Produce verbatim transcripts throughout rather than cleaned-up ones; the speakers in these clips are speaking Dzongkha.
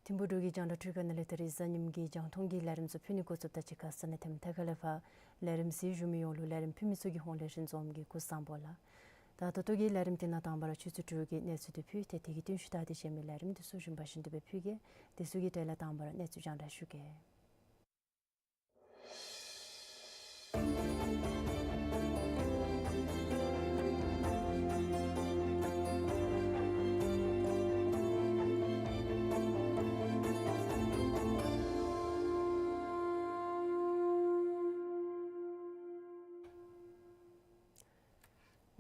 ཐིམ་ཕུག་འབྲུག་གི་རྒྱང་བསྒྲགས་འཕྲུལ་ཁང་ནང་ལས་ད་རིས་གཟའ་ཉིམ་གི་རྒྱང་མཐོང་གི་ལས་རིམ་ཚུ་ཕུལ་ནི་འགོ་བཙུགསཔ་ད་གཅིག་ཁར་ས་གནས་ཐེམ་ཐ་ཁ་ལས་ཕར་ལས་རིམ་གཟིགས་བཞུགས་མི་ཡོངས་ལུ་ལས་རིམ་ཕུལ་མི་ཚུ་གི་ཧོངས་ལས་ཞིང་འཛོམས་ཀྱི་སྐུ་གཟུགས་བཟང་པོ་ལགས། ད་ད་ལྟོ་གི་ལས་རིམ་འདི་ནང་དང་པ་ར་ཆུ་ཚོད་དྲུག་གི་གནས་ཚུལ་འདི་ཕུལ་ཏེ་དེ་གི་རྟིང་ཤུལ་ད་དེ་གཞན་མི་ལས་རིམ་འདི་ཚུ་རིམ་པ་བཞིན་དུ་སྦེ་ཕུལ་གེ། དེ་ཚུ་གི་གྲས་ལས་དང་པ་ར་གནས་ཚུལ་རྒྱང་བསྒྲགས་ཞུ་གེ།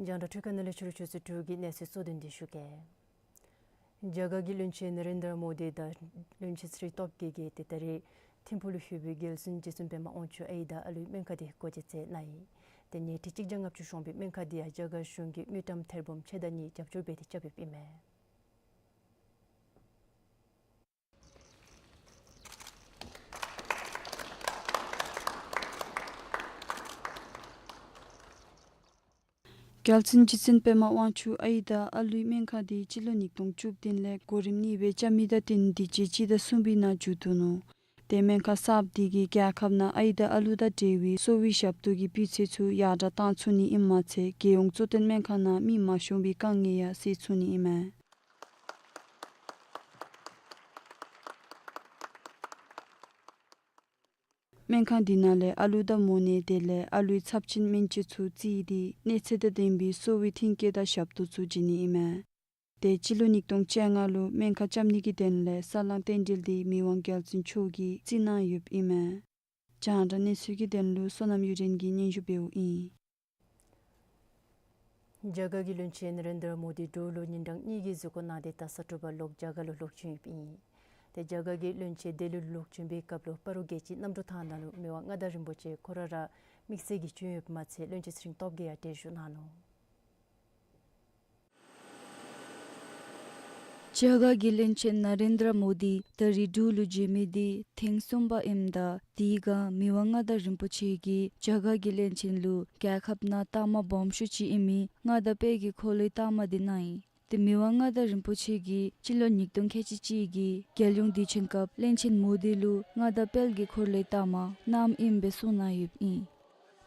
རྒྱང་བསྒྲགས་འཕྲུལ་ཁང་ནང་ལས་ཕྱི་རུ་ཆུ་ཚོད་དྲུག་གི་གནས་ཚུལ་གཙོ་དོན་འདི་ཞུ་གེ། རྒྱ་གར་གྱི་བློན་ཆེན་ན་རེན་དྲ་མོ་དི་དང་བློན་ཆེན་ཚེ་རིང་སྟོབས་རྒྱས་ཀྱིས་ཏེ་ད་རིས་ཐིམ་ཕུག་ལུ་ཡོད་པའི་རྒྱལ་བཙུན་རྗེ་བཙུན་པདྨ་དབང་ཕྱུག་ཨའི་དང་ཨ་ལུའི་སྨན་ཁང་འདི་སྒོ་འབྱེད་མཛད་གནང་ཡི། ཏེ་ཉལ་ཁྲི་གཅིག་བརྒྱ་ལྔ་བཅུ་ཤོང་བའི་སྨན་ཁང་འདི་ཡང་རྒྱ་གར་གཞུང་གིས་དངུལ་ཀྲམ་ཐེར་འབུམ་ཕྱེད་དང་གཉིས་རྒྱབ་སྐྱོར་འབད་དེ་རྐྱབ་ཡོདཔ་ཨིན་མས། རྒྱལ་བཙུན་རྗེ་བཙུན་པདྨ་དབང་ཕྱུག་ཨའི་དང་ཨ་ལུའི་སྨན་ཁང་འདི་སྤྱི་ལོ་ཉིས་སྟོང་བཅུ་བདུན་ལས་གོ་རིམ་གཉིས་སྦེ་རྐྱབ་མི་དང་བསྟུན་ཏེ་དུས་ཅི་སྤྱི་ཟླ་གསུམ་པའི་ནང་མཇུག་བསྡུ་ནུག། ཏེ་སྨན་ཁང་གསརཔ་འདི་གིས་རྒྱལ་ཁབ་ནང་ཨའི་དང་ཨ་ལུ་དང་འབྲེལ་བའི་གསོ་བའི་ཞབས་ཏོག་གི་སྤུས་ཚད་ཚུ་ཡར་དྲག་བཏང་ཚུགས་ནི་ཨིནམ་མ་ཚད་རྒྱལ་ཡོངས་གཙོ་བསྟེན་སྨན་ཁང་ནང་མི་མ་ཤོང་པའི་དཀའ་ངལ་ཡང་སེལ་ཚུགས་ནི་ཨིན་མས། སྨན་ཁང་འདི་ནང་ལས་ཨ་ལུ་དང་མོ་ནད་དེ་ལས་ཨ་ལུའི་ཚབས་ཆེན་སྨན་བཅོས་ཚུ་བརྩིས་ཏེ་གནས་ཚད་དང་ལྡན་པའི་གསོ་བའི་མཐུན་རྐྱེན་དང་ཞབས་ཏོག་ཚུ་བྱིན་ནི་ཨིན་མས། ཏེ་སྤྱི་ལོ་ཉིས་སྟོང་བཅོ་ལྔ་ལུ་སྨན་ཁང་རྐྱབ་ནི་གི་དོན་ལས་ས་བསླང་རྟེན་འབྲེལ་འདི་མི་དབང་རྒྱལ་བཙུན་མཆོག་གིས་བརྩི་གནང་ཡོདཔ་ཨིན་མས། རྒྱང་བསྒྲགས་གནས་ཚུལ་གྱི་དོན་ལུ་བསོད་ནམས་གཡུ་སྒྲོན་གྱིས་སྙན་ཞུ་འབདཝ་ཨིན། རྒྱ་གར་གྱི་བློན་ཆེན་ན་རེན་དྲ་མོ་དི་འབྲུག་ལུ་ཉིན་གྲངས་གཉིས་ཀྱི་གཟིགས་སྐོར་གནང་སྟེ་ད་ས་དྲོ་པ་ལོག་རྒྱ་གར་ལུ་ལོག་བྱོན་ཡོདཔ་ཨིན། ཏེ་རྒྱ་གར་གྱི་བློན་ཆེན་ལྡི་ལི་ལུ་ལོག་བྱོན་པའི་སྐབས་ལུ་སྤ་རོ་རྒྱལ་སྤྱིའི་གནམ་གྲུ་ཐང་ནང་ལུ་མི་དབང་མངའ་བདག་རིན་པོ་ཆེ་ཁོ་ར་ར་དམིགས་བསལ་གྱིས་བྱོན་ཡོདཔ་མ་ཚད་བློན་ཆེན་ཚེ་རིང་སྟོབས་རྒྱས་ཡང་གྲལ་བཞུགས་གནང་ནུག། རྒྱ་གར་གྱི་བློན་ཆེན་ན་རེན་དྲ་མོ་དི་ད་རིས་འབྲུག་ལུ་བྱོན་མི་འདི་ཐེངས་གསུམ་པ་ཨིནམ་ད་དེའི་སྒང་མི་དབང་མངའ་བདག་རིན་པོ་ཆེ་གིས་རྒྱ་གར་གྱི་བློན་ཆེན་ལུ་རྒྱལ་ཁབ་ནང་རྟགས་མ་སྦོམ་ཤོས་ཅིག་ཨིན་མི་མངའ་བདག་དཔལ་གྱི་འཁོར་ལོའི་རྟགས་མ་འདི་གནང་ཡི། ཏེ་མི་དབང་མངའ་བདག་རིན་པོ་ཆེ་གིས་སྤྱི་ལོ་ཉིས་སྟོང་ཁལ་གཅིག་གཅིག་གི་རྒྱལ་ཡོངས་དུས་ཆེན་སྐབས་བློན་ཆེན་མོ་དི་ལུ་མངའ་བདག་དཔལ་གྱི་འཁོར་ལོའི་རྟགས་མ་གནངམ་ཨིན་པའི་གསུངས་གནང་ཡོདཔ་ཨིན།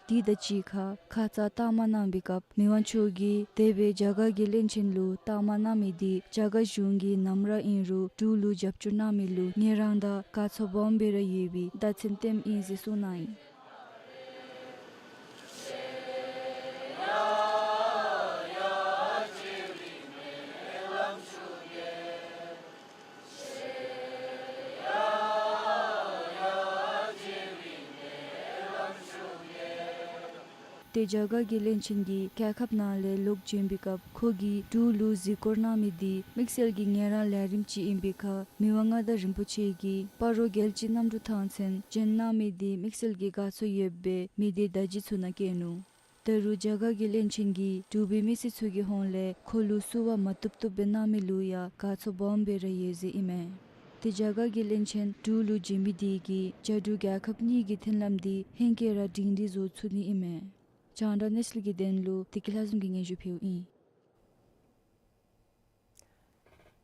དེ་དང་གཅིག་ཁར་ཁ་ཙ་རྟགས་མ་གནང་བའི་སྐབས་མི་དབང་མཆོག་གིས་དེ་སྦེ་རྒྱ་གར་གྱི་བློན་ཆེན་ལུ་རྟགས་མ་གནང་མི་འདི་རྒྱ་གར་གཞུང་གིས་ནམ་ར་ཨིན་རུང་འབྲུག་ལུ་རྒྱབ་སྐྱོར་གནང་མི་ལུ་ངལ་རངས་དང་དགའ་ཚོར་སྦོམ་སྦེ་ར་ཡོད་པའི་བརྡ་མཚོན་སྟོནམ་ཨིན་ཟེར་གསུངས་གནང་ཡི། ཏེ་རྒྱ་གར་གྱི་བློན་ཆེན་གྱིས་རྒྱལ་ཁབ་ནང་ལས་ལོག་བྱོན་པའི་སྐབས་ཁོ་གིས་འབྲུག་ལུ་གཟིགས་སྐོར་གནང་མི་འདི་དམིགས་བསལ་གྱི་ངལ་རངས་ལས་རིམ་ཅིག་ཨིན་པའི་ཁར་མི་དབང་མངའ་བདག་རིན་པོ་ཆེ་གིས་སྤ་རོ་རྒྱལ་སྤྱིའི་གནམ་གྲུ་ཐང་ཚུན་བྱོན་གནང་མི་འདི་དམིགས་བསལ་གྱི་དགའ་ཚོར་ཡོད་པའི་མི་སྡེ་བརྡ་བརྒྱུད་ཚུ་ནང་བཀོད་ནུག། ད་རུང་རྒྱ་གར་གྱི་བློན་ཆེན་གྱིས་འབྲུག་པའི་མི་སེར་ཚུ་གི་ཧོངས་ལས་ཁོ་ལུ་བསུ་བ་མ་བཏུབ་བཏུབ་སྦེ་གནང་མི་ལུ་ཡང་དགའ་ཚོར་སྦོམ་སྦེ་ར་ཡོད་ཟེར་ཨིན་མས། ཏེ་རྒྱ་གར་གྱི་བློན་ཆེན་འབྲུག་ལུ་བྱོན་མི་འདི་གིས་རྒྱ་འབྲུག་རྒྱལ་ཁབ་གཉིས་ཀྱི་མཐུན་ལམ་འདི་ཧེང་སྐལ་ར་སྒྲིང་སྒྲི་བཟོ་ཚུགས་ནི་ཨིན་མས། རྒྱང་བསྒྲགས་གནས་ཚུལ་གྱི་དོན་ལུ་བདེ་སྐྱིད་ལྷ་འཛོམས་ཀྱིས་སྙན་ཞུ་ཕུལཝ་ཨིན།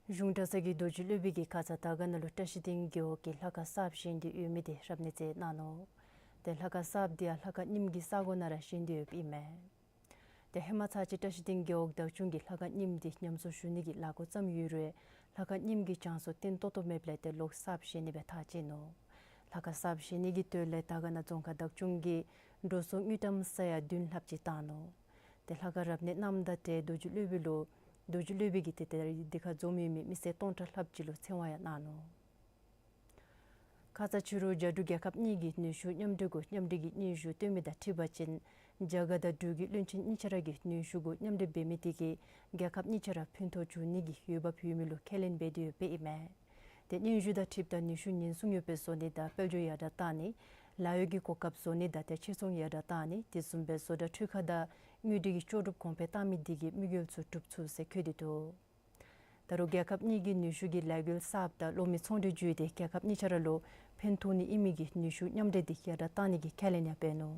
གཞུང་གྲྭ་ཚང་གི་རྡོ་རྗེ་སློབ་དཔོན་གྱིས་ཁ་ཙ་དར་དཀར་ནང་ལུ་བཀྲ་ཤིས་སྡིངས་རྒེད་འོག་གི་ལྷ་ཁང་གསརཔ་བཞེངས་ཏེ་ཡོད་མི་འདི་རབ་གནས་མཛད་གནང་ནུག། ཏེ་ལྷ་ཁང་གསརཔ་འདི་ཡང་ལྷ་ཁང་རྙིངམ་གི་ས་གོ་ནང་ར་བཞེངས་ཏེ་ཡོདཔ་ཨིན་མས། ཏེ་ཧེ་མ་ཚར་གཅིག་བཀྲ་ཤིས་སྡིངས་རྒེད་འོག་བདག་སྐྱོང་གིས་ལྷ་ཁང་རྙིངམ་འདི་ཉམས་གསོ་ཞུ་ནི་གི་ལས་འགུལ་བརྩམས་ཡོད་རུང་ལྷ་ཁང་རྙིངམ་གི་བྱང་སོ་བརྟན་ཏོག་ཏོ་མེདཔ་ལས་ཏེ་ལོག་གསརཔ་བཞེངས་ནི་སྦེ་ཐག་བཅད་ནུག། ལྷ་ཁང་གསརཔ་བཞེངས་ནི་གི་དོན་ལས་དར་དཀར་ན་རྫོང་ཁག་བདག་སྐྱོང་གིས་འགྲོ་སོང་དངུལ་ཀྲམ་ས་ཡ་བདུན་ལྷགཔ་ཅིག་བཏང་ནུག། ཏེ་ལྷ་ཁང་རབ་གནས་གནངམ་ད་ཏེ་རྡོ་རྗེ་སློབ་དཔོན་ལུ་ རྡོ་རྗེ་སློབ་དཔོན་གྱིས་ཏེ་ད་རིས་འདི་ཁར་འཛོམས་ཡོད་མི་མི་སེར་སྟོང་ཕྲག་ལྷགཔ་ཅིག་ལུ་ཚེ་དབང་ཡང་གནང་ནུག། ཁ་ཙ་ཕྱི་རུ་རྒྱ་འབྲུག་རྒྱལ་ཁབ་གཉིས་ཀྱི་ནུས་ཤུགས་མཉམ་འབྲེལ་གུ་མཉམ་འབྲེལ་གྱི་སྙན་ཞུ་བཏོན་མི་དང་འཁྲིལ་བ་ཅིན་རྒྱ་གར་དང་འབྲུག་གི་བློན་ཆེན་གཉིས་ཆ་ར་གིས་ནུས་ཤུགས་གུ་མཉམ་འབྲེལ་འབད་མི་དེ་གིས་རྒྱལ་ཁབ་གཉིས་ཆ་ར་ཕན་ཐོགས་འབྱུང་ནི་གི་འོས་འབབ་ཡོད་མི་ལུ་ཁས་ལེན་འབད་དེ་ཡོདཔ་ཨིན་མས། ཏེ་སྙན་ཞུ་དང་འཁྲིལཝ་ད་ནུས་ཤུགས་ཉེན་སྲུང་ཡོདཔ་སྦེ་བཟོ་ནི་དང་དཔལ་འབྱོར་ཡར་དྲགས་གཏང་ནི། ལཱ་གཡོག་གི་གོ་སྐབས་བཟོ་ནི་དང་ཏེ་ཕྱིར་ཚོང་ཡར་དྲགས་གཏང་ནི། དེ་བཟུམ་སྦེ་བཟོ་གྲྭ་འཕྲུལ་ཁང་དང་དངུལ་འབྲེལ་གྱི་ལྕོགས་གྲུབ་གོང་འཕེལ་གཏང་མི་དེ་གིས་དམིགས་ཡུལ་ཚུ་འགྲུབ་ཚུགས་ཟེར་བཀོད་དེ་འདུག། ད་རུང་རྒྱལ་ཁབ་གཉིས་ཀྱི་ནུས་ཤུགས་ཀྱི་ལས་འགུལ་གསརཔ་དང་གློག་མེ་ཚོང་འབྲེལ་བརྒྱུད་དེ་རྒྱལ་ཁབ་གཉིས་ཆ་ར་ལུ་ཕན་ཐོགས་ནི་ཨིན་མི་གི་ནུས་ཤུགས་མཉམ་འབྲེལ་དེ་ཡར་དྲགས་གཏང་ནི་གི་ཁས་ལེན་ཡང་འབད་ནུག།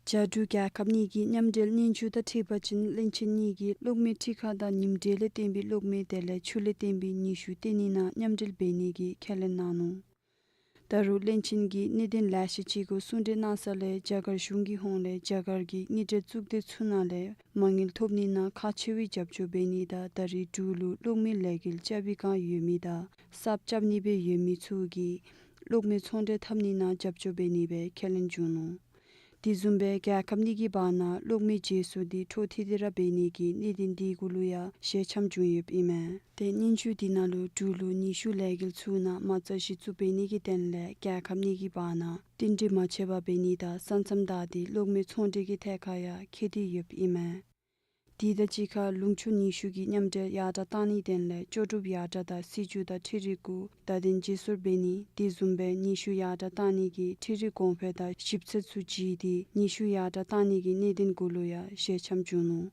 རྒྱ་འབྲུག་རྒྱལ་ཁབ་གཉིས་ཀྱི་མཉམ་འབྲེལ་སྙན་ཞུ་དང་འཁྲིལ་བ་ཅིན་བློན་ཆེན་གཉིས་ཀྱིས་གློག་མེ་འཕྲུལ་ཁང་དང་ཉིམ་དྲོད་ལས་བརྟེན་པའི་གློག་མེ་དེ་ལས་ཆུ་ལས་བརྟེན་པའི་ནུས་ཤུགས་བཏོན་ནི་ནང་མཉམ་འབྲེལ་འབད་ནི་གི་ཁས་ལེན་གནང་ནུག། ད་རུང་བློན་ཆེན་གྱིས་གནད་དོན་ལེ་ཤ་ཅིག་གུ་གསུང་གྲོས་གནང་ས་ལས་རྒྱ་གར་གཞུང་གི་ཧོངས་ལས་རྒྱ་གར་གྱི་དངུལ་འབྲེལ་གཙུག་སྡེ་ཚུ་ནང་ལས་མ་དངུལ་ཐོབ་ནི་ནང་ཁག་ཆེ་བའི་རྒྱབ་སྐྱོར་འབད་ནི་དང་ད་རིས་འབྲུག་ལུ་གློག་མེ་ལས་འགུལ་རྐྱབ་པའི་བསྒང་ཡོད་མི་དང་གསརཔ་རྐྱབ་ནི་སྦེ་ཡོད་མི་ཚུ་གིས་གློག་མེ་ཚོང་འབྲེལ་འཐབ་ནི་ནང་རྒྱབ་སྐྱོར་འབད་ནི་སྦེ་ཁས་ལེན་བྱུང་ནུག། དེ་བཟུམ་སྦེ་རྒྱལ་ཁབ་གཉིས་ཀྱི་བར་ན་གློག་མེ་བརྗེ་སོར་དེ་འཕྲོ་མཐུད་དེ་ར་འབད་ནི་གི་གནད་དོན་དེ་གུ་ལུ་ཡང་ཞལ་འཆམ་བྱུང་ཡོདཔ་ཨིན་མས། ཏེ་སྙན་ཞུ་དེ་ནང་ལུ་འབྲུག་ལུ་ནུས་ཤུགས་ལས་འགུལ་ཚུ་ནང་མ་རྩ་གཞི་བཙུགས་འབད་ནི་གི་དོན་ལས་རྒྱལ་ཁབ་གཉིས་ཀྱི་བར་ན་བསྟུན་གྲོས་མ་ཆད་པར་འབད་ནི་དང་ས་མཚམས་བདའ་སྟེ་གློག་མེ་ཚོང་འབྲེལ་གྱི་ཐད་ཁར་ཡང་འཁོད་དེ་ཡོདཔ་ཨིན་མས། དེ་དང་གཅིག་ཁར་ལུང་ཕྱོགས་ནུས་ཤུགས་ཀྱི་མཉམ་འབྲེལ་ཡར་དྲགས་གཏང་ནིའི་དོན་ལས་ལྕོགས་གྲུབ་ཡར་དྲགས་དང་སྲིད་བྱུས་དང་འཕྲུལ་རིག་གུ་བརྡ་དོན་བརྗེ་སོར་འབད་ནི། དེ་བཟུམ་སྦེ་ནུས་ཤུགས་ཡར་དྲགས་གཏང་ནི་གི་འཕྲུལ་རིག་གོང་འཕེལ་དང་ཞིབ་འཚོལ་ཚུ་བྱིན་ཏེ་ནུས་ཤུགས་ཡར་དྲགས་གཏང་ནི་གི་གནད་དོན་གུ་ལུ་ཡང་ཞལ་འཆམ་བྱུང་ནུག།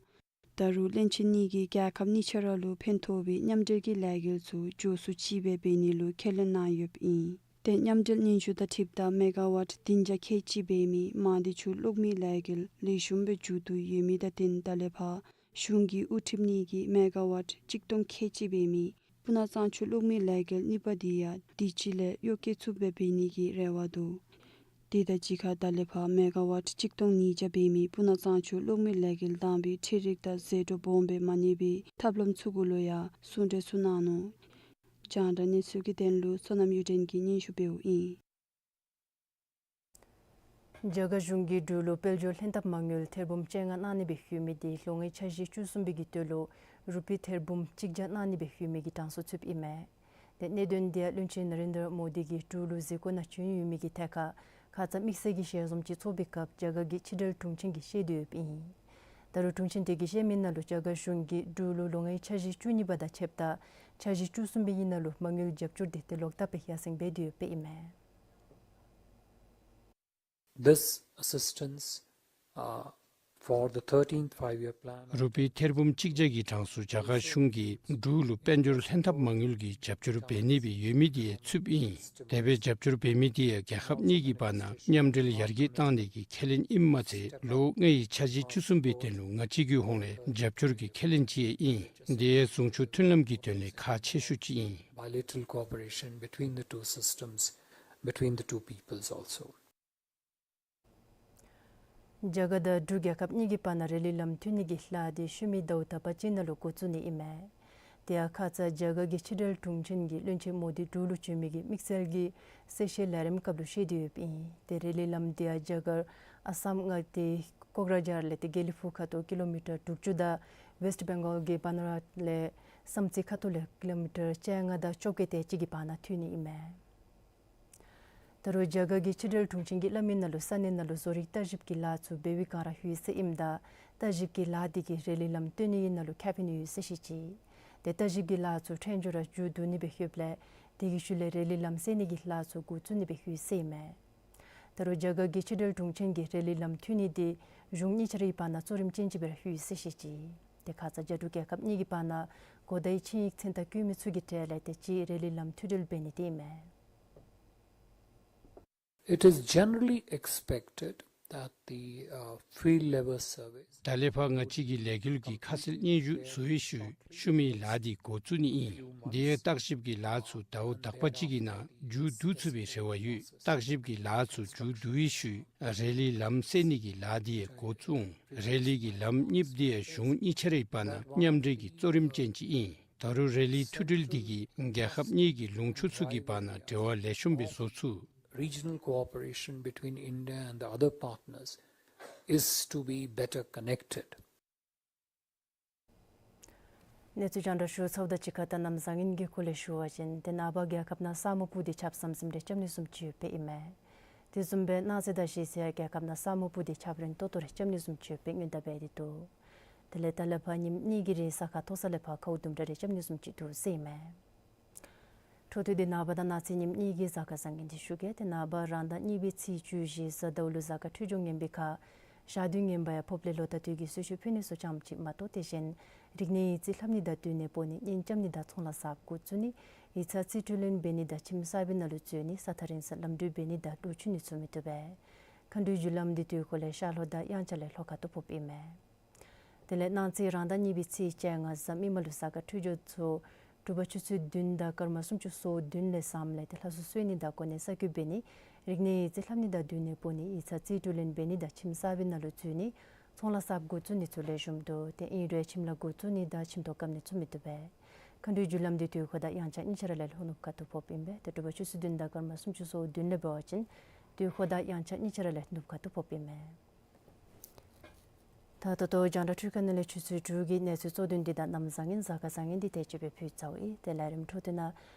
ད་རུང་བློན་ཆེན་གཉིས་ཀྱིས་རྒྱལ་ཁབ་གཉིས་ཆ་ར་ལུ་ཕན་ཐོགས་པའི་མཉམ་འབྲེལ་གྱི་ལས་འགུལ་ཚུ་མགྱོགས་སུ་ཅིག་སྦེ་འབད་ནི་ལུ་ཁས་ལེན་གནང་ཡོདཔ་ཨིན། ཏེ་མཉམ་འབྲེལ་སྙན་ཞུ་དང་འཁྲིལཝ་ད་མེ་ག་ཝཊ་བདུན་བརྒྱ་ཁལ་གཅིག་འབད་མི་མང་སྡེ་ཆུ་གློག་མེ་ལས་འགུལ་ལེགས་ཤོམ་སྦེ་མཇུག་བསྡུ་ཡོད་མི་དང་བསྟུན་ད་ལས་ཕར་གཞུང་གིས་དབུ་ཁྲིད་ནི་གི་མེ་ག་ཝཊ་གཅིག་སྟོང་ཁལ་གཅིག་འབད་མི་སྤུ་ན་གཙང་ཆུ་གློག་མེ་ལས་འགུལ་གཉིས་པ་དེ་ཡང་དུས་ཅི་ལས་གཡོག་བཀོལ་ཚུགསཔ་སྦེ་འབད་ནི་གི་རེ་བ་འདུག། དེ་དང་གཅིག་ཁར་ད་ལས་ཕར་མེ་ག་ཝཊ་གཅིག་སྟོང་ཉིས་བརྒྱ་འབད་མི་སྤུ་ན་གཙང་ཆུ་གློག་མེ་ལས་འགུལ་དང་པའི་འཕྲུལ་རིག་དང་ཟད་འགྲོ་སྦོམ་སྦེ་མ་ཉམས་པའི་ཐབས་ལམ་ཚུ་གུ་ལུ་ཡང་གསུང་གྲོས་ཚུ་གནང་ནུག། རྒྱང་བསྒྲགས་གནས་ཚུལ་གྱི་དོན་ལུ་བསོད་ནམས་གཡུ་སྒྲོན་གྱིས་སྙན་ཞུ་འབདཝ་ཨིན། རྒྱ་གར་གཞུང་གིས་འབྲུག་ལུ་དཔལ་འབྱོར་ལྷན་ཐབས་མ་དངུལ་ཐེར་འབུམ་བཅོ་ལྔ་གནང་ནི་སྦེ་ཡོད་མི་དེ་ལོ་ལྔའི་འཆར་གཞི་བཅུ་གསུམ་པའི་གི་དོན་ལུ་རུ་པི་ཐེར་འབུམ་གཅིག་བརྒྱ་གནང་ནི་སྦེ་ཡོད་མི་གི་གྲངས་སུ་ཚུདཔ་ཨིན་མས། ཏེ་གནད་དོན་དེ་ཡང་བློན་ཆེན་ན་རེན་དྲ་མོ་དི་གིས་འབྲུག་ལུ་གཟིགས་སྐོར་ནང་བྱོན་ཡོད་མི་གི་ཐད་ཁར་ཁ་ཙ་དམིགས་བསལ་གྱི་ཞལ་འཛོམས་ཅིག་ཚོགས་པའི་སྐབས་རྒྱ་གར་གྱི་ཕྱི་འབྲེལ་དྲུང་ཆེན་གྱིས་བཤད་དེ་ཡོདཔ་ཨིན། ད་རུང་དྲུང་ཆེན་དེ་གིས་བཤད་མི་ནང་ལུ་རྒྱ་གར་གཞུང་གིས་འབྲུག་ལུ་ལོ་ལྔའི་འཆར་གཞི་བཅུ་གཉིས་པ་དང་ཕྱདཔ་ད་འཆར་གཞི་བཅུ་གསུམ་པའི་ནང་ལུ་མ་དངུལ་རྒྱབ་སྐྱོར་དེ་ཏེ་ལོག་བཏབ་སྦེ་ཡར་སེང་འབད་དེ་ཡོདཔ་ཨིན་མས། This assistance, uh, for the thirteenth five-year plan. རུ་པི་ཐེར་འབུམ་གཅིག་བརྒྱ་གི་གྲངས་སུ་རྒྱ་གར་གཞུང་གིས་འབྲུག་ལུ་དཔལ་འབྱོར་ལྷན་ཐབས་མ་དངུལ་གྱི་རྒྱབ་སྐྱོར་འབད་ནི་སྦེ་ཡོད་མི་དེ་ཡང་ཚུདཔ་ཨིན། དེ་སྦེ་རྒྱབ་སྐྱོར་འབད་མི་དེ་ཡང་རྒྱལ་ཁབ་གཉིས་ཀྱི་བར་ན་མཉམ་འབྲེལ་ཡར་རྒྱས་གཏང་ནི་གི་ཁས་ལེན་ཨིནམ་མ་ཚད་ལོ་ལྔའི་འཆར་གཞི་བཅུ་གསུམ་པའི་དོན་ལུ་ང་བཅས་ཀྱི་ཧོངས་ལས་རྒྱབ་སྐྱོར་གྱི་ཁས་ལེན་ཅིག་ཡང་ཨིན། དེ་ཡང་ཟུང་ཕྱོགས་མཐུན་ལམ་གྱི་དོན་ལས་ཁག་ཆེ་ཤོས་ཅིག་ཨིན། Bilateral cooperation between the two systems, between the two peoples also. རྒྱ་གར་དང་འབྲུག་རྒྱལ་ཁབ་གཉིས་ཀྱི་བར་ན་རི་ལི་ལམ་མཐུད་ནི་གི་ལཱ་དེ་ཤུལ་མའི་ཟླཝ་དག་པ་ཅིག་ནང་ལུ་འགོ་བཙུགས་ནི་ཨིན་མས། དེ་ཡང་ཁ་ཙ་རྒྱ་གར་གྱི་ཕྱི་འབྲེལ་དྲུང་ཆེན་གྱིས་བློན་ཆེན་མོ་དི་འབྲུག་ལུ་བྱོན་མི་གི་དམིགས་བསལ་གྱི་གསལ་བཤད་ལས་རིམ་སྐབས་ལུ་བཤད་དེ་ཡོདཔ་ཨིན། ཏེ་རི་ལི་ལམ་དེ་ཡང་རྒྱ་གར་ཨ་སམ་མངའ་སྡེ་ཀོག་ར་ཇཱར་ལས་ཏེ་དགེ་ལེགས་ཕུག་ཁ་ཐུག་ཀི་ལོ་མི་ཊར་དྲུག་ཅུ་དང་ཝེསཊ་བེང་གཱལ་གྱི་བཱན་དྷ་ར་ལས་བསམ་རྩེ་ཁ་ཐུག་ལས་ཀི་ལོ་མི་ཊར་བཅོ་ལྔ་དང་བཅོ་བརྒྱད་དེ་ཅིག་གི་བར་ན་མཐུད་ནི་ཨིན་མས། ད་རུང་རྒྱ་གར་གྱི་ཕྱི་འབྲེལ་དྲུང་ཆེན་གྱིས་སླབ་མི་ནང་ལུ་ས་གནས་ནང་ལུ་བཟོ་རིག་བརྟག་ཞིབ་ཀྱི་ལཱ་ཚུ་འབད་བའི་བསྒང་ར་ཡོད་ཟེར་ཨིནམ་ད་བརྟག་ཞིབ་ཀྱི་ལཱ་དེ་གིས་རི་ལི་ལམ་བཏོན་ནི་ནང་ལུ་ཁེ་ཕན་ཡོད་ཟེར་བཤད་ཅི། ཏེ་བརྟག་ཞིབ་ཀྱི་ལཱ་ཚུ་འཕྲལ་མགྱོགས་ར་མཇུག་བསྡུ་ནི་སྦེ་ཡོདཔ་ལས་དེ་གི་ཤུལ་ལས་རི་ལི་ལམ་བསལ་ནི་གི་ལཱ་ཚུ་འགོ་བཙུགས་ནི་སྦེ་ཡོད་ཟེར་ཨིན་མས། ད་རུང་རྒྱ་གར་གྱི་ཕྱི་འབྲེལ་དྲུང་ཆེན་གྱིས་རི་ལི་ལམ་མཐུད་ནི་དེ་གཞུང་གཉིས་ཆ་རའི་བར་ན་གཙོ་རིམ་ཅན་ཅིག་སྦེ་ར་ཡོད་ཟེར་བཤད་ཅི། ཏེ་ཁ་ཙ་རྒྱ་འབྲུག་རྒྱལ་ཁབ་གཉིས་ཀྱི་བར་ན་གོ་བརྡའི་ཆིངས་ཡིག་མཚན་རྟགས་བཀོད་མི་ཚུ་གི་གྲས་ལས་དེ་ཅིག་རི་ལི་ལམ་མཐུད་སྦྲེལ་འབད་ནི་དེ་ཨིན་མས། It is generally expected that the, uh, field level surveys ད་ལས་ཕར་ང་བཅས་ཀྱིས་ལས་འགུལ་གྱི་ཁ་གསལ་སྙན་ཞུ་བཟོ་བའི་ཤུལ་ཤུལ་མའི་ལཱ་འདི་འགོ་བཙུགས་ནི་ཨིན། དེ་ཡང་བརྟག་ཞིབ་ཀྱི་ལཱ་ཚུ་ཟླཝ་དག་པ་ཅིག་གི་ནང་མཇུག་བསྡུ་ཚུགས་པའི་རེ་བ་ཡོད། བརྟག་ཞིབ་ཀྱི་ལཱ་ཚུ་མཇུག་བསྡུ་བའི་ཤུལ་རི་ལི་ལམ་བསལ་ནི་གི་ལཱ་འདི་ཡང་འགོ་བཙུགས་འོང་། རི་ལི་གི་ལམ་གཉིས་པོ་འདི་ཡང་གཞུང་གཉིས་ཆ་རའི་བར་ན་མཉམ་འབྲེལ་གྱི་གཙོ་རིམ་ཅན་ཅིག་ཨིན། ད་རུང་རི་ལིའི་མཐུད་སྦྲེལ་འདི་གིས་རྒྱལ་ཁབ་གཉིས་ཀྱི་ལུང་ཕྱོགས་ཚུ་གི་བར་ན་འབྲེལ་བ་ལེགས་ཤོམ་སྦེ་བཟོ་ཚུགས། Regional cooperation between India and the other partners is to be better connected. གནས་ཚུལ་རྒྱང་བསྒྲགས་ཞུ་ཚརཝ་ད་གཅིག་ཁར་ད་གནམ་བཟང་ངན་གྱི་སྐོར་ལས་ཞུ་བ་ཅིན་ཏེ་ནངས་པ་རྒྱལ་ཁབ་ནང་ས་སྨུག་སྤུབས་ཏེ་ཆརཔ་ཟམ་ཟིམ་རེ་རྐྱབ་ནི་བཟུམ་ཅིག་ཡོདཔ་ཨིན་མས། དེ་བཟུམ་སྦེ་གནངས་ཚེ་དང་གཞེས་ཚེ་ཡང་རྒྱལ་ཁབ་ནང་ས་སྨུག་སྤུབས་ཏེ་ཆརཔ་རན་ཏོག་ཏོ་རེ་རྐྱབ་ནི་བཟུམ་ཅིག་ཡོདཔ་སྦེ་སྔོན་བརྡ་འབད་དེ་འདུག། དེ་ལས་ད་ལས་ཕར་ཉིནམ་གཉིས་ཀྱི་རིང་ས་ཁ་མཐོ་ས་ལས་ཕར་ཁཝ་དུམ་གྲ་རེ་རྐྱབ་ནི་བཟུམ་ཅིག་འདུག་ཟེར་ཨིན་མས། འཕྲོ་མཐུད་དེ་ནངས་པ་དང་གནངས་ཚེ་ཉིནམ་གཉིས་ཀྱི་གཟའ་སྐར་བཟང་ངན་འདི་ཞུ་གེ། ཏེ་ནངས་པ་རང་ཟླ་གཉིས་པའི་ཚེས་བཅུ་བཞི་གཟའ་ཟླཝ་ལུ་གཟའ་སྐར་འཕྲོད་སྦྱོར་ངན་པའི་ཁར་ཞག་དུས་ངན་པ་ཡང་ཕོགཔ་ལས་ལོ་ཟླ་དུས་ཀྱི་གསོལ་མཆོད་ཕུལ་ནི་ཚུ་ཙམ་ཅིག་མ་གཏོགས་དེ་བཞིན་རིག་གནས་ཡིག་རྩིས་ལྷབ་ནི་དང་འདུས་ནད་ཕོག་ནི་གཉེན་རྐྱབ་ནི་དང་ཚོང་ལཱ་གསརཔ་འགོ་བཙུགས་ནི་ཡིག་ཚང་རྩིས་སྤྲོད་ལེན་འབད་ནི་དང་ཁྱིམ་གསར་པའི་ནང་ལུ་འཛུལ་ནི་ས་ཐག་རིང་སར་ལམ་འགྲུལ་འབད་ནི་དང་འགྲུལ་འཁྱིད་ནི་ཚུ་མི་བཏུབ་པས། མཁའ་འགྲོའི་རྒྱུ་ལམ་འདི་དུས་འཁོར་ལས་ཤར་ལྷོ་དང་དབྱངས་འཆར་ལས་ལྷོ་ཁ་ཐུག་ཕོགཔ་ཨིན་མས། དེ་ལས་གནངས་ཚེ་རང་ཟླ་གཉིས་པའི་ཚེས་བཅོ་ལྔ་གཟའ་མིག་དམར་ལུ་གཟའ་སྐར་འཕྲོད་སྦྱོར་ཚུ་དྲོ་པ་ཆུ་ཚོད་བདུན་དང་སྐར་མ་སུམ་ཅུ་སོ་བདུན་ལས་བཟངམ་ལས་ཏེ་ལྷ་གསོལ་གསོལ་ནི་དང་གོ་གནས་གསར་བསྐོ་འབད་ནི་རིག་གནས་ཡིག་རྩིས་ལྷབ་ནི་དང་འདུས་ནད་ཕོག་ནི་ཡིག་ཚང་རྩིས་སྤྲོད་ལེན་འབད་ནི་དང་ཁྱིམ་གསར་པའི་ནང་ལུ་འཛུལ་ནི་ཚོང་ལཱ་གསརཔ་འགོ་བཙུགས་ནི་ཚུ་ལེགས་ཤོམ་འདུག། ཏེ་ཨིན་རུང་ཁྱིམ་ལཱ་འགོ་བཙུགས་ནི་དང་ཁྱིམ་ཐོག་བཀབ་ནི་ཚུ་མི་བཏུབ་པས། མཁའ་འགྲོའི་རྒྱུ་ལམ་འདི་དུས་འཁོར་དང་དབྱངས་འཆར་གཉིས་ཆ་ར་ལས་ལྷོ་ནུབ་ཁ་ཐུག་ཕོགཔ་ཨིན་པས། ཏེ་དྲོ་པ་ཆུ་ཚོད་བདུན་དང་སྐར་མ་སུམ་ཅུ་སོ་བདུན་ལས་འབད་བ་ཅིན་དུས་འཁོར་དང་དབྱངས་འཆར་གཉིས་ཆ་ར་ལས་ནུབ་ཁ་ཐུག་ཕོགཔ་ཨིན་མས། ད་ད་ལྟོ་རྒྱང་བསྒྲགས་འཕྲུལ་ཁང་ནང་ལས་ཆུ་ཚོད་དྲུག་གི་གནས་ཚུལ་གཙོ་དོན་འདི་དང་གནམ་བཟང་ངན་གཟའ་སྐར་བཟང་ངན་འདི་དེ་ཅིག་སྦེ་ཕུལ་ཚརཝ་ཨིན། ཏེ་ལས་རིམ་འཕྲོ་མཐུད་ནང་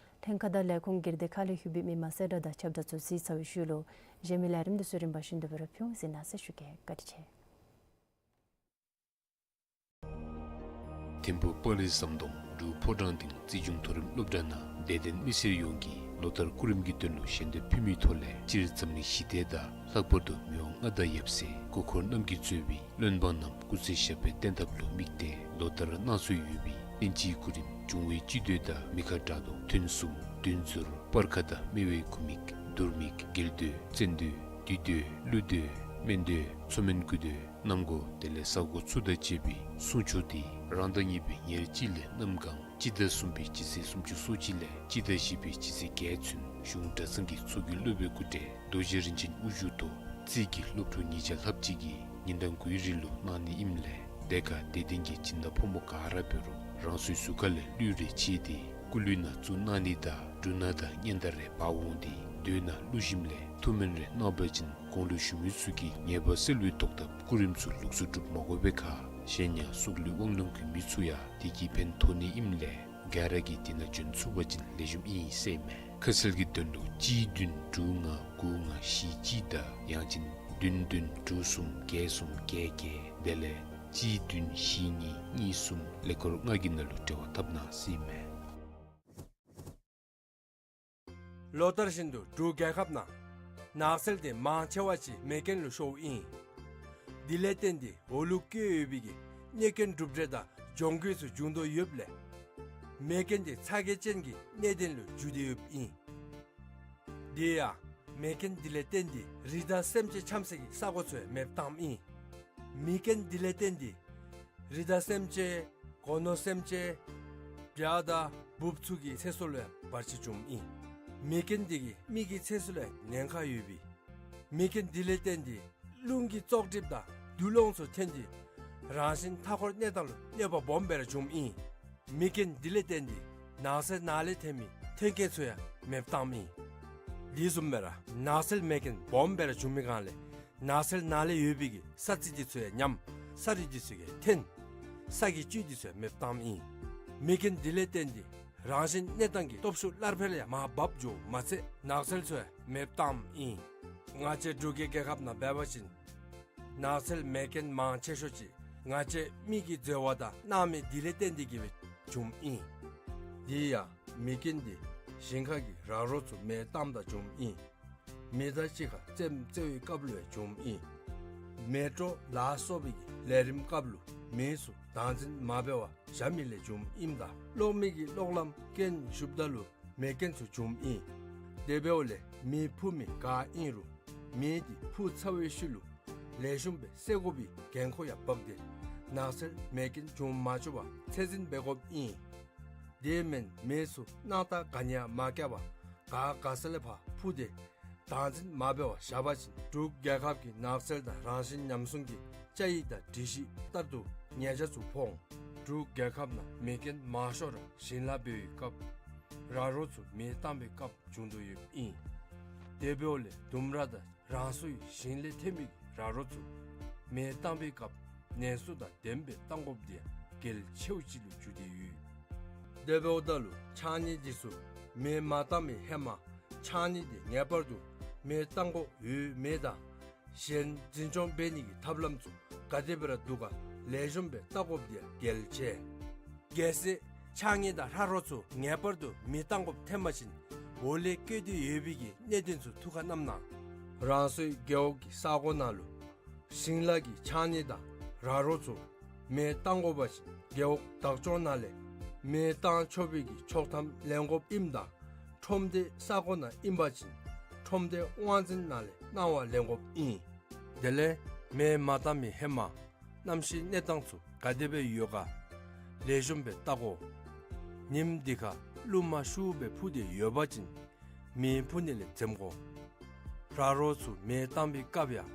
ལྷན་ཁག་དང་ལས་ཁུངས་སྒེར་སྡེ་ཁག་ལས་ལྷོད་པའི་མི་མང་གསལ་བསྒྲགས་དང་ཁྱབ་བརྡ་ཚུ་གཟིགས་ཚར་བའི་ཤུལ་ལུ་གཞན་མི་ལས་རིམ་འདི་ཚུ་རིམ་པ་བཞིན་དུ་སྦེ་ར་ཕུལ་འོང་། གཟིགས་གནང་ཟེར་ཞུ་གེ། བཀའ་དྲིན་ཆེ། ཐིམ་ཕུག་སྤང་རི་ཟམ་གདོང་འབྲུག་ཕོ་བྲང་སྡིངས་རྩིས་འབྱུང་མཐོ་རིམ་སློབ་གྲྭ་ནང་དད་ལྡན་མི་སེར་ཡོངས་ཀྱིས་ལོ་ལྟར་སྐུ་རིམ་གྱི་དོན་ལུ་ཞལ་འདེབས་ཕུལ་མིའི་ཐོག་ལས་སྤྱིར་འཛམ་གླིང་ཞི་བདེ་དང་ལྷག་པར་དུ་མི་དབང་མངའ་བདག་ཡབ་སྲས་སྐུ་འཁོར་རྣམས་ཀྱིས་གཙོས་པའི་བློན་འབངས་རྣམས་སྐུ་ཚེ་ཞབས་པད་བརྟན་ཐབས་ལུ་དམིགས་ཏེ་ལོ་ལྟར་གནང་སྲོལ་ཡོད་པའི་དབྱིན་ཇིའི་སྐུ་རིམ་འབྱུང་བའི་སྤྱི་མདོས་དང་མི་ཁ་དགྲ་གདོང་ཐུན་གསུམ་བདུད་འཛོར་སྤར་ཁ་དང་སྨེ་བའི་ཁུ་མིག་དུར་མིག་རྒྱལ་མདོས་བཙན་མདོས་བདུད་མདོས་ཀླུ་མདོས་སྨན་མདོས་མཚོ་སྨན་དགུ་མདོས་གནང་སྒོ་དེ་ལས་ས་སྒོ་ཚུ་དང་བཅས་པའི་གསུང་ཆོག་འདི་རང་ཟླ་གཉིས་པའི་ཉེར་གཅིག་ལས་གནམ་གང་སྤྱི་ཟླ་གསུམ་པའི་སྤྱི་ཚེས་སུམ་ཅུ་སོ་གཅིག་ལས་སྤྱི་ཟླ་བཞི་པའི་སྤྱི་ཚེས་བརྒྱད་ཚུན་གཞུང་གྲྭ་ཚང་གི་ཚོགས་ཀྱི་སློབ་དཔོན་སྐུ་བགྲེས་རྡོ་རྗེ་རིན་ཆེན་དབུ་བཞུགས་ཐོག་རྩིས་ཀྱི་སློབ་ཕྲུག་ཉིས་བརྒྱ་ལྷགཔ་ཅིག་གིས་ཉིན་གྲངས་དགུའི་རིང་ལུ་གནང་ནི་ཨིནམ་ལས་དེ་ཁར་དད་ལྡན་གྱི་སྦྱིན་བདག་ཕོ་མོ་ག་ར་འབད་རུང་རང་སོའི་གཟུགས་ཁ་ལས་གླུད་རེ་ཕྱེ་སྟེ་སྐུ་གླུད་ནང་བཙུགས་གནང་ནི་དང་འབྲུ་སྣ་དང་སྙན་དར་རེ་འབག་འོང་སྟེ་མདོས་ནང་བླུགས་ཞིནམ་ལས་ཐུགས་སྨོན་རེ་གནང་བ་ཅིན་གོང་ལུ་ཞུ་མི་ཚུ་གི་ཉེས་པ་སེལ་བའི་ཐོག་ཐབས་སྐུ་རིམ་ཚུ་ལོགས་སུ་སྒྲུབ་མ་དགོ་པའི་ཁར་གཞན་ཡང་སྲོག་ལུས་དབང་ལུང་གི་མི་ཚུ་ཡང་དེ་གིས་ཕན་ཐོགས་ནི་ཨིནམ་ལས་ག་ར་གིས་དེ་ནང་བྱོན་ཚུགས་པ་ཅིན་ལེགས་ཤོམ་ཨིན་ཟེར་ཨིན་མས། ཁ་གསལ་གྱི་དོན་ལུ་གཅིག་བདུན་དྲུག་ལྔ་དགུ་ལྔ་བཞི་གཅིག་དང་ཡང་ཅིན་བདུན་བདུན་དྲུག་གསུམ་བརྒྱད་གསུམ་བརྒྱད་བརྒྱད་དེ་ལས་གཅིག་བདུན་བཞི་གཉིས་གཉིས་གསུམ་ཀླད་ཀོར་ལྔ་གི་ནང་ལུ་འབྲེལ་བ་འཐབ་གནང་ཟེར་ཨིན་མས། ལོ་ལྟར་བཞིན་དུ་འབྲུག་རྒྱལ་ཁབ་ནང་ནགས་ཚལ་དེ་མང་ཆེ་བ་ཅིག་མེ་རྐྱེན་ལུ་ཤོརཝ་ཨིན། དེ་ལས་བརྟེན་ཏེ་འོག་ལུ་བཀོད་ཡོད་པའི་གི་གནོད་སྐྱོན་གྲུབ་འབྲས་དང་གྱོང་གུད་ཚུ་འབྱུང་དོ་ཡོདཔ་ལས་མེ་རྐྱེན་དེ་ཚ་གྱང་ཅན་གྱི་གནད་དོན་ལུ་འགྱུར་ཏེ་ཡོདཔ་ཨིན། དེ་ཡང་མེ་རྐྱེན་དེ་ལས་བརྟེན་ཏེ་རི་དྭགས་སེམས་ཅན་འཁྱམ་སའི་གི་ས་གོ་ཚུ་ཡང་མེདཔ་བཏངམ་ཨིན། མེ་རྐྱེན་དེ་ལས་བརྟེན་ཏེ་རི་དྭགས་སེམས་ཅན་སྒོ་ནོར་སེམས་ཅན་བྱ་དང་འབུཔ་ཚུ་གི་ཚེ་སྲོག་ལུ་ཡང་བར་ཆད་བྱུངམ་ཨིན། མེ་རྐྱེན་དེ་གིས་མི་གི་ཚེ་སྲོག་ལུ་ཡང་ཉེན་ཁ་ཡོད་པས། མེ་རྐྱེན་དེ་ལས་བརྟེན་ཏེ་རླུང་གི་བཙོག་གྲིབ་དང་རྡུལ་སློང་ཚུ་ཐོན་ཏེ་རང་བཞིན་མཐའ་འཁོར་གནས་སྟངས་ལུ་གནོད་པ་སྦོམ་སྦེ་ར་བྱུངམ་ཨིན། མེ་རྐྱེན་དེ་ལས་བརྟེན་ཏེ་ནགས་ཚལ་ནང་ལས་ཐོན་མི་མཐུན་རྐྱེན་ཚུ་ཡང་མེདཔ་བཏངམ་ཨིན། དེ་བཟུམ་སྦེ་ར་ནགས་ཚལ་མེ་རྐྱེན་སྦོམ་སྦེ་ར་བྱུང་མི་སྒང་ལས་ནགས་ཚལ་ནང་ལས་ཡོད་པའི་གི་ས་རྩི་དེ་ཚུ་ཡང་ཉམས། ས་རུད་དེ་ཚུ་ཡང་ཐོན། ས་གི་བཅུད་དེ་ཚུ་ཡང་མེདཔ་བཏངམ་ཨིན། མེ་རྐྱེན་དེ་ལས་བརྟེན་ཏེ་རང་བཞིན་གནས་སྟངས་ཀྱི་སྟོབས་ཤུགས་སླར་འཕེལ་ཡང་མར་བབས་འགྱོཝ་མ་ཚད་ནགས་ཚལ་ཚུ་ཡང་མེདཔ་བཏངམ་ཨིན། ང་བཅས་འབྲུག་གི་རྒྱལ་ཁབ་ནང་འབད་བ་ཅིན་ནགས་ཚལ་མེ་རྐྱེན་མང་ཆེ་ཤོས་ཅིག་ང་བཅས་མི་གི་འཛོལ་བ་དང་སྣང་མེད་དེ་ལས་བརྟེན་ཏེ་གི་སྦེ་བྱུངམ་ཨིན། དེ་ཡང་མེ་རྐྱེན་དེ་ཞིང་ཁ་གི་ར་རོ་ཚུ་མེ་བཏངམ་ད་བྱུངམ་ཨིན། མེ་མདའ་གཅིག་ཁར་རྩེདམོ་རྩེ་བའི་སྐབས་ལུ་ཡང་བྱུངམ་ཨིན། མེ་སྤྲོ་ལ་སོགས་པའི་གི་ལས་རིམ་སྐབས་ལུ་མེ་ཚུ་བདག་འཛིན་མ་འབད་བར་བཞག་མི་ལས་བྱུངམ་ཨིནམ་ད་གློག་མེ་གི་གློག་ལམ་རྐྱེན་ཞུཝ་ད་ལུ་མེ་རྐྱེན་ཚུ་བྱུངམ་ཨིན། དེ་འབདཝ་ལས་མེ་འཕུ་མི་ག་ཨིན་རུང་མེ་དེ་འཕུ་ཚར་བའི་ཤུལ་ལུ་ལེགས་ཤོམ་སྦེ་བསལ་དགོ་པའི་འགན་ཁུར་ཡང་འབག་སྟེ་ནགས་ཚལ་མེ་རྐྱེན་བྱུང་མ་བཅུག་པར་ཚད་འཛིན་འབད་དགོཔ་ཨིན། དེ་མེན་མེ་ཚུ་སྣང་ཐག་ག་ནི་ཡང་མ་བཀལ་བར་ག་ག་ས་ལས་ཕར་འཕུ་སྟེ་བདག་འཛིན་མ་འབད་བར་བཞག་པ་ཅིན་འབྲུག་རྒྱལ་ཁབ་ཀྱི་ནགས་ཚལ་དང་རང་བཞིན་ཉམས་སྲུང་གི་བཅའ་ཡིག་དང་སྒྲིག་གཞི་ལྟར་དུ་ཉེས་ཆད་ཚུ་ཕོག་འོང་། འབྲུག་རྒྱལ་ཁབ་ནང་མེ་རྐྱེན་མང་ཤོས་ར་ཞིང་ལཱ་འབད་བའི་སྐབས་ར་རོ་ཚུ་མེ་བཏང་བའི་སྐབས་བྱུང་དོ་ཡོདཔ་ཨིན། དེ་འབདཝ་ལས་ལྡུམ་ར་དང་རང་སོའི་ཞིང་ལས་ཐོན་མི་ར་རོ་ཚུ་མེ་བཏང་བའི་སྐབས་ནན་སོ་དང་ལྡནམ་སྦེ་བཏང་དགོཔ་དེ་ཡང་གལ་ཆེཝ་ཅིག་ལུ་གྱུར་ཏེ་ཡོད། དེ་འབདཝ་ད་ལུ་ཕྱགས་སྙིགས་འདི་ཚུ་མེ་མ་བཏང་མི་ཧེ་མ་ཕྱགས་སྙིགས་འདི་ངེས་པར་དུ་མེ་བཏང་དགོཔ་ཡོད་མེད་དང་གཞན་འཛིན་སྐྱོང་འབད་ནི་གི་ཐབས་ལམ་ཚུ་ག་དེ་སྦེ་ར་འདུག་ག་ལེགས་ཤོམ་སྦེ་བལྟ་དགོཔ་འདི་ཡང་གལ་ཆེ། གལ་སྲིད་ཕྱགས་སྙིགས་དང་ཕྲ་རོལ་ཚུ་ངེས་པར་དུ་མེ་བཏང་དགོཔ་ཐོན་པ་ཅིན་འོག་ལས་བཀོད་དེ་ཡོད་པའི་གི་གནད་དོན་ཚུ་ཐུགས་ཁར་བསྣམས་གནང་། རང་སོའི་རྒེད་འོག་གི་ས་གོ་ནང་ལུ་ཞིང་ལཱ་གི་ཕྱགས་སྙིགས་དང་ར་རོ་ཚུ་མེ་བཏང་དགོ་པ་ཅིན་རྒེད་འོག་བདག་སྐྱོང་ནང་ལས་མེ་བཏང་ཆོག་པའི་གི་ཆོག་ཐམ་ལེན་དགོཔ་ཨིནམ་ད་ཁྲོམ་སྡེ་ས་གོ་ནང་ཨིན་པ་ཅིན་ཁྲོམ་སྡེ་དབང་འཛིན་ནང་ལས་གནང་བ་ལེན་དགོཔ་ཨིན། དེ་ལས་མེ་མ་བཏང་མི་ཧེ་མ་གནམ་གཤིས་གནས་སྟངས་ཚུ་ག་དེ་སྦེ་ཡོད་ག་ལེགས་ཤོམ་སྦེ་བལྟ་དགོ། ཉིམ་འདི་ཁར་རླུང་མ་ཤུགས་སྦེ་འཕུ་སྟེ་ཡོད་པ་ཅིན་མེ་འཕུ་ནི་ལས་འཛེམ་དགོ། ར་རོ་ཚུ་མེ་བཏང་པའི་སྐབས་ཡང་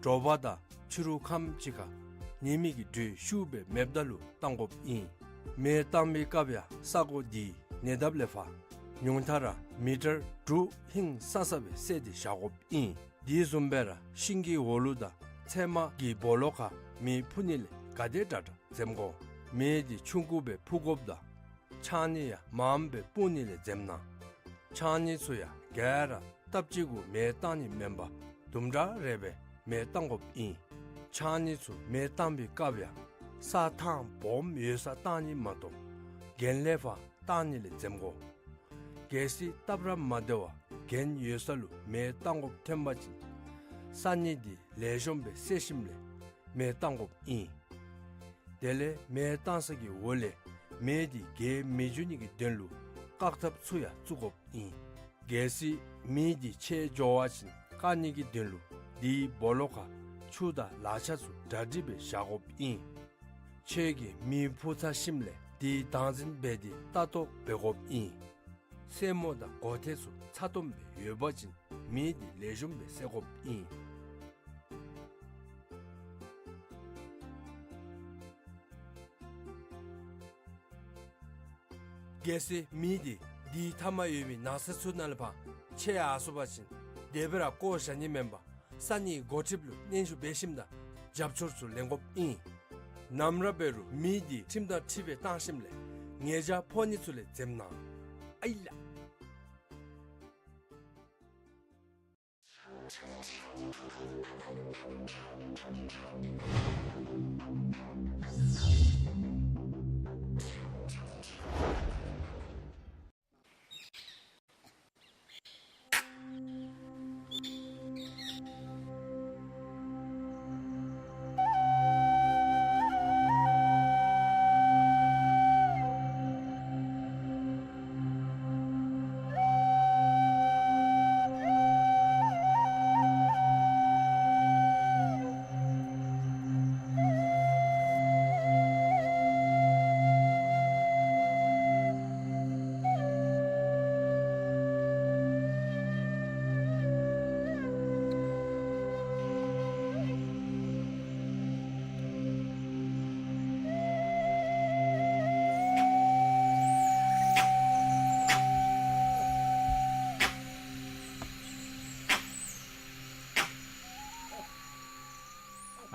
དྲོ་པ་དང་ཕྱི་རུ་ཁམས་ཅིག་ཁར་ཉི་མའི་གི་དྲོད་ཤུགས་སྦེ་མེདཔ་ད་ལུ་བཏང་དགོཔ་ཨིན། མེ་བཏང་པའི་སྐབས་ཡང་ས་གོ་འདི་ཉེ་འདབས་ལས་ཕར་ཉུང་མཐའ་ར་མི་ཊར་དྲུག་ཧིང་སང་ས་སྦེ་བསལ་ཏེ་བཞག་དགོཔ་ཨིན། དེ་བཟུམ་སྦེ་ར་ཤིང་གི་འོག་ལུ་དང་ཚལ་མ་གི་སྦོ་ལོགས་ཁར་མེ་འཕུ་ནི་ལས་ག་དེ་དྲག་དྲག་འཛེམ་དགོ། མེ་འདི་ཆུང་ཀུ་སྦེ་འཕུ་དགོཔ་དང་ཕྱགས་སྙིགས་ཡང་མངམ་སྦེ་སྤུངས་ནི་ལས་འཛེམ་གནང་། ཕྱགས་སྙིགས་ཚུ་ཡང་ག་ར་སྟབས་གཅིག་གུ་མེ་བཏང་ནི་མེན་པར་དུམ་གྲ་རེ་སྦེ་མེ་བཏང་དགོཔ་ཨིན། ཕྱགས་སྙིགས་ཚུ་མེ་བཏང་པའི་སྐབས་ཡང་ས་ཐང་སྦོམ་ཡོད་སར་བཏང་ནི་མ་གཏོགས་གྱེན་ལས་ཕར་བཏང་ནི་ལས་འཛེམ་དགོ། གལ་སྲིད་སྟབས་ར་མ་བདེ་བར་གྱེན་ཡོད་ས་ལུ་མེ་བཏང་དགོཔ་ཐོན་པ་ཅིན་ས་སྙིགས་འདི་ལེགས་ཤོམ་སྦེ་བསལ་ཞིནམ་ལས་མེ་བཏང་དགོཔ་ཨིན། དེ་ལས་མེ་བཏང་ས་གི་འོག་ལས་མེ་འདི་རྒྱས་མི་འགྱོ་ནི་གི་དོན་ལུ་བཀག་ཐབས་ཚུ་ཡང་བཙུགས་དགོཔ་ཨིན། གལ་སྲིད་མེ་འདི་ཆད་འགྱོ་བ་ཅིན་བཀག་ནི་གི་དོན་ལུ་དེའི་སྦོ་ལོགས་ཁར་ཆུ་དང་ལག་ཆ་ཚུ་གྲ་སྒྲིག་སྦེ་བཞག་དགོཔ་ཨིན། ཁྱོད་ཀྱིས་མེ་འཕུ་ཚར་ཞིནམ་ལས་དེའི་བདག་འཛིན་འབད་དེ་ལྟ་རྟོག་འབད་དགོཔ་ཨིན། སེན་མོ་དང་མགོ་ཐེད་ཚུ་ཚ་ཏོམ་སྦེ་ཡོད་པ་ཅིན་མེ་འདི་ལེགས་ཤོམ་སྦེ་བསད་དགོཔ་ཨིན། གལ་སྲིད་མེ་འདི་དེའི་མཐའ་མར་ཡོད་པའི་ནགས་ཚལ་ཚུ་ནང་ལས་ཕར་ཆད་ཡར་སོང་པ་ཅིན་དེ་སྦེ་ར་བཀོ་བཞག་ནི་མེན་པར་ས་གནས་འགོ་ཁྲིདཔ་ལུ་སྙན་ཞུ་འབད་ཞིནམ་དང་རྒྱབ་སྐྱོར་ཚུ་ལེན་དགོཔ་ཨིན། ནམ་ར་འབད་རུང་མེ་འདི་ཁྲིམས་དང་འཁྲིལ་སྦེ་བཏང་ཞིནམ་ལས་ཉེས་བྱ་ཕོག་ནི་ཚུ་ལས་འཛེམ་གནང་། ཨའི་ལགས།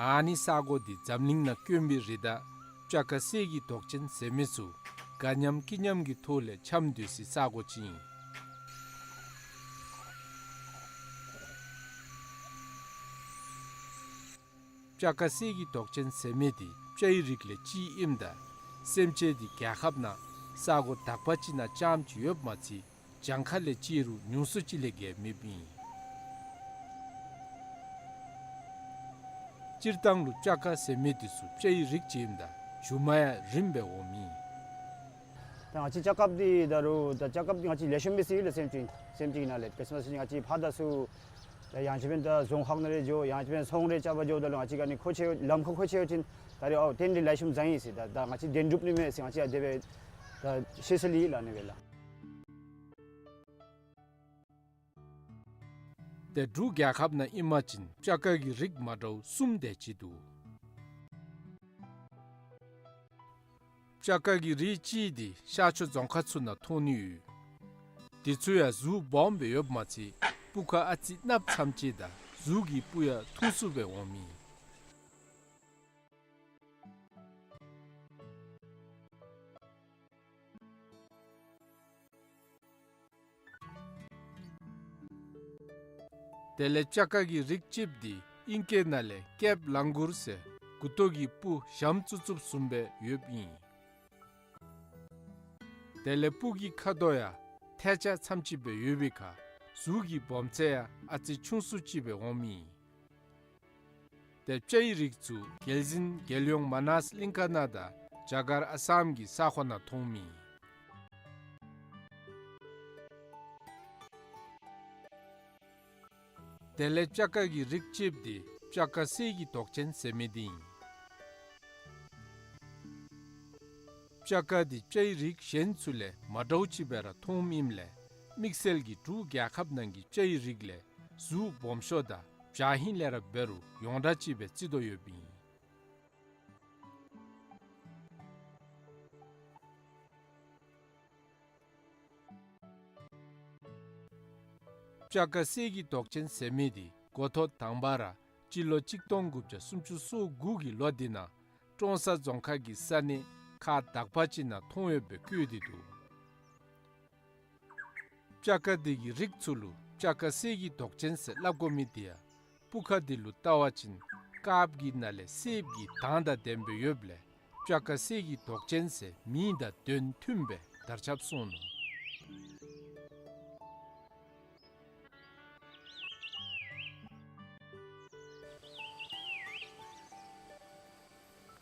ཨ་ནི་ས་གོ་འདི་འཛམ་གླིང་ནང་དཀོན་པའི་རི་དྭགས་སྤྱ་ཀ་གསེར་གྱི་མདོག་ཅན་ཟེར་མི་ཚུ་དགའ་ཉམས་སྐྱིད་ཉམས་ཀྱི་ཐོག་ལས་འཁྱམས་སྡོད་སའི་ས་གོ་ཅིག་ཨིན། སྤྱ་ཀ་གསེར་གྱི་མདོག་ཅན་ཟེར་མི་འདི་སྤྱའི་རིགས་ལས་གཅིག་ཨིནམ་ད་སེམས་ཅན་འདི་རྒྱལ་ཁབ་ནང་ས་གོ་དག་པ་ཅིག་ནང་རྐྱངམ་ཅིག་ཡོདཔ་མ་ཚད་གྱངས་ཁ་ལས་བརྩིས་རུང་ཉུང་སུ་ཅིག་ལས་བརྒལ་མེདཔ་ཨིན། སྤྱིར་བཏང་ལུ་སྤྱ་ཀ་ཟེར་མི་འདི་ཚུ་སྤྱའི་རིགས་ཅིག་ཨིནམ་ད་རྒྱུ་མ་ཡང་རིངམོ་སྦེ་འོངམ་ཨིན། ད་ང་བཅས་སྤྱ་ཀ་འདི་ད་རུང་ད་སྤྱ་ཀ་འདི་ང་བཅས་ལེགས་ཤོམ་སྦེ་ཟེར་ལགས། སེམས་ཅན་སེམས་ཅན་ནང་ལས་ཁ་ཙ་ང་བཅས་ཕར་ད་ཚུར་ད་ཡང་ཅིན་ཕན་ད་རྫོང་ཁག་ནང་རེ་འགྱོ་ཡང་ཅིན་ཕན་ཚོང་རེ་རྐྱབ་པར་འགྱོཝ་ད་ལུ་ང་བཅས་ག་ནི་མཁོ་ཆེ་ལམ་ཁར་མཁོ་ཆེ་ཡོད་ཅིན་ད་རེས་ཨའོ་ཏེ་འདི་ལེགས་ཤོམ་བཟའ་ཡི་ཟེར་ད་ད་ང་བཅས་དོན་གྲུབ་ནི་མས་ཟེར་ང་བཅས་ཡང་དེ་སྦེ་ད་ཤེས་ས་ལི་ལགས་ཨ་ནི་སྦེ་ལགས། ཏེ་འབྲུག་རྒྱལ་ཁབ་ནང་ཨིན་པ་ཅིན་སྤྱ་ཀ་གི་རིགས་མ་འདྲཝ་གསུམ་དེ་ཅིག་འདུག། སྤྱ་ཀ་གི་རིགས་གཅིག་འདི་ཤར་ཕྱོགས་རྫོང་ཁག་ཚུ་ནང་མཐོང་ནི་ཡོད། དེ་ཚུ་ཡང་གཟུགས་སྦོམ་སྦེ་ཡོདཔ་མ་ཚད་སྤུ་ཁ་ཨ་ཙི་གནགཔོ་ཙམ་ཅིག་དང་གཟུགས་ཀྱི་སྤུ་ཡང་ཐུང་སུ་སྦེ་འོངམ་ཨིན། དེ་ལས་སྤྱ་དཀར་གྱི་རིགས་གཅིགཔོ་འདི་ཨིང་སྐད་ནང་ལས་ཀེབ་ལང་གུར་ཟེར་མགུ་ཏོ་གི་སྤུ་ཞྭམོ་བཙུགས་བཙུགསཔ་བཟུམ་སྦེ་ཡོདཔ་ཨིན། དེ་ལས་སྤུ་གི་ཁ་དོག་ཡང་ཐལ་ཆགས་ཙམ་ཅིག་སྦེ་ཡོད་པའི་ཁར་གཟུགས་ཀྱི་སྦོམ་ཚད་ཡང་ཨ་ཙི་ཆུང་སུ་ཅིག་སྦེ་འོངམ་ཨིན། དེ་སྤྱའི་རིགས་ཚུ་རྒྱལ་བཞིན་རྒྱལ་ཡོངས་མ་ནཱས་གླིང་ཁ་ནང་དང་རྒྱ་གར་ཨ་སམ་གྱི་ས་ཁོངས་ནང་མཐོངམ་ཨིན། དེ་ལས་སྤྱ་དཀར་གྱི་རིགས་གཅིགཔོ་འདི་སྤྱ་དཀར་གསེར་གྱི་མདོག་ཅན་ཟེར་མི་འདི་ཨིན། སྤྱ་དཀར་འདི་སྤྱའི་རིགས་གཞན་ཚུ་ལས་མ་འདྲཝ་ཅིག་སྦེ་ར་མཐོངམ་ཨིནམ་ལས་དམིགས་བསལ་གྱིས་འབྲུག་རྒྱལ་ཁབ་ནང་གི་སྤྱའི་རིགས་ལས་གཟུགས་སྦོམ་ཤོས་དང་བྱ་ཧིང་ལས་ར་འབད་རུང་ཡོངས་གྲགས་ཅིག་སྦེ་བརྩི་དོ་ཡོདཔ་ཨིན། སྤྱ་དཀར་གསེར་གྱི་མདོག་ཅན་ཟེར་མི་འདི་འགོ་ཐོག་དང་པ་ར་སྤྱི་ལོ་གཅིག་སྟོང་དགུ་བརྒྱ་སུམ་ཅུ་སོ་དགུ་གི་ལོ་འདི་ནང་ཀྲོང་གསར་རྫོང་ཁག་གི་ས་གནས་ཁག་དག་པ་ཅིག་ནང་མཐོང་ཡོདཔ་སྦེ་བཀོད་དེ་འདུག། སྤྱ་དཀར་འདི་གི་རིགས་ཚུ་ལུ་སྤྱ་དཀར་གསེར་གྱི་མདོག་ཅན་ཟེར་སླབ་དགོ་མི་འདི་ཡང་སྤུ་ཁ་འདི་ལུ་བལྟ་བ་ཅིན་དཀརཔོ་གི་ནང་ལས་སེརཔོ་གི་མདངས་དང་ལྡནམ་སྦེ་ཡོདཔ་ལས་སྤྱ་དཀར་གསེར་གྱི་མདོག་ཅན་ཟེར་མིང་དང་དོན་མཐུནམ་སྦེ་དར་ཁྱབ་སོང་ནུག།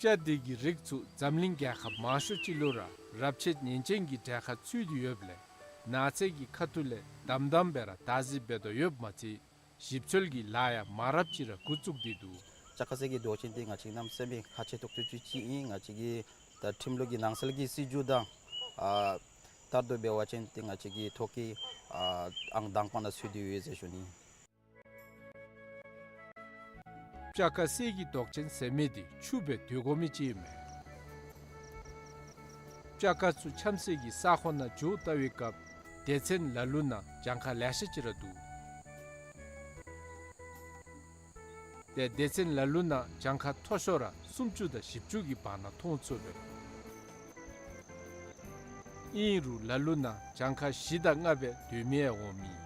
སྤྱ་འདི་གི་རིགས་ཚུ་འཛམ་གླིང་རྒྱལ་ཁབ་མང་ཤོས་ཅིག་ལུ་ར་རབས་ཆད་ཉེན་ཅན་གྱི་གྲལ་ཁར་ཚུད་དེ་ཡོདཔ་ལས་ནགས་ཚལ་གྱི་ཁ་ཐུག་ལས་དམ་དམ་སྦེ་ར་བདག་འཛིན་འབད་དོ་ཡོདཔ་མ་ཚད་ཞིབ་འཚོལ་གྱི་ལཱ་ཡང་མང་རབས་ཅིག་ར་འགོ་བཙུགས་ཏེ་འདུག། སྤྱ་དཀར་གསེར་གྱི་མདོག་ཅན་འདི་ང་བཅས་གནམ་མེད་ས་མེད་ཁག་ཆེ་ཏོག་ཏོ་ཅིག་ཨིན། ང་བཅས་ཀྱི་ད་ཁྲིམས་ལུགས་ཀྱི་ནང་གསལ་གྱི་སྲིད་བྱུས་དང་ཨ་ལྟར་དུ་འབད་བ་ཅིན་ཏེ་ང་བཅས་ཀྱི་ཐོག་ཀྱི་ཨ་ཨང་དང་པ་ནང་ཚུད་དེ་ཡོད་ཟེར་ཞུ་ནི། སྤྱ་དཀར་གསེར་གྱི་མདོག་ཅན་ཟེར་མི་འདི་ཕྱུགཔོ་སྦེ་སྡོད་དགོ་མི་ཅིག་ཨིན་མས། སྤྱ་དཀར་ཚུ་འཁྱམ་སའི་གི་ས་ཁོངས་ནང་འགྱོ་བལྟ་བའི་སྐབས་སྡེ་ཚན་ལ་ལུ་ནང་གྱངས་ཁ་ལེ་ཤ་ཅིག་ར་འདུག། ཏེ་སྡེ་ཚན་ལ་ལུ་ནང་གྱངས་ཁ་མཐོ་ཤོས་ར་སུམ་ཅུ་དང་བཞི་བཅུ་གི་བར་ན་མཐོང་ཚུགས་པས། ཨིན་རུང་ལ་ལུ་ནང་གྱངས་ཁ་བཞི་དང་ལྔ་སྦེ་སྡོད་མི་ཡང་འོང་མི།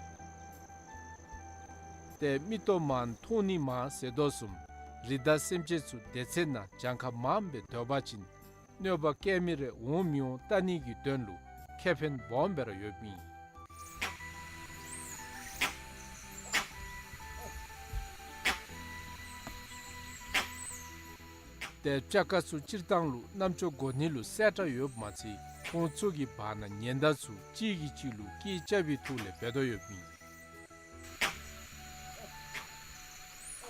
ཏེ་མིག་ཏོ་མང་མཐོང་ནི་མང་ཟེར་དོ་བཟུམ་རི་དྭགས་སེམས་ཅན་ཚུ་སྡེ་ཚན་ནང་གྱངས་ཁ་མངམ་སྦེ་སྡོད་པ་ཅིན་གནོད་པ་བཀལ་མི་རེ་འོང་མི་འོང་བལྟ་ནི་གི་དོན་ལུ་ཁེ་ཕན་སྦོམ་སྦེ་ར་ཡོདཔ་ཨིན། ཏེ་སྤྱ་དཀར་ཚུ་སྤྱིར་བཏང་ལུ་རྣམ་ཅོ་གོ་ནི་ལུ་གསལ་དྲགས་ཡོདཔ་མ་ཚད་ཁོང་ཚུ་གི་བར་ན་ཉེན་བརྡ་ཚུ་གཅིག་གིས་གཅིག་ལུ་སྐད་རྐྱབ་པའི་ཐོག་ལས་འབད་དོ་ཡོདཔ་ཨིན།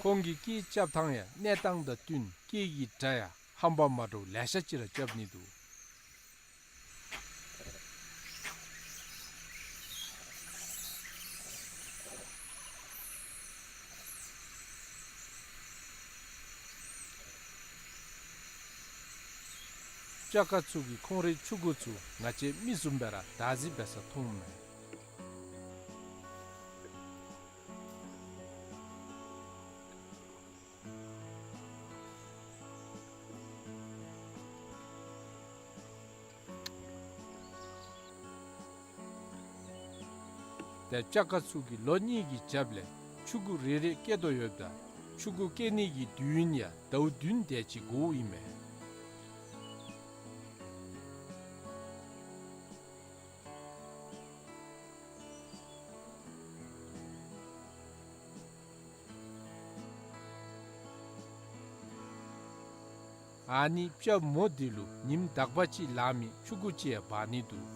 ཁོང་གི་སྐད་རྐྱབ་ཐངས་ཡང་གནས་སྟངས་དང་བསྟུན་སྐད་ཀྱི་སྒྲ་ཡང་ཧམ་པ་མ་འདྲཝ་ལེ་ཤ་ཅིག་ར་རྐྱབ་ནི་འདུག། སྤྱ་དཀར་ཚུ་གིས་ཁོང་རའི་ཕྱུ་གུ་ཚུ་ང་བཅས་མི་བཟུམ་སྦེ་ར་བདག་འཛིན་འབད་ས་མཐོངམ་མས། ཏེ་སྤྱ་དཀར་ཚུ་གིས་ལོ་གཉིས་ཀྱི་རྒྱབ་ལས་ཕྱུ་གུ་རེ་རེ་སྐྱེ་དོ་ཡོདཔ་ད་ཕྱུ་གུ་སྐྱེ་ནི་གི་དུས་ཡུན་ཡང་ཟླཝ་བདུན་དེ་ཅིག་འགོརཝ་ཨིན་མས། ཨ་ནི་སྤྱ་མོ་འདི་ལུ་ཉིནམ་དག་པ་ཅིག་ལང་མི་ཕྱུ་གུ་ཅིག་ཡང་འབག་ནི་འདུག།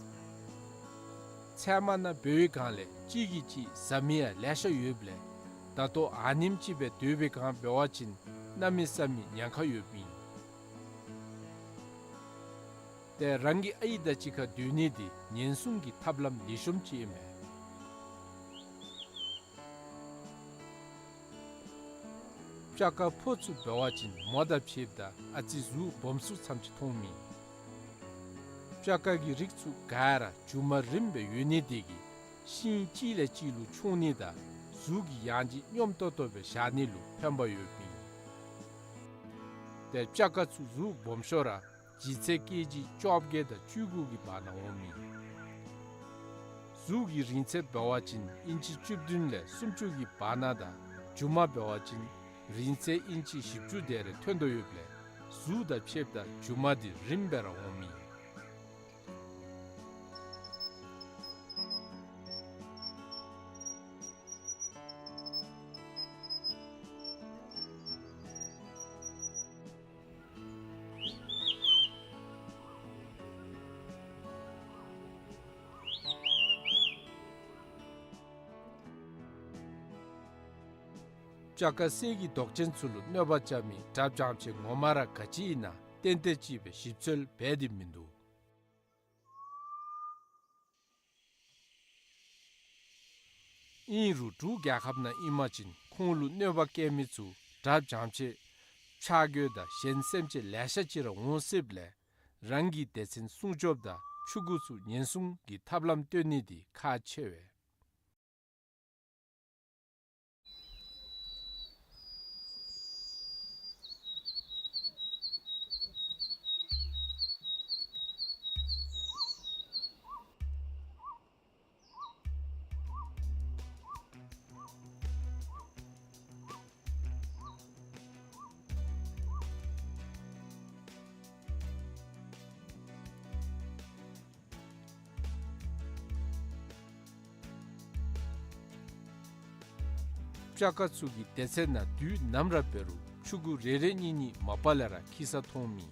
ཚལ་མ་ནང་འབད་བའི་སྒང་ལས་གཅིག་གིས་གཅིག་ཟ་མི་ཡང་ལེ་ཤ་ཡོདཔ་ལས་ད་ལྟོ་ཨ་ནེམ་ཅིག་སྦེ་སྡོད་པའི་སྒང་འབད་བ་ཅིན་གནམ་མེད་ས་མེད་ཉེན་ཁ་ཡོདཔ་ཨིན། ཏེ་རང་གི་ཨའི་དང་གཅིག་ཁར་སྡོད་ནི་འདི་ཉེན་སྲུང་གི་ཐབས་ལམ་ལེགས་ཤོམ་ཅིག་ཨིན་མས། སྤྱ་དཀར་ཕོ་ཚུ་འབད་བ་ཅིན་མོ་དང་ཕྱདཔ་ད་ཨ་ཙི་གཟུགས་སྦོམ་སུ་ཙམ་ཅིག་མཐོང་མི། སྤྱ་དཀར་གྱི་རིགས་ཚུ་ག་ར་མཇུག་མ་རིངམ་སྦེ་ཡོད་ནི་དེ་གིས་ཤིང་གཅིག་ལས་གཅིག་ལུ་མཆོང་ནི་དང་གཟུགས་ཀྱི་ཡང་ལྗིད་སྙོམས་ཏོག་ཏོ་སྦེ་བཞག་ནི་ལུ་ཕན་པ་ཡོདཔ་ཨིན། ཏེ་སྤྱ་དཀར་ཚུ་གཟུགས་སྦོམ་ཤོས་ར་ལྗིད་ཚད་ཀེ་ཇི་བཅོ་བརྒྱད་དང་བཅུ་དགུ་གི་བར་ན་འོང་མི། གཟུགས་ཀྱི་རིང་ཚད་འབད་བ་ཅིན་ཨིན་ཅི་བཅུ་བདུན་ལས་སུམ་ཅུ་གི་བར་ན་དང་མཇུག་མ་འབད་བ་ཅིན་རིང་ཚད་ཨིན་ཅི་བཞི་བཅུ་དེ་རེ་ཐོན་དོ་ཡོདཔ་ལས་གཟུགས་དང་ཕྱདཔ་ད་མཇུག་མ་འདི་རིངམ་སྦེ་ར་འོང་མི་ཨིན། སྤྱ་དཀར་གསེར་གྱི་མདོག་ཅན་ཚུ་ལུ་གནོད་པ་རྐྱབ་མི་དྲགཔ་ལྗང་ཕྱེ་ངོ་མ་ར་ག་ཅི་ཨིན་ན་ཏན་ཏན་ཅིག་སྦེ་ཞིབ་འཚོལ་འབད་དེ་མིན་འདུག། ཨིན་རུང་འབྲུག་རྒྱལ་ཁབ་ནང་ཨིན་པ་ཅིན་ཁོང་ལུ་གནོད་པ་བཀལ་མི་ཚུ་དྲགཔ་ལྗང་ཕྱེ་ཆག་སྒོ་དང་གཞན་སེམས་ཅན་ལེ་ཤ་ཅིག་ར་འོང་སྲིདཔ་ལས་རང་གི་སྡེ་ཚན་སྲུང་སྐྱོབ་དང་ཕྲུ་གུ་ཚུ་ཉེན་སྲུང་གི་ཐབས་ལམ་སྟོན་ནི་འདི་ཁག་ཆེ་བས། སྤྱ་དཀར་ཚུ་གི་སྡེ་ཚན་ནང་དུས་ནམ་ར་འབད་རུང་ཕྲུ་གུ་རེ་རེ་གཉིས་གཉིས་མ་པ་ལས་ར་འཁྱིད་ས་མཐོང་མི།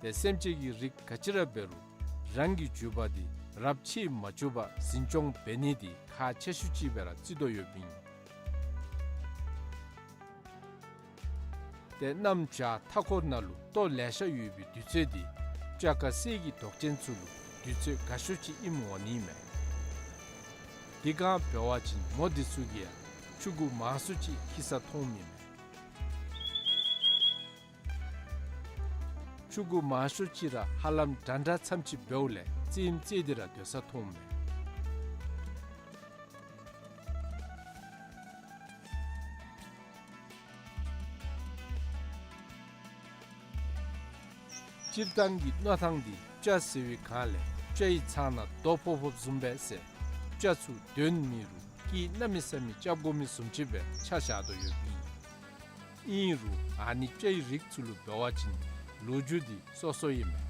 ཏེ་སེམས་ཅན་གྱི་རིགས་ག་ཅི་ར་འབད་རུང་རང་གི་རྒྱུད་པ་འདི་རབས་ཕྱེད་མ་བཅུ་བར་འཛིན་སྐྱོང་འབད་ནི་འདི་ཁག་ཆེ་ཤོས་ཅིག་སྦེ་ར་བརྩི་དོ་ཡོདཔ་ཨིན། ཏེ་གནམ་བྱཱར་མཐའ་འཁོར་ནང་ལུ་ལྟོ་ལེ་ཤ་ཡོད་པའི་དུས་ཚོད་འདི་སྤྱ་དཀར་གསེར་གྱི་མདོག་ཅན་ཚུ་ལུ་དུས་ཚོད་དགའ་ཤོས་ཅིག་ཨིནམ་འོང་ནི་མས། དེ་སྒང་འབད་བ་ཅིན་མོ་འདི་ཚུ་གིས་ཡང་ཕྲུ་གུ་མང་སུ་ཅིག་འཁྱིད་ས་མཐོང་མི་མས། ཕྲུ་གུ་མང་ཤོས་ཅིག་ར་ཧ་ལམ་འདྲ་འདྲ་ཙམ་ཅིག་འབདཝ་ལས་རྩེདམོ་རྩེ་སྟེ་ར་སྡོད་ས་མཐོང་མས། སྤྱིར་བཏང་གི་མནོ་ཐངས་འདི་སྤྱ་ཟེར་བའི་སྒང་ལས་སྤྱའི་ཚང་ནང་རྡོ་ཕོག་ཕོགཔ་བཟུམ་སྦེ་ཟེར་སྤྱ་ཚུ་གདོན་མེད་རུང་སྐད་གནམ་མེད་ས་མེད་རྐྱབ་དགོ་མི་བཟུམ་ཅིག་སྦེ་ཆ་བཞག་དོ་ཡོདཔ་ཨིན། ཨིན་རུང་ཨ་ནི་སྤྱའི་རིགས་ཚུ་ལུ་འབད་བ་ཅིན་ལོ་རྒྱུས་འདི་སོ་སོ་ཨིན་མས།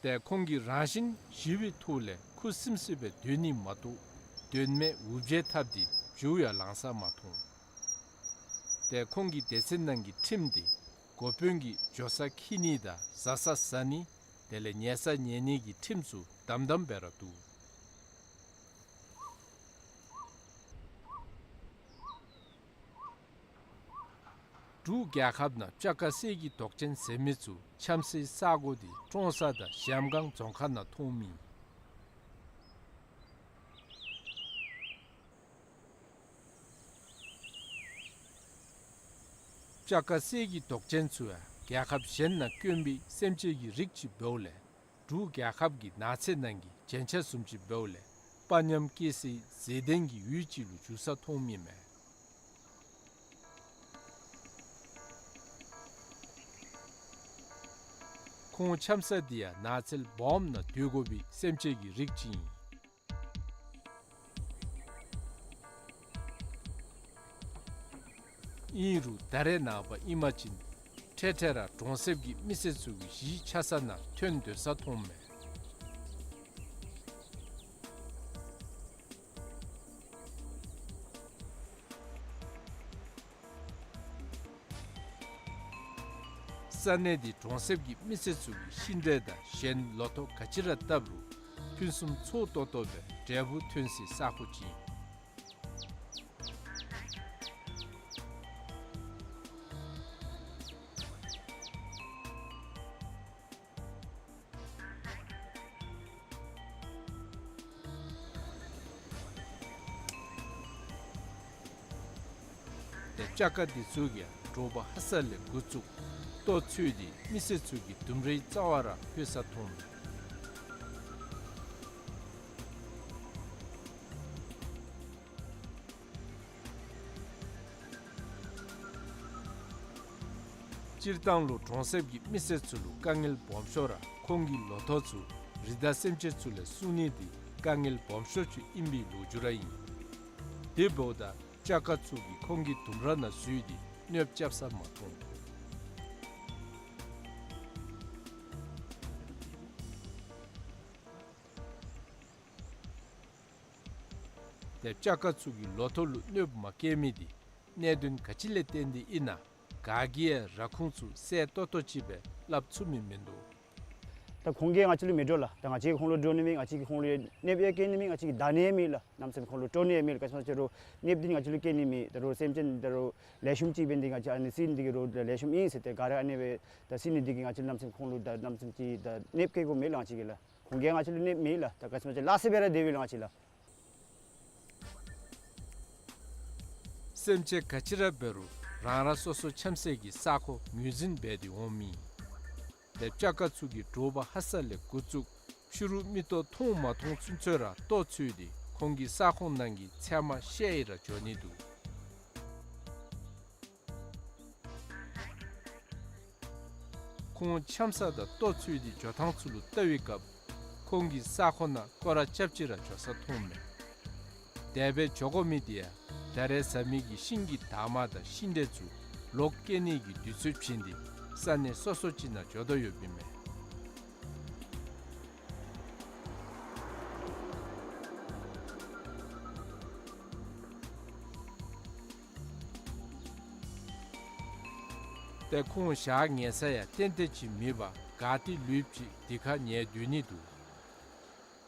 ཏེ་ཁོང་གི་རང་བཞིན་ཞི་བའི་ཐོག་ལས་ཁུ་སིམ་སིམ་སྦེ་སྡོད་ནི་མ་གཏོགས་དོན་མེད་འུར་བྱེལ་འཐབ་སྟེ་རྒྱུ་ཡང་ལང་ས་མ་མཐོང་། ཏེ་ཁོང་གི་སྡེ་ཚན་ནང་གི་ཁྲིམས་འདི་འགོ་དཔོན་གྱིས་འགྱོ་ས་འཁྱིད་ནི་དང་བཟའ་ས་བཟའ་ནི་དེ་ལས་ཉལ་ས་ཉལ་ནི་གི་ཁྲིམས་ཚུ་དམ་དམ་སྦེ་ར་འདུག། འབྲུག་རྒྱལ་ཁབ་ནང་སྤྱ་དཀར་གསེར་གྱི་མདོག་ཅན་ཟེར་མི་ཚུ་འཁྱམ་སའི་ས་གོ་འདི་ཀྲོང་གསར་དང་གཞལམ་སྒང་རྫོང་ཁག་ནང་མཐོང་མི། སྤྱ་དཀར་གསེར་གྱི་མདོག་ཅན་ཚུ་ཡང་རྒྱལ་ཁབ་གཞན་ནང་དཀོན་པའི་སེམས་ཅན་གྱི་རིགས་ཅིག་འབདཝ་ལས་འབྲུག་རྒྱལ་ཁབ་ཀྱི་ནགས་ཚལ་ནང་གི་རྒྱན་ཆ་བཟུམ་ཅིག་འབདཝ་ལས་དཔའ་ཉམས་སྐྱེ་སའི་མཛེས་ལྡན་གྱི་ཡུལ་ཅིག་ལུ་འགྱུར་ས་མཐོང་མི་མས། ཁོང་འཁྱམ་ས་འདི་ཡང་ནགས་ཚལ་སྦོམ་ནང་སྡོད་དགོ་པའི་སེམས་ཅན་གྱི་རིགས་ཅིག་ཨིན། ཨིན་རུང་ད་རེས་ནངས་པ་ཨིན་པ་ཅིན་འཕྲལ་འཕྲལ་ར་གྲོང་གསེབ་ཀྱི་མི་སེར་ཚུ་གི་གཞིས་ཆགས་ས་ནང་ཐོན་སྡོད་ས་མཐོང་མས། ས་གནས་འདི་གྲོང་གསེབ་ཀྱི་མི་སེར་ཚུ་གིས་ཤིང་འབྲས་དང་གཞན་ལོ་ཐོག་ག་ཅི་ར་བཏབ་རུང་ཕུན་སུམ་ཚོགས་ཏོག་ཏོ་སྦེ་འབྲས་བུ་ཐོན་སའི་ས་གོ་ཅིག་ཨིན། ཏེ་སྤྱ་དཀར་འདི་ཚུ་གིས་དྲོ་པ་ཧ་སག་ལས་འགོ་བཙུགས་ལྟོ་འཚོལ་ཏེ་མི་སེར་ཚུ་གི་ལྡུམ་རའི་རྩ་བར་ལྷོད་ས་མཐོང་། སྤྱིར་བཏང་ལུ་གྲོང་གསེབ་ཀྱི་མི་སེར་ཚུ་ལུ་དཀའ་ངལ་སྦོམ་ཤོས་ར་ཁོང་གི་ལོ་ཐོག་ཚུ་རི་དྭགས་སེམས་ཅན་ཚུ་ལས་སྲུང་ནི་འདི་དཀའ་ངལ་སྦོམ་ཤོས་ཅིག་ཨིན་པའི་ལོ་རྒྱུས་ར་ཨིན། དེ་འབདཝ་ད་སྤྱ་ཁ་ཚུ་གིས་ཁོང་གི་ལྡུམ་ར་ནང་འཛུལ་ཏེ་གནོདཔ་རྐྱབ་ས་མ་མཐོང་། ཏེ་སྤྱ་ཁ་ཚུ་གིས་ལོ་ཐོག་ལུ་གནོདཔ་མ་བཀལ་མི་འདི་གནད་དོན་ག་ཅི་ལས་བརྟེན་ཏེ་ཨིན་ན་ག་གིས་ཡང་ར་ཁུངས་ཚུ་གསལ་ཏོག་ཏོ་ཅིག་སྦེ་སླབ་ཚུགས་མི་མིན་འདུག། ད་ཁོང་གིས་ང་བཅས་ལུ་མི་འདྲོག་ལགས། ད་ང་བཅས་ཀྱིས་ཁོང་ལུ་འདྲོག་ནི་མེད། ང་བཅས་ཀྱིས་ཁོང་ལུ་གནོདཔ་ཡང་བཀལ་ནི་མེད། ང་བཅས་ཀྱིས་བརྡ་ནི་ཡང་མེད་ལགས། གནམ་མེད་ས་མེད་ཁོང་ལུ་དཀྲོག་ནི་ཡང་མེད་ལགས། ག་ཅི་སྨོ་ཟེར་རུང་གནོདཔ་འདི་ང་བཅས་ལུ་བཀལ་ནི་མེད། ད་རུང་སེམས་ཅན་ད་རུང་ལེགས་ཤོམ་ཅིག་འབད་ནི་འདི་གིས་ང་བཅས་ཨ་ནི་སྲིད་ནི་འདི་གིས་རུང་ལེགས་ཤོམ་ཨིན་ཟེར་ཏེ་ག་ར་ཨ་ནི་སྦེ་ད་སྲིད་ནི་འདི་གིས་ང་བཅས་ལུ་གནམ་མེད་ས་མེད་ཁོང་ལུ་ད་གནམ་མེད་ས་མེད་ཅིག་ད་གནོདཔ་བཀལ་དགོཔ་མེད་ལགས། ང་བཅས་ཀྱིས་ལགས། ཁོང་གིས་ང་བཅས་ལུ་གནོདཔ་མེད་ལགས། ད་ག་ཅི་སྨོ་ཟེར་ལཱ་ཟེར་སྦེ་ར་སྡོད་པས་ལགས་ང་བཅས་ལགས། སེམས་ཅན་ག་ཅི་ར་འབད་རུང་རང་རང་སོ་སོ་འཁྱམ་སའི་གི་ས་ཁོངས་ངོས་འཛིན་འབད་དེ་འོང་མི་ཨིན། ཏེ་སྤྱ་ཁ་ཚུ་གིས་དྲོ་པ་ཧ་སག་ལས་འགོ་བཙུགས་ཕྱི་རུ་མིག་ཏོ་མཐོང་མ་མཐོང་ཚུན་ཚོད་ར་ལྟོ་འཚོལ་ཏེ་ཁོང་གི་ས་ཁོངས་ནང་གི་ཚལ་མ་བཤལ་ཡི་ར་འགྱོ་ནི་འདུག། ཁོང་འཁྱམ་ས་དང་ལྟོ་འཚོལ་ཏེ་འགྱོ་ཐངས་ཚུ་ལུ་བལྟ་བའི་སྐབས་ཁོང་གི་ས་ཁོངས་ནང་སྐོར་ར་རྐྱབ་ཅིག་ར་འགྱོ་ས་མཐོངམ་མས། དེ་སྦེ་འགྱོ་དགོ་མི་འདི་ཡང་ད་རེས་ཟ་མི་གི་ཤིང་གི་འདབ་མ་དང་ཤིང་འབྲས་ཚུ་ལོག་སྐྱེ་ནི་གི་དུས་ཚོད་བྱིན་ཏེ་ས་གནས་སོ་སོ་ཅིག་ནང་འགྱོ་དོ་ཡོདཔ་ཨིན་མས། ཏེ་ཁོང་ཞག་ཉལ་ས་ཡང་ཏན་ཏན་ཅིག་མེད་པར་ག་ཏེ་ལུསཔ་ཅིག་དེ་ཁར་ཉལ་སྡོད་ནི་འདུག།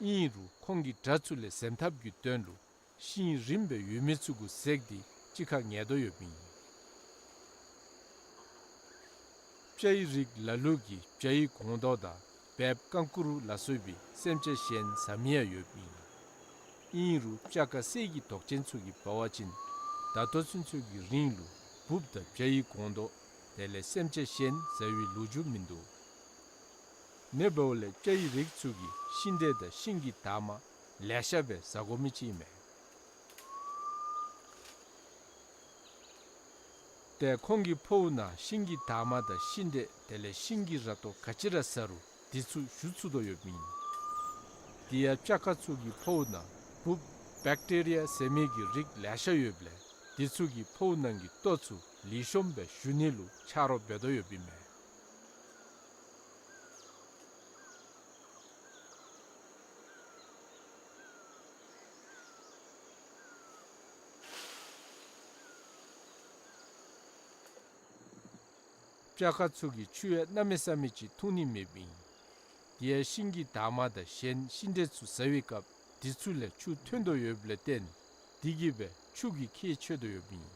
ཨིན་རུང་ཁོང་གིས་དགྲ་ཚུ་ལས་གཟན་ཐབས་ཀྱི་དོན་ལུ་ཤིང་རིངམ་སྦེ་ཡོད་མི་ཚུ་གུ་འཛེགས་ཏེ་གཅིག་ཁར་ཉལ་དོ་ཡོདཔ་ཨིན། སྤྱ་ཡི་རིགས་ལ་ལུ་གིས་བྱ་ཡི་སྒོང་རྡོག་དང་སྦལཔ་རྐང་བཀུར་ལ་སོགས་པའི་སེམས་ཅན་གཞན་ཟ་མི་ཡང་ཡོདཔ་ཨིན། ཨིན་རུང་སྤྱ་ཁ་གསེར་གྱི་མདོག་ཅན་ཚུ་གིས་འབད་བ་ཅིན་ད་ལྟོ་ཚུན་ཚོད་ཀྱི་རིང་ལུ་འབུཔ་དང་བྱ་ཡི་སྒོང་རྡོག་དེ་ལས་སེམས་ཅན་གཞན་ཟ་བའི་ལོ་རྒྱུས་མིན་འདུག། ཨ་ནི་འབདཝ་ལས་སྤྱ་ཡི་རིགས་ཚུ་གིས་ཤིང་འབྲས་དང་ཤིང་གི་འདབ་མ་ལེ་ཤ་སྦེ་ཟ་དགོ་མི་ཅིག་ཨིན་མས། ཏེ་ཁོང་གི་ཕོཝ་ནང་ཤིང་གི་འདབ་མ་དང་ཤིང་འབྲས་དེ་ལས་ཤིང་གི་ར་ཏོ་ག་ཅི་ར་ཟ་རུང་དེ་ཚུ་ཞུ་ཚུགས་དོ་ཡོདཔ་ཨིན། དེ་ཡང་སྤྱ་ཁ་ཚུ་གི་ཕོཝ་ནང་འབུཔ་བེཀ་ཊི་རི་ཡ་ཟེར་མི་གི་རིགས་ལེ་ཤ་ཡོདཔ་ལས་དེ་ཚུ་གིས་ཕོཝ་ནང་གི་ལྟོ་ཚུ་ལེགས་ཤོམ་སྦེ་ཞུ་ནི་ལུ་ཆ་རོགས་འབད་དོ་ཡོདཔ་ཨིན་མས། སྤྱ་ཁ་ཚུ་གིས་ཆུ་ཡང་གནམ་མེད་ས་མེད་ཅིག་འཐུང་ནི་མེདཔ་ཨིན། དེ་ཡང་ཤིང་གི་འདབ་མ་དང་གཞན་ཤིང་འབྲས་ཚུ་ཟ་བའི་སྐབས་དེ་ཚུ་ལས་ཆུ་ཐོན་དོ་ཡོདཔ་ལས་བརྟེན་དེ་གིས་སྦེ་ཆུ་གི་ཁྱད་ཆོད་དོ་ཡོདཔ་ཨིན།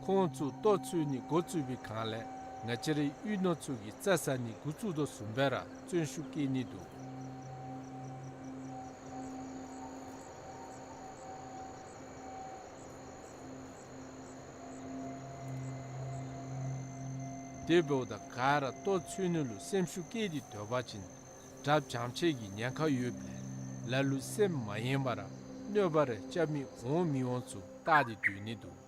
ཁོང་ཚུ་ལྟོ་འཚོལ་ནི་འགོ་བཙུགས་པའི་སྒང་ལས་ང་བཅས་རའི་གཡུས་ནོར་ཚུ་གིས་རྩྭ་ཟ་ནི་འགོ་བཙུགས་དོ་བཟུམ་སྦེ་ར་བརྩོན་ཤུགས་བསྐྱེད་ནི་འདུག། དེ་འབདཝ་ད་ག་ར་ལྟོ་འཚོལ་ནི་ལུ་སེམས་ཤུགས་བསྐྱེད་དེ་སྡོད་པ་ཅིན་དགྲ་བྱང་ཆེ་གི་ཉེན་ཁ་ཡོདཔ་ལས་ལ་ལུ་སེམས་མ་ཡེངས་པར་གནོད་པ་རེ་རྐྱབ་མི་འོང་མི་འོང་ཚུ་བལྟ་སྟེ་སྡོད་ནི་འདུག།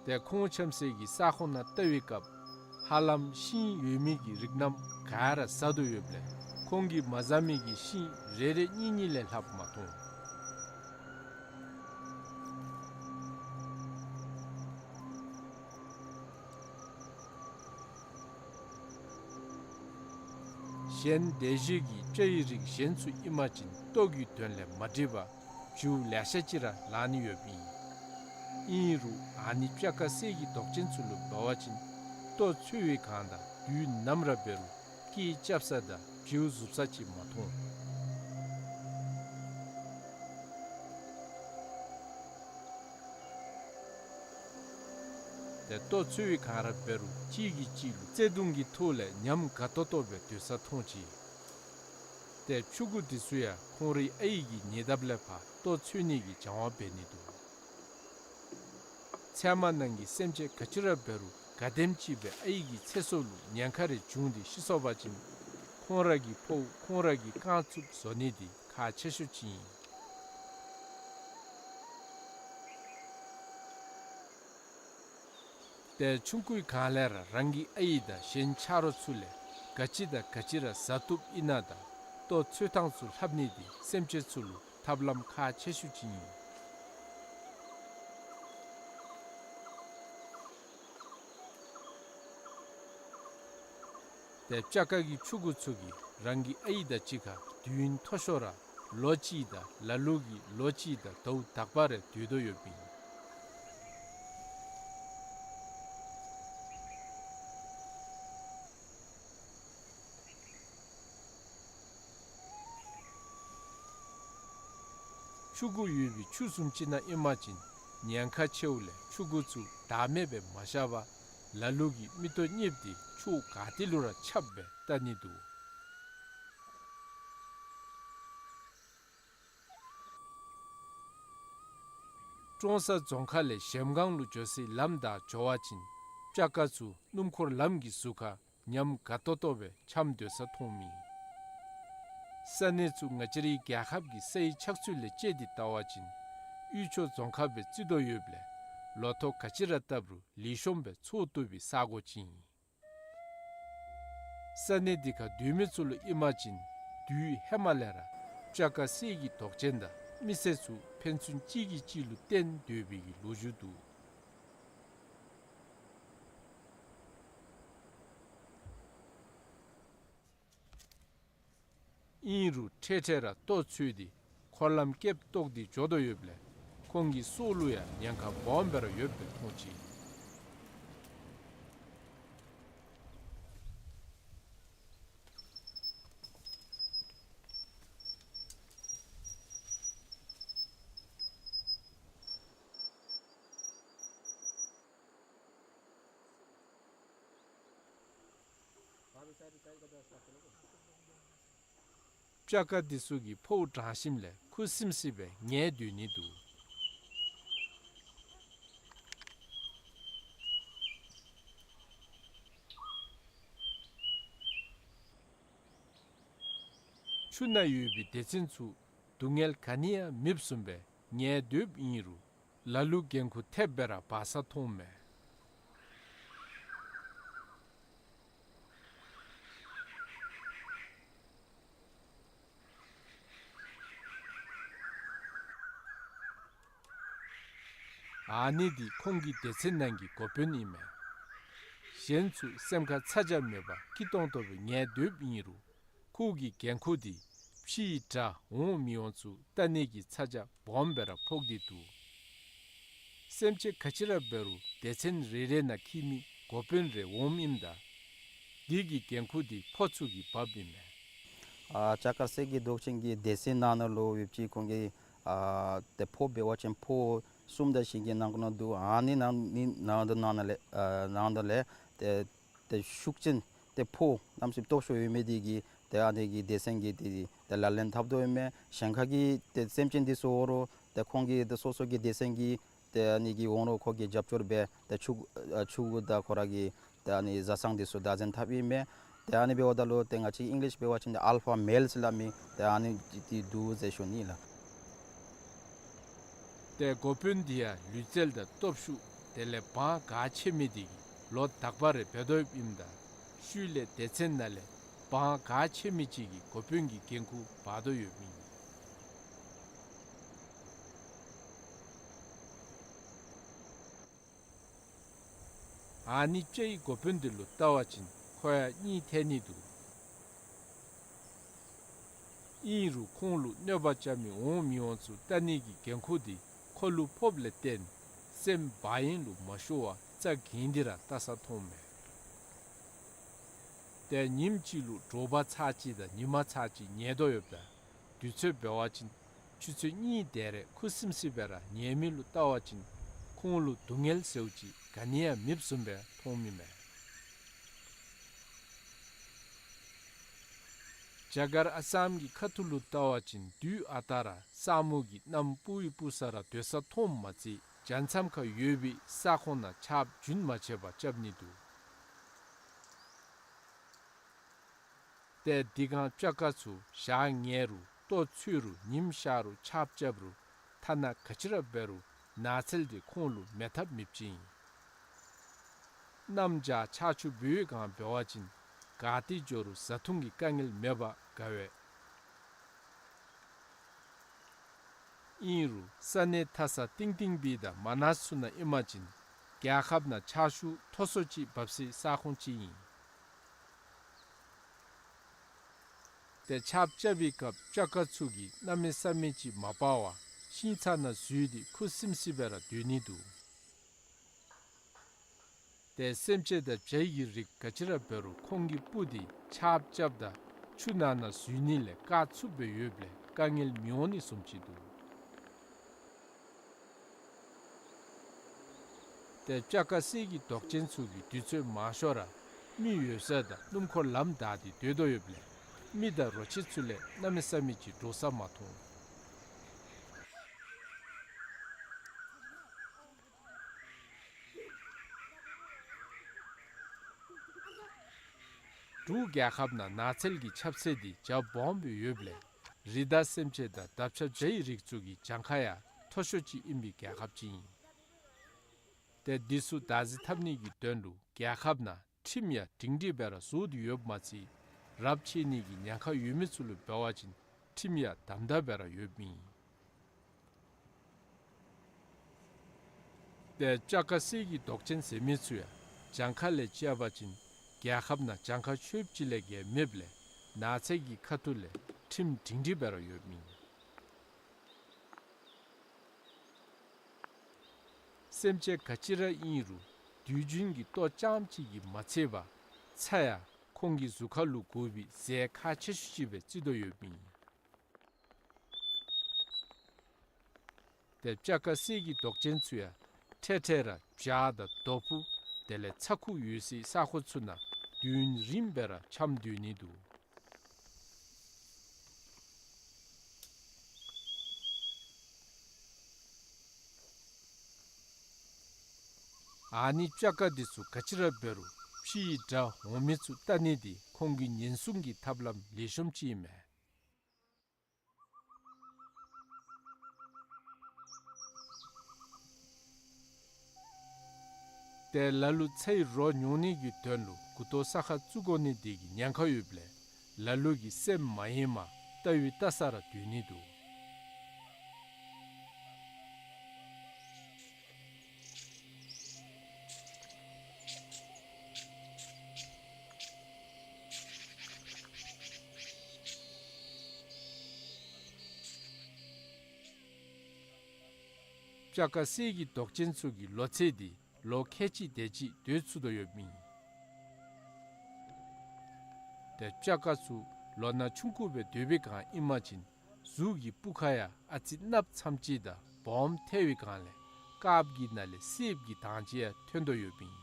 ཏེ་ཁོང་འཁྱམ་སའི་གི་ས་ཁོངས་ནང་བལྟ་བའི་སྐབས་ཧ་ལམ་ཤིང་ཡོད་མི་གི་རིགས་རྣམས་ག་ར་ཟ་དོ་ཡོདཔ་ལས་ཁོང་གིས་མ་ཟ་མི་གི་ཤིང་རེ་རེ་གཉིས་གཉིས་ལས་ལྷགཔ་མ་མཐོང་། གཞན་སྡེ་བཞི་གི་སྤྱ་ཡི་རིགས་གཞན་ཚུ་ཨིན་པ་ཅིན་ལྟོ་གི་དོན་ལས་མ་འགྲིག་པར་བྱིའུ་ལེ་ཤ་ཅིག་ར་ལང་ནི་ཡོདཔ་ཨིན། ཨིན་རུང་ཨ་ནི་སྤྱ་ཁ་གསེར་གྱི་མདོག་ཅན་ཚུ་ལུ་འབད་བ་ཅིན་ལྟོ་འཚོལ་བའི་སྒང་དང་དུས་ནམ་ར་འབད་རུང་སྐད་རྐྱབ་ས་དང་བྱིའུ་ཟུག་ས་ཅིག་མ་མཐོང་། ཏེ་ལྟོ་འཚོལ་བའི་སྒང་ར་འབད་རུང་གཅིག་གིས་གཅིག་ལུ་བརྩེ་གདུང་གི་ཐོག་ལས་ཉམས་དགའ་ཏོག་ཏོ་སྦེ་སྡོད་ས་མཐོང་ཅི། ཏེ་ཕྱུ་གུ་འདི་ཚུ་ཡང་ཁོང་རའི་ཨའི་གི་ཉེ་འདབས་ལས་ཕར་ལྟོ་འཚོལ་ནི་གི་སྦྱང་བ་འབད་ནི་འདུག། ཚལ་མ་ནང་གི་སེམས་ཅན་ག་ཅི་ར་འབད་རུང་ག་དེམ་ཅིག་སྦེ་ཨའི་གི་ཚེ་སྲོག་ལུ་ཉེན་ཁ་རེ་བྱུང་སྟེ་ཤི་སོང་པ་ཅིན་ཁོང་ར་གི་ཕོཝ་ཁོང་ར་གིས་བཀང་ཚུགསཔ་བཟོ་ནི་འདི་ཁག་ཆེ་ཤོས་ཅིག་ཨིན། ཏེ་ཆུང་ཀུའི་སྒང་ལས་ར་རང་གི་ཨའི་དང་གཞན་ཆ་རོགས་ཚུ་ལས་ག་ཅི་དང་ག་ཅི་ར་བཟའ་བཏུབ་ཨིན་ན་དང་ལྟོ་འཚོལ་ཐངས་ཚུ་ལྷབ་ནི་འདི་སེམས་ཅན་ཚུ་ལུ་ཐབས་ལམ་ཁག་ཆེ་ཤོས་ཅིག་ཨིན། ཏེ་སྤྱ་དཀར་གྱི་ཕྱུ་གུ་ཚུ་གིས་རང་གི་ཨའི་དང་གཅིག་ཁར་དུས་ཡུན་མཐོ་ཤོས་ར་ལོ་གཅིག་དང་ལ་ལུ་གིས་ལོ་གཅིག་དང་ཟླཝ་དག་པ་རེ་སྡོད་དོ་ཡོདཔ་ཨིན། ཕྱུ་གུ་ཡོད་པའི་ཆུ་བཟུམ་ཅིག་ནང་ཨིན་པ་ཅིན་ཉེན་ཁ་ཆེཝ་ལས་ཕྱུ་གུ་ཚུ་བདག་མེད་སྦེ་མ་བཞག་པར་ལ་ལུ་གིས་མིག་ཏོ་གཉིསཔ་དེ་ཕྱོགས་ག་ཏེ་ལུ་ར་ཁྱབ་སྦེ་བལྟ་ནི་འདུག། ཀྲོང་གསར་རྫོང་ཁག་ལས་གཞལམ་སྒང་ལུ་འགྱོ་སའི་ལམ་བདའ་འགྱོ་བ་ཅིན་སྤྱ་དཀར་ཚུ་སྣུམ་འཁོར་ལམ་གྱི་ཟུར་ཁར་ཉམས་དགའ་ཏོག་ཏོ་སྦེ་འཁྱམས་སྡོད་ས་མཐོངམ་ཨིན། ས་གནས་ཚུ་ང་བཅས་རའི་རྒྱལ་ཁབ་ཀྱི་སའི་ཆགས་ཚུལ་ལས་དཔྱད་དེ་བལྟ་བ་ཅིན་དབུས་ཕྱོགས་རྫོང་ཁག་སྦེ་བརྩི་དོ་ཡོདཔ་ལས་ལོ་ཐོག་ག་ཅི་ར་བཏབ་རུང་ལེགས་ཤོམ་སྦེ་འཚོ་བཏུབ་པའི་ས་གོ་ཅིག་ཨིན། ས་གནས་འདི་ཁར་སྡོད་མི་ཚུ་ལུ་ཨིན་པ་ཅིན་དུས་ཧེ་མ་ལས་ར་སྤྱ་དཀར་སའི་གི་དོག་ཅན་དང་མི་སེར་ཚུ་ཕན་ཚུན་གཅིག་གིས་གཅིག་ལུ་བརྟེན་སྡོད་པའི་གི་ལོ་རྒྱུས་འདུག། ཨིན་རུང་འཕྲལ་འཕྲལ་ར་ལྟོ་འཚོལ་ཏེ་འཁོར་ལམ་བསྐྱལ་བཏོག་སྟེ་འགྱོ་དོ་ཡོདཔ་ལས་ཁོང་གི་སྲོག་ལུ་ཡང་ཉེན་ཁ་སྦོམ་སྦེ་ར་ཡོདཔ་སྦེ་མཐོང་ཅི། སྤྱ་དཀར་འདི་ཚུ་གིས་ཕོཝ་འགྲངས་ཞིནམ་ལས་ཁུ་སིམ་སིམ་སྦེ་ཉལ་སྡོད་ནི་འདུག། ཆུ་ནང་ཡོད་པའི་སྡེ་ཚན་ཚུ་སྡུག་བསྔལ་ག་ནི་ཡང་མེདཔ་བཟུམ་སྦེ་ཉལ་སྡོདཔ་ཨིན་རུང་ལ་ལུ་འགན་ཁུར་ཐེབས་སྦེ་ར་འབག་ས་མཐོངམ་མས། ཨ་ནི་འདི་ཁོང་གི་སྡེ་ཚན་ནང་གི་འགོ་དཔོན་ཨིན་མས། གཞན་ཚུ་སེམས་ཁར་ཚ་གྱང་མེད་པར་སྐྱིད་ཏོང་ཏོ་སྦེ་ཉལ་སྡོདཔ་ཨིན་རུང་ཁོ་གི་འགན་ཁུར་འདི་ཕྱིའི་དགྲ་འོང་མི་འོང་ཚུ་བལྟ་ནི་གི་ཚ་གྱང་སྦོམ་སྦེ་ར་ཕོག་སྟེ་འདུག། སེམས་ཅན་ག་ཅི་ར་འབད་རུང་སྡེ་ཚན་རེ་རེ་ནང་འཁྱིད་མི་འགོ་དཔོན་རེ་འོངམ་ཨིནམ་ད་འདི་གི་འགན་ཁུར་འདི་ཕོ་ཚུ་གིས་འབགཔ་ཨིན་མས། ཨ་སྤྱ་དཀར་སའི་གི་དོག་ཅན་གྱི་སྡེ་ཚན་ནང་ན་ལུ་ཡོདཔ་ཅིག་ཁོང་གི་ཨ་ཏེ་ཕོ་འབད་བ་ཅིན་ཕོ་གསུམ་དང་བཞི་གི་ནང་ན་འདུག། ཨ་ནི་ནང་ནི་ནང་དུ་ནང་ན་ལས་ཨ་ནང་དུ་ལས་ཏེ་ཏེ་ཤུགས་ཅན་ཏེ་ཕོ་གནམ་མེད་ས་མེད་སྟོབས་ཤུགས་ཡོད་མི་འདི་གིས་ཏེ་ཨ་ནི་གི་སྡེ་ཚན་གྱི་ཏེ་ཏེ་ལག་ལེན་འཐབ་དོ་ཡོད་མས། གཞན་ཁ་གི་ཏེ་སེམས་ཅན་འདི་ཚུ་འོང་རུང་ཏེ་ཁོང་གི་ཏེ་སོ་སོ་གི་སྡེ་ཚན་གྱི་ཏེ་ཨ་ནི་གི་འོང་རུང་ཁོ་གིས་རྒྱབ་སྐྱོར་འབད་ཏེ་ཕྱུ་ཨ་ཕྱུ་གུ་དང་ཁོ་ར་གི་ཏེ་ཨ་ནི་བཟའ་ཚང་འདི་ཚུ་བདག་འཛིན་འཐབ་ཨིན་མས། ཏེ་ཨ་ནི་འབདཝ་ད་ལུ་ཏེ་ང་བཅས་ཨིང་ལིཤ་འབད་བ་ཅིན་ཏེ་ཨལ་ཕ་མེལ་ཟེར་སླབ་མི་ཏེ་ཨ་ནི་འདི་འདུག་ཟེར་ཞུ་ནི་ལགས། ཏེ་འགོ་དཔོན་འདི་ཡང་ལུས་རྩལ་དང་སྟོབས་ཤུགས་དེ་ལས་དབང་ག་ཆེ་མི་འདི་གིས་ལོ་དག་པ་རེ་འབད་དོ་ཡོདཔ་ཨིནམ་ད་ཤུལ་ལས་སྡེ་ཚན་ནང་ལས་དབང་ག་ཆེ་མི་ཅིག་གིས་འགོ་དཔོན་གྱི་འགན་ཁུར་འབག་དོ་ཡོདཔ་ཨིན། ཨ་ནི་སྤྱའི་འགོ་དཔོན་འདི་ལུ་བལྟ་བ་ཅིན་ཁོ་ཡང་གཉིད་ཐལ་ནི་འདུག། ཨིན་རུང་ཁོང་ལུ་གནོད་པ་རྐྱབ་མི་འོང་མི་འོང་ཚུ་བལྟ་ནི་གི་འགན་ཁུར་འདི་ཁོ་ལུ་ཕོགཔ་ལས་བརྟེན་སེམས་བག་གཡེང་ལུ་མ་ཤོར་བར་རྩ་འགེངས་ཏེ་ར་བལྟ་ས་མཐོངམ་མས། ཏེ་ཉིནམ་གཅིག་ལུ་དྲོ་པ་ཚར་གཅིག་དང་ཉིན་མ་ཚར་གཅིག་ཉལ་དོ་ཡོདཔ་ད་དུས་ཚོད་འབད་བ་ཅིན་ཆུ་ཚོད་གཉིས་དེ་རེ་ཁུ་སིམ་སིམ་སྦེ་ར་ཉལ་མི་ལུ་བལྟ་བ་ཅིན་ཁོང་ལུ་སྡུག་བསྔལ་ཟེརཝ་ཅིག་ག་ནི་ཡང་མེདཔ་བཟུམ་སྦེ་མཐོངམ་ཨིན་མས། རྒྱ་གར་ཨ་སམ་གྱི་ཁ་ཐུག་ལུ་བལྟ་བ་ཅིན་དུས་ཨ་རྟག་ར་ས་མུ་གིས་གནམ་སྤུ་བའི་སྤུ་ས་ར་སྡོད་ས་མཐོངམ་མ་ཚད་བྱང་མཚམས་ཁར་ཡོད་པའི་ས་ཁོངས་ནང་ཆརཔ་རྒྱུན་མ་ཆད་པར་རྐྱབ་ནི་འདུག། ཏེ་དེ་སྒང་སྤྱ་ཀ་ཚུ་ཞག་ཉལ་རུང་ལྟོ་འཚོལ་རུང་ཉིམ་ཤར་རུང་ཆརཔ་རྐྱབ་རུང་ཐ་ན་ག་ཅི་ར་འབད་རུང་ནགས་ཚལ་དེ་ཁོང་ལུ་མེད་ཐབས་མེདཔ་ཅིག་ཨིན། གནམ་བྱཱར་ཆར་ཆུ་འབོལ་བའི་སྒང་འབད་བ་ཅིན་ག་ཏེ་འགྱོ་རུང་བཟའ་འཐུང་གི་དཀའ་ངལ་མེད་པར་དགའ་བས། ཨིན་རུང་ས་གནས་མཐའ་ས་གཏིང་གཏིང་སྦིས་དང་མ་ནཱས་ཚུ་ནང་ཨིན་པ་ཅིན་རྒྱལ་ཁབ་ནང་ཆར་ཆུ་མཐོ་སུ་ཅིག་འབབ་སའི་ས་ཁོངས་ཅིག་ཨིན། ཏེ་ཆརཔ་རྐྱབ་པའི་སྐབས་སྤྱ་ཀ་ཚུ་གིས་གནམ་མེད་ས་མེད་ཅིག་མ་སྤར་བར་ཤིང་ཚང་ནང་འཛུལ་ཏེ་ཁུ་སིམ་སི་སྦེ་ར་སྡོད་ནི་འདུག། ཏེ་སེམས་ཅན་དང་བྱའི་གི་རིགས་ག་ཅི་ར་འབད་རུང་ཁོང་གི་སྤུ་དེ་ཆརཔ་རྐྱབ་དང་ཆུ་ནང་ན་འཛུལ་ནི་ལས་བཀག་ཚུགསཔ་སྦེ་ཡོདཔ་ལས་དཀའ་ངལ་མི་འོང་ནི་བཟུམ་ཅིག་འདུག། ཏེ་སྤྱ་ཀ་གསེར་གྱི་མདོག་ཅན་ཚུ་གིས་དུས་ཚོད་མང་ཤོས་ར་མི་ཡོད་ས་དང་སྣུམ་འཁོར་ལམ་བདའ་སྟེ་སྡོད་དོ་ཡོདཔ་ལས་མི་དང་རོ་ཁྱི་ཚུ་ལས་གནམ་མེད་ས་མེད་ཅིག་འདྲོག་ས་མ་མཐོང་། འབྲུག་རྒྱལ་ཁབ་ནང་ནགས་ཚལ་གྱི་ཁྱབ་ཚད་དེ་རྒྱ་སྦོམ་སྦེ་ཡོདཔ་ལས་རི་དྭགས་སེམས་ཅན་དང་འདབ་ཆགས་བྱའི་རིགས་ཚུ་གི་གྱངས་ཁ་ཡང་མཐོ་ཤོས་ཅིག་ཨིན་པའི་རྒྱལ་ཁབ་ཅིག་ཨིན། ཏེ་འདི་ཚུ་བདག་འཛིན་འཐབ་ནི་གི་དོན་ལུ་རྒྱལ་ཁབ་ནང་ཁྲིམས་ཡང་སྒྲིང་སྒྲིང་སྦེ་ར་བཟོ་སྟེ་ཡོདཔ་མ་ཚད་རབས་ཆད་ནི་གི་ཉེན་ཁ་ཡོད་མི་ཚུ་ལུ་འབད་བ་ཅིན་ཁྲིམས་ཡང་དམ་དམ་སྦེ་ར་ཡོདཔ་ཨིན། ཏེ་སྤྱ་ཀ་གསེར་གྱི་མདོག་ཅན་ཟེར་མི་ཚུ་ཡང་གྱངས་ཁ་ལས་བཅད་པ་ཅིན་རྒྱལ་ཁབ་ནང་གྱངས་ཁ་ཆོདཔ་ཅིག་ལས་བརྒལ་མེདཔ་ལས་ནགས་ཚལ་གྱི་ཁ་ཐུག་ལས་ཁྲིམས་སྒྲིང་སྒྲིང་སྦེ་ར་ཡོདཔ་ཨིན། སེམས་ཅན་ག་ཅི་ར་ཨིན་རུང་དུས་རྒྱུན་གྱི་ལྟོ་རྐྱངམ་ཅིག་གིས་མ་ཚད་པར་ཚྭ་ཡང་ཁོང་གི་གཟུགས་ཁར་ལུ་དགོ་པའི་རྫས་ཁག་ཆེ་ཤོས་ཅིག་སྦེ་བརྩི་དོ་ཡོདཔ་ཨིན། ཏེ་སྤྱ་ཀ་གསེར་གྱི་མདོག་ཅན་ཚུ་ཡང་འཕྲལ་འཕྲལ་ར་བྱག་དང་རྡོ་ཕུ་དེ་ལས་ཚ་ཁུ་ཡོད་སའི་ས་ཁོངས་ཚུ་ནང་དུས་ཡུན་རིངམོ་སྦེ་ར་འཁྱམས་སྡོད་ནི་འདུག། ཨ་ནི་སྤྱ་ཀ་འདི་ཚུ་ག་ཅི་ར་འབད་རུང་ཕྱིའི་དགྲ་འོང་མི་ཚུ་བལྟ་ནི་འདི་ཁོང་གི་ཉེན་སྲུང་གི་ཐབས་ལམ་ལེགས་ཤོམ་ཅིག་ཨིན་མས། ཏེ་ལ་ལུ་ཚྭའི་རོ་ཉོ་ནི་གི་དོན་ལུ་མགུ་ཏོ་ས་ཁར་བཙུགས་དགོ་ནི་འདི་གི་ཉེན་ཁ་ཡོདཔ་ལས་ལ་ལུ་གིས་སེམས་མ་ཡེངས་པར་བལྟ་བའི་བལྟ་ས་ར་སྡོད་ནི་འདུག། སྤྱ་ཀ་གསེར་གྱི་མདོག་ཅན་ཚུ་གི་ལོ་ཚད་འདི་ལོ་ཁལ་གཅིག་དེ་ཅིག་སྡོད་ཚུགས་དོ་ཡོདཔ་ཨིན། ཏེ་སྤྱ་ཀ་ཚུ་ལོ་ན་ཆུང་ཀུ་སྦེ་སྡོད་པའི་སྒང་ཨིན་པ་ཅིན་གཟུགས་ཀྱི་སྤུ་ཁ་ཡང་ཨ་ཙི་གནགཔོ་ཙམ་ཅིག་དང་སྦོམ་ཐལ་བའི་སྒང་ལས་དཀརཔོ་གི་ནང་ལས་སེརཔོ་གི་མདངས་ཅིག་ཡང་ཐོན་དོ་ཡོདཔ་ཨིན།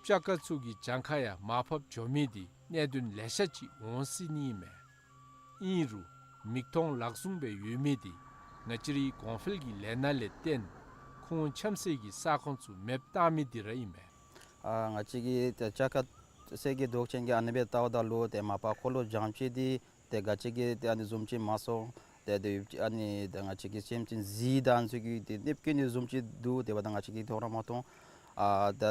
སྤྱ་ཀ་ཚུ་གི་གྱངས་ཁ་ཡང་མར་ཕབ་འགྱོ་མི་འདི་གནད་དོན་ལེ་ཤ་ཅིག་འོང་སྲིད་ནི་ཨིན་མས། ཨིན་རུང་མིག་མཐོང་ལག་བཟུང་སྦེ་ཡོད་མི་འདི་ང་བཅས་རའི་གོང་འཕེལ་གྱི་ལས་སྣ་ལས་བརྟེན་ཁོང་འཁྱམ་སའི་གི་ས་ཁོངས་ཚུ་མེདཔ་བཏང་མི་འདི་ར་ཨིན་མས། ཨ་ང་བཅས་ཀྱི་ཏེ་སྤྱ་ཀ་གསེར་གྱི་མདོག་ཅན་གྱི་ཨ་ནི་སྦེ་བལྟཝ་ད་ལུ་ཏེ་མ་པ་ཁོ་ལུ་བྱང་ཕྱི་འདི་ཏེ་ག་ཅི་གི་ཏེ་ཨ་ནི་བཟུམ་ཅིག་མ་སོང་། ཏེ་ཏེ་ཨ་ནི་ཏེ་ང་བཅས་ཀྱི་སེམས་ཅན་གཟིག་དང་ཚུ་གི་ཏེ་གནོདཔ་བཀལ་ནི་བཟུམ་ཅིག་འདུག། དེ་འབདཝ་ད་ང་བཅས་ཀྱིས་མཐོང་ར་མ་མཐོང་། ཨ་ད་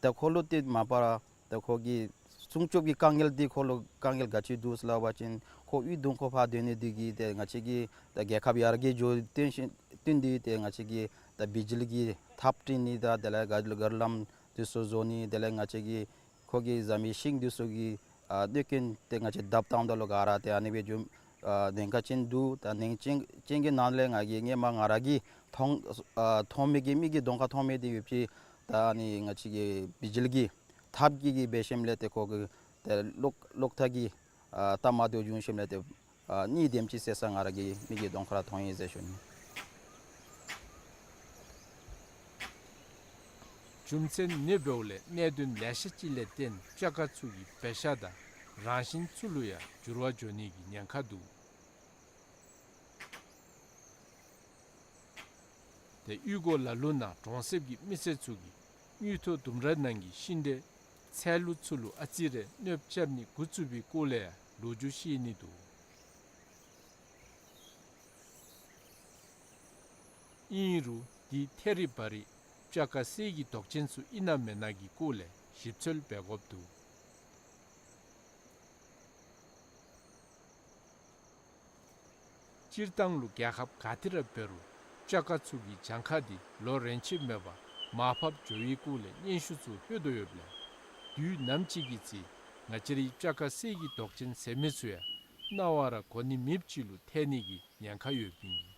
ད་ཁོ་ལུ་ཏེ་མ་པ་ར་ད་ཁོ་གི་སྲུང་སྐྱོབ་ཀྱི་དཀའ་ངལ་འདི་ཁོ་ལུ་དཀའ་ངལ་ག་ཅི་འདུག་ཟེར་སླབ་པ་ཅིན་ཁོ་གཡུས་གདོང་ཁར་ཕར་སྡོད་ནི་འདི་གིས་ཏེ་ང་བཅས་ཀྱི་ད་རྒྱལ་ཁབ་ཡར་རྒྱས་འགྱོ་བརྟེན་ཞིན་བརྟེན་ཏེ་ཏེ་ང་བཅས་ཀྱི་ད་བི་ཇི་ལི་གི་ཐགཔ་བྲི་ནི་དང་དེ་ལས་ག་ག་ར་ལམ་འདི་ཚུ་བཟོ་ནི་དེ་ལས་ང་བཅས་ཀྱི་ཁོ་གི་ཟ་མི་ཤིང་འདི་ཚུ་གི་ཨ་གནོད་སྐྱོན་ཏེ་ང་བཅས་བརྡབ་བཏངམ་ད་ལུ་ག་ར་ཏེ་ཨ་ནི་སྦེ་འགྱོ་ཨ་ཉེན་ཁ་ཅིག་འདུག། ད་ཉེན་ཁ་ཅིག་ཅིག་གི་ནང་ལས་ང་གིས་སྔོན་མ་ང་ར་གིས་མཐོང་ཨ་མཐོང་མི་གི་མིག་གི་གདོང་ཁར་མཐོང་མི་འདི་ཡོད་པའི་ད་ཨ་ནི་ང་བཅས་ཀྱི་བི་ཇི་ལི་གི་ཐགཔ་གི་གི་འབད་ཞིནམ་ལས་ཏེ་ཁོ་གི་ཏེ་གློག་གློག་ཐག་གི་ཨ་ཐགཔ་མར་འདི་བྱུང་ཞིནམ་ལས་ཏེ་ཨ་གཉིས་དེམ་ཅིག་བསད་ས་ང་ར་གི་མིག་གི་གདོང་ཁར་ར་མཐོང་ཡི་ཟེར་ཞུ་ནི། རྒྱུ་མཚན་ཨ་ནི་འབདཝ་ལས་གནད་དོན་ལེ་ཤ་ཅིག་ལས་བརྟེན་སྤྱ་ཀ་ཚུ་གི་བེ་ཤ་དང་ རང་བཞིན་ཚུ་ལུ་ཡང་འགྱུར་བ་འགྱོ་ནི་གི་ཉེན་ཁ་འདུག། ཏེ་གཡུས་སྒོ་ལ་ལུ་ནང་གྲོང་གསེབ་ཀྱི་མི་སེར་ཚུ་གིས་དངུལ་ཐོག་ལྡུམ་ར་ནང་གི་ཤིང་འབྲས་ཚལ་ལུ་ཚུ་ལུ་ཨ་ཙི་རེ་གནོདཔ་རྐྱབ་ནི་འགོ་བཙུགས་པའི་སྐོར་ལས་ཡང་ལོ་རྒྱུས་བཤད་ནི་འདུག། ཨིན་རུང་འདི་ཐད་རི་བ་རི་སྤྱ་ཁ་གསེར་གྱི་མདོག་ཅན་ཚུ་ཨིན་ན་མེན་ན་གི་སྐོར་ལས་ཞིབ་འཚོལ་འབད་དགོཔ་འདུག། སྤྱིར་བཏང་ལུ་རྒྱལ་ཁབ་ག་ཏེ་ར་འབད་རུང་སྤྱ་ཁ་ཚུ་གི་གྱངས་ཁ་འདི་ལོ་རེ་ཆད་མེད་པར་མར་ཕབ་འགྱོ་བའི་སྐོར་ལས་སྙན་ཞུ་ཚུ་ལྷོད་དོ་ཡོདཔ་ལས། དུས་ནམ་ཅིག་གི་ཚེ་ང་བཅས་རའི་སྤྱ་ཁ་གསེར་གྱི་མདོག་ཅན་ཟེར་མི་ཚུ་ཡང་རྣ་བར་གོ་ནི་མེདཔ་ཅིག་ལུ་ཐལ་ནི་གི་ཉེན་ཁ་ཡོདཔ་ཨིན།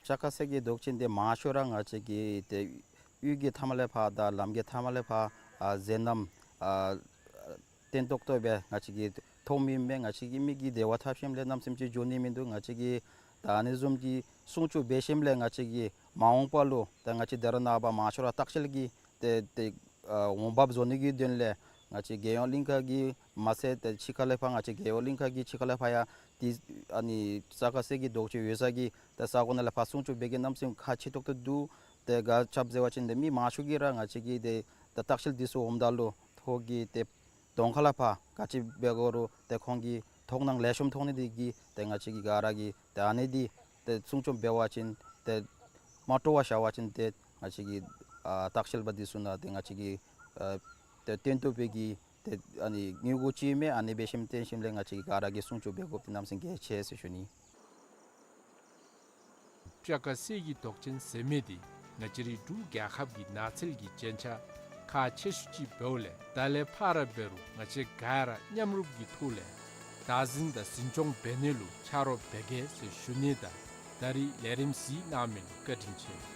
སྤྱ་ཁ་གསེར་གྱི་མདོག་ཅན་འདི་མང་ཤོས་ར་ང་བཅས་ཀྱི་ཏེ་གཡུས་ཀྱི་མཐའ་མ་ལས་ཕར་དང་ལམ་གྱི་མཐའ་མ་ལས་ཕར་ཨ་མཛེས་རྣམ་ཨ་སྟོན་ཏོག་ཏོ་སྦེ་ང་བཅས་ཀྱིས་མཐོང་མི་མས། ང་བཅས་ཀྱི་མིག་གིས་དེ་བ་འཐབ་ཞིནམ་ལས་གནམ་མེད་ས་མེད་ཅིག་འགྱོ་ནི་མིན་འདུག། ང་བཅས་ཀྱིས་ད་ཨ་ནི་བཟུམ་གྱི་སྲུང་སྐྱོབ་འབད་ཞིནམ་ལས་ང་བཅས་ཀྱིས་མ་འོངས་པ་ལུ་ད་ང་བཅས་འདི་ར་ནངས་པ་མང་ཤོས་ར་ལྟ་བཤལ་གྱི་ཏེ་ཏེ་ཨ་འོང་འབབ་བཟོ་ནི་གི་དོན་ལས་ང་བཅས་རྒྱལ་ཡོངས་གླིང་ཁ་གི་མ་ཚད་ཏེ་ཕྱི་ཁ་ལས་ཕར་ང་བཅས་རྒྱལ་ཡོངས་གླིང་ཁ་གི་ཕྱི་ཁ་ལས་ཕར་ཡང་ཏེ་ཨ་ནི་སྤྱ་ཁ་གསེར་གྱི་མདོག་ཅན་ཡོད་ས་གི་ཏེ་ས་གོ་ནང་ལས་ཕར་སྲུང་སྐྱོབ་འབད་གེ་གནམ་མེད་ས་མེད་ཁག་ཆེ་ཏོག་ཏོ་འདུག། ཏེ་ག་ཅི་འབད་ཟེར་བ་ཅིན་ཏེ་མི་མང་ཤོས་ཀྱིས་ར་ང་བཅས་ཀྱི་ཏེ་ད་ལྟ་བཤལ་འདི་ཚུ་འོངམ་ད་ལུ་ཁོང་གི་ཏེ་གདོང་ཁ་ལས་ཕར་ག་ཅི་འབད་དགོ་རུང་ཏེ་ཁོང་གི་མཐོང་སྣང་ལེགས་ཤོམ་མཐོང་ནི་འདི་གིས་ཏེ་ང་བཅས་ཀྱིས་ག་ར་གིས་ཏེ་ཨ་ནི་འདི་ཏེ་སྲུང་སྐྱོབ་འབད་བ་ཅིན་ཏེ་མ་སྤྲོ་བར་བཞག་པ་ཅིན་ཏེ་ང་བཅས་ཀྱི་ཨ་ལྟ་བཤལ་པ་འདི་ཚུ་ནང་ཏེ་ང་བཅས་ཀྱི་ཨ་ཏེ་སྟོན་ཏོག་པའི་གི་ཏེ་ཨ་ནི་དངུལ་སྒོར་ཅིག་མས། ཨ་ནི་འབད་ཞིནམ་སྟོན་ཞིནམ་ལས་ང་བཅས་ཀྱིས་ག་ར་གིས་སྲུང་སྐྱོབ་འབད་དགོཔ་འདི་གནམ་མེད་ས་མེད་གལ་ཆེ་ཟེར་ཞུ་ནི། སྤྱ་ཁ་གསེར་གྱི་མདོག་ཅན་ཟེར་མི་འདི་ང་བཅས་རའི་འབྲུག་རྒྱལ་ཁབ་ཀྱི་ནགས་ཚལ་གྱི་རྒྱན་ཆ་ཁག་ཆེ་ཤོས་ཅིག་འབདཝ་ལས་ད་ལས་ཕར་ར་འབད་རུང་ང་བཅས་ག་ར་མཉམ་རུབ་ཀྱི་ཐོག་ལས་བདག་འཛིན་དང་འཛིན་སྐྱོང་འབད་ནི་ལུ་ཆ་རོགས་འབད་གེ་ཟེར་ཞུ་ནི་དང་ད་རིས་ལས་རིམ་གཟིགས་གནང་མི་ལུ་བཀའ་དྲིན་ཆེ།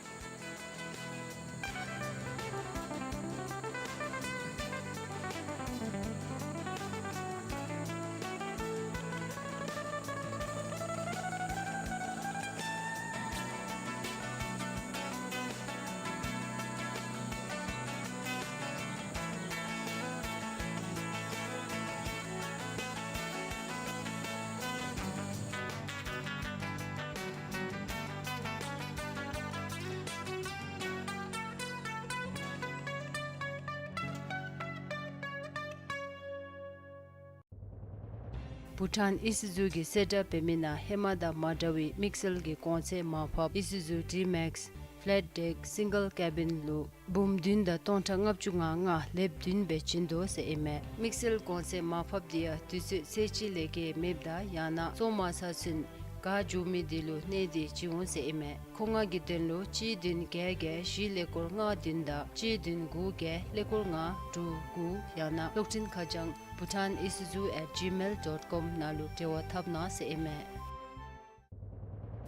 བྷུ་ཊཱན་ཨི་སུ་ཛུ་གིས་གསལ་བསྒྲགས་འབད་མི་ནང་ཧེ་མ་དང་མ་འདྲ་བའི་དམིགས་བསལ་གྱི་གོང་ཚད་མར་ཕབ་ཨི་སུ་ཛུ་ཌི་མེགསི་ཕེ་ལེཊ་ཌེཀ་སིང་གལ་ཀེ་བིན་ལུ་འབུམ་བདུན་དང་སྟོང་ཕྲག་ལྔ་བཅུ་ང་ལྔ་ལེབ་བདུན་སྦེ་བྱིན་དོ་ཟེར་ཨིན་མས། དམིགས་བསལ་གོང་ཚད་མར་ཕབ་འདི་ཡང་དུས་ཚོད་ཚད་གཅིག་ལས་བརྒལ་མེདཔ་དང་ཡང་ན་བཙོང་མ་ཚར་ཚུན་ག་འགྱོ་མི་འདི་ལུ་གནས་ཏེ་བྱིན་འོང་ཟེར་ཨིན་མས། མཁོ་མངགས་ཀྱི་དོན་ལུ་གཅིག་བདུན་བརྒྱད་བརྒྱད་བཞི་ཀླད་ཀོར་ལྔ་བདུན་དང་གཅིག་བདུན་དགུ་བརྒྱད་ཀླད་ཀོར་ལྔ་དྲུག་དགུ་ཡང་ན་གློག་འཕྲིན་ཁ་བྱང་bhutanisuzu at gmail dot com ནང་ལུ་འབྲེལ་བ་འཐབ་གནང་ཟེར་ཨིན་མས།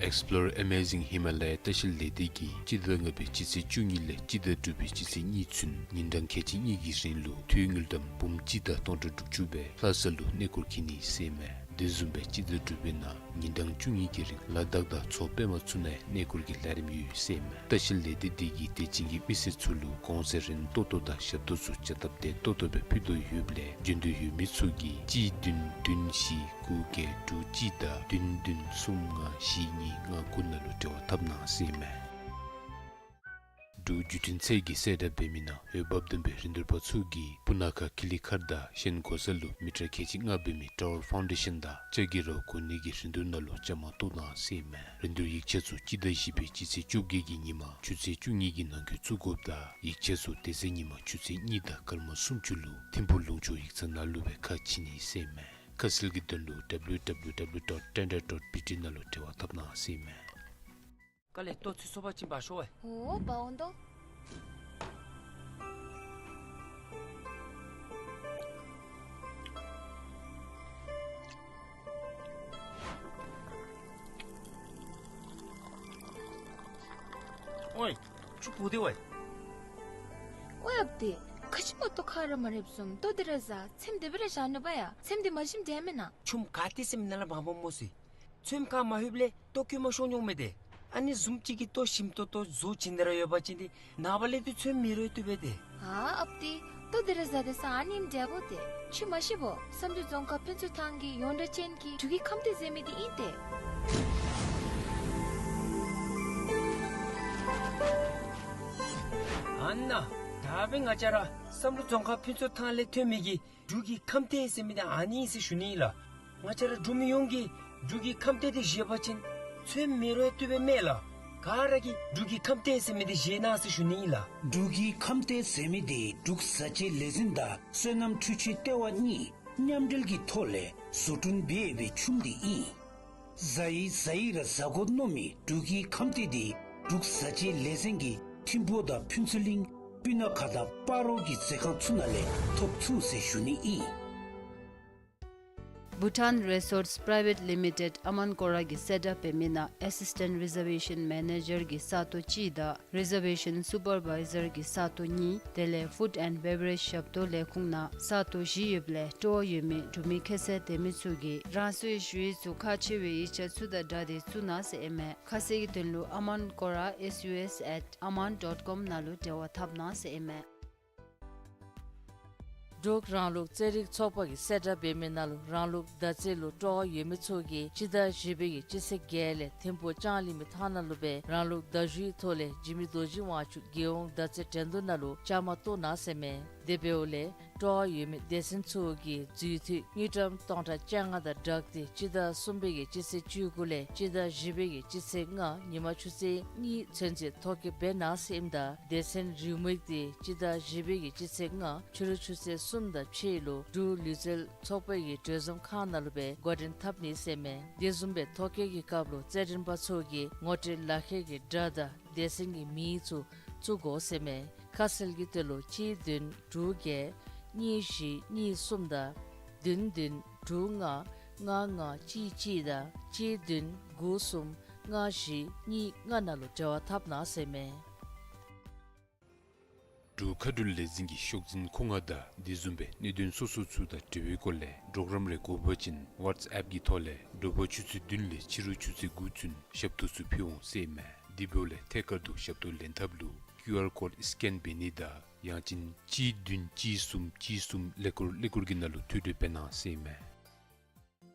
Explore Amazing Himalaya ལྟ་བཤལ་ལས་སྡེ་གིས་སྤྱི་ཟླ་ལྔ་པའི་སྤྱི་ཚེས་བཅུ་གཉིས་ལས་སྤྱི་ཟླ་དྲུག་པའི་སྤྱི་ཚེས་གཉིས་ཚུན་ཉིན་གྲངས་ཁལ་གཅིག་གཉིས་ཀྱི་རིང་ལུ་འཐུས་དངུལ་ཀྲམ་འབུམ་གཅིག་དང་སྟོང་ཕྲག་དྲུག་ཅུ་སྦེ་ལྷ་ས་ལུ་གནས་སྐོར་འཁྱིད་ནི་ཟེར་ཨིན་མས། དེ་བཟུམ་སྦེ་སྤྱི་ཟླ་དྲུག་པའི་ནང་ཉིན་གྲངས་བཅུ་གཉིས་ཀྱི་རིང་ལ་དྭགས་དང་མཚོ་པདྨ་ཚུ་ནང་གནས་སྐོར་གྱི་ལས་རིམ་ཡོད་ཟེར་ཨིན་མས། ལྟ་བཤལ་ལས་སྡེ་འདི་གིས་དད་ཅན་གྱི་མི་སེར་ཚུ་ལུ་གོང་ཚད་རན་ཏོག་ཏོ་དང་ཞབས་ཏོག་ཚུ་བྱ་སྟབས་བདེ་ཏོག་ཏོ་སྦེ་ཕུལ་དོ་ཡོདཔ་ལས་འབྱོན་འདོད་ཡོད་མི་ཚུ་གིས་གཅིག་བདུན་བདུན་བཞི་དགུ་བརྒྱད་དྲུག་གཅིག་དང་བདུན་བདུན་གསུམ་ལྔ་བཞི་གཉིས་ལྔ་དགུ་ནང་ལུ་འབྲེལ་བ་འཐབ་གནང་ཟེར་ཨིན་མས། འབྲུག་བརྒྱུད་འཕྲིན་ཚད་ཀྱིས་གསལ་བསྒྲགས་འབད་མི་ནང་འོས་འབབ་ལྡན་པའི་རིན་བསྡུར་པ་ཚུ་གིས་སྤུ་ན་ཁ་ཁི་ལི་མཁར་དང་ཤན་སྒོ་ས་ལུ་མི་ཊར་ཁལ་གཅིག་ལྔ་འབད་མི་ཊ་ཝར་ཕའུན་ཌེ་ཤན་དང་ལྕགས་ཀྱི་ར་བ་གོན་ནི་གི་རིན་བསྡུར་ནང་ལུ་བཅའ་མར་གཏོགས་གནང་ཟེར་ཨིན་མས། རིན་བསྡུར་ཡིག་ཆ་ཚུ་སྤྱི་ཟླ་བཞི་པའི་སྤྱི་ཚེས་བཅོ་བརྒྱད་ཀྱི་ཉིན་མ་ཆུ་ཚོད་བཅུ་གཉིས་ཀྱི་ནང་འཁོད་བཙུགས་དགོཔ་དང་ཡིག་ཆ་ཚུ་དེ་ཚེ་ཉིན་མ་ཆུ་ཚོད་གཉིས་དང་སྐར་མ་སུམ་ཅུ་ལུ་ཐིམ་ཕུག་ལུང་ཕྱོགས་ཡིག་ཚང་ནང་ལུ་སྦེ་ཁ་ཕྱེ་ནི་ཟེར་ཨིན་མས། ཁ་གསལ་གྱི་དོན་ལུ་www dot tender dot bt ནང་ལུ་འབྲེལ་བ་འཐབ་གནང་ཟེར་ཨིན་མས། དཀའ་ལས་ལྟོ་ཚུད་སོ་པ་ཅིན་འབག་ཤོག་ཝའེ། ཨོ་འབག་འོང་དོ། ཨོའི་ཁྱོད་བུ་དེ་ཝའེ། ཨོའི་ཨཔ་ཏི། ག་ཅི་སྨོ་ལྟོ་ཁ་ར་མ་རེགཔ་བཟུམ་ལྟོ་དེ་ར་བཟའ། ཚེམས་དེ་སྦེ་ར་བཞག་ནུག་པ་ཡ། ཚེམས་དེ་མ་ཞིམ་དྲགས་མེན་ན། ཆུམ་ག་ཏེ་ཟེར་མི་ནང་ལས་འབག་འབག་སྨོ་ཟེར། ཚོདམ་ཁར་མ་ལྷོདཔ་ལས་ལྟོ་སྐྱོ་མ་ཤོང་འོང་མས་ཏེ། ཨ་ནི་བཟུམ་ཅིག་གི་ལྟོ་ཞིམ་ཏོང་ཏོ་བཟོ་བྱིན་ཏེ་ར་ཡོད་པ་ཅིན་ཏེ་ནངས་པ་ལས་ཏེ་ཚོདམ་མི་རོལ་བཏུབ་པས་ཏེ། ཨ་ཨཔ་ཏི། ལྟོ་དེ་ར་ཟ་དེ་ས་ཨ་ནེམ་འདྲ་བོ་ཏེ། ཁྱོད་མ་ཤེས་བོ། བསམ་གྲུབ་རྫོང་ཁག་ཕུན་ཚོགས་ཐང་གི་ཡོངས་གྲགས་ཅན་གྱི་འབྲུག་གི་ཁམས་ཏེ་ཟེར་མི་དེ་ཨིན་ཏེ། ཨ་ན། ད་འབདན་ང་བཅས་ར་བསམ་གྲུབ་རྫོང་ཁག་ཕུན་ཚོགས་ཐང་ལས་ཐོན་མི་གི་འབྲུག་གི་ཁམས་ཏེ་ཟེར་མི་དེ་ཨ་ནི་ཨིན་ཟེར་ཞུ་ནི་ལགས། ང་བཅས་ར་འབྲུག་མི་ཡོངས་ཀྱིས་འབྲུག་གི་ཁམས་ཏེ་དེ་བཞེས་པ་ཅིན་ཚོད་མེད་རུང་བཏུབ་པས་མས་ལགས། ག་ར་གིས་འབྲུག་གི་ཁམས་ཏེ་ཟེར་མི་དེ་བཞེས་གནང་ཟེར་ཞུ་ནི་ལགས། འབྲུག་གི་ཁམས་ཏེ་ཟེར་མི་དེ་འབྲུག་བཟའ་བཅའི་ལས་འཛིན་དང་སོ་ནམ་འཕྲུལ་ཆས་ལྟེ་བ་གཉིས་མཉམ་འབྲེལ་གྱི་ཐོག་ལས་བཟོ་སྐྲུན་འབད་ཡོད་པའི་ཆུམ་དེ་ཨིན། ཟ་ཡི་ཟ་ཡི་ར་ཟ་དགོ་མནོ་མི་འབྲུག་གི་ཁམས་ཏེ་དེ་འབྲུག་བཟའ་བཅའི་ལས་འཛིན་གྱི་ཐིམ་ཕུ་དང་ཕུན་ཚོགས་གླིང་སྤུ་ན་ཁ་དང་སྤ་རོ་གི་ཟས་ཁང་ཚུ་ནང་ལས་ཐོབ་ཚུགས་ཟེར་ཞུ་ནི་ཨིན། Bhutan Resorts Private Limited ཨ་མཱན་ཀོ་ར་གི་གསལ་བསྒྲགས་འབད་མི་ནང་Assistant Reservation Manager གི་ས་སྟོང་གཅིག་དང་Reservation Supervisor གི་ས་སྟོང་གཉིས་དེ་ལས་Food and Beverage ཞབས་ཏོག་ལས་ཁུངས་ནང་ས་སྟོང་བཞི་ཡོདཔ་ལས་སྤྲོ་བ་ཡོད་མི་འབྲུག་མི་ཁྱད་ཚད་ལྡན་མི་ཚུ་གིས་རང་སོའི་ཞུ་ཡིག་ཚུ་ཁག་ཆེ་བའི་ཡིག་ཆ་ཚུ་དང་སྦྲགས་ཏེ་བཙུགས་གནང་ཟེར་ཨིན་མས། ཁ་གསལ་གྱི་དོན་ལུ་ཨ་མཱན་ཀོ་ར་S U S at aman dot com ནང་ལུ་འབྲེལ་བ་འཐབ་གནང་ཟེར་ཨིན་མས། འབྲུག་རང་ལུགས་རྩེད་རིགས་ཚོགས་པ་གི་གསལ་བསྒྲགས་འབད་མི་ནང་ལུ་རང་ལུགས་མདའ་རྩེད་ལུ་སྤྲོ་བ་ཡོད་མི་ཚུ་གིས་སྤྱི་ཟླ་བཞི་པའི་གི་སྤྱི་ཚེས་བརྒྱད་ལས་ཐིམ་ཕུ་ལྕང་གླིང་མི་ཐང་ནང་ལུ་སྦེ་རང་ལུགས་མདའ་གཞུའི་ཐོག་ལས་འཇིགས་མེད་རྡོ་རྗེ་དབང་ཕྱུག་རྒྱལ་ཡོངས་མདའ་རྩེད་འགྲན་བསྡུར་ནང་ལུ་བཅའ་མར་གཏོགས་གནང་ཟེར་མས། དེ་འབདཝ་ལས་སྤྲོ་བ་ཡོད་མི་སྡེ་ཚན་ཚུ་གིས་འཛུལ་དུས་དངུལ་ཀྲམ་སྟོང་ཕྲག་བཅོ་ལྔ་དང་སྦྲགས་ཏེ་སྤྱི་ཟླ་གསུམ་པའི་གི་སྤྱི་ཚེས་བཅུ་དགུ་ལས་སྤྱི་ཟླ་བཞི་པའི་གི་སྤྱི་ཚེས་ལྔ་ཉིན་མ་ཆུ་ཚོད་གཉིས་ཚུན་ཚོད་ཐོ་བཀོད་འབད་གནང་ཟེར་ཨིནམ་ད་སྡེ་ཚན་རེའུ་མིག་དེ་སྤྱི་ཟླ་བཞི་པའི་གི་སྤྱི་ཚེས་ལྔ་ཕྱི་རུ་ཆུ་ཚོད་གསུམ་དང་ཕྱེད་ལུ་འབྲུག་ལུས་རྩལ་ཚོགས་པའི་གི་གྲོས་འཛོམས་ཁང་ནང་ལུ་སྦེ་འགོ་འདྲེན་འཐབ་ནི་ཟེར་མས། དེ་བཟུམ་སྦེ་ཐོ་བཀོད་ཀྱི་སྐབས་ལུ་རྩེད་འགྲན་པ་ཚུ་གིས་ངོ་སྤྲོད་ལག་ཁྱེར་གྱི་སྒྲ་དང་སྡེ་ཚན་གྱི་མིང་ཚུ་བཙུགས་དགོ་ཟེར་མས། ཁ་གསལ་གྱི་དོན་ལུ་གཅིག་བདུན་དྲུག་བརྒྱད་གཉིས་བཞི་གཉིས་གསུམ་དང་བདུན་བདུན་དྲུག་ལྔ་ལྔ་ལྔ་གཅིག་གཅིག་དང་གཅིག་བདུན་དགུ་གསུམ་ལྔ་བཞི་གཉིས་ལྔ་ནང་ལུ་འབྲེལ་བ་འཐབ་གནང་ཟེར་མས། འབྲུག་མཁའ་འགྲུལ་ལས་འཛིན་གྱི་ཤོག་འཛིན་ཁོ་ང་དང་དེ་བཟུམ་སྦེ་གནད་དོན་སོ་སོ་ཚུ་དང་འབྲེལ་བའི་སྐོར་ལས་གྲོགས་རམ་རེ་དགོ་པ་ཅིན་ཝཊས་ཨེཔ་གི་ཐོག་ལས་དྲོ་པ་ཆུ་ཚོད་བདུན་ལས་ཕྱི་རུ་ཆུ་ཚོད་དགུ་ཚུན་ཞབས་ཏོག་ཚུ་ཕུལ་འོང་ཟེར་ཨིན་མས། དེ་འབདཝ་ལས་ཐད་ཀར་དུ་ཞབས་ཏོག་ལེན་ཐབས་ལུ་ཀིའུ་ཨར་ཀོཌ་སི་ཀེན་འབད་ནི་དང་ཡང་ཅིན་གཅིག་བདུན་གཅིག་གསུམ་གཅིག་གསུམ་ཀླད་ཀོར་ཀླད་ཀོར་གྱི་ནང་ལུ་ཐོ་འགོད་འབད་གནང་ཟེར་ཨིན་མས།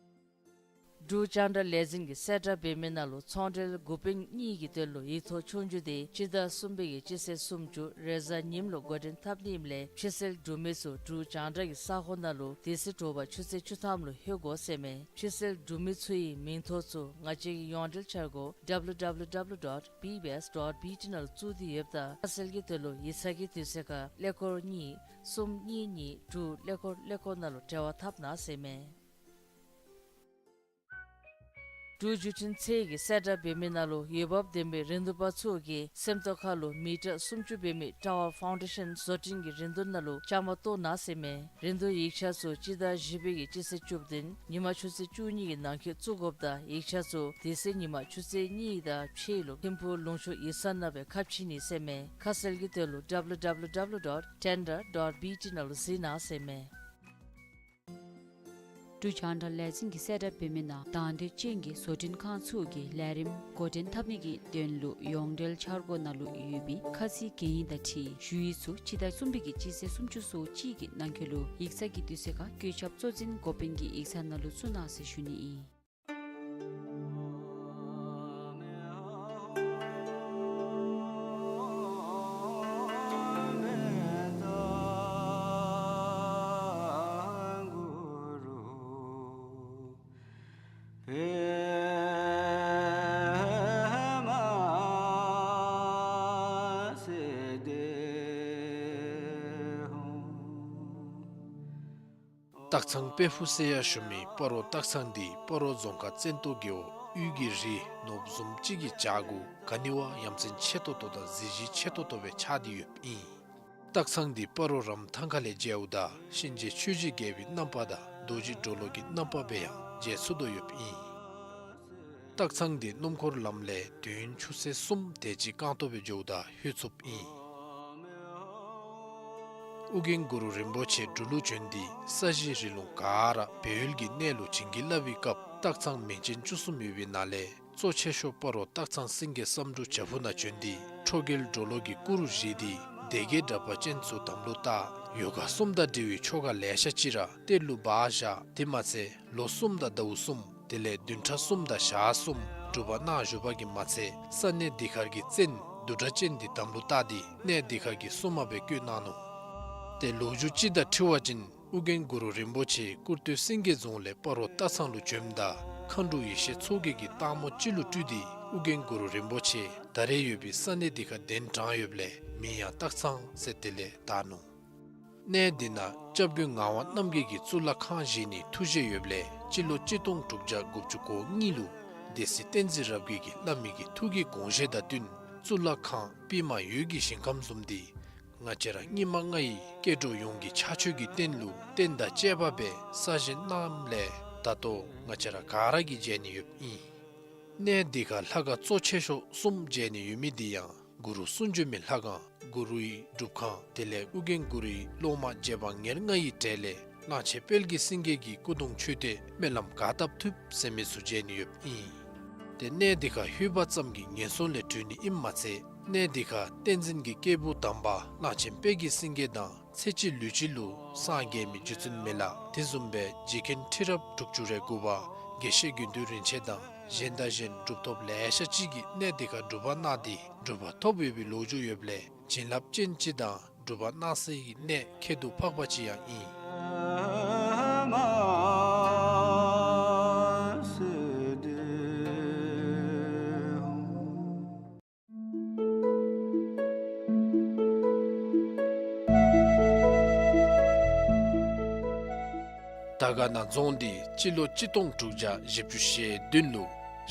འབྲུག་རྒྱང་བསྒྲགས་ལས་འཛིན་གྱི་གསལ་བསྒྲགས་འབད་མི་ནང་ལུ་ཚོང་འབྲེལ་འགོ་དཔོན་གཉིས་ཀྱི་དོན་ལུ་ཡིག་ཐོག་ཆོས་རྒྱུགས་དེ་སྤྱི་ཟླ་གསུམ་པའི་གི་སྤྱི་ཚེས་སུམ་ཅུ་རེས་གཟའ་ཉིམ་ལུ་འགོ་འདྲེན་འཐབ་ནི་ཨིནམ་ལས་ཕྱི་སེལ་འབྲུག་མི་ཚུ་འབྲུག་རྒྱང་བསྒྲགས་ཀྱི་ས་ཁོངས་ནང་ལུ་དེ་ཚེ་དྲོ་པ་ཆུ་ཚོད་བཅུ་ཐམ་ལུ་ལྷོད་དགོ་ཟེར་མས། ཕྱི་སེལ་འབྲུག་མི་ཚུ་གི་མིང་ཐོ་ཚུ་ང་བཅས་ཀྱི་ཡོངས་འབྲེལ་འཆར་སྒོ་W W W dot B B S dot B T ནང་ལུ་བཙུགས་ཏེ་ཡོདཔ་ད་ཁ་གསལ་གྱི་དོན་ལུ་ཡིག་ཚང་གི་དུས་ཚོད་ཁར་ཀླད་ཀོར་གཉིས་གསུམ་གཉིས་གཉིས་དྲུག་ཀླད་ཀོར་ཀླད་ཀོར་ནང་ལུ་འབྲེལ་བ་འཐབ་གནང་ཟེར་མས། འབྲུག་བརྒྱུད་འཕྲིན་ཚད་ཀྱི་གསལ་བསྒྲགས་འབད་མི་ནང་ལུ་འོས་འབབ་ལྡན་པའི་རིན་བསྡུར་པ་ཚུ་གིས་སེམས་རྟོགས་ཁ་ལུ་མི་ཊར་སུམ་ཅུ་འབད་མི་ཊ་ཝར་ཕའུན་ཌེ་ཤཱན་བཟོ་སྐྲུན་གྱི་རིན་བསྡུར་ནང་ལུ་བཅའ་མར་གཏོགས་གནང་ཟེར་མས། རིན་བསྡུར་ཡིག་ཆ་ཚུ་སྤྱི་ཟླ་བཞི་པའི་གི་སྤྱི་ཚེས་བཅུ་བདུན་ཉིན་མ་ཆུ་ཚོད་བཅུ་གཉིས་ཀྱི་ནང་འཁོད་བཙུགས་དགོཔ་དང་ཡིག་ཆ་ཚུ་དེ་ཚེ་ཉིན་མ་ཆུ་ཚོད་གཉིས་དང་ཕྱེད་ལུ་ཐིམ་ཕུ་ལུང་ཕྱོགས་ཡིག་ཚང་ནང་སྦེ་ཁ་ཕྱེ་ནི་ཟེར་མས། ཁ་གསལ་གྱི་དོན་ལུ W W W dot tender dot B T ནང་ལུ་གཟིགས་གནང་ཟེར་མས། འབྲུག་རྒྱང་བསྒྲགས་ལས་འཛིན་གྱི་གསལ་བསྒྲགས་འབད་མི་ནང་དང་འདོད་ཅན་གྱི་བཟོ་སྐྲུན་ཁང་ཚུ་གིས་ལས་རིམ་འགོ་འདྲེན་འཐབ་ནི་གི་དོན་ལུ་ཡོངས་འབྲེལ་འཆར་སྒོ་ནང་ལུ་ཡོད་པའི་ཁ་ཚིག་གན་ཡིག་དང་འཁྲིལ་ཞུ་ཡིག་ཚུ་སྤྱི་ཟླ་གསུམ་པའི་གི་སྤྱི་ཚེས་སུམ་ཅུ་སོ་གཅིག་གི་ནང་འཁོད་ལུ་ཡིག་ཚང་གི་དུས་ཚོད་ཁར་བཀོད་ཁྱབ་གཙོ་འཛིན་འགོ་དཔོན་གྱི་ཡིག་ཚང་ནང་ལུ་བཙུགས་གནང་ཟེར་ཞུ་ནི་ཨིན། སྟག་ཚང་དཔལ་ཕུག་ཟེར་ཡང་ཞུ་མི་སྤ་རོ་སྟག་ཚང་འདི་སྤ་རོ་རྫོང་ཁག་བཙན་ཏོ་རྒེད་འོག་དབུས་ཀྱི་རི་ནོར་བུ་བཟུམ་ཅིག་གི་བྱག་གུ་ག་ནི་བ་ཡ་མཚན་ཆེ་ཏོག་ཏོ་དང་གཟི་བརྗིད་ཆེ་ཏོག་ཏོ་སྦེ་ཆགས་ཏེ་ཡོདཔ་ཨིན། སྟག་ཚང་འདི་སྤ་རོ་རམ་ཐང་ཁ་ལས་མཇལཝ་ད་གཤིན་རྗེ་ཆོས་ཀྱི་རྒྱལ་པོའི་རྣམ་པ་དང་རྡོ་རྗེ་གྲོ་ལོད་ཀྱི་རྣམ་པ་སྦེ་ཡང་མཇལ་ཚུགས་དོ་ཡོདཔ་ཨིན། སྟག་ཚང་འདི་སྣུམ་འཁོར་ལམ་ལས་དུས་ཡུན་ཆུ་ཚོད་གསུམ་དེ་ཅིག་རྐང་སྟོང་སྦེ་འགྱོཝ་ད་ལྷོད་ཚུགསཔ་ཨིན། ཨོ་རྒྱན་གུ་རུ་རིན་པོ་ཆེ་འབྲུག་ལུ་བྱོན་ཏེ་ས་གཞི་རི་ལུང་ག་ར་སྦས་ཡུལ་གྱི་གནས་ལུ་བྱིན་གྱིས་བརླབས་པའི་སྐབས་སྟག་ཚང་མིང་ཅན་བཅུ་གསུམ་ཡོད་པའི་ནང་ལས་གཙོ་ཆེ་ཤོས་སྤ་རོ་སྟག་ཚང་སེང་གེ་བསམ་འགྲུབ་བྱག་ཕུག་ནང་བྱོན་ཏེ་ཁྲོ་རྒྱལ་གྲོ་ལོད་ཀྱི་སྐུ་རུ་བཞེངས་ཏེ་སྡེ་བརྒྱད་དྲེགས་པ་ཅན་ཚུ་དམ་ལུ་བཏགས། ཡོ་ག་གསུམ་དང་འབྲེལ་བའི་ཆོ་ག་ལེ་ཤ་ཅིག་ར་གཏེར་ལུ་སྦ་བཞག། དེ་མ་ཚད་ལོ་གསུམ་དང་ཟླཝ་གསུམ་དེ་ལས་བདུན་ཕྲག་གསུམ་དང་ཞག་གསུམ་སྒྲུབ་པ་གནང་བཞུགས་པ་གིས་མ་ཚད་ས་གནས་འདི་ཁར་གྱི་བཙན་བདུད་སྒྲ་ཅན་འདི་དམ་ལུ་བཏགས་ཏེ་གནས་འདི་ཁར་གྱི་སྲུང་མ་སྦེ་བསྐོས་གནང་ནུག། ཏེ་ལོ་རྒྱུས་ཅིག་དང་འཁྲིལ་བ་ཅིན་ཨོ་རྒྱན་གུ་རུ་རིན་པོ་ཆེ་ཀུར་སྟོད་སེང་གེ་རྫོང་ལས་སྤ་རོ་སྟག་ཚང་ལུ་བྱོནམ་ད་མཁའ་འགྲོ་ཡེ་ཤེས་མཚོ་རྒྱལ་གྱིས་སྟག་མོ་ཅིག་ལུ་སྤྲུལ་ཏེ་ཨོ་རྒྱན་གུ་རུ་རིན་པོ་ཆེ་ད་རེས་ཡོད་པའི་ས་གནས་འདི་ཁར་གདན་དྲངས་ཡོདཔ་ལས་མིང་ཡང་སྟག་ཚང་ཟེར་དེ་ལས་བཏགས་ནུག། གནས་འདི་ནང་སྐྱབས་མགོན་ངག་དབང་རྣམ་རྒྱལ་གྱིས་གཙུག་ལག་ཁང་བཞེངས་ནིའི་ཐུགས་བཞེད་ཡོདཔ་ལས་སྤྱི་ལོ་གཅིག་སྟོང་དྲུག་བརྒྱ་དགུ་བཅུ་གོ་གཉིས་ལུ་སྡེ་སྲིད་བསྟན་འཛིན་རབ་རྒྱས་ཀྱིས་བླ་མའི་གི་ཐུགས་ཀྱི་དགོངས་བཞེད་དང་བསྟུན་གཙུག་ལག་ཁང་པདྨ་འོད་ཀྱི་ཞིང་ཁམས་བཟུམ་འདི་ང་བཅས་ར་སྙིགས་མ་ལྔ་ཡི་སྐྱེ་འགྲོ་ཡོངས་ཀྱི་ཕྱག་མཆོད་ཀྱི་རྟེན་ལུ་རྟེན་དང་བཅས་པ་སྦེ་གསར་བཞེངས་གནངམ་ལས་ད་ལྟོ་ང་བཅས་ར་ག་ར་གིས་མཇལ་ནི་ཡོདཔ་ཨིན། གནས་འདི་ཁར་ལྷ་ཁང་གཙོ་ཆེ་ཤོས་གསུམ་མཇལ་ནི་ཡོད་མི་འདི་ཡང་གུ་རུ་གསུང་བྱོན་མའི་ལྷ་ཁང་གུ་རུའི་སྒྲུབ་ཁང་དེ་ལས་ཨོ་རྒྱན་གུ་རུའི་སློབ་མ་རྗེ་འབངས་ཉེར་ལྔ་ཡི་གྲས་ལས་གླང་ཆེན་དཔལ་གྱི་སེང་གེ་གི་སྐུ་གདུང་མཆོད་རྟེན་སྨོན་ལམ་ག་བཏབ་ཐུབ་ཟེར་མི་ཚུ་མཇལ་ནི་ཡོདཔ་ཨིན། ཏེ་གནས་འདི་ཁར་ལྷོད་པ་ཙམ་གྱིས་ངན་སོང་ལས་གྲོལ་ནི་ཨིནམ་མ་ཚད་གནས་འདི་ཁར་བསྟན་འཛིན་གྱི་སྐྱེས་བུ་དམ་པ་གླང་ཆེན་དཔལ་གྱི་སེང་གེ་དང་ཚེ་གཅིག་ལུས་གཅིག་ལུ་སངས་རྒྱས་མི་རྗེ་བཙུན་མི་ལ་དེ་བཟུམ་སྦེ་རྗེ་མཁན་ཁྲི་རབས་དྲུག་ཅུ་རེ་དགུ་པ་དགེ་བཤེས་དགེ་འདུན་རིན་ཆེན་དང་གཞན་དང་གཞན་གྲུབ་ཐོབ་ལེ་ཤ་ཅིག་གིས་གནས་འདི་ཁར་སྒྲུབ་པ་གནང་སྟེ་གྲུབ་པ་ཐོབ་ཡོད་པའི་ལོ་རྒྱུས་ཡོདཔ་ལས་བྱིན་རླབས་ཅན་ཅིག་དང་སྒྲུབ་པ་གནང་སའི་གནས་ཁྱད་དུ་འཕགས་པ་ཅིག་ཡང་ཨིན། དར་དཀར་ན་རྫོང་འདི་སྤྱི་ལོ་གཅིག་སྟོང་དྲུག་བརྒྱ་བཞི་བཅུ་ཞེ་བདུན་ལུ་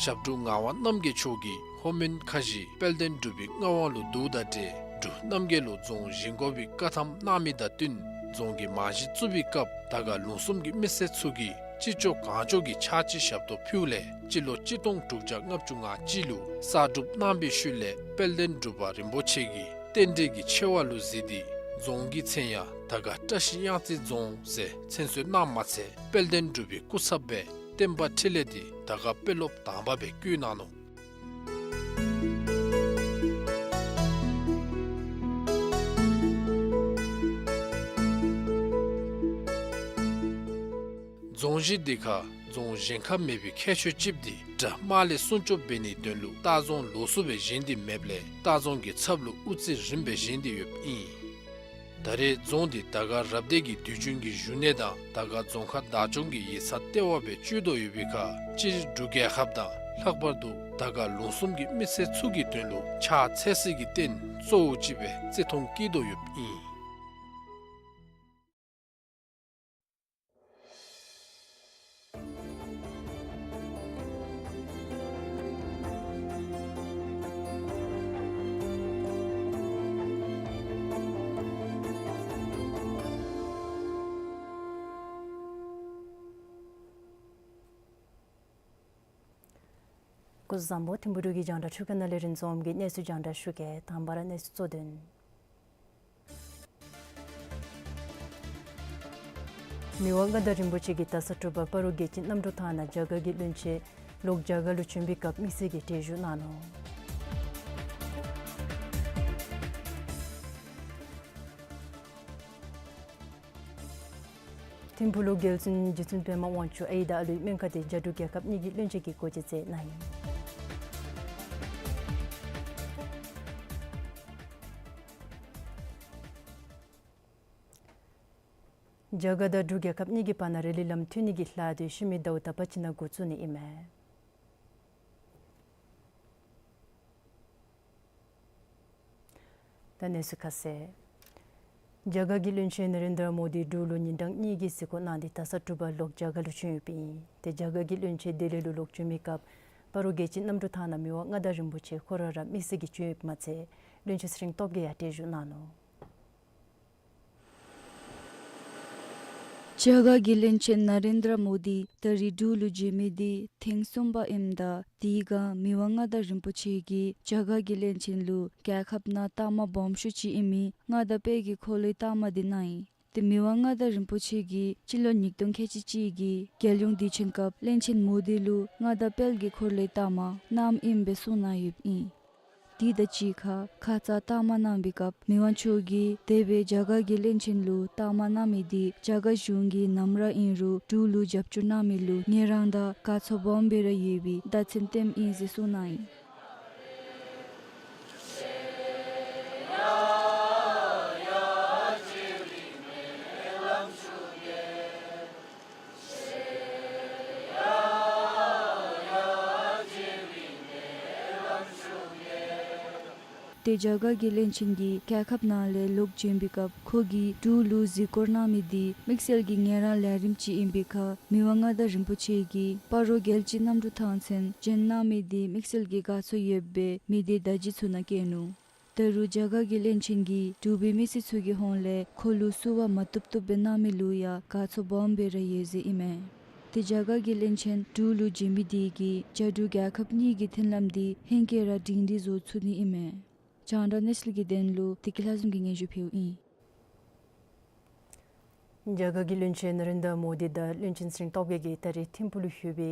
ཞབས་དྲུང་ངག་དབང་རྣམ་རྒྱལ་མཆོག་གིས་ལྷོ་མོན་ཁ་བཞི་དཔལ་ལྡན་འབྲུག་པའི་མངའ་དབང་ལུ་བསྡུཝ་དང་འབྲེལ་འབྲུག་རྣམ་རྒྱལ་ལུ་རྫོང་བཞེངས་དགོ་པའི་བཀའ་ཐམ་གནང་མི་དང་བསྟུན་རྫོང་གི་རྨང་གཞི་བཙུགས་པའི་སྐབས་དར་དཀར་ལུང་གསུམ་གྱི་མི་སེར་ཚུ་གིས་ཅི་ལྕོགས་གང་ལྕོགས་ཀྱི་ཕྱག་ཕྱི་ཞབས་ཏོག་ཕུལཝ་ལས་སྤྱི་ལོ་གཅིག་སྟོང་དྲུག་བརྒྱ་ལྔ་བཅུ་ང་གཅིག་ལུ་གསར་སྒྲུབ་གནང་པའི་ཤུལ་ལས་དཔལ་ལྡན་འབྲུག་པ་རིན་པོ་ཆེ་གིས་རྟེན་འབྲེལ་གྱི་ཆེ་བ་ལུ་གཟིགས་ཏེ་རྫོང་གི་མཚན་ཡང་དར་དཀར་བཀྲ་ཤིས་གཡང་རྩེ་རྫོང་ཟེར་མཚན་གསོལ་གནངམ་མ་ཚད་དཔལ་ལྡན་འབྲུག་པའི་སྐུ་ཚབ་སྦེ་བསྟན་པ་འཕྲིན་ལས་འདི་དར་དཀར་དཔོན་སློབ་དང་པ་སྦེ་བསྐོས་གནང་ནུག། རྫོང་གཞི་འདི་ཁར་རྫོང་གཞན་ཁར་མེད་པའི་ཁྱད་ཆོས་ཅིག་འདི་དགྲ་དམག་ལས་སྲུང་སྐྱོབ་འབད་ནིའི་དོན་ལུ་ལྟ་རྫོང་ལོགས་སུ་སྦེ་བཞེངས་ཏེ་མེདཔ་ལས་ལྟ་རྫོང་གི་ཚབ་ལུ་དབུ་རྩེ་རིམ་སྦེ་བཞེངས་ཏེ་ཡོདཔ་ཨིན། ད་རེས་རྫོང་འདི་དར་དཀར་རབ་སྡེ་གི་དུས་རྒྱུན་གྱི་བཞུགས་གནས་དང་དར་དཀར་རྫོང་ཁག་བདག་སྐྱོང་གི་ཡིག་ཚང་ལྟེ་བ་སྦེ་སྤྱོད་དོ་ཡོད་པའི་ཁར་སྤྱིར་འབྲུག་རྒྱལ་ཁབ་དང་ལྷག་པར་དུ་དར་དཀར་ལུང་གསུམ་གྱི་མི་སེར་ཚུ་གི་དོན་ལུ་ཕྱག་འཚལ་སའི་རྟེན་གཙོ་བོ་ཅིག་སྦེ་བརྩི་མཐོང་བསྐྱེད་དོ་ཡོདཔ་ཨིན། སྐུ་གཟུགས་བཟང་པོ། ཐིམ་ཕུ་འབྲུག་གི་རྒྱང་བསྒྲགས་ཁྲུ་ཁ་ནང་ལས་རིན་འཛོམས་ཀྱིས་གནས་ཚུལ་རྒྱང་བསྒྲགས་ཞུ་གེ། དང་པ་ར་གནས་ཚུལ་གཙོ་དོན། མི་དབང་མངའ་བདག་རིན་པོ་ཆེ་གིས་ད་ས་དྲོ་པ་སྤ་རོ་རྒྱལ་གཅེས་གནམ་གྲུ་ཐང་ནང་རྒྱ་གར་གྱི་བློན་ཆེན་ལོག་རྒྱ་གར་ལུ་བྱོན་པའི་སྐབས་དམིགས་བསལ་གྱི་གྲལ་བཞུགས་གནང་ནུག། ཐིམ་ཕུ་ལུ་རྒྱལ་བཙུན་རྗེ་བཙུན་པདྨ་དབང་ཕྱུག་ཨའི་དང་ཨ་ལུའི་སྨན་ཁང་འདི་རྒྱ་འབྲུག་རྒྱལ་ཁབ་གཉིས་ཀྱི་བློན་ཆེན་གྱིས་སྒོ་འབྱེད་མཛད་གནང་ཡི། རྒྱ་གར་དང་འབྲུག་རྒྱལ་ཁབ་གཉིས་ཀྱི་བར་ན་རི་ལི་ལམ་མཐུད་ནི་གི་ལཱ་འདི་ཤུལ་མའི་ཟླཝ་དག་པ་ཅིག་ནང་འགོ་བཙུགས་ནི་ཨིན་མས། ད་གནས་ཚུལ་ཁ་གསལ། རྒྱ་གར་གྱི་བློན་ཆེན་ན་རེན་དྲ་མོ་དི་འབྲུག་ལུ་ཉིན་གྲངས་གཉིས་ཀྱི་གཟིགས་སྐོར་གནང་སྟེ་ད་ས་དྲོ་པ་ལོག་རྒྱ་གར་ལུ་བྱོན་ཡོདཔ་ཨིན། ཏེ་རྒྱ་གར་གྱི་བློན་ཆེན་ལྡི་ལི་ལུ་ལོག་བྱོན་མི་སྐབས་སྤ་རོ་རྒྱལ་གཅེས་གནམ་གྲུ་ཐང་ནང་མི་དབང་མངའ་བདག་རིན་པོ་ཆེ་ཁོ་ར་ར་དམིགས་བསལ་གྱིས་བྱོན་ཡོདཔ་མ་ཚད་བློན་ཆེན་ཚེ་རིང་སྟོབས་རྒྱས་ཡང་གྲལ་བཞུགས་གནང་ནུག། རྒྱ་གར་གྱི་བློན་ཆེན་ན་རེན་དྲ་མོ་དི་ད་རིས་འབྲུག་ལུ་བྱོན་མི་འདི་ཐེངས་གསུམ་པ་ཨིནམ་ད་དེའི་སྒང་མི་དབང་མངའ་བདག་རིན་པོ་ཆེ་གིས་རྒྱ་གར་གྱི་བློན་ཆེན་ལུ་རྒྱལ་ཁབ་ནང་རྟགས་མ་སྦོམ་ཤོས་ཅིག་ཨིན་མི་མངའ་བདག་དཔལ་གྱི་འཁོར་ལོའི་རྟགས་མ་འདི་གནང་ཡི། ཏེ་མི་དབང་མངའ་བདག་རིན་པོ་ཆེ་གིས་སྤྱི་ལོ་ཉིས་སྟོང་ཁལ་གཅིག་གཅིག་གི་རྒྱལ་ཡོངས་དུས་ཆེན་སྐབས་བློན་ཆེན་མོ་དི་ལུ་མངའ་བདག་དཔལ་གྱི་འཁོར་ལོའི་རྟགས་མ་གནངམ་ཨིན་པའི་གསུངས་གནང་ཡོདཔ་ཨིན། དེ་དང་གཅིག་ཁར་ཁ་ཙ་རྟགས་མ་གནང་པའི་སྐབས་མི་དབང་མཆོག་གིས་དེ་སྦེ་རྒྱ་གར་གྱི་བློན་ཆེན་ལུ་རྟགས་མ་གནང་མི་དེ་རྒྱ་གར་གཞུང་གི་ནམ་ར་ཨིན་རུང་འབྲུག་ལུ་རྒྱབ་སྐྱོར་གནང་མི་ལུ་ངལ་རངས་དང་དགའ་ཚོར་སྦོམ་སྦེ་ར་ཡོད་པའི་བརྡ་མཚོན་སྟོནམ་ཨིན་ཟེར་གསུངས་གནང་ཡི། ཏེ་རྒྱ་གར་གྱི་བློན་ཆེན་གྱིས་རྒྱལ་ཁབ་ནང་ལས་ལོག་བྱོན་པའི་སྐབས་ཁོ་གིས་འབྲུག་ལུ་གཟིགས་སྐོར་གནང་མི་དེ་དམིགས་བསལ་གྱི་ངལ་རངས་ལས་རིམ་ཅིག་ཨིན་པའི་ཁར་མི་དབང་མངའ་བདག་རིན་པོ་ཆེ་གིས་སྤ་རོ་རྒྱལ་སྤྱི་གནམ་གྲུ་ཐང་ཚན་བྱོན་གནང་མི་དེ་དམིགས་བསལ་གྱི་དགའ་ཚོར་ཡོདཔ་སྦེ་མི་སྡེ་བརྡ་བརྒྱུད་ཚུ་ནང་བཀོད་ནུག། ད་རུང་རྒྱ་གར་གྱི་བློན་ཆེན་གྱིས་འབྲུག་པའི་མི་སེར་ཚུ་གི་ཧོངས་ལས་ཁོ་ལུ་བསུ་བ་མ་བཏུབ་བཏུབ་སྦེ་གནང་མི་ལུ་ཡང་དགའ་ཚོར་སྦོམ་སྦེ་ར་ཡོད་ཟེར་ཨིན་མས། ཏེ་རྒྱ་གར་གྱི་བློན་ཆེན་འབྲུག་ལུ་བྱོན་མི་དེ་གིས་རྒྱ་འབྲུག་རྒྱལ་ཁབ་གཉིས་ཀྱི་མཐུན་ལམ་དེ་ཧེང་སྐལ་ར་སྒྲིང་སྒྲིང་བཟོ་ཚུགས་ནི་ཨིན་མས། རྒྱང་བསྒྲགས་གནས་ཚུལ་གྱི་དོན་ལུ་བདེ་སྐྱིད་ལྷ་འཛོམས་ཀྱིས་སྙན་ཞུ་ཕུལཝ་ཨིན། རྒྱ་གར་གྱི་བློན་ཆེན་ནཱ་རེནྡྲ་མོ་དི་དང་བློན་ཆེན་ཚེ་རིང་སྟོབས་རྒྱས་ཀྱིས་ད་རེས་ཐིམ་ཕུག་ལུ་ཡོད་པའི་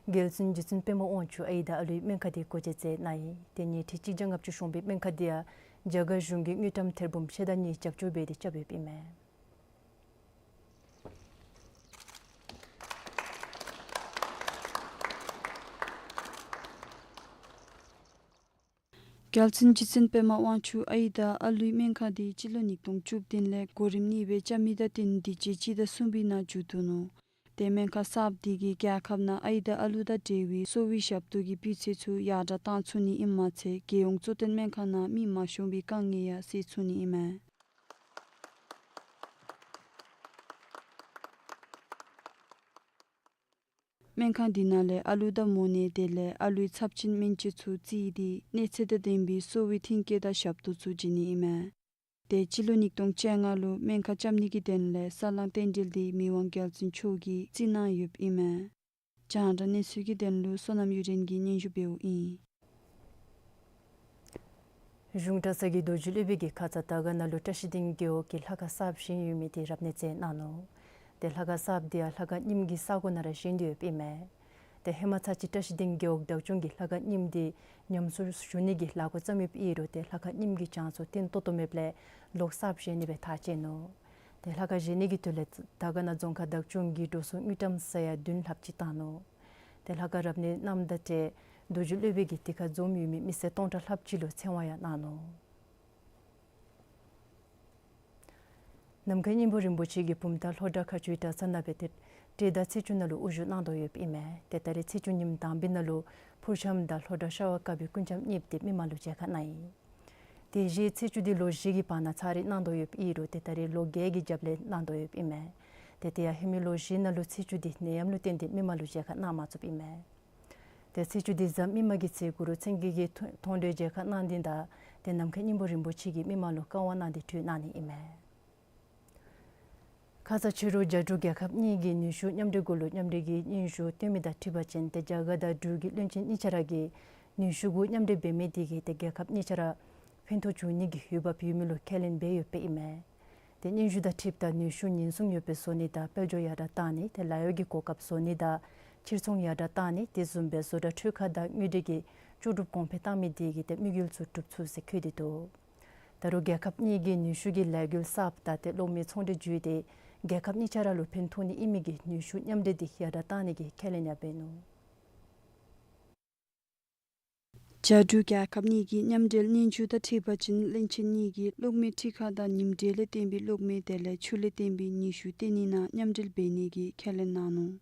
རྒྱལ་བཙུན་རྗེ་བཙུན་པདྨ་དབང་ཕྱུག་ཨའི་དང་ཨ་ལུའི་སྨན་ཁང་དེ་སྒོ་འབྱེད་མཛད་གནང་ཡི། ཏེ་ཉིས་ཁྲི་གཅིག་བརྒྱ་ལྔ་བཅུ་ཤོང་པའི་སྨན་ཁང་དེ་ཡང་རྒྱ་གར་གཞུང་གིས་དངུལ་ཀྲམ་ཐེར་འབུམ་ཕྱེད་དང་གཉིས་རྒྱབ་སྐྱོར་འབད་དེ་རྐྱབ་ཡོདཔ་ཨིན་མས། རྒྱལ་བཙུན་རྗེ་བཙུན་པདྨ་དབང་ཕྱུག་ཨའི་དང་ཨ་ལུའི་སྨན་ཁང་དེ་སྤྱི་ལོ་ཉིས་སྟོང་བཅུ་བདུན་ལས་གོ་རིམ་གཉིས་སྦེ་རྐྱབ་མི་དང་བསྟུན་དུས་ཅི་སྤྱི་ཟླ་གསུམ་པའི་ནང་མཇུག་བསྡུ་ནུག། ཏེ་སྨན་ཁང་གསརཔ་དེ་གིས་རྒྱལ་ཁབ་ནང་ཨའི་དང་ཨ་ལུ་དང་འབྲེལ་བའི་གསོ་བའི་ཞབས་ཏོག་གི་སྤུས་ཚད་ཚུ་ཡར་དྲག་བཏང་ཚུགས་ནི་ཨིནམ་མ་ཚད་རྒྱལ་ཡོངས་གཙོ་བསྟེན་སྨན་ཁང་ནང་མི་མ་ཤོང་པའི་དཀའ་ངལ་ཡང་སེལ་ཚུགས་ནི་ཨིན་མས། སྨན་ཁང་དེ་ནང་ལས་ཨ་ལུ་དང་མོ་ནད་དེ་ལས་ཨ་ལུའི་ཚབས་ཆེན་སྨན་བཅོས་ཚུ་བརྩིས་ཏེ་གནས་ཚད་དང་ལྡན་པའི་གསོ་བའི་མཐུན་རྐྱེན་དང་ཞབས་ཏོག་ཚུ་བྱིན་ནི་ཨིན་མས། ཏེ་སྤྱི་ལོ་ཉིས་སྟོང་བཅོ་ལྔ་ལུ་སྨན་ཁང་རྐྱབ་ནི་གི་དོན་ལས་ས་བསླང་རྟེན་འབྲེལ་དེ་མི་དབང་རྒྱལ་བཙུན་མཆོག་གིས་བརྩི་གནང་ཡོདཔ་ཨིན་མས། རྒྱང་བསྒྲགས་གནས་ཚུལ་གྱི་དོན་ལུ་བསོད་ནམས་གཡུ་སྒྲོན་གྱིས་སྙན་ཞུ་འབདཝ་ཨིན། གཞུང་གྲྭ་ཚང་གི་རྡོ་རྗེ་སློབ་དཔོན་གྱིས་ཁ་ཙ་དར་དཀར་ན་ལུ་བཀྲ་ཤིས་སྡིངས་རྒེད་འོག་གི་ལྷ་ཁང་གསརཔ་བཞེངས་ཡོད་མི་དེ་རབ་གནས་མཛད་གནང་ནུག། ཏེ་ལྷ་ཁང་གསརཔ་དེ་ཡང་ལྷ་ཁང་རྙིངམ་གི་ས་གོ་ནང་ར་བཞེངས་ཏེ་ཡོདཔ་ཨིན་མས། ཏེ་ཧེ་མ་ཚར་གཅིག་བཀྲ་ཤིས་སྡིངས་རྒེད་འོག་བདག་སྐྱོང་གིས་ལྷ་ཁང་རྙིངམ་དེ་ཉམས་གསོ་ཞུ་ནི་གི་ལས་འགུལ་བརྩམས་ཡོདཔ་ཨིན་རུང་ཏེ་ལྷ་ཁང་རྙིངམ་གི་བྱང་ཚུ་བརྟན་ཏོག་ཏོ་མེདཔ་ལས་ལོག་གསརཔ་བཞེངས་ནི་སྦེ་ཐག་བཅད་ནུག། ཏེ་ལྷ་ཁང་བཞེངས་ནི་གི་དོན་ལས་དར་དཀར་ན་རྫོང་ཁག་བདག་སྐྱོང་གིས་འགྲོ་སོང་དངུལ་ཀྲམ་ས་ཡ་བདུན་ལྷགཔ་ཅིག་བཏང་ནུག། ཏེ་ལྷ་ཁང་རབ་གནས་གནངམ་དང་འབྲེལ་རྡོ་རྗེ་སློབ་དཔོན་གྱིས་དེ་ཁར་འཛོམས་ཡོད་མི་མི་སེར་སྟོང་ཕྲག་ལྷགཔ་ཅིག་ལུ་ཚེ་དབང་ཡང་གནང་ནུག། ནམ་མཁའི་སྙིང་པོ་རིན་པོ་ཆེ་གིས་བུམ་ཐང་ལྷོ་བྲག་མཁར་ཆུའི་གྲྭ་ཚང་ནང་སྦེ་ཏེ་སྤྲེལ་ཟླ་ཚེས་བཅུ་ནང་ལུ་དབུ་བཞུགས་གནང་དོ་ཡོདཔ་ཨིན་མས། ཏེ་ད་རེས་ཚེས་བཅུ་ཉིནམ་དང་པའི་ནང་ལུ་ཕུར་ཤམ་དང་ལྷོ་བྲག་ཤ་བ་དཀར་པོའི་སྐུ་འཆམ་གཉིསཔོ་དེ་མི་མང་ལུ་མཇལ་ཁ་གནང་ཡི། ཏེ་གཞི་ཚེས་བཅུ་དེ་ལོ་བཞི་གི་བར་ན་ཚར་རེ་གནང་དོ་ཡོདཔ་ཨིན་རུང་ཏེ་ད་རེས་ལོ་བརྒྱད་ཀྱི་རྒྱབ་ལས་གནང་དོ་ཡོདཔ་ཨིན་མས། ཏེ་དེ་ཡང་ཧེ་མའི་ལོ་བཞི་ནང་ལུ་ཚེས་བཅུ་དེ་ནད་ཡམས་ལུ་བརྟེན་ཏེ་མི་མང་ལུ་མཇལ་ཁ་གནང་མ་ཚུགསཔ་ཨིན་མས། ཏེ་ཚེས་བཅུ་དེ་གཟའ་མིག་དམར་གྱི་ཚེ་གུ་རུ་མཚན་བརྒྱད་ཀྱི་མཐོང་གྲོལ་མཇལ་ཁ་གནང་སྟེ་ད་ཏེ་ནམ་མཁའི་སྙིང་པོ་རིན་པོ་ཆེ་གིས་མི་མང་ལུ་བཀའ་དབང་གནང་སྟེ་གྲོལ་གནང་ནི་ཨིན་མས། ཁ་ཙ་ཕྱི་རུ་རྒྱ་འབྲུག་རྒྱལ་ཁབ་གཉིས་ཀྱི་ནུས་ཤུགས་མཉམ་འབྲེལ་གུ་ལུ་མཉམ་འབྲེལ་གྱི་སྙན་ཞུ་བཏོན་མི་དང་འཁྲིལ་བ་ཅིན་ཏེ་རྒྱ་གར་དང་འབྲུག་གི་བློན་ཆེན་གཉིས་ཆ་ར་གིས་ནུས་ཤུགས་གུ་མཉམ་འབྲེལ་འབད་མི་དེ་གིས་ཏེ་རྒྱལ་ཁབ་གཉིས་ཆ་ར་ཕན་ཐོགས་འབྱུང་ནི་གི་འོས་འབབ་ཡོད་མི་ལུ་ཁས་ལེན་འབད་ཡོདཔ་ཨིན་མས། ཏེ་སྙན་ཞུ་དང་འཁྲིལཝ་ད་ནུས་ཤུགས་ཉེན་སྲུང་ཡོདཔ་སྦེ་བཟོ་ནི་དང་དཔལ་འབྱོར་ཡར་དྲག་བཏང་ནི་ཏེ་ལཱ་གཡོག་གི་གོ་སྐབས་བཟོ་ནི་དང་ཕྱིར་ཚོང་ཡར་དྲག་བཏང་ནི་དེ་བཟུམ་སྦེ་བཟོ་གྲྭ་འཕྲུལ་ཁང་དང་དངུལ་འབྲེལ་གྱི་ལྕོགས་གྲུབ་གོང་འཕེལ་བཏང་མི་དེ་གིས་ཏེ་དམིགས་ཡུལ་ཚུ་འགྲུབ་ཚུགས་ཟེར་འཁོད་དེ་འདུག། ད་རུང་རྒྱལ་ཁབ་གཉིས་ཀྱི་ནུས་ཤུགས་ཀྱི་ལས་འགུལ་གསརཔ་དང་ཏེ་གློག་མེ་ཚོང་འབྲེལ་བརྒྱུད་དེ་རྒྱལ་ཁབ་གཉིས་ཆ་ར་ལུ་ཕན་ཐོགས་ནི་ཨིན་མི་གི་ནུས་ཤུགས་མཉམ་འབྲེལ་དེ་ཡར་དྲག་བཏང་ནི་གི་ཁས་ལེན་ཡང་འབད་ནུག། རྒྱ་འབྲུག་རྒྱལ་ཁབ་གཉིས་ཀྱི་མཉམ་འབྲེལ་སྙན་ཞུ་དང་འཁྲིལ་བ་ཅིན་བློན་ཆེན་གཉིས་ཀྱིས་གློག་མེ་འཕྲུལ་ཁང་དང་ཉིམ་དྲོད་ལས་བརྟེན་པའི་གློག་མེ་དེ་ལས་ཆུ་ལས་བརྟེན་པའི་ནུས་ཤུགས་བཏོན་ནི་ནང་མཉམ་འབྲེལ་འབད་ནི་གི་ཁས་ལེན་གནང་ནུག།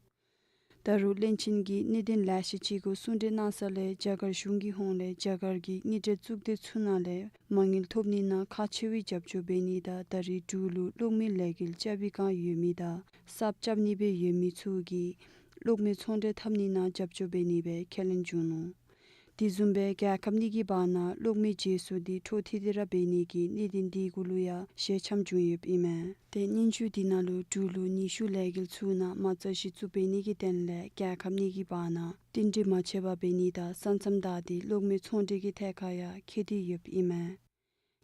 ད་རུང་བློན་ཆེན་གྱིས་གནད་དོན་ལེ་ཤ་ཅིག་གུ་གསུང་གྲོས་གནང་ས་ལས་རྒྱ་གར་གཞུང་གི་ཧོངས་ལས་རྒྱ་གར་གྱི་དངུལ་འབྲེལ་གཙུག་སྡེ་ཚུ་ནང་ལས་མ་དངུལ་ཐོབ་ནི་ནང་ཁག་ཆེ་བའི་རྒྱབ་སྐྱོར་འབད་ནི་དང་ད་རེས་འབྲུག་ལུ་གློག་མེ་ལས་འགུལ་རྐྱབ་པའི་བསྒང་ཡོད་མི་དང་གསརཔ་རྐྱབ་ནི་སྦེ་ཡོད་མི་ཚུ་གིས་གློག་མེ་ཚོང་འབྲེལ་འཐབ་ནི་ནང་རྒྱབ་སྐྱོར་འབད་ནི་སྦེ་ཁས་ལེན་བྱུང་ནུག། དེ་བཟུམ་སྦེ་རྒྱལ་ཁབ་གཉིས་ཀྱི་བར་ན་གློག་མེ་བརྗེ་སོར་དེ་འཕྲོ་མཐུད་དེ་ར་འབད་ནི་གི་གནད་དོན་དེ་གུ་ལུ་ཡང་ཞལ་འཆམ་བྱུང་ཡོདཔ་ཨིན་མས། ཏེ་སྙན་ཞུ་དེ་ནང་ལུ་འབྲུག་ལུ་ནུས་ཤུགས་ལས་འགུལ་ཚུ་ནང་མ་རྩ་གཞི་བཙུགས་འབད་ནི་གི་དོན་ལས་རྒྱལ་ཁབ་གཉིས་ཀྱི་བར་ན་བསྟུན་གྲོས་མ་ཆད་པར་འབད་ནི་དང་ས་མཚམས་བདའ་སྟེ་གློག་མེ་ཚོང་འབྲེལ་གྱི་ཐད་ཁར་ཡང་འཁོད་དེ་ཡོདཔ་ཨིན་མས།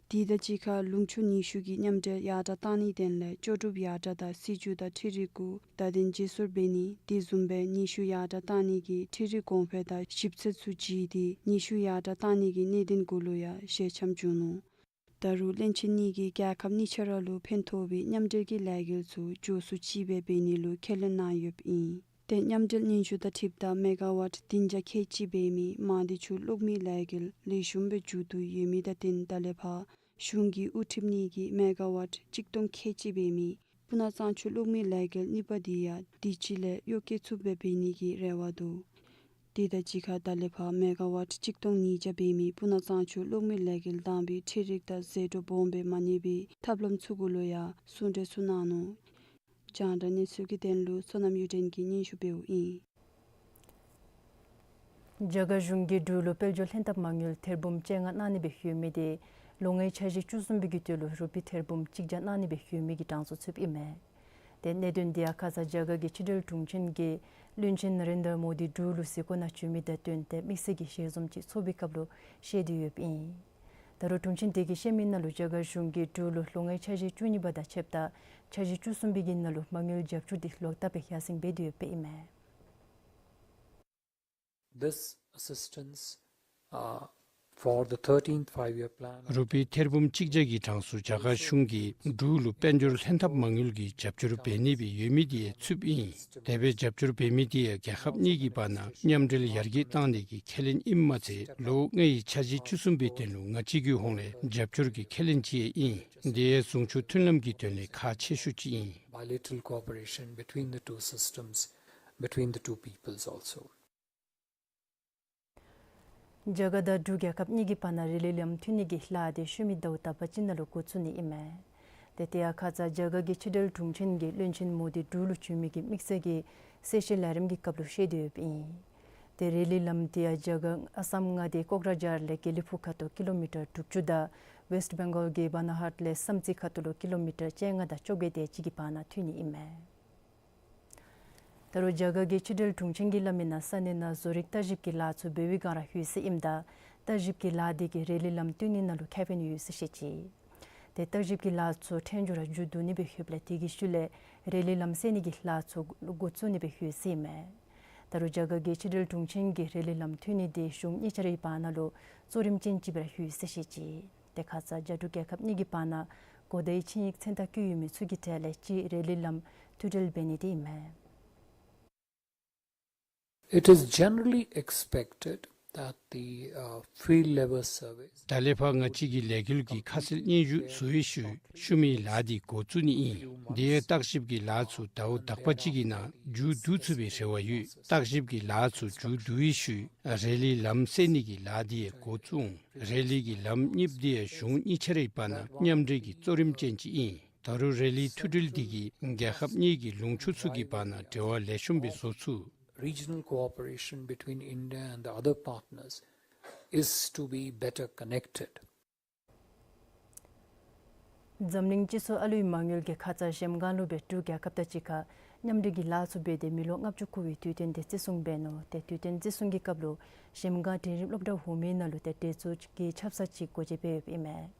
དེ་དང་གཅིག་ཁར་ལུང་ཕྱོགས་ཉེ་ཤོས་ཀྱི་མཉམ་འབྲེལ་ཡར་དྲགས་གཏང་ནིའི་དོན་ལས་ལྕོགས་གྲུབ་ཡར་དྲགས་དང་སྲིད་བྱུས་དང་འཕྲུལ་རིག་གུ་བརྡ་དོན་བརྗེ་སོར་འབད་ནི་དེ་བཟུམ་སྦེ་ཉེ་ཤོས་ཡར་དྲགས་གཏང་ནི་གི་འཕྲུལ་རིག་གོང་འཕེལ་དང་ཞིབ་འཚོལ་ཚུ་བྱིན་ཏེ་ཉེ་ཤོས་ཡར་དྲགས་གཏང་ནི་གི་གནད་དོན་གུ་ལུ་ཡང་ཞལ་འཆམ་བྱུང་ནུག། ད་རུང་བློན་ཆེན་གཉིས་ཀྱིས་རྒྱལ་ཁབ་གཉིས་ཆ་ར་ལུ་ཕན་ཐོགས་པའི་མཉམ་འབྲེལ་གྱི་ལས་འགུལ་ཚུ་མགྱོགས་སུ་ཅིག་སྦེ་འབད་ནི་ལུ་ཁས་ལེན་གནང་ཡོདཔ་ཨིན། ཏེ་མཉམ་འབྲེལ་སྙན་ཞུ་དང་འཁྲིལཝ་ད་མེ་ག་ཝཊ་བདུན་བརྒྱ་ཁལ་གཅིག་འབད་མི་མང་སྡེ་ཆུ་གློག་མེའི་ལས་འགུལ་ལེགས་ཤོམ་སྦེ་མཇུག་བསྡུ་ཡོད་མི་དང་བསྟུན་ད་ལས་ཕར་གཞུང་གིས་དབུ་ཁྲིད་གཉིས་ཀྱིས་མེ་ག་ཝཊ་གཅིག་སྟོང་ཁལ་གཅིག་འབད་མི་སྤུ་ན་གཙང་ཆུ་གློག་མེའི་ལས་འགུལ་གཉིས་པ་དེ་ཡང་དུས་ཅི་ལས་གཡོག་བཀོལ་ཚུགསཔ་སྦེ་འབད་ནི་གི་རེ་བ་འདུག། དེ་དང་གཅིག་ཁར་ད་ལས་ཕར་མེ་ག་ཝཊ་གཅིག་སྟོང་ཉིས་བརྒྱ་འབད་མི་སྤུ་ན་གཙང་ཆུ་གློག་མེའི་ལས་འགུལ་དང་པའི་འཕྲུལ་རིག་དང་ཟད་འགྲོ་སྦོམ་སྦེ་མ་ཉམས་པའི་ཐབས་ལམ་ཚུ་གུ་ལུ་ཡང་གསུང་གྲོས་ཚུ་གནང་ནུག། རྒྱང་བསྒྲགས་གནས་ཚུལ་གྱི་དོན་ལུ་བསོད་ནམས་གཡུ་སྒྲོན་གྱིས་སྙན་ཞུ་འབདཝ་ཨིན། རྒྱ་གར་གཞུང་གིས་འབྲུག་ལུ་དཔལ་འབྱོར་ལྷན་ཐབས་མ་དངུལ་ཐེར་འབུམ་བཅོ་ལྔ་གནང་ནི་སྦེ་ཡོད་མི་དེ་ལོ་ལྔའི་འཆར་གཞི་བཅུ་གསུམ་པའི་གི་དུས་ལུ་རུ་པི་ཐེར་འབུམ་གཅིག་བརྒྱ་གནང་ནི་སྦེ་ཡོད་མི་གི་གྲངས་སུ་ཚུདཔ་ཨིན་མས། ཏེ་གནད་དོན་དེ་ཡང་ཁ་ཙ་རྒྱ་གར་གྱི་ཕྱི་འབྲེལ་དྲུང་ཆེན་གྱིས་བློན་ཆེན་ན་རེན་དྲ་མོ་དི་འབྲུག་ལུ་གཟིགས་སྐོར་ནང་བྱོན་མི་དང་བསྟུན་ཏེ་དམིགས་བསལ་གྱི་ཞལ་འཛོམས་ཅིག་ཚོགས་པའི་སྐབས་ལུ་བཤད་དེ་ཡོདཔ་ཨིན། ད་རུང་དྲུང་ཆེན་དེ་གིས་བཤད་མི་ནང་ལུ་རྒྱ་གར་གཞུང་གིས་འབྲུག་ལུ་ལོ་ལྔའི་འཆར་གཞི་བཅུ་གཉིས་པ་དང་ཕྱདཔ་ད་འཆར་གཞི་བཅུ་གསུམ་པའི་གི་ནང་ལུ་མ་དངུལ་རྒྱབ་སྐྱོར་དེ་ལོག་ལྟབ་སྦེ་ཡར་སེང་འབད་དེ་ཡོདཔ་ཨིན་མས། This assistance, uh, for the thirteenth five-year plan. རུ་པི་ཐེར་འབུམ་གཅིག་བརྒྱ་གི་གྲངས་སུ་རྒྱ་གར་གཞུང་གིས་འབྲུག་ལུ་དཔལ་འབྱོར་ལྷན་ཐབས་མ་དངུལ་གྱི་རྒྱབ་སྐྱོར་འབད་ནི་སྦེ་ཡོད་མི་དེ་ཚུདཔ་ཨིན། དེ་སྦེ་རྒྱབ་སྐྱོར་འབད་མི་དེ་རྒྱལ་ཁབ་གཉིས་ཀྱི་བར་ན་མཉམ་འབྲེལ་ཡར་རྒྱས་གཏང་ནི་གི་ཁས་ལེན་ཨིནམ་མ་ཚད་ལོ་ལྔའི་འཆར་གཞི་བཅུ་གསུམ་པའི་དོན་ལུ་ང་བཅས་ཀྱི་ཧོངས་ལས་རྒྱབ་སྐྱོར་གྱི་ཁས་ལེན་ཅིག་ཡང་ཨིན། དེ་ཡང་ཟུང་ཕྱོགས་མཐུན་ལམ་གྱི་དོན་ལས་ཁག་ཆེ་ཤོས་ཅིག་ཨིན། Bilateral cooperation between the two systems, between the two peoples also. རྒྱ་གར་དང་འབྲུག་རྒྱལ་ཁབ་གཉིས་ཀྱི་བར་ན་རི་ལི་ལམ་མཐུད་ནི་གི་ལཱ་དེ་ཤུལ་མའི་ཟླཝ་དག་པ་ཅིག་ནང་ལུ་འགོ་བཙུགས་ནི་ཨིན་མས། ཏེ་དེ་ཡང་ཁ་ཙ་རྒྱ་གར་གྱི་ཕྱི་འབྲེལ་དྲུང་ཆེན་གྱིས་བློན་ཆེན་མོ་དི་འབྲུག་ལུ་བྱོན་མི་གི་དམིགས་བསལ་གྱི་གསལ་བཤད་ལས་རིམ་གྱི་སྐབས་ལུ་བཤད་དེ་ཡོདཔ་ཨིན། ཏེ་རི་ལི་ལམ་དེ་ཡང་རྒྱ་གར་ཨ་སམ་མངའ་སྡེ་ཀོག་ར་ཇཱར་ལས་དགེ་ལེགས་ཕུག་ཁ་ཐུག་ཀི་ལོ་མི་ཊར་དྲུག་ཅུ་དང་ཝེསཊ་བེང་གཱལ་གྱི་བཱ་ན་ཧཱཊ་ལས་བསམ་རྩེ་ཁ་ཐུག་ལུ་ཀི་ལོ་མི་ཊར་བཅོ་ལྔ་དང་བཅོ་བརྒྱད་དེ་ཅིག་གི་བར་ན་མཐུད་ནི་ཨིན་མས། ད་རུང་རྒྱ་གར་གྱི་ཕྱི་འབྲེལ་དྲུང་ཆེན་གྱིས་སླབ་མི་ནང་ས་གནས་ནང་བཟོ་རིག་བརྟག་ཞིབ་ཀྱི་ལཱ་ཚུ་འབད་བའི་སྒང་ར་ཡོད་ཟེར་ཨིནམ་ད་བརྟག་ཞིབ་ཀྱི་ལཱ་དེ་གིས་རི་ལི་ལམ་མཐུད་ནི་ནང་ལུ་ཁེ་ཕན་ཡོད་ཟེར་བཤད་ཅི། ཏེ་བརྟག་ཞིབ་ཀྱི་ལཱ་ཚུ་ཕྲན་བཅུ་ར་མཇུག་བསྡུ་ནི་སྦེ་ཡོདཔ་ལས་དེ་གི་ཤུལ་ལས་རི་ལི་ལམ་སེལ་ནི་གི་ལཱ་ཚུ་འགོ་བཙུགས་ནི་སྦེ་ཡོད་ཟེར་ཨིན་མས། ད་རུང་རྒྱ་གར་གྱི་ཕྱི་འབྲེལ་དྲུང་ཆེན་གྱིས་རི་ལི་ལམ་མཐུད་ནི་དེ་གཞུང་གཉིས་ཆ་རའི་བར་ན་ལུ་གཙོ་རིམ་ཅན་ཅིག་སྦེ་ར་ཡོད་ཟེར་བཤད་ཅི། ཏེ་ཁ་ཙ་རྒྱ་འབྲུག་རྒྱལ་ཁབ་གཉིས་ཀྱི་བར་ན་གོ་བརྡའི་ཆིངས་ཡིག་མཚན་རྟགས་བཀོད་ཡོད་མི་ཚུ་གི་གྲས་ལས་གཅིག་རི་ལི་ལམ་མཐུད་འབྲེལ་འབད་ནི་དེ་ཨིན་མས། It is generally expected that the, uh, field level surveys ད་ལས་ཕར་ང་བཅས་ཀྱི་ལས་འགུལ་གྱི་ཁ་གསལ་སྙན་ཞུ་བཟོ་བའི་ཤུལ་ཤུལ་མའི་ལཱ་འདི་འགོ་བཙུགས་ནི་ཨིན། དེ་ཡང་བརྟག་ཞིབ་ཀྱི་ལཱ་ཚུ་ཟླཝ་དག་པ་ཅིག་གི་ནང་མཇུག་བསྡུ་ཚུགས་པའི་རེ་བ་ཡོད། བརྟག་ཞིབ་ཀྱི་ལཱ་ཚུ་མཇུག་བསྡུ་བའི་ཤུལ་རི་ལི་ལམ་སེལ་ནི་གི་ལཱ་འདི་ཡང་འགོ་བཙུགས་འོང་། རི་ལི་གི་ལམ་གཉིསཔོ་འདི་ཡང་གཞུང་གཉིས་ཆ་རའི་བར་ན་མཉམ་འབྲེལ་གྱི་གཙོ་རིམ་ཅན་ཅིག་ཨིན། ད་རུང་རི་ལི་མཐུད་འབྲེལ་འདི་གིས་རྒྱལ་ཁབ་གཉིས་ཀྱི་ལུང་ཕྱོགས་ཚུ་གི་བར་ན་འབྲེལ་བ་ལེགས་ཤོམ་སྦེ་བཟོ་ཚུགས། Regional cooperation between India and the other partners is to be better connected. འཛམ་གླིང་སྤྱི་ཚོགས་ཨ་ལུའི་མ་དངུལ་གྱིས་ཁ་ཙ་གཞལམ་སྒང་ལུ་སྦེ་འབྲུག་རྒྱལ་ཁབ་དང་གཅིག་ཁར་མཉམ་འབྲེལ་གྱི་ལཱ་ཚུ་འབད་དེ་མི་ལོ་ལྔ་བཅུ་འཁོར་བའི་དུས་སྟོན་དེ་བརྩི་སྲུང་འབད་ནུག། ཏེ་དུས་སྟོན་བརྩི་སྲུང་གི་སྐབས་ལུ་གཞལམ་སྒང་འབྲིང་རིམ་སློབ་གྲྭ་འོག་མའི་ནང་ལུ་ཏེ་འགྲན་ཚོགས་ཀྱི་ཆབ་གསང་ཅིག་སྒོ་འབྱེད་འབད་ཡོདཔ་ཨིན་མས།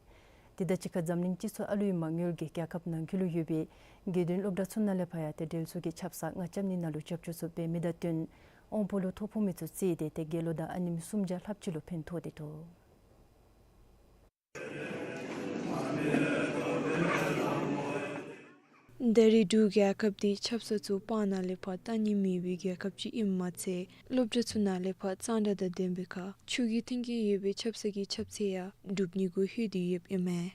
དེ་དང་གཅིག་ཁར་འཛམ་གླིང་སྤྱི་ཚོགས་ཨ་ལུའི་མ་དངུལ་གྱིས་རྒྱལ་ཁབ་ནང་འཁོད་ལུ་ཡོད་པའི་དགེ་འདུན་སློབ་གྲྭ་ཚུ་ནང་ལས་ཕར་ཡང་ཏེ་འགྲན་ཚོགས་ཀྱི་ཆབ་གསང་ལྔ་རྐྱབ་ནི་ནང་ལུ་རྒྱབ་སྐྱོར་ཚུ་འབད་མི་དང་བསྟུན་དབང་པོ་ལུ་ཐོ་ཕོག་མི་ཚུ་བརྩིས་ཏེ་ཏེ་དགེ་སློང་དང་ཨ་ནེམོ་སུམ་བརྒྱ་ལྷགཔ་ཅིག་ལུ་ཕན་ཐོགས་ཏེ་འདུག། ད་རེས་འབྲུག་རྒྱལ་ཁབ་འདི་ཆབ་གསང་ཚུ་སྤང་ནང་ལས་ཕར་གཏང་ནི་མེད་པའི་རྒྱལ་ཁབ་ཅིག་ཨིནམ་མ་ཚད་སློབ་གྲྭ་ཚུ་ནང་ལས་ཕར་གཙང་སྦྲ་དང་ལྡན་པའི་ཁར་ཆུ་གི་མཐུན་རྐྱེན་ཡོད་པའི་ཆབ་གསང་གི་ཁྱབ་ཚད་ཡང་གྲུབ་ནི་གུ་ལྷོད་དེ་ཡོདཔ་ཨིན་མས།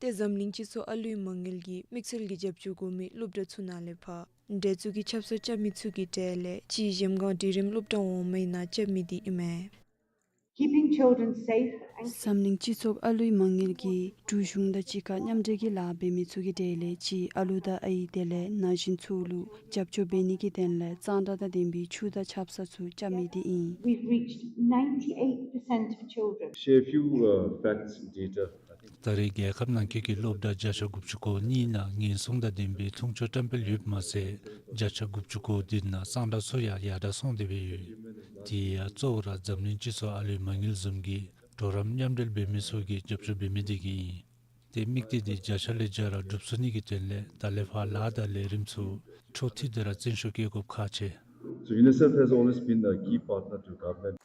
ཏེ་འཛམ་གླིང་སྤྱི་ཚོགས་ཨ་ལུའི་མ་དངུལ་གྱིས་དམིགས་བསལ་གྱི་རྒྱབ་སྐྱོར་དགོ་མི་སློབ་གྲྭ་ཚུ་ནང་ལས་ཕར་འགྲན་ཚོགས་ཀྱི་ཆབ་གསང་རྐྱབ་མི་ཚུ་གི་གྲས་ལས་གཅིག་གཞལམ་སྒང་འབྲིང་རིམ་སློབ་གྲྭ་འོག་མའི་ནང་རྐྱབ་མི་འདི་ཨིན་མས། Keeping children safe and འཛམ་གླིང་སྤྱི་ཚོགས་ཨ་ལུའི་མ་དངུལ་གྱིས་འབྲུག་གཞུང་དང་གཅིག་ཁར་མཉམ་འབྲེལ་གྱི་ལཱ་འབད་མི་ཚུ་གི་གྲས་ལས་གཅིག་ཨ་ལུ་དང་ཨའི་དེ་ལས་ན་གཞོན་ཚུ་ལུ་རྒྱབ་སྐྱོར་འབད་ནི་གི་དོན་ལས་གཙང་སྦྲ་དང་ལྡན་པའི་ཆུ་དང་ཆབ་གསང་ཚུ་རྐྱབ་མི་འདི་ཨིན། We've reached ninety-eight percent of children. Share a few, uh, facts and data. ད་རེས་རྒྱལ་ཁབ་ནང་འཁོད་ཀྱི་སློབ་གྲྭ་བརྒྱ་ཆ་དགུ་བཅུ་གོ་གཉིས་ནང་ཉེན་སྲུང་དང་ལྡན་པའི་འཐུང་ཆུ་བཀྲམ་སྤེལ་ཡོདཔ་མ་ཚད་བརྒྱ་ཆ་དགུ་བཅུ་གོ་བདུན་ནང་གཙང་སྦྲ་ཚུ་ཡང་ཡར་དྲག་སོང་སྟེ་སྦེ་ཡོད། དེ་ཡང་གཙོ་བོ་ར་འཛམ་གླིང་སྤྱི་ཚོགས་ཨ་ལུའི་མ་དངུལ་བཟུམ་གྱི་གྲོགས་རམ་མཉམ་འབྲེལ་འབད་མི་ཚུ་གིས་རྒྱབ་སྐྱོར་འབད་མི་དེ་གིས་ཨིན། ཏེ་དམིགས་གཏད་འདི་བརྒྱ་ཆ་ལས་བརྒྱ་ར་འགྲུབ་ཚུགས་ནི་གི་དོན་ལས་ད་ལས་ཕར་ལཱ་དང་ལས་རིམ་ཚུ་འཕྲོ་མཐུད་དེ་ར་བརྩོན་ཤུགས་བསྐྱེད་དགོཔ་ཁག་ཆེ། So UNICEF has always been a key partner to government.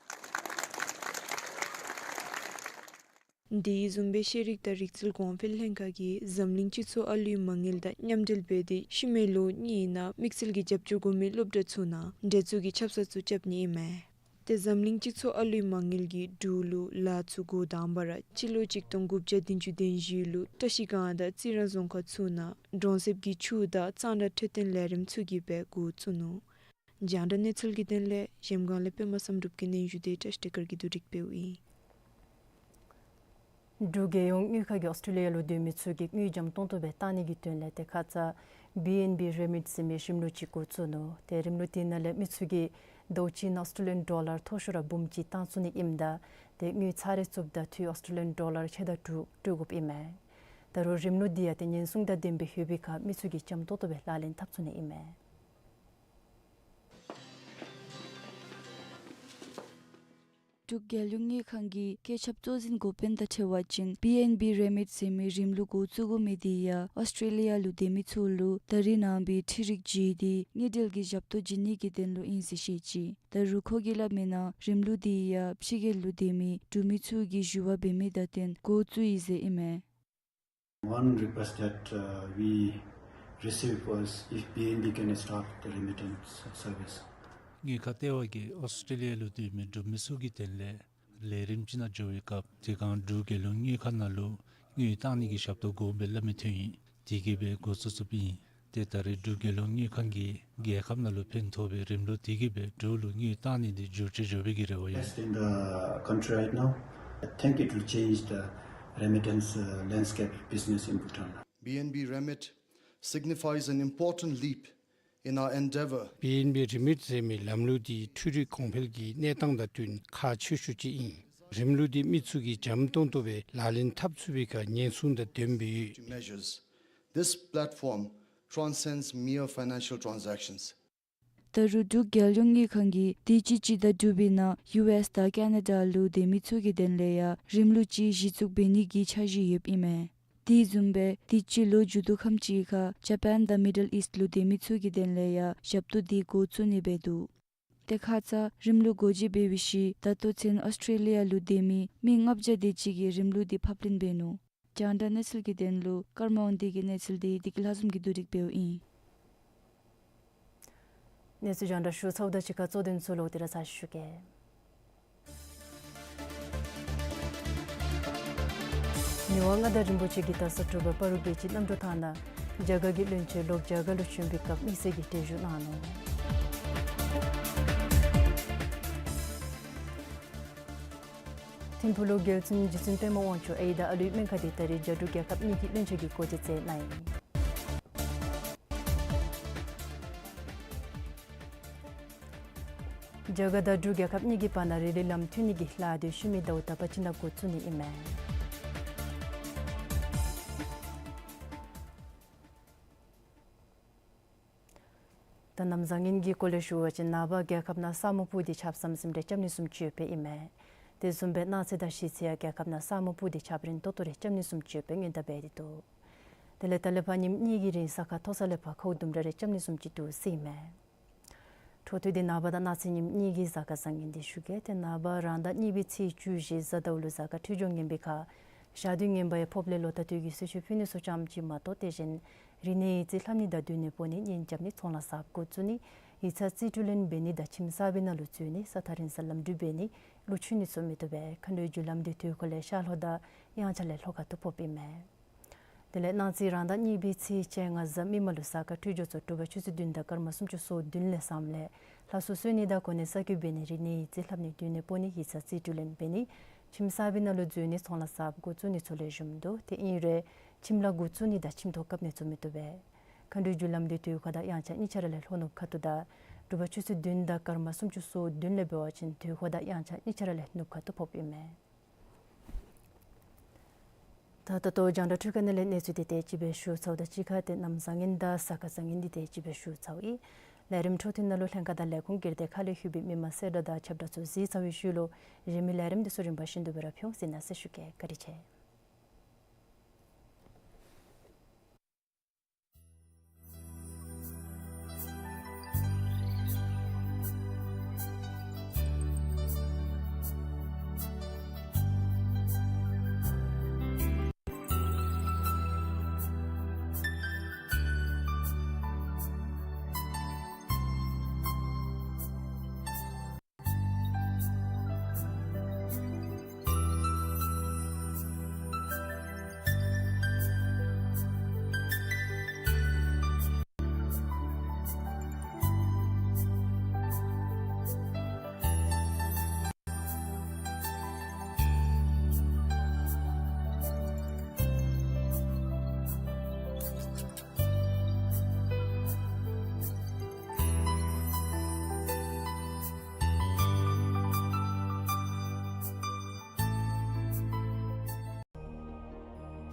དེ་བཟུམ་སྦེ་ཤེས་རིག་དང་རིག་རྩལ་གོང་འཕེལ་ལྷན་ཁག་གིས་འཛམ་གླིང་སྤྱི་ཚོགས་ཨ་ལུའི་མ་དངུལ་དང་མཉམ་འབྲེལ་འབད་དེ་ཤུལ་མའི་ལོ་གཉིས་ནང་དམིགས་བསལ་གྱི་རྒྱབ་སྐྱོར་དགོ་མི་སློབ་གྲྭ་ཚུ་ནང་འགྲན་ཚུགས་ཀྱི་ཆབ་གསང་ཚུ་རྐྱབ་ནི་ཨིན་མས། ཏེ་འཛམ་གླིང་སྤྱི་ཚོགས་ཨ་ལུའི་མ་དངུལ་གྱིས་འབྲུག་ལུ་ལཱ་ཚུ་འགོ་དང་པ་ར་སྤྱི་ལོ་གཅིག་སྟོང་དགུ་བརྒྱ་བདུན་ཅུ་དོན་བཞི་ལུ་བཀྲ་ཤིས་སྒང་དང་རྩི་རང་རྫོང་ཁག་ཚུ་ནང་གྲོང་གསེབ་ཀྱི་ཆུ་དང་གཙང་སྦྲ་འཕྲོད་བསྟེན་ལས་རིམ་ཚུ་གི་སྦེ་འགོ་བཙུགས་ནུག། རྒྱང་བསྒྲགས་གནས་ཚུལ་གྱི་དོན་ལས་གཞལམ་སྒང་ལས་པདྨ་བསམ་གྲུབ་ཀྱི་སྙན་ཞུ་དེ་བཀྲ་ཤིས་བདེ་དཀར་གྱིས་བསྡུ་སྒྲིག་འབདཝ་ཨིན། འབྲུག་རྒྱལ་ཡོངས་དངུལ་ཁང་གིས་ཨོསི་ཊེ་ལི་ཡ་ལུ་སྡོད་མི་ཚུ་གི་དངུལ་འཇམ་ཏོང་ཏོ་སྦེ་བཏང་ནི་གི་དོན་ལས་ཏེ་ཁ་ཙ་བི་ཨེན་བི་རེ་མིཊ་ཟེར་མི་རིམ་ལུགས་ཅིག་འགོ་བཙུགས་ནུག། ཏེ་རིམ་ལུགས་དེ་ནང་ལས་མི་ཚུ་གིས་ཟླཝ་གཅིག་ནང་ཨོསི་ཊེ་ལི་ཡན་ཌོ་ལར་མཐོ་ཤོས་ར་འབུམ་གཅིག་བཏང་ཚུགས་ནི་ཨིནམ་ད་ཏེ་དངུལ་ཚར་རེ་བཙུགསཔ་ད་འཐུས་ཨོསི་ཊེ་ལི་ཡན་ཌོ་ལར་ཕྱེད་དང་དྲུག་སྤྲོད་དགོཔ་ཨིན་མས། ད་རུང་རིམ་ལུགས་འདི་ཡང་ཏེ་ཉེན་སྲུང་དང་ལྡན་པའི་ཡོད་པའི་ཁར་མི་ཚུ་གིས་འཇམ་ཏོང་ཏོ་སྦེ་ལག་ལེན་འཐབ་ཚུགས་ནི་ཨིན་མས། འབྲུག་རྒྱལ་ཡོངས་དངུལ་ཁང་གི་སྐད་ཁྱབ་གཙོ་འཛིན་འགོ་དཔོན་དང་འཕྲད་པ་ཅིན་བི་ཨེན་བི་རེ་མིཊ་ཟེར་མི་རིམ་ལུགས་འགོ་བཙུགས་དགོ་མི་དེ་ཡང་ཨོསི་ཊེ་ལི་ཡ་ལུ་སྡོད་མི་ཚུ་ལུ་ད་རིས་ནངས་པའི་འཕྲུལ་རིག་བརྒྱུད་དེ་དངུལ་འབྲེལ་གྱི་ཞབས་ཏོག་བྱིན་ནི་གི་དོན་ལུ་ཨིན་ཟེར་བཤད་ཅི། ད་རུང་ཁོ་གིས་སླབ་མིའི་ནང་རིམ་ལུགས་དེ་ཡང་ཕྱི་རྒྱལ་ལུ་སྡོད་མི་འབྲུག་མི་ཚུ་གིས་ཞུ་བ་འབད་མི་དང་བསྟུན་འགོ་བཙུགས་ཡི་ཟེར་ཨིན་མས། One request that, uh, we received was if B N B can start the remittance service. དངུལ་ཁང་ལྟེ་བ་གིས་ཨོསི་ཊེ་ལི་ཡ་ལུ་སྡོད་མི་འབྲུག་མི་ཚུ་གི་དོན་ལས་ལས་རིམ་ཅིག་ནང་འགྱོ་བའི་སྐབས་དེ་སྒང་འབྲུག་རྒྱལ་ཡོངས་དངུལ་ཁང་ནང་ལུ་དངུལ་བཏང་ནི་གི་ཞབས་ཏོག་དགོ་པས་སླབ་མི་ཐོན་ཡི། དེ་གིས་སྦེ་འགོ་བཙུགས་བཙུགསཔ་ཨིན། ཏེ་ད་རེས་འབྲུག་རྒྱལ་ཡོངས་དངུལ་ཁང་གིས་རྒྱལ་ཁབ་ནང་ལུ་ཕན་ཐོགས་པའི་རིམ་ལུགས་དེ་གིས་སྦེ་འབྲུག་ལུ་དངུལ་བཏང་ནི་འདི་འགྱུར་བཅོས་འགྱོ་བའི་གི་རེ་བ་ཡོད། Best in the country right now. I think it will change the remittance, uh, landscape business in Bhutan. B N B Remit signifies an important leap in our endeavor. བི་ཨེན་བི་རེ་མིཊ་ཟེར་མི་ལམ་ལུགས་འདི་འཕྲུལ་རིག་གོང་འཕེལ་གྱི་གནས་སྟངས་དང་བསྟུན་ཁག་ཆེ་ཤོས་ཅིག་ཨིན། རིམ་ལུགས་འདི་མི་ཚུ་གིས་འཇམ་ཏོང་ཏོ་སྦེ་ལག་ལེན་འཐབ་ཚུགས་པའི་ཁར་ཉེན་སྲུང་དང་ལྡནམ་སྦེ་ཡོད། Measures. This platform transcends mere financial transactions. ད་རུང་འབྲུག་རྒྱལ་ཡོངས་དངུལ་ཁང་གིས་དུས་ཅི་སྤྱི་ཟླ་དྲུག་པའི་ནང་ཡུ་ཨེསི་དང་ཀེ་ན་ཌ་ལུ་སྡོད་མི་ཚུ་གི་དོན་ལས་ཡང་རིམ་ལུགས་ཅིག་གཞི་བཙུགས་འབད་ནི་གི་འཆར་གཞི་ཡོདཔ་ཨིན་མས། དེ་བཟུམ་སྦེ་དུས་ཅི་ལོ་མཇུག་བསྡུ་ཁམས་ཅིག་ཁར་ཇ་པཱན་དང་མི་ཌལ་ཨིསཊ་ལུ་སྡོད་མི་ཚུ་གི་དོན་ལས་ཡང་ཞབས་ཏོག་འདི་འགོ་བཙུགས་ནི་སྦེ་འདུག། ཏེ་ཁ་ཙ་རིམ་ལུགས་འགོ་འབྱེད་འབད་བའི་ཤུལ་ད་ལྟོ་ཚུན་ཨོསི་ཊེ་ལི་ཡ་ལུ་སྡོད་མི་མི་ལྔ་བརྒྱ་དེ་ཅིག་གིས་རིམ་ལུགས་འདི་ཕབ་ལེན་འབད་ནུག། རྒྱང་བསྒྲགས་གནས་ཚུལ་གྱི་དོན་ལུ་ཀརྨ་དབང་འདུས་ཀྱི་གནས་ཚུལ་འདི་བདེ་སྐྱིད་ལྷ་འཛོམས་ཀྱིས་བསྡུ་སྒྲིག་འབདཝ་ཨིན། གནས་ཚུལ་རྒྱང་བསྒྲགས་ཞུ་ཚརཝ་ད་གཅིག་ཁར་གཙོ་དོན་ཚུ་ལོག་སྟེ་ར་ཚར་ཞུ་གེ། མི་དབང་མངའ་བདག་རིན་པོ་ཆེ་གིས་ད་ས་དྲོ་པ་སྤ་རོ་རྒྱལ་སྤྱིའི་གནམ་གྲུ་ཐང་ནང་རྒྱ་གར་གྱི་བློན་ཆེན་ལོག་རྒྱ་གར་ལུ་བྱོན་པའི་སྐབས་དམིགས་བསལ་གྱི་གྲལ་བཞུགས་གནང་ནུག། ཐིམ་ཕུག་ལུ་རྒྱལ་བཙུན་རྗེ་བཙུན་པདྨ་དབང་ཕྱུག་ཨའི་དང་ཨ་ལུའི་སྨན་ཁང་འདི་ད་རིས་རྒྱ་འབྲུག་རྒྱལ་ཁབ་གཉིས་ཀྱི་བློན་ཆེན་གྱིས་སྒོ་འབྱེད་མཛད་གནང་ཡི། རྒྱ་གར་དང་འབྲུག་རྒྱལ་ཁབ་གཉིས་ཀྱི་བར་ན་རི་ལི་ལམ་མཐུད་ནི་གི་ལཱ་འདི་ཤུལ་མའི་ཟླཝ་དག་པ་ཅིག་ནང་འགོ་བཙུགས་ནི་ཨིན་མས། ད་གནམ་བཟང་ངན་གྱི་སྐོར་ལས་ཞུ་བ་ཅིན་ནངས་པ་རྒྱལ་ཁབ་ནང་ས་སྨུག་སྤུབས་ཏེ་ཆརཔ་ཟམ་ཟིམ་རེ་རྐྱབ་ནི་བཟུམ་ཅིག་ཡོདཔ་ཨིན་མས། དེ་བཟུམ་སྦེ་གནངས་ཚེ་དང་གཞེས་ཚེ་ཡང་རྒྱལ་ཁབ་ནང་ས་སྨུག་སྤུབས་ཏེ་ཆརཔ་རན་ཏོག་ཏོ་རེ་རྐྱབ་ནི་བཟུམ་ཅིག་ཡོདཔ་སྔོན་བརྡ་འབད་དེ་འདུག། དེ་ལས་ད་ལས་ཕར་ཉིནམ་གཉིས་ཀྱི་རིང་ས་ཁ་མཐོ་ས་ལས་ཕར་ཁཝ་ལྡུམ་ར་རེ་རྐྱབ་ནི་བཟུམ་ཅིག་འདུག་ཟེར་ཨིན་མས། འཕྲོ་མཐུད་དེ་ནངས་པ་དང་གནངས་ཚེ་ཉིནམ་གཉིས་ཀྱི་གཟའ་སྐར་བཟང་ངན་འདི་ཞུ་གེ། ཏེ་ནངས་པ་རང་ཟླ་གཉིས་པའི་ཚེས་བཅུ་བཞི་གཟའ་ཟླཝ་ལུ་གཟའ་སྐར་འཕྲོད་སྦྱོར་ངན་པའི་ཁར་ཞག་དུས་ངན་པ་ཡང་ཕོགཔ་ལས་ལོ་ཟླ་དུས་ཀྱི་གསོལ་མཆོད་ཕུལ་ནི་ཚུ་ཙམ་ཅིག་མ་གཏོགས་དེ་བཞིན་རིག་གནས་ཡིག་རྩིས་ལྷབ་ནི་དང་སྡོད་གནས་སྤོ་ནི་གཉེན་རྐྱབ་ནི་ཚོང་ལཱ་གསརཔ་འགོ་བཙུགས་ནི་ཡིག་ཚང་རྩིས་སྤྲོད་ལེན་འབད་ནི་དང་ཁྱིམ་གསར་པའི་ནང་ལུ་འཛུལ་ནི་ས་ཐག་རིང་ས་ལམ་འགྲུལ་འབད་ནི་ལུ་འཁྱུད་ནི་ཚུ་མི་བཏུབ་པས། མཁའ་འགྲོའི་རྒྱུ་ལམ་འདི་དུས་འཁོར་ལས་ཤར་ལྷོ་དང་དབྱངས་འཆར་ལས་ལྷོ་ཁ་ཐུག་ཕོགཔ་ཨིན་མས། དེ་ལས་གནངས་ཚེ་རང་ཟླ་གཉིས་པའི་ཚེས་བཅོ་ལྔ་གཟའ་མིག་དམར་ལུ་གཟའ་སྐར་འཕྲོད་སྦྱོར་ཚུ་དྲོ་པ་ཆུ་ཚོད་བདུན་དང་སྐར་མ་སུམ་ཅུ་སོ་བདུན་ལས་བཟངམ་ལས་ལྷ་གསོལ་གསོལ་ནི་དང་གོ་གནས་གསར་བསྐོ་འབད་ནི་རིག་གནས་ཡིག་རྩིས་ལྷབ་ནི་སྡོད་གནས་སྤོ་ནི་ཡིག་ཚང་རྩིས་སྤྲོད་ལེན་འབད་ནི་ཁྱིམ་གསར་པའི་ནང་ལུ་འཛུལ་ནི་ཚོང་ལཱ་གསརཔ་འགོ་བཙུགས་ནི་ཚུ་ལེགས་ཤོམ་འདུག། དེ་ཨིན་རུང་ཁྱིམ་ལཱ་འགོ་བཙུགས་ནི་དང་ཁྱིམ་ཐོག་བཀབ་ནི་ཚུ་མི་བཏུབ་པས། མཁའ་འགྲོའི་རྒྱུ་ལམ་འདི་དུས་འཁོར་དང་དབྱངས་འཆར་གཉིས་ཆ་ར་ལས་ལྷོ་ནུབ་ཁ་ཐུག་དང་དྲོ་པ་ཆུ་ཚོད་བདུན་དང་སྐར་མ་སུམ་ཅུ་སོ་བདུན་ལས་འབད་བ་ཅིན་དུས་འཁོར་དང་དབྱངས་འཆར་གཉིས་ཆ་ར་ལས་ནུབ་ཁ་ཐུག་ཕོགཔ་ཨིན་མས། ད་ད་ལྟོ་རྒྱང་བསྒྲགས་འཕྲུལ་ཁང་ནང་ལས་གནས་ཚུལ་འདི་དེ་ཅིག་སྦེ་ཞུ་ཚརཝ་ད་གཅིག་ཁར་ཏེ་གནམ་བཟང་ངན་དང་ས་ཁ་བཟང་ངན་འདི་དེ་ཅིག་སྦེ་ཞུ་ཚརཝ་ཨིན། ལས་རིམ་འཕྲོ་མཐུད་ནང་ལུ་ལྷན་ཁག་དང་ལས་ཁུངས་སྒེར་སྡེ་ཁག་ལས་ལྷོད་པའི་མི་མང་གསལ་བསྒྲགས་དང་ཁྱབ་བསྒྲགས་ཚུ་གཟིགས་ཚར་བའི་ཤུལ་ལུ་གཞན་མི་ལས་རིམ་འདི་ཚུ་རིམ་པ་བཞིན་དུ་སྦེ་ར་ཕུལ་འོང་ཟེར་གནང་ཟེར་ཞུ་གེ། བཀའ་དྲིན་ཆེ།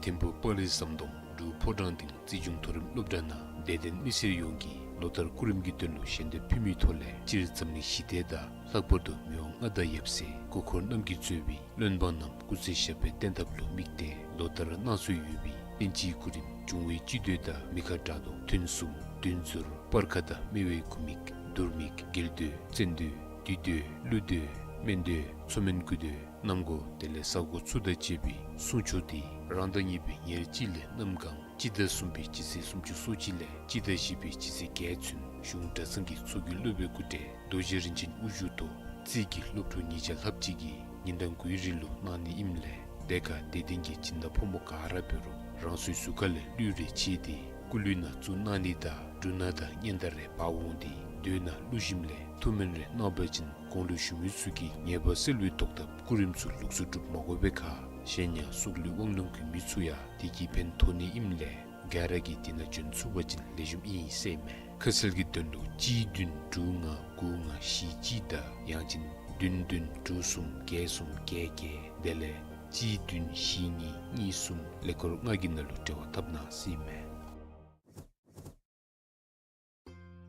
ཐིམ་ཕུག་དཔའ་རིས་ཟམ་གདོང་འབྲུག་ཕོ་བྲང་སྡིངས་རྩིས་གཞུང་མཐོ་རིམ་སློབ་གྲྭ་ནང་དད་ལྡན་མི་སེར་ཡོངས་ཀྱིས་ལོ་ལྟར་སྐུ་རིམ་གྱི་དོན་ལུ་ཞལ་འདེབས་ཕུལ་མིའི་ཐོག་ལས་སྤྱིར་འཛམ་གླིང་ཞི་བདེ་དང་ལྷག་པར་དུ་མི་དབང་མངའ་བདག་ཡབ་སྲས་སྐུ་འཁོར་རྣམ་རྒྱལ་གཙོས་པའི་བློན་འབངས་རྣམས་སྐུ་ཚེ་ཞབས་པད་བརྟན་ཐབས་ལུ་དམིགས་ཏེ་ལོ་ལྟར་གནང་སྲོལ་ཡོད་པའི་དབྱིན་ཇིའི་སྐུ་རིམ་འབྱུང་བའི་སྤྱི་མདོས་དང་མི་ཁ་དགྲ་གདོང་ཐུན་གསུམ་བདུན་ཟུར་སྤར་ཁ་དང་སྨེ་བའི་ཁུ་མིག་དུར་མིག་རྒྱལ་མདོས་བཙན་མདོས་བདུད་མདོས་ཀླུ་མདོས་སྨན་མདོས་མཚོ་སྨན་དགུ་མདོས་གནམ་སྒོ་དེ་ལས་ས་སྒོ་ཚུ་དང་བཅས་པའི་སྲུང་མཆོག་འདི་རང་ཟླ་གཉིས་པའི་ཉེར་གཅིག་ལས་གནམ་གང་སྤྱི་ཟླ་གསུམ་པའི་སྤྱི་ཚེས་སུམ་ཅུ་སོ་གཅིག་ལས་སྤྱི་ཟླ་བཞི་པའི་སྤྱི་ཚེས་བརྒྱད་ཚུན་གཞུང་གྲྭ་ཚང་གི་ཚོགས་ཀྱི་སློབ་དཔོན་སྐུ་བགྲེས་རྡོ་རྗེ་རིན་ཆེན་དབུ་བཞུགས་ཐོག་རྩིས་ཀྱི་སློབ་ཕྲུག་ཉིས་བརྒྱ་ལྷགཔ་ཅིག་གིས་ཉིན་གྲངས་དགུའི་རིང་ལུ་གནང་ནི་ཨིནམ་ལས་དེ་ཁར་དད་ལྡན་གྱི་སྦྱིན་བདག་ཕོ་མོ་ག་ར་འབད་རུང་རང་སོའི་གཟུགས་ཁ་ལས་གླུད་རེ་ཕྱེ་སྟེ་སྐུ་གླུད་ནང་བཙུགས་གནང་ནི་དང་འབྲུ་སྣ་དང་སྙན་དར་རེ་འབག་འོང་སྟེ་མདོས་ནང་བླུགས་ཞིནམ་ལས་ཐུགས་སྨོན་རེ་གནང་བ་ཅིན་གོང་ལུ་ཞུ་མི་ཚུ་གིས་ངེས་པ་གསལ་བའི་ཐོག་ཐག་སྐུ་རིམ་ཚུ་ལོགས་སུ་སྒྲུབ་མ་དགོ་པའི་ཁར་གཞན་ཡང་སྲོག་ལུས་དབང་ལུང་གི་མི་ཚུ་ཡང་དེ་གིས་ཕན་ཐོགས་ནི་ཨིནམ་ལས་ག་ར་གིས་དེ་ནང་བྱོན་ཚུགས་པ་ཅིན་ལེགས་ཤོམ་ཨིན་ཟེར་མས། ཁ་གསལ་གྱི་དོན་ལུ་གཅིག་བདུན་དྲུག་ལྔ་དགུ་ལྔ་བཞི་གཅིག་དང་ཡང་ཅིན་བདུན་བདུན་དྲུག་གསུམ་བརྒྱད་གསུམ་བརྒྱད་བརྒྱད་དེ་ལས་གཅིག་བདུན་བཞི་གཉིས་གཉིས་གསུམ་ཀླད་ཀོར་ལྔ་གི་ནང་ལུ་འབྲེལ་བ་འཐབ་གནང་ཟེར་མས།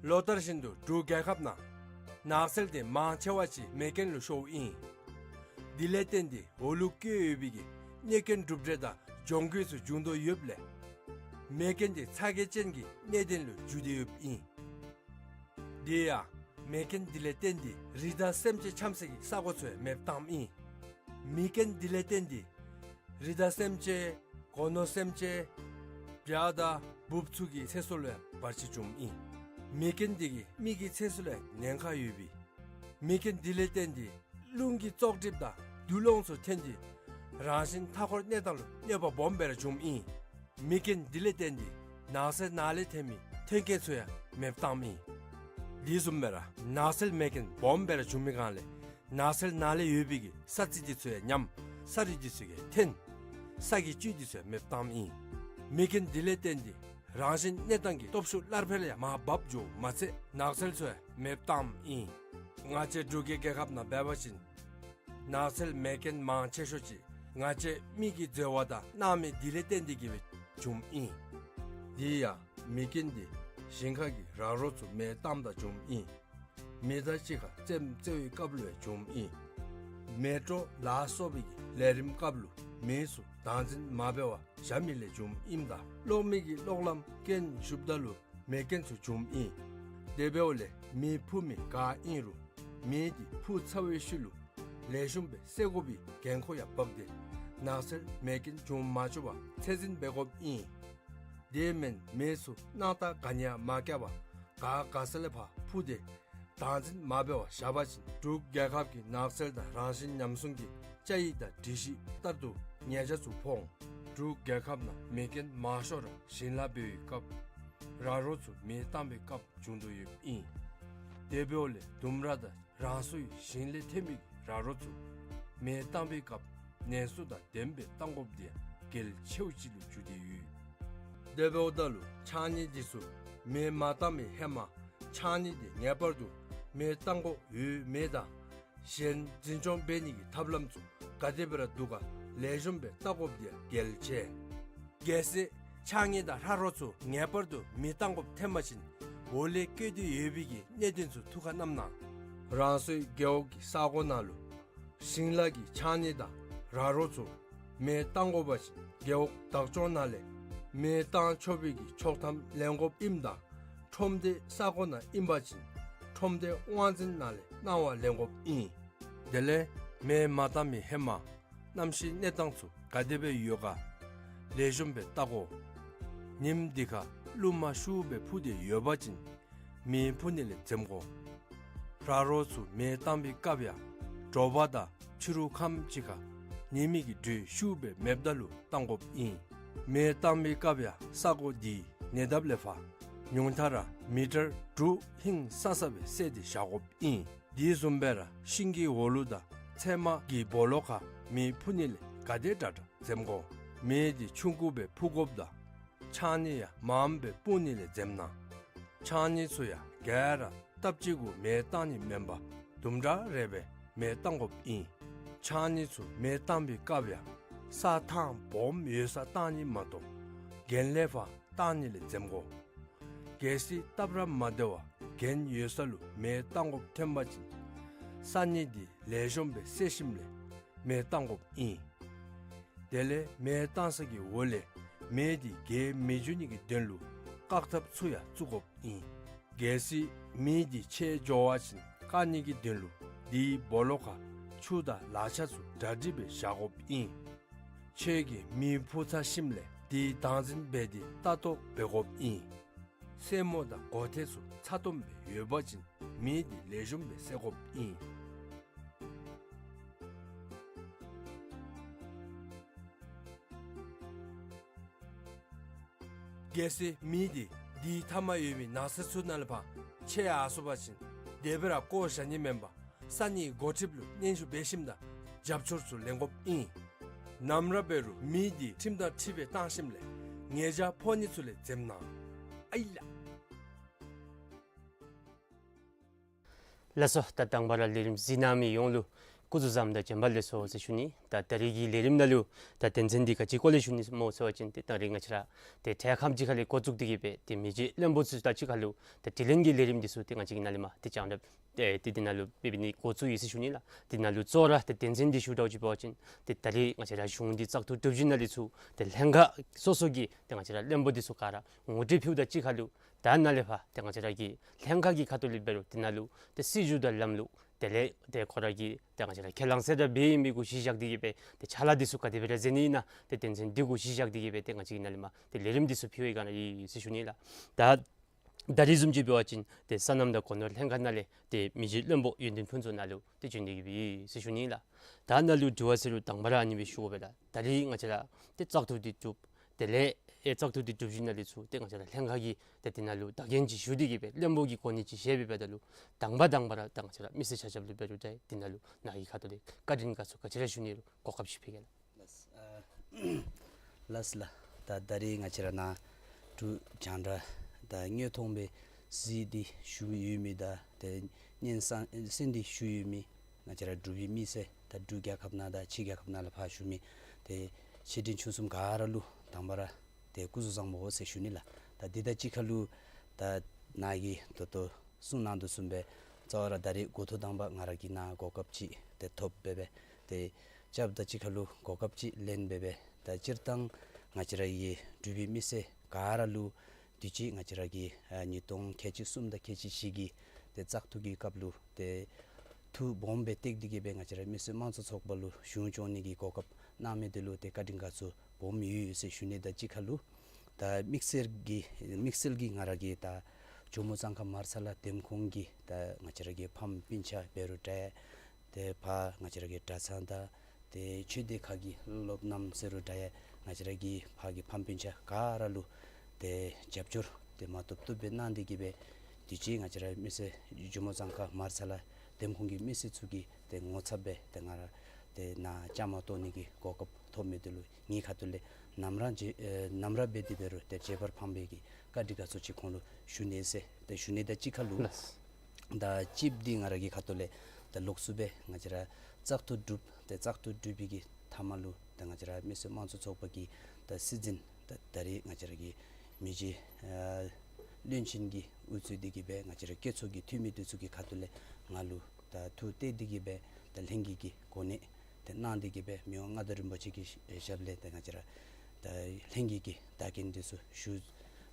ལོ་ལྟར་བཞིན་དུ་འབྲུག་རྒྱལ་ཁབ་ནང་ནགས་ཚལ་དེ་མང་ཆེ་བ་ཅིག་མེ་རྐྱེན་ལུ་ཤོརཝ་ཨིན། དེ་ལས་བརྟེན་ཏེ་འོག་ལུ་བཀོད་ཡོད་པའི་གི་གནོད་རྐྱེན་གྲུབ་འབྲས་དང་གྱོང་གུད་ཚུ་འབྱུང་དོ་ཡོདཔ་ལས་མེ་རྐྱེན་དེ་ཚ་གྱང་ཅན་གྱི་གནད་དོན་ལུ་འགྱུར་ཏེ་ཡོདཔ་ཨིན། དེ་ཡང་མེ་རྐྱེན་དེ་ལས་བརྟེན་ཏེ་རི་དྭགས་སེམས་ཅན་འཁྱམ་སའི་གི་ས་གོ་ཚུ་ཡང་མེདཔ་བཏངམ་ཨིན། མེ་རྐྱེན་དེ་ལས་བརྟེན་ཏེ་རི་དྭགས་སེམས་ཅན་སྒོ་ནོར་སེམས་ཅན་བྱ་དང་འབུཔ་ཚུ་གི་ཚེ་སྲོག་ལུ་ཡང་བར་ཆད་བྱུངམ་ཨིན། མེ་རྐྱེན་དེ་གིས་མི་གི་ཚེ་སྲོག་ལུ་ཡང་ཉེན་ཁ་ཡོད་པས། མེ་རྐྱེན་དེ་ལས་བརྟེན་ཏེ་རླུང་གི་བཙོག་གྲིབ་དང་རྡུལ་སློང་ཚུ་ཐོན་ཏེ་རང་བཞིན་མཐའ་འཁོར་གནས་སྟངས་ལུ་གནོད་པ་སྦོམ་སྦེ་ར་བྱུངམ་ཨིན། མེ་རྐྱེན་དེ་ལས་བརྟེན་ཏེ་ནགས་ཚལ་ནང་ལས་ཐོན་མི་ཐོན་སྐྱེད་ཚུ་ཡང་མེདཔ་བཏངམ་ཨིན། དེ་བཟུམ་སྦེ་ར་ནགས་ཚལ་མེ་རྐྱེན་སྦོམ་སྦེ་ར་བྱུང་མི་སྒང་ལས་ནགས་ཚལ་ནང་ལས་ཡོད་པའི་གི་ས་རྩི་དེ་ཚུ་ཡང་ཉམས། ས་རུད་དེ་ཚུ་ཡང་ཐོན། ས་གི་བཅུད་དེ་ཚུ་ཡང་མེདཔ་བཏངམ་ཨིན། མེ་རྐྱེན་དེ་ལས་བརྟེན་ཏེ་རང་བཞིན་གནས་སྟངས་ཀྱི་སྟོབས་ཤུགས་སླར་འཕེལ་ཡང་མར་བབས་འགྱོཝ་མ་ཚད་ནགས་ཚལ་ཚུ་ཡང་མེདཔ་བཏངམ་ཨིན། ང་བཅས་འབྲུག་གི་རྒྱལ་ཁབ་ནང་འབད་བ་ཅིན་ནགས་ཚལ་མེ་རྐྱེན་མང་ཆེ་ཤོས་ཅིག་ང་བཅས་མི་གིས་འཛོལ་བ་དང་གནང་མི་དེ་ལས་བརྟེན་ཏེ་གིས་སྦེ་བྱུངམ་ཨིན། དེ་ཡང་མེ་རྐྱེན་དེ་ཞིང་ཁ་གི་ར་རོ་ཚུ་མེ་བཏངམ་ད་བྱུངམ་ཨིན། མེ་དང་གཅིག་ཁར་རྩེདམོ་རྩེ་བའི་སྐབས་ལུ་ཡང་བྱུངམ་ཨིན། མེ་དྲོ་ལ་སོགས་པའི་གི་ལས་རིམ་སྐབས་ལུ་མེ་ཚུ་བདག་འཛིན་མ་འབད་བར་བཞག་མི་ལས་བྱུངམ་ཨིནམ་ད་གློག་མེ་གི་གློག་ལམ་རྐྱེན་ཞུགསཔ་ད་ལུ་མེ་རྐྱེན་ཚུ་བྱུངམ་ཨིན། དེ་འབདཝ་ལས་མེ་འཕུ་མི་ག་ཨིན་རུང་མེ་དེ་འཕུ་ཚར་བའི་ཤུལ་ལུ་ལེགས་ཤོམ་སྦེ་བསལ་དགོ་པའི་འགན་ཁུར་ཡང་འབག་སྟེ་ནགས་ཚལ་མེ་རྐྱེན་འབྱུང་མ་བཅུག་པར་ཚད་འཛིན་འབད་དགོཔ་ཨིན། དེ་མེན་མེ་ཚུ་སྣང་ཐག་ག་ནི་ཡང་མ་བཀལ་བར་ག་ག་ས་ལས་ཕར་འཕུ་སྟེ་བདག་འཛིན་མ་འབད་བར་བཞག་པ་ཅིན་འབྲུག་རྒྱལ་ཁབ་ཀྱི་ནགས་ཚལ་དང་རང་བཞིན་ཉམས་སྲུང་གི་བཅའ་ཡིག་དང་སྒྲིག་གཞི་ལྟར་དུ་ཉེས་ཆད་ཚུ་ཕོག་འོང་། འབྲུག་རྒྱལ་ཁབ་ནང་མེ་རྐྱེན་མང་ཤོས་ར་ཞིང་ལཱ་འབད་བའི་སྐབས་ར་རོ་ཚུ་མེ་བཏང་བའི་སྐབས་བྱུང་དོ་ཡོདཔ་ཨིན། དེ་འབདཝ་ལས་ལྡུམ་ར་དང་རང་སོའི་ཞིང་ལས་ཐོན་མི་གི་ར་རོ་ཚུ་མེ་བཏང་བའི་སྐབས་ནན་སོ་དང་ལྡནམ་སྦེ་བཏང་དགོཔ་དེ་ཡང་གལ་ཆེཝ་ཅིག་ལུ་གྱུར་ཏེ་ཡོད། དེ་འབདཝ་ད་ལུ་ཕྱགས་སྙིགས་དེ་ཚུ་མེ་མ་བཏང་བའི་ཧེ་མ་ཕྱགས་སྙིགས་དེ་ངེས་པར་དུ་མེ་བཏང་དགོཔ་ཡོད་མེད་དང་གཞན་འཛིན་སྐྱོང་འབད་ནི་གི་ཐབས་ལམ་ཚུ་ག་དེ་སྦེ་ར་འདུག་ག་ ལེགས་ཤོམ་སྦེ་བལྟ་དགོཔ་འདི་ཡང་གལ་ཆེ། གལ་སྲིད་ཕྱགས་སྙིགས་དང་ཧྲ་རོ་ཚུ་ངེས་པར་དུ་མེ་བཏང་དགོཔ་ཐོན་པ་ཅིན་འོག་ལས་བཀོད་དེ་ཡོད་པའི་གི་གནད་དོན་ཚུ་ཐུགས་ཁར་བསྣམ་གནང་། རང་སོའི་རྒེད་འོག་གི་ས་གོ་ནང་ལུ་ཞིང་ལཱ་གི་ཕྱགས་སྙིགས་དང་ར་རོ་ཚུ་མེ་བཏང་དགོ་པ་ཅིན་རྒེད་འོག་བདག་སྐྱོང་ནང་ལས་མེ་བཏང་ཆོག་པའི་གི་ཆོག་ཐམ་ལེན་དགོཔ་ཨིནམ་ད་ཁྲོམ་སྡེའི་ས་གོ་ནང་ཨིན་པ་ཅིན་ཁྲོམ་སྡེའི་དབང་འཛིན་ནང་ལས་གནང་བ་ལེན་དགོཔ་ཨིན། དེ་ལས་མེ་མ་བཏང་མི་ཧེ་མ་གནམ་གཤིས་གནས་སྟངས་ཚུ་ག་དེ་སྦེ་ཡོད་ག་ལེགས་ཤོམ་སྦེ་བལྟ་དགོ། ཉིམ་འདི་ཁར་རླུང་མ་ཤུགས་སྦེ་འཕུ་སྟེ་ཡོད་པ་ཅིན་མེ་འཕུ་ནི་ལས་འཛེམ་དགོ། ར་རོ་ཚུ་མེ་བཏང་པའི་སྐབས་ཡང་དྲོ་པ་དང་ཕྱི་རུ་ཁམས་ཅིག་ཁར་ཉི་མའི་གི་དྲོད་ཤུགས་སྦེ་མེདཔ་ད་ལུ་བཏང་དགོཔ་ཨིན། མེ་བཏང་པའི་སྐབས་ཡང་ས་གོ་འདིའི་ཉེ་འདབས་ལས་ཕར་ཉུང་མཐའ་ར་མི་ཊར་དྲུག་ཧིང་སང་ས་སྦེ་བསལ་ཏེ་བཞག་དགོཔ་ཨིན། དེ་བཟུམ་སྦེ་ར་ཤིང་གི་འོག་ལུ་དང་ཚལ་མ་གི་སྦོ་ལོགས་ཁར་མེ་འཕུ་ནི་ལས་ག་དེ་དྲག་དྲག་འཛེམ་དགོ། མེ་འདི་ཆུང་ཀུ་སྦེ་འཕུ་དགོཔ་དང་ཕྱགས་སྙིགས་ཡང་མངམ་སྦེ་སྤུངས་ནི་ལས་འཛེམ་གནང་། ཕྱགས་སྙིགས་ཚུ་ཡང་ག་ར་སྟབས་གཅིག་གུ་མེ་བཏང་ནི་མེན་པར་དུམ་གྲ་རེ་སྦེ་མེ་བཏང་དགོཔ་ཨིན། ཕྱགས་སྙིགས་ཚུ་མེ་བཏང་པའི་སྐབས་ཡང་ས་ཐང་སྦོམ་ཡོད་སར་བཏང་ནི་མ་གཏོགས་གྱེན་ལས་ཕར་བཏང་ནི་ལས་འཛེམ་དགོ། གལ་སྲིད་སྟབས་ར་མ་བདེ་བར་གྱེན་ཡོད་ས་ལུ་མེ་བཏང་དགོཔ་ཐོན་པ་ཅིན་ས་སྙིགས་འདི་ལེགས་ཤོམ་སྦེ་བསལ་ཞིནམ་ལས་མེ་བཏང་དགོཔ་ཨིན། དེ་ལས་མེ་བཏང་ས་གི་འོག་ལས་མེ་འདི་རྒྱས་མི་འགྱོ་ནི་གི་དོན་ལུ་བཀག་ཐབས་ཚུ་ཡང་བཙུགས་དགོཔ་ཨིན། གལ་སྲིད་མེ་འདི་ཆད་འགྱོ་བ་ཅིན་བཀག་ནི་གི་དོན་ལུ་དེའི་སྦོ་ལོགས་ཁར་ཆུ་དང་ལག་ཆ་ཚུ་གྲ་སྒྲིག་སྦེ་བཞག་དགོཔ་ཨིན། ཁྱོད་ཀྱིས་མེ་འཕུ་ཚར་ཞིནམ་ལས་དེ་བདག་འཛིན་འབད་དེ་ལྟ་རྟོག་འབད་དགོཔ་ཨིན། སེན་མོ་དང་མགོ་ཐད་ཚུ་ཚ་ཏོམ་སྦེ་ཡོད་པ་ཅིན་མེ་འདི་ལེགས་ཤོམ་སྦེ་བསད་དགོཔ་ཨིན། གལ་སྲིད་མེ་འདི་དེའི་མཐའ་མར་ཡོད་པའི་ནགས་ཚལ་ཚུ་ནང་ལས་ཕར་ཆད་ཡར་སོང་པ་ཅིན་དེ་སྦེ་ར་བཀོ་བཞག་ནི་མེན་པར་ས་གནས་འགོ་ཁྲིདཔ་ལུ་སྙན་ཞུ་འབད་ཞིནམ་དང་རྒྱབ་སྐྱོར་ཚུ་ལེན་དགོཔ་ཨིན། ནམ་ར་འབད་རུང་མེ་འདི་ཁྲིམས་དང་འཁྲིལ་སྦེ་བཏང་ཞིནམ་ལས་ཉེས་བྱ་ཕོག་ནི་ཚུ་ལས་འཛེམ་གནང་། ཨའི་ལགས། ལགས་སོ། ད་དང་པ་ར་ལས་རིམ་གཟིགས་གནང་མི་ཡོངས་ལུ་སྐུ་གཟུགས་བཟང་དང་བྱོན་པ་ལེགས་སོ་ཟེར་ཞུ་ནི། ད་ད་རིས་ཀྱི་ལས་རིམ་ནང་ལུ་ད་དོན་ཚན་འདི་ག་ཅིའི་སྐོར་ལས་ཞུ་ནི་སྨོ་ཟེར་བ་ཅིན་ཏེ་ད་རིས་ང་བཅས་ར་ཏེ་འཕྲལ་ཁམས་ཅིག་ཁ་ལས་འགོ་བཙུགས་ཏེ་གི་སྦེ་ཏེ་མི་རྗེ་བློན་པོ་ཚུ་དང་གཅིག་ཁར་ལུ་ཏེ་དྲི་ལན་གྱི་ལས་རིམ་འདི་ཚུ་ཏེ་ང་བཅས་ཀྱིས་ནཱ་ལས་མར་ཏེ་སྤྱན་འདྲེན་ཏེ་ཏེ་འདི་ནང་ལུ་འབད་འབད་ནི་འགོ་བཙུགས་ཡི་ཟེར་ཞུ་ནི་ལགས། འདི་ནང་ལུ་གཙོ་བོ་ར་ཏེ་དོན་ཚན་འདི་ཞུ་དགོཔ་ཅིག་འབད་བ་ཅིན་ཏེ་ད་རིས་ང་བཅས་ར་གཞུང་འདི་བཙག་འཐུ་གྲུབ་ཞིནམ་ལས་ཚུར་ཏེ་ལྷན་ཁག་སོ་སོ་གི་ཏེ་ང་བཅས་ར་བློན་པོ་འདི་ཚུ་ག་ར་ངོ་སྤྲོད་ཕུལཝ་དང་གཅིག་ཁར་ལུ་ད་ནཱ་ལས་ཕར་ཏེ་ང་བཅས་ར་གི་ལྷན་ཁག་གི་ཁ་ཐུག་ལས་འབད་རུང་འདི་ནང་ལུ་ཏེ་སྲིད་བྱུས་དང་ལམ་ལུགས་དེ་ལས་ཏེ་ཁོ་ར་གི་ཏེ་ང་བཅས་ར་ཁས་བླངས་ཟེར་ར་འབད་མི་གུ་གཞི་བཞག་སྟེ་གི་སྦེ་ཏེ་ཕྱག་ལཱ་འདི་ཚུ་ག་དེ་སྦེ་ར་མཛད་ནི་ཨིན་ན་ཏེ་དོན་ཚན་འདི་གུ་གཞི་བཞག་སྟེ་གི་སྦེ་ཏེ་ང་བཅས་ཀྱིས་ནཱ་ལས་མར་ཏེ་ལས་རིམ་འདི་ཚུ་ཕུལ་བའི་སྒང་ལས་ཨིན་ཟེར་ཞུ་ནི་ལགས། ད་ད་རིས་བཟུམ་ཅིག་འབད་བ་ཅིན་ཏེ་སོ་ནམ་དང་སྒོ་ནོར་ལྷན་ཁག་ནང་ལས་ཏེ་མི་རྗེ་བློན་པོ་ཡོན་ཏན་ཕུན་ཚོགས་ནཱ་ལུ་ཏེ་བྱོན་ཏེ་གི་སྦེ་ཨིན་ཟེར་ཞུ་ནི་ལགས། ད་ནཱ་ལུ་དྲི་བ་ཟེར་རུང་དང་པ་ར་ཨ་ནི་སྦེ་ཞུ་དགོ་པས་ལགས། ད་རིས་ང་བཅས་ར་ཏེ་བཙག་འཐུ་འདི་གྲུབ། དེ་ལས་ཨེ་བཙག་འཐུ་འདི་གྲུབ་ཞིནམ་ལས་ཚུར་ཏེ་ང་བཅས་ར་ལྷན་ཁག་གིས་ཏེ་འདི་ནང་ལུ་བདག་འཛིན་ཅིག་ཞུ་སྟེ་གི་སྦེ་བློན་པོ་གི་གོ་གནས་ཅིག་བཞེས་པའི་བར་ན་ལུ་དང་པ་དང་པ་ར་ད་ང་བཅས་ར་མི་སེར་ཆ་ཁྱབ་ལུ་འབད་རུང་ཏེ་འདི་ནང་ལུ་ནཱ་གི་ཁ་ཐུག་ལས་བཀའ་དྲིན་དགའ་ཚོར་ག་ཅི་ར་ཞུ་ནི་རུང་གོ་སྐབས་ཅིག་ཕུལ་གེ་ལགས། ལགས་ལགས། ད་ད་རིས་ང་བཅས་ར་ནཱ་འབྲུག་རྒྱང་བསྒྲགས་དང་དངོས་མཐོང་སྦེ་གཟིགས་ཏེ་བཞུགས་ཡོད་མི་དང་ཏེ་སྙན་གསན་གསན་ཏེ་བཞུགས་ཡོད་མི་ང་བཅས་ར་འབྲུག་པའི་མི་སེར་ད་འབྲུག་རྒྱལ་ཁབ་ནང་དང་ཕྱི་རྒྱལ་ཁབ་ནང་ལས་ཕར་བཞུགས་མི་ཏེ་ཆེ་འབྲིང་ཆུང་གསུམ་ག་ར་ལུ་དང་པ་ར་ཏེ་སྐུ་གཟུགས་བཟང་པོ་ཟེར་ཞུ་ནི་ལགས། ད་འདི་དང་གཅིག་ཁར་ལུ་ད་ནཱ་གིས་ད་ལྟོ་གསུང་གནང་དོ་བཟུམ་སྦེ་གཙོ་བོ་ར་ད་རིས་འགོ་ཐོག་དང་པ་ང་ར་གིས་ནཱ་གོ་སྐབས་ཅིག་ཏེ་ཐོབ་སྦེ་སྦེ་ཏེ་རྐྱབ་དང་གཅིག་ཁར་ལུ་གོ་སྐབས་ཅིག་ལེན་སྦེ་སྦེ་ད་སྤྱིར་བཏང་ང་བཅས་ར་གི་འབྲུག་པའི་མི་སེར་ག་ར་ལུ་དུས་ཅི་ང་བཅས་ར་གི་ཨ་ཉིས་སྟོང་ཁལ་གཅིག་གསུམ་དང་ཁལ་གཅིག་བཞི་གི་ཏེ་བཙག་འཐུ་གི་སྐབས་ལུ་ཏེ་འཐུ་སྦོམ་སྦེ་བཏེགས་ཏེ་གི་སྦེ་ང་བཅས་ར་མི་སེར་དམངས་གཙོ་ཚོགས་པ་ལུ་གཞུང་སྐྱོང་ནི་གི་གོ་སྐབས་གནང་མི་འདི་ལུ་ཏེ་བཀའ་དྲིན་དགའ་ཚོར་སྦོམ་ཡོད་ཡོད་ཟེར་ཞུ་ནི་དང་གཅིག་ཁར་ལུ་ད་དམིགས་བསལ་གྱི་དམིགས་བསལ་གྱི་ང་ར་གི་ད་ཇོ་མོ་གཙང་ཁ་མར་ཚ་ལ་འདེམས་ཁོངས་ཀྱི་ད་ང་བཅས་ར་གི་ཕམ་སྤུན་ཆ་འབད་རུང་འདྲ་ཏེ་ཕར་ང་བཅས་ར་གི་གྲྭ་ཚང་དང་ཏེ་ཆོས་སྡེ་ཁག་གི་སློབ་རྣམ་ཟེར་རུང་འདྲ་ཡང་ང་བཅས་ར་གི་ཕར་གྱི་ཕམ་སྤུན་ཆ་ག་ར་ལུ་ཏེ་རྒྱབ་སྐྱོར་ཏེ་མ་བཏུབ་བཏུབ་སྦེ་གནང་སྟེ་གི་སྦེ་དུས་ཅི་ང་བཅས་ར་མི་སེར་ཇོ་མོ་གཙང་ཁ་མར་ཚ་ལ་འདེམས་ཁོངས་ཀྱི་མི་སེར་ཚུ་གི་ཏེ་ངོ་ཚབ་སྦེ་ཏེ་ང་ར་ཏེ་ནཱ་བཅའ་མར་གཏོགས་ནི་གི་གོ་སྐབས་ཐོབ་མི་འདི་ལུ་ངེའི་ཁ་ཐུག་ལས་ནམ་ར་མཇལ་ཨེ་ནམ་ར་འབད་དེ་འབད་རུང་ཏེ་མཇལ་བར་ཕངས་པའི་གི་བཀའ་དྲིན་དགའ་ཚོར་ཅིག་ཁོང་ལུ་ཞུ་ནི་ཟེར་ཏེ་ཞུ་ནི་དང་གཅིག་ཁར་ལུ་ལགས། ད་གཅིག་འདི་ང་ར་གི་ཁ་ཐུག་ལས་ ད་ལོགས་སུ་སྦེ་ང་བཅས་ར་བཙག་འཐུ་གྲུབ། ཏེ་བཙག་འཐུ་གྲུབ་པའི་གི་མཐའ་མ་ལུ་ད་ང་བཅས་ར་མི་སེར་དམངས་གཙོ་ཚོགས་པ་གི་ད་སྲིད་འཛིན་ད་ད་རེས་ང་བཅས་ར་གི་མི་རྗེ་ཨ་བློན་ཆེན་གྱིས་དབུ་གཙོས་ཏེ་གི་སྦེ་ང་བཅས་ར་བཀོད་ཚོགས་ཀྱི་འཐུས་མི་འདི་ཚུ་གི་ཁ་ཐུག་ལས་ང་ལུ་ད་ཐུགས་གཏད་དེ་གི་སྦེ་ད་ལྷན་རྒྱས་ཀྱི་གོ་གནས་ཏེ་གནང་སྟེ་གི་སྦེ་མི་དབང་མངའ་བདག་རིན་པོ་ཆེ་གི་ཞབས་ལས་ད་ང་བཅས་ར་ད་ལྷན་རྒྱས་ཀྱི་བདག་རྐྱེན་འདི་ཚུ་ཞུ་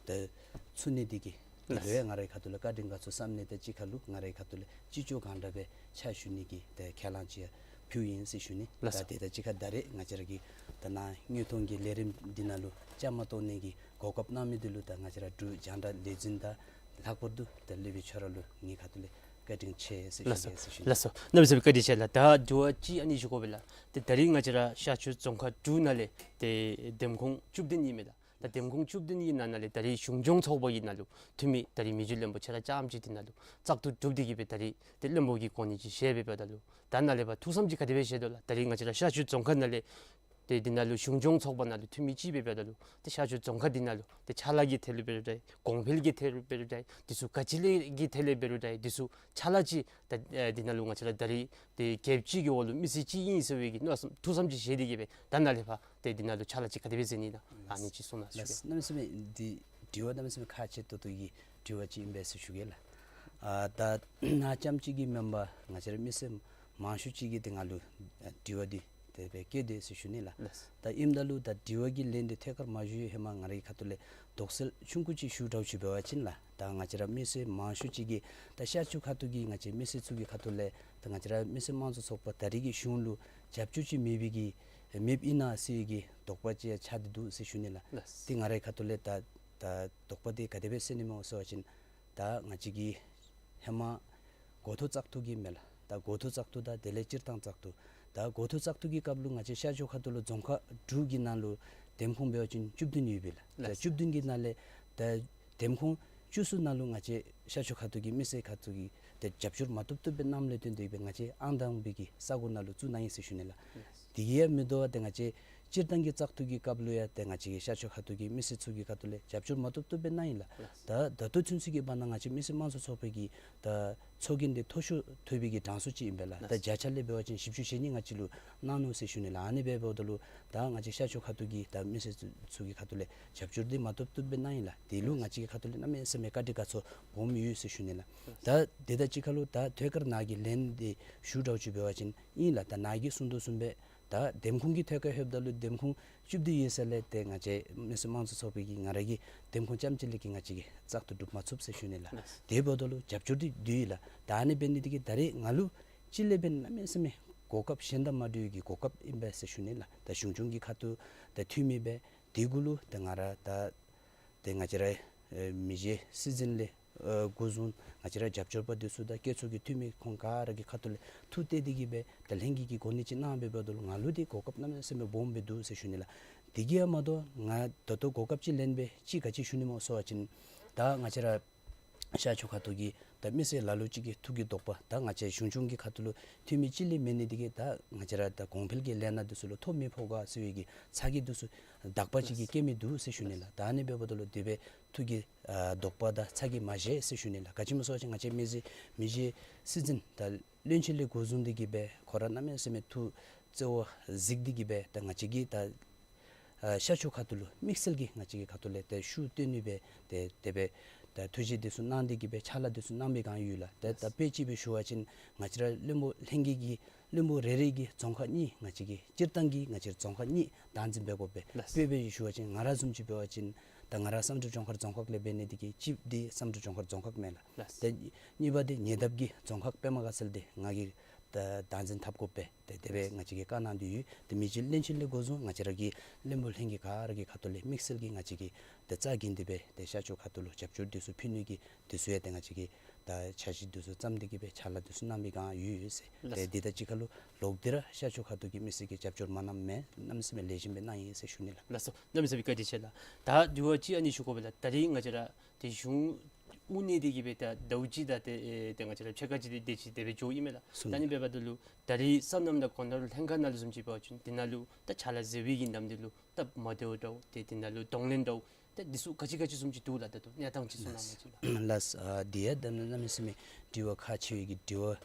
ད་ཚུགས་ནི་འདི་གིས་ད་ལུ་ཡང་ང་རའི་ཁ་ཐུག་ལས་བཀའ་དྲིན་དགའ་ཚོར་བསམ་ནི་དང་གཅིག་ཁར་ལུ་ང་རའི་ཁ་ཐུག་ལས་ཅི་ལྕོགས་གང་དྲག་སྦེ་ཕྱག་ཞུ་ནི་གི་ད་ཁས་བླངས་ཅིག་ཕུལཝ་ཨིན་ཟེར་ཞུ་ནི། ལགས་སོ། ད་དེ་དང་གཅིག་ཁར་ད་རེས་ང་བཅས་ར་གི་ད་ནཱ་དངོས་མཐོང་གི་ལས་རིམ་འདི་ནང་ལུ་བཅའ་མར་གཏོགས་ནི་གི་གོ་སྐབས་གནང་མི་འདི་ལུ་ད་ང་བཅས་ར་འབྲུག་རྒྱང་བསྒྲགས་ལས་འཛིན་དང་ལྷག་པར་དུ་ད་སློབ་དཔོན་ཁྱོད་ར་ལུ་ངེའི་ཁ་ཐུག་ལས་བཀའ་དྲིན་ཆེ་ཟེར་ཞུ་ལགས་སོ། ནི་ཟེར་ཞུ་ནི། ལགས་སོ། གནམ་མེད་ས་མེད་བཀའ་དྲིན་ཆེ་ལགས། ད་དྲི་བ་ཅིག་ཨ་ནི་ཞུ་དགོ་པས་ལགས། ཏེ་ད་རེས་ང་བཅས་ར་ཤར་ཕྱོགས་རྫོང་ཁག་དྲུག་ནང་ལས་ཏེ་འདེམས་ཁོངས་བཅུ་བདུན་ཨིན་མས་ལགས། ད་འདེམས་ཁོངས་བཅུ་བདུན་གྱི་ནང་ན་ལས་ད་རེས་གཞུང་སྐྱོང་ཚོགས་པ་གི་ནང་ལུ་འཐུས་མི་ད་རེས་མི་རྗེ་བློན་པོ་ཆེ་ལ་རྐྱངམ་གཅིག་འདི་ནང་ལུ་བཙག་འཐུ་གྲུབ་སྟེ་གི་སྦེ་ད་རེས་ཏེ་བློན་པོ་གི་གོ་གནས་ཅིག་བཞེས་སྦེ་འབདཝ་ད་ལུ་ད་ནཱ་ལས་ཕར་ཐུགས་བསམ་ཅིག་ག་དེ་སྦེ་བཞེས་དོ་ལགས། ད་རེས་ང་བཅས་ར་ཤར་ཕྱོགས་རྫོང་ཁག་ནང་ལས་ཏེ་འདི་ནང་ལུ་གཞུང་སྐྱོང་ཚོགས་པ་ནང་ལུ་འཐུས་མི་ཅིག་སྦེ་འབདཝ་ད་ལུ་ཏེ་ཤར་ཕྱོགས་རྫོང་ཁག་འདི་ནང་ལུ་ཏེ་ཕྱག་ལཱ་གི་ཐད་ལུ་འབད་རུང་འདྲ་གོང་འཕེལ་གྱི་ཐད་ལུ་འབད་རུང་འདྲ་འདི་ཚུ་ག་ཅི་ལས་ཀྱི་ཐད་ལས་འབད་རུང་འདྲ་འདི་ཚུ་ཕྱག་ལཱ་ཅིག་ད་ཨེ་འདི་ནང་ལུ་ང་བཅས་ར་ད་རེས་ཏེ་རྒྱལཔོ་ཅིག་གི་འོག་ལུ་མི་སེར་ཅིག་ཨིན་ཟེར་བའི་གི་མནོ་བསམ་ཐུགས་བསམ་ཅིག་བཞེས་ཏེ་གི་སྦེ་ད་ནཱ་ལས་ཕར་ཏེ་འདི་ནང་ལུ་ཕྱག་ལཱ་ཅིག་ག་དེ་སྦེ་མཛད་ནི་ན་ཨ་ནི་ཅིག་གསུང་གནང་ཞུ་གེ། ལགས། གནམ་མེད་ས་མེད་འདི་དྲི་བ་གནམ་མེད་ས་མེད་ཁག་ཆེ་ཏོག་ཏོ་གི་དྲི་བ་ཅིག་ཨིན་པས་ཟེར་ཞུ་གེ་ལགས། ཨ་ད་ནཱ་རྐྱངམ་གཅིག་གིས་མེན་པར་ང་བཅས་ར་མི་སེར་མང་ཤོས་ཅིག་གིས་ཏེ་ང་ལུ་ཨ་དྲི་བ་འདི་དེ་སྦེ་བཀོད་དེས་ཟེར་ཞུ་ནི་ལགས། ལགས། ད་ཨིནམ་ད་ལུ་ད་དྲི་བ་གི་ལན་འདི་ཐད་ཀར་མ་ཞུ་བའི་ཧེ་མ་ང་རའི་ཁ་ཐུག་ལས་དོགས་སེལ་ཆུང་ཀུ་ཅིག་ཞུ་འདྲཝ་ཅིག་འབད་བ་ཅིན་ལགས། ད་ང་བཅས་ར་མི་སེར་མང་ཤོས་ཅིག་གིས་ད་ཤར་ཕྱོགས་ཁ་ཐུག་གི་ང་བཅས་མི་སེར་ཚུ་གི་ཁ་ཐུག་ལས་ད་ང་བཅས་ར་མི་སེར་དམངས་གཙོ་ཚོགས་པ་ད་རེས་ཀྱི་གཞུང་ལུ་རྒྱབ་སྐྱོར་ཅིག་མེད་པའི་གི་མེདཔ་ཨིན་ན་ཟེར་བའི་གི་དོགས་པ་ཅིག་ཡང་ཆགས་ཏེ་འདུག་ཟེར་ཞུ་ནི་ལགས། ལགས། ཏེ་ང་རའི་ཁ་ཐུག་ལས་ད་ད་དོགས་པ་འདི་ག་དེ་སྦེ་སེལ་ནི་སྨོ་ཟེར་བ་ཅིན་ད་ང་བཅས་ཀྱིས་ཧེ་མ་འགོ་ཐོག་བཙག་འཐུ་གི་མས་ལགས། ད་འགོ་ཐོག་བཙག་འཐུ་དང་དེ་ལས་སྤྱིར་བཏང་བཙག་འཐུ། ད་འགོ་ཐོག་བཙག་འཐུ་གི་སྐབས་ལུ་ང་བཅས་ཤར་ཕྱོགས་ཁ་ཐུག་ལུ་རྫོང་ཁག་དྲུག་གི་ནང་ལུ་འདེམས་ཁོངས་འབད་བ་ཅིན་བཅུ་བདུན་ཡོད་པས་ལགས། ད་ལགས། བཅུ་བདུན་གྱི་ནང་ལས་ད་འདེམས་ཁོངས་བཅུ་གསུམ་ནང་ལུ་ང་བཅས་ཤར་ཕྱོགས་ཁ་ཐུག་གི་མི་སེར་ཁ་ཐུག་གིས་ད་རྒྱབ་སྐྱོར་མ་བཏུབ་བཏུབ་སྦེ་གནངམ་ལས་བརྟེན་ཏེ་སྦེ་ང་བཅས་ཨང་དང་པའི་གི་ས་གོ་ནང་ལུ་བཙུགས་གནང་ཡི་ཟེར་ཞུ་ནི་ལགས། ལགས། དེ་གིས་ཡང་མི་དོ་བར་ཏེ་ང་བཅས་སྤྱིར་བཏང་གི་བཙག་འཐུ་གི་སྐབས་ལུ་ཡང་ཏེ་ང་བཅས་ཀྱི་ཤར་ཕྱོགས་ཁ་ཐུག་གི་མི་སེར་ཚུ་གི་ཁ་ཐུག་ལས་རྒྱབ་སྐྱོར་མ་བཏུབ་བཏུབ་སྦེ་གནང་ཡི་ལགས། ལགས། ད་ད་ལྟོ་ཚུན་ཚོད་ཀྱི་བར་ན་ང་བཅས་མི་སེར་དམངས་གཙོ་ཚོགས་པའི་གི་ད་ཚོགས་རྒྱན་འདི་མཐོ་ཤོས་ཐོབ་པའི་གི་གྲངས་སུ་ཅིག་ཨིན་པས་ལགས། ད་ལགས། བརྒྱ་ཆ་ལས་འབད་བ་ཅིན་བཞི་བཅུ་ཞེ་གཉིས་ང་བཅས་ལུ་གནང་ནུག་ཟེར་ཞུ་ནི་ལགས། ཨ་ནི་སྦེ་འབདཝ་ད་ལུ་ད་ང་བཅས་ཤར་ཕྱོགས་ཁ་ཐུག་གི་ད་མི་སེར་ཚུ་གི་ཁ་ཐུག་ལས་རྒྱབ་སྐྱོར་འདི་མ་བཏུབ་བཏུབ་སྦེ་གནང་ཡི་ལགས། དེ་ལུ་ང་བཅས་ཀྱི་ཁ་ཐུག་ལས་གནམ་མེད་ས་མེད་བཀའ་དྲིན་དགའ་ཚོར་སྦོམ་ཡོད་ཟེར་ཞུ་ནི་ལགས། ད་དེ་དང་གཅིག་ཁར་ལུ་ད་ཐད་ཀར་ནཱ་གི་ལན་འདི་ཞུ་འདྲཝ་ཅིག་འབད་བ་ཅིན་ཨིན་ལགས། ད་ནཱ་གིས་གསུང་དོ་བཟུམ་སྦེ་ད་འདེམས་ཁོངས་ཀྱི་ཐད་ཁར་ལྷོདཔ་ད་ལུ་འདེམས་ཁོངས་བཅུ་བདུན་ཡོད་ས་ལས་ཏེ་ང་བཅས་མི་སེར་དམངས་གཙོ་ཚོགས་པའི་གི་ང་ར་གི་འདེམས་ཁོངས་རྐྱངམ་གཅིག་ལས་ཀྱི་ང་བཅས་ཀྱིས་བཙག་འཐུ་གྲུབ་མ་ཚུགས་ཟེར་ཞུ་ནི་ལགས། ལགས། དེ་འབདཝ་ད་ལུ་རྒྱབ་སྐྱོར་འདི་འདུག་ཡི་ལགས། ད་ཨ་ནི་འབད་ནི་འདི་གིས་ད་རེས་ང་ལུ་ཅིག་ལས་འབད་གནམ་མེད་ས་མེད་གོ་སྐབས་གཞན་དང་མ་འདྲ་བའི་གི་གོ་སྐབས་ཨིན་པས་ཟེར་ཞུ་ནི་ལགས། ད་གཞུང་སྐྱོང་གི་ཁ་ཐུག་ད་འཐུས་མི་སྦེ་དེ་གུ་ལུ་ད་ང་ར་ད་ཏེ་ང་བཅས་ར་ཨེ་མི་རྗེ་སྲིད་འཛིན་ལས་ཨེ་འགོ་བཟུང་ང་བཅས་ར་རྒྱབ་སྐྱོར་པ་འདི་ཚུ་དང་བཀོད་ཚོགས་ཀྱི་འཐུས་མི་ཁོང་ག་ར་གི་ཁ་ཐུག་ལས་ཐུགས་གཏད་དེ་གི་སྦེ་ད་ལྷན་རྒྱས་ཀྱི་གོ་གནས་ཅིག་གནང་སྦེ་འབདཝ་ད་ལུ་ང་ལུ་འདི་གོ་སྐབས་གནམ་མེད་ས་མེད་སྦོམ་སྦེ་འདུག་ཟེར་ཞུ་ནི་ལགས། དེ་གིས་ཡང་མ་དོ་ང་ད་ལྟོ་གོ་སྐབས་ཅིག་ལེན་སྦེ་ཅིག་ག་ཅི་ཞུ་ནི་སྨོ་ཟེར་བ་ཅིན་ད་ང་བཅས་ར་ཤར་ཕྱོགས་ཁ་ཐུག་གི་ད་མི་སེར་ལ་ལུ་ཅིག་གི་ཐུགས་ཀྱི་དོགས་པ་ད་ང་བཅས་གཞུང་སྐྱོང་གི་ཁ་ཐུག་ལུ་འཐུས་མི་ཅིག་ལས་མེད་ནི་འདི་གིས་ད་ང་བཅས་ར་ད་གོང་འཕེལ་གྱི་ལས་སྣ་འདི་ཚུ་ལུ་ཐོ་མི་ཕོག་ག་ཟེར་བའི་གི་ཚ་གྱང་འདི་ཚུ་དག་པ་ཅིག་གིས་བསྐྱེད་མི་འདུག་ཟེར་ཞུ་ནི་ལགས། ད་ཨ་ནི་འབདཝ་ད་ལུ་དེ་སྦེ་ཐུགས་ཀྱི་ཨ་དོགས་པ་དང་ཚ་གྱང་མ་བཞེས་ཟེར་ཞུ་ནི་ལགས། ག་ཅི་སྨོ་ཟེར་བ་ཅིན་ང་བཅས་མི་རྗེ་མི་རྗེ་སྲིད་འཛིན་ད་བློན་ཆེན་ལས་འགོ་བཟུང་སྟེ་གི་སྦེ་ཁོ་ར་གནམ་མེད་ས་མེད་ཐུགས་བརྩེ་བ་གཟིགས་ཏེ་གི་སྦེ་ད་ང་བཅས་ཀྱི་ད་ཨ་ཤར་ཕྱོགས་ཁ་ཐུག་ལུ་དམིགས་བསལ་གྱིས་ང་བཅས་ཀྱི་ཁ་ཐུག་ལས་ཏེ་ཤུགས་བཏོན་ནི་སྦེ་ཏེ་དེ་སྦེ་ད་ཐུགས་བཞེད་འདི་ཚུ་གནང་སྟེ་གི་སྦེ་ཕྱག་ལཱ་འདི་ཚུ་གནང་བའི་སྒང་ཡོད་ལགས། ཏེ་ད་དཔེ་ཅིག་སྦེ་ཞུ་བ་ཅིན་ང་བཅས་ར་བློན་པོ་ལྷན་རྒྱས་ཀྱི་བློན་པོ་རེ་རེ་གིས་རྫོང་ཁག་གཉིས་ང་བཅས་ཀྱི་སྤྱིར་བཏང་གི་ང་བཅས་རྫོང་ཁག་གཉིས་བདག་འཛིན་འབད་དགོ་པས། ལགས། དཔེ་སྦེ་ཞུ་བ་ཅིན་ང་ར་བཟུམ་ཅིག་འབད་བ་ཅིན་ད་ང་ར་བསམ་གྲུབ་ལྗོངས་མཁར་རྫོང་ཁག་ལས་འབད་ནི་འདི་གིས་གཅིག་འདི་བསམ་གྲུབ་ལྗོངས་མཁར་རྫོང་ཁག་མས་ལགས། ལགས། ཏེ་གཉིས་པ་འདི་ཉེ་འདབས་ཀྱི་རྫོང་ཁག་པདྨ་དགའ་ཚལ་འདི་ང་གིས་ད་བདག་འཛིན་འཐབ་དགོ་པས། ཏེ་དེ་སྦེ་ང་བཅས་ཀྱིས་བཀའ་གནང་སྟེ་ཡོད། ཏེ་མི་རྗེ་བློན་ཆེན་ལས་འགོ་བཟུང་ང་བཅས་ར་གི་བློན་པོ་ལྷན་རྒྱས་ག་ར་གི་ཁ་ཐུག་ལས་དམིགས་བསལ་གྱིས་ང་བཅས་ཀྱིས་ཏེ་རྩ་འགེངས་ཏེ་སྦེ་ཏེ་ཤར་ཕྱོགས་ཁ་ཐུག་ལུ་རྒྱབ་སྐྱོར་འདི་ཚུ་ཕུལ་ནི་གི་འདི་ཚུ་ཡང་ཏེ་ང་བཅས་ཀྱིས་ད་འཆར་གཞི་འདི་ཚུ་བརྩམས་ཏེ་གི་སྦེ་ཕྱག་ལཱ་འདི་ཚུ་གནང་བའི་སྒང་ཡོད་ཡོད་ཟེར། ལགས། ཏེ་འདི་དང་གཅིག་ཁར་ལུ་ལོག་སྟེ་ར་ཤར་ཕྱོགས་ཁ་ཐུག་གི་མི་སེར་གྱིས་རྒྱབ་སྐྱོར་མ་གནངམ་མེད། གནམ་མེད་ས་མེད་ལེགས་ཤོམ་སྦེ་གནང་ཡི་ཟེར་ཞུ་ནི་ལགས། ལགས་སོ། གནམ་མེད་ས་མེད་བཀའ་དྲིན་ཆེ་ལགས། ད་དྲི་བ་ཅིག་ཨ་ནི་ཞུ་དགོ་པས་ལགས། ད་རེས་ང་བཅས་ར་ཏེ་གཞུང་དབུ་བརྙེས་ཏེ་གི་སྦེ་ད་ཟླཝ་གཅིག་དང་ཏེ་ཨེ་ཏེ་ང་བཅས་ར་ཕྱེད་ཀ་ཅིག་དེ་དེ་ཅིག་དེ་སྦེ་འགྱོ་ཡི་མས་ལགས། ད་ཨ་ནི་འབདཝ་ད་ལུ་ད་རེས་སོ་ནམ་དང་གོ་ནོར་ལྷན་ཁག་ནང་ལུ་བཟུམ་ཅིག་འབད་བ་ཅིན་འདི་ནང་ལུ་ད་ཕྱག་ལཱ་མཛད་པའི་གི་ནམ་དུས་ལུ་སྟབས་མ་བདེཝ་འདྲཝ་ཏེ་འདི་ནང་ལུ་གདོང་ལེན་འདྲཝ་ཏེ་འདི་ཚུ་ག་ཅི་ག་ཅི་བཟུམ་ཅིག་འདུག་ལགས། ད་ལྟོ་གནས་སྟངས་ཅིག་གསུང་གནང་བ་ཅིན་ལགས། ལགས། ཨ་འདི་ཡང་ད་གནམ་མེད་ས་མེད་དྲི་བ་ཁག་ཆེ་བའི་གི་དྲི་བ་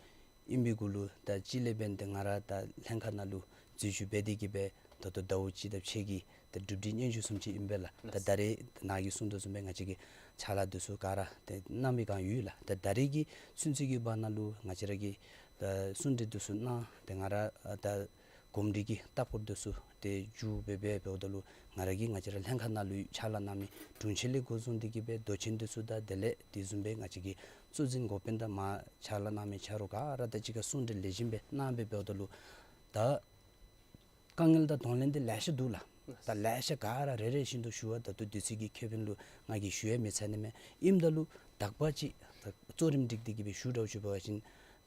ཨིན་པའི་གུ་ལུ་ད་གཅིག་ལས་འབདན་ཏེ་ང་ར་ད་ལྷན་ཁག་ནང་ལུ་འཛུལ་ཞུགས་འབད་དེ་གི་སྦེ་ད་ལྟོ་ཟླཝ་གཅིག་དང་ཕྱེད་ཀྱི་ད་གྲུབ་འབྲས་སྙན་ཞུ་བཟུམ་ཅིག་ཨིན་པས་ལགས། ད་ལགས། ད་རེས་ནཱ་གིས་གསུང་དོ་བཟུམ་སྦེ་ང་བཅས་ཀྱིས་ཕྱག་ལཱ་འདི་ཚུ་ག་ར་ཏེ་གནང་མི་གང་ཡོད་ལགས། ད་ད་རེས་ཀྱི་ཚུན་ཚོད་ཀྱི་བར་ན་ལུ་ང་བཅས་ར་གིས་ད་གསུང་གྲོས་འདི་ཚུ་གནང་ཏེ་ང་ར་ད་གོམས་འདྲིས་ཀྱི་ལྟ་སྐོར་འདི་ཚུ་ཏེ་མཇུག་སྦེ་འབད་འབདཝ་ད་ལུ་ང་ར་གིས་ང་བཅས་ར་ལྷན་ཁག་ནང་ལུ་ཕྱག་ལཱ་གནང་མི་དྲུང་ཆེན་ལས་འགོ་བཟུང་སྟེ་གི་སྦེ་མདོ་ཆེན་འདི་ཚུ་དང་དེ་ལས་དེ་བཟུམ་སྦེ་ང་བཅས་ཀྱི་གཙོ་འཛིན་འགོ་དཔོན་དང་མར་ཕྱག་ལཱ་གནང་མི་ཆ་རོགས་ག་ར་དང་གཅིག་ཁར་གསུང་གྲོས་ལེགས་ཤོམ་སྦེ་གནང་སྦེ་འབདཝ་ད་ལུ་ད་དཀའ་ངལ་དང་གདོང་ལེན་འདི་ལེ་ཤ་འདུག་ལགས། ད་ལེ་ཤ་ག་ར་རེ་རེ་བཞིན་དུ་ཞུ་བ་ད་ལྟོ་དུས་ཚོད་ཀྱི་ཁེ་ཕན་ལུ་ང་གིས་ཞུ་ཡང་མི་ཚར་ནི་མས། ཨིནམ་ད་ལུ་དག་པ་ཅིག་ད་གཙོ་རིམ་སྒྲིག་སྟེ་གི་སྦེ་ཞུ་དགོཔ་ཅིག་འབད་བ་ཅིན་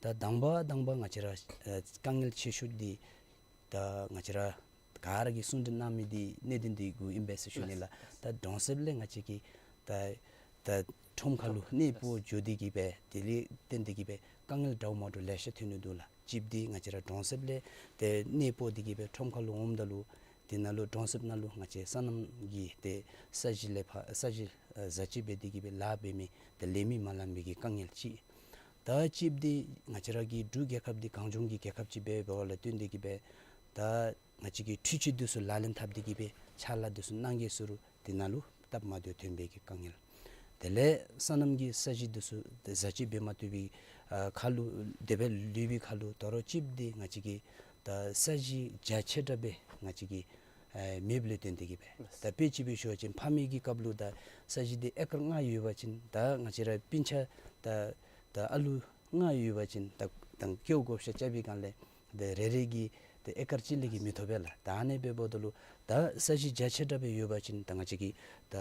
ད་དང་པ་དང་པ་ང་བཅས་ར་ཨ་དཀའ་ངལ་ཆེ་ཤོས་འདི་ད་ང་བཅས་ར་ག་ར་གིས་གསུང་གྲོས་གནང་མི་འདི་གནད་དོན་འདི་གུ་ཨིན་པས་ཟེར་ཞུ་ནི་ལགས། ད་གྲོང་གསེབ་ལས་ང་བཅས་ཀྱི་ད་ད་ཁྲོམ་ཁ་ལུ་གནས་སྤོ་འགྱོ་སྟེ་གི་སྦེ་དེ་ལས་བརྟེན་ཏེ་གི་སྦེ་དཀའ་ངལ་འདྲཝ་མ་འདྲཝ་ལེ་ཤ་ཐོན་ནི་འདུག་ལགས། གཅིག་འདི་ང་བཅས་ར་གྲོང་གསེབ་ལས་ཏེ་གནས་སྤོ་སྟེ་གི་སྦེ་ཁྲོམ་ཁ་ལུ་འོངམ་ད་ལུ་དེ་ནང་ལུ་གྲོང་གསེབ་ནང་ལུ་ང་བཅས་སོ་ནམ་གྱི་ཏེ་ས་གཞི་ལས་ཕར་ས་གཞི་ཨ་བཟའ་སྤྱོད་འབད་དེ་གི་སྦེ་ལཱ་འབད་མི་ཏེ་ལས་མི་མ་ལང་པའི་གི་དཀའ་ངལ་གཅིག། ད་གཅིག་འདི་ང་བཅས་ར་གི་འབྲུག་རྒྱལ་ཁབ་འདི་གངས་ལྗོངས་ཀྱི་རྒྱལ་ཁབ་ཅིག་འབད་འབདཝ་ལས་བརྟེན་ཏེ་གི་སྦེ་ད་ང་བཅས་ཀྱི་འཕྲུལ་ཆས་འདི་ཚུ་ལག་ལེན་འཐབ་སྟེ་གི་སྦེ་ཕྱག་ལཱ་འདི་ཚུ་གནང་གེ་ཟེར་རུང་དེ་ནང་ལུ་སྟབས་མ་བདེཝ་ཐོན་པའི་གི་དཀའ་ངལ། དེ་ལས་སོ་ནམ་གྱི་ས་གཞི་འདི་ཚུ་བཟའ་སྤྱོད་འབད་མ་བཏུབ་པའི་ཨ་ཁར་ལུ་དེ་སྦེ་ལུས་པའི་ཁར་ལུ་ད་རུང་གཅིག་འདི་ང་བཅས་ཀྱི་ད་ས་གཞི་རྒྱ་ཆེ་དྲགས་སྦེ་ང་བཅས་ཀྱི་ཨེ་མེདཔ་ལས་བརྟེན་ཏེ་གི་སྦེ། ད་དཔེ་ཅིག་སྦེ་ཞུ་བ་ཅིན་ཕ་མེས་ཀྱི་སྐབས་ལུ་ད་ས་གཞི་འདི་ཨེ་ཀར་ལྔ་ཡོད་པ་ཅིན་ད་ང་བཅས་ར་སྤུན་ཆ་ད་ད་ཨ་ལུ་ལྔ་ཡོད་པ་ཅིན་ད་ད་སྐྱེ་བོ་བགོ་བཤའ་རྐྱབ་པའི་སྒང་ལས་ད་རེ་རེ་གིས་ད་ཨེ་ཀར་གཅིག་ལས་བརྒལ་མི་ཐོབ་པས་ལགས། ད་ཨ་ནི་སྦེ་འབདཝ་ད་ལུ་ད་ས་གཞི་རྒྱ་ཆེ་དྲགས་སྦེ་ཡོད་པ་ཅིན་ད་ང་བཅས་ཀྱིས་ད་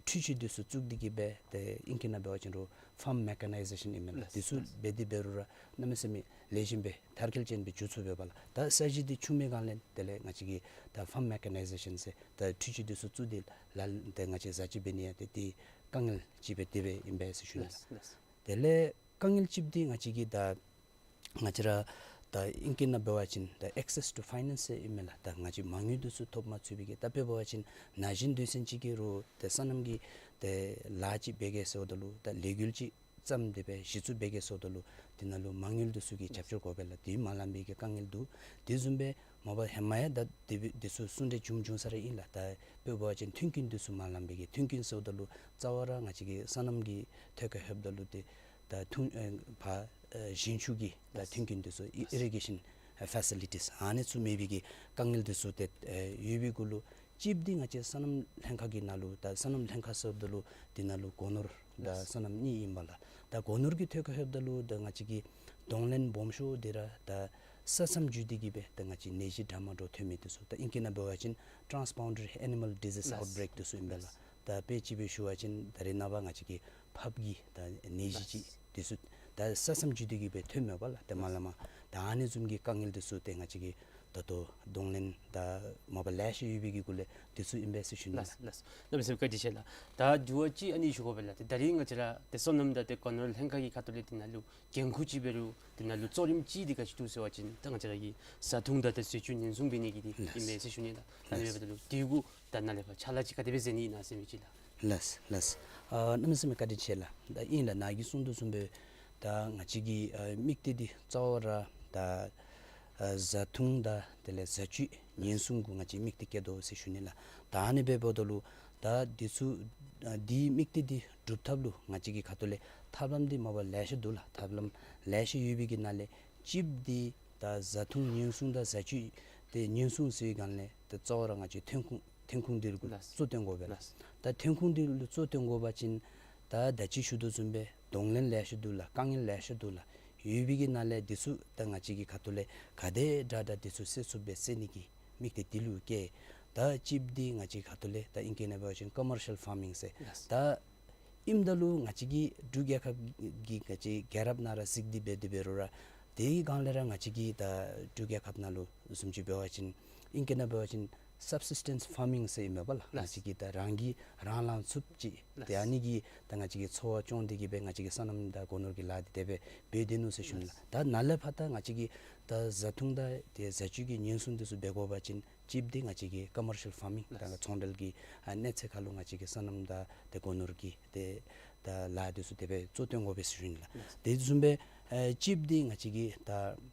འཕྲུལ་ཆས་འདི་ཚུ་བཙུགས་ཏེ་གི་སྦེ་ད་ཨིང་སྐད་ནང་འབད་བ་ཅིན་རུང་ཕཱམ་མེ་ཀ་ནའི་ཟེ་ཤཱན་ཨིན་མས་ལགས། ལགས། འདི་ཚུ་འབད་དེ་འབད་རུང་ར་གནམ་མེད་ས་མེད་ལེགས་ཤོམ་སྦེ་མཐར་འཁྱོལ་ཅན་སྦེ་འགྱོ་ཚུགས་པས་ལགས། ད་ས་གཞི་འདི་ཆུང་མི་སྒང་ལས་དེ་ལས་ང་བཅས་ཀྱིས་ད་ཕཱམ་མེ་ཀ་ནའི་ཟེ་ཤཱན་ཟེར་ད་འཕྲུལ་ཆས་འདི་ཚུ་བཙུགས་ཏེ་ལཱ་ད་ང་བཅས་བཟའ་སྤྱོད་འབད་ནི་ཡང་ཏེ་དེ་དཀའ་ངལ་ཅིག་སྦེ་དེ་སྦེ་ཨིན་པས་ཟེར་ཞུ་ནི་ལགས། ལགས། ལགས། དེ་ལས་དཀའ་ངལ་གཅིག་འདི་ང་བཅས་ཀྱིས་ད་ང་བཅས་ར་ད་ཨིང་སྐད་ནང་འབད་བ་ཅིན་ད་access to finance ཟེར་ཨིན་མས་ལགས། ད་ང་བཅས་མ་དངུལ་འདི་ཚུ་ཐོབ་མ་ཚུགས་པའི་གི་ད་དཔེ་འབད་བ་ཅིན་ན་གཞོན་སྡེ་ཚན་ཅིག་གིས་རུང་ད་སོ་ནམ་གྱི་ད་ལཱ་ཅིག་འབད་གེ་ཟེརཝ་ད་ལུ་ད་ལས་འགུལ་ཅིག་བརྩམས་ཏེ་སྦེ་གཞི་བཙུགས་འབད་གེ་ཟེརཝ་ད་ལུ་དེ་ནང་ལུ་མ་དངུལ་འདི་ཚུ་གི་རྒྱབ་སྐྱོར་དགོ་པས་ལགས། དེ་མ་ལང་པའི་གི་དཀའ་ངལ་འདུག། དེ་བཟུམ་སྦེ་མ་པ་ཧེ་མ་ཡང་ད་དེ་སྦེ་འདི་ཚུ་གསུང་གྲོས་བྱུང་བྱུང་ས་ར་ཨིན་ལགས། ད་དཔེ་འབད་བ་ཅིན་མཐུན་རྐྱེན་འདི་ཚུ་མ་ལང་པའི་གི་མཐུན་རྐྱེན་ཟེརཝ་ད་ལུ་རྩ་བ་ར་ང་བཅས་ཀྱི་སོ་ནམ་གྱི་ཐོག་ཁར་ལྷོདཔ་ད་ལུ་ཏེ་ད་འཐུང་ཨེ་ཕར་ཨེ་ཞིང་ཆུ་གི་ད་མཐུན་རྐྱེན་འདི་ཚུ་ཨི་ཨི་རི་གེ་ཤཱན་ཨེ་ཕེ་སི་ལི་ཊིས་ཨ་ནི་ཚུ་མེད་པའི་གི་དཀའ་ངལ་འདི་ཚུ་ཏེ་ཨེ་ཡོད་པའི་གུ་ལུ་གཅིག་འདི་ང་བཅས་སོ་ནམ་ལྷན་ཁག་གི་ནང་ལུ་ད་སོ་ནམ་ལྷན་ཁག་ཟེརཝ་ད་ལུ་དེ་ནང་ལུ་སྒོ་ནོར་དང་སོ་ནམ་གཉིས་ཨིན་པས་ལགས། ད་སྒོ་ནོར་གྱི་ཐོག་ཁར་ལྷོདཔ་ད་ལུ་ད་ང་བཅས་ཀྱི་གདོང་ལེན་སྦོམ་ཤོས་འདི་ར་ད་ས་མཚམས་བརྒྱུད་དེ་གི་སྦེ་ད་ང་བཅས་ནད་གཞི་འདྲ་མ་འདྲཝ་ཐོན་མི་འདི་ཚུ་ད་ཨིང་སྐད་ནང་འབད་བ་ཅིན་transboundary animal disease outbreak འདི་ཚུ་ཨིན་པས་ལགས། ད་དཔེ་ཅིག་སྦེ་ཞུ་བ་ཅིན་ད་རེས་ནངས་པ་ང་བཅས་ཀྱི་ཕགཔ་གི་ད་ནད་གཞི་ཅིག་འདི་ཚུ་ད་ས་མཚམས་བརྒྱུད་དེ་གི་སྦེ་ཐོནམ་མས་པ་ལགས། ད་མ་ལ་མ་ད་ཨ་ནི་བཟུམ་གྱི་དཀའ་ངལ་འདི་ཚུ་ཏེ་ང་བཅས་ཀྱིས་ད་ལྟོ་གདོང་ལེན་ད་མ་པ་ལེ་ཤ་ཡོད་པའི་གི་གུ་ལས་འདི་ཚུ་ཨིན་པས་ཟེར་ཞུ་ནི་ལགས། ལགས། ལགས། གནམ་མེད་ས་མེད་བཀའ་དྲིན་ཆེ་ལགས། ད་དྲི་བ་ཅིག་ཨ་ནི་ཞུ་དགོ་པས་ལགས། ཏེ་ད་རིས་ང་བཅས་ར་ཏེ་སོ་ནམ་དང་ཏེ་སྒོ་ནོར་ལྷན་ཁག་གི་ཁ་ཐུག་ལས་དེ་ནང་ལུ་འགན་ཁུར་ཅིག་འབད་རུང་དེ་ནང་ལུ་གཙོ་རིམ་ཅིག་འདི་ག་ཅི་འདུག་ཟེར་བ་ཅིན་ད་ང་བཅས་ར་གི་བཟའ་འཐུང་དང་ཏེ་བཟའ་སྤྱོད་ཉེན་སྲུང་འབད་ནི་གི་འདི་ཨིན་མས་ཟེར་ཞུ་ནི་ལགས། ད་ཨ་ནི་འབདཝ་ད་ལུ་དེ་གུ་ད་ནཱ་ལས་ཕར་ཕྱག་ལཱ་ཅིག་ག་དེ་སྦེ་མཛད་ནི་ཨིན་ན་ཟེར་མི་ཅིག་ལགས། ལགས་ལགས། ཨ་གནམ་མེད་ས་མེད་བཀའ་དྲིན་ཆེ་ལགས། ད་ཨིན་ལགས། ནཱ་གིས་གསུང་དོ་བཟུམ་སྦེ་ད་ང་བཅས་ཀྱི་ཨ་དམིགས་གཏད་འདི་གཙོ་བོ་ར་ད་ཨ་བཟའ་འཐུང་དང་དེ་ལས་བཟའ་སྤྱོད་ཉེན་སྲུང་གུ་ང་བཅས་དམིགས་གཏད་བསྐྱེད་དོ་ཟེར་ཞུ་ནི་ལགས། ད་ཨ་ནི་འབདཝ་ད་ལུ་ད་འདི་ཚུ་ཨ་འདི་དམིགས་གཏད་འདི་སྒྲུབ་ཐབས་ལུ་ང་བཅས་ཀྱི་ཁ་ཐུག་ལས་ཐབས་ལམ་འདི་མ་པ་ལེ་ཤ་འདུག་ལགས། ཐབས་ལམ་ལེ་ཤ་ཡོད་པའི་གི་ནང་ལས་གཅིག་འདི་ད་བཟའ་འཐུང་ཉེན་སྲུང་དང་བཟའ་སྤྱོད་ཏེ་ཉེན་སྲུང་ཟེར་བའི་སྒང་ལས་ཏེ་གཙོ་བོ་ར་ང་བཅས་ཐོན་ཁུངས་ཐོན་ཁུངས་འདི་ལུ་ལགས། གཙོ་བཏོན་དགོ་པས་ལགས། ལགས། ད་ཐོན་ཁུངས་འདི་ལུ་གཙོ་བཏོན་དགོ་པ་ཅིན་ད་ད་ཅི་ཞུ་དོ་བཟུམ་སྦེ་གདོང་ལེན་ལེ་ཤ་འདུག་ལགས། དཀའ་ངལ་ལེ་ཤ་འདུག་ལགས། ཡོད་པའི་གི་ནང་ལས་འདི་ཚུ་ད་ང་བཅས་ཀྱི་ཁ་ཐུག་ལས་ག་དེ་དྲག་དྲག་འདི་ཚུ་སེལ་ཚུགསཔ་སྦེ་སེལ་ནི་གི་དམིགས་གཏད་འདི་ལུ་བསྐྱེད། ད་གཅིག་འདི་ང་བཅས་ཁ་ཐུག་ལས་ད་ཨིང་སྐད་ནང་འབད་བ་ཅིན་ཀོ་མར་ཤལ་ཕཱར་མིང་ཟེར། ལགས། ད་ཨིནམ་ད་ལུ་ང་བཅས་ཀྱི་འབྲུག་རྒྱལ་ཁབ་ཀྱི་ང་བཅས་རྒྱལ་རབས་ནང་ར་གཟིགས་ཏེ་འབད་དེ་འབད་རུང་ར་དེའི་སྒང་ལས་ར་ང་བཅས་ཀྱི་ད་འབྲུག་རྒྱལ་ཁབ་ནང་ལུ་བཟུམ་ཅིག་འབད་བ་ཅིན་ཨིང་སྐད་ནང་འབད་བ་ཅིན་སབ་སིས་ཊེནསི་ཕཱར་མིང་ཟེར་ཨིན་མས་པ་ལགས། ལགས། ང་བཅས་ཀྱིས་ད་རང་གིས་རང་ལངས་ཚུགསཔ་ཅིག། ལགས། ཏེ་ཨ་ནི་གིས་ད་ང་བཅས་ཀྱིས་འཚོ་བ་སྐྱོང་སྟེ་གི་སྦེ་ང་བཅས་ཀྱིས་སོ་ནམ་དང་སྒོ་ནོར་གྱི་ལཱ་འདི་དེ་སྦེ་འབད་དེ་ནུག་ཟེར་ཞུ་ནི་ལགས། ལགས། ད་ནཱ་ལས་ཕར་ད་ང་བཅས་ཀྱིས་ད་བཟའ་འཐུང་དང་ཏེ་བཟའ་སྤྱོད་ཀྱི་ཉེན་སྲུང་འདི་ཚུ་འབད་དགོ་པ་ཅིན་གཅིག་འདི་ང་བཅས་ཀྱིས་ཀོ་མར་ཤལ་ཕཱར་མིང་ད་ཚོང་འབྲེལ་གྱི་ཨ་གནས་ཚད་ཁར་ལུ་ང་བཅས་ཀྱིས་སོ་ནམ་དང་ཏེ་སྒོ་ནོར་གྱི་ཏེ་ད་ལཱ་འདི་ཚུ་དེ་སྦེ་གཙོ་བཏོན་དགོ་པས་ཟེར་ཞུ་ནི་ལགས། ལགས། དེ་བཟུམ་སྦེ་ ཨེ་ཅིབ་འདི་ང་བཅས་ཀྱིས་ད་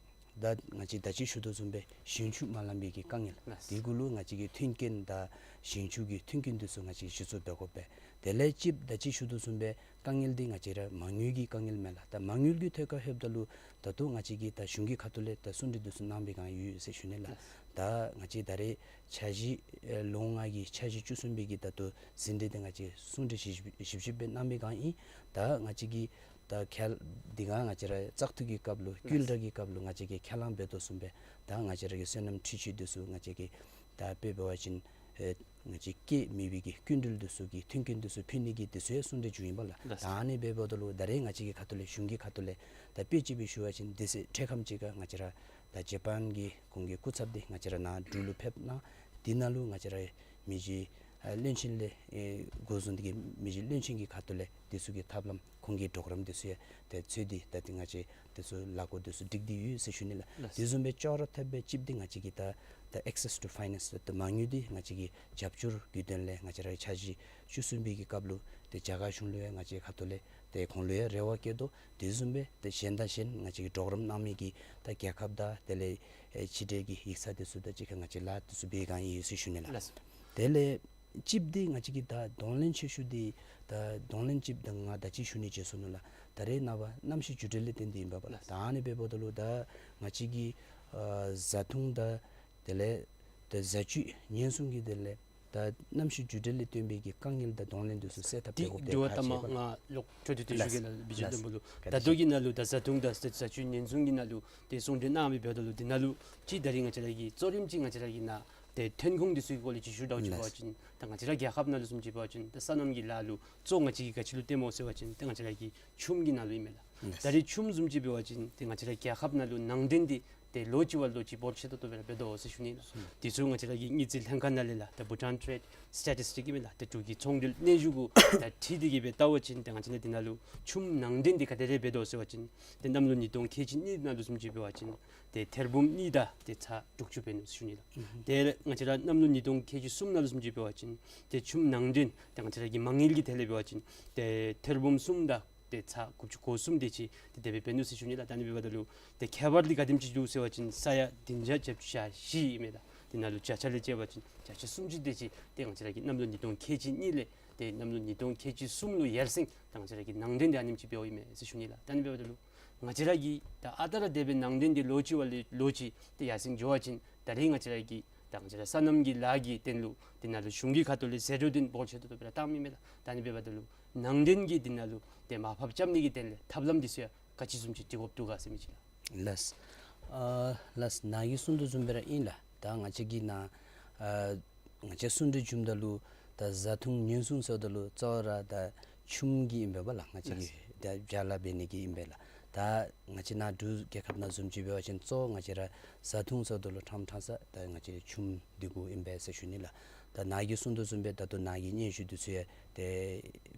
ད་ང་བཅས་ད་ཅི་ཞུ་དོ་བཟུམ་སྦེ་ཞིང་ཆུ་མ་ལང་པའི་གི་དཀའ་ངལ། ལགས། དེ་གུ་ལུ་ང་བཅས་ཀྱིས་མཐུན་རྐྱེན་དང་ཞིང་ཆུ་གི་མཐུན་རྐྱེན་འདི་ཚུ་ང་བཅས་ཀྱིས་གཞི་བཙུགས་འབད་དགོ་པས། དེ་ལས་ཅིབ་ད་ཅི་ཞུ་དོ་བཟུམ་སྦེ་དཀའ་ངལ་འདི་ང་བཅས་ར་མ་དངུལ་གྱི་དཀའ་ངལ་མས་ལགས། ད་མ་དངུལ་གྱི་ཐད་ཁར་ལྷོདཔ་ད་ལུ་ད་ལྟོ་ང་བཅས་ཀྱིས་ད་གཞུང་གི་ཁ་ཐུག་ལས་ད་གསུང་གྲོས་འདི་ཚུ་གནང་བའི་སྒང་ཡོད་ཟེར་ཞུ་ནི་ལགས། ད་ང་བཅས་ད་རེས་འཆར་གཞི་ཨེ་ལོ་ལྔ་གི་འཆར་གཞི་བཅུ་གསུམ་པའི་གི་ད་ལྟོ་ཟིན་བྲིས་འདི་ང་བཅས་གསུང་གྲོས་ཞིབ་ཞིབ་ཞིབ་སྦེ་གནང་བའི་སྒང་ཨིན། ད་ང་བཅས་ཀྱིས་ད་ཁེལ་འདི་ག་ང་བཅས་ར་བཙག་འཐུ་གི་སྐབས་ལུ་བསྐུལ་བསྒྲགས་ཀྱི་སྐབས་ལུ་ང་བཅས་ཀྱིས་ཁས་བླངས་འབད་དོ་བཟུམ་སྦེ་ད་ང་བཅས་ར་གི་སོ་ནམ་འཕྲུལ་ཆས་འདི་ཚུ་ང་བཅས་ཀྱིས་ད་དཔེ་འབད་བ་ཅིན་ཨེ་ང་བཅས་སྐྱེད་མེད་པའི་གི་སྐྱིན་འགྲུལ་འདི་ཚུ་གི་མཐུན་རྐྱེན་འདི་ཚུ་ཕུལ་ནི་གི་འདི་ཚུ་ཡང་གསུང་གྲོས་བྱུང་ཡི་པ་ལགས། ལགས། ད་ཨ་ནི་འབདཝ་ད་ལུ་ད་རེས་ང་བཅས་ཀྱི་ཁ་ཐུག་ལས་གཞུང་གི་ཁ་ཐུག་ལས་ད་དཔེ་ཅིག་སྦེ་ཞུ་བ་ཅིན་འདི་ཚེ་འཕྲལ་ཁམས་ཅིག་ཁར་ང་བཅས་ར་ད་ཇ་པཱན་གྱི་ཁོང་གི་སྐུ་ཚབ་འདི་ང་བཅས་ར་ནཱ་འབྲུག་ལུ་ཕེབས་གནང་། འདི་ནང་ལུ་ང་བཅས་ར་མི་རྗེ་ཨ་བློན་ཆེན་ལས་ཨེ་འགོ་བཟུང་སྟེ་གི་མི་རྗེ་བློན་ཆེན་གྱི་ཁ་ཐུག་ལས་འདི་ཚུ་གི་ཐབས་ལམ་ཁོང་གི་གྲོགས་རམ་འདི་ཚུ་ཡང་ཏེ་འཚོལ་ཏེ་ད་འདི་ང་བཅས་འདི་ཚུ་ལཱ་འགོ་འདི་ཚུ་སྒྲིག་སྟེ་ཡོད་ཟེར་ཞུ་ནི་ལགས། ལགས། དེ་བཟུམ་སྦེ་ཅོག་ར་འཐདཔ་སྦེ་ཅིབ་འདི་ང་བཅས་ཀྱིས་ད་ད་access to finance ད་མ་དངུལ་འདི་ང་བཅས་ཀྱིས་རྒྱབ་སྐྱོར་གྱི་དོན་ལས་ང་བཅས་ར་འཆར་གཞི་བཅུ་གསུམ་པའི་གི་སྐབས་ལུ་ཏེ་རྒྱ་གར་གཞུང་ལུ་ཡང་ང་བཅས་ཁ་ཐུག་ལས་ཏེ་ཁོང་ལུ་ཡང་རེ་བ་བསྐྱེད་དོ། དེ་བཟུམ་སྦེ་ཏེ་གཞན་དང་གཞན་ང་བཅས་ཀྱི་གྲོགས་རམ་གནང་མི་གི་ད་རྒྱལ་ཁབ་དང་དེ་ལས་ཨེ་ཕྱི་འབྲེལ་གྱི་ཡིག་ཚང་འདི་ཚུ་དང་གཅིག་ཁར་ང་བཅས་ལཱ་འདི་ཚུ་འབད་གང་ཡོད་ཟེར་ཞུ་ནི་ལགས། ལགས། དེ་ལས་ཅིབ་འདི་ང་བཅས་ཀྱིས་ད་གདོང་ལེན་ཆེ་ཤོས་འདི་ད་གདོང་ལེན་ཅིབ་ད་ང་ད་ཅི་ཞུ་ནི་བརྗེད་སོ་ནུག་ལགས། ད་རེས་ནངས་པ་གནམ་གཤིས་འགྱུར་འགྲོས་ལས་བརྟེན་ཏེ་ཨིན་པས་ལགས། ད་ཨ་ནི་འབདཝ་ད་ལུ་ད་ང་བཅས་ཀྱིས་ཨ་བཟའ་འཐུང་དང་དེ་ལས་ད་བཟའ་བཅུད་ཉེན་སྲུང་གི་དེ་ལས་ད་གནམ་གཤིས་འགྱུར་འགྲོས་ལས་བརྟེན་པའི་གི་དཀའ་ངལ་དང་གདོང་ལེན་འདི་ཚུ་སེལ་ཐབས་འདི་འབད་དགོཔ་འདི་འདྲ་བ་ཐ་མ་ང་ལོག་འཕྲོ་མཐུད་དེ་ཞུ་གེ་ལགས། ལགས། བི་ཇི་ལགས། བློན་པོ་ལུ། ད་ལྟོ་གི་ནང་ལུ་ད་བཟའ་འཐུང་དང་བཟའ་བཅུད་ཉེན་སྲུང་གི་ནང་ལུ་ཏེ་གསུང་གྲོས་གནང་མི་འབདཝ་ད་ལུ་འདི་ནང་ལུ་ཅིག་ད་རེས་ང་བཅས་ར་གི་གཙོ་རིམ་ཅིག་ང་བཅས་ར་གི་ནཱ་ཏེ་ཐོན་ཁུངས་འདི་ཚུ་གི་སྐོར་ལས་ཅིག་ཞུ་དགོཔ་ཅིག་འབད་བ་ཅིན་ད་ང་བཅས་ར་རྒྱལ་ཁབ་ནང་ལུ་བཟུམ་ཅིག་འབད་བ་ཅིན་ད་སོ་ནམ་གྱི་ལཱ་ལུ་གཙོ་ང་བཅས་ཀྱིས་ག་ཅི་ལུ་བརྟེན་སྨོ་ཟེར་བ་ཅིན་ད་ང་བཅས་ར་གི་ཆུམ་གྱི་ནང་ལུ་ཨིན་མས་ལགས། ད་རེས་ཆུམ་བཟུམ་ཅིག་འབད་བ་ཅིན་ཏེ་ང་བཅས་ར་རྒྱལ་ཁབ་ནང་ལུ་ནང་འདྲེན་འདི་ཏེ་ལོ་གཅིག་བ་ལོ་གཅིག་འབོར་ཆེ་ཏོག་ཏོ་སྦེ་ར་འབད་དོ་ཟེར་ཞུ་ནི་ལགས། དེ་ཚུ་ང་བཅས་ར་གི་དངུལ་རྩིས་ལྷན་ཁག་ནང་ལས་ལགས་ད་Bhutan Trade Statistics ཨིན་མས་ལགས། ད་འབྲུག་གི་ཚོང་འབྲེལ་གནས་བཞུགས་གུ་ད་འཁྲིལ་ཏེ་གི་སྦེ་བལྟ་བ་ཅིན་ཏེ་ང་བཅས་ནཱ་འདི་ནང་ལུ་ཆུམ་ནང་འདྲེན་འདི་ག་དེ་རེ་འབད་དོ་ཟེར་བ་ཅིན་ཏེ་གནམ་ལོ་ཉིས་སྟོང་ཁལ་གཅིག་གཉིས་ནང་ལུ་བཟུམ་ཅིག་འབད་བ་ཅིན་ཏེ་ཐེར་འབུམ་གཉིས་དང་ཏེ་ཚག་དྲུག་ཅུ་འབད་ནུག་ཟེར་ཞུ་ནི་ལགས། དེ་ལས་ང་བཅས་ར་གནམ་ལོ་ཉིས་སྟོང་ཁལ་གཅིག་གསུམ་ནང་ལུ་བཟུམ་ཅིག་འབད་བ་ཅིན་ཏེ་ཆུམ་ནང་འདྲེན་ཏེ་ང་བཅས་ར་གི་མ་དངུལ་གྱི་ཐད་ལས་འབད་བ་ཅིན་ཏེ་ཐེར་འབུམ་གསུམ་དང་ཏེ་ཚག་དགུ་བཅུ་གོ་གསུམ་དེ་ཅིག་ཏེ་དེ་སྦེ་འབད་ནུག་ཟེར་ཞུ་ནི་ལགས། ད་ཨ་ནི་འབདཝ་ད་ལུ་ཏེ་ཁྱད་པར་འདི་ག་དེམ་ཅིག་འདུག་ཟེར་བ་ཅིན་ས་ཡ་བདུན་བརྒྱ་བརྒྱད་ཅུ་གྱ་བཞི་ཨིན་མས་ལགས། དེ་ནང་ལུ་བརྒྱ་ཆ་ལས་བཅད་པ་ཅིན་བརྒྱ་ཆ་སུམ་ཅུ་དེ་ཅིག་ཏེ་ང་བཅས་ར་གི་གནམ་ལོ་ཉིས་སྟོང་ཁལ་གཅིག་གཉིས་ལས་ཏེ་གནམ་ལོ་ཉིས་སྟོང་ཁལ་གཅིག་གསུམ་ལུ་ཡར་སེང་ད་ང་བཅས་ར་གི་ནང་འདྲེན་འདི་ཨ་ནེམ་ཅིག་འབདཝ་ཨིན་མས་ཟེར་ཞུ་ནི་ལགས། ད་ཨ་ནི་འབདཝ་ད་ལུ་ང་བཅས་ར་གི་ད་ཨ་རྟག་ར་དེ་སྦེ་ནང་འདྲེན་འདི་ལོ་གཅིག་བ་ལས་ལོ་གཅིག་ཏེ་ཡར་སེང་འགྱོ་བ་ཅིན་ད་རེས་ང་བཅས་ར་གི་ད་ང་བཅས་ར་སོ་ནམ་གྱི་ལཱ་གི་དོན་ལུ་འདི་ནང་ལུ་གཞུང་གི་ཁ་ཐུག་ལས་ཟད་འགྲོ་འདི་འབོར་ཆེ་ཏོག་ཏོ་སྦེ་ར་བཏངམ་ཨིན་མས་ལགས། ད་ཨ་ནི་འབདཝ་ད་ལུ་ནང་འདྲེན་གྱི་འདི་ནང་ལུ་ཏེ་མར་ཕབ་རྐྱབ་ནི་གི་དོན་ལས་ཐབས་ལམ་འདི་ཚུ་ཡང་ག་ཅི་བཟུམ་ཅིག་སྒྲིག་དགོཔ་འདུག་ག་ཟེར་མི་ཅིག་ལགས། ལགས། ཨ་ལགས། ནཱ་གིས་གསུང་དོ་བཟུམ་སྦེ་ར་ཨིན་ལགས། ད་ང་བཅས་ཀྱི་ནཱ་ཨ་ང་བཅས་གསུང་གྲོས་བྱུངམ་ད་ལུ་ད་བཟའ་འཐུང་ཉེན་སྲུང་ཟེརཝ་ད་ལུ་གཙོ་བོ་ར་ད་ཆུམ་གྱི་ཨིན་པས་ལགས། ང་བཅས་ཀྱི་ལགས། ད་བྱ་ལཱ་འབད་ནི་གི་ཨིན་པས་ལགས། ད་ང་བཅས་ནཱ་འབྲུག་རྒྱལ་ཁབ་ནང་བཟུམ་ཅིག་འབད་བ་ཅིན་གཙོ་བོ་ང་བཅས་ར་བཟའ་འཐུང་ཟེརཝ་ད་ལུ་ཕྲང་ཕྲང་ས་ད་ང་བཅས་ཆུམ་འདི་གུ་ཨིན་པས་ཟེར་ཞུ་ནི་ལགས། ད་ནཱ་གིས་གསུང་དོ་བཟུམ་སྦེ་ད་ལྟོ་ནཱ་གི་སྙན་ཞུ་འདི་ཚུ་ཡང་ཏེ་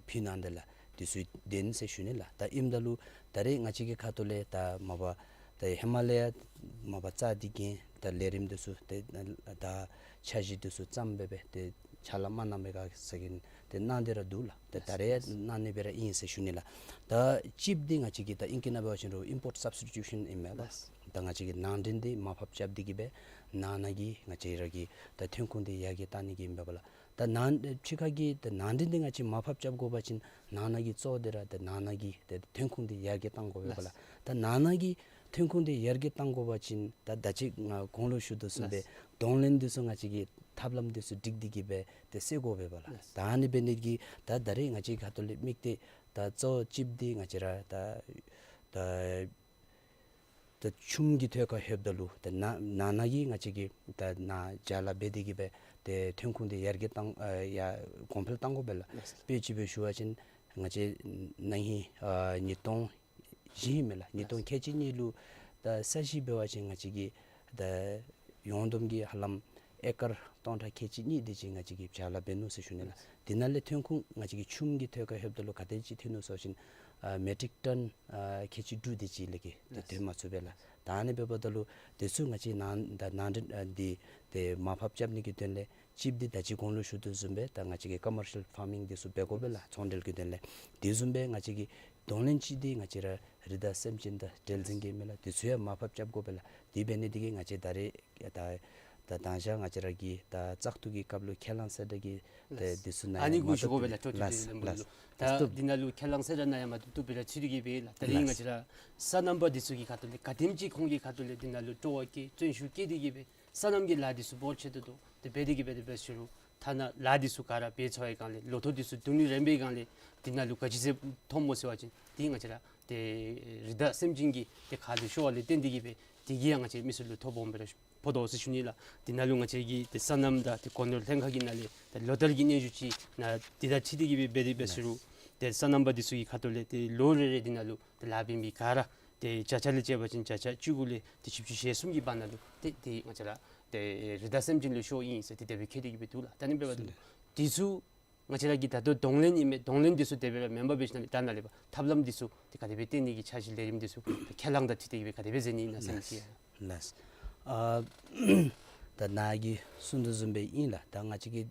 ཕུལ་གནང་དེ་ལགས། འདི་ཚུ་བདེན་ཟེར་ཞུ་ནི་ལགས། ད་ཨིནམ་ད་ལུ་ད་རེས་ང་བཅས་ཀྱི་ཁ་ཐུག་ལས་ད་མ་པ་ད་ཧེ་མ་ལས་ཡང་མ་པ་རྩ་འདི་གི་ད་ལས་རིམ་འདི་ཚུ་ཏེ་ད་འཆར་གཞི་འདི་ཚུ་བརྩམས་སྦེ་སྦེ་ཏེ་ཕྱག་ལཱ་མ་གནང་པའི་སྒང་ཟེར་གི་ཏེ་གནང་སྟེ་ར་འདུག་ལགས། ཏེ་ད་རེས་ཡང་གནང་ནི་སྦེ་ར་ཨིན་ཟེར་ཞུ་ནི་ལགས། ད་ཅིབ་འདི་ང་བཅས་ཀྱིས་ད་ཨིང་སྐད་ནང་འབད་བ་ཅིན་རུང་import substitution ཨིན་མས་ལགས། ད་ང་བཅས་ཀྱིས་ནང་འདྲེན་འདི་མར་ཕབ་རྐྱབ་སྟེ་གི་སྦེ་ནང་ན་གི་ང་བཅས་ར་གི་ད་ཐོན་ཁུངས་འདི་ཡར་རྒྱས་གཏང་ནི་གི་ཨིན་པས་ལགས། ད་ནང་ཕྱི་ཁ་གི་ད་ནང་འདྲེན་འདི་ང་བཅས་མར་ཕབ་རྐྱབ་དགོ་པ་ཅིན་ནང་ན་གི་གཙོ་བོ་འདི་ར་ད་ནང་ན་གི་ད་ཐོན་ཁུངས་འདི་ཡར་རྒྱས་གཏང་དགོ་པས་ལགས། ད་ནང་ན་གི་ཐོན་ཁུངས་འདི་ཡར་རྒྱས་གཏང་དགོ་པ་ཅིན་ད་ད་ཅི་ང་གོང་ལུ་ཞུ་དོ་བཟུམ་སྦེ་གདོང་ལེན་འདི་ཚུ་ང་བཅས་ཀྱིས་ཐབས་ལམ་འདི་ཚུ་སྒྲིག་སྟེ་གི་སྦེ་ཏེ་སེལ་དགོ་པས་ལགས། ད་ཨ་ནི་འབད་ནི་གི་ད་ད་རེས་ང་བཅས་ཁ་ཐུག་ལས་དམིགས་ཏེ་ད་གཙོ་བོ་ཅིབ་འདི་ང་བཅས་ར་ད་ད་ད་ཆུམ་གྱི་ཐད་ཁར་ལྷོདཔ་ད་ལུ་ད་ནང་ནང་ན་གི་ང་བཅས་ཀྱི་ད་ནཱ་བྱ་ལཱ་འབད་དེ་གི་སྦེ་ཏེ་ཐོན་ཁུངས་འདི་ཡར་རྒྱས་གཏང་ཨ་ཡར་གོང་འཕེལ་གཏང་དགོ་པས་ལགས། ལགས། དཔེ་ཅིག་སྦེ་ཞུ་བ་ཅིན་ང་བཅས་ན་ཧིང་ཨ་ཉིས་སྟོང་བཞི་ཨིན་མས་ལགས། ཉིས་སྟོང་ཁལ་གཅིག་གཉིས་ལུ་ད་ས་གཞི་འབད་བ་ཅིན་ང་བཅས་ཀྱི་ད་ཡོངས་བསྡོམས་ཀྱི་ཧ་ལམ་ཨེ་ཀར་སྟོང་ཕྲག་ཁལ་གཅིག་གཉིས་དེ་ཅིག་ང་བཅས་ཀྱིས་བྱ་ལཱ་འབད་ནུག་ཟེར་ཞུ་ནི་ལགས། དེ་ནང་ལས་ཐོན་ཁུངས་ང་བཅས་ཀྱི་ཆུམ་གྱི་ཐད་ཁར་ལྷོདཔ་ད་ལུ་ག་དེ་ཅིག་ཐོན་ནུག་ཟེར་བ་ཅིན་ཨ་མེ་ཊིག་ཊོན་ཨ་ཁལ་གཅིག་དྲུག་དེ་ཅིག་ལས་བརྒལ་ཏེ་ཐོན་མ་ཚུགས་པས་ལགས། ད་ཨ་ནི་འབདཝ་ད་ལུ་དེ་ཚུ་ང་བཅས་ནང་ད་ནང་འདྲེན་ཨ་འདི་ཏེ་མར་ཕབ་རྐྱབ་ནི་གི་དོན་ལས་ཅིབ་འདི་ད་ཅི་གོང་ལུ་ཞུ་དོ་བཟུམ་སྦེ་ད་ང་བཅས་ཀྱིས་ཀོ་མར་ཤལ་ཕར་མིང་འདི་ཚུ་འབད་དགོ་པས་ལགས། ཚོང་འབྲེལ་གྱི་དོན་ལས། དེ་བཟུམ་སྦེ་ང་བཅས་ཀྱིས་ གདོང་ལེན་ཅིག་འདི་ང་བཅས་ར་རི་དྭགས་སེམས་ཅན་དང་འབྲེལ་འཛིང་གི་མས་ལགས། དེ་ཚུ་ཡང་མར་ཕབ་རྐྱབ་དགོ་པས་ལགས། དེ་འབད་ནི་དེ་གིས་ང་བཅས་ད་རེས་ད་ད་དང་ཞག་ང་བཅས་ར་གི་ད་བཙག་འཐུ་གི་སྐབས་ལུ་ཁས་བླངས་ཟེར་ད་གི་ད་ལགས། དེ་ཚུ་ནང་ཨ་ནི་ཡང་གུ་མ་ཞུ་དགོ་པས་ལགས། ལགས་ལགས། ལགས། ད་ལགས། འདི་ནང་ལུ་ཁས་བླངས་ཟེར་ད་ནང་ཡང་མ་བཏུབ་བཏུབ་སྦེ་ར་ཚུད་དེ་གི་སྦེ་ལགས། ད་རིས་ང་བཅས་ར་སོ་ནམ་པ་འདི་ཚུ་གི་ཁ་ཐུག་ལས་ག་དེམ་ཅིག་ཁོང་གི་ཁ་ཐུག་ལས་འདི་ནང་ལུ་སྤྲོ་བ་བསྐྱེད་བརྩོན་ཤུགས་བསྐྱེད་དེ་གི་སྦེ་སོ་ནམ་གྱི་ལཱ་འདི་ཚུ་འབད་བར་བྱེད་དོ། དེ་འབད་དེ་གི་སྦེ་དེ་སྦེ་ཞུ་རུང་ཐ་ན་ལཱ་འདི་ཚུ་ག་ར་འབད་ཚར་བའི་སྒང་ལས་ལོ་ཐོག་འདི་ཚུ་བརྡུང་ནི་རན་པའི་སྒང་ལས་འདི་ནང་ལུ་ག་ཅི་ཟེར་འཐོན་སྨོ་ཟེར་བ་ཅིན་འདི་ང་བཅས་ར་ཏེ་རི་དྭགས་སེམས་ཅན་གྱི་ཏེ་ཁ་ལུ་ཤོར་བ་ལས་བརྟེན་ཏེ་གི་སྦེ་དེ་གིས་ཡང་ང་བཅས་མི་སེར་ལུ་ཐོ་སྦོམ་སྦེ་ར་ཕོག་དོ་ཟེར་ཞུ་ནི་ལགས། འདི་ནང་ལུ་ང་བཅས་ཀྱི་ཏེ་སོ་ནམ་དང་ཏེ་སྒོ་ནོར་ལྷན་ཁག་གི་ནང་ལས་ཏེ་ལོ་ལྟར་གྱི་སྙན་ཞུ་ཅིག་ནང་འདི་དང་འཁྲིལ་ཏེ་གི་སྦེ་འབད་དེ་འབད་ཟེར་རུང་ཏེ་སོ་ནམ་པ་འདི་ཚུ་གི་ཁ་ཐུག་ལས་ཏེ་ལོ་རེ་རེ་འདི་ནང་ལུ་ཏེ་ལཱ་འབད་མི་ག་ར་ཏེ་བརྒྱ་ཆ་ལས་བཅད་པ་ཅིན་བརྒྱ་ཆ་བཅུ་དགུ་ལས་ཏེ་བཞི་བཅུ་ཞེ་གསུམ་གྱི་བར་ན་ལུ་ཏེ་ཏེ་ང་བཅས་ར་ཏེ་རི་དྭགས་སེམས་ཅན་ལུ་ཤོར་ཨིན་ཟེར་ཏེ་དེ་སྦེ་བཀོད་དེ་གི་སྦེ་འདུག་ལགས། ད་ཨ་ནི་འབདཝ་ད་ལུ་འདི་ཚུ་ང་བཅས་ར་གི་ད་ལྟོ་གདོང་ལེན་ཨིན་མས། གདོང་ལེན་འདི་ཚུ་དེ་སྦེ་ར་མེན་པར་འབད་ཞིནམ་ལས་ད་ནཱ་ལས་ཕར་ཐབས་ལམ་འདི་ཚུ་ཏེ་ག་དེ་སྦེ་བཏོན་ནི་གི་འཆར་གཞི་ལས་རིམ་འདི་ཚུ་ཁས་བླངས་དང་འཁྲིལ་ཏེ་གི་སྦེ་ག་དེ་སྦེ་མཛད་ནི་ཨིན་ན་ཟེར་མི་ཅིག། ལགས། ལགས། ཨ་ད་ནཱ་གིས་གསུངས་དོ་བཟུམ་སྦེ་ཨིན་ལགས། ད་ང་བཅས་ཀྱི་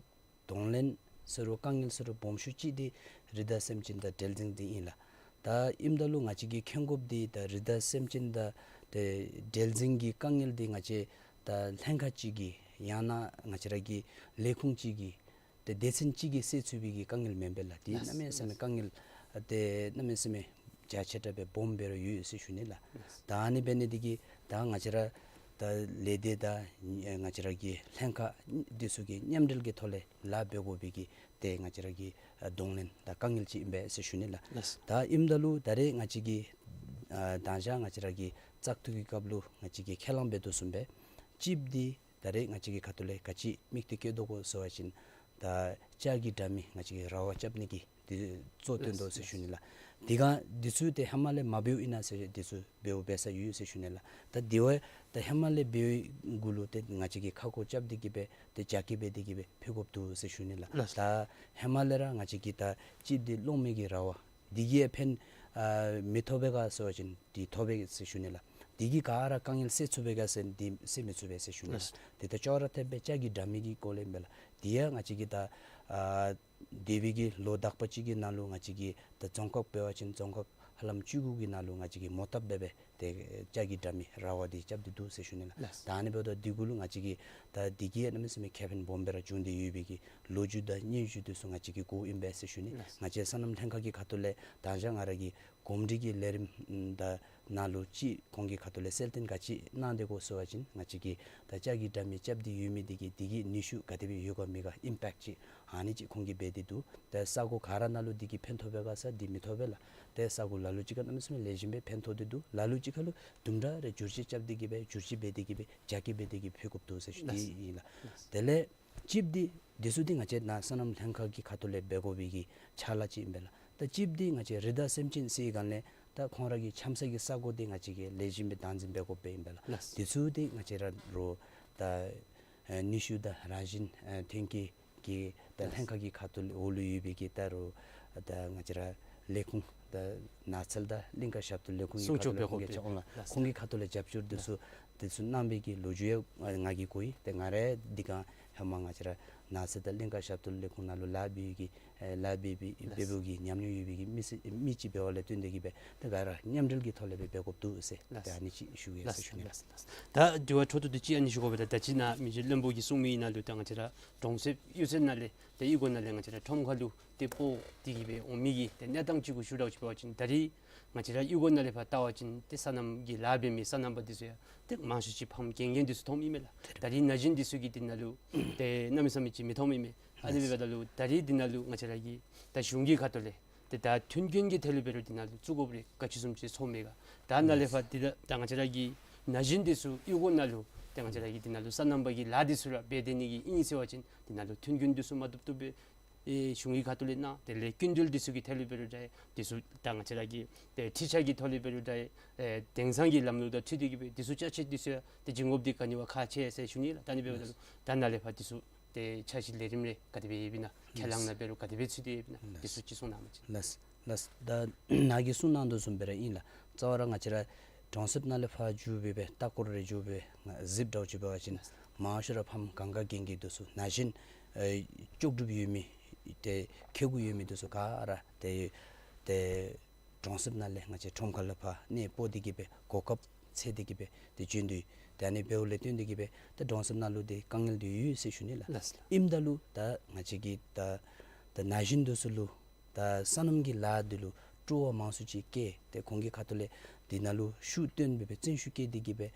གདོང་ལེན་ཟེར་རུང་དཀའ་ངལ་ཟེར་རུང་སྦོམ་ཤོས་ཅིག་འདི་རི་དྭགས་སེམས་ཅན་དང་འབྲེལ་འཛིང་འདི་ཨིན་ལགས། ད་ཨིནམ་ད་ལུ་ང་བཅས་ཀྱིས་མཁྱེན་དགོཔ་འདི་ད་རི་དྭགས་སེམས་ཅན་དང་ཏེ་འབྲེལ་འཛིང་གི་དཀའ་ངལ་འདི་ང་བཅས་ད་ལྷན་ཁག་ཅིག་གིས་ཡང་ན་ང་བཅས་ར་གི་ལས་ཁུངས་ཅིག་གིས་ཏེ་སྡེ་ཚན་ཅིག་གིས་སེལ་ཚུགས་པའི་གི་དཀའ་ངལ་མེན་པས་ལགས། འདི་ལགས། གནམ་མེད་ས་མེད་དཀའ་ངལ་ཏེ་གནམ་མེད་ས་མེད་རྒྱ་ཆེ་དྲགས་སྦེ་སྦོམ་སྦེ་ར་ཡོད་ཟེར་ཞུ་ནི་ལགས། ལགས། ད་ཨ་ནི་འབད་ནི་འདི་གིས་ད་ང་བཅས་ར་ད་ལས་སྡེ་དང་ང་བཅས་ར་གི་ལྷན་ཁག་འདི་ཚུ་གི་མཉམ་འབྲེལ་གྱི་ཐོག་ལས་ལཱ་འབད་དགོ་པའི་གི་ཏེ་ང་བཅས་ར་གི་ཨ་གདོང་ལེན་དང་དཀའ་ངལ་ཅིག་ཨིན་པས་ཟེར་ཞུ་ནི་ལགས། ལགས། ད་ཨིནམ་ད་ལུ་ད་རེས་ང་བཅས་ཀྱིས་ཨ་དང་ཞག་ང་བཅས་ར་གི་བཙག་འཐུ་གི་སྐབས་ལུ་ང་བཅས་ཀྱིས་ཁས་བླངས་འབད་དོ་བཟུམ་སྦེ་གཅིགཔོ་འདི་ད་རེས་ང་བཅས་ཀྱི་ཁ་ཐུག་ལས་ག་ཅི་དམིགས་གཏད་བསྐྱེད་དོ་གོ་ཟེར་བ་ཅིན་ད་ལྕགས་ཀྱི་དྲ་མིག་ང་བཅས་ཀྱིས་ར་བ་རྐྱབ་ནི་གི་འདི་གཙོ་བཏོན་དོ་ཟེར་ཞུ་ནི་ལགས། འདི་ག་འདི་ཚུ་ཏེ་ཧེ་མ་ལས་མ་འབདཝ་ཨིན་ན་ཟེར་འདི་ཚུ་འབདཝ་འབད་ས་ཡོད་ཟེར་ཞུ་ནི་ལགས། ད་འདི་བ་ད་ཧེ་མ་ལས་འབདཝ་གུ་ལུ་ཏེ་ང་བཅས་ཀྱིས་ཁ་སྐོང་རྐྱབ་སྟེ་གི་སྦེ་ཏེ་རྒྱ་སྐྱེད་འབད་དེ་གི་སྦེ་ཕུལ་དགོཔ་འདུག་ཟེར་ཞུ་ནི་ལགས། ལགས། ད་ཧེ་མ་ལས་ར་ང་བཅས་ཀྱིས་ད་གཅིགཔོ་འདི་གློག་མེ་གི་ར་བ་འདི་གིས་ཡང་ཕན་ཨ་མི་ཐོགས་པས་ག་ཟེར་བ་ཅིན་འདི་ཐོགས་པས་ཟེར་ཞུ་ནི་ལགས། འདི་གིས་ག་ར་དཀའ་ངལ་སེལ་ཚུགས་པས་ག་ཟེར་འདི་སེལ་མི་ཚུགས་པས་ཟེར་ཞུ་ནི་ལགས། ལགས། དེ་ད་ཅོག་ར་འཐདཔ་སྦེ་ལྕགས་ཀྱི་དྲ་མིག་གི་སྐོར་ལས་ཨིན་པས་ལགས། འདི་ཡང་ང་བཅས་ཀྱིས་ད་ཨ་འདས་པའི་གི་ལོ་དག་པ་ཅིག་གི་ནང་ལུ་ང་བཅས་ཀྱིས་ད་རྫོང་ཁག་འབད་བ་ཅིན་རྫོང་ཁག་ཧ་ལམ་བཅུ་དགུ་གི་ནང་ལུ་ང་བཅས་ཀྱིས་མོ་བཏབ་འབད་སྦེ་ཏེ་ལྕགས་ཀྱི་དྲ་མིག་ར་བ་འདི་རྐྱབ་སྟེ་འདུག་ཟེར་ཞུ་ནི་ལགས། ལགས། ད་ཨ་ནི་འབདཝ་ད་འདི་གུ་ལུ་ང་བཅས་ཀྱིས་ད་འདི་གིས་གནམ་མེད་ས་མེད་ཁེ་ཕན་སྦོམ་སྦེ་ར་བྱུང་སྟེ་ཡོད་པའི་གི་ལོ་རྒྱུས་དང་སྙན་ཞུ་འདི་ཚུ་ང་བཅས་ཀྱིས་གོཝ་ཨིན་པས་ཟེར་ཞུ་ནི། ལགས། ང་བཅས་སོ་ནམ་ལྷན་ཁག་གི་ཁ་ཐུག་ལས་དང་ཞག་ང་ར་གི་གོམས་འདྲིས་ཀྱི་ལས་རིམ་དང་ནང་ལུ་ཅིག་ཁོང་གི་ཁ་ཐུག་ལས་གསལ་སྟོན་ག་ཅི་གནང་སྟེ་གོ་ཟེར་བ་ཅིན་ང་བཅས་ཀྱིས་ད་ལྕགས་ཀྱི་དྲ་མིག་རྐྱབ་སྟེ་ཡོད་མི་འདི་གིས་འདི་གི་ནུས་ཤུགས་ག་དེ་སྦེ་ཡོད་ག་མེད་ག་ཨིམ་པེཀཊ་ཅིག་ཨ་ནི་ཅིག་ཁོང་གིས་འབད་དེ་འདུག། ཏེ་ས་གོ་ག་ར་ནང་ལུ་འདི་གིས་ཕན་ཐོགས་པས་ག་ཟེར་འདི་མི་ཐོགས་པས་ལགས། ཏེ་ས་གོ་ལ་ལུ་ཅིག་ཁར་གནམ་མེད་ས་མེད་ལེགས་ཤོམ་སྦེ་ཕན་ཐོགས་ཏེ་འདུག། ལ་ལུ་ཅིག་ཁར་ལུ་དུམ་གྲ་རེ་བསྒྱུར་བཅོས་རྐྱབ་སྟེ་གི་སྦེ་བསྒྱུར་བཅོས་འབད་དེ་གི་སྦེ་རྒྱ་སྐྱེད་འབད་དེ་གི་ཕུལ་དགོཔ་འདུག་ཟེར་ཞུ་ནི་ཨིན་ལགས། དེ་ལས་གཅིགཔོ་འདི་འདི་ཚུ་འདི་ང་བཅས་ནཱ་སོ་ནམ་ལྷན་ཁག་གི་ཁ་ཐུག་ལས་འབད་དགོ་པའི་གི་ཕྱག་ལཱ་ཅིག་ཨིན་པས་ལགས། ད་གཅིགཔོ་འདི་ང་བཅས་རི་དྭགས་སེམས་ཅན་ཟེར་སྒང་ལས་ད་ཁོང་ར་གི་འཁྱམ་ས་གི་ས་གོ་འདི་ང་བཅས་ཀྱིས་ལེགས་ཤོམ་སྦེ་བདག་འཛིན་འབད་དགོཔ་ཨིན་པས་ལགས། ལགས། འདི་ཚུ་འདི་ང་བཅས་ར་རོགས་ད་ཨེ་ནུས་ཤུགས་དང་རང་བཞིན་ཨེ་ཐོན་སྐྱེད་ཀྱི་ད་ལྷན་ཁག་གི་ཁ་ཐུག་ལས་འོག་ལུ་ཡོད་པའི་གི་ད་རོགས་ད་ང་བཅས་ར་ལས་ཁུངས་ད་ནགས་ཚལ་དང་གླིང་ཁ་ཞབས་ཏོག་ལས་ཁུངས་ཀྱི་སྲུང་སྐྱོབ་ཁ་ཐུག་ལས་འབད་དགོ་པས། ཁོང་གི་ཁ་ཐུག་ལས་རྒྱབ་སྐྱོར་འདི་ཚུ་འདི་ཚུ་གནང་བའི་གི་ལོ་རྒྱུས་ཡང་ང་གིས་གོ་ཡི། ཏེ་ང་ར་འདི་ག་ཧེ་མ་ང་བཅས་ར་ནགས་ཚལ་དང་གླིང་ཁ་ཞབས་ཏོག་ལས་ཁུངས་ནང་ལུ་ལཱ་འབད་བའི་གི་ཨེ་ལཱ་འབད་འབད་འབད་བའི་གི་ཉམས་མྱོང་ཡོད་པའི་གི་མི་སེར་མི་ཅིག་འབདཝ་ལས་བརྟེན་ཏེ་གི་སྦེ་ཏེ་ག་ར་མཉམ་འབྲེལ་གྱི་ཐོག་ལས་སྦེ་འབད་དགོཔ་འདུག་ཟེར་ཏེ་ཨ་ནི་ཅིག་ཞུ་ཡི་ཟེར་ཞུ་ནི། ལགས། ད་དེ་བ་འཕྲོ་མཐུད་དེ་ཅིག་ཨ་ནི་ཞུ་དགོ་པས། ད་ད་ཅི་ནཱ་མི་རྗེ་བློན་པོ་གིས་གསུངས་མི་ནང་ལུ་ད་ང་བཅས་ར་གྲོང་གསེབ་གཡུས་ཚན་ནང་ལས་ཏེ་གཡུས་སྒོ་ནང་ལས་ང་བཅས་ར་ཁྲོམ་ཁ་ལུ་ཏེ་སྤོ་སྟེ་གི་སྦེ་འོང་མི་གི་ཏེ་གནས་སྟངས་ཅིག་གུ་ཞུ་དགོཔ་ཅིག་འབད་བ་ཅིན་ད་རིས་ང་བཅས་ར་གཡུས་སྒོ་ནང་ལས་ཕར་བལྟ་བ་ཅིན་ཏེ་སོ་ནམ་གྱི་ལཱ་འབད་མི་སོ་ནམ་པ་འདི་ཚུ་ཡང་ཏེ་མང་ཤོས་ཅིག་ཕམ་རྐྱང་རྐྱང་འདི་ཚུ་མཐོངམ་ཨིན་མས་ལགས། ད་རིས་ན་གཞོན་འདི་ཚུ་གིས་འདི་ནང་ལུ་ཏེ་གནམ་མེད་ས་མེད་ཅིག་མི་མཐོངམ་ཨིན་མས། ཨ་ནི་འབདཝ་ད་ལུ་ད་རིས་འདི་ནང་ལུ་ང་བཅས་ར་གི་ད་གཞུང་གི་ཁ་ཐུག་ལས་ཏེ་ད་མཐུན་རྐྱེན་གྱི་ཐད་ལུ་འབད་རུང་འདི་ནང་ལུ་བཙུགས་དགོཔ་རེ་ག་ཅི་བཟུམ་ཅིག་ཚོར་མས་ག། ད་ནཱ་ལས་ཕར་འདི་ད་ད་ང་བཅས་ར་གི་ན་གཞོན་འདི་ཚུ་གཡུས་སྒོ་ནང་ལུ་ཏེ་ང་བཅས་ར་གི་འདི་ནང་ལུ་སོ་ནམ་པ་གི་ལཱ་འདི་ཚུ་ར་འབད་དེ་ནི་གི་ཨིན་ཟེར་བ་ཅིན་འདི་ནང་ལུ་མཐུན་རྐྱེན་འདི་ཚུ་མ་བཏུབ་བཏུབ་སྦེ་ཨེ་གཞུང་གི་ཁ་ཐུག་ལས་གནང་། དེ་ལས་སྐྱིན་འགྲུལ་འདི་ཚུ་གི་ཐད་ལུ་འབད་རུང་འདྲ་འདི་ཚུ་ད་ང་བཅས་ར་གི་ཏེ་ཁྲིད་ཆ་གི་ཐོག་ལས་འབད་རུང་འདྲ་ཨེ་དེང་སང་གི་ལམ་ལུགས་དང་འཁྲིལ་ཏེ་གི་སྦེ་འདི་ཚུ་ཅ་ཆས་འདི་ཚུ་ཡང་ཏེ་བྱིན་དགོཔ་འདི་ག་ནི་བ་ཁག་ཆེ་ཟེར་ཞུ་ནི་ལགས། ད་ནི་འབདཝ་ད་ལུ་ད་ནཱ་ལས་ཕར་འདི་ཚུ་ཏེ་འཆར་གཞི་ལས་རིམ་རེ་ག་དེ་སྦེ་ཡོདཔ་ཨིན་ན་ཁས་བླངས་ནང་འབད་རུང་ག་དེ་སྦེ་ཚུད་དེ་ཡོདཔ་ཨིན་ན་འདི་ཚུ་ཅིག་གསུང་གནང་མས་ཅིག། ལགས། ལགས། ད་ནཱ་གིས་གསུངས་གནང་དོ་བཟུམ་སྦེ་ར་ཨིན་ལགས། རྩ་བ་ར་ང་བཅས་ར་གྲོང་གསེབ་ནང་ལས་ཕར་འགྱོ་སྦེ་སྦེ་ལྟ་སྐོར་རེ་འགྱོ་སྦེ་གཟིགསཔ་འདྲཝ་ཅིག་འབད་བ་ཅིན་མང་ཤོས་ར་ཕམ་གང་ག་རྐྱང་རྐྱང་འདི་ཚུ་ན་གཞོན་ཨེ་ལྕོགས་གྲུབ་ཡོད་མི་ཏེ་ཁེ་གུ་ཡོད་མི་འདི་ཚུ་ག་ར་ཏེ་ཏེ་ གྲོང་གསེབ་ནང་ལས་ང་བཅས་ཁྲོམ་ཁ་ལས་ཕར་གནས་སྤོ་སྟེ་གི་སྦེ་གོ་སྐབས་འཚོལ་ཏེ་གི་སྦེ་ཏེ་བྱོན་དོ་ཡོད། ཏེ་ཨ་ནི་འབདཝ་ལས་བརྟེན་ཏེ་གི་སྦེ་ད་གྲོང་གསེབ་ནང་ལུ་ཏེ་དཀའ་ངལ་འདི་ཡོད་ཟེར་ཞུ་ནི་ལགས། ལགས་ལགས། ཨིནམ་ད་ལུ་ད་ང་བཅས་ཀྱིས་ད་ད་ན་གཞོན་འདི་ཚུ་ལུ་ད་སོ་ནམ་གྱི་ལཱ་འདི་ལུ་སྤྲོ་བ་མང་སུ་ཅིག་བསྐྱེད་དེ་ཁོང་གི་ཁ་ཐུག་ལས་འདི་ནང་ལུ་ཤུགས་བཏོན་སྦེ་སྦེ་བརྩོན་ཤུགས་བསྐྱེད་དེ་གི་སྦེ་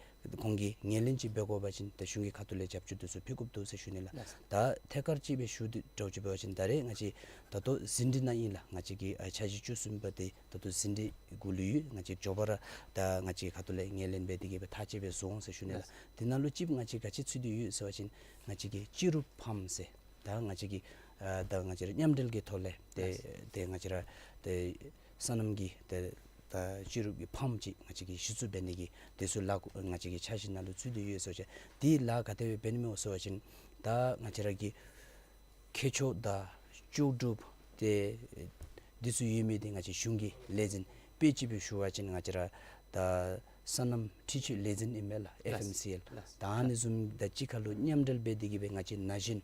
ཁོང་གིས་ངོས་ལེན་ཅིག་འབད་དགོ་པ་ཅིན་ད་གཞུང་གི་ཁ་ཐུག་ལས་རྒྱབ་སྐྱོར་འདི་ཚུ་ཕུལ་དགོཔ་འདུག་ཟེར་ཞུ་ནི་ལགས། ལགས། ད་ཐད་ཀར་ཅིག་སྦེ་ཞུ་དོ་འདྲཝ་ཅིག་འབད་བ་ཅིན་ད་རེས་ང་བཅས་ད་ལྟོ་ཟིན་བྲིས་ནང་ཨིན་ལགས། ང་བཅས་ཀྱི་ཨ་འཆར་གཞི་བཅུ་གསུམ་པ་འདི་ད་ལྟོ་ཟིན་བྲིས་གུ་ལུ་ཡོད། ང་བཅས་མགྱོགས་པ་ར་ད་ང་བཅས་ཁ་ཐུག་ལས་ངོས་ལེན་འབད་དེ་གི་སྦེ་ཐག་བཅད་སྦེ་བཟོ་འོང་ཟེར་ཞུ་ནི་ལགས། ལགས། འདི་ནང་ལུ་ཅིག་ང་བཅས་ག་ཅི་ཚུད་དེ་ཡོད་ཟེར་བ་ཅིན་ང་བཅས་ཀྱི་སྤྱི་རུབ་ཕཱམ་ཟེར་ད་ང་བཅས་ཀྱི་ཨ་ད་ང་བཅས་ར་མཉམ་འབྲེལ་གྱི་ཐོག་ལས་ཏེ་ལགས། ཏེ་ང་བཅས་ར་ཏེ་སོ་ནམ་གྱི་ཏེ་ད་སྤྱི་རུབ་ཀྱི་ཕཱམ་ཅིག་ང་བཅས་ཀྱིས་གཞི་བཙུགས་འབད་ནི་གི་དེ་ཚུ་ལཱ་ང་བཅས་ཀྱི་འཆར་གཞི་ནང་ལུ་ཚུད་དེ་ཡོད་ཟེར་བ་ཅིན་དེ་ལཱ་ག་དེ་སྦེ་འབད་ནི་སྨོ་ཟེར་བ་ཅིན་ད་ང་བཅས་ར་གི་ཁྱད་ཆོས་དང་ལྕོགས་གྲུབ་ཏེ་འདི་ཚུ་ཡོད་མི་འདི་ང་བཅས་གཞུང་གི་ལས་འཛིན་དཔེ་ཅིག་སྦེ་ཞུ་བ་ཅིན་ང་བཅས་ར་ད་སོ་ནམ་འཕྲུལ་ཆས་ལས་འཛིན་ཨིན་མས་ལགས། ལགས། ཨེཕ་ཨེམ་སི་ཨེལ། ལགས། ད་ཨ་ནི་བཟུམ་དང་གཅིག་ཁར་ལུ་མཉམ་འབྲེལ་འབད་དེ་གི་སྦེ་ང་བཅས་ན་གཞོན་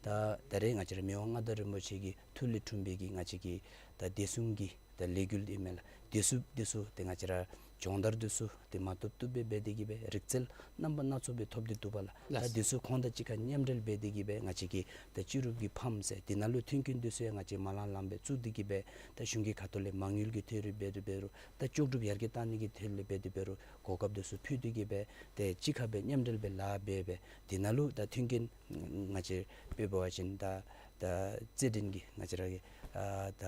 ད་ད་རེས་ང་བཅས་ར་མི་དབང་མངའ་བདག་རིན་པོ་ཆེ་གི་ཐུགས་ལས་འཁྲུངས་པའི་གི་ང་བཅས་ཀྱི་ད་བདེ་སྲུང་གི་ད་ལས་འགུལ་ཨིན་མས་ལགས། དེ་ཚུ་དེ་ཚུ་ཏེ་ང་བཅས་ར་སྦྱོང་བརྡར་དེ་ཚུ་ཏེ་མ་བཏུབ་བཏུབ་སྦེ་འབད་དེ་གི་སྦེ་རིག་རྩལ་རྣམ་པ་སྣ་ཚོགས་སྦེ་ཐོབ་སྟེ་འདུག་པ་ལགས། ལགས། ད་དེ་ཚུ་ཁོང་དང་གཅིག་ཁར་མཉམ་འབྲེལ་འབད་དེ་གི་སྦེ་ང་བཅས་ཀྱི་ད་སྤྱི་རུབ་ཀྱི་ཕཱམ་ཟེར་དེ་ནང་ལུ་མཐུན་རྐྱེན་དེ་ཚུ་ཡང་ང་བཅས་མ་ལང་ལང་སྦེ་བཙུགས་ཏེ་གི་སྦེ་ད་གཞུང་གི་ཁ་ཐུག་ལས་མ་དངུལ་གྱི་ཐད་རུང་འབད་དེ་འབད་རུང་ད་ལྕོགས་གྲུབ་ཡར་རྒྱས་གཏང་ནི་གི་ཐད་ལས་འབད་དེ་འབད་རུང་གོ་སྐབས་དེ་ཚུ་ཕུལ་ཏེ་གི་སྦེ་ཏེ་གཅིག་ཁར་སྦེ་མཉམ་འབྲེལ་སྦེ་ལཱ་འབད་སྦེ་དེ་ནང་ལུ་ད་མཐུན་རྐྱེན་ང་བཅས་དཔེ་འབད་བ་ཅིན་ད་ད་རྩེད་འགྲན་གྱི་ང་བཅས་ར་གི་ཨ་ད་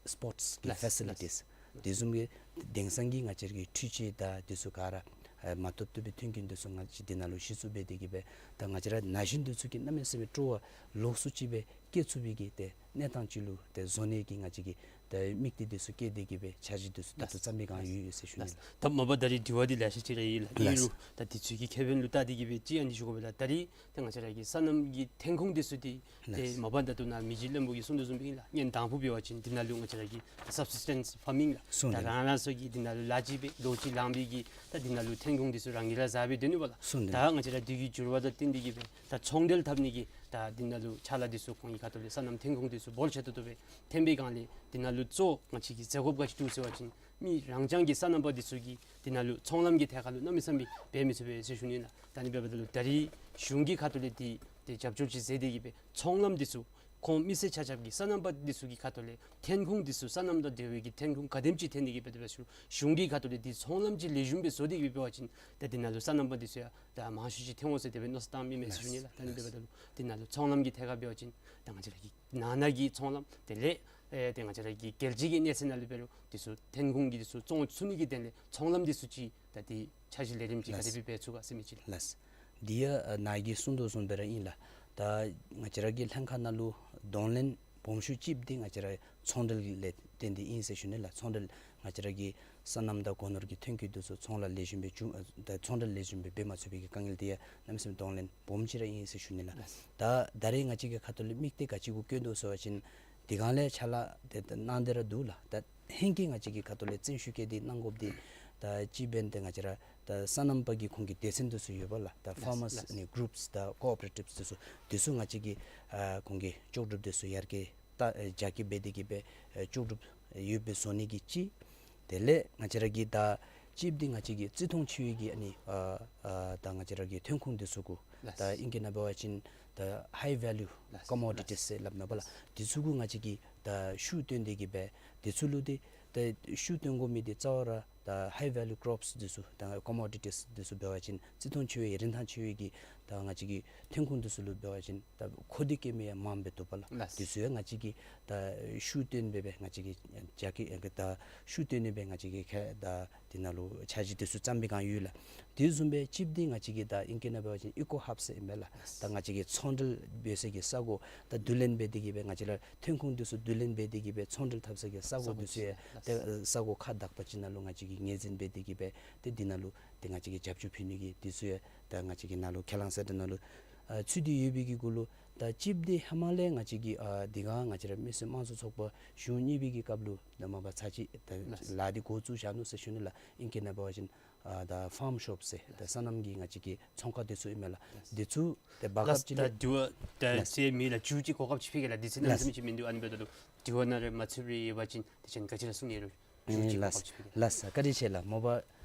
སི་པོརཊསི་གི་ལགས། ཕེ་སི་ལི་ཊིས། ལགས། དེ་བཟུམ་གྱི་དེང་སང་གི་ང་བཅས་ཀྱི་འཕྲུལ་ཆས་དང་དེ་ཚུ་ག་ར་ཨ་མ་བཏུབ་བཏུབ་སྦེ་མཐུན་རྐྱེན་དེ་ཚུ་ང་བཅས་དེ་ནང་ལུ་གཞི་བཙུགས་འབད་དེ་གི་སྦེ་ད་ང་བཅས་ར་ན་གཞོན་དེ་ཚུ་གིས་གནམ་མེད་ས་མེད་སྤྲོ་བ་ལོགས་སུ་ཅིག་སྦེ་བསྐྱེད་ཚུགས་པའི་གི་ཏེ་གནས་སྟངས་ཅིག་ལུ་ཏེ་བཟོ་ནི་གི་ང་བཅས་ཀྱིས་ཏེ་དམིགས་གཏད་དེ་ཚུ་བསྐྱེད་དེ་གི་སྦེ་འཆར་གཞི་དེ་ཚུ་ད་ལྟོ་བརྩམས་པའི་སྒང་ཡོད་ཡོད་ཟེར་ཞུ་ནི་ལགས། ད་མ་པ་ད་རེས་དྲི་བ་འདི་ལེ་ཤ་ཅིག་ར་ཡོད་ལགས། ཨིན་རུང་ད་དེ་ཚུ་གི་ཁེ་ཕན་ལུ་བལྟ་སྟེ་གི་སྦེ་ཅིག་ཨ་ནི་ཞུ་དགོ་པས་ལགས། ད་རེས་ཏེ་ང་བཅས་ར་གི་སོ་ནམ་གྱི་ཐོན་ཁུངས་དེ་ཚུ་འདི་ཏེ་མ་པ་ད་ལྟོ་ནཱ་མི་རྗེ་བློན་པོ་གིས་གསུངས་དོ་བཟུམ་སྦེ་ཨིན་ལགས། སྔོན་དང་ཕུ་འབད་བ་ཅིན་འདི་ནང་ལུ་ང་བཅས་ར་གི་སབ་སིས་ཊེནསི་ཕཱར་མིང་ལགས། གསུངས་ད་ཏེ་རང་རང་སོ་གི་འདི་ནང་ལུ་ལཱ་ཅིག་སྦེ་ལོ་གཅིག་ལང་པའི་གི་ད་འདི་ནང་ལུ་ཐོན་ཁུངས་དེ་ཚུ་རང་གིས་ར་བཟའ་སྦེ་སྡོད་ནི་པ་ལགས། གསུངས་ད་ད་ང་བཅས་ར་དུས་ཀྱི་འགྱུར་བ་དང་བསྟུན་ཏེ་གི་སྦེ་ད་ཚོང་འབྲེལ་འཐབ་ནི་གི་ད་འདི་ནང་ལུ་ཕྱག་ལཱ་དེ་ཚུ་ཁོང་གི་ཁ་ཐུག་ལས་སོ་ནམ་ཐོན་ཁུངས་དེ་ཚུ་འབོར་ཆེ་ཏོག་ཏོ་སྦེ་ཐོན་པའི་སྒང་ལས་འདི་ནང་ལུ་གཙོ་ང་བཅས་ཀྱི་མཛད་དགོཔ་ག་ཅི་འདུག་ཟེར་བ་ཅིན་མི་རང་རྐྱང་གི་སོ་ནམ་པ་འདི་ཚུ་གིས་འདི་ནང་ལུ་ཚོང་ལམ་གྱི་ཐད་ཁར་ལུ་གནམ་མེད་ས་མེད་འབད་མི་ཚུགས་པས་ཟེར་ཞུ་ནི་ཨིན་ལགས། ད་ཨ་ནི་འབདཝ་ད་ལུ་ད་རེས་གཞུང་གི་ཁ་ཐུག་ལས་འདི་ཏེ་རྒྱབ་སྐྱོར་ཅིག་མཛད་དེ་གི་སྦེ་ཚོང་ལམ་འདི་ཚུ་ཁོང་མི་སེར་ཆ་ཁྱབ་ཀྱི་སོ་ནམ་པ་འདི་ཚུ་གི་ཁ་ཐུག་ལས་ཐོན་ཁུངས་འདི་ཚུ་སོ་ནམ་དང་འབྲེལ་བའི་གི་ཐོན་ཁུངས་ག་དེམ་ཅིག་ཐོན་ནི་གི་འབད་དེ་འབད་ཞུ་གཞུང་གི་ཁ་ཐུག་ལས་འདི་ཚོང་ལམ་ཅིག་ལེགས་ཤོམ་སྦེ་བཟོ་སྟེ་གི་འབད་བ་ཅིན་ཏེ་འདི་ནང་ལུ་སོ་ནམ་པ་འདི་ཚུ་ཡང་ད་མང་ཤོས་ཅིག་ཐོན་འོང་ཟེར་དེ་སྦེ་མནོ་བསམ་བཏངམ་ཨིན་མས་ཟེར་ཞུ་ནི་ལགས། ད་ཨ་ནི་འབདཝ་ད་ལུ་འདི་ནང་ལུ་ཚོང་ལམ་གྱི་ཐད་ཁར་འབད་བ་ཅིན་ད་ང་བཅས་ར་གི་ནང་ན་གི་ཚོང་ལམ་དེ་ལས་ཨེ་ཏེ་ང་བཅས་ར་གི་རྒྱལ་སྤྱི་གི་གནས་ཚད་ནང་ལུ་འབད་རུང་འདི་ཚུ་ཐོན་ཁུངས་ཀྱི་འདི་ཚུ་བཙོང་ཚུགས་ནི་གི་དོན་ལས་ཚོང་ལམ་འདི་ཚུ་ཅིག་ད་འདི་འཆར་གཞི་ལས་རིམ་ཅིག་ག་དེ་སྦེ་འབད་ཚུགས་ག་ཟེར་མི་ཅིག་ལགས། ལགས། འདི་ཡང་ཨ་ནཱ་གིས་གསུངས་དོ་བཟུམ་སྦེ་ར་ཨིན་ལགས། ད་ང་བཅས་ར་གི་ལྷན་ཁག་ནང་ལུ་གདོང་ལེན་སྦོམ་ཤོས་ཅིག་འདི་ང་བཅས་ར་ཚོང་འབྲེལ་ལས་བརྟེན་ཏེ་ཨིན་ཟེར་ཞུ་ནི་ལགས། ཚོང་འབྲེལ་ང་བཅས་ར་གི་སོ་ནམ་དང་སྒོ་ནོར་གྱི་ཐོན་སྐྱེད་འདི་ཚུ་ཚོང་ལཱ་ལེགས་ཤོམ་སྦེ་བྱུང་ཨ་ད་ཚོང་འབྲེལ་ལེགས་ཤོམ་སྦེ་འབད་མ་ཚུགས་པའི་གི་དཀའ་ངལ་འདི་ཡང་གནམ་མེད་ས་མེད་གདོང་ལེན་སྦོམ་ཅིག་ར་ཨིན་ཟེར་ཞུ་ནི་ལགས། ད་ད་རེས་ང་བཅས་ཀྱི་ཁ་ཐུག་ལས་དམིགས་གཏད་ག་ཅི་གུ་བསྐྱོན་དོ་ཟེར་བ་ཅིན་དེ་སྒང་ལས་ཕྱག་ལཱ་དེ་ད་གནང་སྟེ་ར་འདུག་ལགས། ད་ཧེང་གི་ང་བཅས་ཀྱི་ཁ་ཐུག་ལས་བརྩོན་ཤུགས་བསྐྱེད་དེ་གནང་དགོཔ་འདི་ད་སྤྱིར་བཏང་ཏེ་ང་བཅས་ར་ད་སོ་ནམ་པ་གི་ཁོང་གི་སྡེ་ཚན་འདི་ཚུ་ཡོད་པ་ལགས། ད་ལགས། ཕཱར་མརསི་ལགས། ནི་གུ་རུབས་དང་ཀོ་ཨོ་པ་རེ་ཊིབས་འདི་ཚུ་འདི་ཚུ་ང་བཅས་ཀྱིས་ཨ་ཁོང་གི་ལྕོགས་གྲུབ་འདི་ཚུ་ཡར་རྒྱས་ད་རྒྱ་སྐྱེད་འབད་དེ་གི་སྦེ་ལྕོགས་གྲུབ་ཡོདཔ་སྦེ་བཟོ་ནི་གི་ཅིག། དེ་ལས་ང་བཅས་ར་གི་ད་ཅིག་འདི་ང་བཅས་ཀྱི་བརྩི་མཐོང་ཆེ་བའི་གི་ཨ་ནི་ཨ་ཨ་ད་ང་བཅས་ར་གི་ཐོན་ཁུངས་འདི་ཚུ་གུ་ལགས། ད་ཨིང་སྐད་ནང་འབད་བ་ཅིན་ད་ཧའི་ཝེ་ལུ་ལགས། ཀོ་མོ་ཌི་ཊིས་ཟེར་སླབ་ནི་པ་ལགས། ལགས། འདི་ཚུ་གུ་ང་བཅས་ཀྱིས་ད་ཤུགས་བཏོན་ཏེ་གི་སྦེ་འདི་ཚུ་ལུ་ཏེ་ད་ཤུགས་བཏོན་དགོ་མི་འདི་རྩ་བ་ར་ད་ཧའི་ཝེ་ལུ་ཀོརོཔས་འདི་ཚུ་ད་ཀོ་མོ་ཌི་ཊིས་འདི་ཚུ་འབད་བ་ཅིན་བརྩི་མཐོང་ཆེ་བའི་རིན་ཐང་ཆེ་བའི་གི་ད་ང་བཅས་ཀྱི་ཐོན་ཁུངས་འདི་ཚུ་ལུ་འབད་བ་ཅིན་ད་མཁོ་འདོད་བསྐྱེད་མི་ཡང་མངམ་སྦེ་འདུག་པ་ལགས། ལགས། འདི་ཚུ་ཡང་ང་བཅས་ཀྱིས་ད་ཤུགས་བཏོན་སྦེ་སྦེ་ང་བཅས་ཀྱིས་རྒྱ་སྐྱེད་ད་ཤུགས་བཏོན་ནི་སྦེ་ང་བཅས་ཀྱིས་ཁ་ད་འདི་ནང་ལུ་འཆར་གཞི་འདི་ཚུ་བརྩམས་པའི་སྒང་ཡོད་ལགས། དེ་བཟུམ་སྦེ་ཅིག་འདི་ང་བཅས་ཀྱིས་ད་ཨིང་སྐད་ནང་འབད་བ་ཅིན་ཨི་ཀོ་ཧབ་ཟེར་ཨིན་མས་ལགས། ད་ང་བཅས་ཀྱིས་ཚོང་འབྲེལ་འབད་སའི་གི་ས་གོ་ད་བསྡུ་ལེན་འབད་དེ་གི་སྦེ་ང་བཅས་ར་ཐོན་ཁུངས་འདི་ཚུ་བསྡུ་ལེན་འབད་དེ་གི་སྦེ་ཚོང་འབྲེལ་འཐབ་སའི་གི་ས་གོ་འདི་ཚུ་ཡང་ད་ས་གོ་ཁག་དག་པ་ཅིག་ནང་ལུ་ང་བཅས་ཀྱིས་ངོས་འཛིན་འབད་དེ་གི་སྦེ་ཏེ་འདི་ནང་ལུ་ཏེ་ང་བཅས་ཀྱིས་རྒྱབ་སྐྱོར་ཕུལ་ནི་གི་འདི་ཚུ་ཡང་ད་ང་བཅས་ཀྱི་ནང་ལུ་ཁས་བླངས་གསལ་བསྒྲགས་ནང་ལུ་ཨ་ཚུད་དེ་ཡོད་པའི་གི་གུ་ལུ་ད་ཅིག་འདི་ཧེ་མ་ལས་ང་བཅས་ཀྱིས་ཨ་འདི་ག་ང་བཅས་ར་མི་སེར་དམངས་གཙོ་ཚོགས་པ་གཞུང་གཉིས་པའི་གི་སྐབས་ལུ་ད་མ་པ་ཚར་ཅིག་ད་ལགས། ལཱ་འདི་འགོ་བཙུགས་བཞག་ནུག་ཟེར་ཞུ་ནི་ལགས། ཨིང་སྐད་ནང་འབད་བ་ཅིན་ཨ་ད་ཕཱརམ་ཤོབ་ཟེར་ད་སོ་ནམ་གྱི་ང་བཅས་ཀྱི་ཚོང་ཁང་འདི་ཚུ་ཨིན་མས་ལགས། ལགས། འདི་ཚུ་ཏེ་བར་ལགས། སྐབས་ཅིག་ད་ལས་དྲི་བ་ད་ལགས། ཟེར་མི་ལགས་མཇུག་ཅིག་གོ་སྐབས་ཅིག་ཕུལ་གེ་ལགས། འདི་ཚེ་གནམ་མེད་ས་མེད་ཅིག་མིན་འདུག། ཨ་ནི་འབདཝ་ད་ལུ་དྲི་བ་ནང་ར་མ་ཚུད་པར་ཡོད་པ་ཅིན་དེ་ཅིག་ག་ཅི་ར་གསུང་ནི་ཡོད་རུང་། ཨེ་ལགས་ལགས། བཀའ་དྲིན་ཆེ་ལགས། མོ་པ་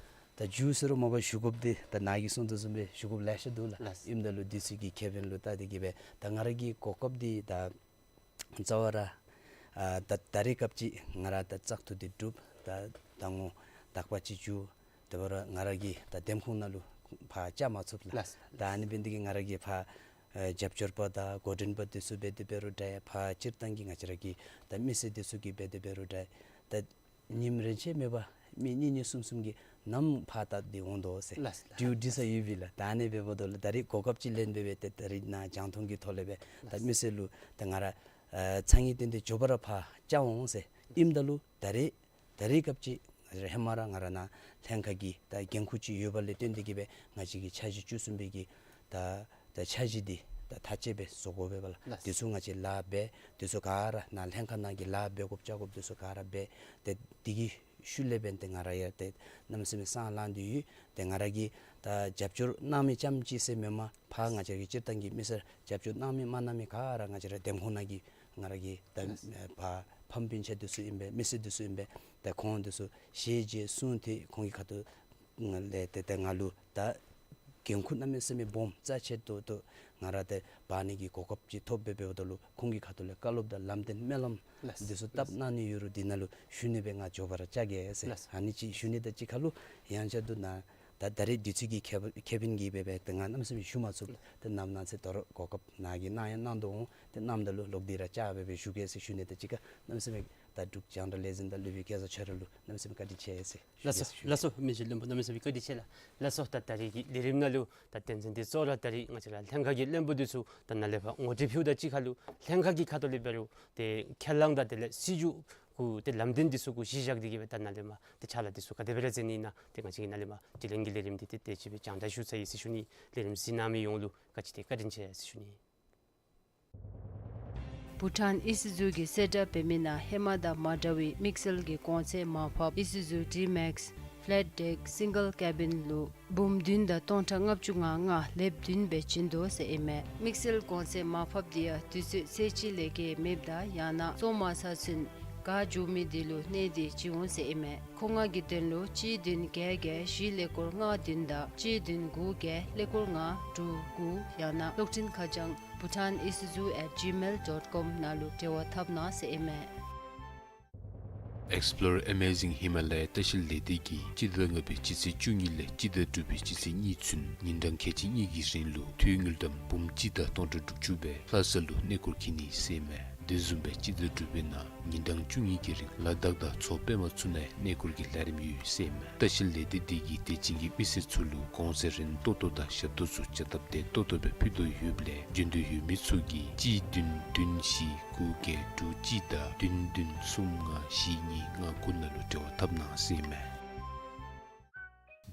ད་མཇུག་ཟེར་རུང་མོ་པ་ཞུ་དགོཔ་འདི་ད་ནཱ་གིས་གསུངས་དོ་བཟུམ་སྦེ་ཞུ་དགོཔ་ལེ་ཤ་འདུག་ལགས། ལགས། ཨིནམ་ད་ལུ་འདི་ཚུ་གི་ཁེ་ཕན་ལུ་བལྟ་སྟེ་གི་སྦེ་ད་ང་ར་གི་གོ་སྐབས་འདི་ད་རྩ་བ་ར་ཨ་ད་ད་རེས་སྐབས་ཅིག་ང་ར་ད་བཙག་འཐུ་འདི་གྲུབ། ད་ད་ངོ་དག་པ་ཅིག་མཇུག་དེ་འབད་རུང་ང་ར་གིས་ད་འདེམས་ཁོངས་ནང་ལུ་ཕར་བཅར་མ་ཚུགས་ལགས། ལགས། ད་ཨ་ནི་འབད་ནི་འདི་གིས་ང་ར་གི་ཕར་ཨེ་རྒྱབ་སྐྱོར་པ་དང་འགོ་འདྲེན་པ་འདི་ཚུ་འབད་དེ་འབད་རུང་འདྲ། ཕར་སྤྱིར་བཏང་གི་ང་བཅས་ར་གི་ད་མི་སེར་འདི་ཚུ་གིས་འབད་དེ་འབད་རུང་འདྲ། ད་ཉིནམ་རེ་ཆད་མེད་པར་མི་གཉིས་གཉིས་གསུམ་གསུམ་གྱིས་ནམ་ཕར་བལྟ་སྟེ་འོང་དོ་ཟེར། ལགས་ལགས། དྲིཝ་འདྲི་ས་ཡོད་པས་ལགས། ད་ཨ་ནི་འབདཝ་ད་ལུ་ད་རེས་གོ་སྐབས་ཅིག་ལེན་སྦེ་སྦེ་ཏེ་ད་རེས་ནཱ་རྒྱང་མཐོང་གི་ཐོག་ལས་སྦེ་ད་མི་སེར་ལུ་ད་ང་ར་ཨ་ཚང་གི་སྟེང་འདི་མགྱོགས་པ་ར་ཕར་བཅར་འོང་ཟེར། ཨིནམ་ད་ལུ་ད་རེས་ད་རེས་སྐབས་ཅིག་ང་བཅས་ར་ཧེ་མ་ར་ང་ར་ནཱ་ལྷན་ཁག་གི་ད་འགན་ཁུར་ཅིག་ཡོད་པ་ལས་བརྟེན་ཏེ་གི་སྦེ་ང་བཅས་ཀྱི་འཆར་གཞི་བཅུ་གསུམ་པའི་གི་ད་ད་འཆར་གཞི་འདི་ད་མཐའ་དཔྱད་སྦེ་བཟོ་དགོ་པས་ལགས། ལགས། འདི་ཚུ་ང་བཅས་ལཱ་འབད། འདི་ཚུ་ག་ར་ནཱ་ལྷན་ཁག་ནང་གི་ལཱ་འབད་དགོཔ་བཅར་དགོཔ་འདི་ཚུ་ག་ར་འབད། ཏེ་འདི་གི་ཤུལ་ལས་འབདན་ཏེ་ང་ར་ཡང་ཏེ་གནམ་མེད་ས་མེད་སང་ལངས་ཏེ་ཡོད། ཏེ་ང་ར་གིས་ད་རྒྱབ་སྐྱོར་གནང་མི་རྐྱངམ་ཅིག་ཟེར་མེན་པར་ཕར་ང་བཅས་ཀྱི་སྤྱིར་བཏང་གི་མི་སེར་རྒྱབ་སྐྱོར་གནང་མི་མ་གནང་མི་ག་ར་ང་བཅས་ར་འདེམས་ཁོངས་ནང་གི་ང་ར་གི་ད་ལགས། ཨ་ཕ་ཕམ་སྤུན་ཆ་འདི་ཚུ་ཨིན་པས། མི་སེར་འདི་ཚུ་ཨིན་པས། ད་ཁོང་འདི་ཚུ་ཞལ་མཇལ་གསུང་ཐོས་ཁོང་གི་ཁ་ཐུག་ལས་ཏེ་ད་ང་ལུ་ད་འགན་ཁུར་གནམ་མེད་ས་མེད་སྦོམ་རྩ་ཆེ་ཏོག་ཏོ་ང་ར་ཏེ་འབག་ནི་གི་གོ་སྐབས་ཅིག་ཐོབ་སྦེ་འབདཝ་ད་ལུ་ཁོང་གི་ཁ་ཐུག་ལས་བཀའ་སློབ་དང་ལམ་སྟོན་སྨོན་ལམ་ལགས། འདི་ཚུ་བཏབ་གནང་ནི་ཡོད་རུང་འདི་ནང་ལུ་ཞུ་ནི་སྦེ་ང་མགྱོགས་པ་ར་བཅར་གེ་ཟེར། ལགས། ཨ་ནི་ཅིག་ཞུ་ནི་དང་གཅིག་ཁར་ལུ་ཡང་བསྐྱར་དུ་ནཱ་ད་ད་རེས་དུས་ཚོད་ཀྱི་ཁེ་ཁེ་ཕན་གྱིས་སྦེ་སྦེ་ཏེ་ང་གནམ་མེད་ས་མེད་ཞུ་མ་ཚུགས། ཏེ་ནམ་གནངས་ཚེ་དོ་རུང་གོ་སྐབས་ནཱ་གིས་གནང་ཡང་གནང་དོ་འོང་། ཏེ་གནངམ་ད་ལུ་ལོག་སྟེ་ར་བཅར་སྦེ་སྦེ་ཞུ་གེ་ཟེར་ཞུ་ནི་དང་གཅིག་ཁར་གནམ་མེད་ས་མེད་ད་འབྲུག་རྒྱང་བསྒྲགས་ལས་འཛིན་དང་སློབ་དཔོན་སྐལ་བཟང་ཁྱོད་ར་ལུ་གནམ་མེད་ས་མེད་བཀའ་དྲིན་ཆེ་ཟེར་ཞུ་ལགས་སོ། གེ་ཟེར་ཞུ། ལགས་སོ། མི་རྗེ་བློན་པོ་གནམ་མེད་ས་མེད་བཀའ་དྲིན་ཆེ་ལགས། ལགས་སོ། ད་ད་རེས་ཀྱི་ལས་རིམ་ནང་ལུ་ད་དོན་ཚན་འདི་གཙོ་བོ་ར་ད་རེས་ང་བཅས་ར་ལྷན་ཁག་གི་བློན་པོ་འདི་ཚུ་ད་ནཱ་ལས་ཕར་ངོ་སྤྲོད་ཕུལཝ་དང་གཅིག་ཁར་ལུ་ལྷན་ཁག་གི་ཁ་ཐུག་ལས་འབད་རུང་ཏེ་ཁས་བླངས་དང་དེ་ལས་སྲིད་བྱུས་གུ་ཏེ་ལམ་སྟོན་འདི་ཚུ་གུ་གཞི་བཞག་སྟེ་གི་སྦེ་ད་ནཱ་ལས་མར་ཏེ་ཕྱག་ལཱ་འདི་ཚུ་ག་དེ་སྦེ་ར་མཛད་ནི་ཨིན་ན་ཏེ་ང་བཅས་ཀྱིས་ནཱ་ལས་མར་དྲི་ལན་གྱི་ལས་རིམ་འདི་ཏེ་དེ་ཅིག་སྦེ་རྒྱང་བསྒྲགས་ཞུ་ཚར་ཡི་ཟེར་ཞུ་ནི། ལས་རིམ་གཟིགས་གནང་མི་ཡོངས་ལུ་བཀའ་དྲིན་ཆེ་ཏེ་བཀའ་དྲིན་ཆེ་ཟེར་ཞུ་ནི། བྷུ་ཊཱན་ཨི་སི་ཛུ་གིས་གསལ་བསྒྲགས་འབད་མི་ནང་ཧེ་མ་དང་མ་འདྲ་བའི་དམིགས་བསལ་གྱི་གོང་ཚད་མར་ཕབ་ཨི་སི་ཛུ་ཌི་མེགསི་ཕེ་ལེཊ་ཌེཀ་སིང་གལ་ཀེ་བིན་ལུ་འབུམ་བདུན་དང་སྟོང་ཕྲག་ལྔ་བཅུ་ང་ལྔ་ལེབ་བདུན་སྦེ་བྱིན་དོ་ཟེར་ཨིན་མས། དམིགས་བསལ་གོང་ཚད་མར་ཕབ་འདི་ཡང་དུས་ཚོད་ཚེས་གཅིག་ལས་བརྒལ་མེདཔ་དང་ཡང་ན་བཙོང་མ་ཚར་ཚུན་ག་འགྱོ་མི་འདི་ལུ་གནས་ཏེ་བྱིན་འོང་ཟེར་ཨིན་མས། མཁོ་མངགས་ཀྱི་དོན་ལུ་གཅིག་བདུན་བརྒྱད་བརྒྱད་བཞི་ཀླད་ཀོར་ལྔ་བདུན་དང་གཅིག་བདུན་དགུ་བརྒྱད་ཀླད་ཀོར་ལྔ་དྲུག་དགུ་ཡང་ན་གློག་འཕྲིན་ཁ་བྱང་bhutan isuzu at gmail dot com ནང་ལུ་འབྲེལ་བ་འཐབ་གནང་ཟེར་ཨིན་མས། Explore Amazing Himalaya ལྟ་བཤལ་ལས་སྡེ་གིས་སྤྱི་ཟླ་ལྔ་པའི་སྤྱི་ཚེས་བཅུ་གཉིས་ལས་སྤྱི་ཟླ་དྲུག་པའི་སྤྱི་ཚེས་གཉིས་ཚུན་ཉིན་གྲངས་ཁལ་གཅིག་གཉིས་ཀྱི་རིང་ལུ་ཐོན་དངུལ་ཀྲམ་འབུམ་གཅིག་དང་སྟོང་ཕྲག་དྲུག་ཅུ་སྦེ་ལྷ་ས་ལུ་གནས་སྐོར་འཁྱིད་ནི་ཟེར་ཨིན་མས། དེ་བཟུམ་སྦེ་སྤྱི་ཟླ་དྲུག་པའི་ནང་ཉིན་གྲངས་བཅུ་གཉིས་ཀྱི་རིང་ལ་དྭགས་དང་མཚོ་པདྨ་ཚུ་ནང་གནས་སྐོར་གྱི་ལས་རིམ་ཡོད་ཟེར་ཨིན་མས། ལྟ་བཤལ་ལས་སྡེ་འདི་གིས་དད་ཅན་གྱི་མི་སེར་ཚུ་ལུ་གོང་ཚད་རིན་ཏོག་ཏོ་དང་ཞབས་ཏོག་ཚུ་བྱ་སྟབས་བདེ་ཏོག་ཏོ་སྦེ་ཕུལ་དོ་ཡོདཔ་ལས་འབྱོན་འདོད་ཡོད་མི་ཚུ་གིས་གཅིག་བདུན་བདུན་བཞི་དགུ་བརྒྱད་དྲུག་གཅིག་དང་བདུན་བདུན་གསུམ་ལྔ་བཞི་གཉིས་ལྔ་དགུ་ནང་ལུ་འབྲེལ་བ་འཐབ་གནང་ཟེར་ཨིན་མས།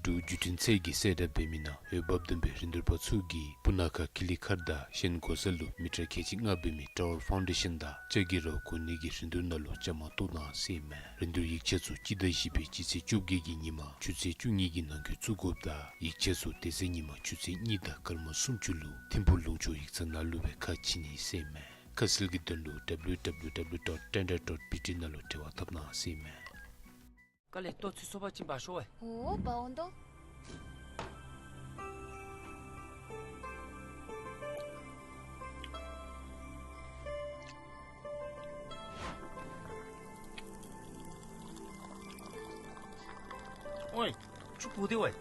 འབྲུག་བརྒྱུད་འཕྲིན་ཚད་ཀྱིས་གསལ་བསྒྲགས་འབད་མི་ནང་འོས་འབབ་ལྡན་པའི་རིན་བསྡུར་པ་ཚུ་གིས་སྤུ་ན་ཁ་ཀི་ལི་མཁར་དང་གཞན་གོ་ས་ལུ་མི་ཊར་ཁལ་གཅིག་ལྔ་འབད་མི་ཊ་ཝར་ཕའུན་ཌེ་ཤཱན་དང་ལྕགས་ཀྱི་ར་བ་གོ་ནི་གི་རིན་བསྡུར་ནང་ལུ་བཅའ་མར་གཏོགས་གནང་ཟེར་ཨིན་མས། རིན་བསྡུར་ཡིག་ཆ་ཚུ་སྤྱི་ཟླ་བཞི་པའི་སྤྱི་ཚེས་བཅོ་བརྒྱད་ཀྱི་ཉིན་མ་ཆུ་ཚོད་བཅུ་གཉིས་ཀྱི་ནང་འཁོད་བཙུགས་དགོཔ་དང་ཡིག་ཆ་ཚུ་དེ་ཚེ་ཉིན་མ་ཆུ་ཚོད་གཉིས་དང་སྐར་མ་སུམ་ཅུ་ལུ་ཐིམ་ཕུག་ལུང་ཕྱོགས་ཡིག་ཚང་ནང་ལུ་སྦེ་ཁ་ཕྱེ་ནི་ཟེར་ཨིན་མས། ཁ་གསལ་གྱི་དོན་ལུ་W W W dot tender dot B T ནང་ལུ་འབྲེལ་བ་འཐབ་གནང་ཟེར་ཨིན་མས། དཀའ་ལས་ལྟོ་ཚུ་སོ་པ་ཅིན་འབག་ཤོག་ཝའེ། འོ་འབག་འོང་དོ། ཨོའི། ཁྱོད་བུ་དེ་ཝའེ།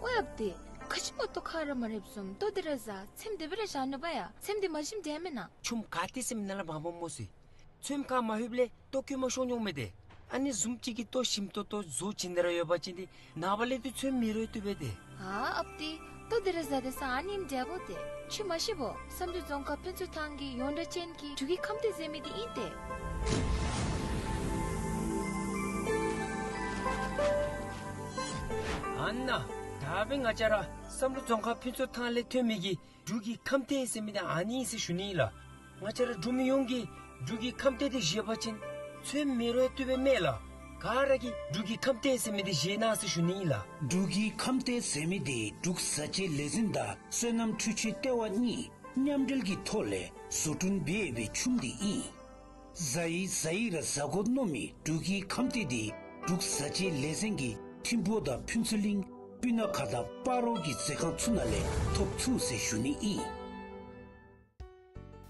ཨོའི་ཨཔ་ཏི། ག་ཅི་སྨོ་ལྟོ་ཁ་ར་མ་རེགཔ་བཟུམ་ལྟོ་འདི་ར་བཟའ། ཚེམས་དེ་སྦེ་ར་བཞག་ནུག་པ་ཡ། ཚེམས་འདི་མ་ཞིམ་དྲགས་མེན་ན། ཆུམ་ག་ཏེ་ཟེར་མི་ནང་ལས་འབགཔ་སྨོ་ཟེར། ཚོདམ་ཁར་མ་ལྷོདཔ་ལས་ལྟོ་སྐྱོ་མ་ཤོར་མྱོང་མས་ཏེ། ཨ་ནི་བཟུམ་ཅིག་གི་ལྟོ་ཞིམ་ཏོང་ཏོ་བཟོ་བྱིན་ནི་ར་ཡོད་པ་ཅིན་ཏེ་ནངས་པ་ལས་ཏེ་ཚོདམ་མི་རོལ་བཏུབ་པས་ཏེ། ཨ་ཨཔ་ཏི། ལྟོ་འདི་ར་བཟའ་སྟེ་ས་ཨ་ནེམ་འདྲ་བོ་ཏེ། ཁྱོད་མ་ཤེས་བོ། བསམ་གྲུབ་རྫོང་ཁག་ཕུན་ཚོགས་ཐང་གི་ཡོངས་གྲགས་ཅན་གྱི་འབྲུག་གི་ཁམས་ཐེ་ཟེར་མི་འདི་ཨིན་ཏེ། ཨ་ནཱ། ད་འབདན་ང་བཅས་ར་བསམ་གྲུབ་རྫོང་ཁག་ཕུན་ཚོགས་ཐང་ལས་ཐོན་མི་གི་འབྲུག་གི་ཁམས་ཐེ་ཟེར་མི་འདི་ཨ་ནི་ཨིན་ཟེར་ཞུ་ནི་ཨིན་ལགས། ང་བཅས་ར་འབྲུག་མི་ཡོངས་ཀྱིས་འབྲུག་གི་ཁམས་ཐེ་འདི་བཞེས་པ་ཅིན་ཚོདམ་མི་རོལ་བཏུབ་པས་མས་ལགས། ག་ར་གིས་འབྲུག་གི་ཁམས་ཐེ་ཟེར་མི་འདི་བཞེས་གནང་ཟེར་ཞུ་ནི་ཨིན་ལགས། འབྲུག་གི་ཁམས་ཐེ་ཟེར་མི་འདི་འབྲུག་བཟའ་བཅའི་ལས་འཛིན་དང་སོ་ནམ་འཕྲུལ་ཆས་ལྟེ་བ་གཉིས་མཉམ་འབྲེལ་གྱི་ཐོག་ལས་བཟོ་སྐྲུན་འབད་ཡོད་པའི་ཆུམ་འདི་ཨིན། བཟའ་ཡི་བཟའ་ཡི་ར་བཟའ་དགོ་མནོ་མི་འབྲུག་གི་ཁམས་སྡེ་འདི་འབྲུག་བཟའ་བཅའི་ལས་ཚན་གྱིས་ཐིམ་ཕུ་དང་ཕུན་ཚོགས་གླིང་སྤུ་ན་ཁ་དང་སྤ་རོ་གི་མཛོད་ཁང་ཚུ་ནང་ལས་ཐོབ་ཚུགས་ཟེར་ཞུ་ནི་ཨིན།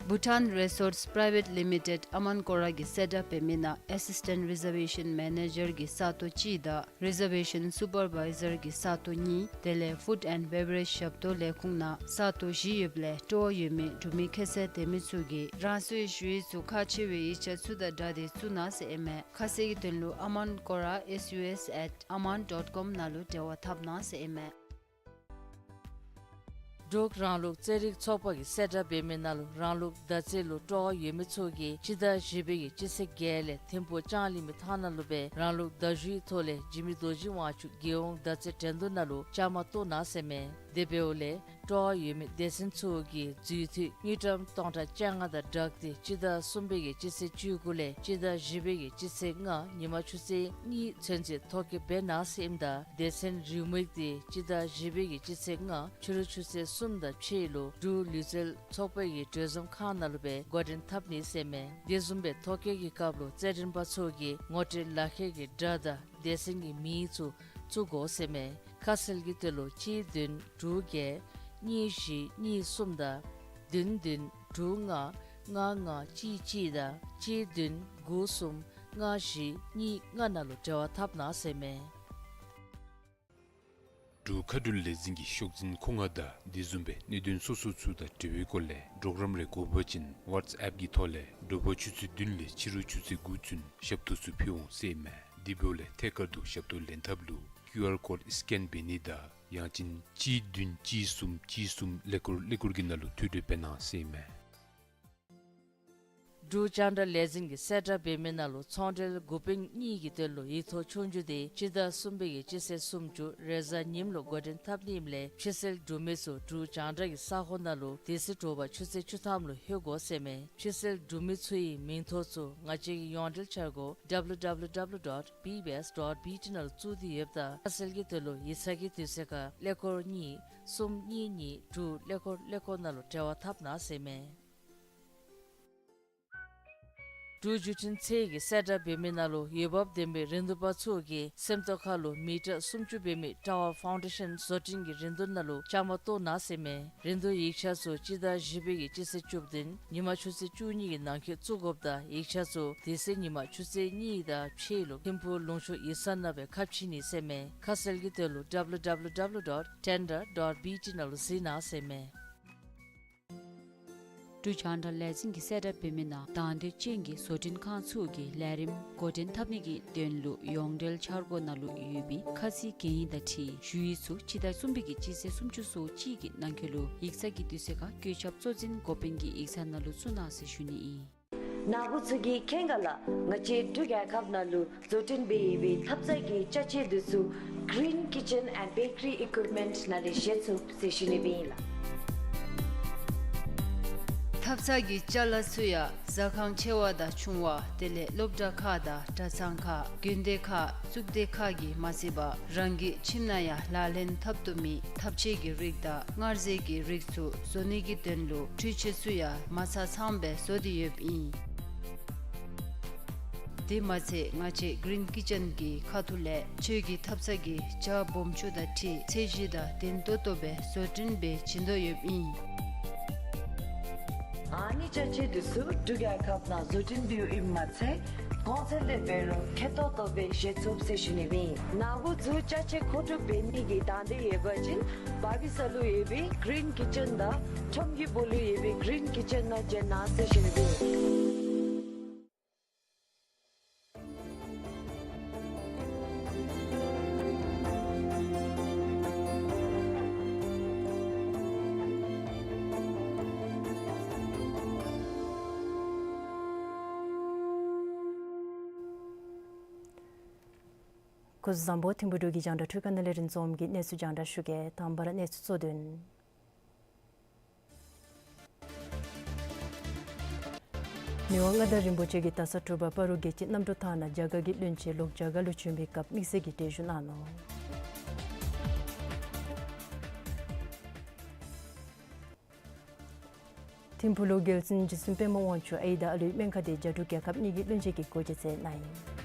Bhutan Resorts Private Limited ཨ་མཱན་ཀོ་ར་གི་སེ་ཊབ་འབད་མི་ནང་ཨེ་སིས་ཊེནཊ་རི་ཛར་ཝེ་ཤཱན་མེ་ནེ་ཇར་གི་ས་སྟོང་གཅིག་དང་རི་ཛར་ཝེ་ཤཱན་སུ་པར་བའི་ཛར་གི་ས་སྟོང་གཉིས་དེ་ལས་ཕུཌ་ཨེནཌ་བེ་བ་རེཇ་ཞབས་ཏོག་ལས་ཁུངས་ནང་ས་སྟོང་བཞི་ཡོདཔ་ལས་སྤྲོ་བ་ཡོད་མི་འབྲུག་མི་ཁྱད་ཚད་ལྡན་མི་ཚུ་གིས་རང་སོའི་ཞུ་ཡིག་ཚུ་ཁག་ཆེ་བའི་ཡིག་ཆ་ཚུ་དང་སྦྲགས་ཏེ་བཙུགས་གནང་ཟེར་ཨིན་མས། ཁ་གསལ་གྱི་དོན་ལུ་ཨ་མཱན་ཀོ་ར་S U S at aman dot com ནང་ལུ་འབྲེལ་བ་འཐབ་གནང་ཟེར་ཨིན་མས། འབྲུག་རང་ལུགས་རྩེད་རིགས་ཚོགས་པ་གི་སེ་ཊབ་འབད་མི་ནང་ལུ་རང་ལུགས་མདའ་རྩེད་ལུ་སྤྲོ་བ་ཡོད་མི་ཚུ་གིས་སྤྱི་ཟླ་བཞི་པའི་གི་སྤྱི་ཚེས་བརྒྱད་ལས་ཐིམ་ཕུ་ལྕང་གླིང་མི་ཐང་ནང་ལུ་སྦེ་རང་ལུགས་མདའ་གཞུའི་ཐོག་ལས་འཇིགས་མེད་རྡོ་རྗེ་དབང་ཕྱུག་རྒྱལ་ཡོངས་མདའ་རྩེད་འགྲན་བསྡུར་ནང་ལུ་བཅའ་མར་གཏོགས་གནང་ཟེར་ཨིན་མས། དེ་འབདཝ་ལས་སྤྲོ་བ་ཡོད་མི་སྡེ་ཚན་ཚུ་གིས་འཛུལ་དུས་དངུལ་ཀྲམ་སྟོང་ཕྲག་བཅོ་ལྔ་དང་སྦྲགས་ཏེ་སྤྱི་ཟླ་གསུམ་པའི་གི་སྤྱི་ཚེས་བཅུ་དགུ་ལས་སྤྱི་ཟླ་བཞི་པའི་གི་སྤྱི་ཚེས་ལྔ་ཉིན་མ་ཆུ་ཚོད་གཉིས་ཚུན་ཚོད་ཐོ་བཀོད་འབད་གནང་ཟེར་ཨིནམ་ད་སྡེ་ཚན་རེའུ་མིག་དེ་སྤྱི་ཟླ་བཞི་པའི་གི་སྤྱི་ཚེས་ལྔ་ཕྱི་རུ་ཆུ་ཚོད་གསུམ་དང་ཕྱེད་ལུ་འབྲུག་ལུས་རྩལ་ཚོགས་པའི་གི་གྲོས་འཛོམས་ཁང་ནང་ལུ་སྦེ་འགོ་འདྲེན་འཐབ་ནི་ཟེར་ཨིན་མས། དེ་བཟུམ་སྦེ་ཐོ་བཀོད་ཀྱི་སྐབས་ལུ་རྩེད་འགྲན་པ་ཚུ་གིས་ངོ་སྤྲོད་ལག་ཁྱེར་གྱི་སྒྲ་དང་སྡེ་ཚན་གྱི་མིང་ཚུ་བཙུགས་དགོ་ཟེར་ཨིན་མས། ཁ་གསལ་གྱི་དོན་ལུ་གཅིག་བདུན་དྲུག་བརྒྱད་གཉིས་བཞི་གཉིས་གསུམ་དང་བདུན་བདུན་དྲུག་ལྔ་ལྔ་ལྔ་གཅིག་གཅིག་དང་གཅིག་བདུན་དགུ་གསུམ་ལྔ་བཞི་གཉིས་ལྔ་ནང་ལུ་འབྲེལ་བ་འཐབ་གནང་ཟེར་ཨིན་མས། འབྲུག་མཁའ་འགྲུལ་ལས་འཛིན་གྱི་ཤོག་འཛིན་མཁོ་མངགས་དང་དེ་བཟུམ་སྦེ་གནད་དོན་སོ་སོ་ཚུ་དང་འབྲེལ་བའི་སྐོར་ལས་གྲོགས་རམ་རེ་དགོ་པ་ཅིན་ཝཊས་ཨེཔ་གི་ཐོག་ལས་དྲོ་པ་ཆུ་ཚོད་བདུན་ལས་ཕྱི་རུ་ཆུ་ཚོད་དགུ་ཚུན་ཞབས་ཏོག་ཚུ་ཕུལ་འོང་ཟེར་ཨིན་མས། དེ་འབདཝ་ལས་ཐད་ཀར་དུ་ཞབས་ཏོག་ལེན་ཐབས་ལུ་ཀིའུ་ཨར་ཀོཌ་སི་ཀེན་འབད་ནི་དང་ཡང་ཅིན་གཅིག་བདུན་གཅིག་གསུམ་གཅིག་གསུམ་ཀླད་ཀོར་ཀླད་ཀོར་གྱི་ནང་ལུ་ཐོ་འགོད་འབད་གནང་ཟེར་ཨིན་མས། འབྲུག་རྒྱང་བསྒྲགས་ལས་འཛིན་གྱི་གསལ་བསྒྲགས་འབད་མི་ནང་ལུ་ཚོང་འབྲེལ་འགོ་དཔོན་གཉིས་ཀྱི་དོན་ལུ་ཡིག་ཐོག་ཆོས་རྒྱུགས་དེ་སྤྱི་ཟླ་གསུམ་པའི་གི་སྤྱི་ཚེས་སུམ་ཅུ་རེས་གཟའ་ཉིམ་ལུ་འགོ་འདྲེན་འཐབ་ནི་ཨིནམ་ལས་ཕྱི་སེལ་འབྲུག་མི་ཚུ་འབྲུག་རྒྱང་བསྒྲགས་ཀྱི་ས་གོ་ནང་ལུ་དེ་ཚེ་དྲོ་པ་ཆུ་ཚོད་བཅུ་ཐམ་ལུ་ལྷོད་དགོ་ཟེར་ཨིན་མས། ཕྱི་སེལ་འབྲུག་མི་ཚུ་གི་མིང་ཐོ་ཚུ་ང་བཅས་ཀྱི་ཡོངས་འབྲེལ་འཆར་སྒོ་W W W dot B B S dot B T ནང་ལུ་བཙུགས་ཏེ་ཡོདཔ་ད་ཁ་གསལ་གྱི་དོན་ལུ་ཡིག་ཚང་གི་དུས་ཚོད་ཁར་ཀླད་ཀོར་གཉིས་གསུམ་གཉིས་གཉིས་དྲུག་ཀླད་ཀོར་ཀླད་ཀོར་ནང་ལུ་འབྲེལ་བ་འཐབ་གནང་ཟེར་ཨིན་མས། འབྲུག་བརྒྱུད་འཕྲིན་ཚད་ཀྱི་གསལ་བསྒྲགས་འབད་མི་ནང་ལུ་འོས་འབབ་ལྡན་པའི་རིན་བསྡུར་པ་ཚུ་གིས་སེམས་རྟོགས་ཁ་ལུ་མི་ཊར་སུམ་ཅུ་འབད་མི་ཊ་ཝར་ཕའུན་ཌེ་ཤཱན་བཟོ་སྐྲུན་གྱི་རིན་བསྡུར་ནང་ལུ་བཅའ་མར་གཏོགས་གནང་ཟེར་ཨིན་མས། རིན་བསྡུར་ཡིག་ཆ་ཚུ་སྤྱི་ཟླ་བཞི་པའི་གི་སྤྱི་ཚེས་བཅུ་བདུན་ཉིན་མ་ཆུ་ཚོད་བཅུ་གཉིས་ཀྱི་ནང་འཁོད་བཙུགས་དགོཔ་ད་ཡིག་ཆ་ཚུ་དེ་ཚེ་ཉིན་མ་ཆུ་ཚོད་གཉིས་དང་ཕྱེད་ལུ་ཐིམ་ཕུག་ལུང་ཕྱོགས་ཡིག་ཚང་ནང་སྦེ་ཁ་ཕྱེ་ནི་ཟེར་ཨིན་མས། ཁ་གསལ་གྱི་དོན་ལུ W W W dot tender dot B T ནང་ལུ་གཟིགས་གནང་ཟེར་ཨིན་མས། འབྲུག་རྒྱང་བསྒྲགས་ལས་འཛིན་གྱི་གསལ་བསྒྲགས་འབད་མི་ནང་དང་འདོད་ཅན་གྱི་བཟོ་སྐྲུན་ཁང་ཚུ་གི་ལས་རིམ་འགོ་འདྲེན་འཐབ་ནི་གི་དོན་ལུ་ཡོངས་འབྲེལ་འཆར་སྒོ་ནང་ལུ་ཡོད་པའི་ཁ་ཚིག་གན་ཡིག་དང་འཁྲིལ་ཞུ་ཡིག་ཚུ་སྤྱི་ཟླ་གསུམ་པའི་གི་སྤྱི་ཚེས་སུམ་ཅུ་སོ་གཅིག་གི་ནང་འཁོད་ལུ་ཡིག་ཚང་གི་དུས་ཚོད་ཁར་བཀོད་ཁྱབ་གཙོ་འཛིན་འགོ་དཔོན་གྱི་ཡིག་ཚང་ནང་ལུ་བཙུགས་གནང་ཟེར་ཞུ་ནི་ཨིན། ནཱ་བུ་ཚུ་གིས་མཁྱེན་ག་ལགས། ང་བཅས་འབྲུག་རྒྱལ་ཁབ་ནང་ལུ་བཟོ་སྐྲུན་འབད་ཡོད་པའི་ཐབ་ཚང་གི་ཅ་ཆས་འདི་ཚུ་Green Kitchen and Bakery Equipment ནང་ལས་བཞེས་ཚུགས་ཟེར་ཞུ་ནི་སྦེ་ཨིན་ལགས། ཐབ་ཚང་གི་ཅ་ལ་ཚུ་ཡང་ཟ་ཁང་ཆེ་བ་དང་ཆུང་བ་དེ་ལས་སློབ་གྲྭ་ཁག་དང་གྲྭ་ཚང་ཁག་དགོན་སྡེ་ཁག་གཙུག་སྡེ་ཁག་གིས་མ་ཚད་པར་རང་གི་ཁྱིམ་ནང་ཡང་ལག་ལེན་འཐབ་བཏུབ་མི་ཐབ་ཆས་ཀྱི་རིགས་དང་མངར་ཟས་ཀྱི་རིགས་ཚུ་བཟོ་ནི་གི་དོན་ལུ་འཕྲུལ་ཆས་ཚུ་ཡང་མ་ཚང་ཚངམ་སྦེ་བཟོ་སྟེ་ཡོདཔ་ཨིན། དེ་མ་ཚད་ང་བཅས་Green Kitchen གྱི་ཁ་ཐུག་ལས་ཁྱོད་ཀྱི་ཐབ་ཚང་གི་ཇ་སྦོམ་ཆུང་དང་འཁྲིལ་ཚད་གཞི་དང་ལྡན་ཏོག་ཏོ་སྦེ་བཟོ་སྐྲུན་འབད་བྱིན་དོ་ཡོདཔ་ཨིན། ཨ་ནི་ཅ་ཆས་འདི་ཚུ་འབྲུག་རྒྱལ་ཁབ་ནང་བཟོ་སྐྲུན་འབདཝ་ཨིནམ་མ་ཚད་གོང་ཚད་ལས་འབད་རུང་མཁོ་ཏོག་ཏོ་སྦེ་བཞེས་ཚུགས་ཟེར་ཞུ་ནི་སྦེ་ཨིན། ནཱ་བུ་ཚུ་ཅ་ཆས་མཁོ་སྒྲུབ་འབད་ནི་གི་དང་འདོད་ཡོད་པ་ཅིན་བར་བི་ས་ལུ་ཡོད་པའི་Green Kitchen དང་ཁྲོམ་གྱི་སྦུག་ལུ་ཡོད་པའི་Green Kitchen ནང་བྱོན་གནང་ཟེར་ཞུ་ནི་སྦེ་ཨིན། སྐུ་གཟུགས་བཟང་པོ། ཐིམ་ཕུག་འབྲུག་གི་རྒྱང་བསྒྲགས་འཕྲུལ་ཁང་ནང་ལས་རིན་འཛོམས་ཀྱིས་གནས་ཚུལ་རྒྱང་བསྒྲགས་ཞུ་གེ། དང་པ་ར་གནས་ཚུལ་གཙོ་དོན། མི་དབང་མངའ་བདག་རིན་པོ་ཆེ་གིས་ད་ས་དྲོ་པ་སྤ་རོ་རྒྱལ་སྤྱིའི་གནམ་གྲུ་ཐང་ནང་རྒྱ་གར་གྱི་བློན་ཆེན་ལོག་རྒྱ་གར་ལུ་བྱོན་པའི་སྐབས་དམིགས་བསལ་གྱི་གྲལ་བཞུགས་གནང་ནུག། ཐིམ་ཕུག་ལུ་རྒྱལ་བཙུན་རྗེ་བཙུན་པདྨ་དབང་ཕྱུག་ཨའི་དང་ཨ་ལུའི་སྨན་ཁང་འདི་རྒྱ་འབྲུག་རྒྱལ་ཁབ་གཉིས་ཀྱི་བློན་ཆེན་གྱིས་སྒོ་འབྱེད་མཛད་གནང་ཡི།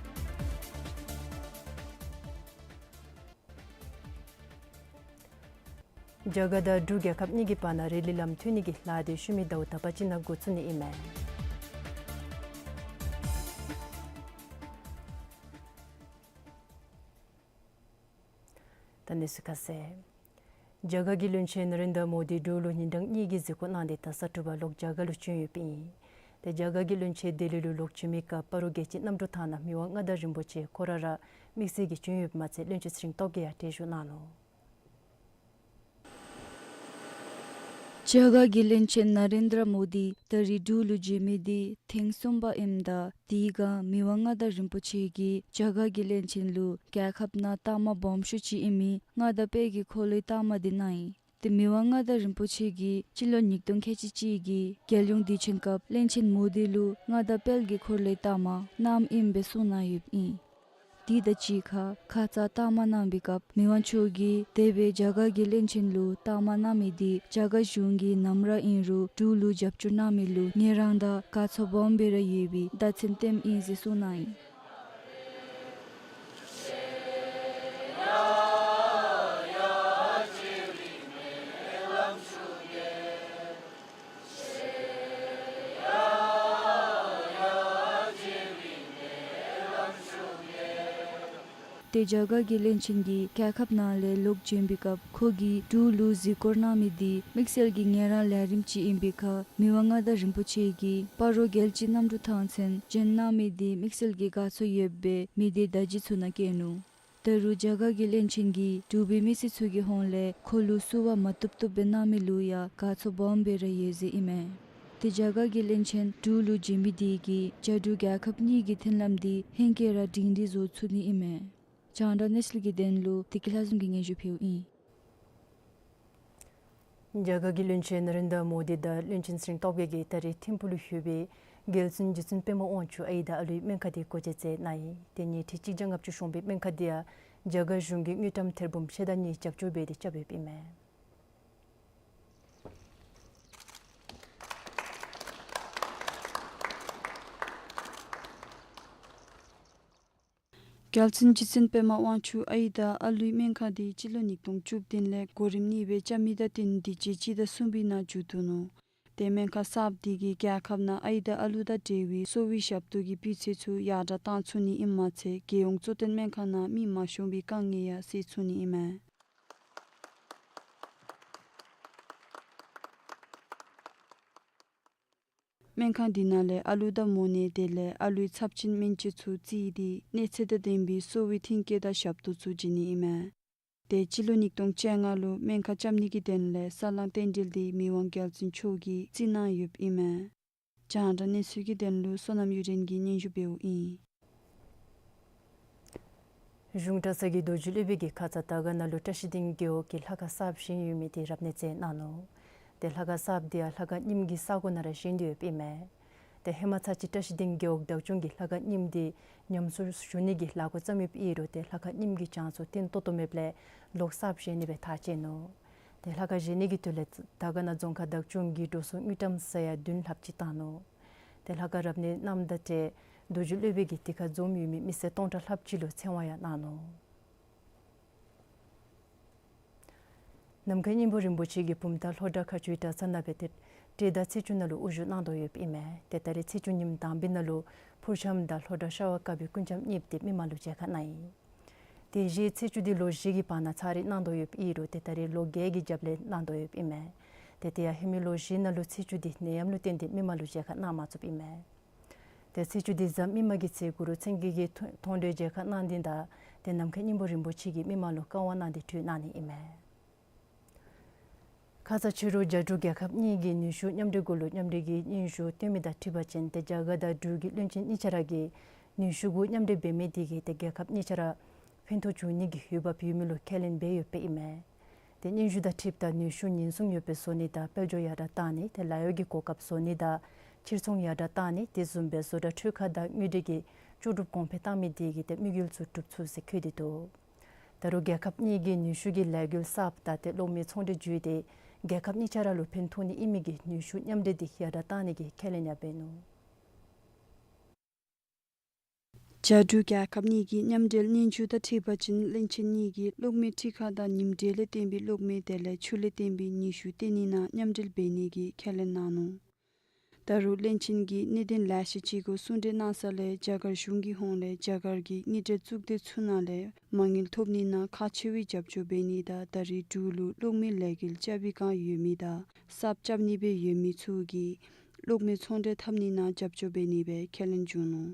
རྒྱ་གར་དང་འབྲུག་རྒྱལ་ཁབ་གཉིས་ཀྱི་བར་ན་རི་ལི་ལམ་མཐུད་ནི་གི་ལཱ་འདི་ཤུལ་མའི་ཟླཝ་དག་པ་ཅིག་ནང་འགོ་བཙུགས་ནི་ཨིན་མས། ད་གནས་ཚུལ་ཁ་གསལ། རྒྱ་གར་གྱི་བློན་ཆེན་ན་རེན་དྲ་མོ་དི་འབྲུག་ལུ་ཉིན་གྲངས་གཉིས་ཀྱི་གཟིགས་སྐོར་གནང་སྟེ་ད་ས་དྲུག་པ་ལོག་རྒྱ་གར་ལུ་བྱོན་ཡོདཔ་ཨིན། ཏེ་རྒྱ་གར་གྱི་བློན་ཆེན་ལྡི་ལི་ལུ་ལོག་བྱོན་མི་སྐབས་སྤ་རོ་རྒྱལ་སྤྱི་གནམ་གྲུ་ཐང་ནང་མི་དབང་མངའ་བདག་རིན་པོ་ཆེ་ཁོ་ར་ར་དམིགས་བསལ་གྱིས་བྱོན་ཡོདཔ་མ་ཚད་བློན་ཆེན་ཚེ་རིང་སྟོབས་རྒྱས་ཡང་གྲལ་བཞུགས་གནང་ནུག། རྒྱ་གར་གྱི་བློན་ཆེན་ན་རེན་དྲ་མོ་དི་ད་རིས་འབྲུག་ལུ་བྱོན་མི་འདི་ཐེངས་གསུམ་པ་ཨིནམ་ད་དེའི་སྒང་མི་དབང་མངའ་བདག་རིན་པོ་ཆེ་གིས་རྒྱ་གར་གྱི་བློན་ཆེན་ལུ་རྒྱལ་ཁབ་ནང་རྟགས་མ་སྦོམ་ཤོས་ཅིག་ཨིན་མི་མངའ་བདག་དཔལ་གྱི་འཁོར་ལོའི་རྟགས་མ་འདི་གནང་ཡི། ཏེ་མི་དབང་མངའ་བདག་རིན་པོ་ཆེ་གིས་སྤྱི་ལོ་ཉིས་སྟོང་ཁལ་གཅིག་གཅིག་གི་རྒྱལ་ཡོངས་དུས་ཆེན་སྐབས་བློན་ཆེན་མོ་དི་ལུ་མངའ་བདག་དཔལ་གྱི་འཁོར་ལོའི་རྟགས་མ་གནངམ་ཨིན་པའི་གསུངས་གནང་ཡོདཔ་ཨིན། དེ་དང་གཅིག་ཁར་ཁ་ཙ་རྟགས་མ་གནང་བའི་སྐབས་མི་དབང་མཆོག་གིས་འདས་པའི་རྒྱ་གར་གྱི་བློན་ཆེན་ལུ་རྟགས་མ་གནང་མི་འདི་རྒྱ་གར་གཞུང་གིས་ནམ་ར་ཨིན་རུང་འབྲུག་ལུ་རྒྱབ་སྐྱོར་གནང་མི་ལུ་ངལ་རངས་དང་དགའ་ཚོར་སྦོམ་སྦེ་ར་ཡོད་པའི་བརྡ་མཚོན་སྟོནམ་ཨིན་ཟེར་གསུངས་གནང་ཡི། ཏེ་རྒྱ་གར་གྱི་བློན་ཆེན་གྱིས་རྒྱལ་ཁབ་ནང་ལས་ལོག་བྱོན་པའི་སྐབས་ཁོ་གིས་འབྲུག་ལུ་གཟིགས་སྐོར་གནང་མི་འདི་དམིགས་བསལ་གྱི་ངལ་རངས་ལས་རིམ་ཅིག་ཨིན་པའི་ཁར་མི་དབང་མངའ་བདག་རིན་པོ་ཆེ་གིས་སྤ་རོ་རྒྱལ་སྤྱི་གནམ་གྲུ་ཐང་ཚུན་བྱོན་གནང་མི་འདི་དམིགས་བསལ་གྱི་དགའ་ཚོར་ཡོདཔ་སྦེ་མི་སྡེ་བརྡ་བརྒྱུད་ཚུ་ནང་བཀོད་ནུག། ད་རུང་རྒྱ་གར་གྱི་བློན་ཆེན་གྱིས་འབྲུག་པའི་མི་སེར་ཚུ་གི་ཧོངས་ལས་ཁོ་ལུ་བསུ་བ་མ་བཏུབ་བཏུབ་སྦེ་གནང་མི་ལུ་ཡང་དགའ་ཚོར་སྦོམ་སྦེ་ར་ཡོད་ཟེར་ཨིན་མས། ཏེ་རྒྱ་གར་གྱི་བློན་ཆེན་འབྲུག་ལུ་བྱོན་མི་འདི་གིས་རྒྱ་འབྲུག་རྒྱལ་ཁབ་གཉིས་ཀྱི་མཐུན་ལམ་འདི་ཧེང་སྐལ་ར་སྒྲིང་སྒྲི་བཟོ་ཚུགས་ནི་ཨིན་མས། རྒྱང་བསྒྲགས་གནས་ཚུལ་གྱི་དོན་ལུ་བདེ་སྐྱིད་ལྷ་འཛོམས་ཀྱིས་སྙན་ཞུ་ཕུལཝ་ཨིན། རྒྱ་གར་གྱི་བློན་ཆེན་ན་རེན་དྲ་མོ་དི་དང་བློན་ཆེན་ཚེ་རིང་སྟོབས་རྒྱས་ཀྱིས་ད་རིས་ཐིམ་ཕུག་ལུ་ཡོད་པའི་རྒྱལ་བཙུན་རྗེ་བཙུན་པདྨ་དབང་ཕྱུག་ཨའི་དང་ཨ་ལུའི་སྨན་ཁང་འདི་སྒོ་འབྱེད་མཛད་གནང་ཡི། ཏེ་ཉིས་ཁྲི་གཅིག་བརྒྱ་ལྔ་བཅུ་ཤོང་པའི་སྨན་ཁང་འདི་ཡང་རྒྱ་གར་གཞུང་གིས་དངུལ་ཀྲམ་ཐེར་འབུམ་ཕྱེད་དང་གཉིས་རྒྱབ་སྐྱོར་འབད་དེ་རྐྱབ་ཡོདཔ་ཨིན་མས། རྒྱལ་བཙུན་རྗེ་བཙུན་པདྨ་དབང་ཕྱུག་ཨའི་དང་ཨ་ལུའི་སྨན་ཁང་འདི་སྤྱི་ལོ་ཉིས་སྟོང་བཅུ་བདུན་ལས་གོ་རིམ་གཉིས་སྦེ་རྐྱབ་མི་དང་བསྟུན་དུས་ཅི་གཅིག་དང་གསུམ་པའི་ནང་མཇུག་བསྡུ་ནུག། ཏེ་སྨན་ཁང་གསརཔ་འདི་གིས་རྒྱལ་ཁབ་ནང་ཨའི་དང་ཨ་ལུ་དང་འབྲེལ་བའི་གསོ་བའི་ཞབས་ཏོག་གི་སྤུས་ཚད་ཚུ་ཡར་དྲགས་བཏང་ཚུགས་ནི་ཨིནམ་མ་ཚད་རྒྱལ་ཡོངས་གཙོ་བསྟེན་སྨན་ཁང་ནང་མི་མ་ཤོང་པའི་དཀའ་ངལ་ཡང་སེལ་ཚུགས་ནི་ཨིན་མས། སྨན་ཁང་འདི་ནང་ལས་ཨ་ལུ་དང་མོ་ནད་དེ་ལས་ཨ་ལུའི་ཚབས་ཆེན་སྨན་བཅོས་ཚུ་བརྩིས་ཏེ་གནས་ཚད་དང་ལྡན་པའི་གསོ་བའི་མཐུན་རྐྱེན་དང་ཞབས་ཏོག་ཚུ་བྱིན་ནི་ཨིན་མས། ཏེ་སྤྱི་ལོ་ཉིས་སྟོང་བཅོ་ལྔ་ལུ་སྨན་ཁང་རྐྱབ་ནི་གི་དོན་ལས་ས་བསླང་རྟེན་འབྲེལ་འདི་མི་དབང་རྒྱལ་བཙུན་མཆོག་གིས་བརྩི་གནང་ཡོདཔ་ཨིན་མས། རྒྱང་བསྒྲགས་གནས་ཚུལ་གྱི་དོན་ལུ་བསོད་ནམས་གཡུ་སྒྲོན་གྱིས་སྙན་ཞུ་འབདཝ་ཨིན། གཞུང་གྲྭ་ཚང་གི་རྡོ་རྗེ་སློབ་དཔོན་གྱིས་ཁ་ཙ་དར་དཀར་ན་ལུ་བཀྲ་ཤིས་སྡིངས་རྒེད་འོག་གི་ལྷ་ཁང་གསརཔ་བཞེངས་ཡོད་མི་འདི་རབ་གནས་མཛད་གནང་ནུག། ཏེ་ལྷ་ཁང་གསརཔ་འདི་ཡང་ལྷ་ཁང་རྙིངམ་གི་ས་གོ་ནང་ར་བཞེངས་ཏེ་ཡོདཔ་ཨིན་མས། ཏེ་ཧེ་མ་ཚར་གཅིག་བཀྲ་ཤིས་སྡིངས་རྒེད་འོག་བདག་སྐྱོང་གིས་ལྷ་ཁང་རྙིངམ་འདི་ཉམས་གསོ་ཞུ་ནི་གི་ལས་འགུལ་བརྩམས་ཡོདཔ་ཨིན་རུང་ཏེ་ལྷ་ཁང་རྙིངམ་གི་བྱང་ཚུ་བརྟན་ཏོག་ཏོ་མེདཔ་ལས་ལོག་གསརཔ་བཞེངས་ནི་སྦེ་ཐག་བཅད་ནུག། ཏེ་ལྷ་ཁང་བཞེངས་ནི་གི་དོན་ལས་དར་དཀར་ན་རྫོང་ཁག་བདག་སྐྱོང་གིས་འགྲོ་སོང་དངུལ་ཀྲམ་ས་ཡ་བདུན་ལྷགཔ་ཅིག་བཏང་ནུག། ཏེ་ལྷ་ཁང་རབ་གནས་གནངམ་དང་འབྲེལ་རྡོ་རྗེ་སློབ་དཔོན་གྱིས་དེ་ཁར་འཛོམས་ཡོད་མི་མི་སེར་སྟོང་ཕྲག་ལྷགཔ་ཅིག་ལུ་ཚེ་དབང་ཡང་གནང་ནུག། ནམ་མཁའི་སྙིང་པོ་རིན་པོ་ཆེ་གིས་བུམ་ཐང་ལྷོ་བྲག་མཁར་ཆུའི་གྲྭ་ཚང་ནང་སྦེ་ཏེ་སྤྲེལ་ཟླ་ཚེས་བཅུ་ནང་ལུ་དབུ་བཞུགས་གནང་དོ་ཡོདཔ་ཨིན་མས། ཏེ་ད་རིས་ཚེས་བཅུ་ཉིནམ་དང་པའི་ནང་ལུ་ཕུར་ཤམ་དང་ལྷོ་བྲག་ཤ་བ་དཀར་པོའི་སྐུ་འཆམ་གཉིསཔོ་འདི་མི་མང་ལུ་མཇལ་ཁ་གནང་ཡི། དེ་བཞིན་ཚེས་བཅུ་འདི་ལོ་བཞི་གི་བར་ན་ཚར་རེ་གནང་དོ་ཡོདཔ་ཨིན་རུང་ཏེ་ད་རིས་ལོ་བརྒྱད་ཀྱི་རྒྱབ་ལས་གནང་དོ་ཡོདཔ་ཨིན་མས། ཏེ་དེ་ཡང་ཧེ་མའི་ལོ་བཞིའི་ནང་ལུ་ཚེས་བཅུ་འདི་ནད་ཡམས་ལུ་བརྟེན་ཏེ་མི་མང་ལུ་མཇལ་ཁ་གནང་མ་ཚུགསཔ་ཨིན་མས། ཏེ་ཚེས་བཅུ་འདི་གཟའ་མིག་དམར་གྱི་ཚེ་གུ་རུ་མཚན་བརྒྱད་ཀྱི་མཐོང་གྲོལ་མཇལ་ཁ་གནང་སྟེ་དང་ཏེ་ནམ་མཁའི་སྙིང་པོ་རིན་པོ་ཆེ་གིས་མི་མང་ལུ་བཀའ་དབང་གནང་སྟེ་གྲོལ་གནང་ནི་ཨིན་མས། ཁ་ཙ་ཕྱི་རུ་རྒྱ་འབྲུག་རྒྱལ་ཁབ་གཉིས་ཀྱི་ནུས་ཤུགས་མཉམ་འབྲེལ་གུ་ལུ་མཉམ་འབྲེལ་གྱི་སྙན་ཞུ་བཏོན་མི་དང་འཁྲིལ་བ་ཅིན་ཏེ་རྒྱ་གར་དང་འབྲུག་གི་བློན་ཆེན་གཉིས་ཆ་ར་གིས་ནུས་ཤུགས་གུ་མཉམ་འབྲེལ་འབད་མི་དེ་གིས་ཏེ་རྒྱལ་ཁབ་གཉིས་ཆ་ར་ཕན་ཐོགས་འབྱུང་ནི་གི་འོས་འབབ་ཡོད་མི་ལུ་ཁས་ལེན་འབད་ཡོདཔ་ཨིན་མས། ཏེ་སྙན་ཞུ་དང་འཁྲིལཝ་ད་ནུས་ཤུགས་ཉེན་སྲུང་ཡོད་པའི་བཟོ་ནི་དང་དཔལ་འབྱོར་ཡར་དྲག་བཏང་ནི་ཏེ་ལཱ་གཡོག་གི་གོ་སྐབས་བཟོ་ནི་དང་ཕྱིར་ཚོང་ཡར་དྲག་བཏང་ནི་དེ་བཟུམ་སྦེ་བཟོ་གྲྭ་འཕྲུལ་ཁང་དང་དངུལ་འབྲེལ་གྱི་ལྕོགས་གྲུབ་གོང་འཕེལ་བཏང་མི་དེ་གིས་ཏེ་དམིགས་ཡུལ་ཚུ་འགྲུབ་ཚུགས་ཟེར་བཀོད་དེ་འདུག། ད་རུང་རྒྱལ་ཁབ་གཉིས་ཀྱི་ནུས་ཤུགས་ཀྱི་ལས་འགུལ་གསརཔ་དང་ཏེ་གློག་མེའི་ཚོང་འབྲེལ་བརྒྱུད་དེ་ རྒྱལ་ཁབ་གཉིས་ཆ་ར་ལུ་ཕན་ཐོགས་ནི་ཨིན་མི་གི་ནུས་ཤུགས་མཉམ་འབྲེལ་འདི་ཡར་དྲག་གཏང་ནི་གི་ཁས་ལེན་ཡང་འབད་ནུག། རྒྱ་འབྲུག་རྒྱལ་ཁབ་གཉིས་ཀྱི་མཉམ་འབྲེལ་སྙན་ཞུ་དང་འཁྲིལ་བ་ཅིན་བློན་ཆེན་གཉིས་ཀྱིས་གློག་མེ་འཕྲུལ་ཁང་དང་ཉིམ་དྲོད་ལས་བརྟེན་པའི་གློག་མེ་དེ་ལས་ཆུ་ལས་བརྟེན་པའི་ནུས་ཤུགས་བཏོན་ནི་ནང་མཉམ་འབྲེལ་འབད་ནི་གི་ཁས་ལེན་གནང་ནུག། ད་རུང་བློན་ཆེན་གྱིས་གནད་དོན་ལེ་ཤ་ཅིག་གུ་གསུང་གྲོས་གནང་ས་ལས་རྒྱ་གར་གཞུང་གི་ཧོངས་ལས་རྒྱ་གར་གྱི་དངུལ་འབྲེལ་གཙུག་སྡེ་ཚུ་ནང་ལས་མ་དངུལ་ཐོབ་ནི་ནང་ཁག་ཆེ་བའི་རྒྱབ་སྐྱོར་འབད་ནི་དང་ད་རེས་འབྲུག་ལུ་གློག་མེ་ལས་འགུལ་རྐྱབ་པའི་བསྒང་ཡོད་མི་དང་གསརཔ་རྐྱབ་ནི་སྦེ་ཡོད་མི་ཚུ་གིས་གློག་མེ་ཚོང་འབྲེལ་འཐབ་ནི་ནང་རྒྱབ་སྐྱོར་འབད་ནི་སྦེ་ཁས་ལེན་བྱུང་ནུག།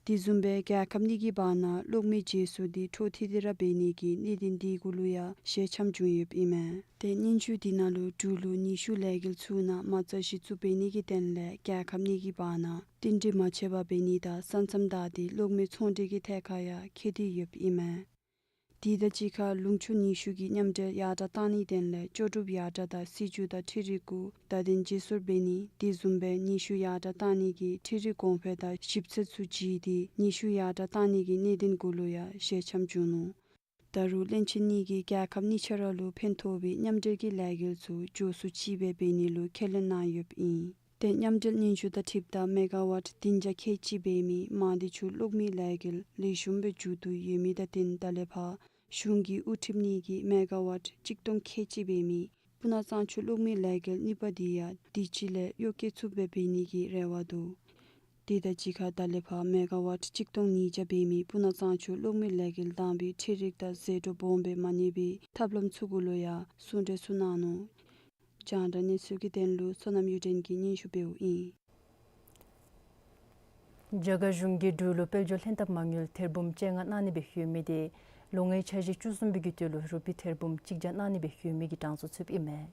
དེ་བཟུམ་སྦེ་རྒྱལ་ཁབ་གཉིས་ཀྱི་བར་ན་གློག་མེ་བརྗེ་སོར་འདི་འཕྲོ་མཐུད་དེ་ར་འབད་ནི་གི་གནད་དོན་འདི་གུ་ལུ་ཡང་ཞལ་འཆམ་བྱུང་ཡོདཔ་ཨིན་མས། ཏེ་སྙན་ཞུ་འདི་ནང་ལུ་འབྲུག་ལུ་ནུས་ཤུགས་ལས་འགུལ་ཚུ་ནང་མ་རྩ་གཞི་བཙུགས་འབད་ནི་གི་དོན་ལས་རྒྱལ་ཁབ་གཉིས་ཀྱི་བར་ན་བསྟུན་གྲོས་མ་ཆད་པར་འབད་ནི་དང་ས་མཚམས་བདའ་སྟེ་གློག་མེ་ཚོང་འབྲེལ་གྱི་ཐད་ཁར་ཡང་འཁོད་དེ་ཡོདཔ་ཨིན་མས། དེ་དང་གཅིག་ཁར་ལུང་ཕྱོགས་ནུས་ཤུགས་ཀྱི་མཉམ་འབྲེལ་ཡར་དྲག་གཏང་ནིའི་དོན་ལས་ལྕོགས་གྲུབ་ཡར་དྲག་དང་སྲིད་བྱུས་དང་འཕྲུལ་རིག་གུ་བརྡ་དོན་བརྗེ་སོར་འབད་ནི་དེ་བཟུམ་སྦེ་ནུས་ཤུགས་ཡར་དྲག་གཏང་ནི་གི་འཕྲུལ་རིག་གོང་འཕེལ་དང་ཞིབ་འཚོལ་ཚུ་བྱིན་ཏེ་ནུས་ཤུགས་ཡར་དྲག་གཏང་ནི་གི་གནད་དོན་གུ་ལུ་ཡང་ཞལ་འཆམ་བྱུང་ནུག། ད་རུང་བློན་ཆེན་གཉིས་ཀྱིས་རྒྱལ་ཁབ་གཉིས་ཆ་ར་ལུ་ཕན་ཐོགས་པའི་མཉམ་འབྲེལ་གྱི་ལས་འགུལ་ཚུ་མགྱོགས་སུ་ཅིག་སྦེ་འབད་ནི་ལུ་ཁས་ལེན་གནང་ཡོདཔ་ཨིན། ཏེ་མཉམ་འབྲེལ་སྙན་ཞུ་དང་འཁྲིལཝ་ད་མེ་ག་ཝཊ་བདུན་བརྒྱ་ཁལ་གཅིག་འབད་མི་མང་སྡེ་ཆུ་གློག་མེ་ལས་འགུལ་ལེགས་ཤོམ་སྦེ་མཇུག་བསྡུ་ཡོད་མི་དང་བསྟུན་ད་ལས་ཕར་གཞུང་གིས་དབུ་ཁྲིད་ནི་གི་མེ་ག་ཝཊ་གཅིག་སྟོང་ཁལ་གཅིག་འབད་མི་སྤུ་ན་གཙང་ཆུ་གློག་མེ་ལས་འགུལ་གཉིས་པ་འདི་ཡང་དུས་ཅི་ལས་གཡོག་བཀོལ་ཚུགསཔ་སྦེ་འབད་ནི་གི་རེ་བ་འདུག། དེ་དང་གཅིག་ཁར་ད་ལས་ཕར་མེ་ག་ཝཊ་གཅིག་སྟོང་ཉིས་བརྒྱ་འབད་མི་སྤུ་ན་གཙང་ཆུ་གློག་མེ་ལས་འགུལ་དང་པའི་འཕྲུལ་རིག་དང་ཟད་འགྲོ་སྦོམ་སྦེ་མ་གནས་པའི་ཐབས་ལམ་ཚུ་གུ་ལུ་ཡང་གསུང་གྲོས་ཚུ་གནང་ནུག། རྒྱང་བསྒྲགས་གནས་ཚུལ་གྱི་དོན་ལུ་བསོད་ནམས་གཡུ་སྒྲོན་གྱིས་སྙན་ཞུ་འབདཝ་ཨིན། རྒྱ་གར་གཞུང་གིས་འབྲུག་ལུ་དཔལ་འབྱོར་ལྷན་ཐབས་མ་དངུལ་ཐེར་འབུམ་བཅོ་ལྔ་གནང་ནི་སྦེ་ཡོད་མི་དེ་ལོ་ལྔའི་འཆར་གཞི་བཅུ་གསུམ་པའི་གི་དུས་ལུ་རུ་པི་ཐེར་འབུམ་གཅིག་བརྒྱ་གནང་ནི་སྦེ་ཡོད་མི་གི་གྲངས་སུ་ཚུདཔ་ཨིན་མས།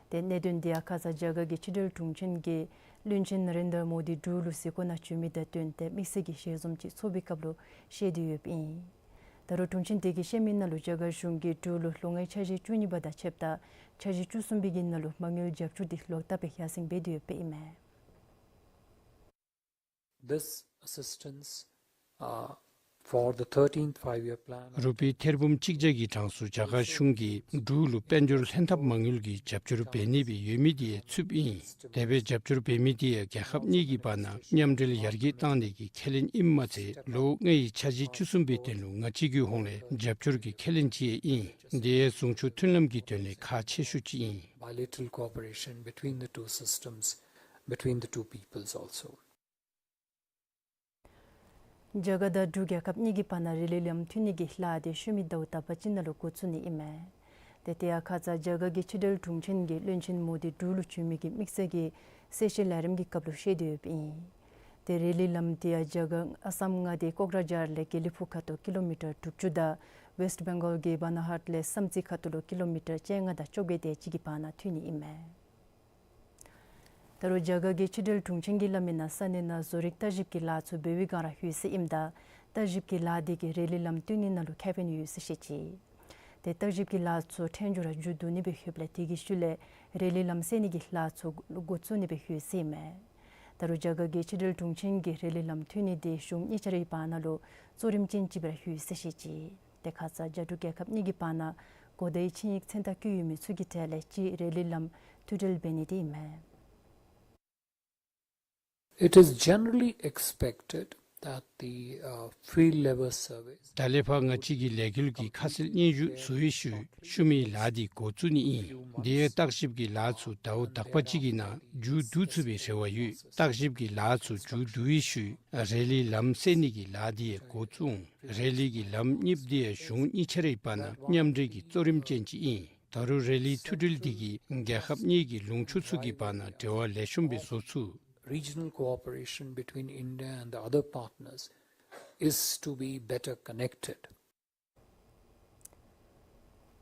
ཏེ་གནད་དོན་འདི་ཡང་ཁ་ཙ་རྒྱ་གར་གྱི་ཕྱི་འབྲེལ་དྲུང་ཆེན་གྱིས་བློན་ཆེན་ན་རེན་དྲ་མོ་དི་འབྲུག་ལུ་གཟིགས་སྐོར་ནང་བྱོན་མི་དང་བསྟུན་ཏེ་དམིགས་བསལ་གྱི་ཞལ་འཛོམས་ཅིག་ཚོགས་པའི་སྐབས་ལུ་བཤད་དེ་ཡོདཔ་ཨིན། ད་རུང་དྲུང་ཆེན་དེ་གིས་བཤད་མི་ནང་ལུ་རྒྱ་གར་གཞུང་གིས་འབྲུག་ལུ་ལོ་ལྔའི་འཆར་གཞི་བཅུ་གཉིས་པ་དང་ཕྱདཔ་ད་འཆར་གཞི་བཅུ་གསུམ་པའི་གི་ནང་ལུ་མ་དངུལ་རྒྱབ་སྐྱོར་འདི་ལོག་ལྟབ་སྦེ་ཡར་སེང་འབད་དེ་ཡོདཔ་ཨིན་མས། This assistance, uh, for the thirteenth five-year plan. རུ་པི་ཐེར་འབུམ་གཅིག་བརྒྱ་གི་གྲངས་སུ་རྒྱ་གར་གཞུང་གིས་འབྲུག་ལུ་དཔལ་འབྱོར་ལྷན་ཐབས་མ་དངུལ་གྱི་རྒྱབ་སྐྱོར་འབད་ནི་སྦེ་ཡོད་མི་དེ་ཚུདཔ་ཨིན། དེ་སྦེ་རྒྱབ་སྐྱོར་འབད་མི་དེ་རྒྱལ་ཁབ་གཉིས་ཀྱི་བར་ན་མཉམ་འབྲེལ་ཡར་རྒྱས་གཏང་ནི་གི་ཁས་ལེན་ཨིནམ་མ་ཚད་ལོ་ལྔའི་འཆར་གཞི་བཅུ་གསུམ་པའི་དོན་ལུ་ང་བཅས་ཀྱི་ཧོངས་ལས་རྒྱབ་སྐྱོར་གྱི་ཁས་ལེན་ཅིག་ཡང་ཨིན། དེ་ཡང་ཟུང་ཕྱོགས་མཐུན་ལམ་གྱི་དོན་ལས་ཁག་ཆེ་ཤོས་ཅིག་ཨིན། Bilateral cooperation between the two systems, between the two peoples also. རྒྱ་གར་དང་འབྲུག་རྒྱལ་ཁབ་གཉིས་ཀྱི་བར་ན་རི་ལི་ལམ་མཐུད་ནི་གི་ལཱ་དེ་ཤུལ་མའི་ཟླཝ་དག་པ་ཅིག་ནང་ལུ་འགོ་བཙུགས་ནི་ཨིན་མས། ཏེ་དེ་ཡང་ཁ་ཙ་རྒྱ་གར་གྱི་ཕྱི་འབྲེལ་དྲུང་ཆེན་གྱིས་བློན་ཆེན་མོ་དི་འབྲུག་ལུ་བྱོན་མི་གི་དམིགས་བསལ་གྱི་གསལ་བཤད་ལས་རིམ་གྱི་སྐབས་ལུ་བཤད་དེ་ཡོདཔ་ཨིན། ཏེ་རི་ལི་ལམ་དེ་ཡང་རྒྱ་གར་ཨ་སམ་མངའ་སྡེ་ཀོག་ར་ཇཱར་ལས་དགེ་ལེགས་ཕུག་ཁ་ཐུག་ཀི་ལོ་མི་ཊར་དྲུག་ཅུ་དང་ཝེསཊ་བེང་གཱལ་གྱི་བཱ་ན་ཧཱཊ་ལས་བསམ་རྩེ་ཁ་ཐུག་ལུ་ཀི་ལོ་མི་ཊར་བཅོ་ལྔ་དང་བཅོ་བརྒྱད་དེ་ཅིག་གི་བར་ན་མཐུད་ནི་ཨིན་མས། ད་རུང་རྒྱ་གར་གྱི་ཕྱི་འབྲེལ་དྲུང་ཆེན་གྱིས་སླབ་མི་ནང་ས་གནས་ནང་བཟོ་རིག་བརྟག་ཞིབ་ཀྱི་ལཱ་ཚུ་འབད་བའི་བསྒང་ར་ཡོད་ཟེར་ཨིནམ་ད་བརྟག་ཞིབ་ཀྱི་ལཱ་དེ་གིས་རི་ལི་ལམ་མཐུད་ནི་ནང་ལུ་ཁེ་ཕན་ཡོད་ཟེར་བཤད་ཅི། ཏེ་བརྟག་ཞིབ་ཀྱི་ལཱ་ཚུ་ཕྲན་བཅུ་ར་མཇུག་བསྡུ་ནི་སྦེ་ཡོདཔ་ལས་དེ་གི་ཤུལ་ལས་རི་ལི་ལམ་བསལ་ནི་གི་ལཱ་ཚུ་འགོ་བཙུགས་ནི་སྦེ་ཡོད་ཟེར་ཨིན་མས། ད་རུང་རྒྱ་གར་གྱི་ཕྱི་འབྲེལ་དྲུང་ཆེན་གྱིས་རི་ལི་ལམ་མཐུད་ནི་དེ་གཞུང་གཉིས་ཆ་རའི་བར་ན་ལུ་གཙོ་རིམ་ཅན་ཅིག་སྦེ་ར་ཡོད་ཟེར་བཤད་ཅི། ཏེ་ཁ་ཙ་རྒྱ་འབྲུག་རྒྱལ་ཁབ་གཉིས་ཀྱི་བར་ན་གོ་བརྡའི་ཆིངས་ཡིག་མཚན་རྟགས་བཀོད་ཡོད་མི་ཚུ་གི་གྲས་ལས་གཅིག་རི་ལི་ལམ་མཐུད་འབྲེལ་འབད་ནི་དེ་ཨིན་མས། It is generally expected that the, uh, field level surveys. ད་ལས་ཕར་ང་བཅས་ཀྱིས་ལས་འགུལ་གྱི་ཁ་གསལ་སྙན་ཞུ་བཟོ་བའི་ཤུལ་ཤུལ་མའི་ལཱ་འདི་འགོ་བཙུགས་ནི་ཨིན། དེ་ཡང་བརྟག་ཞིབ་ཀྱི་ལཱ་ཚུ་ཟླཝ་དག་པ་ཅིག་གི་ནང་མཇུག་བསྡུ་ཚུགས་པའི་རེ་བ་ཡོད། བརྟག་ཞིབ་ཀྱི་ལཱ་ཚུ་མཇུག་བསྡུ་བའི་ཤུལ་རི་ལི་ལམ་བསལ་ནི་གི་ལཱ་འདི་ཡང་འགོ་བཙུགས་འོང་། རི་ལི་གི་ལམ་གཉིས་པོ་འདི་ཡང་གཞུང་གཉིས་ཆ་རའི་བར་ན་མཉམ་འབྲེལ་གྱི་གཙོ་རིམ་ཅན་ཅིག་ཨིན། ད་རུང་རི་ལི་མཐུད་འབྲེལ་འདི་གིས་རྒྱལ་ཁབ་གཉིས་ཀྱི་ལུང་ཕྱོགས་ཚུ་གི་བར་ན་འབྲེལ་བ་ལེགས་ཤོམ་སྦེ་བཟོ་ཚུགས། Regional cooperation between India and the other partners is to be better connected.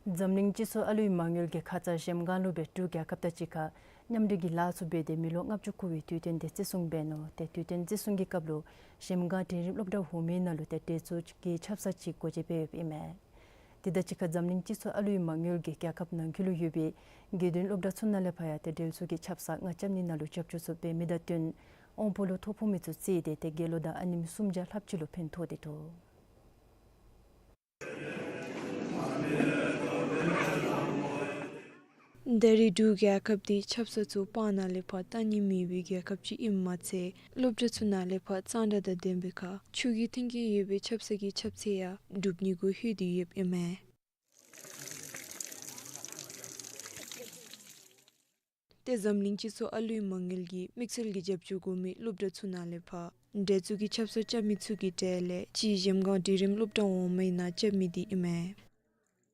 འཛམ་གླིང་སྤྱི་ཚོགས་ཨ་ལུའི་མ་དངུལ་གྱིས་ཁ་ཙ་གཞལམ་སྒང་ལུ་སྦེ་འབྲུག་རྒྱལ་ཁབ་དང་གཅིག་ཁར་མཉམ་འབྲེལ་གྱི་ལཱ་ཚུ་འབད་དེ་མི་ལོ་ལྔ་བཅུ་འཁོར་བའི་དུས་སྟོན་དེ་བརྩི་སྲུང་འབད་ནུག། ཏེ་དུས་སྟོན་བརྩི་སྲུང་གི་སྐབས་ལུ་གཞལམ་སྒང་འབྲིང་རིམ་སློབ་གྲྭ་འོག་མའི་ནང་ལུ་ཏེ་གྲོས་ཚོགས་ཀྱི་ཆབ་གསང་ཅིག་སྒོ་འབྱེད་འབད་ཡོདཔ་ཨིན་མས། དེ་དང་གཅིག་ཁར་འཛམ་གླིང་སྤྱི་ཚོགས་ཨ་ལུའི་མ་དངུལ་གྱིས་རྒྱལ་ཁབ་ནང་འཁོད་ལུ་ཡོད་པའི་དགེ་འདུན་སློབ་གྲྭ་ཚུ་ནང་ལས་ཕར་ཡང་ཏེ་གྲོས་ཚོགས་ཀྱི་ཆབ་གསང་ལྔ་རྐྱབ་ནི་ནང་ལུ་རྒྱབ་སྐྱོར་ཚུ་འབད་མི་དང་བསྟུན་དབང་པོ་ལུ་ཐོ་ཕོག་མི་ཚུ་བརྩིས་ཏེ་ཏེ་དགེ་སློང་དང་ཨ་ནེམོ་སུམ་བརྒྱ་ལྷགཔ་ཅིག་ལུ་ཕན་ཐོགས་ཏེ་འདུག། ད་རེས་འབྲུག་རྒྱལ་ཁབ་འདི་ཆབ་གསང་ཚུ་སྤང་ནང་ལས་ཕར་གཏང་ནི་མེད་པའི་རྒྱལ་ཁབ་ཅིག་ཨིནམ་མ་ཚད་སློབ་གྲྭ་ཚུ་ནང་ལས་ཕར་གཙང་སྦྲ་དང་ལྡན་པའི་ཁར་ཆུ་གི་མཐུན་རྐྱེན་ཡོད་པའི་ཆབ་གསང་གི་ཁྱབ་ཚད་ཡང་སྒྲུབ་ནི་གུ་ལྷོད་དེ་ཡོདཔ་ཨིན་མས། ཏེ་འཛམ་གླིང་སྤྱི་ཚོགས་ཨ་ལུའི་མ་དངུལ་གྱིས་དམིགས་བསལ་གྱི་རྒྱབ་སྐྱོར་དགོ་མི་སློབ་གྲྭ་ཚུ་ནང་ལས་ཕར་འབྲེལ་གཏུག་གི་ཆབ་གསང་རྐྱབ་མི་ཚུ་གི་གྲས་ལས་གཅིག་གཞལམ་སྒང་འབྲིང་རིམ་སློབ་གྲྭ་འོག་མའི་ནང་རྐྱབ་མི་འདི་ཨིན་མས།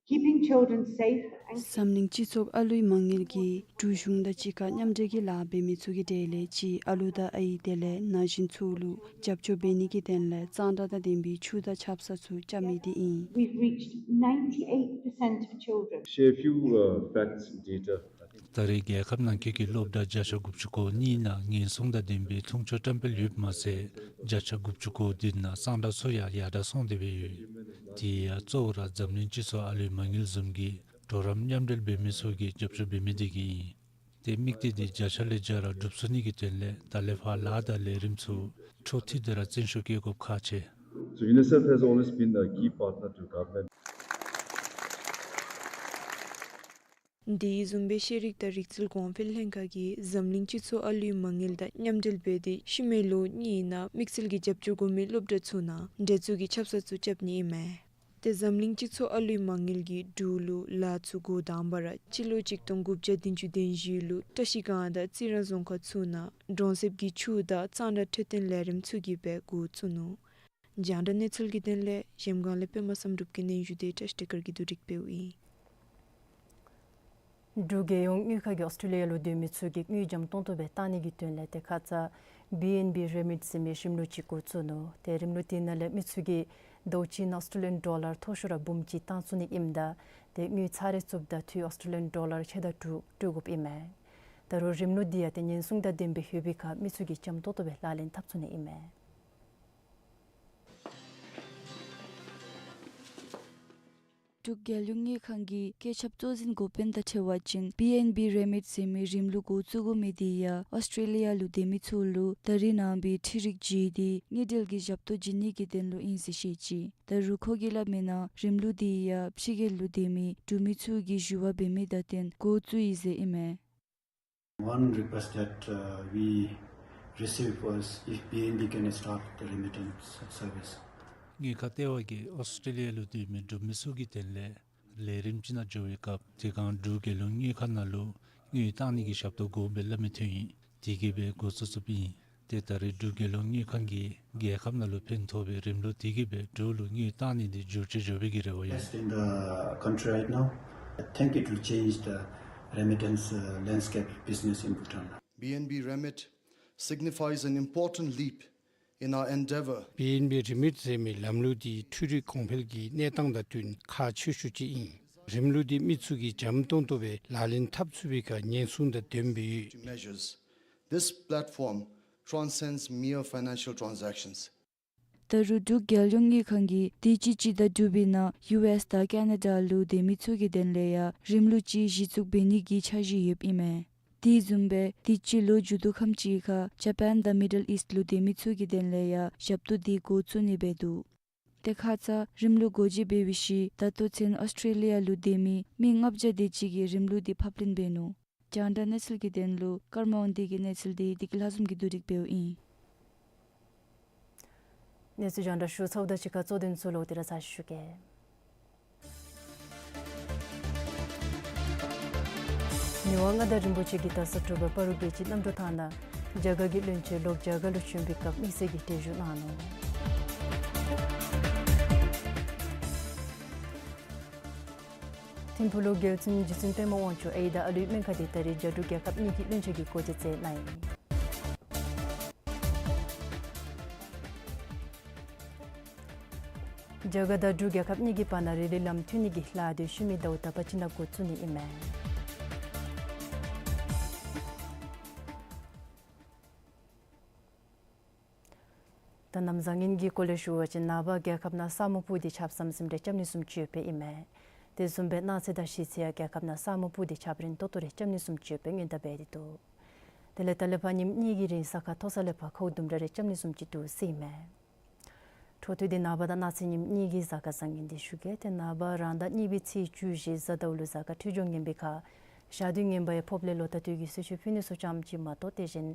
Keeping children safe and འཛམ་གླིང་སྤྱི་ཚོགས་ཨ་ལུའི་མ་དངུལ་གྱིས་འབྲུག་གཞུང་དང་གཅིག་ཁར་མཉམ་འབྲེལ་གྱི་ལཱ་འབད་མི་ཚུ་གི་གྲས་ལས་གཅིག་ཨ་ལུ་དང་ཨའི་དེ་ལས་ན་གཞོན་ཚུ་ལུ་རྒྱབ་སྐྱོར་འབད་ནི་གི་དོན་ལས་གཙང་སྦྲ་དང་ལྡན་པའི་ཆུ་དང་ཆབ་གསང་ཚུ་རྐྱབ་མི་འདི་ཨིན། We've reached ninety-eight percent of children. Share a few, uh, facts and data. ད་རེས་རྒྱལ་ཁབ་ནང་འཁོད་ཀྱི་སློབ་གྲྭ་བརྒྱ་ཆ་དགུ་བཅུ་གོ་གཉིས་ནང་ཉེན་སྲུང་དང་ལྡན་པའི་མཐོང་ཆོས་བཀྲམ་སྤེལ་ཡོདཔ་མ་ཚད་བརྒྱ་ཆ་དགུ་བཅུ་གོ་བདུན་ནང་གཙང་སྦྲ་ཚུ་ཡང་ཡར་དྲག་སོང་སྟེ་སྦེ་ཡོད། དེ་ཡང་གཙོ་བོ་ར་འཛམ་གླིང་སྤྱི་ཚོགས་ཨ་ལུའི་མ་དངུལ་བཟུམ་གྱི་གྲོགས་རམ་མཉམ་འབྲེལ་འབད་མི་ཚུ་གིས་རྒྱབ་སྐྱོར་འབད་མི་དེ་གིས་ཨིན། ཏེ་དམིགས་གཏད་འདི་བརྒྱ་ཆ་ལས་བརྒྱ་ར་འགྲུབ་ཚུགས་ནི་གི་དོན་ལས་ད་ལས་ཕར་ལཱ་དང་ལས་རིམ་ཚུ་འཕྲོ་མཐུད་དེ་ར་བརྩོན་ཤུགས་བསྐྱེད་དགོཔ་ཁག་ཆེ། So UNICEF has always been a key partner to government. དེ་བཟུམ་སྦེ་ཤེས་རིག་དང་རིག་རྩལ་གོང་འཕེལ་ལྷན་ཁག་གིས་འཛམ་གླིང་སྤྱི་ཚོགས་ཨ་ལུའི་མ་དངུལ་དང་མཉམ་འབྲེལ་འབད་དེ་ཤུལ་མའི་ལོ་གཉིས་ནང་དམིགས་བསལ་གྱི་རྒྱབ་སྐྱོར་དགོ་མི་སློབ་གྲྭ་ཚུ་ནང་འབྲེལ་གཏུག་གི་ཆབ་གསང་ཚུ་རྐྱབ་ནི་ཨིན་མས། ཏེ་འཛམ་གླིང་སྤྱི་ཚོགས་ཨ་ལུའི་མ་དངུལ་གྱིས་འབྲུག་ལུ་ལཱ་ཚུ་འགོ་དང་པ་ར་སྤྱི་ལོ་གཅིག་སྟོང་དགུ་བརྒྱ་བདུན་ཅུ་དོན་བཞི་ལུ་བཀྲ་ཤིས་སྒང་དང་རྩི་རང་རྫོང་ཁག་ཚུ་ནང་གྲོང་གསེབ་ཀྱི་ཆུ་དང་གཙང་སྦྲ་འཕྲོད་བསྟེན་ལས་རིམ་ཚུ་གི་སྦེ་འགོ་བཙུགས་ནུག། རྒྱང་བསྒྲགས་གནས་ཚུལ་གྱི་དོན་ལས་གཞལམ་སྒང་ལས་པདྨ་བསམ་གྲུབ་ཀྱི་སྙན་ཞུ་དེ་བཀྲ་ཤིས་བདེ་དཀར་གྱིས་བསྡུ་སྒྲིག་འབདཝ་ཨིན། འབྲུག་རྒྱལ་ཡོངས་དངུལ་ཁང་གིས་ཨོསི་ཊྲེ་ལི་ཡ་ལུ་སྡོད་མི་ཚུ་གི་དངུལ་འཇམ་ཏོང་ཏོ་སྦེ་གཏང་ནི་གི་དོན་ལས་ཏེ་ཁ་ཙ་བི་ཨེན་བི་རེ་མིཊ་ཟེར་མི་རིམ་ལུགས་ཅིག་འགོ་བཙུགས་ནུག། ཏེ་རིམ་ལུགས་དེ་ནང་ལས་མི་ཚུ་གིས་ཟླཝ་གཅིག་ནང་ཨོསི་ཊྲེ་ལི་ཡན་ཌོ་ལར་མཐོ་ཤོས་ར་འབུམ་གཅིག་གཏང་ཚུགས་ནི་ཨིནམ་ད་ཏེ་དངུལ་ཚར་རེ་བཙུགསཔ་ད་འཐུས་ཨོསི་ཊྲེ་ལི་ཡན་ཌོ་ལར་ཕྱེད་དང་དྲུག་སྤྲོད་དགོཔ་ཨིན་མས། ད་རུང་རིམ་ལུགས་འདི་ཡང་ཏེ་ཉེན་སྲུང་དང་ལྡན་པའི་ཡོད་པའི་ཁར་མི་ཚུ་གིས་འཇམ་ཏོང་ཏོ་སྦེ་ལག་ལེན་འཐབ་ཚུགས་ནི་ཨིན་མས། འབྲུག་རྒྱལ་ཡོངས་དངུལ་ཁང་གིས་བཀོད་ཁྱབ་གཙོ་འཛིན་འགོ་དཔོན་དང་འཕྲད་པ་ཅིན་བི་ཨེན་བི་རེ་མིཊ་ཟེར་མི་རིམ་ལུགས་འགོ་བཙུགས་དགོ་མི་དེ་ཡང་ཨོསི་ཊྲེ་ལི་ཡ་ལུ་སྡོད་མི་ཚུ་ལུ་ད་རེས་ནངས་པའི་འཕྲུལ་རིག་བརྒྱུད་དེ་དངུལ་འབྲེལ་གྱི་ཞབས་ཏོག་བྱིན་ནི་གི་དོན་ལུ་ཨིན་ཟེར་བཤད་ཅི། ད་རུང་ཁོ་གིས་སླབ་མིའི་ནང་རིམ་ལུགས་དེ་ཡང་ཕྱི་རྒྱལ་ལུ་སྡོད་མི་འབྲུག་མི་ཚུ་གིས་ཞུ་བ་འབད་མི་དང་བསྟུན་འགོ་བཙུགས་ཡི་ཟེར་ཨིན་མས། One request that, uh, we received was if B N B can start the remittance service. དངུལ་ཁང་ལྟེ་བ་གིས་ཨོསི་ཊྲེ་ལི་ཡ་ལུ་སྡོད་མི་འབྲུག་མི་ཚུ་གི་དོན་ལས་ལས་རིམ་ཅིག་ནང་འགྱོ་བའི་སྐབས་དེ་སྒང་འབྲུག་རྒྱལ་ཡོངས་དངུལ་ཁང་ནང་ལུ་དངུལ་གཏང་ནི་གི་ཞབས་ཏོག་དགོ་པས་སླབ་མི་ཐོན་ཡི། དེ་གིས་སྦེ་འགོ་བཙུགས་བཙུགསཔ་ཨིན། ཏེ་ད་རེས་འབྲུག་རྒྱལ་ཡོངས་དངུལ་ཁང་གིས་རྒྱལ་ཁབ་ནང་ལུ་ཕན་ཐོགས་པའི་རིམ་ལུགས་དེ་གིས་སྦེ་འབྲུག་ལུ་དངུལ་གཏང་ནི་འདི་འགྱུར་བཅོས་འགྱོ་བའི་གི་རེ་བ་ཡོད། Best in the country right now. I think it will change the remittance, uh, landscape business in Bhutan. B N B Remit signifies an important leap in our endeavor. བི་ཨེན་བི་རེ་མིཊ་ཟེར་མི་ལམ་ལུགས་འདི་འཕྲུལ་རིག་གོང་འཕེལ་གྱི་གནས་སྟངས་དང་བསྟུན་ཁག་ཆེ་ཤོས་ཅིག་ཨིན། རིམ་ལུགས་འདི་མི་ཚུ་གིས་འཇམ་ཏོང་ཏོ་སྦེ་ལག་ལེན་འཐབ་ཚུགས་པའི་ཁར་ཉེན་སྲུང་དང་ལྡནམ་སྦེ་ཡོད། Measures. This platform transcends mere financial transactions. ད་རུང་འབྲུག་རྒྱལ་ཡོངས་དངུལ་ཁང་གིས་དུས་ཅི་སྤྱི་ཟླ་དྲུག་པའི་ནང་ཡུ་ཨེསི་དང་ཀ་ན་ཌ་ལུ་སྡོད་མི་ཚུ་གི་དོན་ལས་ཡང་རིམ་ལུགས་ཅིག་གཞི་བཙུགས་འབད་ནི་གི་འཆར་གཞི་ཡོདཔ་ཨིན་མས། དེ་བཟུམ་སྦེ་དུས་ཅི་ལོ་མཇུག་བསྡུ་ཁམས་ཅིག་ཁར་ཇ་པཱན་དང་མི་ཌལ་ཨིསཊ་ལུ་སྡོད་མི་ཚུ་གི་དོན་ལས་ཡང་ཞབས་ཏོག་འདི་འགོ་བཙུགས་ནི་སྦེ་འདུག། ཏེ་ཁ་ཙ་རིམ་ལུགས་འགོ་འབྱེད་འབད་བའི་ཤུལ་ད་ལྟོ་ཚུན་ཨོསི་ཊྲེ་ལི་ཡ་ལུ་སྡོད་མི་མི་ལྔ་བརྒྱ་དེ་ཅིག་གིས་རིམ་ལུགས་འདི་ཕབ་ལེན་འབད་ནུག། རྒྱང་བསྒྲགས་གནས་ཚུལ་གྱི་དོན་ལུ་ཀརྨ་དབང་འདུས་ཀྱི་གནས་ཚུལ་འདི་བདེ་སྐྱིད་ལྷ་འཛོམས་ཀྱིས་བསྡུ་སྒྲིག་འབདཝ་ཨིན། གནས་ཚུལ་རྒྱང་བསྒྲགས་ཞུ་ཚརཝ་དང་གཅིག་ཁར་གཙོ་དོན་ཚུ་ལོག་སྟེ་ར་ཚར་ཞུ་གེ། མི་དབང་མངའ་བདག་རིན་པོ་ཆེ་གིས་ད་ས་དྲོ་པ་སྤ་རོ་རྒྱལ་སྤྱིའི་གནམ་གྲུ་ཐང་ནང་རྒྱ་གར་གྱི་བློན་ཆེན་ལོག་རྒྱ་གར་ལུ་བྱོན་པའི་སྐབས་དམིགས་བསལ་གྱི་གྲལ་བཞུགས་གནང་ནུག། ཐིམ་ཕུག་ལུ་རྒྱལ་བཙུན་རྗེ་བཙུན་པདྨ་དབང་ཕྱུག་ཨའི་དང་ཨ་ལུའི་སྨན་ཁང་འདི་ད་རེས་རྒྱ་འབྲུག་རྒྱལ་ཁབ་གཉིས་ཀྱི་བློན་ཆེན་གྱིས་སྒོ་འབྱེད་མཛད་གནང་ཡི། རྒྱ་གར་དང་འབྲུག་རྒྱལ་ཁབ་གཉིས་ཀྱི་བར་ན་རི་ལི་ལམ་མཐུད་ནི་གི་ལཱ་འདི་ཤུལ་མའི་ཟླཝ་དག་པ་ཅིག་ནང་འགོ་བཙུགས་ནི་ཨིན་མས། ད་གནམ་བཟང་ངན་གྱི་སྐོར་ལས་ཞུ་བ་ཅིན་ནངས་པ་རྒྱལ་ཁབ་ནང་ས་སྨུག་སྤུབས་ཏེ་ཆརཔ་ཟམ་ཟིམ་རེ་རྐྱབ་ནི་བཟུམ་ཅིག་ཡོདཔ་ཨིན་མས། དེ་བཟུམ་སྦེ་གནངས་ཚེ་དང་གཞེས་ཚེ་ཡང་རྒྱལ་ཁབ་ནང་ས་སྨུག་སྤུབས་ཏེ་ཆརཔ་རན་ཏོག་ཏོ་རེ་རྐྱབ་ནི་བཟུམ་ཅིག་ཡོདཔ་སྦེ་སྔོན་བརྡ་འབད་དེ་འདུག། དེ་ལས་ད་ལས་ཕར་ཉིནམ་གཉིས་ཀྱི་རིང་ས་ཁ་མཐོ་ས་ལས་ཕར་ཁཝ་ལྡུམ་ར་རེ་རྐྱབ་ནི་བཟུམ་ཅིག་འདུག་ཟེར་ཨིན་མས། འཕྲོ་མཐུད་དེ་ནངས་པ་དང་གནངས་ཚེ་ཉིནམ་གཉིས་ཀྱི་གཟའ་སྐར་བཟང་ངན་འདི་ཞུ་གེ། ཏེ་ནངས་པ་རང་ཟླ་གཉིས་པའི་ཚེས་བཅུ་བཞི་གཟའ་ཟླཝ་ལུ་གཟའ་སྐར་འཕྲོད་སྦྱོར་ངན་པའི་ཁར་ ཞག་དུས་ངན་པ་ཡང་ཕོགཔ་ལས་ལོག་ད་དུས་ཀྱི་གསོལ་མཆོད་ཕུལ་ནི་ཚུ་ཙམ་ཅིག་མ་གཏོགས་དེ་བཞིན་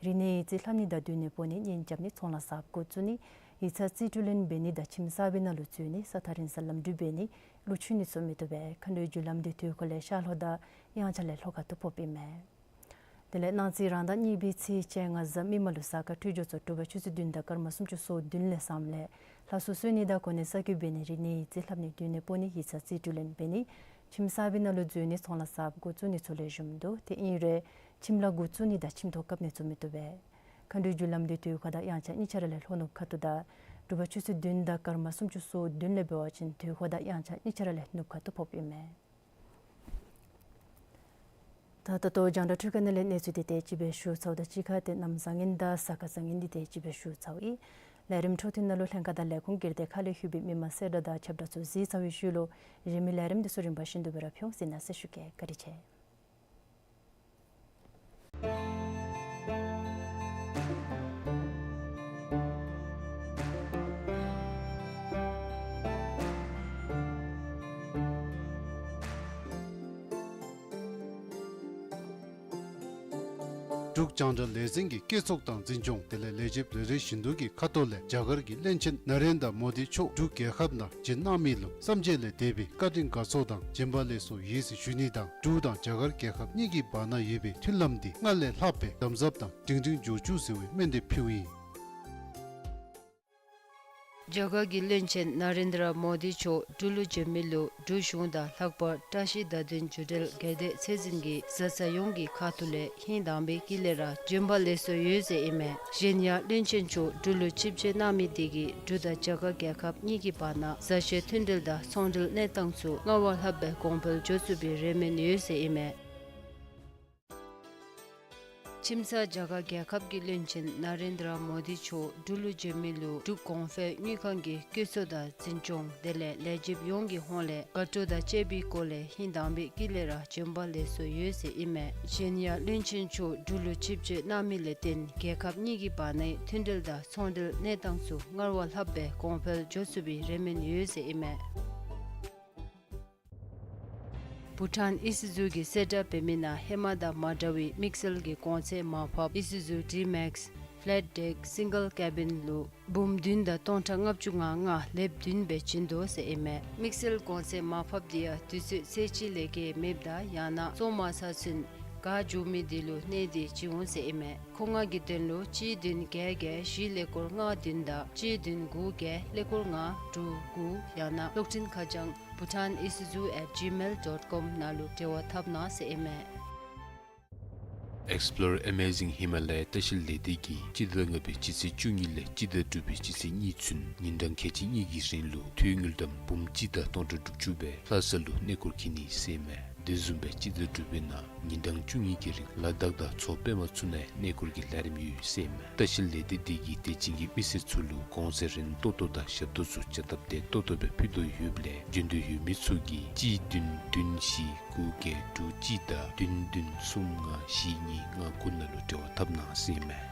རིག་གནས་ཡིག་རྩིས་ལྷབ་ནི་དང་སྡོད་གནས་སྤོ་ནི་གཉེན་རྐྱབ་ནི་ཚོང་ལཱ་གསརཔ་འགོ་བཙུགས་ནི་ཡིག་ཚང་རྩིས་སྤྲོད་ལེན་འབད་ནི་དང་ཁྱིམ་གསར་པའི་ནང་ལུ་འཛུལ་ནི་ས་ཐག་རིང་སར་ལམ་འགྲུལ་འབད་ནི་ལུ་འཁྱུད་ནི་ཚུ་མི་བཏུབ་པས། མཁའ་འགྲོའི་རྒྱུ་ལམ་འདི་དུས་འཁོར་ལས་ཤར་ལྷོ་དང་དབྱངས་འཆར་ལས་ལྷོ་ཁ་ཐུག་ཕོགཔ་ཨིན་མས། དེ་ལས་གནངས་ཚེ་རང་ཟླ་གཉིས་པའི་ཚེས་བཅོ་ལྔ་གཟའ་མིག་དམར་ལུ་གཟའ་སྐར་འཕྲོད་སྦྱོར་ཚུ་དྲོ་པ་ཆུ་ཚོད་བདུན་དང་སྐར་མ་སུམ་ཅུ་སོ་བདུན་ལས་བཟངམ་ལས་ལྷ་གསོལ་གསོལ་ནི་དང་གོ་གནས་གསར་བསྐོ་འབད་ནི་རིག་གནས་ཡིག་རྩིས་ལྷབ་ནི་སྡོད་གནས་སྤོ་ནི་ཡིག་ཚང་རྩིས་སྤྲོད་ལེན་འབད་ནི་ཁྱིམ་གསར་པའི་ནང་ལུ་འཛུལ་ནི་ཚོང་ལཱ་གསརཔ་འགོ་བཙུགས་ནི་ཚུ་ལེགས་ཤོམ་འདུག། དེ་ཨིན་རུང་ཁྱིམ་ལཱ་འགོ་བཙུགས་ནི་དང་ཁྱིམ་ཐོག་བཀབ་ནི་ཚུ་མི་བཏུབ་པས། མཁའ་འགྲོའི་རྒྱུ་ལམ་འདི་དུས་འཁོར་དང་དབྱངས་འཆར་གཉིས་ཆ་ར་ལས་ལྷོ་ནུབ་ཁ་ཐུག་དང་དྲོ་པ་ཆུ་ཚོད་བདུན་དང་སྐར་མ་སུམ་ཅུ་སོ་བདུན་ལས་འབད་བ་ཅིན་དུས་འཁོར་དང་དབྱངས་འཆར་གཉིས་ཆ་ར་ལས་ནུབ་ཁ་ཐུག་ཕོགཔ་ཨིན་མས། ད་ད་ལྟོ་རྒྱང་བསྒྲགས་འཕྲུལ་ཁང་ནང་ལས་གནས་ཚུལ་འདི་དེ་ཅིག་སྦེ་ཞུ་ཚརཝ་ད་གཅིག་ཁར་ཏེ་གནམ་བཟང་ངན་དང་ས་ཁ་བཟང་ངན་འདི་དེ་ཅིག་སྦེ་ཞུ་ཚརཝ་ཨིན། ལས་རིམ་འཕྲོ་མཐུད་ནང་ལུ་ལྷན་ཁག་དང་ལས་ཁུངས་སྒེར་སྡེ་ཁག་ལས་ལྷོད་པའི་མི་མང་གསལ་བསྒྲགས་དང་ཁྱབ་བསྒྲགས་ཚུ་གཟིགས་ཚར་བའི་ཤུལ་ལུ་གཞན་མི་ལས་རིམ་འདི་ཚུ་རིམ་པ་བཞིན་དུ་སྦེ་ར་ཕུལ་འོང་ཟེར་མནོ་ཟེར་ཞུ་གེ། བཀའ་དྲིན་ཆེ། འབྲུག་རྒྱང་བསྒྲགས་ལས་འཛིན་གྱི་སྐྱེད་ཚོགས་དང་འཛིན་སྐྱོང་དེ་ལས་ལས་བྱེདཔ་རེ་རེ་བཞིན་དུ་གི་ཁ་ཐུག་ལས་རྒྱ་གར་གྱི་བློན་ཆེན་ན་རེན་དྲ་མོ་དི་མཆོག་འབྲུག་རྒྱལ་ཁབ་ནང་བྱོན་གནང་མི་ལུ་བསམ་ཤེས་ལས་འདས་པའི་བཀའ་དྲིན་དགའ་ཚོར་དང་བྱོན་པ་ལེགས་སོ་ཡོད་ཟེར་ཞུ་ནི་དང་འབྲུག་དང་རྒྱ་གར་རྒྱལ་ཁབ་གཉིས་ཀྱི་བར་ན་ཡོད་པའི་མཐུན་ལམ་འདི་སྔར་ལས་ལྷག་པའི་དམ་ཟབ་དང་སྒྲིང་སྒྲིང་འགྱོ་བཅུག་ཟེར་བའི་སྨོན་འདེབས་ཕུལཝ་ཨིན། རྒྱ་གར་གྱི་བློན་ཆེན་ན་རེན་དྲ་མོ་དི་མཆོག་འབྲུག་ལུ་བྱོན་མི་ལུ་འབྲུག་གཞུང་དང་ལྷག་པར་བཀྲ་ཤིས་བརྡ་དོན་བརྒྱུད་འབྲེལ་སྒེར་སྡེ་ཚད་འཛིན་གྱི་བཟའ་ཚང་ཡོངས་ཀྱི་ཁ་ཐུག་ལས་ཧིང་དྭངས་པའི་དཀྱིལ་ལས་ར་བྱོན་པ་ལེགས་སོ་ཡོད་ཟེར་ཨིན་མས། གཞན་ཡང་བློན་ཆེན་མཆོག་འབྲུག་ལུ་ཆིབས་བསྒྱུར་གནང་མི་དེ་གིས་འབྲུག་དང་རྒྱ་གར་རྒྱལ་ཁབ་གཉིས་ཀྱི་བར་ན་བཟའ་བཅའ་མཐུན་འབྲེལ་དང་ཚོང་འབྲེལ་གནས་སྟངས་ཚུ་སྔར་བ་ལྷག་སྦེ་གོང་འཕེལ་འགྱོ་ཚུགས་པའི་རེ་སྨོན་ཡོད་ཟེར་ཨིན་མས། ཁྱིམ་ཚང་རྒྱ་གར་རྒྱལ་ཁབ་ཀྱི་བློན་ཆེན་ན་རེན་དྲ་མོ་དི་མཆོག་འབྲུག་ལུ་བྱོན་མི་ལུ་འབྲུག་གོང་འཕེལ་དངུལ་ཁང་གི་སྐྱེད་ཚོགས་དང་འཛིན་སྐྱོང་དེ་ལས་ལས་བྱེདཔ་ཡོངས་ཀྱི་ཧོངས་ལས་དགའ་སྤྲོ་དང་བཅས་པའི་སྒོ་ལས་ཧིང་དྭངས་པའི་དཀྱིལ་ལས་ར་བྱོན་པ་ལེགས་སོ་ཡོད་ཟེར་ཨིན་མས། གཞན་ཡང་བློན་ཆེན་མཆོག་འབྲུག་ལུ་ཆིབས་བསྒྱུར་གནང་མི་ལས་བརྟེན་རྒྱལ་ཁབ་གཉིས་ཀྱི་བར་ནའི་མཐུན་འབྲེལ་དང་ཚོང་འབྲེལ་གནས་སྟངས་ཚུ་སྔར་བ་ལྷག་སྦེ་གོང་འཕེལ་འགྱོ་ཚུགས་པའི་རེ་སྨོན་ཡོད་ཟེར་ཨིན་མས། བྷུ་ཊཱན་ཨི་སི་ཛུ་གིས་གསལ་བསྒྲགས་འབད་མི་ནང་ཧེ་མ་དང་མ་འདྲ་བའི་དམིགས་བསལ་གྱི་གོང་ཚད་མར་ཕབ་ཨི་སི་ཛུ་ཌི་མེག་སི་ཕེ་ལེཊ་ཌེཀ་སིང་གལ་ཀེ་བིན་ལུ་འབུམ་བདུན་དང་སྟོང་ཕྲག་ལྔ་བཅུ་ང་ལྔ་ལེབ་བདུན་སྦེ་བྱིན་དོ་ཟེར་ཨིན་མས། དམིགས་བསལ་གོང་ཚད་མར་ཕབ་འདི་ཡང་དུས་ཚོད་ཚེས་གཅིག་ལས་བརྒལ་མེདཔ་དང་ཡང་ན་བཙོང་མ་ཚར་ཚུན་ག་འགྱོ་མི་དེ་ལུ་གནས་ཏེ་བྱིན་འོང་ཟེར་ཨིན་མས། མཁོ་མངགས་ཀྱི་དོན་ལུ་གཅིག་བདུན་བརྒྱད་བརྒྱད་བཞི་ཀླད་ཀོར་ལྔ་བདུན་དང་གཅིག་བདུན་དགུ་བརྒྱད་ཀླད་ཀོར་ལྔ་དྲུག་དགུ་ཡང་ན་གློག་འཕྲིན་ཁ་བྱང་bhutanisuzu at gmail dot com ནང་ལུ་འབྲེལ་བ་འཐབ་གནང་ཟེར་ཨིན་མས། Explore Amazing Himalaya ལྟ་བཤལ་ལས་སྡེ་གིས་སྤྱི་ཟླ་ལྔ་པའི་སྤྱི་ཚེས་བཅུ་གཉིས་ལས་སྤྱི་ཟླ་དྲུག་པའི་སྤྱི་ཚེས་གཉིས་ཚུན་ཉིན་གྲངས་ཁལ་གཅིག་གཉིས་ཀྱི་རིང་ལུ་ཐོན་དངུལ་ཀྲམ་འབུམ་གཅིག་དང་སྟོང་ཕྲག་དྲུག་ཅུ་སྦེ་ལྷ་ས་ལུ་གནས་སྐོར་འཁྱིད་ནི་ཟེར་ཨིན་མས། དེ་བཟུམ་སྦེ་སྤྱི་ཟླ་དྲུག་པའི་ནང་ཉིན་གྲངས་བཅུ་གཉིས་ཀྱི་རིང་ལ་དྭགས་དང་མཚོ་པདྨ་ཚུ་ནང་གནས་སྐོར་གྱི་ལས་རིམ་ཡོད་ཟེར་ཨིན་མས། ལྟ་བཤལ་ལས་སྡེ་འདི་གིས་དད་ཅན་གྱི་མི་སེར་ཚུ་ལུ་གོང་ཚད་རིན་ཏོག་ཏོ་དང་ཞབས་ཏོག་ཚུ་བྱ་སྟབས་བདེ་ཏོག་ཏོ་སྦེ་ཕུལ་དོ་ཡོདཔ་ལས་འབྱོན་འདོད་ཡོད་མི་ཚུ་གིས་གཅིག་བདུན་བདུན་བཞི་དགུ་བརྒྱད་དྲུག་གཅིག་དང་བདུན་བདུན་གསུམ་ལྔ་བཞི་གཉིས་ལྔ་དགུ་ནང་ལུ་འབྲེལ་བ་འཐབ་གནང་ཟེར་ཨིན་མས།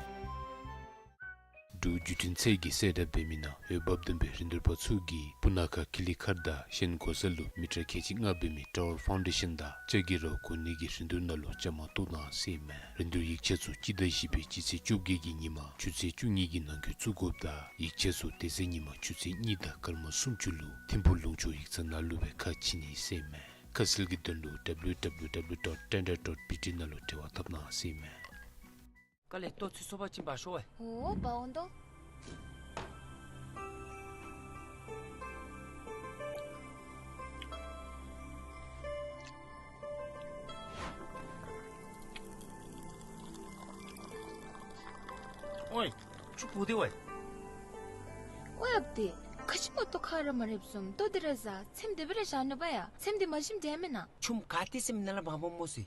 འབྲུག་བརྒྱུད་འཕྲིན་ཚད་ཀྱིས་གསལ་བསྒྲགས་འབད་མི་ནང་འོས་འབབ་ལྡན་པའི་རིན་བསྡུར་པ་ཚུ་གིས་སྤུ་ན་ཁ་ཀི་ལི་མཁར་དང་གཞན་གོ་ས་ལུ་མི་ཊར་ཁལ་གཅིག་ལྔ་འབད་མི་ཊ་ཝར་ཕའུན་ཌེ་ཤཱན་དང་ལྕགས་ཀྱི་ར་བ་གོ་ནི་གི་རིན་བསྡུར་ནང་ལུ་བཅའ་མར་གཏོགས་གནང་ཟེར་ཨིན་མས། རིན་བསྡུར་ཡིག་ཆ་ཚུ་སྤྱི་ཟླ་བཞི་པའི་སྤྱི་ཚེས་བཅོ་བརྒྱད་ཀྱི་ཉིན་མ་ཆུ་ཚོད་བཅུ་གཉིས་ཀྱི་ནང་འཁོད་བཙུགས་དགོཔ་དང་ཡིག་ཆ་ཚུ་དེ་ཚེ་ཉིན་མ་ཆུ་ཚོད་གཉིས་དང་སྐར་མ་སུམ་ཅུ་ལུ་ཐིམ་ཕུག་ལུང་ཕྱོགས་ཡིག་ཚང་ནང་ལུ་སྦེ་ཁ་ཕྱེ་ནི་ཟེར་ཨིན་མས། ཁ་གསལ་གྱི་དོན་ལུ་www dot tender dot bt ནང་ལུ་འབྲེལ་བ་འཐབ་གནང་ཟེར་ཨིན་མས། དཀའ་ལས་ཏོ་ཚུ་སོ་པ་ཅིན་འབག་ཤོག་ཝའེ། འོ་འབག་འོང་དོ། ཨོའི། ཁྱོད་བུ་དེ་ཝའེ། ཨོའི་ཨཔ་ཏི། ཁ་ཅིག་མ་གཏོགས་ཁ་ར་མ་རེགཔ་བཟུམ་ལྟོ་དེ་ར་བཟའ། ཚེམས་དེ་སྦེ་ར་བཞག་ནུག་པ་ཡ། ཚེམས་དེ་མ་ཞིམ་དྲགས་མེན་ན། ཆུམ་ག་ཏེ་ཟེར་མི་ནང་ལས་འབག་འོངམ་སྨོ་ཟེར།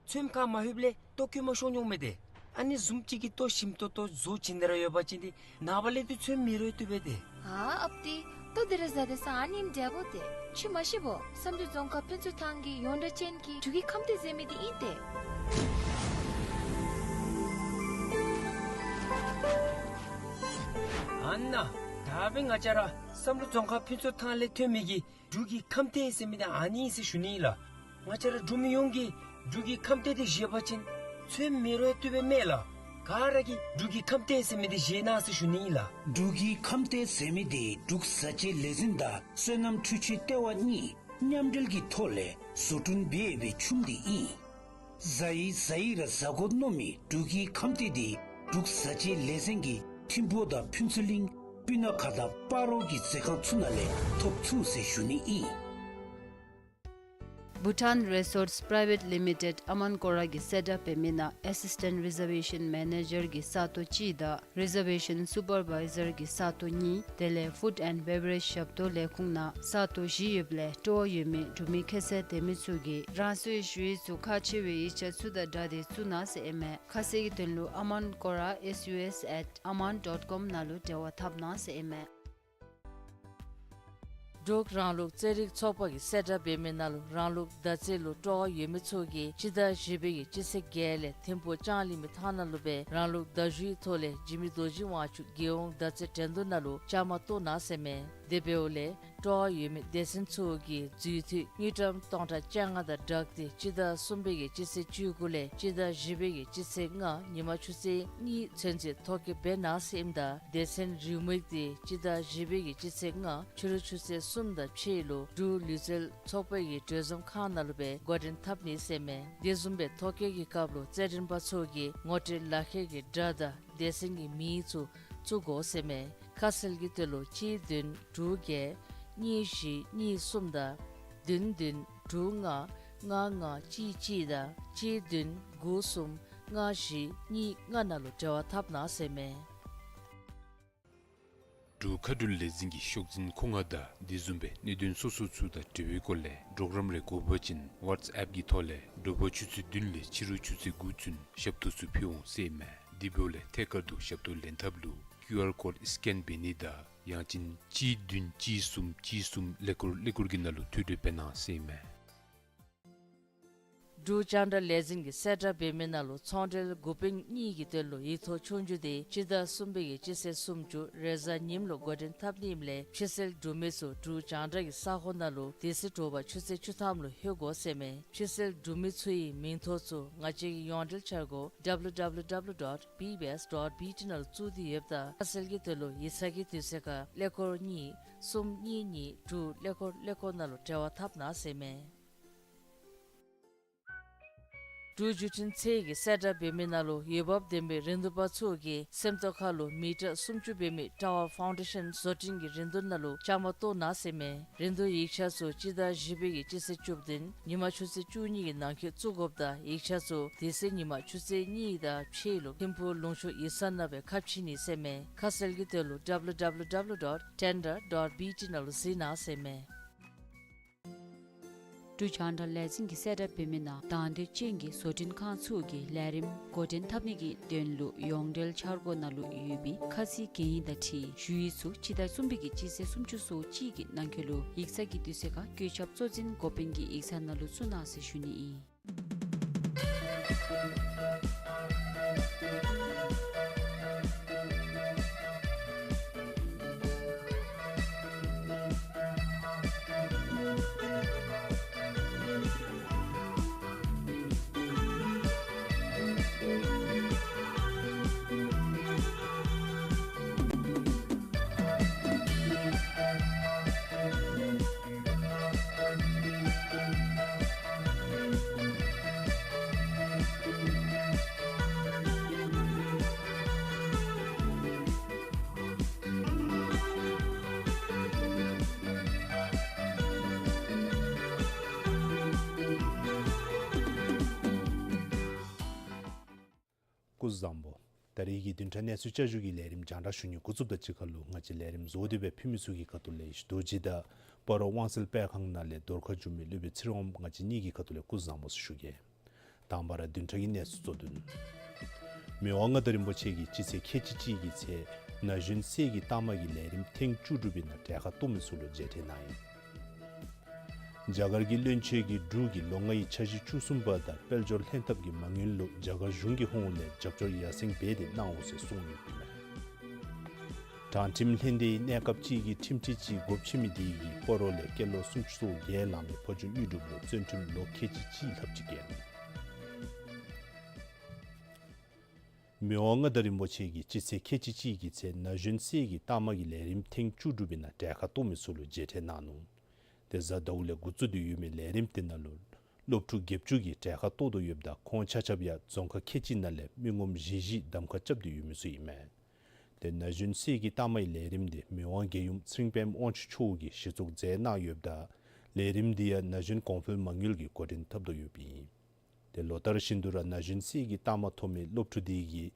ཚེམས་ཁར་མ་ལྷོདཔ་ལས་ལྟོ་སྐྱོ་མ་ཤོར་འོང་མས་ཏེ། ཨ་ནི་བཟུམ་ཅིག་གི་ལྟོ་ཞིམ་ཏོང་ཏོ་བཟོ་བྱིན་ཏེ་ར་ཡོད་པ་ཅིན་ཏེ་ནངས་པ་ལས་ཏེ་ཚེམས་མི་རོལ་བཏུབ་པས་ཏེ། ཨ་ཨཔ་ཏི། ལྟོ་དེ་ར་བཟའ་སྟེ་ས་ཨ་ནི་ཨིནམ་འདྲཝ་ཏེ། ཁྱོད་མ་ཤེས་བོ། བསམ་གྲུབ་རྫོང་ཁག་ཕུན་ཚོགས་ཐང་གི་ཡོངས་གྲགས་ཅན་གྱི་འབྲུག་གི་ཁམ་ཐེངས་ཟེར་མི་དེ་ཨིན་ཏེ། ཨ་ནཱ། ད་འབདན་ང་བཅས་ར་བསམ་གྲུབ་རྫོང་ཁག་ཕུན་ཚོགས་ཐང་ལས་ཐོན་མི་གི་འབྲུག་གི་ཁམ་ཐེངས་ཟེར་མི་དེ་ཨ་ནི་ཨིན་ཟེར་ཞུ་ནི་ལགས། ང་བཅས་ར་འབྲུག་མི་ཡོངས་ཀྱིས་ འབྲུག་གི་ཁམས་སྡེ་འདི་བཞེས་པ་ཅིན་ཚོད་མི་རོལ་བཏུབ་པས་མས་ལགས། ག་ར་གིས་འབྲུག་གི་ཁམས་སྡེ་ཟེར་མི་འདི་བཞེས་གནང་ཟེར་ཞུ་ནི་ཨིན་ལགས། འབྲུག་གི་ཁམས་སྡེ་ཟེར་མི་འདི་འབྲུག་བཟའ་ཆས་ལས་འཛིན་དང་སོ་ནམ་འཕྲུལ་ཆས་ལྟེ་བ་གཉིས་མཉམ་འབྲེལ་གྱི་ཐོག་ལས་བཟོ་སྐྲུན་འབད་ཡོད་པའི་ཆུམ་འདི་ཨིན། བཟའ་ཡི་བཟའ་ཡི་ར་བཟའ་དགོ་མནོ་མི་འབྲུག་གི་ཁམས་སྡེ་འདི་འབྲུག་བཟའ་ཆས་ལས་འཛིན་གྱི་ཐིམ་ཕུག་དང་ཕུན་ཚོགས་གླིང་སྤུ་ན་ཁ་དང་སྤ་རོ་གི་མཛོད་ཁང་ཚུ་ནང་ལས་ཐོབ་ཚུགས་ཟེར་ཞུ་ནི་ཨིན། Bhutan Resorts Private Limited ཨ་མཱན་ཀོ་ར་གི་གསལ་བསྒྲགས་འབད་མི་ནང་Assistant Reservation Manager གི་ས་སྟོང་གཅིག་དང་Reservation Supervisor གི་ས་སྟོང་གཉིས་དེ་ལས་Food and Beverage ཞབས་ཏོག་ལས་ཁུངས་ནང་ས་སྟོང་བཞི་ཡོདཔ་ལས་སྤྲོ་བ་ཡོད་མི་འབྲུག་མི་ཁ་གསལ་ལྡན་མི་ཚུ་གིས་རང་སོའི་ཞུ་ཡིག་ཚུ་ཁག་ཆེ་བའི་ཡིག་ཆ་ཚུ་དང་སྦྲགས་ཏེ་བཙུགས་གནང་ཟེར་ཨིན་མས། ཁ་གསལ་གྱི་དོན་ལུ་ཨ་མཱན་ཀོ་ར S U S at amman dot com ནང་ལུ་འབྲེལ་བ་འཐབ་གནང་ཟེར་ཨིན་མས། འབྲུག་རང་ལུགས་རྩེད་རིགས་ཚོགས་པ་གི་གསལ་བསྒྲགས་འབད་མི་ནང་ལུ་རང་ལུགས་མདའ་རྩེད་ལུ་སྤྲོ་བ་ཡོད་མི་ཚུ་གིས་སྤྱི་ཟླ་བཞི་པའི་གི་སྤྱི་ཚེས་བརྒྱད་ལས་ཐིམ་ཕུག་ལྕང་གླིང་མི་ཐང་ནང་ལུ་སྦེ་རང་ལུགས་མདའ་གཞུའི་ཐོག་ལས་འཇིགས་མེད་རྡོ་རྗེ་དབང་ཕྱུག་རྒྱལ་ཡོངས་མདའ་རྩེད་འགྲན་བསྡུར་ནང་ལུ་བཅའ་མར་གཏོགས་གནང་ཟེར་མས། དེ་འབདཝ་ལས་སྤྲོ་བ་ཡོད་མི་སྡེ་ཚན་ཚུ་གིས་འཛུལ་འཐུས་དངུལ་ཀྲམ་སྟོང་ཕྲག་བཅོ་ལྔ་དང་སྦྲགས་ཏེ་སྤྱི་ཟླ་གསུམ་པའི་གི་སྤྱི་ཚེས་བཅུ་དགུ་ལས་སྤྱི་ཟླ་བཞི་པའི་གི་སྤྱི་ཚེས་ལྔ་ཉིན་མ་ཆུ་ཚོད་གཉིས་ཚུན་ཚོད་ཐོ་བཀོད་འབད་གནང་ཟེར་ཨིནམ་ད་སྡེ་ཚན་རེའུ་མིག་འདི་སྤྱི་ཟླ་བཞི་པའི་གི་སྤྱི་ཚེས་ལྔ་ཕྱི་རུ་ཆུ་ཚོད་གསུམ་དང་ཕྱེད་ལུ་འབྲུག་ལུས་རྩལ་ཚོགས་པའི་གི་གྲོས་འཛོམས་ཁང་ནང་ལུ་སྦེ་འགོ་འདྲེན་འཐབ་ནི་ཟེར་མས། དེ་བཟུམ་སྦེ་ཐོ་བཀོད་ཀྱི་སྐབས་ལུ་རྩེད་འགྲན་པ་ཚུ་གིས་ངོ་སྤྲོད་ལག་ཁྱེར་གྱི་སྒྲ་དང་སྡེ་ཚན་གྱི་མིང་ཚུ་བཙུགས་དགོ་ཟེར་མས། ཁ་གསལ་གྱི་དོན་ལུ་གཅིག་བདུན་དྲུག་བརྒྱད་གཉིས་བཞི་གཉིས་གསུམ་དང་བདུན་བདུན་དྲུག་ལྔ་ལྔ་ལྔ་གཅིག་གཅིག་དང་གཅིག་བདུན་དགུ་གསུམ་ལྔ་བཞི་གཉིས་ལྔ་ནང་ལུ་འབྲེལ་བ་འཐབ་གནང་ཟེར་མས། འབྲུག་མཁའ་འགྲུལ་ལས་འཛིན་གྱི་ཤོག་འཛིན་ཁོ་ང་དང་དེ་བཟུམ་སྦེ་གནད་དོན་སོ་སོ་ཚུ་དང་འབྲེལ་བའི་སྐོར་ལས་གྲོགས་རམ་རེ་དགོ་པ་ཅིན་ཝཊས་ཨེཔ་གི་ཐོག་ལས་དྲོ་པ་ཆུ་ཚོད་བདུན་ལས་ཕྱི་རུ་ཆུ་ཚོད་དགུ་ཚུན་ཞབས་ཏོག་ཚུ་ཕུལ་འོང་ཟེར་མས། དེ་འབདཝ་ལས་ཐད་ཀར་དུ་ཞབས་ཏོག་ལེན་ཐབས་ལུ་ཀིའུ་ཨར་ཀོཌ་སི་ཀེན་འབད་ནི་དང་ཡང་ཅིན་གཅིག་བདུན་གཅིག་གསུམ་གཅིག་གསུམ་ཀླད་ཀོར་ཀླད་ཀོར་གྱི་ནང་ལུ་ཐུགས་སྤྲོ་འབད་གནང་ཟེར་མས། འབྲུག་རྒྱང་བསྒྲགས་ལས་འཛིན་གྱི་གསལ་བསྒྲགས་འབད་མི་ནང་ལུ་ཚོང་འབྲེལ་འགོ་དཔོན་གཉིས་ཀྱི་དོན་ལུ་ཡིག་ཐོག་ཆོས་རྒྱུགས་འདི་སྤྱི་ཟླ་གསུམ་པའི་གི་སྤྱི་ཚེས་སུམ་ཅུ་རེས་གཟའ་ཉིམ་ལུ་འགོ་འདྲེན་འཐབ་ནི་ཨིནམ་ལས་ཕྱི་སེལ་འབྲུག་མི་ཚུ་འབྲུག་རྒྱང་བསྒྲགས་ཀྱི་ས་ཁོངས་ནང་ལུ་དེ་ཚེ་དྲོ་པ་ཆུ་ཚོད་བཅུ་ཐམ་ལུ་ལྷོད་དགོ་ཟེར་མས། ཕྱི་སེལ་འབྲུག་མི་ཚུ་ཡི་མིང་ཐོ་ཚུ་ང་བཅས་ཀྱི་ཡོངས་འབྲེལ་འཆར་སྒོ་W W W dot B B S dot B T ནང་ལུ་བཙུགས་ཏེ་ཡོདཔ་ད་ཁ་གསལ་གྱི་དོན་ལུ་ཡིག་ཚང་གི་དུས་ཚོད་ཁར་ཀླད་ཀོར་གཉིས་གསུམ་གཉིས་གཉིས་དྲུག་ཀླད་ཀོར་ཀླད་ཀོར་ནང་ལུ་འབྲེལ་བ་འཐབ་གནང་ཟེར་མས། འབྲུག་བརྒྱུད་འཕྲིན་ཚད་ཀྱི་གསལ་བསྒྲགས་འབད་མི་ནང་ལུ་འོས་འབབ་ལྡན་པའི་རིན་བསྡུར་པ་ཚུ་གིས་སེམས་རྟོགས་ཁ་ལུ་མི་ཊར་སུམ་ཅུ་འབད་མི་ཊ་ཝར་ཕའུན་ཌེ་ཤཱན་བཟོ་སྐྲུན་གྱི་རིན་བསྡུར་ནང་ལུ་བཅའ་མར་གཏོགས་གནང་ཟེར་མས། རིན་བསྡུར་ཡིག་ཆ་ཚུ་སྤྱི་ཟླ་བཞི་པའི་གི་སྤྱི་ཚེས་བཅུ་བདུན་ཉིན་མ་ཆུ་ཚོད་བཅུ་གཉིས་ཀྱི་ནང་འཁོད་བཙུགས་དགོཔ་ད་ཡིག་ཆ་ཚུ་དེ་ཚེ་ཉིན་མ་ཆུ་ཚོད་གཉིས་དང་ཕྱེད་ལུ་ཐིམ་ཕུག་ལུང་ཕྱོགས་ཡིག་ཚང་ནང་སྦེ་ཁ་ཕྱེ་ནི་ཟེར་མས། ཁ་གསལ་གྱི་དོན་ལུ་W W W dot tender dot B T ནང་ལུ་གཟིགས་གནང་ཟེར་མས། འབྲུག་རྒྱང་བསྒྲགས་ལས་འཛིན་གྱི་གསལ་བསྒྲགས་འབད་མི་ནང་དང་འདོད་ཅན་གྱི་བཟོ་སྐྲུན་ཁང་ཚུ་གིས་ལས་རིམ་འགོ་འདྲེན་འཐབ་ནི་གི་དོན་ལུ་ཡོངས་འབྲེལ་འཆར་སྒོ་ནང་ལུ་ཡོད་པའི་ཁ་ཚིག་གན་ཡིག་དང་འཁྲིལ་ཞུ་ཡིག་ཚུ་སྤྱི་ཟླ་གསུམ་པའི་གི་སྤྱི་ཚེས་སུམ་ཅུ་སོ་གཅིག་གི་ནང་འཁོད་ལུ་ཡིག་ཚང་གི་དུས་ཚོད་ཁར་བཀོད་ཁྱབ་གཙོ་འཛིན་འགོ་དཔོན་གྱི་ཡིག་ཚང་ནང་ལུ་བཙུགས་གནང་ཟེར་ཞུ་ནི་ཨིན། སྐུ་གཟུགས་བཟང་པོ། ད་རིས་ཀྱི་བདུན་ཕྲག་གནས་ཚུལ་བསྐྱར་ཞུ་གི་ལས་རིམ་རྒྱང་བསྒྲགས་ཞུ་ནི་འགོ་བཙུགསཔ་དང་གཅིག་ཁར་ལུ་ང་བཅས་ལས་རིམ་བཟོ་སྟེ་སྦེ་ཕུལ་མི་ཚུ་གི་ཁ་ཐུག་ལས་ཡེ་ཤེས་རྡོ་རྗེ་དང་སྤ་རོ་དབང་གསལ་སྤེལ་ཁང་ནང་ལས་རྫོང་ཁ་བཞུགས་མི་སློབ་དཔོན་ཚེ་རིང་དབང་མོ་ང་བཅས་གཉིས་ཀྱི་ཁ་ཐུག་ལས་སྐུ་གཟུགས་བཟང་པོ་ཟེར་ཞུ་གེ། དང་པ་ར་བདུན་ཕྲག་གི་གནས་ཚུལ་གཙོ་དོན། མི་དབང་མངའ་བདག་རིན་པོ་ཆེ་གིས་སྤྱི་ཚེས་ཁལ་གཅིག་གཅིག་གི་ཚེ་ན་གཞོན་སྲས་ཀྱི་རྟགས་མ་གི་ལས་རིམ་ཐེངས་བཅུ་དྲུག་པའི་ནང་གྲལ་ཁར་གཏོགས་མི་ཚུ་ལུ་མཇལ་འཕྲད་གནང་ཡི། རྒྱ་གར་གྱི་བློན་ཆེན་གྱིས་འབྲུག་གི་ལོ་ལྔ་ཡི་འཆར་གཞི་བཅུ་གསུམ་པ་དང་དཔལ་འབྱོར་ལྷན་ཐབས་ཀྱི་མ་དངུལ་ལུ་རྒྱ་གར་གཞུང་གི་ཧོངས་ལས་རྒྱབ་སྐྱོར་ཡར་སེང་འབད་དེ་གནང་འོང་ཟེར་གསུངས་ཡོདཔ་ཨིན་མས། དྲང་ཁྲིམས་ལྷན་སྡེའི་གནས་སྐབས་ཅིག་གི་ཁྲིམས་སྒྲིག་ཅིག་སྒོ་ཕྱེ་མི་དེ་གིས་སྤ་རོ་ལས་སྐྱེས་ལོ་སུམ་ཅུ་སོ་བརྒྱད་ལང་མི་ཕོ་ཆུ་དངོས་གྲུབ་ལུ་བཙོན་ཁྲིམས་ལོ་ཁལ་གཅིག་གཅིག་ལྷགཔ་ཅིག་བཀལ། མི་དབང་མངའ་བདག་རིན་པོ་ཆེ་གིས་སྤྱི་ཚེས་ཁལ་གཅིག་གཅིག་གི་ཚེ་ན་གཞོན་སྲས་ཀྱི་རྟགས་མ་གི་ལས་རིམ་ཐེངས་བཅུ་དྲུག་པའི་ནང་གྲལ་ཁར་གཏོགས་མི་ཚུ་ལུ་མཇལ་འཕྲད་གནང་ནུག། ཏེ་གཟའ་ཟླཝ་ལས་འགོ་བཙུགས་ཏེ་ཡོད་མི་ལས་རིམ་དེ་ནང་ལུ་སློབ་ཕྲུག་བརྒྱད་ཅུ་གིས་གྲལ་ཁར་གཏོགས་དོ་ཡོདཔ་ད་ཁོང་ཆ་ཁྱབ་ཡང་རྫོང་ཁག་ཁལ་གཅིག་ནང་ལས་མི་ངོམ་བཞི་བཞི་གདམ་ཁ་རྐྱབ་སྟེ་ཡོད་མི་ཚུ་ཨིན་མས། ཏེ་ན་གཞོན་སྲས་ཀྱི་རྟགས་མ་གི་ལས་རིམ་དེ་མི་དབང་རྒྱལ་ཡུམ་ཚེ་རིང་དཔལམོ་དབང་ཕྱུག་མཆོག་གིས་གཞི་བཙུགས་མཛད་གནང་ཡོདཔ་ད་ལས་རིམ་དེ་ཡང་ན་གཞོན་གོང་འཕེལ་མ་དངུལ་གྱིས་འགོ་འདྲེན་འཐབ་དོ་ཡོདཔ་ཨིན། ཏེ་ལོ་ལྟར་བཞིན་དུ་ར་ན་གཞོན་སྲས་ཀྱི་རྟགས་མ་ཐོབ་མི་སློབ་ཕྲུག་དེ་གིས་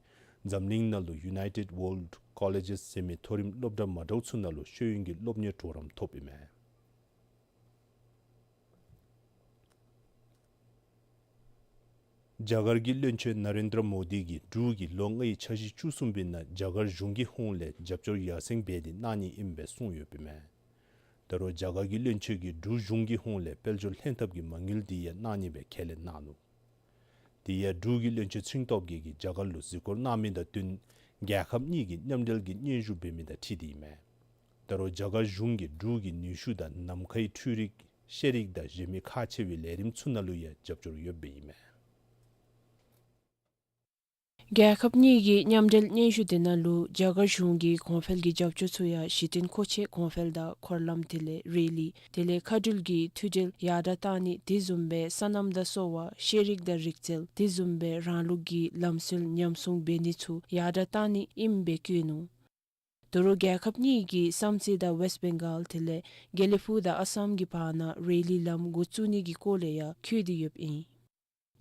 འཛམ་གླིང་ནང་ལུ་United World Colleges ཟེར་མི་མཐོ་རིམ་སློབ་གྲྭ་མ་འདྲཝ་ཚུ་ནང་ལུ་ཤེས་ཡོན་གྱི་སློབ་གཉེར་གྲོགས་རམ་ཐོབ་ཨིན་མས། རྒྱ་གར་གྱི་བློན་ཆེན་ན་རེན་དྲ་མོ་དི་གིས་འབྲུག་གི་ལོ་ལྔའི་འཆར་གཞི་བཅུ་གསུམ་པའི་ནང་རྒྱ་གར་གཞུང་གི་ཧོངས་ལས་རྒྱབ་སྐྱོར་ཡར་སེང་འབད་དེ་གནང་ནི་ཨིན་པའི་གསུངས་ཡོདཔ་ཨིན་མས། ད་རུང་རྒྱ་གར་གྱི་བློན་ཆེན་གྱིས་འབྲུག་གཞུང་གི་ཧོངས་ལས་དཔལ་འབྱོར་ལྷན་ཐབས་ཀྱི་མ་དངུལ་དེ་ཡང་གནང་ནི་སྦེ་ཁས་ལེན་གནང་ནུག། དེ་ཡང་འབྲུག་གི་བློན་ཆེན་ཚེ་རིང་སྟོབས་རྒྱས་ཀྱིས་རྒྱ་གར་ལུ་གཟིགས་སྐོར་གནང་མི་དང་བསྟུན་རྒྱལ་ཁབ་གཉིས་ཀྱི་མཉམ་འབྲེལ་གྱི་སྙན་ཞུ་འབད་མི་དང་འཁྲིལ་ཏེ་ཨིན་མས། ད་རུང་རྒྱ་གར་གཞུང་གིས་འབྲུག་གི་ནུས་ཤུགས་དང་ནམ་མཁའི་འཕྲུལ་རིག་ཤེས་རིག་དང་གཞན་མི་ཁག་ཆེ་བའི་ལས་རིམ་ཚུ་ནང་ལུ་ཡང་རྒྱབ་སྐྱོར་ཡོདཔ་ཨིན་མས། རྒྱལ་ཁབ་གཉིས་ཀྱི་མཉམ་འབྲེལ་སྙན་ཞུ་དེ་ནང་ལུ་རྒྱ་གར་གཞུང་གི་གོང་འཕེལ་གྱི་རྒྱབ་སྐྱོར་ཚུ་ཡང་གཞི་རྟེན་མཁོ་ཆས་གོང་འཕེལ་དང་འཁོར་ལམ་དེ་ལས་རེ་ལི་དེ་ལས་མཁའ་འགྲུལ་གྱི་མཐུད་འབྲེལ་ཡར་དྲགས་གཏང་ནི་དེ་བཟུམ་སྦེ་སོ་ནམ་དང་གསོ་བ་ཤེས་རིག་དང་རིག་རྩལ་དེ་བཟུམ་སྦེ་རང་ལུགས་ཀྱི་ལམ་སྲོལ་ཉམས་སྲུང་འབད་ནི་ཚུ་ཡར་དྲགས་གཏང་ནི་ཨིནམ་སྦེ་བཀོད་ནུག། ད་རུང་རྒྱལ་ཁབ་གཉིས་ཀྱིས་བསམ་རྩེ་དང་ཝེསཊ་བེང་གཱལ་དེ་ལས་དགེ་ལེགས་ཕུག་དང་ཨ་སམ་གྱི་བར་ན་རེ་ལི་ལམ་འགོ་བཙུགས་ནི་གི་སྐོར་ལས་ཡང་འཁོད་དེ་ཡོདཔ་ཨིན།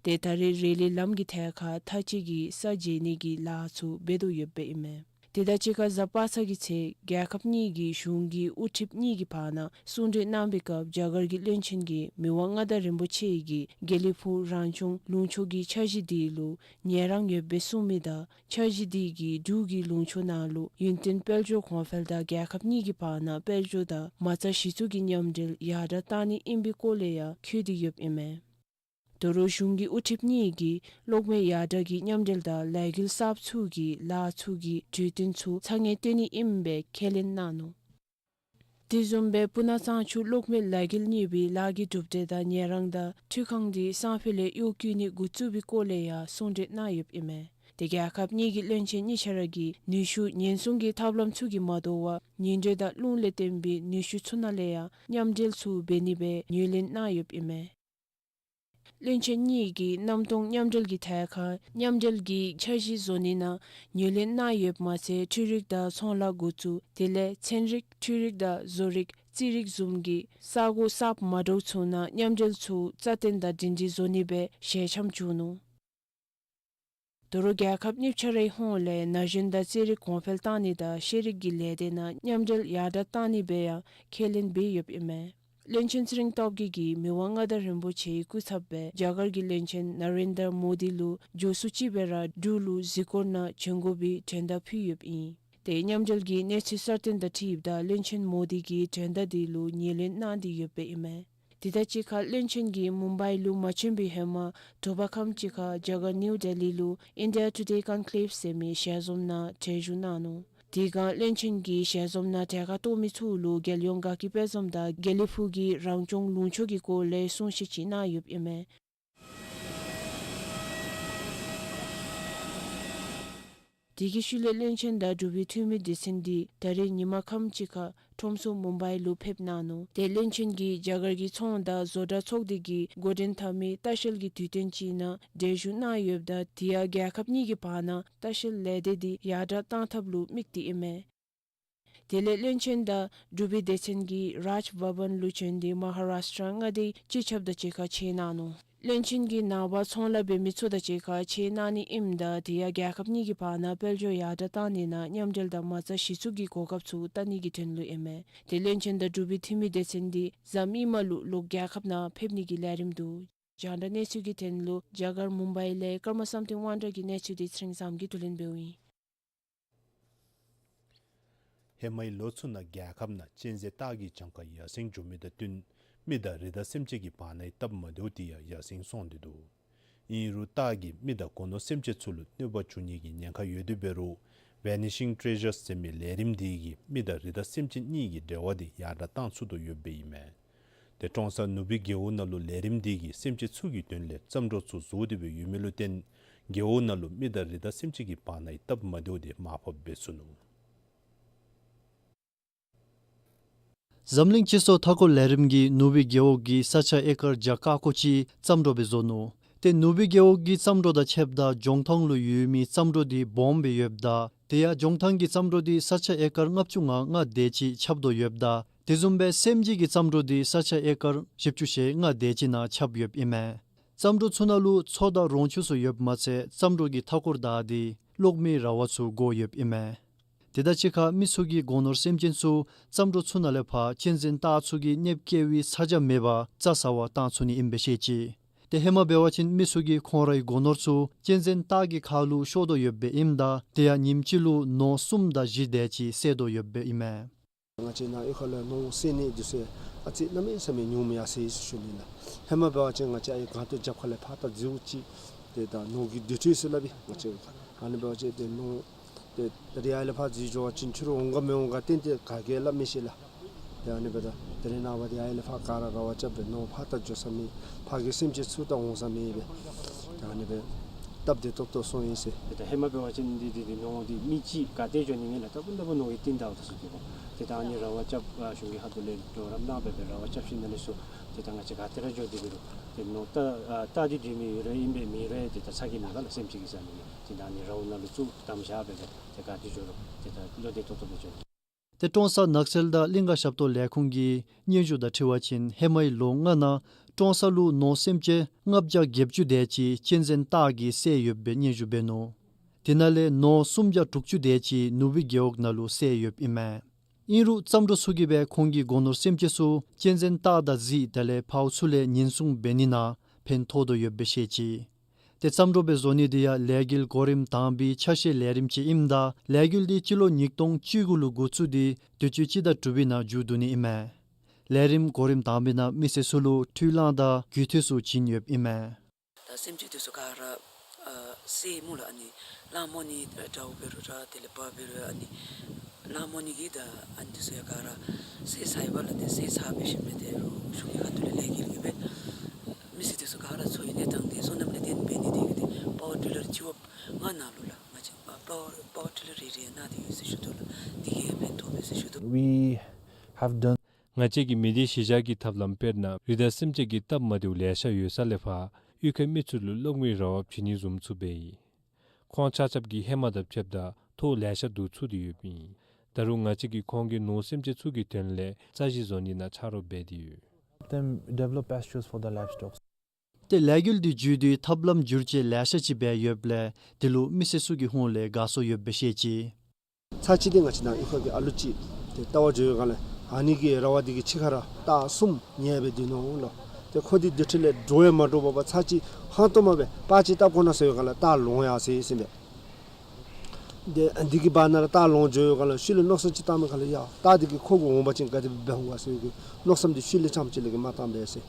ཏེ་ད་རེས་རེ་ལི་ལམ་གྱི་ཐད་ཁར་མཐའ་དཔྱད་ཀྱི་ས་འཇལ་ནི་གི་ལཱ་ཚུ་འབད་དོ་ཡོདཔ་ཨིན་མས། དེ་དང་གཅིག་ཁར་གཟའ་པ་སངས་ཀྱི་ཚེ་རྒྱལ་ཁབ་གཉིས་ཀྱི་གཞུང་གི་དབུ་ཁྲིདཔ་གཉིས་ཀྱི་བར་ན་གསུང་གྲོས་གནང་བའི་སྐབས་རྒྱ་གར་གྱི་བློན་ཆེན་གྱིས་མི་དབང་མངའ་བདག་རིན་པོ་ཆེ་གིས་དགེ་ལེགས་ཕུག་རང་སྐྱོང་ལུང་ཕྱོགས་ཀྱི་འཆར་གཞི་དེ་ལུ་ཉན་རང་ཡོདཔ་སྦེ་གསུངས་མི་དང་འཆར་གཞི་དེ་གིས་འབྲུག་གི་ལུང་ཕྱོགས་ནང་ལུ་ཡུན་བརྟན་དཔལ་འབྱོར་གོང་འཕེལ་དང་རྒྱལ་ཁབ་གཉིས་ཀྱི་བར་ན་དཔལ་འབྱོར་དང་མ་རྩ་གཞི་བཙུགས་ཀྱི་མཉམ་འབྲེལ་ཡར་དྲགས་གཏང་ནི་ཨིན་པའི་སྐོར་ལས་ཡང་འཁོད་དེ་ཡོདཔ་ཨིན་མས། ད་རུང་གཞུང་གི་དབུ་ཁྲིདཔ་གཉིས་ཀྱིས་གློག་མེ་ཡར་དྲགས་ཀྱི་མཉམ་འབྲེལ་དང་ལས་འགུལ་གསརཔ་ཚུ་གི་ལཱ་ཚུ་གི་གྲོས་དོན་ཚུ་ཚ་ནན་བཏོན་ནི་ཨིནམ་སྦེ་ཁས་ལེན་གནང་ནུག། དེ་བཟུམ་སྦེ་སྤུ་ན་གཙང་ཆུ་གློག་མེ་ལས་འགུལ་གཉིས་པའི་ལཱ་གི་གྲུབ་འབྲས་དང་ཉན་རང་དང་འཕྲུལ་ཁང་དེ་སང་ཕོད་ལས་གཡོག་བཀོལ་ནི་འགོ་བཙུགས་པའི་སྐོར་ལས་ཡང་གསུང་གྲོས་གནང་ཡོདཔ་ཨིན་མས། ཏེ་རྒྱལ་ཁབ་གཉིས་ཀྱི་བློན་ཆེན་གཉིས་ཆ་ར་གིས་ནུས་ཤུགས་ཉེན་སྲུང་གི་ཐབས་ལམ་ཚུ་གིས་མ་དོ་བར་ཉིང་འདྲེས་དང་རླུང་ལས་བརྟེན་པའི་ནུས་ཤུགས་ཚུ་ནང་ལས་ཡང་མཉམ་འབྲེལ་ཚུ་འབད་ནི་སྦེ་ངོས་ལེན་གནང་ཡོདཔ་ཨིན་མས། བློན་ཆེན་གཉིས་ཀྱིས་གནམ་སྟོང་མཉམ་འབྲེལ་གྱི་ཐད་ཁར་མཉམ་འབྲེལ་གྱི་འཆར་གཞི་བཟོ་ནི་ནང་ངོས་ལེན་གནང་ཡོདཔ་མ་ཚད་འཕྲུལ་རིག་དང་ཚོང་ལཱ་འགོ་བཙུགས་དེ་ལས་ཚན་རིག་འཕྲུལ་རིག་དང་བཟོ་རིག་རྩིས་རིག་བཟུམ་གྱི་ས་གོ་གསརཔ་མ་འདྲཝ་ཚུ་ནང་མཉམ་འབྲེལ་ཚུ་རྩ་བརྟན་དང་སྒྲིང་སྒྲི་བཟོ་ནི་སྦེ་ཞལ་འཆམ་བྱུང་ནུག། ད་རུང་རྒྱལ་ཁབ་གཉིས་ཆ་རའི་ཧོངས་ལས་ན་གཞོན་དང་རྩིས་རིག་གོང་འཕེལ་གཏང་ནི་དང་ཤེས་རིག་གི་ལས་སྡེ་ནང་མཉམ་འབྲེལ་ཡར་དྲགས་གཏང་ནི་སྦེ་ཡང་ཁས་ལེན་འབད་ཡོདཔ་ཨིན་མས། བློན་ཆེན་ཚེ་རིང་སྟོབས་རྒྱས་ཀྱིས་མི་དབང་མངའ་བདག་རིན་པོ་ཆེའི་སྐུ་ཚབ་སྦེ་རྒྱ་གར་གྱི་བློན་ཆེན་ན་རེན་དྲ་མོ་དི་ལུ་མགྱོགས་སུ་ཅིག་སྦེ་ར་འབྲུག་ལུ་གཟིགས་སྐོར་ནང་བྱོན་དགོ་པའི་མགྲོན་བརྡ་ཕུལ་ཡོདཔ་ཨིན། ཏེ་མཉམ་འབྲེལ་གྱི་གནས་ཚུལ་གསར་བཏོན་དང་འཁྲིལཝ་ད་བློན་ཆེན་མོ་དི་གིས་མགྲོན་བརྡ་དེ་ལུ་ངོས་ལེན་གནང་སྟེ་ཡོདཔ་ཨིན་མས། དེ་དང་གཅིག་ཁར་བློན་ཆེན་གྱིས་མུམ་བའི་ལུ་མ་བྱོན་པའི་ཧེ་མ་དྲོ་པ་ཁམས་ཅིག་ཁར་རྒྱ་གར་ནིའུ་ལྡི་ལི་ལུ་India Today Conclave ཟེར་མི་ཞལ་འཛོམས་ནང་གྲལ་བཞུགས་གནང་ནུག། དེ་སྒང་བློན་ཆེན་གྱིས་ཞལ་འཛོམས་ནང་གྲལ་ཁར་གཏོགས་མི་ཚུ་ལུ་རྒྱལ་ཡོངས་དགའ་སྐྱིད་དཔལ་འཛོམས་དང་དགེ་ལེགས་ཕུག་གི་རང་སྐྱོང་ལུང་ཕྱོགས་ཀྱི་སྐོར་ལས་གསུང་བཤད་ཅིག་གནང་ཡོདཔ་ཨིན་མས། དེ་གི་ཤུལ་ལས་བློན་ཆེན་དང་འབྲུག་པའི་འཐུས་མི་སྡེ་ཚན་འདི་ད་རིས་ཉིན་མ་ཁམས་ཅིག་ཁར་ཁྲོམ་ཚོགས་མུམ་བའི་ལུ་ཕེབས་གནང་ནུག། ཏེ་བློན་ཆེན་གྱིས་རྒྱ་གར་གྱི་ཚོང་དང་བཟོ་གྲྭ་ཚོགས་སྡེ་གིས་འགོ་འདྲེན་འཐབ་མི་ལྟ་བཤལ་གྱི་དུས་སྟོན་ཅིག་ནང་གྲལ་བཞུགས་གནང་ཡོདཔ་ད་དེ་ཡང་རྒྱལ་ཁབ་གཉིས་ཀྱི་བར་ན་ལྟ་བཤལ་ལས་སྡེ་འདི་ཡར་དྲགས་གཏང་ཐབས་ལུ་དམིགས་ཏེ་ཨིན་མས། དེ་ལས་བློན་ཆེན་དང་འབྲུག་པའི་སྡེ་ཚན་གྱིས་རཱཇ་བྷ་བཱན་ལུ་བྱོན་ཏེ་མ་ཧཱ་རཱཤ་ཊྲ་མངའ་སྡེའི་སྤྱི་ཁྱབ་དང་གཅིག་ཁར་མཇལ་གནང་ནུག། བློན་ཆེན་གྱིས་ནངས་པ་ཚོང་ལཱ་འབད་མི་ཚུ་དང་གཅིག་ཁར་མཇལ་གནང་ནི་ཨིནམ་ད་དེ་ཡང་རྒྱལ་ཁབ་གཉིས་ཀྱི་བར་ན་དཔལ་འབྱོར་ཡར་དྲགས་གཏང་ནི་ནང་མཉམ་འབྲེལ་དང་མ་རྩ་གཞི་བཙུགས་ཀྱི་གོ་སྐབས་ཚུ་བལྟ་ནི་གི་དོན་ལུ་ཨིན་མས། ཏེ་བློན་ཆེན་དང་འབྲུག་པའི་འཐུས་མི་སྡེ་ཚན་འདི་གཟའ་མིག་དམར་ལུ་ལོག་རྒྱལ་ཁབ་ནང་ཕེབས་ནི་གི་ལས་རིམ་འདུག། རྒྱང་བསྒྲགས་གནས་ཚུལ་གྱི་དོན་ལུ་རྒྱ་གར་མུམ་བའི་ལས་ཀརྨ་བསམ་གཏན་དབང་གྲགས་ཀྱི་གནས་ཚུལ་འདི་ཚེ་རིང་བཟངམོ་གིས་བསྡུ་ལེན་འབདཝ་ཨིན། ཧེ་མའི་ལོ་ཚུ་ནང་རྒྱལ་ཁབ་ནང་གཅན་གཟན་སྟག་གི་གྱངས་ཁ་ཡར་སེང་འགྱོ་མི་དང་བསྟུན་མི་དང་རི་དྭགས་སེམས་ཅན་གྱི་བར་ནའི་སྟབས་མ་བདེཝ་དེ་ཡང་ཡར་སེང་སོང་སྟེ་འདུག། ཨིན་རུང་སྟག་གིས་མི་དང་སྒོ་ནོར་སེམས་ཅན་ཚུ་ལུ་གནོད་པ་འབྱུང་ནི་གི་ཉེན་ཁ་ཡོད་དེ་འབད་རུང་Vanishing Treasures ཟེར་མི་ལས་རིམ་དེ་གིས་མི་དང་རི་དྭགས་སེམས་ཅན་གཉིས་ཀྱི་འབྲེལ་བ་དེ་ཡར་དྲགས་གཏང་ཚུགས་དོ་ཡོདཔ་ཨིན་མས། ཏེ་ཀྲོང་གསར་ནུབ་སྦིས་རྒེད་འོག་ནང་ལུ་ལས་རིམ་དེ་གིས་སེམས་ཅན་ཚུ་གི་དོན་ལས་རྩམ་གྲོག་ཚུ་བཟོ་སྟེ་འབད་ཡོད་མི་ལུ་བརྟེན་ རྒེད་འོག་ནང་ལུ་མི་དང་རི་དྭགས་སེམས་ཅན་གྱི་བར་ན་ཡང་སྟབས་མ་བདེཝ་དེ་མར་ཕབ་འབད་ཚུགས་ནུག། འཛམ་གླིང་སྤྱི་ཚོགས་མཐའ་འཁོར་ལས་རིམ་གྱིས་ནུབ་སྦིས་རྒེད་འོག་གི་ས་ཆ་ཨེ་ཀར་བརྒྱ་ཀ་ཀོ་ཅིག་རྩྭ་འབྲོག་སྦེ་བཟོ་ནུག། ཏེ་ནུབ་སྦིས་རྒེད་འོག་གི་རྩྭ་འབྲོག་དང་ཕྱདཔ་ད་ལྗོངས་ཐང་ལུ་ཡོད་མི་རྩྭ་འབྲོག་འདི་སྦོམ་སྦེ་ཡོདཔ་ད་དེ་ཡང་ལྗོངས་ཐང་གི་རྩྭ་འབྲོག་འདི་ས་ཆ་ཨེ་ཀར་ལྔ་བཅུ་ང་ལྔ་དེ་ཅིག་ཁྱབ་དོ་ཡོདཔ་ད་དེ་བཟུམ་སྦེ་སེམས་ཅན་གྱི་རྩྭ་འབྲོག་འདི་ས་ཆ་ཨེ་ཀར་བཞི་བཅུ་ཞེ་ལྔ་དེ་ཅིག་ནང་ཁྱབ་ཡོདཔ་ཨིན་མས། རྩྭ་འབྲོག་ཚུ་ནང་ལུ་མཚོ་དང་རོང་ཆུ་ཚུ་ཡོདཔ་མ་ཚད་རྩྭ་འབྲོག་གི་མཐའ་འཁོར་དག་འདི་གློག་མེའི་ར་བ་ཚུ་བསྒོར་ཡོདཔ་ཨིན་མས། དེ་དང་གཅིག་ཁར་མི་ཚུ་གིས་སྒོ་ནོར་སེམས་ཅན་ཚུ་རྩྭ་འབྲོག་ཚུ་ནང་ལས་ཕར་གཅན་གཟན་སྟག་ཚུ་གིས་གནོདཔ་བཀལ་བའི་ཚ་གྱང་མེད་པར་རྩྭ་ཟ་བར་བཏང་ཚུགས་ནི་ཨིནམ་སྦེ་བཤད་ཅི། ཏེ་ཧེ་མ་འབད་བ་ཅིན་མི་ཚུ་གིས་ཁོང་རའི་སྒོ་ནོར་ཚུ་གཅན་གཟན་སྟག་གི་ཁ་ལུ་ཤོར་དོ་ཡོདཔ་ཨིནམ་ད་དེ་ཡང་ཉིནམ་གཅིག་ལུ་ནོར་གསུམ་དང་བཞི་དེ་ཅིག་བསད་དོ་ཡོདཔ་ཨིན་མས། ང་བཅས་ནཱ་གཡུས་ཁ་ལས་ནོར་བསད་ནི་འདི་ཚུ་ཨ་ཙི་གནམ་མེད་ས་མེད་ཉུང་མི་ཡར་སོ་ཡི་ཟེར་ཞུ་ནི་ལགས། ཧེ་མ་འབད་བ་ཅིན་ང་བཅས་ཨའི་སྒང་ཏོ་རྒྱབ་ཁ་ལས་ཕར་ད་རྫིཝ་ཅིག་ཏེ་ད་ནོར་གྱི་འདུ་འཕྲོད་ཟེར་སླབ་ཨིན། ང་བཅས་ཨ་ནི་འབད་བ་ཅིན་ཏེ་ནོར་ཏེ་ད་རིས་ཨའི་ལས་ཕར་རྫི་འགྱོ་བ་ཅིན་ཕྱི་རུ་འོང་ག་མི་འོང་ག་ཏན་ཏན་ག་གིས་སླབ་མི་ཤེས་ལགས། ཏེ་ཨ་ནི་འབདཝ་ད་དེ་རིང་ནངས་པ་འདི་ཨའི་ལས་ཕར་ག་ར་ར་བ་རྐྱབ་སྦེ་ནོར་ཕར་ད་འགྱོ་ས་མེད། ཕར་གྱི་སེམས་ཅན་ཚུ་ད་འོང་ས་མེད་པས། ཏེ་ཨ་ནི་སྦེ་སྟབས་བདེ་ཏོག་ཏོ་སོང་ཡི་ཟེར། ཏེ་ད་ཧེ་མ་འབད་བ་ཅིན་འདི་འདི་འདི་ནོར་འདི་མི་གཅིག་ག་ཏེ་འགྱོ་ནི་མེད་ལགས། ད་ཀུན་ཏུ་ནོར་གྱི་རྟིང་བདའཝ་ད་ཟེར་དོ་བ། ཏེ་ད་ཨ་ནི་ར་བ་རྐྱབ་ཨ་གཞུང་གི་ཁ་ཐུག་ལས་གྲོགས་རམ་གནང་སྦེ་སྦེ་ར་བ་རྐྱབ་ཞིནམ་ལས་ཚུར་ཏེ་ད་ང་བཅས་ག་ཏེ་ར་འགྱོ་སྟེ་འབད་རུང་ཏེ་ནོར་ད་ཨ་སྟག་འདི་འདྲེ་མི་ཡོད་རུང་ཨིན་པས་མེད་རུང་ཏེ་ད་ཚ་གྱང་མེད་པས་ལགས། སེམས་ཅན་གྱིས་ཟ་ནི་མེད། ཏེ་ད་ཨ་ནི་རཝ་ནང་ལུ་བཙུགས་བསྡམས་བཞག་སྦེ་སྦེ་ཏེ་ག་ཏེ་འགྱོ་རུང་ཏེ་ད་བློ་བདེ་ཏོག་ཏོ་སྦེ་འགྱོ། ཏེ་ཀྲོང་གསར་ནགས་ཚལ་དང་གླིང་ག་ཞབས་ཏོག་ལས་ཁུངས་ཀྱི་སྙན་ཞུ་དང་འཁྲིལ་བ་ཅིན་ཧེ་མའི་ལོ་ལྔ་ནང་ཀྲོང་གསར་ལུ་ནོར་སེམས་ཅན་ལྔ་བརྒྱ་བརྒྱད་ཅུ་དེ་ཅིག་གཅན་གཟན་སྟག་གིས་བསད་ཡོདཔ་སྦེ་སྙན་ཞུ་འབད་ནུག། དེ་ནང་ལས་ནོར་སུམ་བརྒྱ་དྲུག་ཅུ་དེ་ཅིག་ནུབ་སྦིས་རྒེད་འོག་ནང་ལུ་བསད་ཡོདཔ་ཨིན་མས། ཨིན་རུང་རྩྭ་འབྲོག་ཚུ་གིས་སྦེ་ཁོང་གི་སྒོ་ནོར་སེམས་ཅན་ཚུ་གཅན་གཟན་སྟག་དང་གཟིག་དེ་ལས་ཕརཝ་ཚུ་ལས་ཉེན་སྲུང་འབད་ནི་ནང་ཕན་ཐོགས་དོ་ཡོདཔ་སྦེ་བཤད་ཅི། ཏེ་རྩྭ་འབྲོག་སྦེ་བཟོ་ནི་འདི་ཡང་ལས་འགུལ་གོ་རིམ་དང་པའི་ཆ་ཤས་ལས་རིམ་ཅིག་ཨིནམ་ད་ལས་འགུལ་འདི་སྤྱི་ལོ་ཉིས་སྟོང་བཅུ་དགུ་ལུ་འགོ་བཙུགས་ཏེ་དུས་ཅི་སྤྱི་ཟླ་དྲུག་པའི་ནང་མཇུག་བསྡུ་ནི་ཨིན་མས། ལས་རིམ་གོ་རིམ་དང་པའི་ནང་མི་སེར་ཚུ་ལུ་འཕྲུལ་གླང་དང་རྒུད་འཐུས་ཚུ་བྱིན་ཡོདཔ་ཨིན་མས། ད་སེམས་ཅན་འདི་ཚུ་ག་ར་ཨ་བསད་སྨོ་ལགས། ཨ་ནི་གླང་རྨོ་ནི་དགྲ་བོ་འབད་རུང་ར་དེ་ལས་བ་འབད་རུང་ཨ་ནི་གླང་རྨོ་ནི་གི་ད་ཨ་ནི་འདི་ཚུ་ཡང་ག་ར་བསད་ཚར་ཡི་པ་ལགས། ཏེ་བསད་ཚར་འབད་ཞིནམ་ལས་ཏེ་རུང་གཞུང་གི་ཁ་ཐུག་ལས་ལས་འགུལ་གྱིས་སྦེ་མི་སེར་འདི་ཚུ་ག་ར་འཚོ་བའི་གནས་སྟངས་འདི་སོ་ནམ་ལས་བརྟེན་འབད་ནི་དེ་གིས་ཏེ་པ་ཝར་ཊི་ལར་ཅིག་འབད་ང་ནང་ལུ་ལགས། ང་བཅས་པ་ཝར་པ་ཝར་ཊི་ལར་རེ་རེ་ནང་འདི་ཡོད་ཟེར་ཞུ་དོ་ལགས། འདི་གིས་ཕན་ཐོགས་པས་ཟེར་ཞུ་དོ། We have done ང་བཅས་ཀྱིས་མི་སྡེ་གཞི་བཞག་གི་ཐབས་ལམ་དཔེར་ན་རི་དྭགས་སེམས་ཅན་གྱི་སྟབས་མ་བདེཝ་ལེ་ཤ་ཡོད་ས་ལས་ཕར་གཡུས་ཁའི་མི་ཚུ་ལུ་གློག་མེའི་ར་བ་བྱིན་ནི་བཟུམ་ཚུ་འབད་ཡི། ཁོང་ཆ་ཁྱབ་ཀྱིས་ཧེ་མ་དང་ཕྱདཔ་ད་ཐོ་ལེ་ཤ་བསྡུ་ཚུགས་ཏེ་ཡོདཔ་ཨིན། ད་རུང་ང་བཅས་ཀྱིས་ཁོང་གི་ནོར་སེམས་ཅན་ཚུ་གི་དོན་ལས་རྩྭ་གཞི་བཟོ་ནི་ནང་ཆ་རོགས་འབད་དེ་ཡོད། Them develop pastures for the livestock. ཏེ་ལས་འགུལ་འདི་བརྒྱུད་དེ་ཐབས་ལམ་བསྒྱུར་བཅོས་ལེ་ཤ་ཅིག་འབད་ཡོདཔ་ལས་དེ་ལུ་མི་སེར་ཚུ་གི་ཧོངས་ལས་དགའ་ཚོར་ཡོདཔ་སྦེ་བཤད་ཅི། ཚར་གཅིག་འདི་ང་བཅས་ནཱ་གཡུས་ཁ་གི་ཨ་ལུ་ཅིག་ཏེ་ལྟ་བར་འགྱོ་བའི་སྒང་ལས་ཨ་ནི་གི་ར་བ་འདི་གི་ཕྱི་ཁར་ར་སྟག་གསུམ་ཉལ་སྦེ་སྡོད་ནུག་ལོ། ཏེ་ཁོ་འདི་འདི་འཕྲོ་ལས་འདྲོག་ཡང་མ་འདྲོག་པར་ཚར་གཅིག་ཧང་སྟོང་མ་སྦེ་པར་ཅིག་བཏབ་དགོ་ན་ཟེར་བའི་སྒང་ལས་སྟག་ལོང་ཡར་སོ་ཡི་ཟེར་མས། ཏེ་འདི་གི་བར་ན་ར་སྟག་ལོང་འགྱོ་བའི་སྒང་ལས་ཤུལ་ལས་མནོ་བསམ་ཅིག་བཏང་མི་སྒང་ལས་ཡ་སྟག་འདི་གིས་ཁོ་གུ་འོང་པ་ཅིན་ག་དེ་སྦེ་འབད་འོང་ག་ཟེར་བའི་མནོ་བསམ་འདི་ཤུལ་ལས་རྐྱངམ་ཅིག་ལས་ཀྱི་མ་བཏང་པས་ཟེར།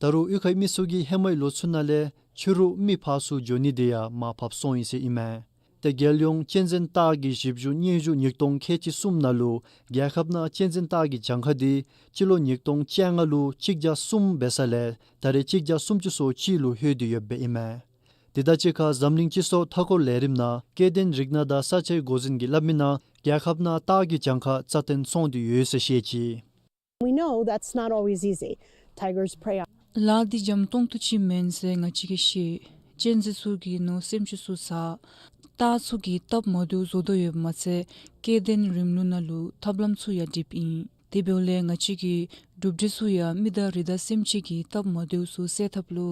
ད་རུང་གཡུས་ཁའི་མི་ཚུ་གིས་ཧེ་མའི་ལོ་ཚུ་ནང་ལས་ཕྱི་རུ་མི་ཕར་ཚུར་འགྱོ་ནི་དེ་ཡང་མར་ཕབ་སོང་ཡི་ཟེར་ཨིན་མས། ཏེ་རྒྱལ་ཡོངས་གཅན་གཟན་སྟག་གི་ཞིབ་འཇུག་སྙན་ཞུ་ཉིས་སྟོང་ཁལ་གཅིག་གསུམ་ནང་ལུ་རྒྱལ་ཁབ་ནང་གཅན་གཟན་སྟག་གི་གྱངས་ཁ་འདི་སྤྱི་ལོ་ཉིས་སྟོང་བཅོ་ལྔ་ལུ་གཅིག་བརྒྱ་གསུམ་འབད་ས་ལས་ད་རེས་གཅིག་བརྒྱ་སུམ་ཅུ་སོ་གཅིག་ལུ་ལྷོད་དེ་ཡོདཔ་ཨིན་མས། དེ་དང་གཅིག་ཁར་འཛམ་གླིང་སྤྱི་ཚོགས་མཐའ་འཁོར་ལས་རིམ་ནང་སྐྱེ་ལྡན་རིགས་སྣ་དང་ས་ཆའི་འགོ་འཛིན་གྱིས་སླབ་མི་ནང་རྒྱལ་ཁབ་ནང་སྟག་གི་གྱངས་ཁ་རྩ་བརྟན་སོང་སྟེ་ཡོད་ཟེར་བཤད་ཅི། We know that's not always easy. Tigers prey on ལཱ་འདི་འཇམ་ཏོང་ཏོ་ཅིག་མེན་ཟེར་ང་བཅས་ཀྱིས་ཤེས། གཅན་གཟན་ཚུ་གིས་ནོར་སེམས་ཅན་ཚུ་ཟ། སྟག་ཚུ་གིས་སྟབས་མ་བདེཝ་བཟོ་དོ་ཡོདཔ་མ་ཚད་སྐྱེ་ལྡན་རིམ་ལུགས་ནང་ལུ་ཐབས་ལམ་ཚུ་ཡང་སྒྲིགཔ་ཨིན། དེ་འབདཝ་ལས་ང་བཅས་ཀྱི་གྲུབ་འབྲས་ཚུ་ཡང་མི་དང་རི་དྭགས་སེམས་ཅན་གྱི་སྟབས་མ་བདེཝ་ཚུ་སེལ་ཐབས་ལུ་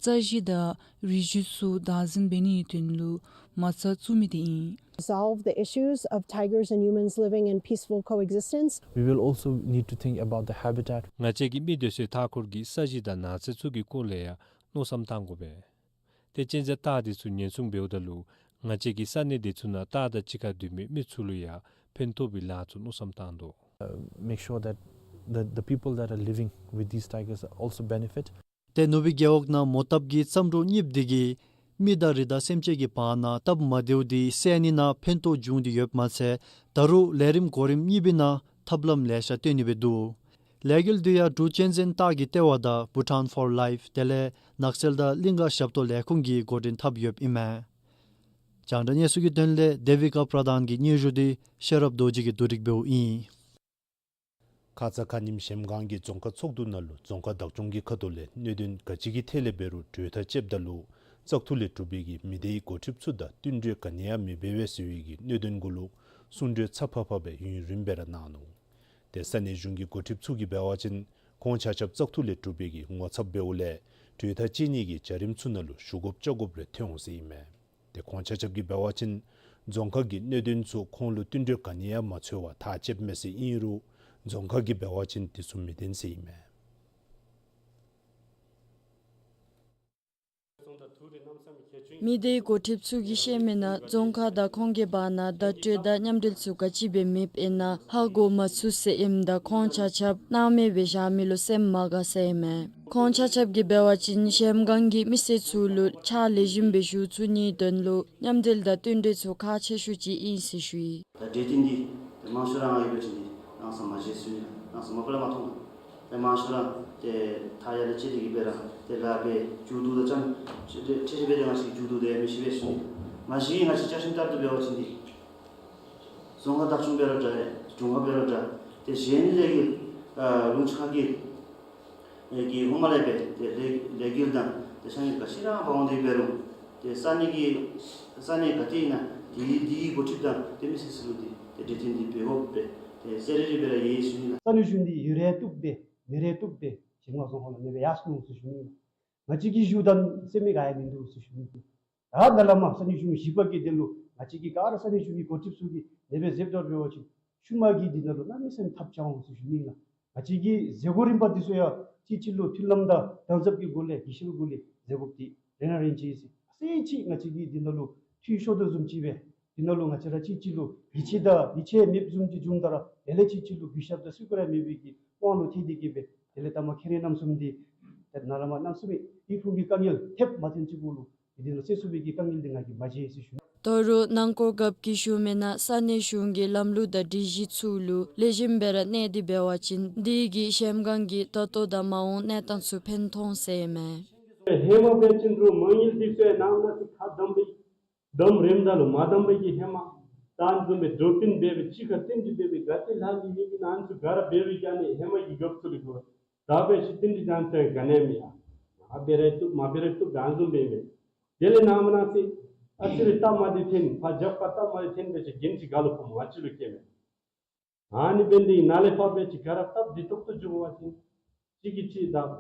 རྩྭ་གཞི་དང་རི་རྒྱུད་ཚུ་བདག་འཛིན་འབད་ནིའི་དོན་ལུ་མ་རྩ་བཙུགས་མི་དེ་ཨིན། Solve the issues of tigers and humans living in peaceful coexistence. We will also need to think about the habitat. ང་བཅས་ཀྱིས་མི་སྡོད་སའི་མཐའ་འཁོར་གྱི་ས་གཞི་དང་ནགས་ཚལ་ཚུ་གི་སྐོར་ལས་ཡང་མནོ་བསམ་བཏང་དགོ་པས། ཏེ་གཅན་གཟན་སྟག་འདི་ཚུ་ཉེན་སྲུང་འབདཝ་ད་ལུ་ང་བཅས་ཀྱིས་ས་གནས་འདི་ཚུ་ནང་སྟག་དང་གཅིག་ཁར་སྡོད་མི་མི་ཚུ་ལུ་ཡང་ཕན་ཐོགས་པའི་ལཱ་ཚུ་མནོ་བསམ་བཏང་དོ། Uh, make sure that the, the people that are living with these tigers also benefit. ཏེ་ནུབ་སྦི་རྒེད་འོག་ནང་མོ་བཏབ་ཀྱི་རྩྭ་འབྲོག་གཉིསཔོ་འདི་གིས་མི་དང་རི་དྭགས་སེམས་ཅན་གྱི་བར་ན་སྟབས་མ་བདེཝ་འདི་སེལ་ནི་ནང་ཕན་ཐོགས་བྱུང་སྟེ་ཡོདཔ་མ་ཚད་ད་རུང་ལས་རིམ་གོ་རིམ་གཉིས་པའི་ནང་ཐབས་ལམ་ལེ་ཤ་སྟོན་ནི་སྦེ་འདུག། ལས་འགུལ་འདི་ཡང་འབྲུག་གཅན་གཟན་སྟག་གི་ལྟེ་བ་དང་Bhutan for Life དེ་ལས་ནགས་ཚལ་དང་གླིང་ག་ཞབས་ཏོག་ལས་ཁུངས་ཀྱིས་འགོ་འདྲེན་འཐབ་ཡོདཔ་ཨིན་མས། རྒྱང་བསྒྲགས་གནས་ཚུལ་གྱི་དོན་ལས་དེ་བི་ཀ་པྲ་དྷན་གྱི་སྙན་ཞུ་འདི་ཤེས་རབ་རྡོ་རྗེ་གིས་བསྡུ་སྒྲིག་འབདཝ་ཨིན། ཁ་ཙ་ཁ་ཉིནམ་གཞལམ་སྒང་གི་རྫོང་ཁག་ཚོགས་འདུ་ནང་ལུ་རྫོང་ཁག་བདག་སྐྱོང་གི་ཁ་ཐུག་ལས་གནད་དོན་ག་ཅི་གི་ཐད་ལས་འབད་རུང་གྲོས་ཐག་བཅདཔ་ད་ལུ་བཙག་འཐུ་ལས་གྲུབ་པའི་གི་མི་སྡེའི་འགོ་ཁྲིདཔ་ཚུ་དང་བསྟུན་གྲོས་ག་ནི་ཡང་མི་འབད་བས་ཟེར་བའི་གི་གནད་དོན་གུ་ལུ་གསུང་གྲོས་ཚ་ཕབ་ཕབ་སྦེ་ཡུན་རིངམོ་སྦེ་ར་གནང་ནུག། ཏེ་ས་གནས་གཞུང་གི་འགོ་ཁྲིདཔ་ཚུ་གིས་འབད་བ་ཅིན་ཁོང་ཆ་ཁྱབ་བཙག་འཐུ་ལས་གྲུབ་པའི་གི་ངོ་ཚབ་འབདཝ་ལས་གྲོས་ཐག་བཅད་ནི་གི་བྱ་རིམ་ཚུ་ནང་ལུ་ཞུ་དགོཔ་བཅར་དགོཔ་རེ་ཐོན་འོང་ཟེར་ཨིན་མས། ཏེ་ཁོང་ཆ་ཁྱབ་ཀྱིས་འབད་བ་ཅིན་རྫོང་ཁག་གི་གནད་དོན་ཚུ་ཁོང་ལུ་བསྟུན་གྲོས་ག་ནི་ཡང་མ་འཚོལ་བར་ཐག་བཅདཔ་མས་ཟེར་ཨིན་རུང་རྫོང་ཁག་གིས་འབད་བ་ཅིན་དེ་ཚུ་མི་བདེན་ཟེར་ཨིན་མས། མི་སྡེའི་འགོ་ཁྲིདཔ་ཚུ་གིས་བཤད་མི་ནང་རྫོང་ཁག་དང་ཁོང་གི་བར་ན་བརྡ་སྤྲོད་དང་མཉམ་འབྲེལ་ཚུ་ག་ཅི་འབད་མེདཔ་ཨིན་ན་ཧ་གོ་མ་ཚུགས་ཟེར་ཨིནམ་ད་ཁོང་ཆ་ཁྱབ་སྣང་མེད་སྦེ་བཞག་མི་ལུ་སེམས་མ་དགའ་ཟེར་ཨིན་མས། ཁོང་ཆ་ཁྱབ་ཀྱིས་འབད་བ་ཅིན་གཞལམ་སྒང་གི་མི་སེར་ཚུ་ལུ་ཕྱག་ལེགས་ཤོམ་སྦེ་ཞུ་ཚུགས་ནིའི་དོན་ལུ་མཉམ་འབྲེལ་དང་བསྟུན་གྲོས་ཚུ་ཁག་ཆེ་ཤོས་ཅིག་ཨིན་ཟེར་ཞུ་ཡི། ད་གྲོས་བསྟུན་འདི་ཏེ་མང་ཤོས་ར་ཨིན་པ་ཅིན་འདི་རང་སོ་མ་བརྗེད་ཟེར་ཞུ་ནི་ལགས། རང་སོ་མ་པ་ལས་མ་མཐོང་ལགས། ཏེ་མང་ཤོས་ར་ཏེ་ཐག་ཡར་ལས་བཅད་དེ་གིས་སྦེ་ར་ཏེ་ལཱ་འབད་མཇུག་བསྡུ་ད་ཙམ་ཏེ་ཁྲེ་ཁྲེ་སྦེ་ཏེ་ང་བཅས་མཇུག་བསྡུ་དེ་མི་ཤེས་པས་ཟེར་ཞུ་ནི། མ་གཞི་ང་བཅས་བཅའ་ཁྲིམས་ལྟར་དུ་འབད་བ་ཅིན་འདི་རྫོང་ཁག་བདག་སྐྱོང་འབད་རུང་འདྲ་ལས་དྲུང་ཁག་འབད་རུང་འདྲ་ཏེ་གཞན་ལས་འགུལ་ཨ་ལུང་ཕྱུག་ཁག་གི་ཨེ་གི་ཧོངས་མ་ལས་སྦེ་ཏེ་ལས་ལས་འགུལ་དང་ཏེ་ཤ་ཉེ་ག་ཅི་ར་འབག་འོང་སྟེ་འབད་རུང་ཏེ་ས་གནས་ཀྱི་ས་གནས་ག་ཏེ་ཨིན་ན་དེ་དེ་གི་འགོ་ཁྲིདཔ་དང་ཏེ་མི་སེར་ཚུ་ལུ་འདི་ཏེ་གྲོས་བསྟུན་འདི་འབད་དགོ་པས། ཏེ་གསལ་རི་རི་སྦེ་ར་ཡོད་ཟེར་ཞུ་ནི་ལགས། ས་གནས་གཞུང་འདི་ཡོད་ར་བཏུབ་པས་མེད་ར་བཏུབ་པས་གཞལམ་སྒང་རྫོང་ཁག་ལུ་མེདཔ་སྦེ་ཡར་སོང་ནུག་ཟེར་ཞུ་ནི་ལགས། ང་བཅས་ཀྱི་བཞུགས་གདན་ཟེར་མི་ག་ཡང་མིན་འདུག་ཟེར་ཞུ་ནི་ལགས། ད་ནཱ་ལས་མར་ས་གནས་གཞུང་བཞི་པ་གི་དོན་ལུ་ང་བཅས་ཀྱིས་ག་ར་ས་གནས་གཞུང་གི་འགོ་ཁྲིདཔ་ཚུ་གིས་དེ་སྦེ་མཛདཔ་ད་འབད་བ་ཅིན་ཤུལ་མ་གི་འདི་ནང་ལུ་གནམ་མེད་ས་མེད་འཐབ་འགྱོ་འོང་ཟེར་ཞུ་ནི་ལགས། ང་བཅས་ཀྱི་མཛད་སྒོ་རིམ་པ་འདི་ཚུ་ཡང་གཅིག་གཅིག་ལུ་མཐུན་ལམ་དང་དམ་ཟབ་ཀྱི་སྒོ་ལས་གུས་ཞབས་སྒོ་ལས་མཛད་དགོཔ་འདི་རེ་ན་རེ་ཅིག་ཟེར། ཨ་ཙི་ཅིག་ང་བཅས་ཀྱིས་འདི་ནང་ལུ་འཐུས་ཤོར་དོ་བཟུམ་ཅིག་སྦེ་འདི་ནང་ལུ་ང་བཅས་ར་གཅིག་གཅིག་ལུ་ཡིད་ཆེས་དང་ཡིད་ཆེས་མེདཔ་བཟུམ་ཅིག་བྱུངམ་ད་ར་དེ་ལས་གཅིག་གཅིག་ལུ་གུས་ཞབས་དང་སུ་གུ་ར་མེད་པའི་གི་དབང་ལུ་ཐལ་ཏེ་གིས་སྦེ་དེ་ལས་ད་མ་ཁེ་རེ་རྣམ་གསུམ་འདི་ཏེ་ནཱ་ལས་མར་རྣམ་གསུམ་ཨིན་ཕུང་གི་དཀའ་ངལ་ཐེབས་མ་ཐོན་ཅིག་གུ་ལུ་འདི་ལུ་སེལ་ཚུགས་པའི་གི་དཀའ་ངལ་འདི་ང་གིས་མ་མཇལ་ཟེར་ཞུ་ནི། དོ་རུང་ནང་འཁོད་རྒཔོ་གིས་ཞུ་མི་ནང་ས་གནས་གཞུང་གི་ལམ་ལུགས་དང་སྒྲིག་གཞི་ཚུ་ལུ་ལེགས་ཤོམ་སྦེ་ར་གནས་ཏེ་འབད་བ་ཅིན་འདི་གིས་གཞལམ་སྒང་གི་ད་ལྟོ་དང་མ་འོངས་གནས་སྟངས་ཚུ་ཕན་ཐོགས་ཟེར་ཨིན་མས། ཧེ་མ་འབད་བ་ཅིན་རུང་མ་དངུལ་འདི་ཚུ་ཡང་ནང་ན་ཅིག་ཁ་བསྡམས་སྦེ་བསྡམས་རནམ་ད་ལུ་མ་བསྡམས་པའི་གི་ཧེ་མ་ད་ཨ་ནི་བཟུམ་སྦེ་འགྲོ་དོན་འབད་སྦེ་གཅིག་ཁར་བསྟུན་ཏེ་འབད་སྦེ་ག་ཏེ་ལྷག་ལུས་ཡོད་མི་ཨ་ནི་ཚུ་ག་ར་འབད་རུང་ཨ་ནི་ཧེ་མ་གི་རྒཔོ་ཚུ་ལུ་གོ་ད་འབད་ཞིནམ་ཏེ་འདི་ད་ཨ་ནི་ཚུ་ག་ནི་ཡང་མེད་ཡ། མ་འབད་རུང་བཏུབ་མ་འབད་རུང་བཏུབ་ད་ཨ་ནི་བཟུམ་སྦེ་མས། དེ་ལས་ནཱ་མ་ནཱ་ཚེ་ཨ་ཙི་རེ་སྟབས་མ་བདེཝ་ཐོན་ཕར་རྒྱབ་ཁར་སྟབས་མ་བདེཝ་ཐོན་འབད་ཞིནམ་འགན་ཅིག་ག་ལུ་ཕོགཔ་སྨོ། ང་བཅས་ལུ་བཀལ་མས། ཨ་ནི་འབད་ནི་འདི་ནཱ་ལས་ཕར་འབད་ཞིནམ་ག་ར་སྟབས་བདེ་ཏོག་ཏོ་འགྱོ་བ་ཅིན་གཅིག་གིས་གཅིག་དང་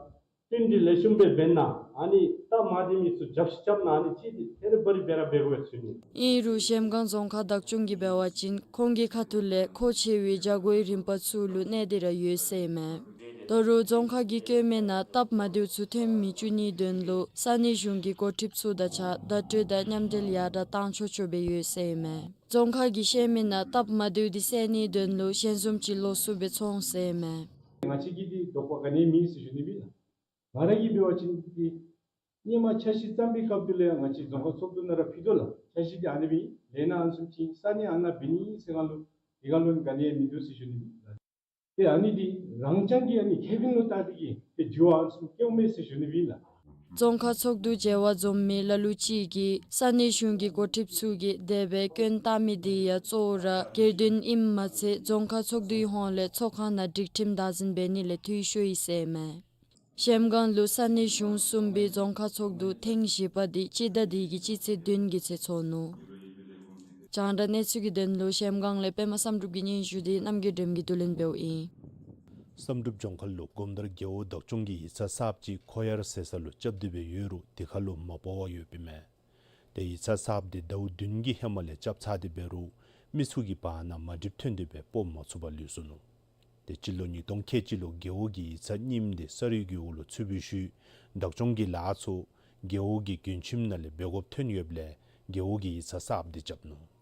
བསྟུན་ཏེ་ལེགས་ཤོམ་སྦེ་འབད་ན་ཨ་ནི་སྟབས་མ་བདེ་མི་ཚུ་རྒྱབ་ཤིག་རྐྱབ་ན་ཨ་ནི་ཅིག་འདི་ཐེ་རི་བ་རི་སྦེ་ར་འབད་དགོ་པས་ཟེར་ཞུ་ནི། ཨིན་རུང་གཞལམ་སྒང་རྫོང་ཁག་བདག་སྐྱོང་གིས་འབད་བ་ཅིན་ཁོང་གི་ཁ་ཐུག་ལས་མཁོ་ཆེ་བའི་བྱ་སྒོའི་རིམ་པ་ཚུ་ལུ་གནས་ཏེ་ར་ཡོད་ཟེར་ཨིན་མས། དོ་རུང་རྫོང་ཁག་གི་བཀོད་མི་ནང་སྟབས་མ་བདེཝ་ཚུ་ཐོན་མི་བཅུག་ནིའི་དོན་ལུ་ས་གནས་གཞུང་གི་འགོ་ཁྲིདཔ་ཚུ་དང་གཅིག་ཁར་བརྡ་སྤྲོད་དང་མཉམ་འབྲེལ་ཡར་དྲག་བཏང་ཆོག་ཆོག་སྦེ་ཡོད་ཟེར་ཨིན་མས། རྫོང་ཁག་གིས་བཤད་མི་ནང་སྟབས་མ་བདེཝ་འདི་སེལ་ནིའི་དོན་ལུ་ཞལ་འཛོམས་ཅིག་ལོགས་སུ་སྦེ་ཚོགས་འོང་ཟེར་ཨིན་མས། ང་བཅས་ཀྱི་འདི་དོགས་པ་ག་ནི་ཡང་མེད་ཟེར་ཞུ་ནི་ཨིན་ལགས། ང་ར་གིས་འབད་བ་ཅིན་འདི་སྔོན་མ་འཆར་གཞི་བརྩམ་པའི་སྐབས་དེ་ལས་ཡང་ང་བཅས་རྫོང་ཁག་ཚོགས་འདུ་ནང་ར་ཕུལ་དོ་ལགས། འཆར་གཞི་འདི་ཨ་ནི་སྦེ་ལས་སྣ་ཨ་ནི་བཟུམ་ཅིག་ས་གནས་ཨ་ནཱ་འབད་ནི་ཟེར་སྒང་ལུ་འདི་སྒང་ལུ་ག་ནི་ཡང་མིན་འདུག་ཟེར་ཞུ་ནི་ཨིན་ལགས། ཏེ་ཨ་ནི་འདི་རང་རྐྱང་གི་ཨ་ནི་ཁེ་ཕན་ལུ་བལྟ་སྟེ་གིས་ཏེ་འགྱུར་བ་ཨ་ནི་བཟུམ་བཀལཝ་མས་ཟེར་ཞུ་ནི་ཨིན་ལགས། རྫོང་ཁག་ཚོགས་འདུ་མཇལ་བར་འཛོམས་མི་ལ་ལུ་ཅིག་གིས་ས་གནས་གཞུང་གི་འགོ་ཁྲིདཔ་ཚུ་གིས་དེ་སྦེ་སྐྱོན་བཏགས་མི་འདི་ཡང་གཙོ་བོ་ར་སྒེར་དོན་ཨིནམ་མ་ཚད་རྫོང་ཁག་ཚོགས་འདུའི་ཧོངས་ལས་ཚོགས་ཁང་ནང་སྒྲིག་ཁྲིམས་བདག་འཛིན་འབད་ནི་ལས་འཐུས་ཤོར་ཡི་ཟེར་ཨིན་མས། གཞལམ་སྒང་ལུ་ས་གནས་གཞུང་གསུམ་པའི་རྫོང་ཁག་ཚོགས་འདུ་ཐེངས་བཞི་པ་འདི་སྤྱི་ཟླ་འདི་གི་སྤྱི་ཚེས་བདུན་གྱི་ཚེ་ཚོགས་ནུག། རྒྱང་བསྒྲགས་གནས་ཚུལ་གྱི་དོན་ལུ་གཞལམ་སྒང་ལས་པདྨ་བསམ་གྲུབ་ཀྱི་སྙན་ཞུ་འདི་རྣམ་རྒྱལ་སྒྲོལ་མ་གིས་བསྡུ་ལེན་འབདཝ་ཨིན། བསམ་གྲུབ་ལྗོངས་མཁར་ལུ་སྒོམ་དར་རྒེད་འོག་བདག་སྐྱོང་གིས་ཡིག་ཚང་གསརཔ་ཅིག་ཁོག་ཡར་ཟེར་ས་ལུ་རྐྱབ་སྟེ་སྦེ་ཡོད་རུང་དེ་ཁར་ལུ་མ་སྤོ་བར་ཡོདཔ་ཨིན་མས། ཏེ་ཡིག་ཚང་གསརཔ་འདི་ཟླཝ་བདུན་གྱི་ཧེ་མ་ལས་རྐྱབ་ཚར་ཏེ་འབད་རུང་མི་ཚུ་གི་བར་ན་མ་འགྲིགཔ་ཐོན་ཏེ་སྦེ་སྤོ་མ་ཚུགས་པར་ལུས་སོ་ནུག། ཏེ་སྤྱི་ལོ་ཉིས་སྟོང་ཁལ་གཅིག་ལུ་རྒེད་འོག་གི་ཡིག་ཚང་རྙིངམ་འདི་ས་རུད་ཀྱི་འོག་ལུ་ཚུད་པའི་ཤུལ་བདག་སྐྱོང་གི་ལཱ་ཚུ་རྒེད་འོག་གི་མགྱོན་ཁྱིམ་ནང་ལས་འབད་དགོཔ་ཐོན་ཡོདཔ་ལས་རྒེད་འོག་གི་ཡིག་ཚང་གསརཔ་འདི་རྐྱབ་ནུག།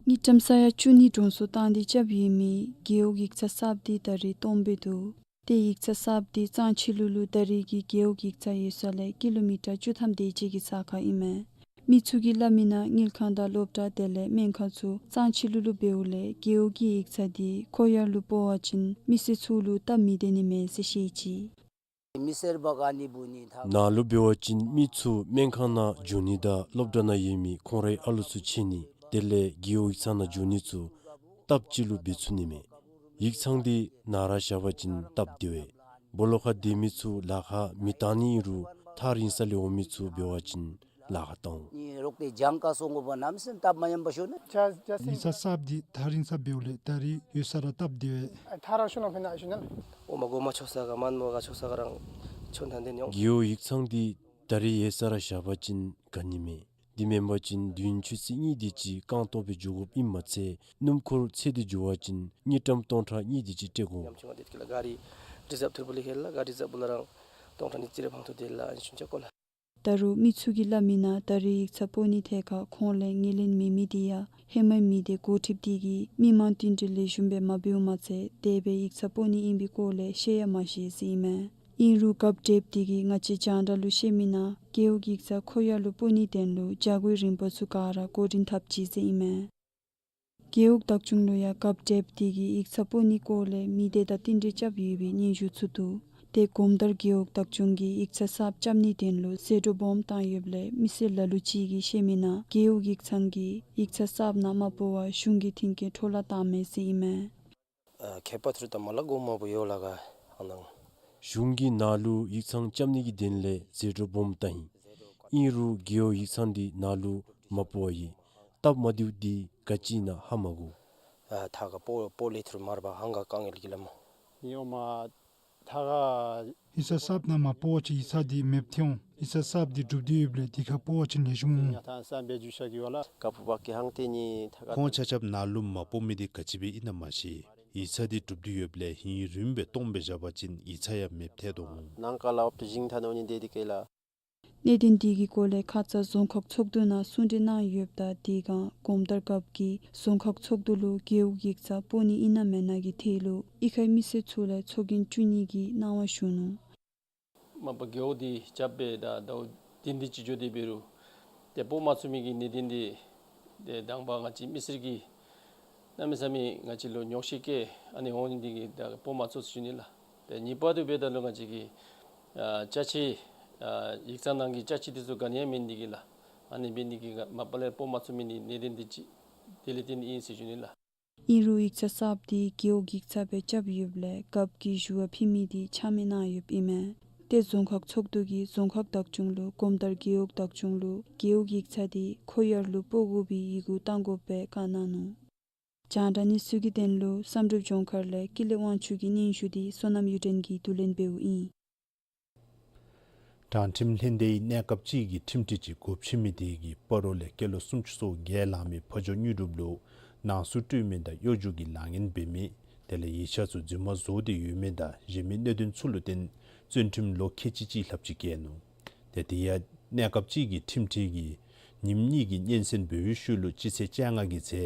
དངུལ་ཀྲམ་ས་ཡ་བཅུ་གཉིས་གྲོང་ཚོ་བཏང་སྟེ་རྐྱབ་ཡོད་མི་རྒེད་འོག་ཡིག་ཚང་གསརཔ་འདི་ད་རེས་སྟོངམ་སྦེ་འདུག། ཏེ་ཡིག་ཚང་གསརཔ་འདི་གཙང་ཆུ་ལུ་ལུ་ད་རེས་ཀྱི་རྒེད་འོག་ཡིག་ཚང་ཡོད་ས་ལས་ཀི་ལོ་མི་ཊར་བཅུ་ཐམ་དེ་ཅིག་གི་ས་ཁར་ཨིན་མས། མི་ཚུ་གིས་སླབ་མི་ནང་དངུལ་ཁང་དང་སློབ་གྲྭ་དེ་ལས་སྨན་ཁང་ཚུ་གཙང་ཆི་ལུ་ལུ་འབདཝ་ལས་རྒེད་འོག་གི་ཡིག་ཚང་འདི་ཁོག་ཡར་ལུ་སྤོ་བ་ཅིན་མི་སེར་ཚུ་ལུ་སྟབས་མི་བདེ་ནི་མས་ཟེར་བཤད་ཅི། མི་སེར་བ་ག་ནི་བུ་ནི་ཐ་ནཱ་ལུ་འབད་བ་ཅིན་མི་ཚུ་སྨན་ཁང་ནང་འགྱོ་ནི་དང་སློབ་གྲྭ་ནང་ཡོད་མི་ཁོང་རའི་ཨ་ལོ་ཚུ་ཁྱེར་ནི་དེ་ལས་རྒེད་འོག་ཡིག་ཚང་ནང་འགྱོ་ནི་ཚུ་སྟབས་གཅིག་ལུ་འབད་ཚུགས་ནི་མས། ཡིག་ཚང་འདི་ནཱ་ར་བཞག་པ་ཅིན་སྟབས་བདེ་བས། སྦོ་ལོགས་ཁར་སྡོད་མི་ཚུ་ལཱ་ཁག་མི་བཏང་ནི་ཨིན་རུང་ཐག་རིང་ས་ལས་འོང་མི་ཚུ་འབད་བ་ཅིན་ལཱ་ཁག་བཏང་འོང་། ནི་རོགས་ཏེ་གྱངས་ཁ་སོང་དགོ་པ་གནམ་མེད་ས་མེད་སྟབས་མ་ཉམས་པ་ཤོར་ནི། ཡིག་ཚང་གསརཔ་འདི་ཐག་རིང་ས་འབདཝ་ལས་ད་རིས་ཡོད་ས་ར་སྟབས་བདེ་བས། ཐག་ར་ཤོར་ནོ་ཕན་ན་ཤོར་ནི་ལགས། འོ་མ་གོ་མ་ཆོག་ས་ག་མན་མོ་ག་ཆོག་ས་ག་རང་ཆོག་ན་འདི་ནི་འོང་། རྒེད་འོག་ཡིག་ཚང་འདི་ད་རིས་ཡོད་ས་ར་བཞག་པ་ཅིན་དགའ་ནི་མས། དེ་མེན་པ་ཅིན་དུས་ཡུན་ཆུ་ཚོད་གཉིས་དེ་ཅིག་རྐང་སྟོང་སྦེ་འགྱོ་དགོཔ་ཨིནམ་མ་ཚད་སྣུམ་འཁོར་ཚད་དེ་འགྱོ་བ་ཅིན་དངུལ་ཀྲམ་སྟོང་ཕྲག་གཉིས་དེ་ཅིག་སྤྲོད་དགོ། ཉམ་ཆུང་བ་དེ་ཀི་ལ་ག་རི་རི་ཛརབ་ཐུར་བུ་ལི་ཧེ་ལ་ག་རི་ཛརབ་བུ་ལ་རང་སྟོང་ཕྲག་གཉིས་ཙི་རེ་ཕང་ཐུ་དེ་ལ་ཨན་ཤུན་ཆ་ཀོ་ལ། ད་རུང་མི་ཚུ་གིས་སླབ་མི་ནང་ད་རིས་ཡིག་ཚང་སྤོ་ནི་ཐད་ཁར་ཁོང་ལས་ངོས་ལེན་མེད་མི་དེ་ཡང་ཧེ་མའི་མི་སྡེ་འགོ་ཁྲིདཔ་དེ་གིས་མི་མང་བསྟུན་གྲོས་ལེགས་ཤོམ་སྦེ་མ་འབདཝ་མ་ཚད་དེ་སྦེ་ཡིག་ཚང་སྤོ་ནི་ཨིན་པའི་སྐོར་ལས་ཤེས་ཡང་མ་ཤེས་ཟེར་ཨིན་མས། ཨིན་རུང་རྒཔོ་བགྲེསཔ་དེ་གིས་ང་བཅས་རྒྱང་བསྒྲགས་ལུ་བཤད་མི་ནང་རྒེད་འོག་ཡིག་ཚང་ཁོག་ཡར་ལུ་སྤོ་ནིའི་དོན་ལུ་བྱ་སྒོ་རིམ་པ་ཚུ་ག་ར་འགོ་འདྲེན་འཐབ་ཅི་ཟེར་ཨིན་མས། རྒེད་འོག་བདག་སྐྱོང་ལུ་ཡང་རྒཔོ་བགྲེསཔ་དེ་གིས་ཡིག་ཚང་སྤོ་ནིའི་སྐོར་ལས་མི་སྡེ་དང་བསྟུན་གྲོས་རྐྱབ་ཡོད་པའི་སྙན་ཞུ་ཚུ་འདུག། ཏེ་གོམ་དར་རྒེད་འོག་བདག་སྐྱོང་གིས་ཡིག་ཚང་གསརཔ་རྐྱབ་ནིའི་དོན་ལུ་ཟད་འགྲོ་སྦོམ་བཏང་ཡོདཔ་ལས་མི་སེར་ལ་ལུ་ཅིག་གིས་བཤད་མི་ནང་རྒེད་འོག་ཡིག་ཚང་གིས་ཡིག་ཚང་གསརཔ་ནང་མ་སྤོ་བར་གཞུང་གི་མཐུན་རྐྱེན་འཕྲོ་བརླག་བཏངམ་མས་ཟེར་ཨིན་མས། ཨ་ཁྱད་པར་ཚུ་དང་མ་ལ་གོ་མ་བུ་ཡོད་ལ་ག་ཨ་ནང་། གཞུང་གིས་ནཱ་ལུ་ཡིག་ཚང་རྐྱབ་ནི་གི་དོན་ལས་ཟད་འགྲོ་སྦོམ་བཏང་ཡི། ཨིན་རུང་རྒེད་འོག་ཡིག་ཚང་འདི་ནཱ་ལུ་མ་སྤོ་བར་ཡོད། སྟབས་མ་བདེཝ་འདི་ག་ཅི་ཨིན་ན་ཧ་མ་གོ། ཨ་ཐ་ག་སྤོ་སྤོ་ལེ་ཐུར་མར་བ་ཧང་ག་དཀའ་ངལ་གྱི་ལ་མོ། ཡོ་མ་ཐ་ག་ཡིག་ཚང་གསརཔ་ནང་མ་སྤོ་བ་ཅིན་ཡིག་ཚང་འདི་མེདཔ་ཐལ་འོང་། ཡིག་ཚང་གསརཔ་འདི་གྲུབ་སྟེ་ཡོདཔ་ལས་དེ་ཁར་སྤོ་བ་ཅིན་ལེགས་ཤོམ་འོང་། ཡ་ཐང་སམ་བེ་ཇུ་ཤ་གི་ཝ་ལ་ཀ་ཕུ་བ་ཀི་ཧང་ཏེ་ནི་ཐ་ག་ཁོང་ཆ་ཁྱབ་ནཱ་ལུ་མ་སྤོ་མི་འདི་ག་ཅི་སྦེ་ཨིན་ན་མ་ཤེས། ཡིག་ཚང་འདི་གྲུབ་སྟེ་ཡོདཔ་ལས་ཧིང་རུམ་སྦེ་སྟོང་སྦེ་བཞག་པ་ཅིན་ཡིག་ཚང་ཡང་མེདཔ་ཐལ་དོ་འོང་། ནང་ཀ་ལ་ཨོབ་ཏུ་ཞིང་ཐ་ནོ་ནི་འདི་འདི་ཀེ་ལ། གནད་དོན་འདི་གི་སྐོར་ལས་ཁ་ཙ་རྫོང་ཁག་ཚོགས་འདུ་ནང་གསུང་གྲོས་གནང་ཡོདཔ་ད་དེ་སྒང་གོམ་དར་རྒཔོ་གིས་རྫོང་ཁག་ཚོགས་འདུ་ལུ་རྒེད་འོག་ཡིག་ཚང་སྤོ་ནི་ཨིན་ན་མེན་ན་གི་ཐད་ལུ་ཨི་ཁའི་མི་སེར་ཚུ་ལས་ཚོགས་རྒྱན་བཙུགས་ནི་གི་གནང་བ་ཞུ་ནུག། མ་པ་རྒེད་འོག་འདི་རྐྱབ་སྦེ་ད་ཟླཝ་བདུན་དེ་ཅིག་འགྱོ་སྟེ་འབད་རུང་ཏེ་སྤོ་མ་ཚུགས་མི་གི་གནད་དོན་འདི་ཏེ་དང་པ་ང་བཅས་མི་སེར་གྱིས་གནམ་མེད་ས་མེད་ང་བཅས་ལུ་ཉོགས་བཤད་བཀོད་ཨ་ནི་འོང་ནི་འདི་གིས་ད་སྤོ་མ་ཚུགས་ཟེར་ཞུ་ནི་ལགས། ཏེ་གཉིས་པ་དེ་འབདཝ་ད་ལུ་ང་བཅས་ཀྱི་ཨ་ཅ་ཆས་ཨ་ཡིག་ཚང་ནང་གི་ཅ་ཆས་དེ་ཚུ་ག་ནི་ཡང་མེད་ནི་འདི་གིས་ལགས། ཨ་ནི་འབད་ནི་འདི་གིས་མ་པ་ལས་སྤོ་མ་ཚུགས་མི་ནི་གནད་དོན་འདི་ཅིག་དེ་ལས་བརྟེན་ཨིན་ཟེར་ཞུ་ནི་ལགས། ཨིན་རུང་ཡིག་ཚང་གསརཔ་འདི་རྒེད་འོག་ཡིག་ཚང་སྦེ་རྐྱབ་ཡོདཔ་ལས་རྒཔོ་གིས་ཞུ་བ་ཕུལ་མི་འདི་ཆ་མེད་གནང་ཡོདཔ་ཨིན་མས། ཏེ་རྫོང་ཁག་ཚོགས་འདུ་གིས་རྫོང་ཁག་བདག་སྐྱོང་ལུ་གོམ་དར་རྒེད་འོག་བདག་སྐྱོང་ལུ་རྒེད་འོག་ཡིག་ཚང་འདི་ཁོག་ཡར་ལུ་སྤོ་དགོ་པའི་ཡི་གུ་བཏང་དགོཔ་སྦེ་བཀའ་གནང་ནུག། རྒྱང་བསྒྲགས་གནས་ཚུལ་གྱི་དོན་ལུ་བསམ་གྲུབ་ལྗོངས་མཁར་ལས་ཀུན་ལེགས་དབང་ཕྱུག་གི་སྙན་ཞུ་འདི་བསོད་ནམས་གཡུ་སྒྲོན་གྱིས་བསྡུ་ལེན་འབདཝ་ཨིན། དྲང་ཁྲིམས་ལྷན་སྡེའི་གནས་སྐབས་གཅིག་གི་ཁྲིམས་ཁྲི་ཅིག་སྒོ་ཕྱེ་མི་དེ་གིས་སྤ་རོ་ལས་སྐྱེས་ལོ་སུམ་ཅུ་སོ་བརྒྱད་ལང་མི་ཕ་ཇོ་དངོས་གྲུབ་ལུ་ནང་གསུག་སྤྲོད་མི་དང་གཡོ་སྒྱུ་གི་ལཱ་ངན་འབད་མི་དེ་ལས་ཡིག་ཆ་ཚུ་རྫུན་མ་བཟོ་སྟེ་ཡོད་མི་དང་གཞན་མི་གནད་དོན་ཚུ་ལུ་བརྟེན་བཙོན་ཁྲིམས་ལོ་ཁལ་གཅིག་གཅིག་ལྷགཔ་ཅིག་བཀལ་ནུག། ཏེ་དེ་ཡང་གནས་སྐབས་གཅིག་གི་ཁྲིམས་ཁྲི་གིས་ཉིནམ་གཉིས་ཀྱི་སྙན་གསན་འབད་བའི་ཤུལ་ལུ་སྤྱི་ཚེས་བཅོ་ལྔ་གི་ཚེ་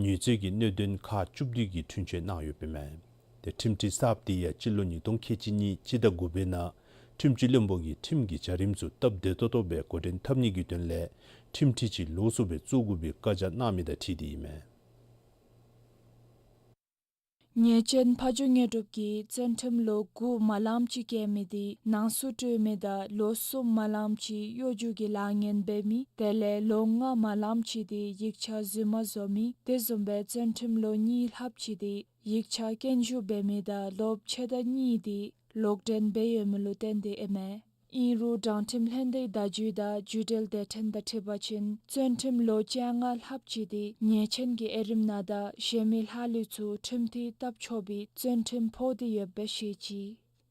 ཉེས་རྩོད་ཀྱི་གནད་དོན་ཁག་བཅུ་བདུན་གྱི་འཁྲུན་ཆོད་གནང་ཡོདཔ་ཨིན་མས། ཏེ་ཁྲིམས་ཁྲི་གསརཔ་དེ་ཡང་སྤྱི་ལོ་ཉིས་སྟོང་ཁལ་གཅིག་གཉིས་སྤྱི་ཟླ་དགུ་པའི་ནང་ཁྲིམས་སྤྱི་བློན་པོ་གིས་ཁྲིམས་ཀྱི་བྱ་རིམ་ཚུ་སྟབས་བདེ་ཏོག་ཏོ་སྦེ་འགོ་འདྲེན་འཐབ་ནི་གི་དོན་ལས་ཁྲིམས་ཁྲི་ཅིག་ལོགས་སུ་སྦེ་བཙུགས་དགོ་པའི་བཀའ་རྒྱ་གནང་མི་དང་འཁྲིལ་ཏེ་ཨིན་མས། ཉེས་ཅན་ཕ་ཇོ་དངོས་གྲུབ་ཀྱིས་བཙོན་ཁྲིམས་ལོ་དགུ་མ་ལངམ་ཅིག་བཀལ་མི་དེ་ནང་གསུག་སྤྲོད་མི་དང་ལོ་གསུམ་མ་ལངམ་ཅིག་གཡོ་སྒྱུ་གི་ལཱ་ངན་འབད་མི་དེ་ལས་ལོ་ལྔ་མ་ལངམ་ཅིག་དེ་ཡིག་ཆ་རྫུན་མ་བཟོ་མི་དེ་བཟུམ་སྦེ་བཙོན་ཁྲིམས་ལོ་གཉིས་ལྷགཔ་ཅིག་དེ་ཡིག་ཆ་སྐྱོན་ཞུ་འབད་མི་དང་ལོགཔ་ཕྱེད་དང་གཉིས་དེ་ལོག་འདྲེན་འབད་ཡོད་མི་ལུ་བརྟེན་ཏེ་ཨིན་མས། ཨིན་རུང་དྲང་ཁྲིམས་ལྷན་སྡེའི་བརྡ་བརྒྱུད་དང་བརྒྱུད་འབྲེལ་སྡེ་ཕྲན་དང་འཁྲིལ་བ་ཅིན་བཙོན་ཁྲིམས་ལོ་བཅོ་ལྔ་ལྷགཔ་ཅིག་དེ་ཉེས་ཅན་གྱི་དབྱེ་རིམ་ནང་དང་གཞན་མི་ལྷག་ལུས་ཚུ་ཁྲིམས་མཐུན་བཏབ་ཆོག་པའི་བཙོན་ཁྲིམས་ཕོག་སྟེ་ཡོདཔ་སྦེ་བཤད་ཅི།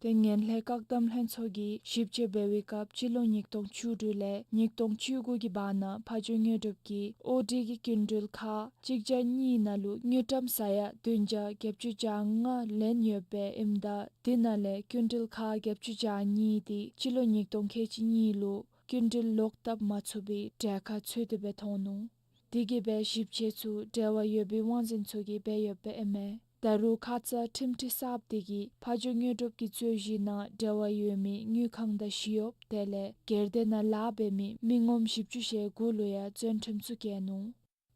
ཏེ་ངན་ལྷད་བཀག་སྡོམ་ལྷན་ཚོགས་ཀྱིས་ཞིབ་དཔྱད་འབད་བའི་སྐབས་སྤྱི་ལོ་ཉིས་སྟོང་བཅུ་དྲུག་ལས་ཉིས་སྟོང་བཅུ་དགུ་གི་བར་ན་ཕ་ཇོ་དངོས་གྲུབ་ཀྱིས་ཨོ་ཌི་གི་སྐྱིན་འགྲུལ་ཁག་གཅིག་བརྒྱ་གཉིས་ནང་ལུ་དངུལ་ཀྲམ་ས་ཡ་བདུན་བརྒྱ་བརྒྱད་ཅུ་གྱ་ལྔ་ལེན་ཡོདཔ་སྦེ་ཨིནམ་ད་དེ་ནང་ལས་སྐྱིན་འགྲུལ་ཁག་བརྒྱད་ཅུ་གྱ་གཉིས་དེ་སྤྱི་ལོ་ཉིས་སྟོང་ཁལ་གཅིག་གཉིས་ལུ་སྐྱིན་འགྲུལ་ལོག་བཏབ་མ་ཚུགས་པའི་གྲལ་ཁར་ཚུད་དེ་སྦེ་མཐོང་ནུག། དེ་གིས་སྦེ་ཞིབ་དཔྱད་ཚུ་འབྲེལ་བ་ཡོད་པའི་དབང་འཛིན་ཚུ་གིས་འབད་ཡོདཔ་སྦེ་ཨིན་མས། ད་རུང་ཁ་ཙ་ཁྲིམས་ཁྲི་གསརཔ་དེ་གིས་ཕ་ཇོ་དངོས་གྲུབ་ཀྱི་རྩོད་གཞི་ནང་འབྲེལ་བ་ཡོད་མི་དངུལ་ཁང་དང་ཞི་གཡོགཔ་དེ་ལས་སྒེར་སྡེ་ནང་ལཱ་འབད་མི་མི་ངོམ་བཞི་བཅུ་ཞེ་དགུ་ལུ་ཡང་བཙོན་ཁྲིམས་ཚུ་བཀལ་ནུག།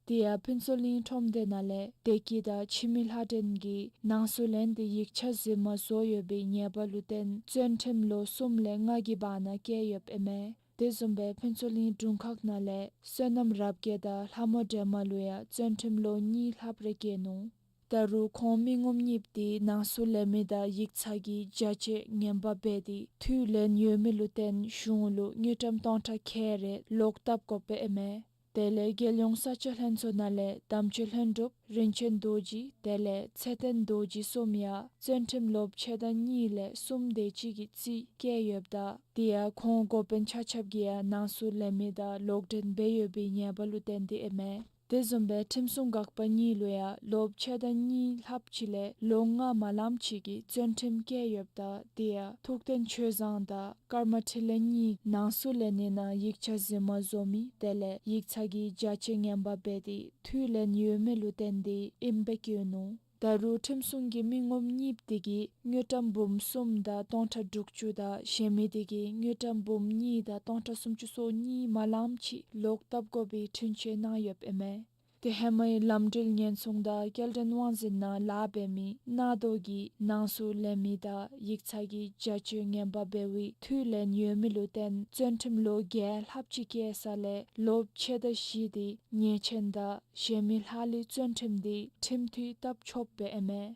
དེ་ཡང་ཕུན་ཚོགས་གླིང་ཁྲོམ་སྡེ་ནང་ལས་བདེ་སྐྱིད་དང་འཆི་མེད་ལྷ་སྒྲོན་གྱིས་ནང་གསུག་ལེན་ཏེ་ཡིག་ཆ་རྫུན་མ་བཟོ་ཡོད་པའི་ཉེས་པ་ལུ་བརྟེན་བཙོན་ཁྲིམས་ལོ་གསུམ་ལས་ལྔ་གི་བར་ན་བཀལ་ཡོདཔ་ཨིན་མས། དེ་བཟུམ་སྦེ་ཕུན་ཚོགས་གླིང་དྲུང་ཁག་ནང་ལས་བསོད་ནམས་རབ་རྒྱས་དང་ལྷ་མོ་སྒྲོལ་མ་ལུ་ཡང་བཙོན་ཁྲིམས་ལོ་གཉིས་ལྷགཔ་རེ་བཀལ་ནུག། ད་རུང་ཁོང་མི་ངོམ་གཉིསཔོ་དེ་ནང་གསུག་ལེན་མི་དང་ཡིག་ཚང་གི་བྱ་སྤྱོད་ངན་པ་འབད་དེ་འཐུས་ལེན་ཡོད་མི་ལུ་བརྟེན་གཞུང་ལུ་དངུལ་ཀྲམ་སྟོང་ཕྲག་ཁལ་རེ་ལོག་བཏབ་དགོཔ་ཨིན་མས། དེ་ལས་རྒྱལ་ཡོངས་ས་ཆ་ལྷན་ཚོགས་ནང་ལས་དམ་ཆོས་ལྷུན་གྲུབ་རིན་ཆེན་རྡོ་རྗེ་དེ་ལས་ཚེ་བརྟན་རྡོ་རྗེ་གསུམ་ཡང་བཙོན་ཁྲིམས་ལོ་ཕྱེད་དང་གཉིས་ལས་གསུམ་དེ་ཅིག་གི་རྩིས་བཀལ་ཡོདཔ་ད་དེ་ཡང་ཁོང་འགོ་དཔོན་ཆ་ཁྱབ་ཀྱིས་ཡང་ནང་གསུག་ལེན་མི་དང་ལོག་འདྲེན་འབད་ཡོད་པའི་ཉེས་པ་ལུ་བརྟེན་ཏེ་ཨིན་མས། དེ་བཟུམ་སྦེ་ཁྲིམས་སྲུང་འགག་པ་གཉིས་ལུ་ཡང་ལོ་ཕྱེད་དང་གཉིས་ལྷགཔ་ཅིག་ལས་ལོ་ལྔ་མ་ལངམ་ཅིག་གི་བཙོན་ཁྲིམས་བཀལ་ཡོདཔ་ད་དེ་ཡང་ཐུགས་རྟེན་ཆོས་བཟང་དང་ཀརྨ་འཕྲིན་ལས་གཉིས་ནང་གསུག་ལེན་ནི་ནང་ཡིག་ཆ་རྫུན་མ་བཟོ་མི་དེ་ལས་ཡིག་ཚང་གི་བྱ་སྤྱོད་ངན་པ་འབད་དེ་འཐུས་ལེན་ཡོད་མི་ལུ་བརྟེན་ཏེ་ཨིནམ་སྦེ་བཀོད་ནུག། ད་རུང་ཁྲིམས་སྲུང་གི་མི་ངོམ་གཉིསཔོ་དེ་གིས་དངུལ་ཀྲམ་འབུམ་གསུམ་དང་སྟོང་ཕྲག་དྲུག་ཅུ་དང་གཞན་མི་དེ་གིས་དངུལ་ཀྲམ་འབུམ་གཉིས་དང་སྟོང་ཕྲག་སུམ་ཅུ་སོ་གཉིས་མ་ལངམ་ཅིག་ལོག་བཏབ་དགོ་པའི་འཁྲུན་ཆོད་གནང་ཡོདཔ་ཨིན་མས། དེ་ཧེ་མའི་ལམ་འགྲུལ་ཉེན་སྲུང་དང་སྐྱེལ་འདྲེན་དབང་འཛིན་ནང་ལཱ་འབད་མི་གནག་རྡོ་གིས་ནང་གསུག་ལེན་མི་དང་ཡིག་ཚང་གི་བྱ་སྤྱོད་ངན་པ་འབད་བའི་འཐུས་ལེན་ཡོད་མི་ལུ་བརྟེན་བཙོན་ཁྲིམས་ལོ་བརྒྱད་ལྷགཔ་ཅིག་བཀལ་ས་ལས་ལོ་ཕྱེད་དང་བཞི་དེ་ཉེས་ཆེན་དང་གཞན་མི་ལྷག་ལུས་བཙོན་ཁྲིམས་དེ་ཁྲིམས་འཐུས་བཏབ་ཆོགཔ་སྦེ་ཨིན་མས།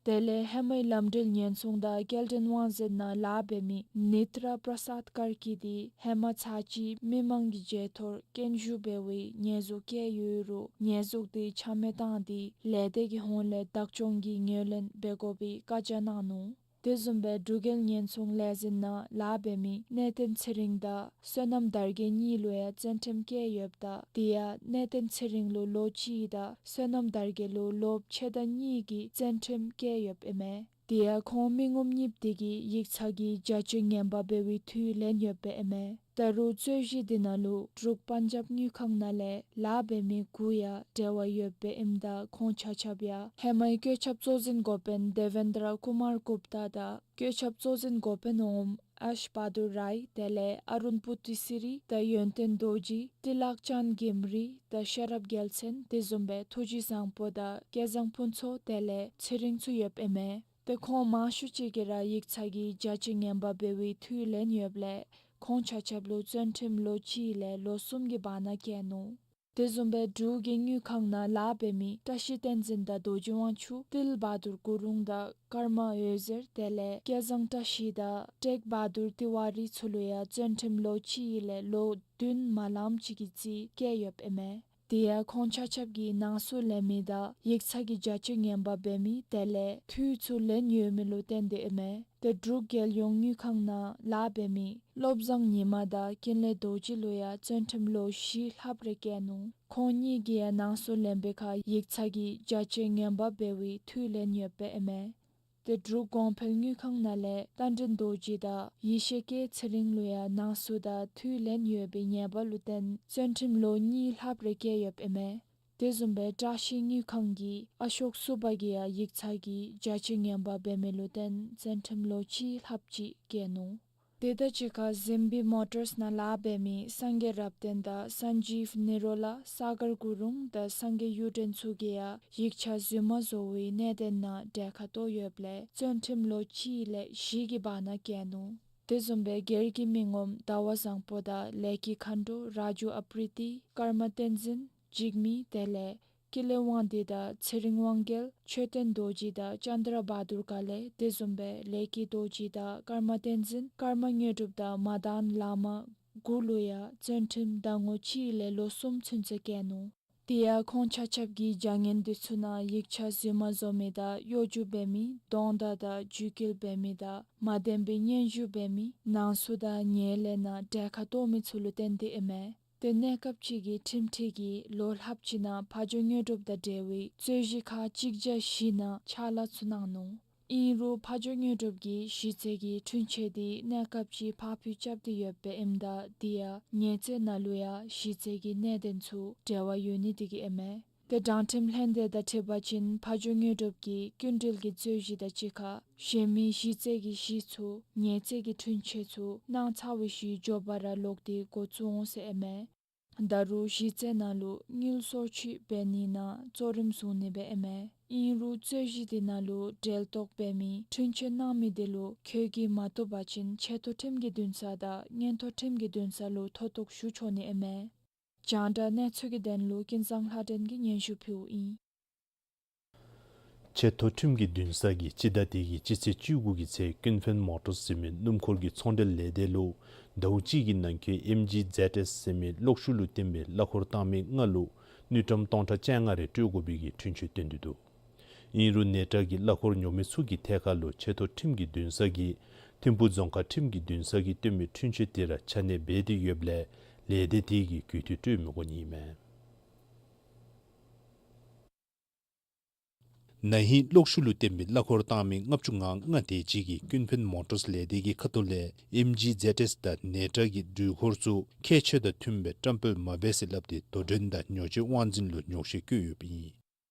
དེ་ལས་ཧེ་མའི་ལམ་འགྲུལ་ཉེན་སྲུང་དང་སྐྱེལ་འདྲེན་དབང་འཛིན་ནང་ལཱ་འབད་མི་ནེ་ཏྲ་པྲ་སཱད་ཀར་ཀི་དེ་ཧེ་མ་ཚར་གཅིག་མི་མང་གི་བརྗེད་ཐོར་རྐྱེན་ཞུགས་འབད་བའི་ཉེས་འཛུགས་བཀལ་ཡོད་རུང་ཉེས་འཛུགས་དེ་ཆ་མེད་བཏང་སྟེ་ལས་སྡེ་གི་ཧོངས་ལས་བདག་སྐྱོང་གི་ངོས་ལེན་འབད་དགོ་པའི་བཀའ་རྒྱ་གནང་ནུག། དེ་བཟུམ་སྦེ་འབྲུག་རྒྱལ་ཉེན་སྲུང་ལས་འཛིན་ནང་ལཱ་འབད་མི་གནས་བརྟན་ཚེ་རིང་དང་བསོད་ནམས་དར་རྒྱས་གཉིས་ལུ་ཡང་བཙོན་ཁྲིམས་བཀལ་ཡོདཔ་ད་དེ་ཡང་གནས་བརྟན་ཚེ་རིང་ལུ་ལོ་གཅིག་དང་བསོད་ནམས་དར་རྒྱས་ལུ་ལོ་ཕྱེད་དང་གཉིས་ཀྱི་བཙོན་ཁྲིམས་བཀལ་ཡོདཔ་ཨིན་མས། དེ་ཡང་ཁོང་མི་ངོམ་གཉིསཔོ་དེ་གིས་ཡིག་ཚང་གི་བྱ་སྤྱོད་ངན་པ་འབད་བའི་འཐུས་ལེན་ཡོདཔ་ཨིན་མས། ད་རུང་རྩོད་གཞི་དེ་ནང་ལུ་འབྲུག་པན་ཇབ་དངུལ་ཁང་ནང་ལས་ལཱ་འབད་མི་དགུ་ཡང་འབྲེལ་བ་ཡོདཔ་ཨིནམ་ད་ཁོང་ཆ་ཁྱབ་ཡང་ཧེ་མའི་བཀོད་ཁྱབ་གཙོ་འཛིན་འགོ་དཔོན་དེ་བེན་དྲ་ཀུ་མར་གུཔ་ཏ་དང་བཀོད་ཁྱབ་གཙོ་འཛིན་འགོ་དཔོན་འོགམ་ཨེཤ་བྷ་དུར་རའི་དེ་ལས་ཨ་རུན་པུ་ཏི་སི་རི་དང་ཡོན་ཏན་རྡོ་རྗེ་ཏི་ལག་ཅན་གིམ་རི་དང་ཤེས་རབ་རྒྱལ་མཚན་དེ་བཟུམ་སྦེ་ཐུགས་རྗེ་བཟང་པོ་དང་སྐལ་བཟང་ཕུན་ཚོགས་དེ་ལས་ཚེ་རིང་ཚུ་ཡོདཔ་ཨིན་མས། ཏེ་ཁོང་མང་ཤོས་ཅིག་གིས་ར་ཡིག་ཚང་གི་བྱ་སྤྱོད་ངན་པ་འབད་བའི་འཐུས་ལེན་ཡོདཔ་ལས་ཁོང་ཆ་ཁྱབ་ལུ་བཙོན་ཁྲིམས་ལོ་གཅིག་ལས་ལོ་གསུམ་གྱི་བར་ན་བཀལ་ནུག། དེ་བཟུམ་སྦེ་འབྲུག་གི་དངུལ་ཁང་ནང་ལཱ་འབད་མི་བཀྲ་ཤིས་བསྟན་འཛིན་དང་རྡོ་རྗེ་དབང་ཕྱུག་ཏིལ་བྷ་དུར་གུ་རུང་དང་ཀརྨ་འོད་ཟེར་དེ་ལས་སྐལ་བཟང་བཀྲ་ཤིས་དང་ཀྲེག་བྷ་དུར་ཏི་ཝ་རི་ཚུ་ལུ་ཡང་བཙོན་ཁྲིམས་ལོ་གཅིག་ལས་ལོ་བདུན་མ་ལངམ་ཅིག་གི་རྩིས་བཀལ་ཡོདཔ་ཨིན་མས། དེ་ཡང་ཁོང་ཆ་ཁྱབ་ཀྱིས་ནང་གསུག་ལེན་མི་དང་ཡིག་ཚང་གི་བྱ་སྤྱོད་ངན་པ་འབད་མི་དེ་ལས་འཐུས་ཚུ་ལེན་ཡོད་མི་ལུ་བརྟེན་ཏེ་ཨིན་མས། ཏེ་འབྲུག་རྒྱལ་ཡོངས་དངུལ་ཁང་ནང་ལཱ་འབད་མི་བློ་བཟང་ཉི་མ་དང་ཀུན་ལེགས་རྡོ་རྗེ་ལུ་ཡང་བཙོན་ཁྲིམས་ལོ་བཞི་ལྷགཔ་རེ་བཀལ་ནུག། ཁོང་གཉིས་ཀྱིས་ཡང་ནང་གསུག་ལེན་པའི་ཁར་ཡིག་ཚང་གི་བྱ་སྤྱོད་ངན་པ་འབད་བའི་འཐུས་ལེན་ཡོདཔ་ཨིན་མས། ཏེ་འབྲུག་གོང་འཕེལ་དངུལ་ཁང་ནང་ལས་རྟ་མགྲིན་རྡོ་རྗེ་དང་ཡེ་ཤེས་སྐྱིད་ཚེ་རིང་ལུ་ཡང་ནང་གསུག་དང་འཐུས་ལེན་ཡོད་པའི་ཉེས་པ་ལུ་བརྟེན་བཙོན་ཁྲིམས་ལོ་གཉིས་ལྷགཔ་རེ་བཀལ་ཡོདཔ་ཨིན་མས། དེ་བཟུམ་སྦེ་བཀྲ་ཤིས་དངུལ་ཁང་གི་ཨ་ཤོག་སུ་བྷ་གིས་ཡང་ཡིག་ཚང་གི་བྱ་སྤྱོད་ངན་པ་འབད་མི་ལུ་བརྟེན་བཙོན་ཁྲིམས་ལོ་གཅིག་ལྷགཔ་ཅིག་བཀལ་ནུག། དེ་དང་གཅིག་ཁར་ཟིམ་བི་མོ་ཊརས་ནང་ལཱ་འབད་མི་སངས་རྒྱས་རབ་བརྟན་དང་སན་ཇིབ་ནི་རོ་ལ་ས་གར་གུ་རུང་དང་སངས་རྒྱས་གཡུ་སྒྲོན་ཚུ་གིས་ཡང་ཡིག་ཆ་རྫུན་མ་བཟོ་བའི་གནད་དོན་ནང་གྲལ་ཁར་གཏོགས་ཡོདཔ་ལས་བཙོན་ཁྲིམས་ལོ་གཅིག་ལས་བཞི་གི་བར་ན་བཀལ་ནུག། དེ་བཟུམ་སྦེ་སྒེར་གྱི་མི་ངོམ་ཟླ་བ་བཟང་པོ་དང་ལས་ཀྱི་མཁའ་འགྲོ་ར་ཇུ་ཨ་པྲི་ཏི་ཀརྨ་བསྟན་འཛིན་འཇིགས་མེད་དེ་ལས་ཀུན་ལེགས་དབང་འདུས་དང་ཚེ་རིང་དབང་རྒྱལ་མཆོད་རྟེན་རྡོ་རྗེ་དང་ཙནྡྲ་བྷ་དུར་དཀར་ལས་དེ་བཟུམ་སྦེ་ལས་ཀྱི་རྡོ་རྗེ་དང་ཀརྨ་བསྟན་འཛིན་ཀརྨ་དངོས་གྲུབ་དང་མ་དཱན་བླ་མ་དགུ་ལུ་ཡང་བཙོན་ཁྲིམས་ཟླ་ངོ་གཅིག་ལས་ལོ་གསུམ་ཚུན་ཚོད་བཀལ་ནུག། དེ་ཡང་ཁོང་ཆ་ཁྱབ་ཀྱིས་བྱ་ངན་དེ་ཚུ་ནང་ཡིག་ཆ་རྫུན་མ་བཟོ་མི་དང་གཡོ་སྒྱུ་འབད་མི་རྡོག་མདའ་དང་འཇུ་སྐུལ་འབད་མི་དང་མ་བདེན་པའི་སྙན་ཞུ་འབད་མི་ནང་གསུག་དང་ཉེས་ལས་ནང་གྲལ་ཁར་གཏོགས་མི་ཚུ་ལུ་བརྟེན་ཏེ་ཨིན་མས། ཏེ་གནས་སྐབས་ཅིག་གི་ཁྲིམས་ཁྲི་གིས་ལོ་ལྷགཔ་ཅིག་ནང་ཕ་ཇོ་དངོས་གྲུབ་དང་འབྲེལ་བའི་རྩོད་གཞི་ཁག་གཅིག་བརྒྱ་བཞི་ནང་ཕྱག་ལཱ་ཚུ་གནང་ནུག། ཨིན་རུང་ཕ་ཇོ་དངོས་གྲུབ་ཀྱིས་གཞི་རྩའི་གི་འཁྲུན་ཆོད་དེ་གནས་སྐབས་ཅིག་ཕར་འགྱངས་རྐྱབ་སྟེ་ཡོདཔ་ཨིནམ་ད་དེ་ཡང་ཉེས་རྩོད་ནང་ལུ་ཡང་གཞི་རྩའི་གི་གནད་དོན་ཚུ་འབྲེལ་བ་ཡོད་ནི་དེ་གིས་ཨིན་མས། ཏེ་དྲང་ཁྲིམས་ལྷན་སྡེ་དང་འཁྲིལ་བ་ཅིན་ཕ་ཇོ་དངོས་གྲུབ་ཀྱིས་སྐྱིན་འགྲུལ་གྱི་རྩོད་གཞི་དང་གཅིག་ཁར་གཞན་མི་གཞི་རྩའི་གི་གཞི་ཚུ་ཉེས་རྩོད་ཀྱི་འཁྲུན་ཆོད་ཚུ་གནང་ཚར་བའི་ཤུལ་མགྱོགས་པ་ར་ལོག་སྟེ་འགོ་བཙུགས་འོང་ཟེར་ཨིན་མས། ད་རུང་གཞི་རྩའི་ནང་ལུ་དངུལ་སོར་ཆུད་འབད་ནིའི་ནང་གཙོ་རིམ་བཟུང་ནི་སྦེ་ཨིན་མས། ཨིན་རུང་རྩོད་གཞི་དེ་ནང་ལུ་འབྲེལ་གཏོགས་འབད་མི་འཁྲུན་ཆོད་གནང་མི་དེ་ལུ་འཁོད་ཀྱི་མ་བཏུབ་པ་ཅིན་ཆེ་མཐོ་ཁྲིམས་ཀྱི་འདུན་ས་དང་མངོན་མཐོ་ཁྲིམས་ཀྱི་འདུན་ས་ལུ་མཐོ་གཏུགས་ཞུ་ཆོག་ནི་ཨིན་མས། རྒྱང་བསྒྲགས་གནས་ཚུལ་གྱི་དོན་ལུ་ཀུན་བཟང་ལྷ་སྒྲོན་གྱིས་སྙན་ཞུ་ཕུལཝ་ཨིན། ཆེ་མཐོ་ཁྲིམས་ཀྱི་འདུན་ས་གིས་སྤྱི་ཟླ་འདི་གི་སྤྱི་ཚེས་བཅུ་དགུ་གི་ཚེ་ཀུན་ཕན་མོ་ཊརས་ཟེར་མི་སྣུམ་འཁོར་གྱི་ཚོང་འབྲེལ་ལས་སྡེ་ལུ་ཟླཝ་གཅིག་གི་ནང་འཁོད་ཨེམ་ཇི་ཛེཌ་ཨེསི་ཟེར་མི་གློག་ཤུགས་ལུ་བརྟེན་པའི་གླ་འཁོར་བཏང་མི་ལྔ་ལུ་དངུལ་ཀྲམ་སྟོང་ཕྲག་བཅོ་ལྔ་རེ་སྤྲོད་དགོ་པའི་གི་འཁྲུན་ཆོད་བཏོན་ཏེ་འདུག། ཨིན་རུང་ནེ་ཊ་གིས་གླ་འཁོར་ཉོ་མི་ཚུ་གི་ཐད་ཁར་ལུ་ཆེ་མཐོ་ཁྲིམས་ཀྱི་འདུན་ས་གིས་ཐིམ་ཕུག་རྫོང་ཁག་ཁྲིམས་ཀྱི་འདུན་ས་གིས་བཏོན་མི་འཁྲུན་ཆོད་དེ་ར་ཆ་གནས་འབད་དེ་ཡོདཔ་ལས་ལས་སྡེ་དེ་གིས་གུས་བཏུད་སྤྲོད་མི་དགོ་ནི་ཨིན་མས། ན་ཧིང་གློག་ཤུགས་ལུ་བརྟེན་པའི་གླ་འཁོར་བཏང་མི་ལྔ་བཅུ་ང་ལྔ་དེ་ཅིག་གིས་ཀུན་ཕན་མོ་ཊརས་ལས་སྡེ་གི་ཁ་ཐུག་ལས་ཨེམ་ཇི་ཛེཌ་ཨེསི་དང་ནེ་ཊ་གི་འགྲུལ་འཁོར་ཚུ་ཁྱད་ཆོས་དང་མཐུནམ་སྦེ་བཀྲམ་སྤེལ་མ་འབད་ཟེར་སླབ་སྟེ་དོ་འགྲན་དང་ཉོ་སྤྱོད་དབང་འཛིན་ལུ་ཉོགས་བཤད་བཀོད་ཡོདཔ་ཨིན།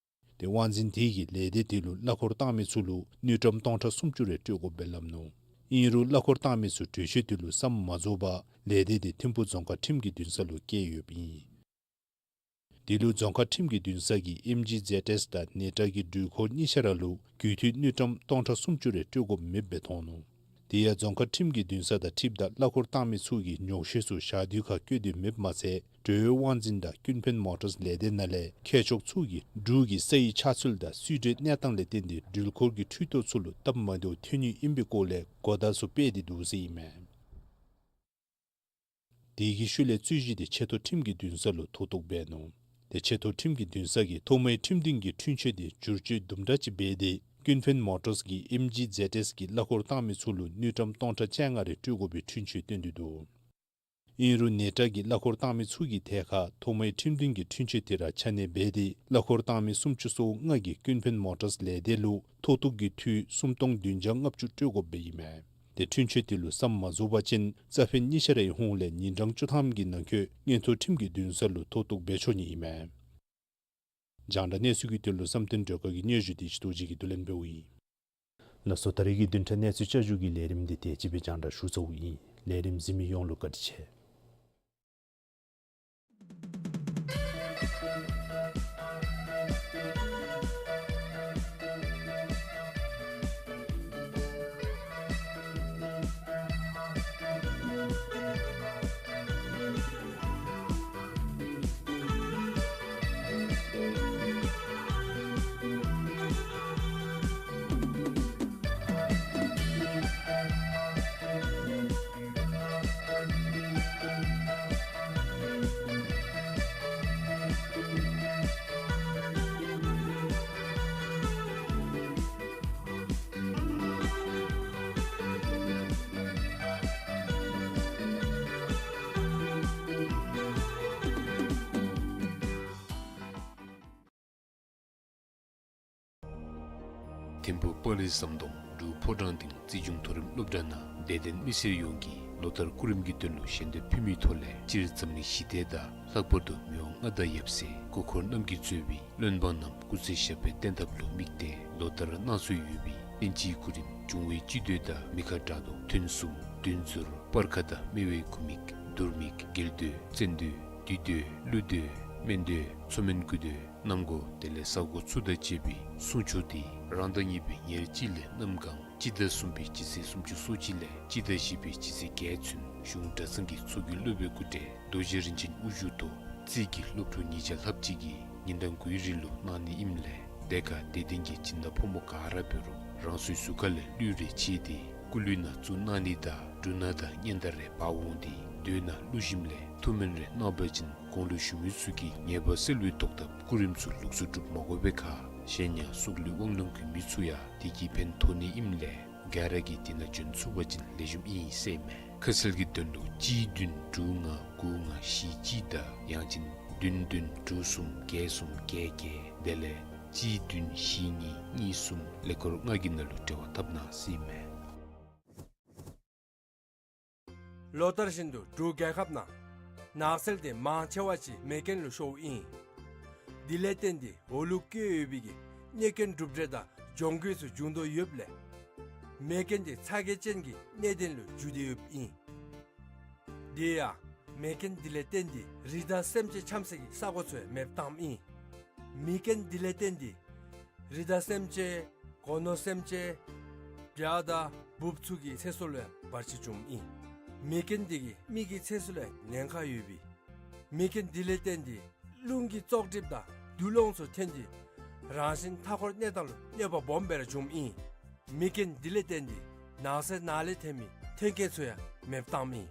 ཏེ་དབང་འཛིན་དེ་གིས་ལས་སྡེ་དེ་ལུ་གླ་འཁོར་བཏང་མི་ཚུ་ལུ་དངུལ་ཀྲམ་སྟོང་ཕྲག་སུམ་ཅུ་རེ་སྤྲོད་དགོཔ་སྦེ་སླབ་ནུག། ཨིན་རུང་གླ་འཁོར་བཏང་མི་ཚུ་གྲོས་ཆོད་དེ་ལུ་བསམ་མ་རྫོགས་པར་ལས་སྡེ་དེ་ཐིམ་ཕུག་རྫོང་ཁག་ཁྲིམས་ཀྱི་འདུན་ས་ལུ་བསྐྱལ་ཡོདཔ་ཨིན། དེ་ལུ་རྫོང་ཁག་ཁྲིམས་ཀྱི་འདུན་ས་གིས་ཨེམ་ཇི་ཛེཌ་ཨེསི་དང་ནེ་ཊ་གི་འགྲུལ་འཁོར་གཉིས་ཆ་ར་ལུ་དགུ་ཐིག་དངུལ་ཀྲམ་སྟོང་ཕྲག་སུམ་ཅུ་རེ་སྤྲོད་དགོཔ་མེདཔ་སྦེ་མཐོང་ནུག། དེ་ཡང་རྫོང་ཁག་ཁྲིམས་ཀྱི་འདུན་ས་དང་འཁྲིལཝ་ད་གླ་འཁོར་བཏང་མི་ཚུ་གིས་ཉོགས་བཤད་ཚུ་ཞག་དུས་ཁར་བཀོད་དེ་མེདཔ་མ་ཚད་འགྲོ་བའི་དབང་འཛིན་དང་ཀུན་ཕན་མོ་ཊརས་ལས་སྡེ་ནང་ལས་མཁས་མཆོག་ཚུ་གིས་འབྲུག་གི་ས་ཡི་ཆགས་ཚུལ་དང་སུའི་སྒྲོལ་གནས་སྟངས་ལས་བརྟེན་ཏེ་འགྲུལ་འཁོར་གྱི་འཕྲུལ་ཐོག་ཚུ་ལུ་སྟབས་མ་བདེཝ་ཐོན་ནི་ཨིན་པའི་སྐོར་ལས་གོ་བརྡ་ཚུ་སྤེལ་ཏེ་འདུག་ཟེར་ཨིན་མས། དེ་གི་ཤུལ་ལས་རྩོད་གཞི་དེ་ཆེ་མཐོ་ཁྲིམས་ཀྱི་འདུན་ས་ལུ་མཐོ་གཏུགས་འབད་ནུག། ཏེ་ཆེ་མཐོ་ཁྲིམས་ཀྱི་འདུན་ས་གིས་ཐོག་མའི་ཁྲིམས་འདུན་གྱི་འཁྲུན་ཆོད་དེ་བསྒྱུར་བཅོས་དུམ་གྲ་ཅིག་འབད་དེ་ཀུན་ཕན་མོ་ཊརས་ཀྱིས་ཨེམ་ཇི་ཛེཌ་ཨེསི་གི་གླ་འཁོར་བཏང་མི་ཚུ་ལུ་དངུལ་ཀྲམ་སྟོང་ཕྲག་བཅོ་ལྔ་རེ་སྤྲོད་དགོ་པའི་འཁྲུན་ཆོད་བཏོན་ཏེ་འདུག། ཨིན་རུང་ནེ་ཊ་གིས་གླ་འཁོར་བཏང་མི་ཚུ་གི་ཐད་ཁར་ཐོག་མའི་ཁྲིམས་འདུན་གྱི་འཁྲུན་ཆོད་དེ་ར་ཆ་གནས་འབད་དེ་གླ་འཁོར་བཏང་མི་སུམ་ཅུ་སོ་ལྔ་གིས་ཀུན་ཕན་མོ་ཊརས་ལས་སྡེ་ལུ་མཐོ་གཏུགས་ཀྱི་འཐུས་སུམ་སྟོང་བདུན་བརྒྱ་ལྔ་བཅུ་སྤྲོད་དགོཔ་སྦེ་ཨིན་མས། ཏེ་འཁྲུན་ཆོད་དེ་ལུ་བསམ་མ་རྫོགས་པ་ཅིན་རྩ་ཕན་གཉིས་ཆ་རའི་ཧོངས་ལས་ཉིན་གྲངས་བཅུ་ཐམ་གྱི་ནང་འཁོད་མངོན་མཐོ་ཁྲིམས་ཀྱི་འདུན་ས་ལུ་མཐོ་གཏུགས་འབད་ཆོག་ནི་ཨིན་མས། རྒྱང་བསྒྲགས་གནས་ཚུལ་གྱི་དོན་ལུ་བསམ་གཏན་སྒྲོལ་དཀར་གྱི་སྙན་ཞུ་དེ་སྤྱི་ཏོག་ཅིག་གིས་བསྡུ་ལེན་འབདཝ་ཨིན། ལགས་སོ། ད་རེས་ཀྱི་བདུན་ཕྲག་གནས་ཚུལ་བསྐྱར་ཞུ་གི་ལས་རིམ་འདི་དེ་ཅིག་སྦེ་རྒྱང་བསྒྲགས་ཞུ་ཚརཝ་ཨིན། ལས་རིམ་གཟིགས་མི་ཡོངས་ལུ་བཀའ་དྲིན་ཆེ། ཐིམ་ཕུག་དཔའ་རིས་ཟམ་གདོང་འབྲུག་ཕོ་བྲང་སྡིངས་རྩིས་གཞུང་མཐོ་རིམ་སློབ་གྲྭ་ནང་དད་ལྡན་མི་སེར་ཡོངས་ཀྱིས་ལོ་ལྟར་སྐུ་རིམ་གྱི་དོན་ལུ་ཞལ་འདེབས་ཕུལ་མིའི་ཐོག་ལས་སྤྱིར་འཛམ་གླིང་ཞི་བདེ་དང་ལྷག་པར་དུ་མི་དབང་མངའ་བདག་ཡབ་སྲས་སྐུ་འཁོར་རྣམ་རྒྱལ་གཙོས་པའི་བློན་འབངས་རྣམས་སྐུ་ཚེ་ཞབས་པད་བརྟན་ཐབས་ལུ་དམིགས་ཏེ་ལོ་ལྟར་གནང་སྲོལ་ཡོད་པའི་དབྱིན་ཇིའི་སྐུ་རིམ་འབྱུང་བའི་བཅུད་མདོས་དང་མི་ཁ་དགྲ་བཟློག་ཐུན་གསུམ་བདུན་ཟུར་སྤར་ཁ་དང་སྨེ་བའི་འགུ་མིག་བསྡུར་མིག་འགལ་མདོས་བཙན་མདོས་བདུད་མདོས་ཀླུ་མདོས་སྨན་མདོས་མཚོ་སྨན་འགུ་མདོས་གནམ་སྒོ་དེ་ལས་ས་སྒོ་ཚུ་དང་བཅས་པའི་སྲུང་ཆོག་དེ་རང་ཟླ་གཉིས་པའི་ཉེར་གཅིག་ལས་གནམ་གང་སྤྱི་ཟླ་གསུམ་པའི་སྤྱི་ཚེས་སུམ་ཅུ་སོ་གཅིག་ལས་སྤྱི་ཟླ་བཞི་པའི་སྤྱི་ཚེས་བརྒྱད་ཚུན་གཞུང་གྲྭ་ཚང་གི་ཚོགས་ཀྱི་སློབ་དཔོན་སྐུ་བགྲེས་རྡོ་རྗེ་རིན་ཆེན་དབུ་བཞུགས་ཐོག་རྩིས་ཀྱི་སློབ་ཕྲུག་ཉིས་བརྒྱ་ལྷགཔ་ཅིག་གིས་ཉིན་གྲངས་དགུའི་རིང་ལུ་གནང་ནི་ཨིནམ་ལས་དེ་ཁར་དད་ལྡན་གྱི་སྦྱིན་བདག་ཕོ་མོ་ག་ར་འབད་རུང་རང་སོའི་གཟུགས་ཁ་ལས་གླུད་རེ་ཕྱེ་སྟེ་སྐུ་གླུད་ནང་བཙུགས་གནང་ནི་དང་འབྲུ་སྣ་དང་སྙན་དར་རེ་འབག་འོང་སྟེ་མདོས་ནང་བླུགས་ཞིནམ་ལས་ཐུགས་སྨོན་རེ་གནང་བ་ཅིན་གོང་ལུ་བཞུགས་མི་ཚུ་གིས་ཉེས་པ་སེལ་བའི་ཐོག་ཐབས་སྐུ་རིམ་ཚུ་ལོགས་སུ་སྒྲུབ་མ་དགོ་པའི་ཁར་གཞན་ཡང་སྲོག་ལུས་དབང་ལུང་གི་མི་ཚུ་ཡང་དེ་གིས་ཕན་ཐོགས་ནི་ཨིནམ་ལས་ག་ར་གིས་དེ་ནང་བྱོན་ཚུགས་པ་ཅིན་ལེགས་ཤོམ་ཨིན་ཟེར་ཨིན་མས། ཁ་གསལ་གྱི་དོན་ལུ་གཅིག་བདུན་དྲུག་ལྔ་དགུ་ལྔ་བཞི་གཅིག་དང་ཡང་ཅིན་བདུན་བདུན་དྲུག་གསུམ་བརྒྱད་གསུམ་བརྒྱད་བརྒྱད་དེ་ལས་གཅིག་བདུན་བཞི་གཉིས་གཉིས་གསུམ་ཀླད་ཀོར་ལྔ་གི་ནང་ལུ་འབྲེལ་བ་འཐབ་གནང་ཟེར་ཨིན་མས། ལོ་ལྟར་བཞིན་དུ་འབྲུག་རྒྱལ་ཁབ་ནང་ནགས་ཚལ་དེ་མང་ཆེ་བ་ཅིག་མེ་རྐྱེན་ལུ་ཤོརཝ་ཨིན། དེ་ལས་བརྟེན་ཏེ་འོག་ལུ་བཀོད་ཡོད་པའི་གི་གནོད་སྐྱོན་གྲུབ་འབྲས་དང་གྱོང་གུད་ཚུ་འབྱུང་དོ་ཡོདཔ་ལས་མེ་རྐྱེན་དེ་ཚ་གྱང་ཅན་གྱི་གནད་དོན་ལུ་འགྱུར་ཏེ་ཡོདཔ་ཨིན། དེ་ཡང་མེ་རྐྱེན་དེ་ལས་བརྟེན་ཏེ་རི་དྭགས་སེམས་ཅན་འཁྱམས་སའི་གི་ས་གོ་ཚུ་ཡང་མེདཔ་བཏངམ་ཨིན། མེ་རྐྱེན་དེ་ལས་བརྟེན་ཏེ་རི་དྭགས་སེམས་ཅན་སྒོ་ནོར་སེམས་ཅན་བྱ་དང་འབུཔ་ཚུ་གི་ཚེ་སྲོག་ལུ་ཡང་བར་ཆད་བྱུངམ་ཨིན། མེ་རྐྱེན་དེ་གིས་མི་གི་ཚེ་སྲོག་ལུ་ཡང་ཉེན་ཁ་ཡོད་པས། མེ་རྐྱེན་དེ་ལས་བརྟེན་ཏེ་རླུང་གི་བཙོག་གྲིབ་དང་དུག་སློང་ཚུ་ཐོན་ཏེ་རང་བཞིན་མཐའ་འཁོར་གནས་སྟངས་ལུ་གནོད་པ་སྦོམ་སྦེ་ར་བྱུངམ་ཨིན། མེ་རྐྱེན་དེ་ལས་བརྟེན་ཏེ་ནགས་ཚལ་ནང་ལས་ཐོན་མི་ཐོན་སྐྱེད་ཚུ་ཡང་མེདཔ་བཏངམ་ཨིན།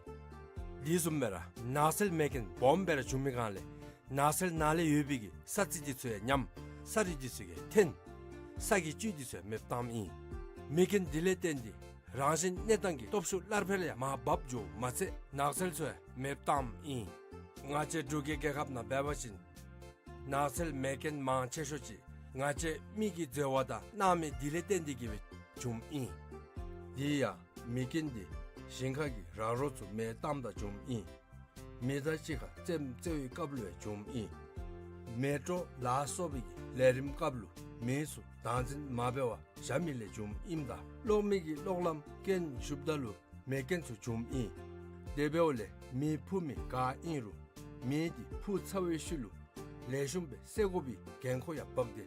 དེ་བཟུམ་སྦེ་ར་ནགས་ཚལ་མེ་རྐྱེན་སྦོམ་སྦེ་ར་བྱུང་མི་སྒང་ལས་ནགས་ཚལ་ནང་ལས་ཡོད་པའི་གི་ས་རྩི་དེ་ཚུ་ཡང་ཉམས། ས་རུད་དེ་ཚུ་ཡང་ཐོན། ས་གི་བཅུད་དེ་ཚུ་ཡང་མེདཔ་བཏངམ་ཨིན། མེ་རྐྱེན་དེ་ལས་བརྟེན་ཏེ་རང་བཞིན་གནས་སྟངས་ཀྱི་སྟོབས་ཤུགས་སླར་འཕེལ་ཡང་མར་བབས་འགྱོཝ་མ་ཚད་ནགས་ཚལ་ཚུ་ཡང་མེདཔ་བཏངམ་ཨིན། ང་བཅས་འབྲུག་གི་རྒྱལ་ཁབ་ནང་འབད་བ་ཅིན་ནགས་ཚལ་མེ་རྐྱེན་མང་ཆེ་ཤོས་ཅིག་ང་བཅས་མི་གིས་འཛོལ་བ་དང་སྣང་མེད་དེ་ལས་བརྟེན་ཏེ་གིས་སྦེ་བྱུངམ་ཨིན། དེ་ཡང་མེ་རྐྱེན་དེ་ཞིང་ཁ་གི་ར་རོ་ཚུ་མེ་བཏངམ་ད་བྱུངམ་ཨིན། མེ་དང་གཅིག་ཁར་རྩེདམོ་རྩེ་བའི་སྐབས་ལུ་ཡང་བྱུངམ་ཨིན། མེ་དྲོད་ལ་སོགས་པའི་གི་ལས་རིམ་སྐབས་ལུ་མེ་ཚུ་བདག་འཛིན་མ་འབད་བར་བཞག་མི་ལས་བྱུངམ་ཨིནམ་ད་གློག་མེ་གི་གློག་ལམ་རྐྱེན་ཞུགསཔ་ད་ལུ་མེ་རྐྱེན་ཚུ་བྱུངམ་ཨིན། དེ་འབདཝ་ལས་མེ་འཕུ་མི་ག་ཨིན་རུང་མེ་དེ་འཕུ་ཚར་བའི་ཤུལ་ལུ་ལེགས་ཤོམ་སྦེ་བསད་དགོ་པའི་འགན་ཁུར་ཡང་འབག་སྟེ་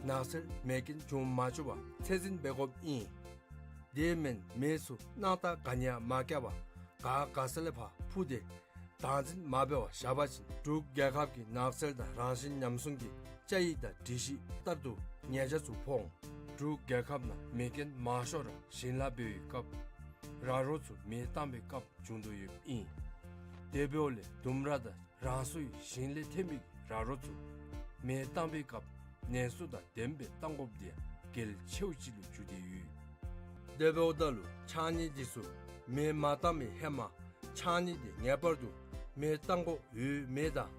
ནགས་ཚལ་མེ་རྐྱེན་བྱུང་མ་བཅུག་པར་ཚད་འཛིན་འབད་དགོཔ་ཨིན། དེ་མེན་མེ་ཚུ་སྣང་ཐག་ག་ནི་ཡང་མ་བཀལ་བར་ག་ག་ས་ལས་ཕར་འཕུ་སྟེ་བདག་འཛིན་མ་འབད་བར་བཞག་པ་ཅིན་འབྲུག་རྒྱལ་ཁབ་ཀྱི་ནགས་ཚལ་དང་རང་བཞིན་ཉམས་སྲུང་གི་བཅའ་ཡིག་དང་སྒྲིག་གཞི་ལྟར་དུ་ཉེས་བྱ་ཚུ་ཕོག་འོང་། འབྲུག་རྒྱལ་ཁབ་ནང་མེ་རྐྱེན་མང་ཤོས་ར་ཞིང་ལཱ་འབད་བའི་སྐབས་ར་རོ་ཚུ་མེ་བཏང་བའི་སྐབས་བྱུང་དོ་ཡོདཔ་ཨིན། དེ་འབདཝ་ལས་ལྡུམ་ར་དང་རང་སོའི་ཞིང་ལས་ཐོན་མི་གི་ར་རོ་ཚུ་མེ་བཏང་བའི་སྐབས་ནན་སོ་དང་ལྡནམ་སྦེ་བཏང་དགོཔ་དེ་ཡང་གལ་ཆེཝ་ཅིག་ལུ་གྱུར་ཏེ་ཡོད། དེ་འབདཝ་ད་ལུ་ཆང་ནི་དེ་ཚུ་མེ་མ་བཏང་བའི་ཧེ་མ་ཆང་ནི་དེ་ངེས་པར་དུ་མེ་བཏང་དགོཔ་ཡོད་མེད་དང་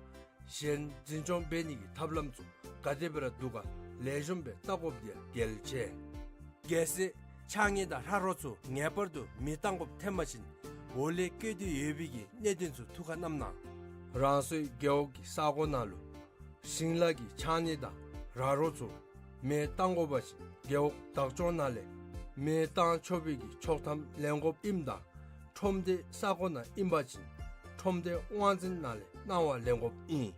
གཞན་འཛིན་སྐྱོང་འབད་ནི་གི་ཐབས་ལམ་ཚུ་ག་དེ་སྦེ་ར་འདུག་ག་ལེགས་ཤོམ་སྦེ་བལྟ་དགོཔ་དེ་ཡང་གལ་ཆེ། གལ་སྲིད་ཆང་ནི་དང་ར་རོ་ཚུ་ངེས་པར་དུ་མེ་བཏང་དགོཔ་ཐོན་པ་ཅིན་འོག་ལས་བཀོད་དེ་ཡོད་པའི་གི་གནད་དོན་ཚུ་ཐུགས་ཁར་བསྣམས་གནང་། རང་སོའི་རྒེད་འོག་གི་ས་གོ་ནང་ལུ་ཞིང་ལཱ་གི་ཆང་ནི་དང་ར་རོ་ཚུ་མེ་བཏང་དགོ་པ་ཅིན་རྒེད་འོག་བདག་སྐྱོང་ནང་ལས་མེ་བཏང་ཆོག་པའི་གི་ཆོག་ཐམ་ལེན་དགོཔ་ཨིནམ་ད་ཁྲོམ་སྡེ་ས་གོ་ནང་ཨིན་པ་ཅིན་ཁྲོམ་སྡེ་དབང་འཛིན་ནང་ལས་གནང་བ་ལེན་དགོཔ་ཨིན།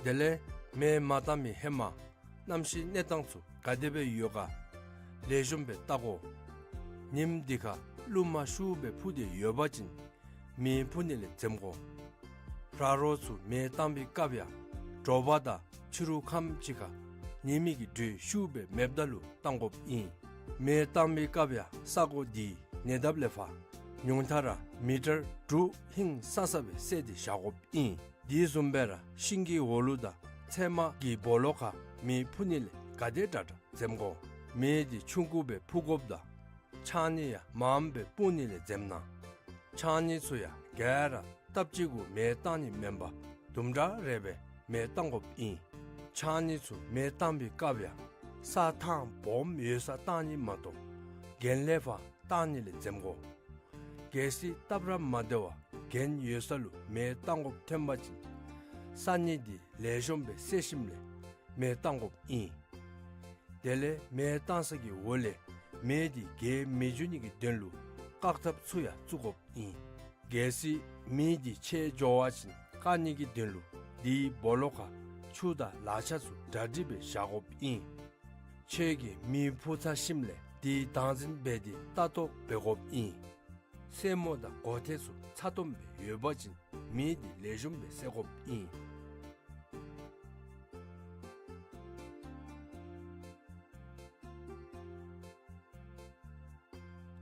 དེ་ལས་མེ་མ་བཏང་མི་ཧེ་མ་གནམ་གཤིས་གནས་སྟངས་ཚུ་ག་དེ་སྦེ་ཡོད་ག་ལེགས་ཤོམ་སྦེ་བལྟ་དགོ། ཉིམ་དེ་ཁར་རླུང་མ་ཤུགས་སྦེ་འཕུ་སྟེ་ཡོད་པ་ཅིན་མེ་འཕུ་ནི་ལས་འཛེམ་དགོ། ར་རོ་ཚུ་མེ་བཏང་བའི་སྐབས་ཡང་དྲོ་པ་དང་ཕྱི་རུ་ཁམས་ཅིག་ཁར་ཉི་མའི་གི་དྲོད་ཤུགས་སྦེ་མེདཔ་ད་ལུ་བཏང་དགོཔ་ཨིན། མེ་བཏང་བའི་སྐབས་ཡང་ས་གོ་དེའི་ཉེ་འདབས་ལས་ཕར་ཉུང་མཐའ་ར་མི་ཊར་དྲུག་ཧིང་སང་སང་སྦེ་བསལ་ཏེ་བཞག་དགོཔ་ཨིན། དེ་བཟུམ་སྦེ་ར་ཤིང་གི་འོག་ལུ་དང་ཚལ་མ་གི་སྦོ་ལོགས་ཁར་མེ་འཕུ་ནི་ལས་ག་དེ་དྲག་དྲག་འཛེམ་དགོ། མེ་དེ་ཆུང་ཀུ་སྦེ་འཕུ་དགོཔ་དང་ཆང་ནི་ཡང་མངམ་སྦེ་སྤུངས་ནི་ལས་འཛེམ་གནང་། ཆང་ནི་ཚུ་ཡང་ག་ར་སྟབས་གཅིག་གུ་མེ་བཏང་ནི་མེན་པར་དུམ་གྲ་རེ་སྦེ་མེ་བཏང་དགོཔ་ཨིན། ཆང་ནི་ཚུ་མེ་བཏང་བའི་སྐབས་ཡང་ས་ཐང་སྦོམ་ཡོད་སར་བཏང་ནི་མ་གཏོགས་གྱེན་ལས་ཕར་བཏང་ནི་ལས་འཛེམ་དགོ། གལ་སྲིད་སྟབས་ར་མ་བདེ་བར་གྱེན་ཡོད་ས་ལུ་མེ་བཏང་དགོཔ་ཐོན་པ་ཅིན་ས་ནི་དེ་ལེགས་ཤོམ་སྦེ་བསལ་ཞིནམ་ལས་མེ་བཏང་དགོཔ་ཨིན། དེ་ལས་མེ་བཏང་ས་གི་འོག་ལས་མེ་དེ་རྒྱས་མི་འགྱོ་ནི་གི་དོན་ལུ་བཀག་ཐབས་ཚུ་ཡང་བཙུགས་དགོཔ་ཨིན། གལ་སྲིད་མེ་དེ་ཆད་འགྱོ་བ་ཅིན་བཀག་ནི་གི་དོན་ལུ་དེའི་སྦོ་ལོགས་ཁར་ཆུ་དང་ལག་ཆ་ཚུ་གྲ་སྒྲིག་སྦེ་བཞག་དགོཔ་ཨིན། ཁྱོད་ཀྱིས་མེ་འཕུ་ཚར་ཞིནམ་ལས་དེ་བདག་འཛིན་འབད་དེ་ལྟ་རྟོག་འབད་དགོཔ་ཨིན། སེན་མོ་དང་མགོ་ཐེད་ཚུ་ཚ་ཏོམ་སྦེ་ཡོད་པ་ཅིན་མེ་དེ་ལེགས་ཤོམ་སྦེ་བསལ་དགོཔ་ཨིན།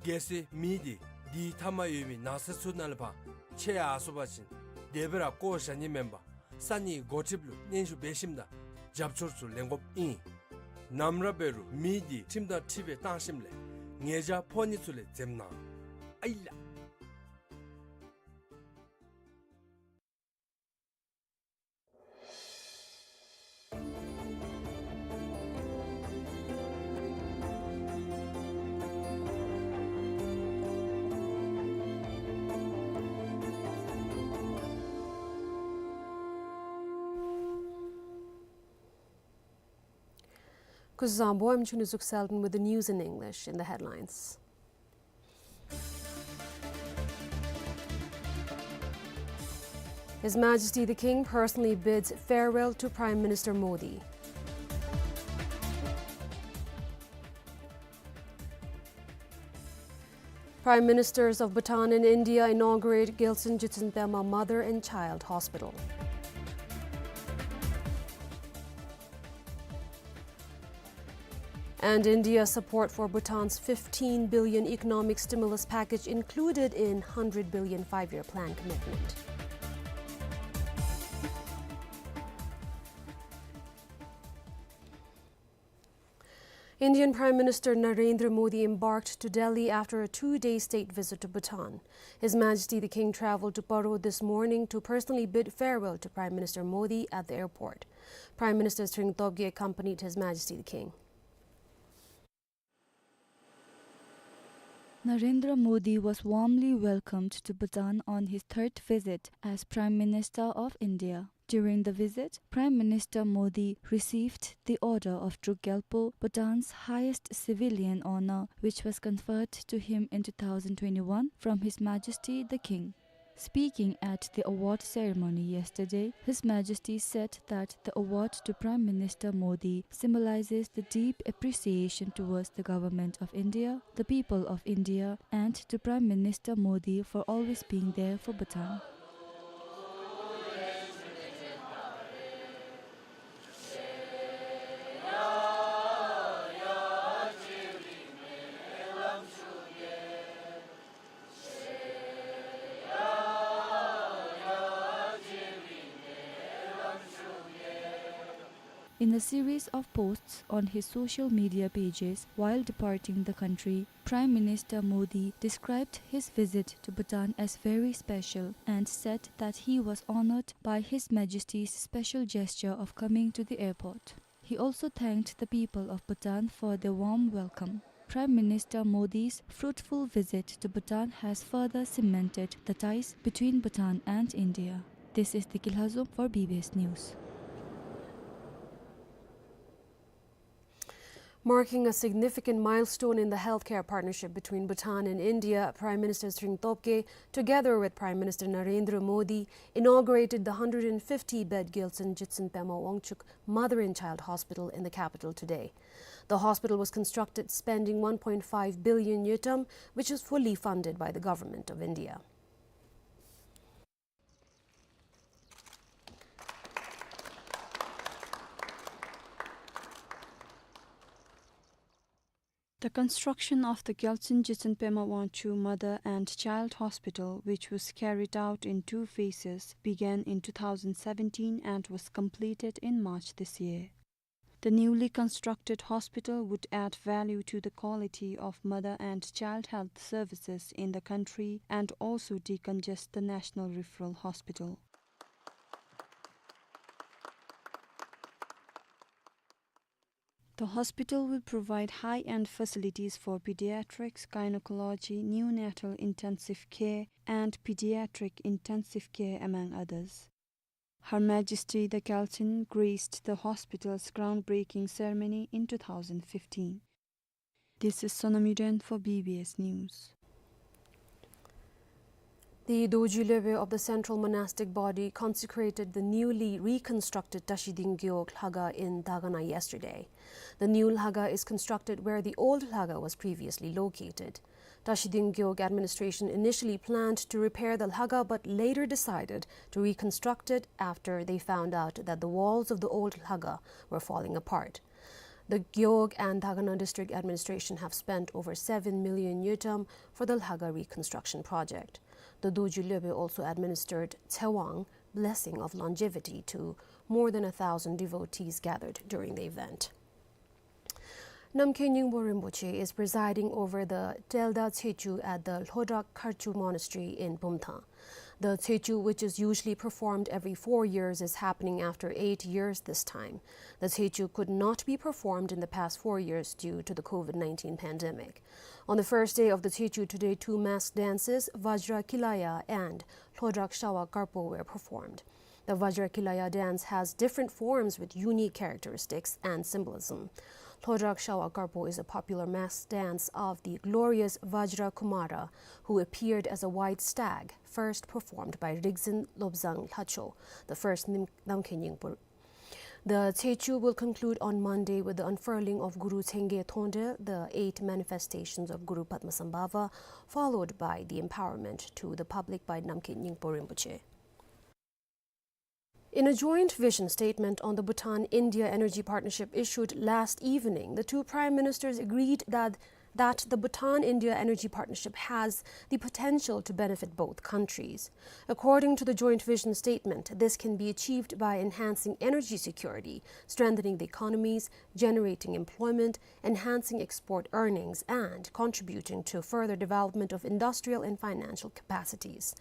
གལ་སྲིད་མེ་དེ་དེའི་མཐའ་མར་ཡོད་པའི་ནགས་ཚལ་ཚུ་ནང་ལས་ཕར་ཆད་ཡར་སོང་པ་ཅིན་དེ་སྦེ་ར་བཀོ་བཞག་ནི་མེན་པར་ས་གནས་འགོ་ཁྲིདཔ་ལུ་སྙན་ཞུ་འབད་ཞིནམ་དང་རྒྱབ་སྐྱོར་ཚུ་ལེན་དགོཔ་ཨིན། ནམ་ར་འབད་རུང་མེ་དེ་ཁྲིམས་དང་འཁྲིལ་སྦེ་བཏང་ཞིནམ་ལས་ཉེས་བྱ་ཕོག་ནི་ཚུ་ལས་འཛེམ་གནང་། ཨའི་ལགས། Kuzuzangpo, I'm Chunizuk Selden with the news in English. In the headlines, His Majesty the King personally bids farewell to Prime Minister Modi. Prime Ministers of Bhutan and India inaugurate Gyaltsuen Jitsun Pema Mother and Child Hospital. And India's support for Bhutan's fifteen billion economic stimulus package included in hundred billion five-year plan commitment. Indian Prime Minister Narendra Modi embarked to Delhi after a two-day state visit to Bhutan. His Majesty the King traveled to Paro this morning to personally bid farewell to Prime Minister Modi at the airport. Prime Minister Tshering Tobgay accompanied His Majesty the King. Narendra Modi was warmly welcomed to Bhutan on his third visit as Prime Minister of India. During the visit, Prime Minister Modi received the Order of Druk Gyalpo, Bhutan's highest civilian honor, which was conferred to him in two thousand twenty-one from His Majesty the King. Speaking at the award ceremony yesterday, His Majesty said that the award to Prime Minister Modi symbolizes the deep appreciation towards the Government of India, the people of India, and to Prime Minister Modi for always being there for Bhutan. In a series of posts on his social media pages while departing the country, Prime Minister Modi described his visit to Bhutan as very special and said that he was honored by His Majesty's special gesture of coming to the airport. He also thanked the people of Bhutan for their warm welcome. Prime Minister Modi's fruitful visit to Bhutan has further cemented the ties between Bhutan and India. This is Deki Lhazom for B B S News. Marking a significant milestone in the healthcare partnership between Bhutan and India, Prime Minister Tshering Tobgay, together with Prime Minister Narendra Modi, inaugurated the hundred and fifty bed Gyaltsuen Jitsun Pema Wangchuck Mother and Child Hospital in the capital today. The hospital was constructed spending one point five billion ngultrum, which is fully funded by the Government of India. The construction of the Gyaltsuen Jitsun Pema Wangchuck Mother and Child Hospital, which was carried out in two phases, began in two thousand seventeen and was completed in March this year. The newly constructed hospital would add value to the quality of mother and child health services in the country and also decongest the National Referral Hospital. The hospital will provide high-end facilities for pediatrics, gynecology, neonatal intensive care, and pediatric intensive care, among others. Her Majesty the Gyaltsuen graced the hospital's groundbreaking ceremony in two thousand fifteen. This is Sonam Yuden for B B S News. The Dorji Lhobe of the Central Monastic Body consecrated the newly reconstructed Tashiding Gewog Lhakhang in Dagana yesterday. The new Lhakhang is constructed where the old Lhakhang was previously located. Tashiding Gewog administration initially planned to repair the Lhakhang but later decided to reconstruct it after they found out that the walls of the old Lhakhang were falling apart. The Gewog and Dagana district administration have spent over seven million ngultrum for the Lhakhang reconstruction project. The Dorji Lhobe also administered Tsewang, blessing of longevity, to more than a thousand devotees gathered during the event. Namkhai Nyingpo Rinpoche is presiding over the Telda Tsechu at the Lhodrak Kharchu Monastery in Bumthang. The Tsechu, which is usually performed every four years, is happening after eight years this time. The Tsechu could not be performed in the past four years due to the COVID nineteen pandemic. On the first day of the Tsechu today, two mass dances, Vajra Kilaya and Lhodrak Shawa Karpo, were performed. The Vajra Kilaya dance has different forms with unique characteristics and symbolism. Lhodrakshaw Akarpo is a popular masked dance of the glorious Vajra Kumara, who appeared as a white stag, first performed by Rigzin Lobzang Lhacho, the first Nim-, Namkhai Nyingpo. The Tsechu will conclude on Monday with the unfurling of Guru Tsenge Thondel, the eight manifestations of Guru Padmasambhava, followed by the empowerment to the public by Namkhai Nyingpo Rinpoche. In a joint vision statement on the Bhutan-India energy partnership issued last evening, the two prime ministers agreed that, that the Bhutan-India energy partnership has the potential to benefit both countries. According to the joint vision statement, this can be achieved by enhancing energy security, strengthening the economies, generating employment, enhancing export earnings, and contributing to further development of industrial and financial capacities.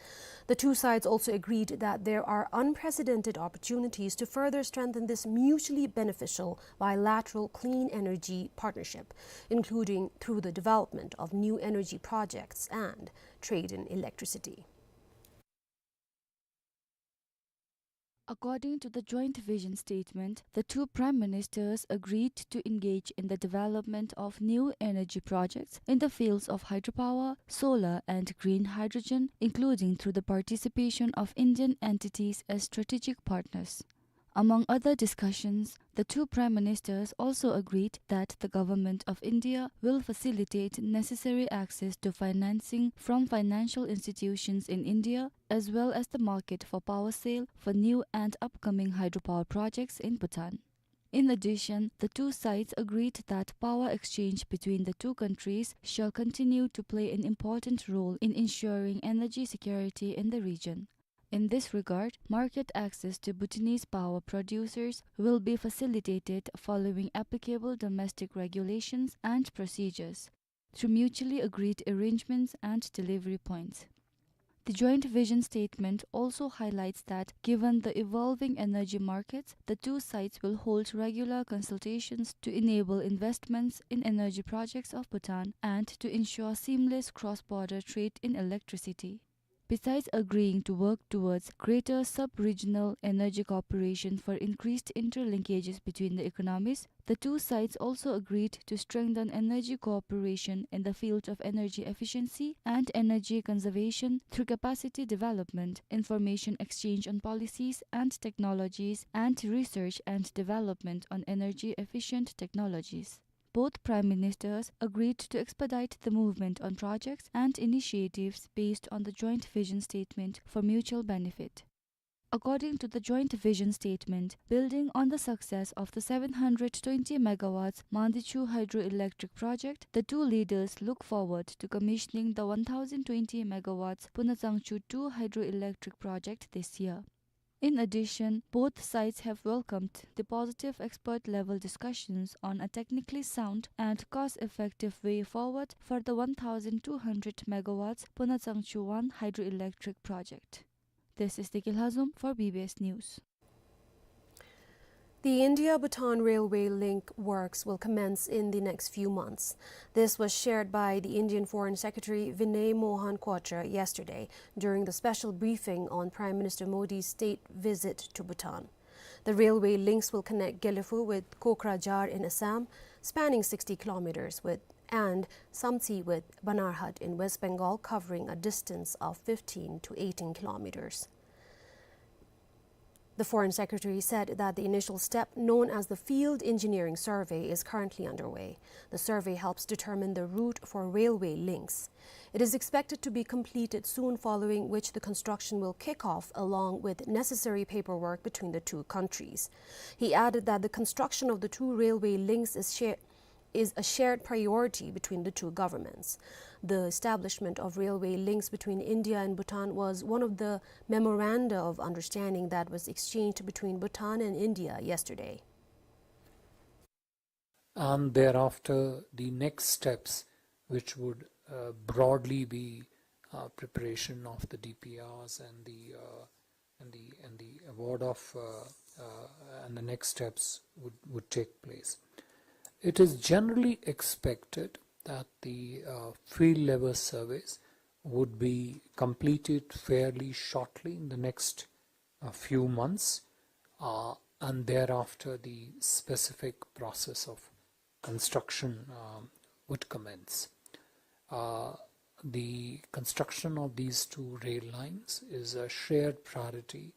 The two sides also agreed that there are unprecedented opportunities to further strengthen this mutually beneficial bilateral clean energy partnership, including through the development of new energy projects and trade in electricity. According to the joint vision statement, the two prime ministers agreed to engage in the development of new energy projects in the fields of hydropower, solar, and green hydrogen, including through the participation of Indian entities as strategic partners. Among other discussions, the two prime ministers also agreed that the Government of India will facilitate necessary access to financing from financial institutions in India, as well as the market for power sale for new and upcoming hydropower projects in Bhutan. In addition, the two sides agreed that power exchange between the two countries shall continue to play an important role in ensuring energy security in the region. In this regard, market access to Bhutanese power producers will be facilitated following applicable domestic regulations and procedures, through mutually agreed arrangements and delivery points. The joint vision statement also highlights that, given the evolving energy markets, the two sides will hold regular consultations to enable investments in energy projects of Bhutan and to ensure seamless cross-border trade in electricity. Besides agreeing to work towards greater sub-regional energy cooperation for increased interlinkages between the economies, the two sides also agreed to strengthen energy cooperation in the field of energy efficiency and energy conservation through capacity development, information exchange on policies and technologies, and research and development on energy efficient technologies. Both prime ministers agreed to expedite the movement on projects and initiatives based on the joint vision statement for mutual benefit. According to the joint vision statement, building on the success of the seven hundred twenty megawatts Mandichu hydroelectric project, the two leaders look forward to commissioning the one thousand twenty megawatts Punatsangchu two hydroelectric project this year. In addition, both sides have welcomed the positive expert-level discussions on a technically sound and cost-effective way forward for the one thousand two hundred megawatts Punatsangchu one hydroelectric project. This is Deki Lhazom for B B S News. The India-Bhutan railway link works will commence in the next few months. This was shared by the Indian Foreign Secretary Vinay Mohan Kwatra yesterday during the special briefing on Prime Minister Modi's state visit to Bhutan. The railway links will connect Gelephu with Kokrajhar in Assam, spanning sixty kilometers, with, and Samtse with Banarhat in West Bengal, covering a distance of fifteen to eighteen kilometers. The Foreign Secretary said that the initial step, known as the Field Engineering Survey, is currently underway. The survey helps determine the route for railway links. It is expected to be completed soon, following which the construction will kick off, along with necessary paperwork between the two countries. He added that the construction of the two railway links is share-, is a shared priority between the two governments. The establishment of railway links between India and Bhutan was one of the memoranda of understanding that was exchanged between Bhutan and India yesterday. And thereafter, the next steps, which would, uh, broadly be, uh, preparation of the D P Rs and the, uh, and the, and the award of, uh, uh, and the next steps would, would take place. It is generally expected that the, uh, field level surveys would be completed fairly shortly in the next, uh, few months, uh, and thereafter the specific process of construction, um, would commence. Uh, the construction of these two rail lines is a shared priority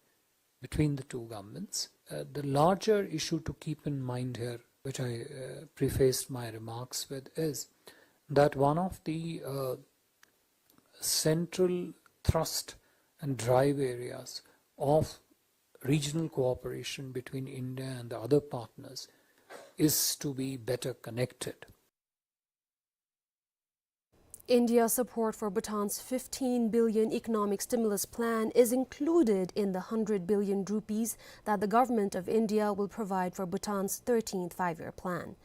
between the two governments. Uh, the larger issue to keep in mind here, which I, uh, prefaced my remarks with, is that one of the, uh, central thrust and drive areas of regional cooperation between India and the other partners is to be better connected. India's support for Bhutan's fifteen billion economic stimulus plan is included in the hundred billion rupees that the government of India will provide for Bhutan's thirteenth five-year plan.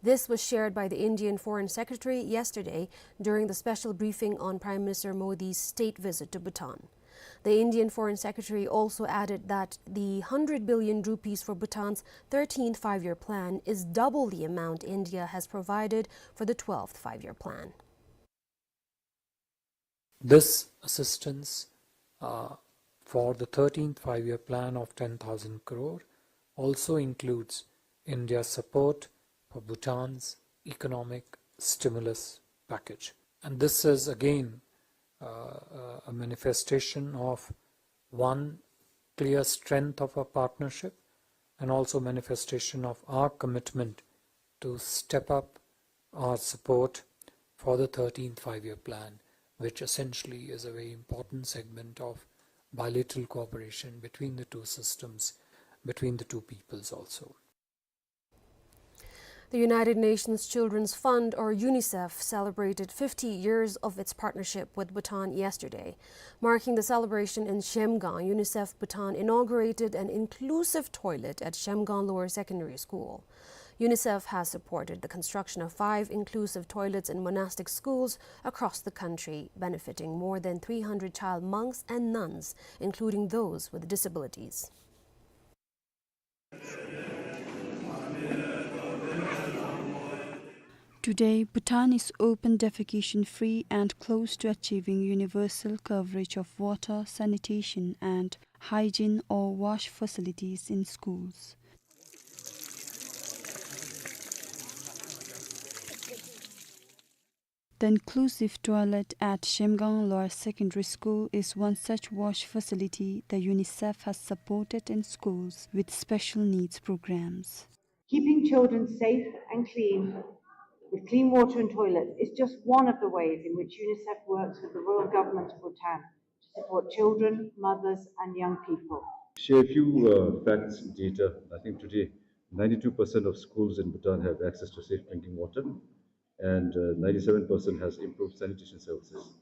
This was shared by the Indian Foreign Secretary yesterday during the special briefing on Prime Minister Modi's state visit to Bhutan. The Indian Foreign Secretary also added that the hundred billion rupees for Bhutan's thirteenth five-year plan is double the amount India has provided for the twelfth five-year plan. This assistance, uh, for the thirteenth five-year plan of ten thousand crore also includes India's support for Bhutan's economic stimulus package. And this is again, uh, uh, a manifestation of one clear strength of our partnership and also manifestation of our commitment to step up our support for the thirteenth five-year plan, which essentially is a very important segment of bilateral cooperation between the two systems, between the two peoples also. The United Nations Children's Fund, or UNICEF, celebrated fifty years of its partnership with Bhutan yesterday. Marking the celebration in Zhemgang, UNICEF Bhutan inaugurated an inclusive toilet at Zhemgang Lower Secondary School. UNICEF has supported the construction of five inclusive toilets in monastic schools across the country, benefiting more than three hundred child monks and nuns, including those with disabilities. Today, Bhutan is open defecation free and close to achieving universal coverage of water, sanitation and hygiene or wash facilities in schools. The inclusive toilet at Zhemgang Lower Secondary School is one such wash facility that UNICEF has supported in schools with special needs programs. Keeping children safe and clean with clean water and toilets is just one of the ways in which UNICEF works with the Royal Government of Bhutan to support children, mothers, and young people. Share a few, uh, facts and data. I think today, ninety-two percent of schools in Bhutan have access to safe drinking water, and, uh, ninety-seven percent has improved sanitation services.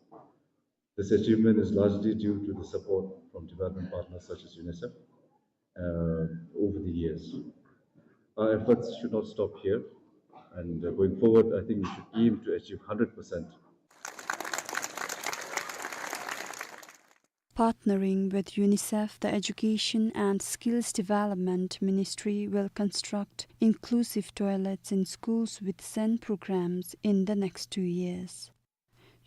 This achievement is largely due to the support from development partners such as UNICEF, uh, over the years. Our efforts should not stop here, and, uh, going forward, I think we should aim to achieve hundred percent. Partnering with UNICEF, the Education and Skills Development Ministry will construct inclusive toilets in schools with SEN programs in the next two years.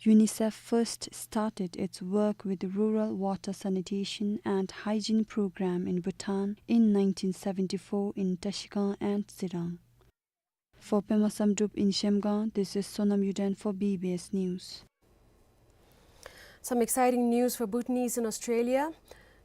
UNICEF first started its work with the Rural Water Sanitation and Hygiene Program in Bhutan in nineteen seventy-four in Trashigang and Tsirang. For Pema Samdrup in Zhemgang, this is Sonam Yuden for B B S News. Some exciting news for Bhutanese in Australia.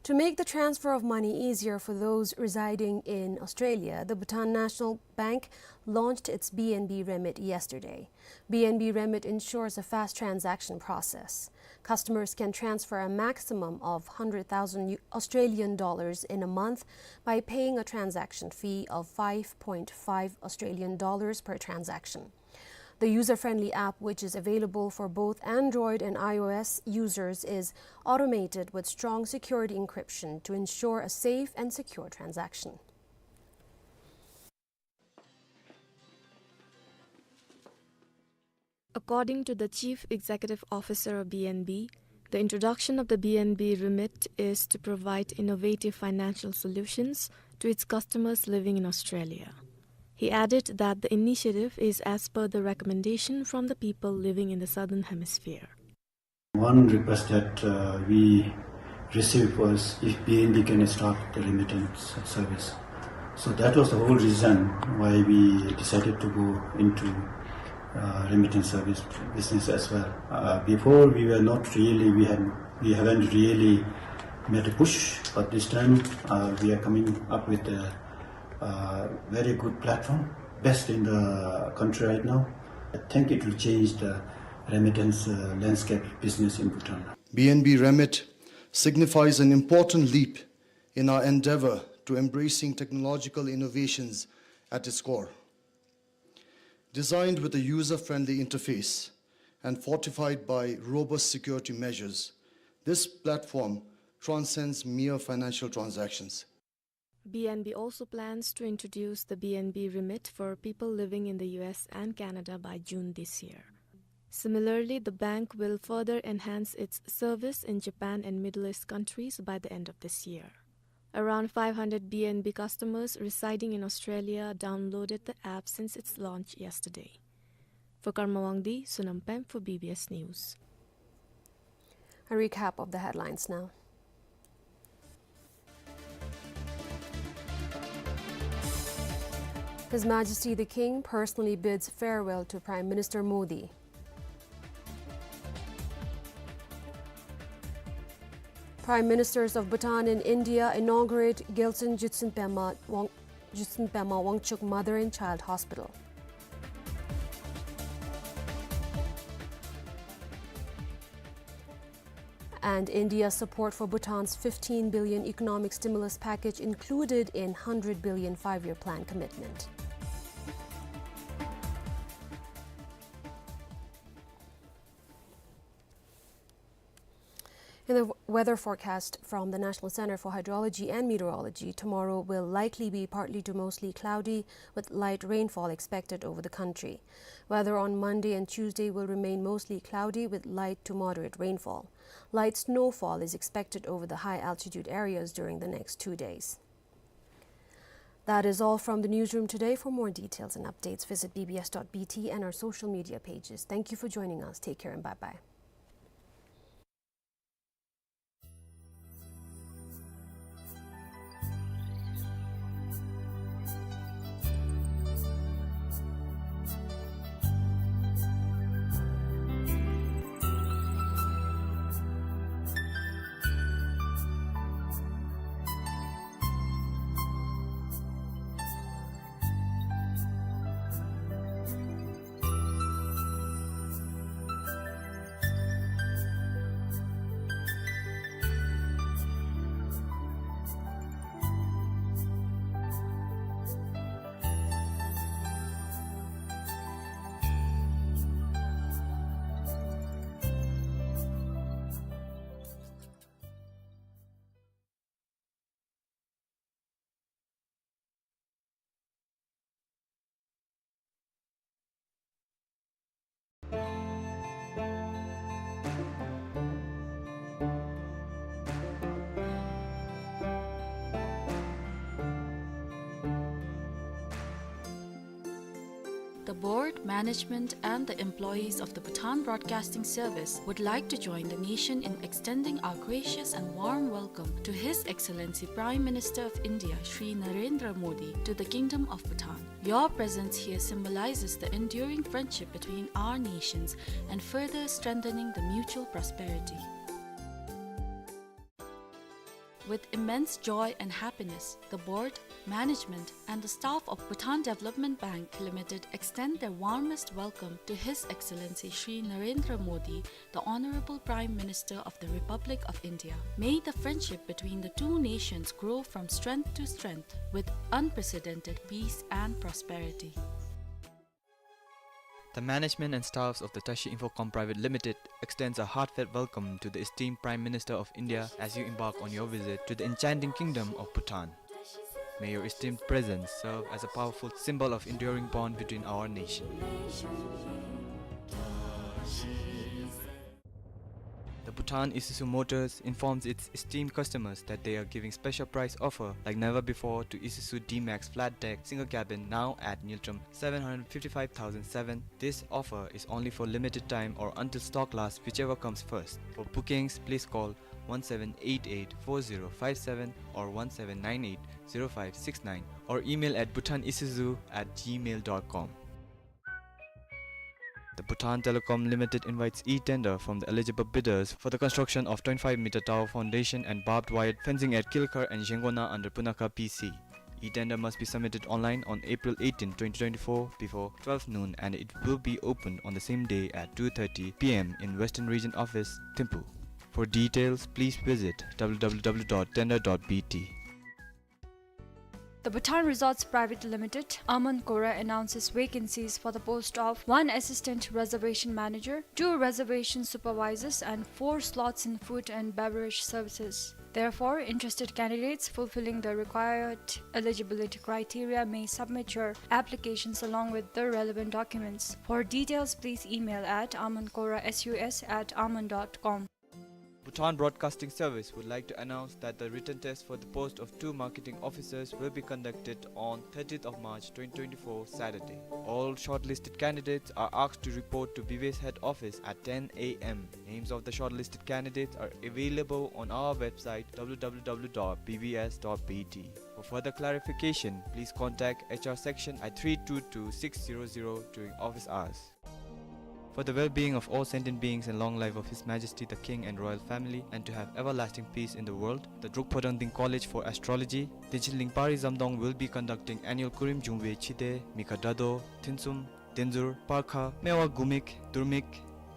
To make the transfer of money easier for those residing in Australia, the Bhutan National Bank launched its B N B Remit yesterday. B N B Remit ensures a fast transaction process. Customers can transfer a maximum of hundred thousand Australian dollars in a month by paying a transaction fee of five point five Australian dollars per transaction. The user-friendly app, which is available for both Android and iOS users, is automated with strong security encryption to ensure a safe and secure transaction. According to the Chief Executive Officer of B N B, the introduction of the B N B Remit is to provide innovative financial solutions to its customers living in Australia. He added that the initiative is as per the recommendation from the people living in the Southern Hemisphere. One request that, uh, we received was if B N B can start the remittance service. So that was the whole reason why we decided to go into, uh, remittance service business as well. Uh, before we were not really, we had, we haven't really made a push, but this time, uh, we are coming up with a, uh, very good platform, best in the country right now. I think it will change the remittance, uh, landscape business in Bhutan. B N B Remit signifies an important leap in our endeavor to embracing technological innovations at its core. Designed with a user-friendly interface and fortified by robust security measures, this platform transcends mere financial transactions. B N B also plans to introduce the B N B Remit for people living in the U S and Canada by June this year. Similarly, the bank will further enhance its service in Japan and Middle East countries by the end of this year. Around five hundred B N B customers residing in Australia downloaded the app since its launch yesterday. For Karma Wangdi, Sonam Pem for B B S News. A recap of the headlines now. His Majesty the King personally bids farewell to Prime Minister Modi. Prime Ministers of Bhutan and India inaugurate Gyaltsuen Jutsen Pema Wang-, Jutsen Pema Wangchuck Mother and Child Hospital. And India's support for Bhutan's fifteen billion economic stimulus package included in hundred billion five-year plan commitment. In the w-, weather forecast from the National Center for Hydrology and Meteorology, tomorrow will likely be partly to mostly cloudy, with light rainfall expected over the country. Weather on Monday and Tuesday will remain mostly cloudy with light to moderate rainfall. Light snowfall is expected over the high-altitude areas during the next two days. That is all from the newsroom today. For more details and updates, visit B B S dot B T and our social media pages. Thank you for joining us. Take care and bye-bye. The board, management, and the employees of the Bhutan Broadcasting Service would like to join the nation in extending our gracious and warm welcome to His Excellency Prime Minister of India, Shri Narendra Modi, to the Kingdom of Bhutan. Your presence here symbolizes the enduring friendship between our nations and further strengthening the mutual prosperity. With immense joy and happiness, the board, management, and the staff of Bhutan Development Bank Limited extend their warmest welcome to His Excellency Shri Narendra Modi, the Honorable Prime Minister of the Republic of India. May the friendship between the two nations grow from strength to strength with unprecedented peace and prosperity. The management and staffs of the Tashi Infocom Private Limited extends a heartfelt welcome to the esteemed Prime Minister of India as you embark on your visit to the enchanting kingdom of Bhutan. May your esteemed presence serve as a powerful symbol of enduring bond between our nations. The Bhutan Isuzu Motors informs its esteemed customers that they are giving special price offer like never before to Isuzu D-Max flat deck single cabin, now at Ngultrum seven hundred fifty-five thousand seven. This offer is only for limited time or until stock lasts, whichever comes first. For bookings, please call one seven eight eight four zero five seven or one seven nine eight zero five six nine, or email at bhutanisuzu at gmail dot com. The Bhutan Telecom Limited invites e-tender from the eligible bidders for the construction of twenty-five meter tower foundation and barbed wire fencing at Kilkhar and Zengona under Punakha P C. E-tender must be submitted online on April eighteenth, twenty twenty-four, before twelve noon, and it will be opened on the same day at two thirty P M in Western Region Office, Thimphu. For details, please visit W W W dot tender dot B T. The Bhutan Resorts Private Limited, Aman Kora, announces vacancies for the post of one assistant reservation manager, two reservation supervisors, and four slots in food and beverage services. Therefore, interested candidates fulfilling the required eligibility criteria may submit your applications along with the relevant documents. For details, please email at amankorasus at aman dot com. Bhutan Broadcasting Service would like to announce that the written test for the post of two marketing officers will be conducted on thirtieth of March twenty twenty-four, Saturday. All shortlisted candidates are asked to report to B B S head office at ten A M. Names of the shortlisted candidates are available on our website, W W W dot B B S dot B T. For further clarification, please contact H R section at three two two six zero zero during office hours. For the well-being of all sentient beings and long life of His Majesty the King and royal family, and to have everlasting peace in the world, the Drukphodrang Ding College for Astrology, Dinchinling Pari Zamdong, will be conducting annual Kurim Jungwe Chide, Mikha Dado, Thinsum, Denzur, Parkha, Mewa, Gumik, Durmik,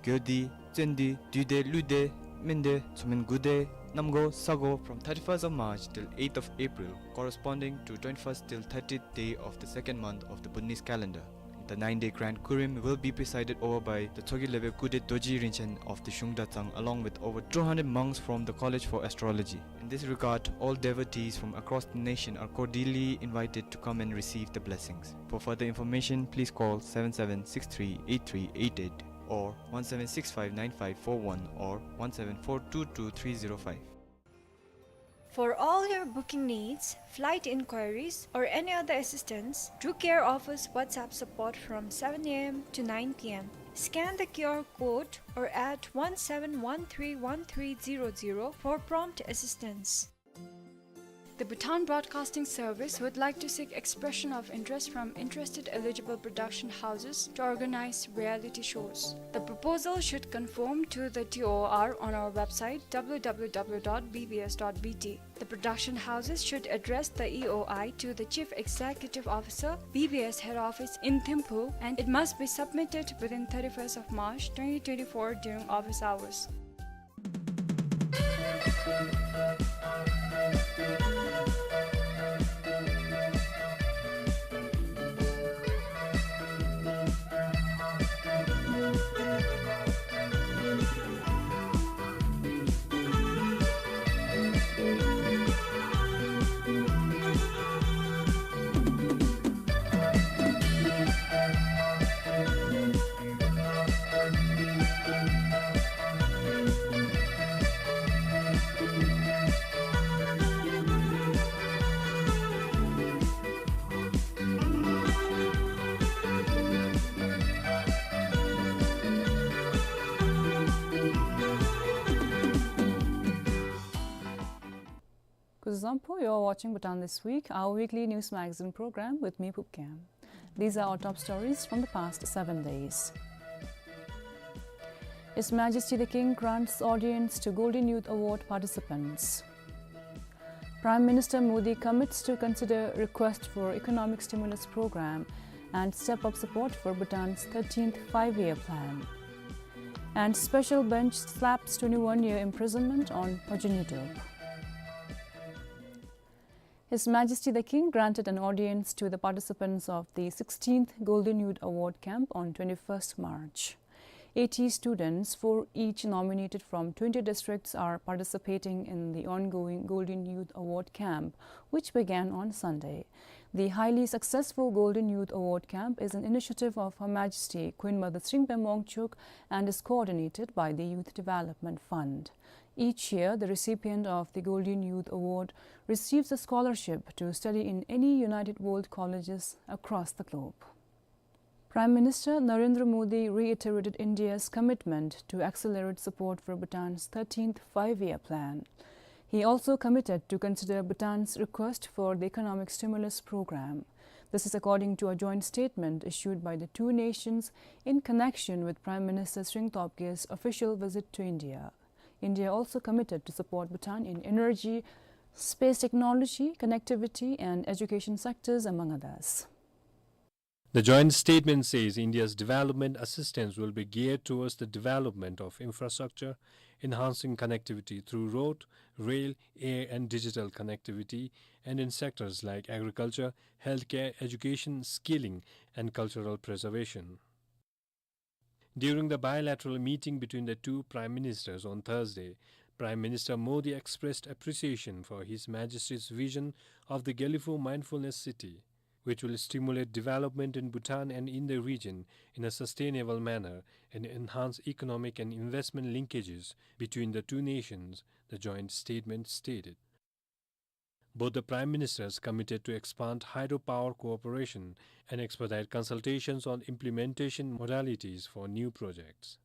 Gyodi, Tsendi, Duide, Luide, Mende, Tsumin Gude, Namgo, Sago from thirty-first of March till eighth of April, corresponding to twenty-first till thirtieth day of the second month of the Bhutanese calendar. The nine-day grand Kurim will be presided over by the Tshogye Lebe Kude Dorji Rinchen of the Shungda Tsang, along with over two hundred monks from the College for Astrology. In this regard, all devotees from across the nation are cordially invited to come and receive the blessings. For further information, please call seven seven six three eight three eight eight or one seven six five nine five four one or one seven four two two three zero five. For all your booking needs, flight inquiries, or any other assistance, Druk Air offers WhatsApp support from seven A M to nine P M. Scan the Q R code or add one seven one three one three zero zero for prompt assistance. The Bhutan Broadcasting Service would like to seek expression of interest from interested eligible production houses to organize reality shows. The proposal should conform to the T O R on our website, W W W dot B B S dot B T. The production houses should address the E O I to the Chief Executive Officer, B B S Head Office in Thimphu, and it must be submitted within thirty-first of March twenty twenty-four during office hours. Kuzuzangpo, you're watching Bhutan This Week, our weekly news magazine program with me, Phub Gyalme. These are our top stories from the past seven days. His Majesty the King grants audience to Golden Youth Award participants. Prime Minister Modi commits to consider request for economic stimulus program and step up support for Bhutan's thirteenth five-year plan. And special bench slaps twenty-one year imprisonment on Phadze Nyidrop. His Majesty the King granted an audience to the participants of the sixteenth Golden Youth Award Camp on twenty-first March. Eighty students, four each nominated from twenty districts, are participating in the ongoing Golden Youth Award Camp, which began on Sunday. The highly successful Golden Youth Award Camp is an initiative of Her Majesty Queen Mother Tshering Bey Mongchuk and is coordinated by the Youth Development Fund. Each year, the recipient of the Golden Youth Award receives a scholarship to study in any United World Colleges across the globe. Prime Minister Narendra Modi reiterated India's commitment to accelerate support for Bhutan's thirteenth Five-Year Plan. He also committed to consider Bhutan's request for the economic stimulus program. This is according to a joint statement issued by the two nations in connection with Prime Minister Tshering Tobge's official visit to India. India also committed to support Bhutan in energy, space technology, connectivity, and education sectors, among others. The joint statement says India's development assistance will be geared towards the development of infrastructure, enhancing connectivity through road, rail, air, and digital connectivity, and in sectors like agriculture, healthcare, education, skilling, and cultural preservation. During the bilateral meeting between the two prime ministers on Thursday, Prime Minister Modi expressed appreciation for His Majesty's vision of the Gelephu Mindfulness City, which will stimulate development in Bhutan and in the region in a sustainable manner and enhance economic and investment linkages between the two nations, the joint statement stated. Both the prime ministers committed to expand hydropower cooperation and expedite consultations on implementation modalities for new projects.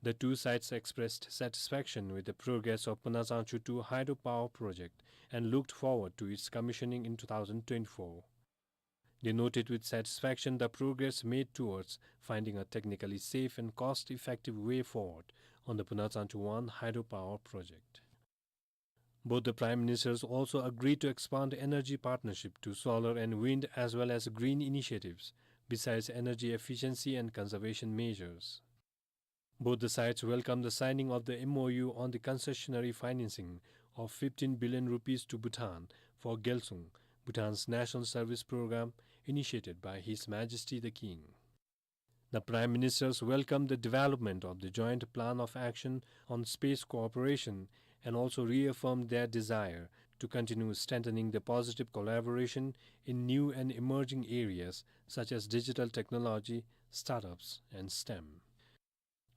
The two sides expressed satisfaction with the progress of Panachangchu two hydropower project and looked forward to its commissioning in two thousand twenty-four. They noted with satisfaction the progress made towards finding a technically safe and cost-effective way forward on the Panachangchu one hydropower project. Both the prime ministers also agreed to expand energy partnership to solar and wind as well as green initiatives, besides energy efficiency and conservation measures. Both the sides welcomed the signing of the M O U on the concessionary financing of fifteen billion rupees to Bhutan for Gyalsung, Bhutan's national service program initiated by His Majesty the King. The prime ministers welcomed the development of the joint plan of action on space cooperation and also reaffirmed their desire to continue strengthening the positive collaboration in new and emerging areas such as digital technology, startups, and STEM.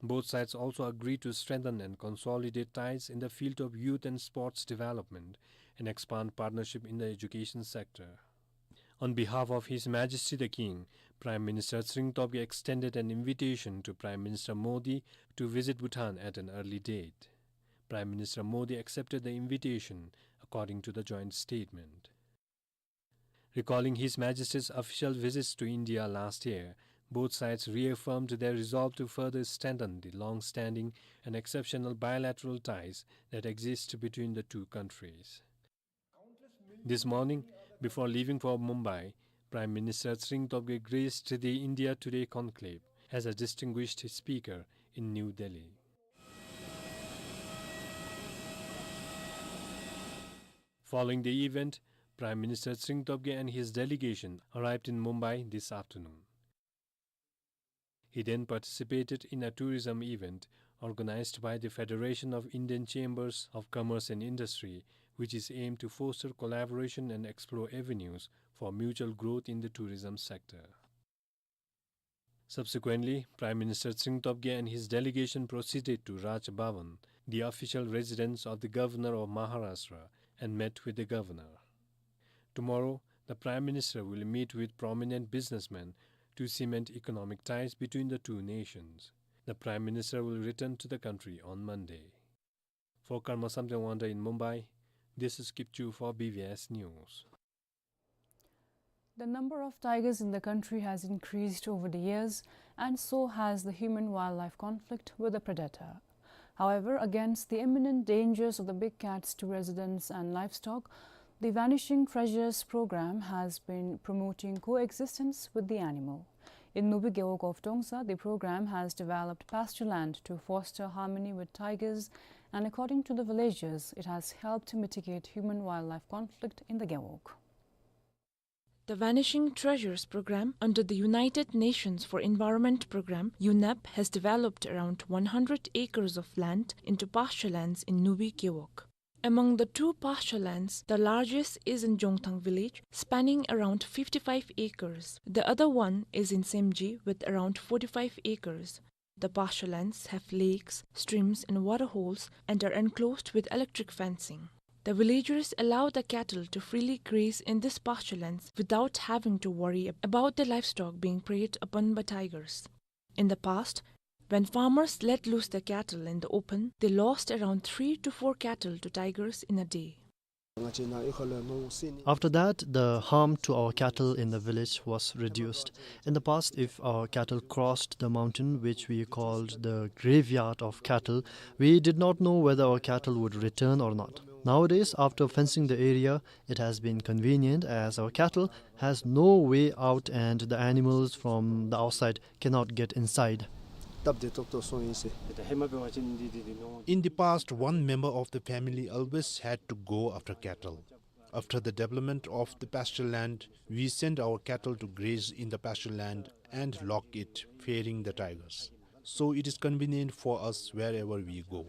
Both sides also agreed to strengthen and consolidate ties in the field of youth and sports development and expand partnership in the education sector. On behalf of His Majesty the King, Prime Minister Tshering Tobge extended an invitation to Prime Minister Modi to visit Bhutan at an early date. Prime Minister Modi accepted the invitation, according to the joint statement. Recalling His Majesty's official visits to India last year, both sides reaffirmed their resolve to further strengthen the long-standing and exceptional bilateral ties that exist between the two countries. This morning, before leaving for Mumbai, Prime Minister Tshering Tobge graced the India Today conclave as a distinguished speaker in New Delhi. Following the event, Prime Minister Tshering Tobge and his delegation arrived in Mumbai this afternoon. He then participated in a tourism event organized by the Federation of Indian Chambers of Commerce and Industry, which is aimed to foster collaboration and explore avenues for mutual growth in the tourism sector. Subsequently, Prime Minister Tshering Tobge and his delegation proceeded to Raj Bhavan, the official residence of the Governor of Maharashtra, and met with the Governor. Tomorrow, the Prime Minister will meet with prominent businessmen to cement economic ties between the two nations. The Prime Minister will return to the country on Monday. For Karma Samten Wangda in Mumbai, this is Kipchu for B V S News. The number of tigers in the country has increased over the years, and so has the human-wildlife conflict with the predator. However, against the imminent dangers of the big cats to residents and livestock, the Vanishing Treasures program has been promoting coexistence with the animal. In Nubi Gewog of Tongsa, the program has developed pasture land to foster harmony with tigers, and according to the villagers, it has helped mitigate human-wildlife conflict in the Gewog. The Vanishing Treasures program under the United Nations for Environment program, UNEP, has developed around one hundred acres of land into pasture lands in Nubi Gewog. Among the two pasture lands, the largest is in Jongthang village, spanning around fifty-five acres. The other one is in Semji with around forty-five acres. The pasture lands have lakes, streams and water holes and are enclosed with electric fencing. The villagers allow the cattle to freely graze in this pasture lands without having to worry about the livestock being preyed upon by tigers. In the past, when farmers let loose their cattle in the open, they lost around three to four cattle to tigers in a day. After that, the harm to our cattle in the village was reduced. In the past, if our cattle crossed the mountain, which we called the graveyard of cattle, we did not know whether our cattle would return or not. Nowadays, after fencing the area, it has been convenient as our cattle has no way out and the animals from the outside cannot get inside. In the past, one member of the family always had to go after cattle. After the development of the pasture land, we send our cattle to graze in the pasture land and lock it, fearing the tigers. So it is convenient for us wherever we go.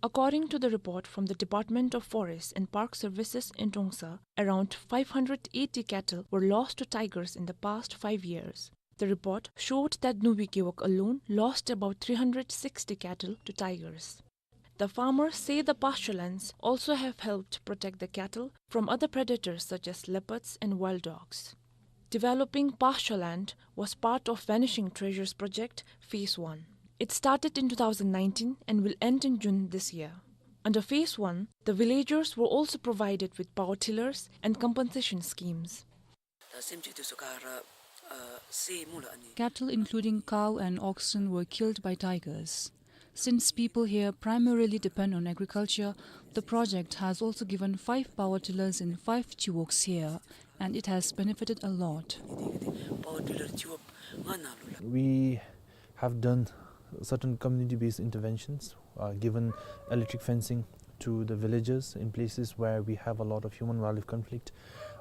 According to the report from the Department of Forest and Park Services in Trongsa, around five hundred eighty cattle were lost to tigers in the past five years. The report showed that Nubi Gewog alone lost about three hundred sixty cattle to tigers. The farmers say the pasture lands also have helped protect the cattle from other predators such as leopards and wild dogs. Developing pasture land was part of Vanishing Treasures project, phase one. It started in two thousand nineteen and will end in June this year. Under phase one, the villagers were also provided with power tillers and compensation schemes. Cattle, including cow and oxen, were killed by tigers. Since people here primarily depend on agriculture, the project has also given five power tillers and five chiwogs here, and it has benefited a lot. We have done certain community-based interventions, uh, given electric fencing to the villages in places where we have a lot of human-wildlife conflict.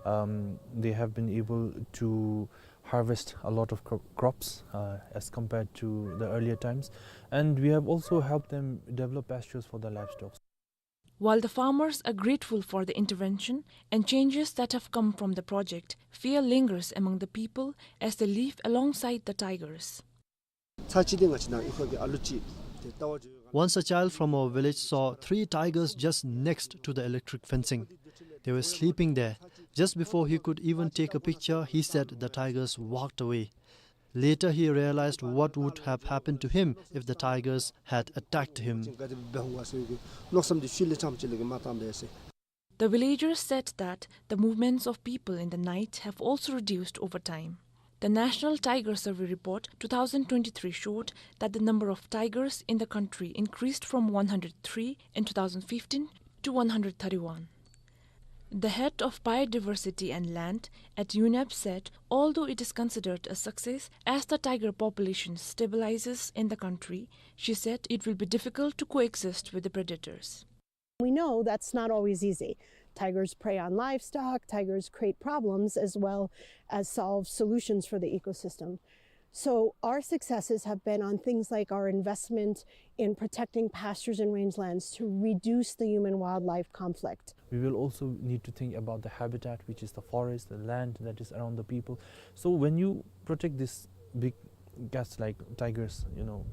Um, they have been able to harvest a lot of cro-, crops, uh, as compared to the earlier times, and we have also helped them develop pastures for their livestock. While the farmers are grateful for the intervention and changes that have come from the project, fear lingers among the people as they live alongside the tigers. Once a child from our village saw three tigers just next to the electric fencing. They were sleeping there. Just before he could even take a picture, he said the tigers walked away. Later, he realized what would have happened to him if the tigers had attacked him. The villagers said that the movements of people in the night have also reduced over time. The National Tiger Survey Report two thousand twenty-three showed that the number of tigers in the country increased from one hundred three in two thousand fifteen to one hundred thirty-one. The head of Biodiversity and Land at UNEP said, although it is considered a success as the tiger population stabilizes in the country, she said it will be difficult to coexist with the predators. We know that's not always easy. Tigers prey on livestock, tigers create problems as well as solve solutions for the ecosystem. So our successes have been on things like our investment in protecting pastures and rangelands to reduce the human-wildlife conflict. We will also need to think about the habitat, which is the forest, the land that is around the people. So when you protect these big cats like tigers, you know,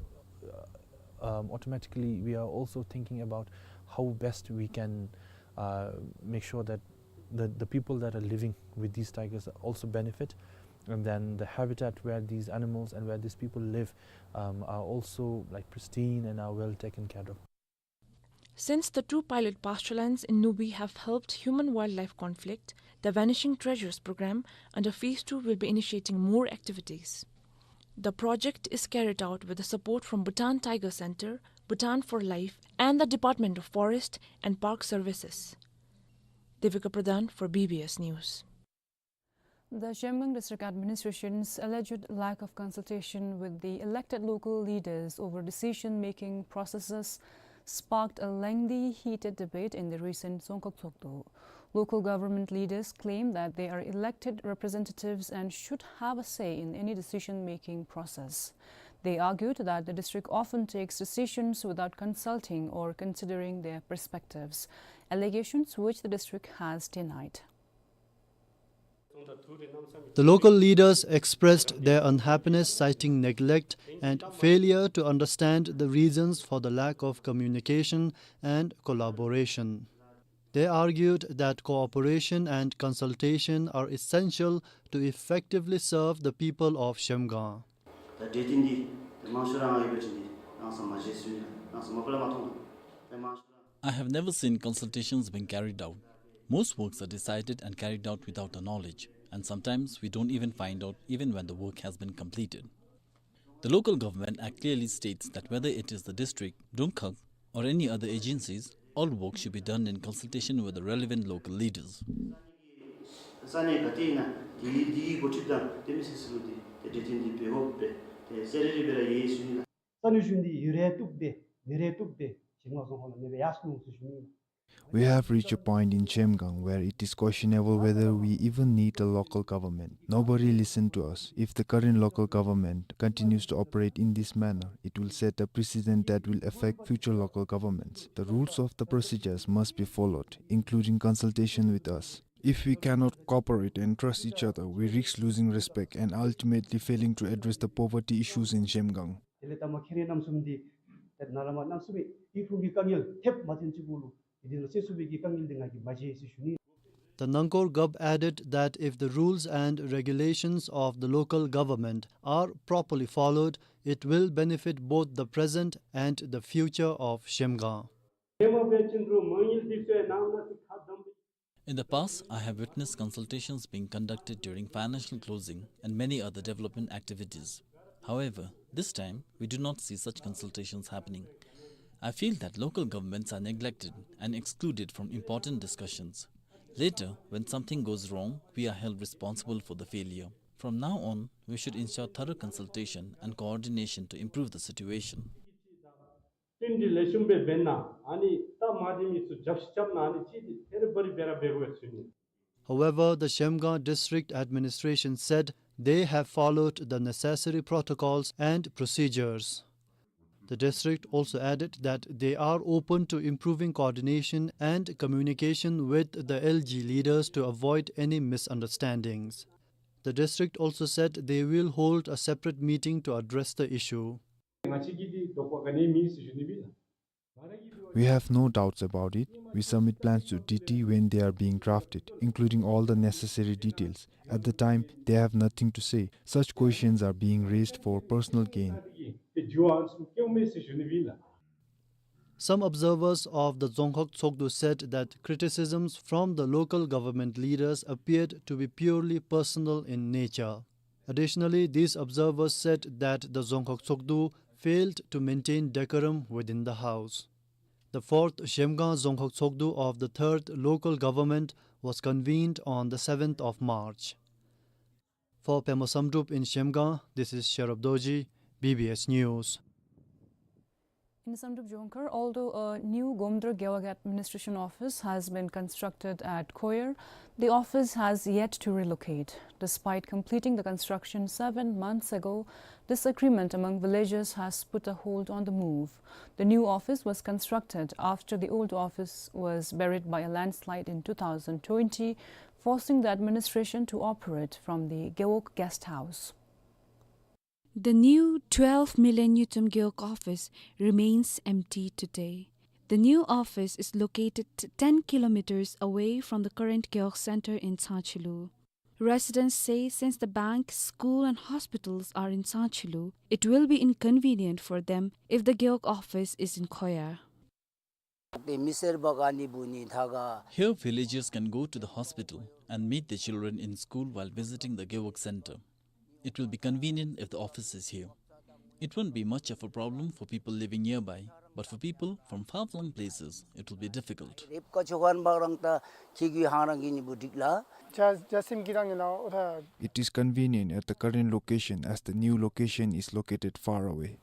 uh, um, automatically we are also thinking about how best we can, uh, make sure that the, the people that are living with these tigers also benefit, and then the habitat where these animals and where these people live, um, are also, like, pristine and are well taken care of. Since the two pilot pasture lands in Nubi have helped human-wildlife conflict, the Vanishing Treasures program under phase two will be initiating more activities. The project is carried out with the support from Bhutan Tiger Center, Bhutan for Life, and the Department of Forest and Park Services. Devika Pradhan for B B S News. The Zhongshan District Administration's alleged lack of consultation with the elected local leaders over decision-making processes sparked a lengthy, heated debate in the recent Dzongkhag Tshogdu. Local government leaders claim that they are elected representatives and should have a say in any decision-making process. They argued that the district often takes decisions without consulting or considering their perspectives, allegations which the district has denied. The local leaders expressed their unhappiness, citing neglect and failure to understand the reasons for the lack of communication and collaboration. They argued that cooperation and consultation are essential to effectively serve the people of Zhemgang. ད་གྲོས་བསྟུན་འདི་ད་མང་ཤོས་ར་ང་ཡོད་པ་ཅིན་འདི་ནང་སོ་མ་བརྗེད་སོང་ཡ། ནང་སོ་མ་པ་ལས་མ་མཐོང་། ད་མང་ཤོས་ར། I have never seen consultations being carried out. Most works are decided and carried out without our knowledge, and sometimes we don't even find out even when the work has been completed. The local government act clearly states that whether it is the district, Dzongkhag, or any other agencies, all work should be done in consultation with the relevant local leaders. ས་གནས་ག་ཏེ་ཨིན་ན་འདི་འདི་འགོ་ཁྲིདཔ་དང་དེ་མི་སེར་ཚུ་འདི་ཏེ་གྲོས་བསྟུན་འདི་འབད་དགོ་པས། ཏེ་གསལ་རི་རི་སྦེ་ར་ཡོད་ཟེར་ཞུ་ནི་ལགས། ས་གནས་གཞུང་འདི་ཡོད་རེ་བཏུབ་སྦེ་མེད་རེ་བཏུབ་སྦེ་ཞིང་ཁ་བཟོ་ཁང་ལུ་མེད་པར་ཡར་སོང་ཟེར་ཞུ་ནི་ལགས། We have reached a point in Zhemgang where it is questionable whether we even need a local government. Nobody listened to us. If the current local government continues to operate in this manner, it will set a precedent that will affect future local governments. The rules of the procedures must be followed, including consultation with us. If we cannot cooperate and trust each other, we risk losing respect and ultimately failing to address the poverty issues in Zhemgang. དེ་ལས་ད་མ་ཁེ་རེ་རྣམ་གསུམ་འདི་ཏེ་ནཱ་ལས་མར་རྣམ་གསུམ་ཡུལ་ཁུངས་ཀྱི་དཀའ་ངལ་ཐེབས་མ་ཐོན་ཅིག་གུ་ལུ་ཡུལ་དེ་ནང་སེལ་ཚུགས་པའི་གི་དཀའ་ངལ་འདི་ང་གིས་མ་མཇལ་ཟེར་ཞུ་ནི། The Nangkor Gov added that if the rules and regulations of the local government are properly followed, it will benefit both the present and the future of Zhemgang. In the past, I have witnessed consultations being conducted during financial closing and many other development activities. However, this time, we do not see such consultations happening. I feel that local governments are neglected and excluded from important discussions. Later, when something goes wrong, we are held responsible for the failure. From now on, we should ensure thorough consultation and coordination to improve the situation. བསྟུན་གྲོས་ལེགས་ཤོམ་སྦེ་འབད་ན་ཨ་ནི་ད་མ་བདེ་མི་ཚུ་རྒྱབ་ཤི་རྐྱབ་ན་ཨ་ནི་ཅིག་འདི་ཐེ་རི་བ་རི་སྦེ་ར་འབད་དགོ་ཟེར་ཞུ་ནི། However, the Zhemgang District Administration said they have followed the necessary protocols and procedures. The district also added that they are open to improving coordination and communication with the L G leaders to avoid any misunderstandings. The district also said they will hold a separate meeting to address the issue. ང་བཅས་ཀྱིས་འདི་དོགས་པ་ག་ནི་མེད་ཟེར་ཞུ་ནི་ཨིན་ལགས། We have no doubts about it. We submit plans to D T when they are being drafted, including all the necessary details. At the time, they have nothing to say. Such questions are being raised for personal gain. དེ་འགྱོ་ཨ་ནི་ཚུ་སྐྱོན་མེད་ཟེར་ཞུ་ནི་ཨིན་ལགས། Some observers of the Dzongkhag Tshogdu said that criticisms from the local government leaders appeared to be purely personal in nature. Additionally, these observers said that the Dzongkhag Tshogdu failed to maintain decorum within the house. The fourth Zhemgang Dzongkhag Tshogdu of the third local government was convened on the seventh of March. For Pema Samdrup in Zhemgang, this is Sherab Dorji, B B S News. In Samdrup Dzongkhag, although a new Gomdra Gewog administration office has been constructed at Khoyar, the office has yet to relocate. Despite completing the construction seven months ago, disagreement among villagers has put a hold on the move. The new office was constructed after the old office was buried by a landslide in two thousand twenty, forcing the administration to operate from the Gewog guest house. The new twelve million ngultrum Gewog office remains empty today. The new office is located ten kilometers away from the current Gewog Center in Tsangchilu. Residents say since the bank, school and hospitals are in Tsangchilu, it will be inconvenient for them if the Gewog office is in Khoyar. Here, villagers can go to the hospital and meet their children in school while visiting the Gewog Center. It will be convenient if the office is here. It won't be much of a problem for people living nearby, but for people from far-flung places, it will be difficult. It is convenient at the current location as the new location is located far away.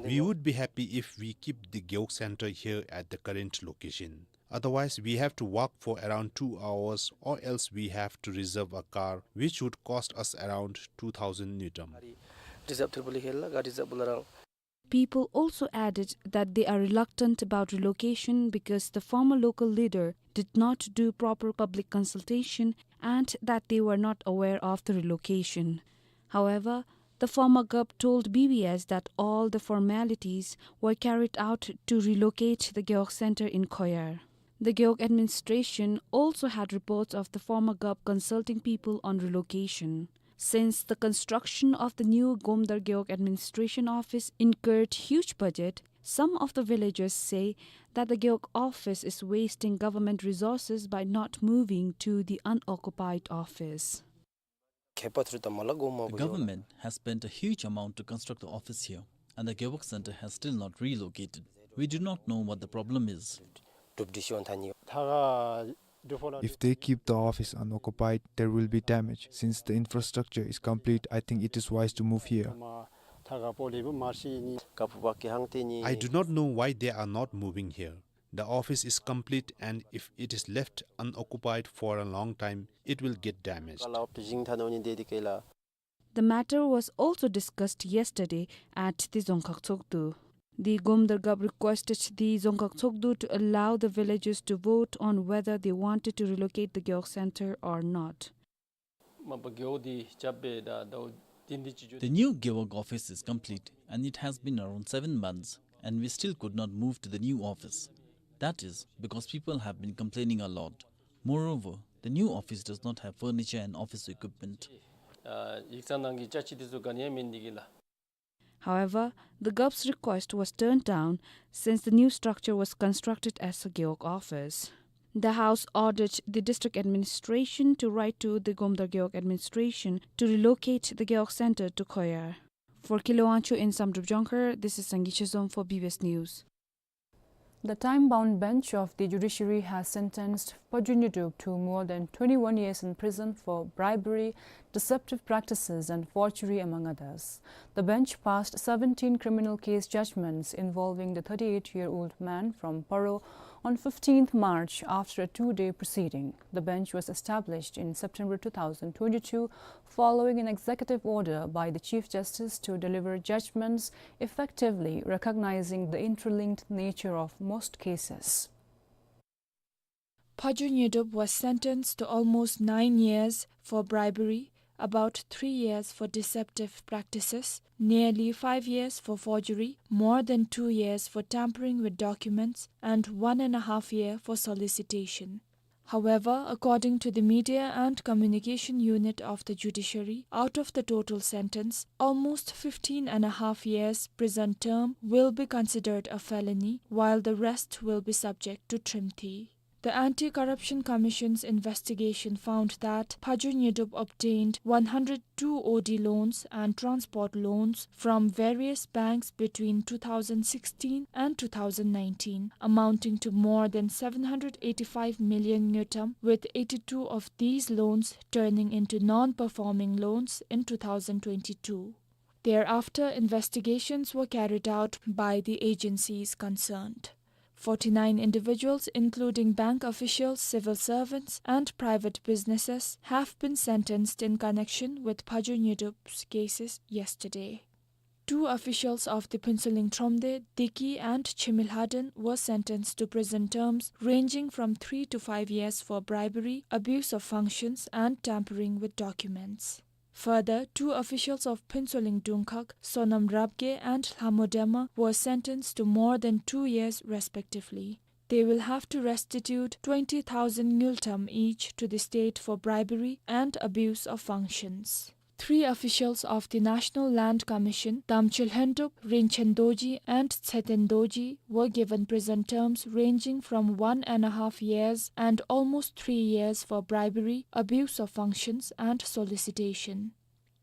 We would be happy if we keep the Gewog Center here at the current location. Otherwise, we have to walk for around two hours, or else we have to reserve a car, which would cost us around two thousand ngultrum. Reserve ཐུར་པོ་ལེ་ཁེལ་ལ་ག་reserve པོ་ལ་རང་། People also added that they are reluctant about relocation because the former local leader did not do proper public consultation and that they were not aware of the relocation. However, the former Gup told B B S that all the formalities were carried out to relocate the Gewog Center in Koyar. The Gewog administration also had reports of the former Gup consulting people on relocation. Since the construction of the new Gomdar Gewog administration office incurred huge budget, some of the villagers say that the Gewog office is wasting government resources by not moving to the unoccupied office. The government has spent a huge amount to construct the office here, and the Gewog Center has still not relocated. We do not know what the problem is. If they keep the office unoccupied, there will be damage. Since the infrastructure is complete, I think it is wise to move here. I do not know why they are not moving here. The office is complete, and if it is left unoccupied for a long time, it will get damaged. The matter was also discussed yesterday at the Dzongkhag Tshogdu. The Gomdar Gup requested the Dzongkhag Tshogdu to allow the villagers to vote on whether they wanted to relocate the Gewog Center or not. The new Gewog office is complete and it has been around seven months and we still could not move to the new office. That is because people have been complaining a lot. Moreover, the new office does not have furniture and office equipment. However, the Gup's request was turned down since the new structure was constructed as a Gewog office. The House ordered the district administration to write to the Gomdar Gewog administration to relocate the Gewog Center to Koyar. For Kilo Wangchuk in Samdrup Jongkhar, this is Sangay Chezom for B B S News. The time-bound bench of the judiciary has sentenced Phajoy Nyodup to more than twenty-one years in prison for bribery, deceptive practices and forgery, among others. The bench passed seventeen criminal case judgments involving the thirty-eight-year-old man from Paro on fifteenth March after a two-day proceeding. The bench was established in September two thousand twenty-two following an executive order by the Chief Justice to deliver judgments effectively, recognizing the interlinked nature of most cases. Phajoy Nyodup was sentenced to almost nine years for bribery, about three years for deceptive practices, nearly five years for forgery, more than two years for tampering with documents, and one and a half year for solicitation. However, according to the Media and Communication Unit of the Judiciary, out of the total sentence, almost fifteen and a half years prison term will be considered a felony, while the rest will be subject to trimthi. The Anti-Corruption Commission's investigation found that Phajoy Nyodup obtained one hundred two O D loans and transport loans from various banks between two thousand sixteen and two thousand nineteen, amounting to more than seven hundred eighty-five million ngultrum, with eighty-two of these loans turning into non-performing loans in two thousand twenty-two. Thereafter, investigations were carried out by the agencies concerned. Forty-nine individuals, including bank officials, civil servants, and private businesses, have been sentenced in connection with Phajoy Nyodup's cases yesterday. Two officials of the Phuentsholing Thromde, Diki, and Chimilhaden were sentenced to prison terms ranging from three to five years for bribery, abuse of functions, and tampering with documents. Further, two officials of Phuentsholing Dungkhag, Sonam Rabgye and Lhamo Dema, were sentenced to more than two years respectively. They will have to restitute twenty thousand ngultrum each to the state for bribery and abuse of functions. Three officials of the National Land Commission, Damchel Hendup, Rinchen Dorji, and Tseten Dorji, were given prison terms ranging from one and a half years and almost three years for bribery, abuse of functions, and solicitation.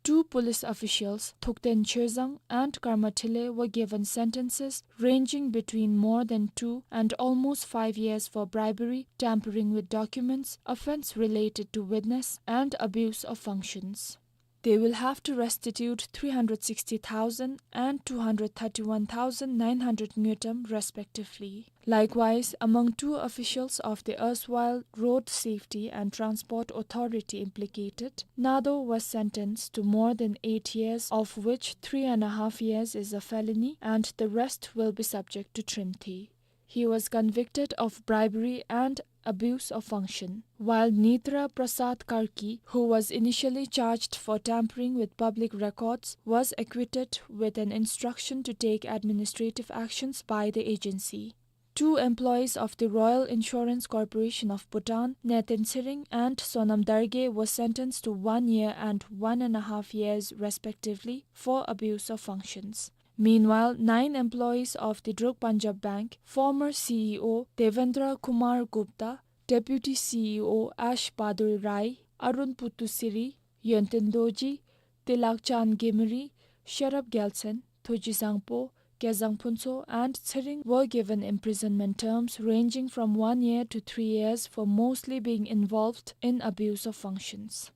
Two police officials, Thukten Chezang and Karma Thile, were given sentences ranging between more than two and almost five years for bribery, tampering with documents, offence related to witness, and abuse of functions. They will have to restitute three hundred sixty thousand and two hundred thirty-one thousand nine hundred ngultrum respectively. Likewise, among two officials of the erstwhile Road Safety and Transport Authority implicated, Nado was sentenced to more than eight years, of which three and a half years is a felony and the rest will be subject to trimthi. He was convicted of bribery and abuse of function, while Nitra Prasad Karki, who was initially charged for tampering with public records, was acquitted with an instruction to take administrative actions by the agency. Two employees of the Royal Insurance Corporation of Bhutan, Neten Tshering and Sonam Dargay, were sentenced to one year and one and a half years respectively for abuse of functions. Meanwhile, nine employees of the Druk Punjab Bank, former C E O Devendra Kumar Gupta, Deputy C E O Ash Bahadur Rai, Arun Puttusiri, Yonten Dorji, Tilakchand Gemiri, Sharap Gyaltsen, Thoji Sangpo, Kezang Phuntsho, and Tshering were given imprisonment terms ranging from one year to three years for mostly being involved in abuse of functions.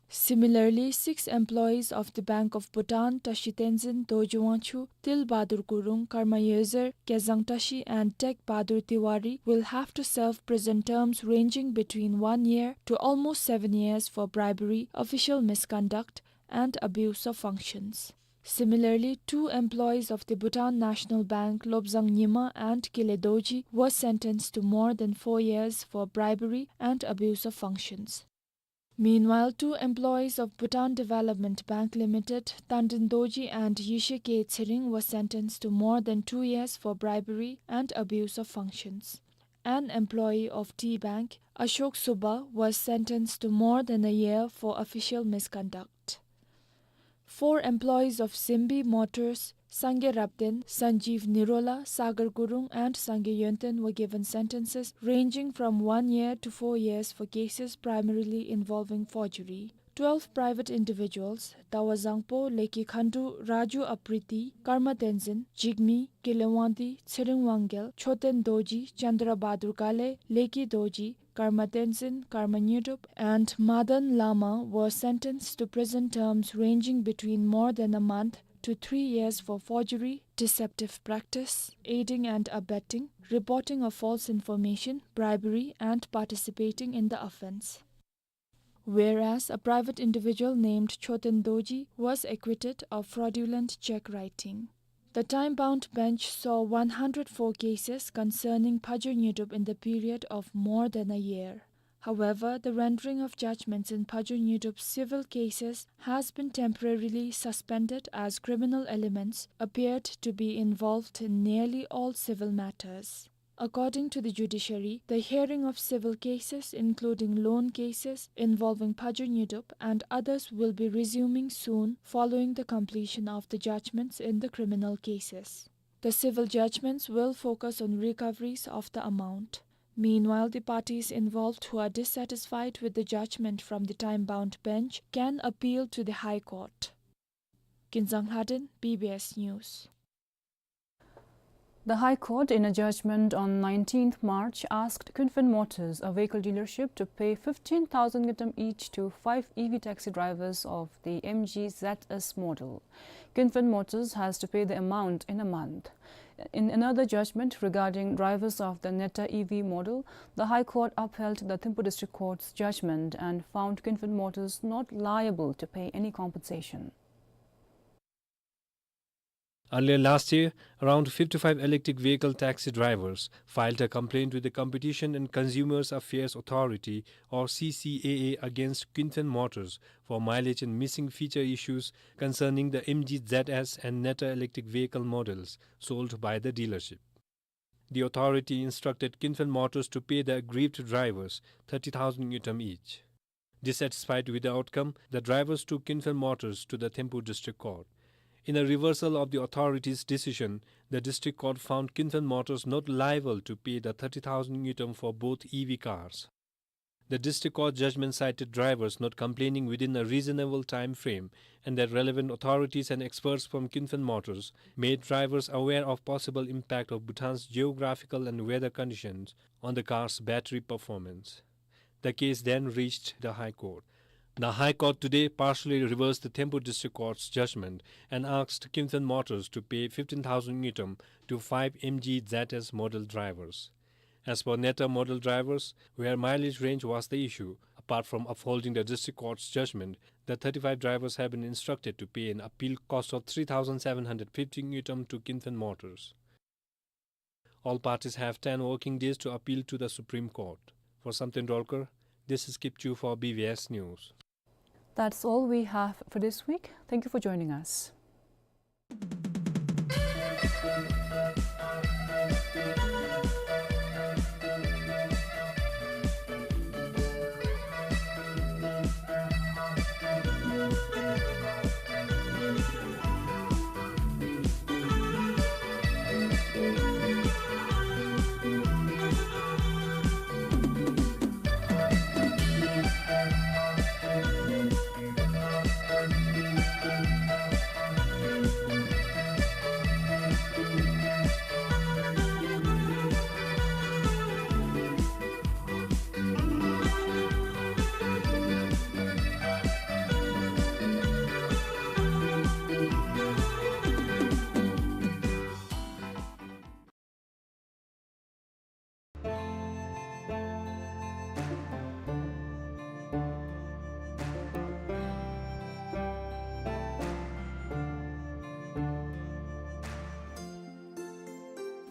Similarly, six employees of the Bank of Bhutan, Tashi Tenzin, Dorji Wangchuk, Til Bahadur Gurung, Karma Yozer, Kezang Tashi, and Tek Bahadur Tiwari, will have to serve prison terms ranging between one year to almost seven years for bribery, official misconduct, and abuse of functions. Similarly, two employees of the Bhutan National Bank, Lobzang Nyima and Kile Dorji, were sentenced to more than four years for bribery and abuse of functions. Meanwhile, two employees of Bhutan Development Bank Limited, Tandin Dorji and Yeshe K Tshering, were sentenced to more than two years for bribery and abuse of functions. An employee of Tea Bank, Ashok Subba, was sentenced to more than a year for official misconduct. Four employees of Simbi Motors, Sangay Rabten, Sanjeev Nirola, Sagar Gurung, and Sangay Yonten, were given sentences ranging from one year to four years for cases primarily involving forgery. Twelve private individuals, Dawa Zangpo, Leki Khandu, Raju Apriti, Karma Tenzin, Jigme, Kile Wangdi, Tshering Wangyal, Choten Dorji, Chandra Bahadur Gale, Leki Dorji, Karma Tenzin, Karma Nyidup, and Madan Lama, were sentenced to prison terms ranging between more than a month to three years for forgery, deceptive practice, aiding and abetting, reporting of false information, bribery, and participating in the offence. Whereas a private individual named Choten Dorji was acquitted of fraudulent cheque writing. The time-bound bench saw one hundred four cases concerning Phajar Nyidup in the period of more than a year. However, the rendering of judgments in Phajar Nyidup's civil cases has been temporarily suspended as criminal elements appeared to be involved in nearly all civil matters. According to the judiciary, the hearing of civil cases, including loan cases involving Phajar Nyidup and others, will be resuming soon following the completion of the judgments in the criminal cases. The civil judgments will focus on recoveries of the amount. Meanwhile, the parties involved who are dissatisfied with the judgment from the time-bound bench can appeal to the High Court. Kinzang Lhaden, B B S News. The High Court, in a judgment on nineteenth March, asked Kunphen Motors, a vehicle dealership, to pay fifteen thousand ngultrum each to five E V taxi drivers of the M G Z S model. Kunphen Motors has to pay the amount in a month. In another judgment regarding drivers of the Neta E V model, the High Court upheld the Thimphu District Court's judgment and found Kunphen Motors not liable to pay any compensation. Earlier last year, around fifty-five electric vehicle taxi drivers filed a complaint with the Competition and Consumers Affairs Authority, or C C A A, against Kunphen Motors for mileage and missing feature issues concerning the M G Z S and Neta electric vehicle models sold by the dealership. The authority instructed Kunphen Motors to pay the aggrieved drivers thirty thousand ngultrum each. Dissatisfied with the outcome, the drivers took Kunphen Motors to the Thimphu District Court. In a reversal of the authority's decision, the district court found Kunphen Motors not liable to pay the thirty thousand ngultrum for both E V cars. The district court judgment cited drivers not complaining within a reasonable time frame and that relevant authorities and experts from Kunphen Motors made drivers aware of possible impact of Bhutan's geographical and weather conditions on the car's battery performance. The case then reached the High Court. The High Court today partially reversed the Thimphu District Court's judgment and asked Kinthan Motors to pay fifteen thousand ngultrum to five M G Z S model drivers. As per Neta, model drivers where mileage range was the issue, apart from upholding the district court's judgment, the thirty-five drivers have been instructed to pay an appeal cost of three thousand seven hundred fifty ngultrum to Kinthan Motors. All parties have ten working days to appeal to the Supreme Court. For Samten Dolkar, this is Kipchu for B V S News. That's all we have for this week. Thank you for joining us.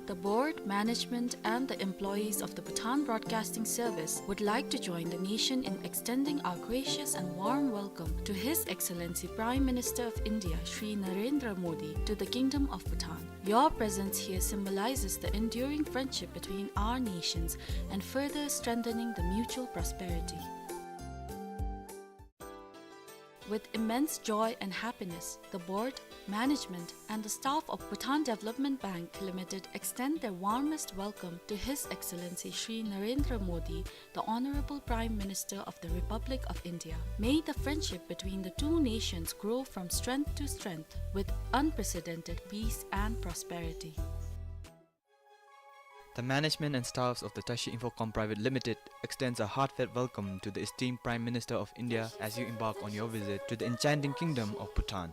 The board, management, and the employees of the Bhutan Broadcasting Service would like to join the nation in extending our gracious and warm welcome to His Excellency Prime Minister of India, Shri Narendra Modi, to the Kingdom of Bhutan. Your presence here symbolizes the enduring friendship between our nations and further strengthening the mutual prosperity. With immense joy and happiness, the board, management, and the staff of Bhutan Development Bank Limited extend their warmest welcome to His Excellency Shri Narendra Modi, the Honorable Prime Minister of the Republic of India. May the friendship between the two nations grow from strength to strength with unprecedented peace and prosperity. The management and staffs of the Tashi Infocom Private Limited extends a heartfelt welcome to the esteemed Prime Minister of India as you embark on your visit to the enchanting kingdom of Bhutan.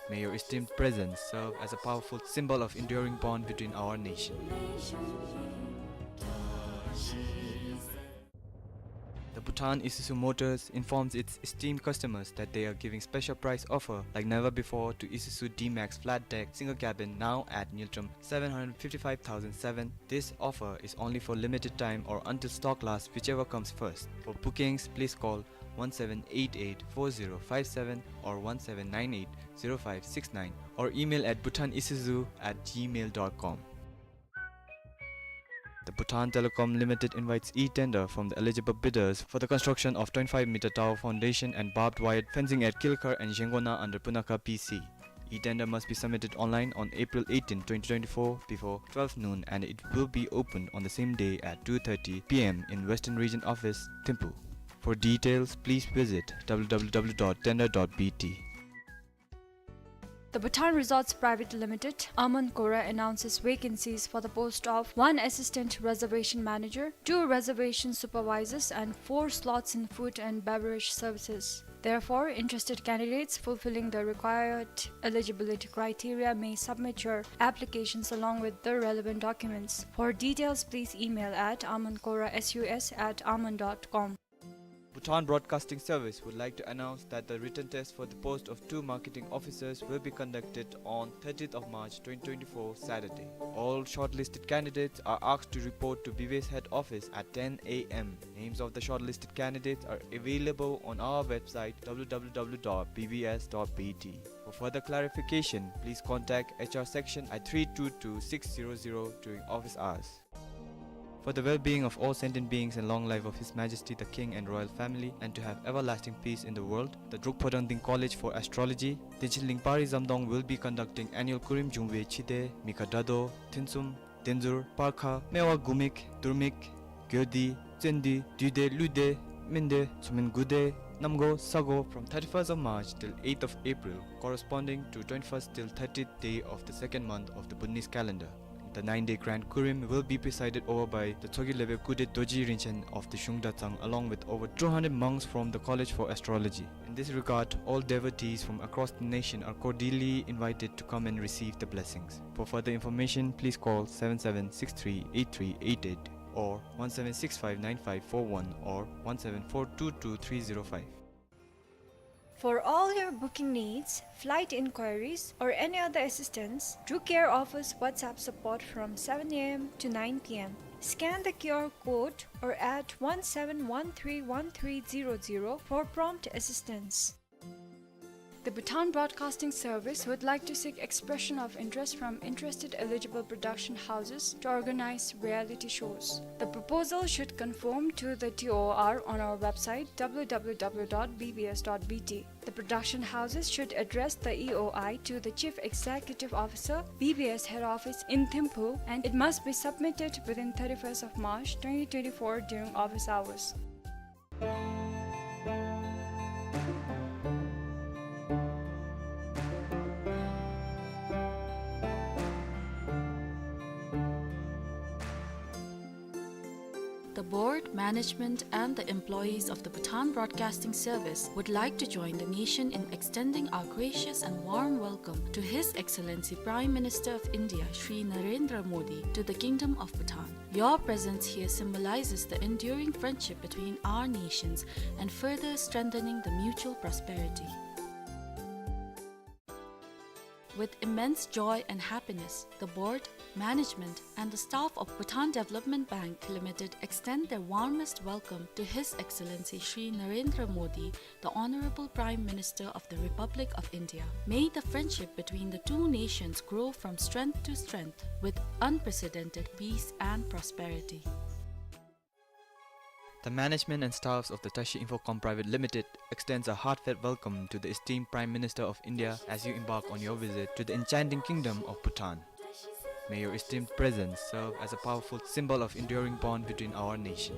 May your esteemed presence serve as a powerful symbol of enduring bond between our nation. The Bhutan Isuzu Motors informs its esteemed customers that they are giving special price offer like never before to Isuzu D-Max Flat Deck Single Cabin now at ngultrum seven hundred fifty-five thousand seven. This offer is only for limited time or until stock lasts, whichever comes first. For bookings, please call one seven eight eight four zero five seven or one seven nine eight zero five six nine or email at bhutanisuzu at gmail dot com. The Bhutan Telecom Limited invites e-tender from the eligible bidders for the construction of twenty-five meter tower foundation and barbed wire fencing at Kilkhar and Zhengona under Punakha P C. E-tender must be submitted online on April eighteenth, twenty twenty-four, before twelve noon, and it will be opened on the same day at two thirty P M in Western Region Office, Thimphu. For details, please visit W W W dot tender dot B T. The Bhutan Resorts Private Limited, Aman Kora, announces vacancies for the post of one Assistant Reservation Manager, two Reservation Supervisors, and four slots in food and beverage services. Therefore, interested candidates fulfilling the required eligibility criteria may submit your applications along with the relevant documents. For details, please email at amankorasus at aman dot com. Bhutan Broadcasting Service would like to announce that the written test for the post of two marketing officers will be conducted on thirtieth of March twenty twenty-four, Saturday. All shortlisted candidates are asked to report to B B S head office at ten A M. Names of the shortlisted candidates are available on our website, W W W dot B B S dot B T. For further clarification, please contact H R section at three two two six zero zero during office hours. For the well-being of all sentient beings and long life of His Majesty the King and royal family, and to have everlasting peace in the world, the Drukpho Rangding College for Astrology, Tenshinling Pari Zamdong, will be conducting annual Kurim Jungwe Chide, Mikha Dado, Thinsum, Denzur, Parkha, Mewa Gumik, Durmik, Gyodi, Tsendi, Duide, Luide, Mende, Tsumin Gude, Namgo, Sago from thirty-first of March till eighth of April, corresponding to twenty-first till thirtieth day of the second month of the Bhutanese calendar. The nine-day grand kurim will be presided over by the Tshogkyu Lebe Kude Dorji Rinchen of the Shungta Tsang, along with over two hundred monks from the College for Astrology. In this regard, all devotees from across the nation are cordially invited to come and receive the blessings. For further information, please call seven seven six three eight three eight eight or one seven six five nine five four one or one seven four two two three zero five. For all your booking needs, flight inquiries, or any other assistance, Drew Care offers WhatsApp support from seven A M to nine P M. Scan the Q R code or add one seven one three one three zero zero for prompt assistance. The Bhutan Broadcasting Service would like to seek expression of interest from interested eligible production houses to organize reality shows. The proposal should conform to the T O R on our website, W W W dot B B S dot B T. The production houses should address the E O I to the Chief Executive Officer, B B S Head Office in Thimphu, and it must be submitted within thirty-first of March twenty twenty-four during office hours. The board, management, and the employees of the Bhutan Broadcasting Service would like to join the nation in extending our gracious and warm welcome to His Excellency Prime Minister of India, Shri Narendra Modi, to the Kingdom of Bhutan. Your presence here symbolizes the enduring friendship between our nations and further strengthening the mutual prosperity. With immense joy and happiness, the board, management, and the staff of Bhutan Development Bank Limited extend their warmest welcome to His Excellency Shri Narendra Modi, the Honorable Prime Minister of the Republic of India. May the friendship between the two nations grow from strength to strength with unprecedented peace and prosperity. The management and staffs of the Tashi Infocom Private Limited extends a heartfelt welcome to the esteemed Prime Minister of India as you embark on your visit to the enchanting kingdom of Bhutan. May your esteemed presence serve as a powerful symbol of enduring bond between our nation.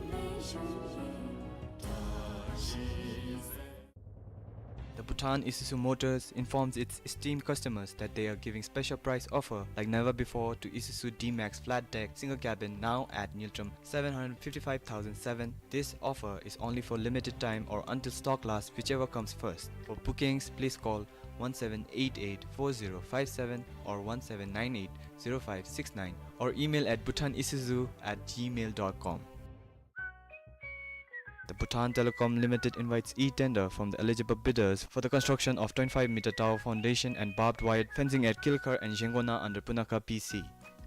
The Bhutan Isuzu Motors informs its esteemed customers that they are giving special price offer like never before to Isuzu D-Max flat deck single cabin, now at Ngultrum seven hundred fifty-five thousand seven. This offer is only for limited time or until stock lasts, whichever comes first. For bookings, please call one seven eight eight four zero five seven or one seven nine eight zero five six nine or email at bhutanisuzu at gmail dot com. The Bhutan Telecom Limited invites e-tender from the eligible bidders for the construction of twenty-five meter tower foundation and barbed wire fencing at Kilkhar and Zengona under Punakha P C.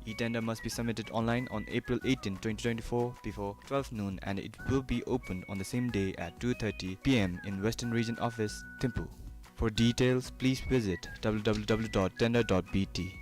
E-tender must be submitted online on April eighteenth, twenty twenty-four, before twelve noon, and it will be opened on the same day at two thirty P M in Western Region Office, Thimphu. For details, please visit W W W dot tender dot B T.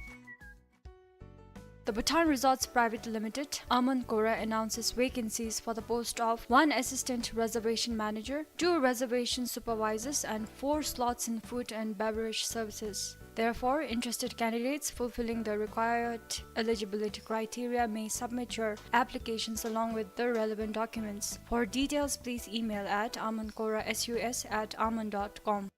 The Bhutan Resorts Private Limited, Aman Kora, announces vacancies for the post of one assistant reservation manager, two reservation supervisors, and four slots in food and beverage services. Therefore, interested candidates fulfilling the required eligibility criteria may submit your applications along with the relevant documents. For details, please email at amankorasus at aman dot com.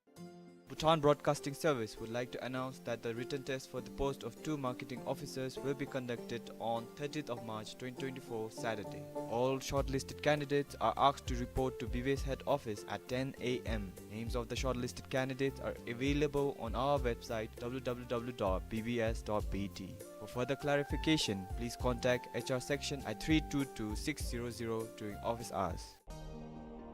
Bhutan Broadcasting Service would like to announce that the written test for the post of two marketing officers will be conducted on thirtieth of March twenty twenty-four, Saturday. All shortlisted candidates are asked to report to B B S head office at ten A M. Names of the shortlisted candidates are available on our website, W W W dot B B S dot B T. For further clarification, please contact H R section at three two two six zero zero during office hours.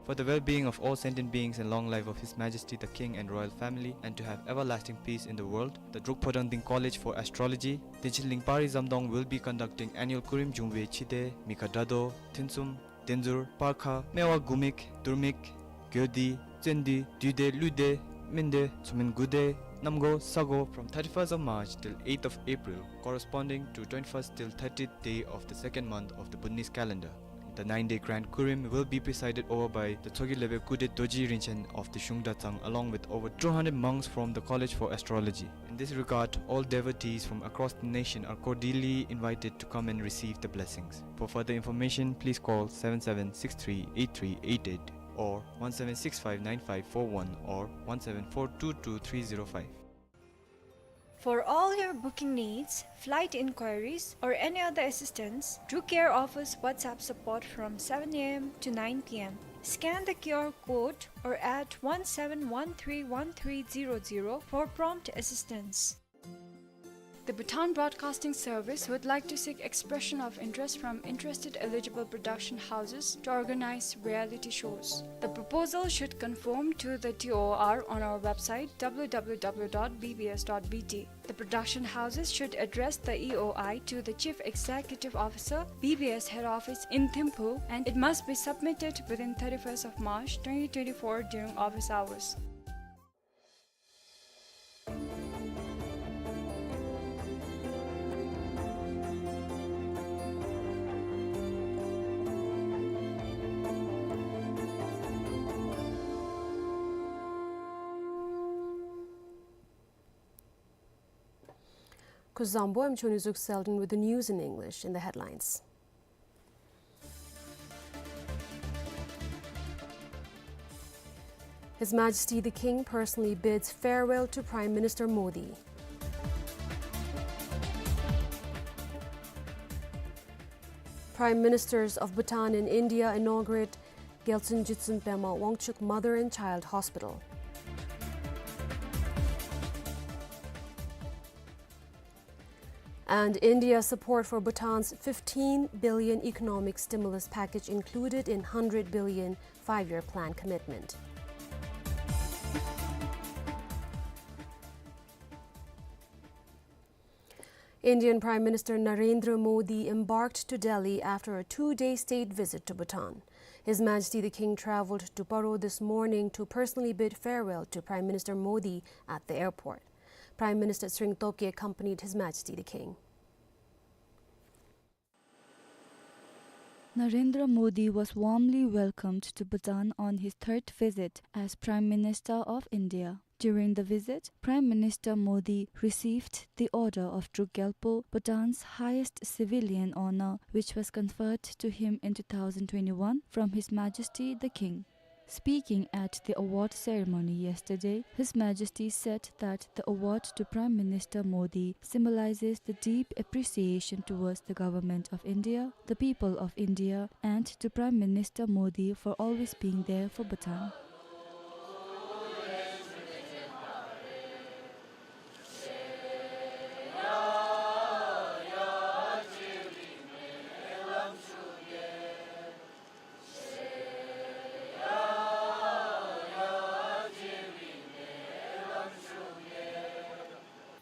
For the well-being of all sentient beings and long life of His Majesty the King and royal family, and to have everlasting peace in the world, the Drukphodan Ding College for Astrology, Dinchilingpari Zamdong, will be conducting annual Kurim Jungwe Chide, Mikha Dado, Thinsum, Denzur, Parkha, Mewa Gumik, Durmik, Gyodi, Tsendi, Duide, Luide, Mende, Tsumin Gude, Namgo, Sago from thirty-first of March till eighth of April, corresponding to twenty-first till thirtieth day of the second month of the Bhutanese calendar. The nine-day grand Kurim will be presided over by the Tshogkyu Lebe Kude Dorji Rinchen of the Shungta Tsang, along with over two hundred monks from the College for Astrology. In this regard, all devotees from across the nation are cordially invited to come and receive the blessings. For further information, please call seven seven six three eight three eight eight or one seven six five nine five four one or one seven four two two three zero five. For all your booking needs, flight inquiries, or any other assistance, Drew Care offers WhatsApp support from seven A M to nine P M. Scan the Q R code or at one seven one three one three zero zero for prompt assistance. The Bhutan Broadcasting Service would like to seek expression of interest from interested eligible production houses to organize reality shows. The proposal should conform to the T O R on our website, W W W dot B B S dot B T. The production houses should address the E O I to the Chief Executive Officer, B B S Head Office in Thimphu, and it must be submitted within thirty-first of March twenty twenty-four during office hours. Kuzuzangpo, I'm Chonizuk Selden with the news in English. In the headlines, His Majesty the King personally bids farewell to Prime Minister Modi. Prime Ministers of Bhutan and India inaugurate Gyaltsuen Jitsun Pema Wangchuck Mother and Child Hospital. And India's support for Bhutan's fifteen billion economic stimulus package included in hundred billion five-year plan commitment. Indian Prime Minister Narendra Modi embarked to Delhi after a two-day state visit to Bhutan. His Majesty the King travelled to Paro this morning to personally bid farewell to Prime Minister Modi at the airport. Prime Minister Tshering Tobgay accompanied His Majesty the King. Narendra Modi was warmly welcomed to Bhutan on his third visit as Prime Minister of India. During the visit, Prime Minister Modi received the Order of Druk Gyalpo, Bhutan's highest civilian honour, which was conferred to him in two thousand twenty-one from His Majesty the King. Speaking at the award ceremony yesterday, His Majesty said that the award to Prime Minister Modi symbolises the deep appreciation towards the Government of India, the people of India, and to Prime Minister Modi for always being there for Bhutan.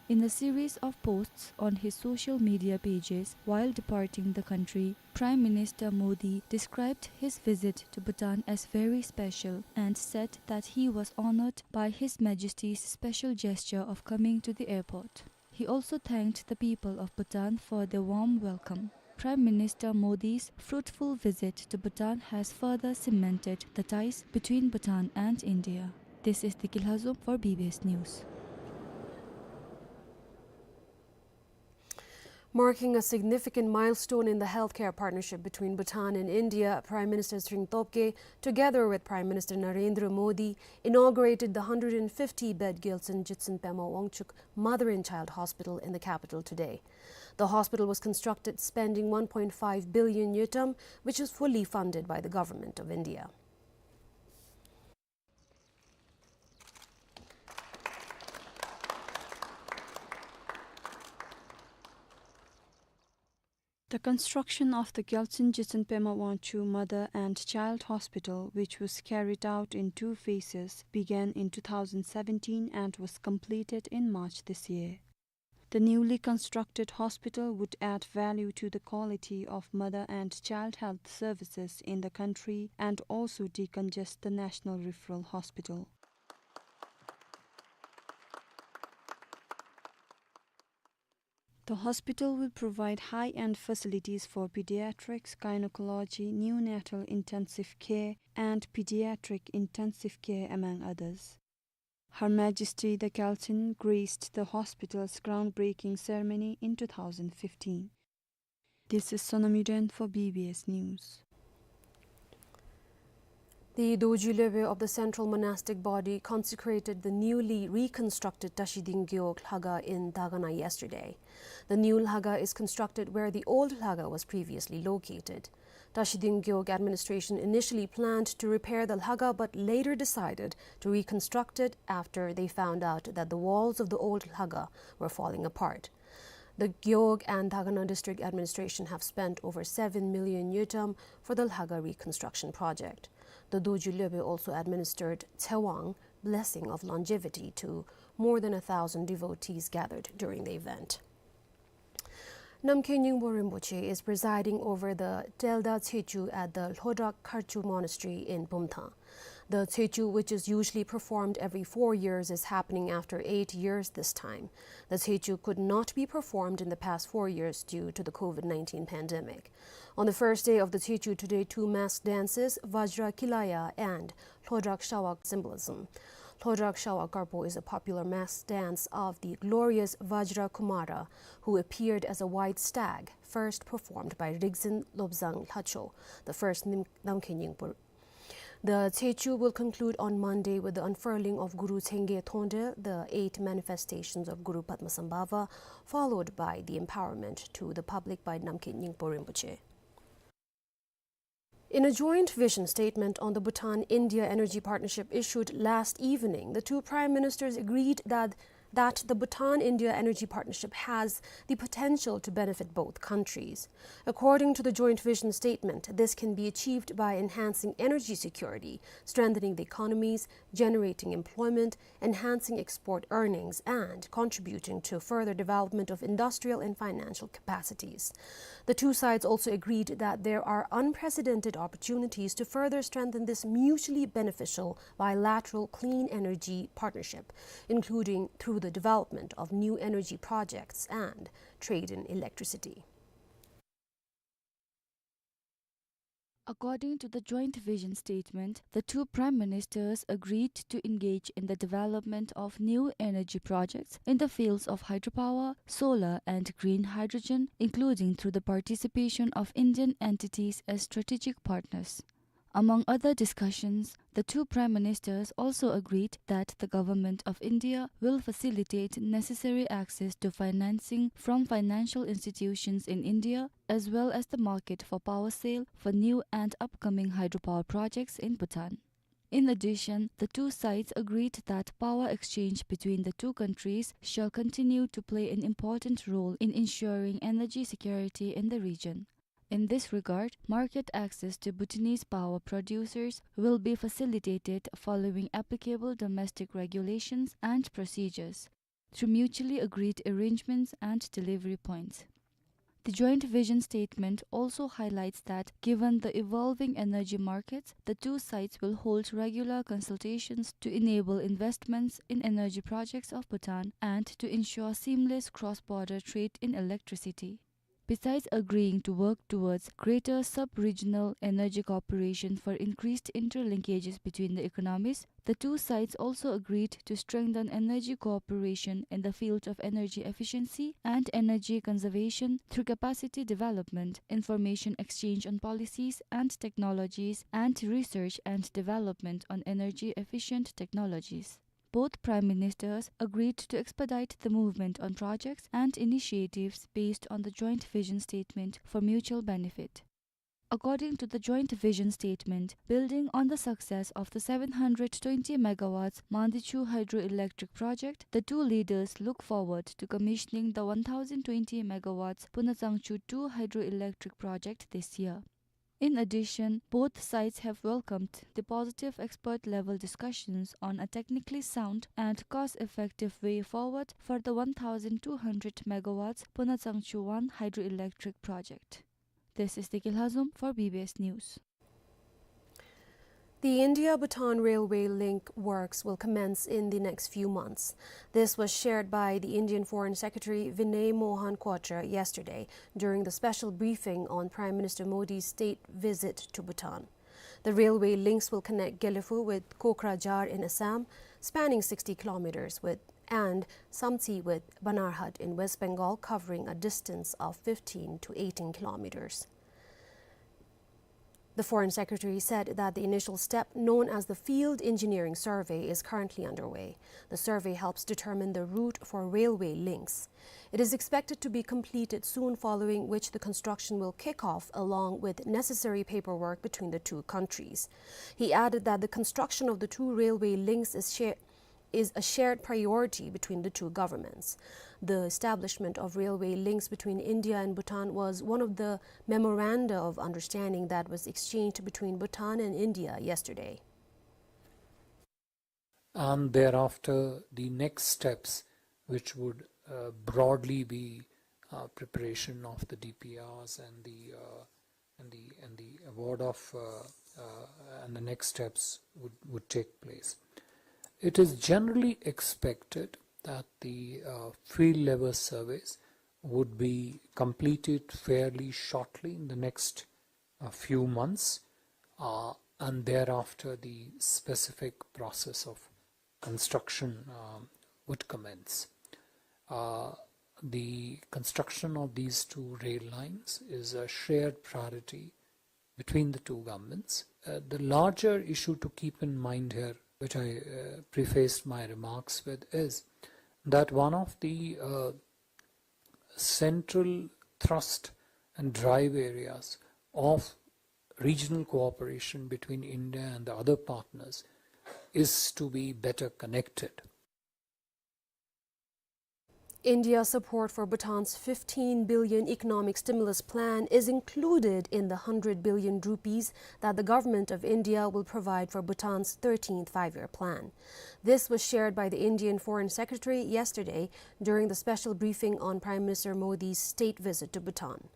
In a series of posts on his social media pages while departing the country, Prime Minister Modi described his visit to Bhutan as very special and said that he was honoured by His Majesty's special gesture of coming to the airport. He also thanked the people of Bhutan for their warm welcome. Prime Minister Modi's fruitful visit to Bhutan has further cemented the ties between Bhutan and India. This is Deki Lhazom for B B S News. Marking a significant milestone in the healthcare partnership between Bhutan and India, Prime Minister Tshering Tobgay, together with Prime Minister Narendra Modi, inaugurated the hundred and fifty bed Gyaltsuen Jitsun Pema Wangchuck Mother and Child Hospital in the capital today. The hospital was constructed spending one point five billion ngultrum, which is fully funded by the Government of India. The construction of the Gyaltsuen Jitsun Pema Wangchuck Mother and Child Hospital, which was carried out in two phases, began in two thousand seventeen and was completed in March this year. The newly constructed hospital would add value to the quality of mother and child health services in the country and also decongest the National Referral Hospital. The hospital will provide high-end facilities for pediatrics, gynecology, neonatal intensive care, and pediatric intensive care, among others. Her Majesty the Gyaltsuen graced the hospital's groundbreaking ceremony in two thousand fifteen. This is Sonam Yuden for B B S News. The Dorji Lhobe of the Central Monastic Body consecrated the newly reconstructed Tashiding Gewog Lhakhang in Dagana yesterday. The new Lhakhang is constructed where the old Lhakhang was previously located. Tashiding Gewog administration initially planned to repair the Lhakhang but later decided to reconstruct it after they found out that the walls of the old Lhakhang were falling apart. The Gewog and Dagana District Administration have spent over seven million ngultrum for the Lhakhang reconstruction project. The Dorji Lhobe also administered Tsewang, blessing of longevity, to more than a thousand devotees gathered during the event. Namkhai Nyingpo Rinpoche is presiding over the Telda Tsechu at the Lhodrak Kharchu Monastery in Bumthang. The Tsechu, which is usually performed every four years, is happening after eight years this time. The Tsechu could not be performed in the past four years due to the COVID nineteen pandemic. On the first day of the Tsechu today, two masked dances, Vajra Kilaya and Lhodrak Shawak symbolism. Lhodrak Shawak Karpo is a popular masked dance of the glorious Vajra Kumara, who appeared as a white stag, first performed by Rigzin Lobzang Lhacho, the first Nim-, Namkhai Nyingpo. The Tsechu will conclude on Monday with the unfurling of Guru Chengye Thondel, the eight manifestations of Guru Padmasambhava, followed by the empowerment to the public by Namkhai Nyingpo Rinpoche. In a joint vision statement on the Bhutan-India Energy Partnership issued last evening, the two prime ministers agreed that, that the Bhutan-India Energy Partnership has the potential to benefit both countries. According to the joint vision statement, this can be achieved by enhancing energy security, strengthening the economies, generating employment, enhancing export earnings, and contributing to further development of industrial and financial capacities. The two sides also agreed that there are unprecedented opportunities to further strengthen this mutually beneficial bilateral clean energy partnership, including through the development of new energy projects and trade in electricity. According to the joint vision statement, the two prime ministers agreed to engage in the development of new energy projects in the fields of hydropower, solar, and green hydrogen, including through the participation of Indian entities as strategic partners. Among other discussions, the two prime ministers also agreed that the Government of India will facilitate necessary access to financing from financial institutions in India, as well as the market for power sale for new and upcoming hydropower projects in Bhutan. In addition, the two sides agreed that power exchange between the two countries shall continue to play an important role in ensuring energy security in the region. In this regard, market access to Bhutanese power producers will be facilitated following applicable domestic regulations and procedures, through mutually agreed arrangements and delivery points. The joint vision statement also highlights that, given the evolving energy markets, the two sides will hold regular consultations to enable investments in energy projects of Bhutan and to ensure seamless cross-border trade in electricity. Besides agreeing to work towards greater sub-regional energy cooperation for increased interlinkages between the economies, the two sides also agreed to strengthen energy cooperation in the field of energy efficiency and energy conservation through capacity development, information exchange on policies and technologies, and research and development on energy efficient technologies. Both prime ministers agreed to expedite the movement on projects and initiatives based on the joint vision statement for mutual benefit. According to the joint vision statement, building on the success of the seven hundred twenty megawatts Mandichu hydroelectric project, the two leaders look forward to commissioning the one thousand twenty megawatts Punachangchu two hydroelectric project this year. In addition, both sides have welcomed the positive expert-level discussions on a technically sound and cost-effective way forward for the one thousand two hundred megawatts Punachangchu one hydroelectric project. This is Deki Lhazom for B B S News. The India-Bhutan railway link works will commence in the next few months. This was shared by the Indian Foreign Secretary Vinay Mohan Kwatra yesterday during the special briefing on Prime Minister Modi's state visit to Bhutan. The railway links will connect Gelephu with Kokrajhar in Assam, spanning sixty kilometers, with, and Samtse with Banarhat in West Bengal, covering a distance of fifteen to eighteen kilometers. The Foreign Secretary said that the initial step, known as the Field Engineering Survey, is currently underway. The survey helps determine the route for railway links. It is expected to be completed soon, following which the construction will kick off, along with necessary paperwork between the two countries. He added that the construction of the two railway links is share-, is a shared priority between the two governments. The establishment of railway links between India and Bhutan was one of the memoranda of understanding that was exchanged between Bhutan and India yesterday. And thereafter, the next steps, which would, uh, broadly be, uh, preparation of the D P Rs and the, uh, and the, and the award of, uh, uh, and the next steps would, would take place. It is generally expected that the, uh, field level surveys would be completed fairly shortly in the next, uh, few months, uh, and thereafter the specific process of construction, um, would commence. Uh, the construction of these two rail lines is a shared priority between the two governments. Uh, the larger issue to keep in mind here, which I, uh, prefaced my remarks with, is that one of the, uh, central thrust and drive areas of regional cooperation between India and the other partners is to be better connected. India's support for Bhutan's fifteen billion economic stimulus plan is included in the hundred billion rupees that the government of India will provide for Bhutan's thirteenth five-year plan. This was shared by the Indian Foreign Secretary yesterday during the special briefing on Prime Minister Modi's state visit to Bhutan.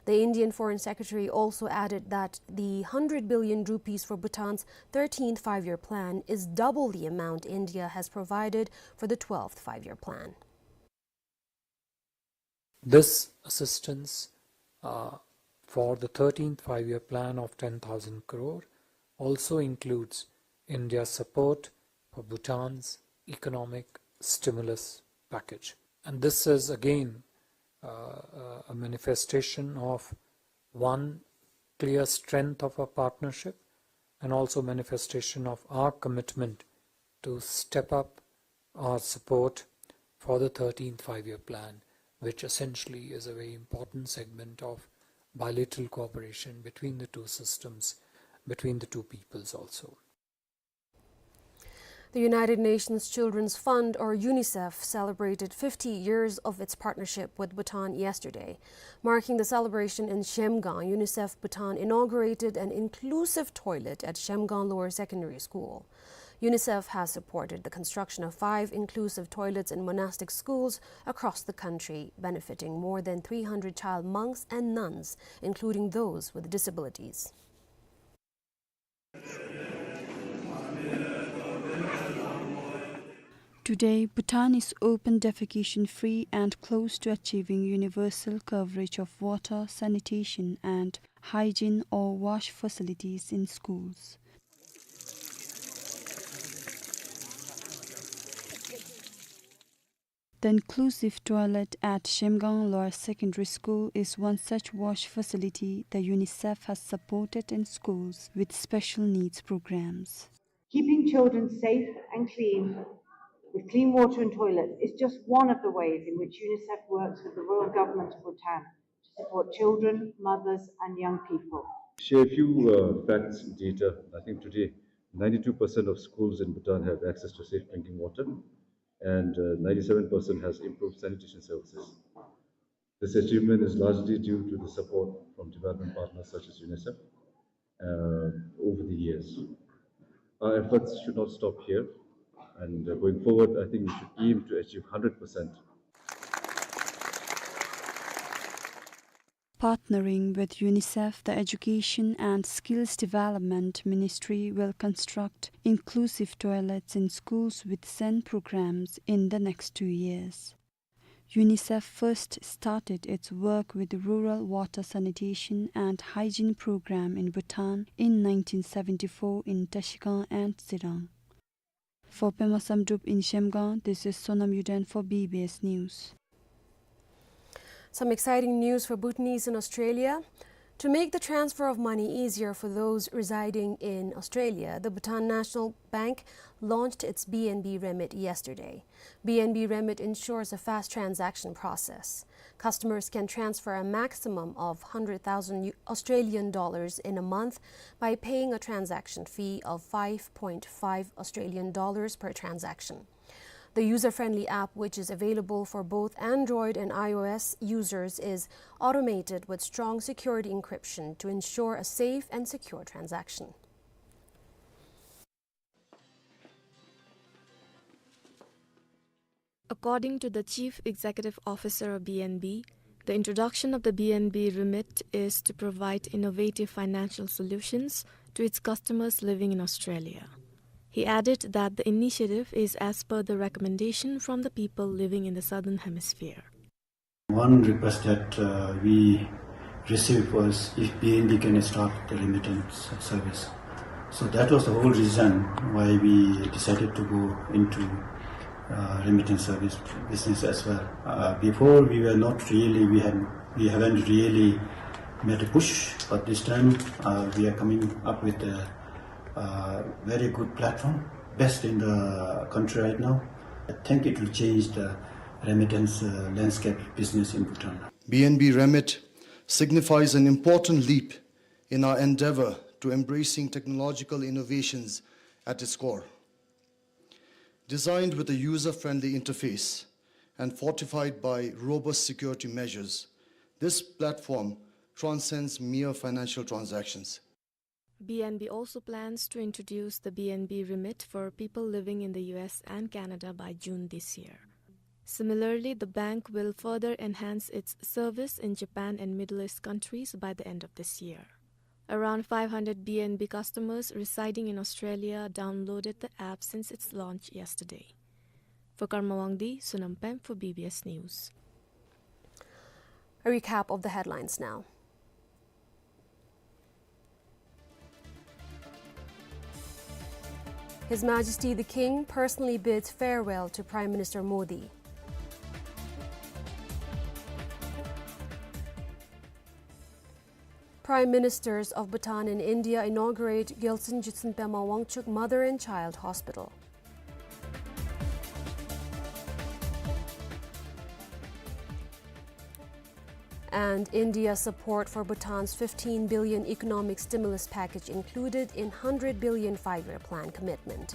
The Indian Foreign Secretary also added that the hundred billion rupees for Bhutan's thirteenth five-year plan is double the amount India has provided for the twelfth five-year plan. This assistance, uh, for the thirteenth five-year plan of ten thousand crore also includes India's support for Bhutan's economic stimulus package. And this is again, uh, uh, a manifestation of, one, clear strength of our partnership and also manifestation of our commitment to step up our support for the thirteenth five-year plan, which essentially is a very important segment of bilateral cooperation between the two systems, between the two peoples also. The United Nations Children's Fund, or UNICEF, celebrated fifty years of its partnership with Bhutan yesterday. Marking the celebration in Zhemgang, UNICEF Bhutan inaugurated an inclusive toilet at Zhemgang Lower Secondary School. UNICEF has supported the construction of five inclusive toilets in monastic schools across the country, benefiting more than three hundred child monks and nuns, including those with disabilities. Today, Bhutan is open defecation free and close to achieving universal coverage of water, sanitation and hygiene or wash facilities in schools. The inclusive toilet at Zhemgang Lower Secondary School is one such wash facility that UNICEF has supported in schools with special needs programs. Keeping children safe and clean with clean water and toilets is just one of the ways in which UNICEF works with the Royal Government of Bhutan to support children, mothers and young people. Share a few, uh, facts and data. I think today, ninety-two percent of schools in Bhutan have access to safe drinking water, and, uh, ninety-seven percent has improved sanitation services. This achievement is largely due to the support from development partners such as UNICEF, uh, over the years. Our efforts should not stop here, and, uh, going forward, I think we should aim to achieve hundred percent. Partnering with UNICEF, the Education and Skills Development Ministry will construct inclusive toilets in schools with sen programs in the next two years. UNICEF first started its work with the Rural Water Sanitation and Hygiene Program in Bhutan in nineteen seventy-four in Trashigang and Tsirang. For Pema Samdrup in Zhemgang, this is Sonam Yuden for B B S News. Some exciting news for Bhutanese in Australia. To make the transfer of money easier for those residing in Australia, the Bhutan National Bank launched its B N B Remit yesterday. B N B Remit ensures a fast transaction process. Customers can transfer a maximum of hundred thousand Australian dollars in a month by paying a transaction fee of five point five Australian dollars per transaction. The user-friendly app, which is available for both Android and I O S users, is automated with strong security encryption to ensure a safe and secure transaction. According to the Chief Executive Officer of B N B, the introduction of the B N B Remit is to provide innovative financial solutions to its customers living in Australia. He added that the initiative is as per the recommendation from the people living in the Southern Hemisphere. One request that, uh, we received was if B N B can start the remittance service. So that was the whole reason why we decided to go into, uh, remittance service business as well. Uh, before we were not really, we had, we haven't really made a push, but this time, uh, we are coming up with a, uh, very good platform, best in the country right now. I think it will change the remittance, uh, landscape business in Bhutan. B N B Remit signifies an important leap in our endeavor to embracing technological innovations at its core. Designed with a user-friendly interface and fortified by robust security measures, this platform transcends mere financial transactions. B N B also plans to introduce the B N B Remit for people living in the U S and Canada by June this year. Similarly, the bank will further enhance its service in Japan and Middle East countries by the end of this year. Around five hundred B N B customers residing in Australia downloaded the app since its launch yesterday. For Karma Wangdi, Sonam Pem for B B S News. A recap of the headlines now. His Majesty the King personally bids farewell to Prime Minister Modi. Prime Ministers of Bhutan and India inaugurate Gyaltsuen Jitsun Pema Wangchuck Mother and Child Hospital. And India's support for Bhutan's fifteen billion economic stimulus package included in hundred billion five-year plan commitment.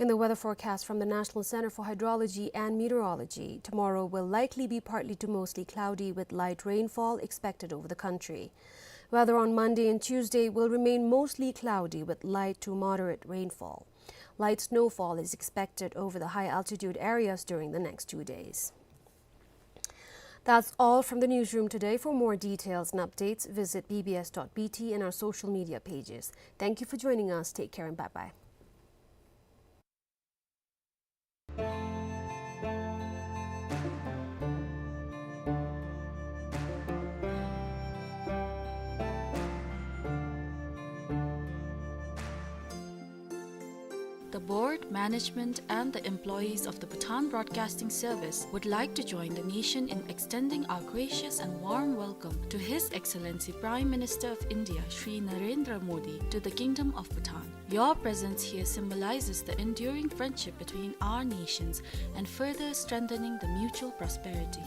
In the weather forecast from the National Center for Hydrology and Meteorology, tomorrow will likely be partly to mostly cloudy with light rainfall expected over the country. Weather on Monday and Tuesday will remain mostly cloudy with light to moderate rainfall. Light snowfall is expected over the high altitude areas during the next two days. That's all from the newsroom today. For more details and updates, visit B B S dot B T and our social media pages. Thank you for joining us. Take care and bye-bye. The board, management, and the employees of the Bhutan Broadcasting Service would like to join the nation in extending our gracious and warm welcome to His Excellency Prime Minister of India, Shri Narendra Modi, to the Kingdom of Bhutan. Your presence here symbolizes the enduring friendship between our nations and further strengthening the mutual prosperity.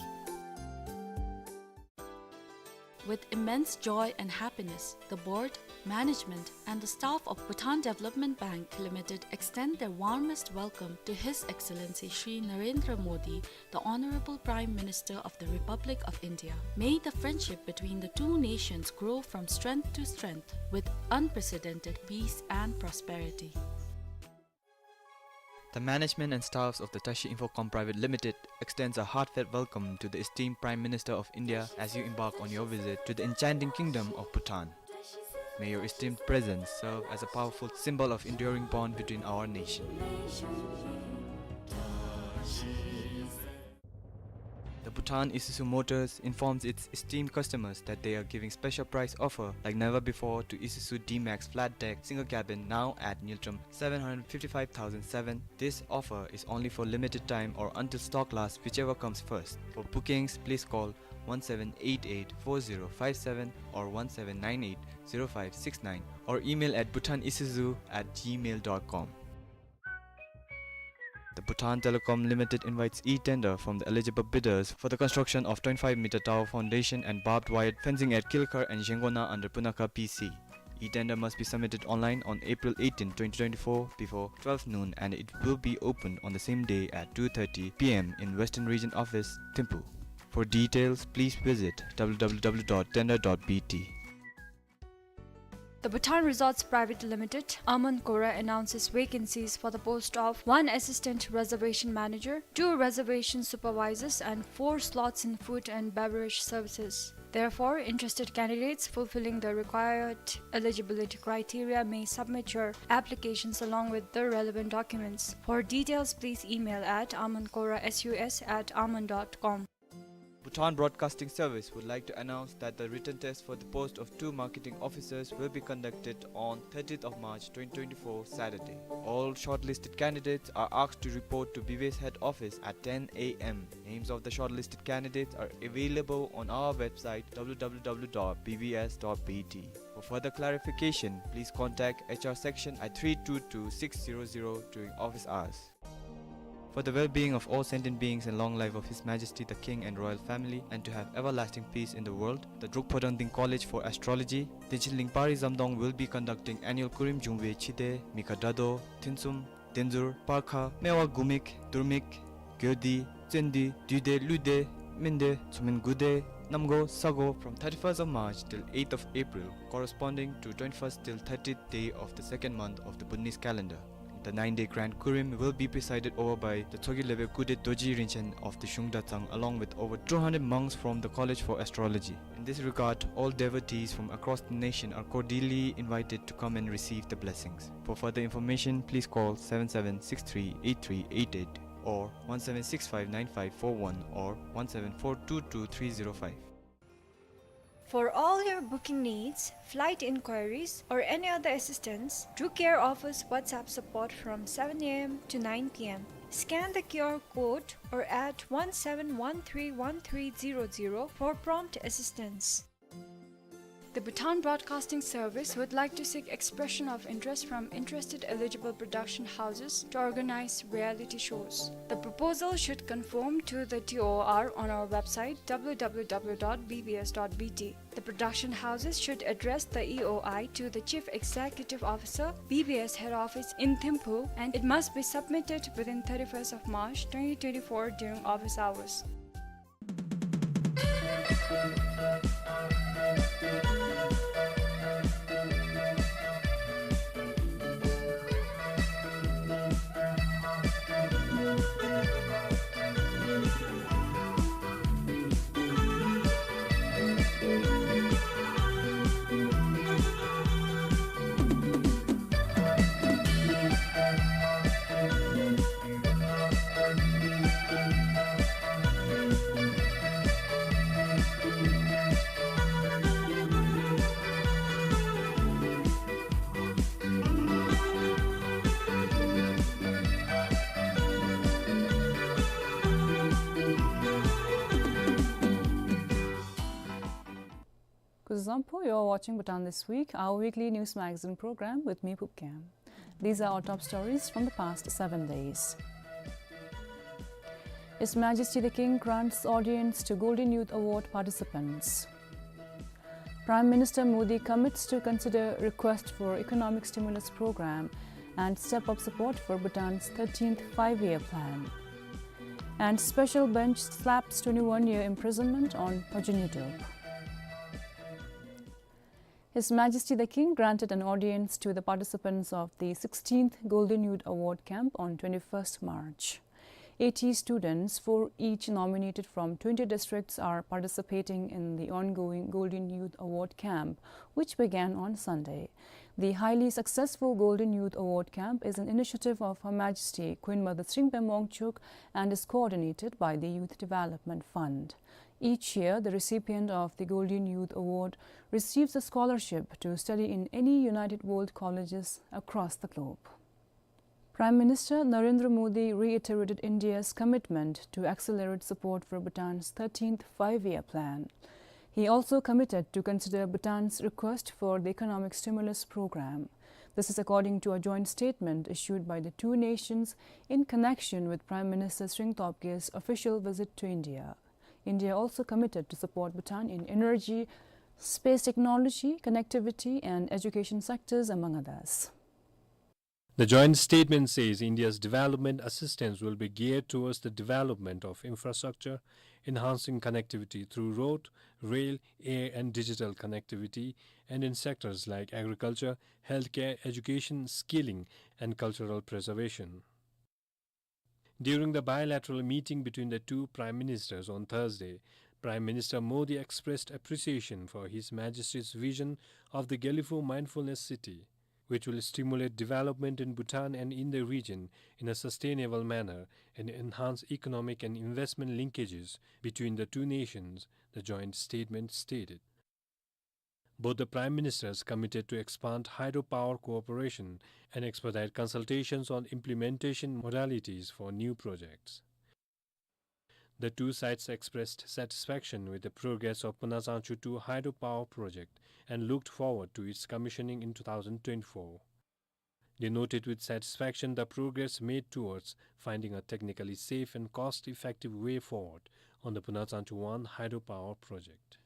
With immense joy and happiness, the board, management, and the staff of Bhutan Development Bank Limited extend their warmest welcome to His Excellency Shri Narendra Modi, the Honorable Prime Minister of the Republic of India. May the friendship between the two nations grow from strength to strength with unprecedented peace and prosperity. The management and staffs of the Tashi Infocom Private Limited extends a heartfelt welcome to the esteemed Prime Minister of India as you embark on your visit to the enchanting kingdom of Bhutan. May your esteemed presence serve as a powerful symbol of enduring bond between our nations. The Bhutan Isuzu Motors informs its esteemed customers that they are giving special price offer like never before to Isuzu D-Max flat deck single cabin, now at Ngultrum seven hundred fifty-five thousand seven. This offer is only for limited time or until stock lasts, whichever comes first. For bookings, please call one seven eight eight four zero five seven or one seven nine eight zero five six nine, or email at bhutanisuzu at gmail dot com. The Bhutan Telecom Limited invites e-tender from the eligible bidders for the construction of twenty-five meter tower foundation and barbed wire fencing at Kilkhar and Zengona under Punakha P C. E-tender must be submitted online on April eighteenth, twenty twenty-four, before twelve noon, and it will be opened on the same day at two thirty P M in Western Region Office, Thimphu. For details, please visit w w w dot tender dot b t. The Bhutan Resorts Private Limited, Aman Kora, announces vacancies for the post of one assistant reservation manager, two reservation supervisors, and four slots in food and beverage services. Therefore, interested candidates fulfilling the required eligibility criteria may submit your applications along with the relevant documents. For details, please email at amankorasus at aman dot com. Bhutan Broadcasting Service would like to announce that the written test for the post of two marketing officers will be conducted on thirtieth of March twenty twenty-four, Saturday. All shortlisted candidates are asked to report to B B S head office at ten A M. Names of the shortlisted candidates are available on our website w w w dot b b s dot b t. For further clarification, please contact H R section at three two two six zero zero during office hours. For the well-being of all sentient beings and long life of His Majesty the King and royal family, and to have everlasting peace in the world, the Drukpa Dangding College for Astrology, Dingchin Lingpari Zamdong, will be conducting annual Kurim Jungwe Chide, Mikha Dado, Thinsum, Denzur, Parkha, Mewa Gumik, Durmik, Gyodi, Tsendi, Duide, Lude, Minde, Tsumin Gude, Namgo, Sago from thirty-first of March till eighth of April, corresponding to twenty-first till thirtieth day of the second month of the Bhutanese calendar. The nine-day grand Kurim will be presided over by the Tshogyi Lebe Kude Dorji Rinchen of the Shungda Tsang, along with over two hundred monks from the College for Astrology. In this regard, all devotees from across the nation are cordially invited to come and receive the blessings. For further information, please call seven seven six three eight three eight eight or one seven six five nine five four one or one seven four two two three zero five. For all your booking needs, flight inquiries, or any other assistance, Druk Air offers WhatsApp support from seven A M to nine P M. Scan the Q R code or add one seven one three one three zero zero for prompt assistance. The Bhutan Broadcasting Service would like to seek expression of interest from interested eligible production houses to organize reality shows. The proposal should conform to the T O R on our website w w w dot b b s dot b t. The production houses should address the E O I to the Chief Executive Officer, B B S Head Office in Thimphu, and it must be submitted within thirty-first of March twenty twenty-four during office hours. Kuzuzangpo, you're watching Bhutan This Week, our weekly news magazine program with me, Phub Gyem. These are our top stories from the past seven days. His Majesty the King grants audience to Golden Youth Award participants. Prime Minister Modi commits to consider request for economic stimulus program and step up support for Bhutan's thirteenth five-year plan. And special bench slaps twenty-one year imprisonment on Thogyen Yudop. His Majesty the King granted an audience to the participants of the sixteenth Golden Youth Award Camp on twenty-first March. Eighty students, four each nominated from twenty districts, are participating in the ongoing Golden Youth Award Camp, which began on Sunday. The highly successful Golden Youth Award Camp is an initiative of Her Majesty Queen Mother Tshrimpa Wangchuck and is coordinated by the Youth Development Fund. Each year, the recipient of the Golden Youth Award receives a scholarship to study in any United World Colleges across the globe. Prime Minister Narendra Modi reiterated India's commitment to accelerate support for Bhutan's thirteenth Five-Year Plan. He also committed to consider Bhutan's request for the economic stimulus program. This is according to a joint statement issued by the two nations in connection with Prime Minister Tshering Tobge's official visit to India. India also committed to support Bhutan in energy, space technology, connectivity, and education sectors, among others. The joint statement says India's development assistance will be geared towards the development of infrastructure, enhancing connectivity through road, rail, air, and digital connectivity, and in sectors like agriculture, healthcare, education, skilling, and cultural preservation. During the bilateral meeting between the two prime ministers on Thursday, Prime Minister Modi expressed appreciation for His Majesty's vision of the Gelephu Mindfulness City, which will stimulate development in Bhutan and in the region in a sustainable manner and enhance economic and investment linkages between the two nations, the joint statement stated. Both the prime ministers committed to expand hydropower cooperation and expedite consultations on implementation modalities for new projects. The two sides expressed satisfaction with the progress of Punatsanchu two hydropower project and looked forward to its commissioning in two thousand twenty-four. They noted with satisfaction the progress made towards finding a technically safe and cost-effective way forward on the Punatsanchu one hydropower project.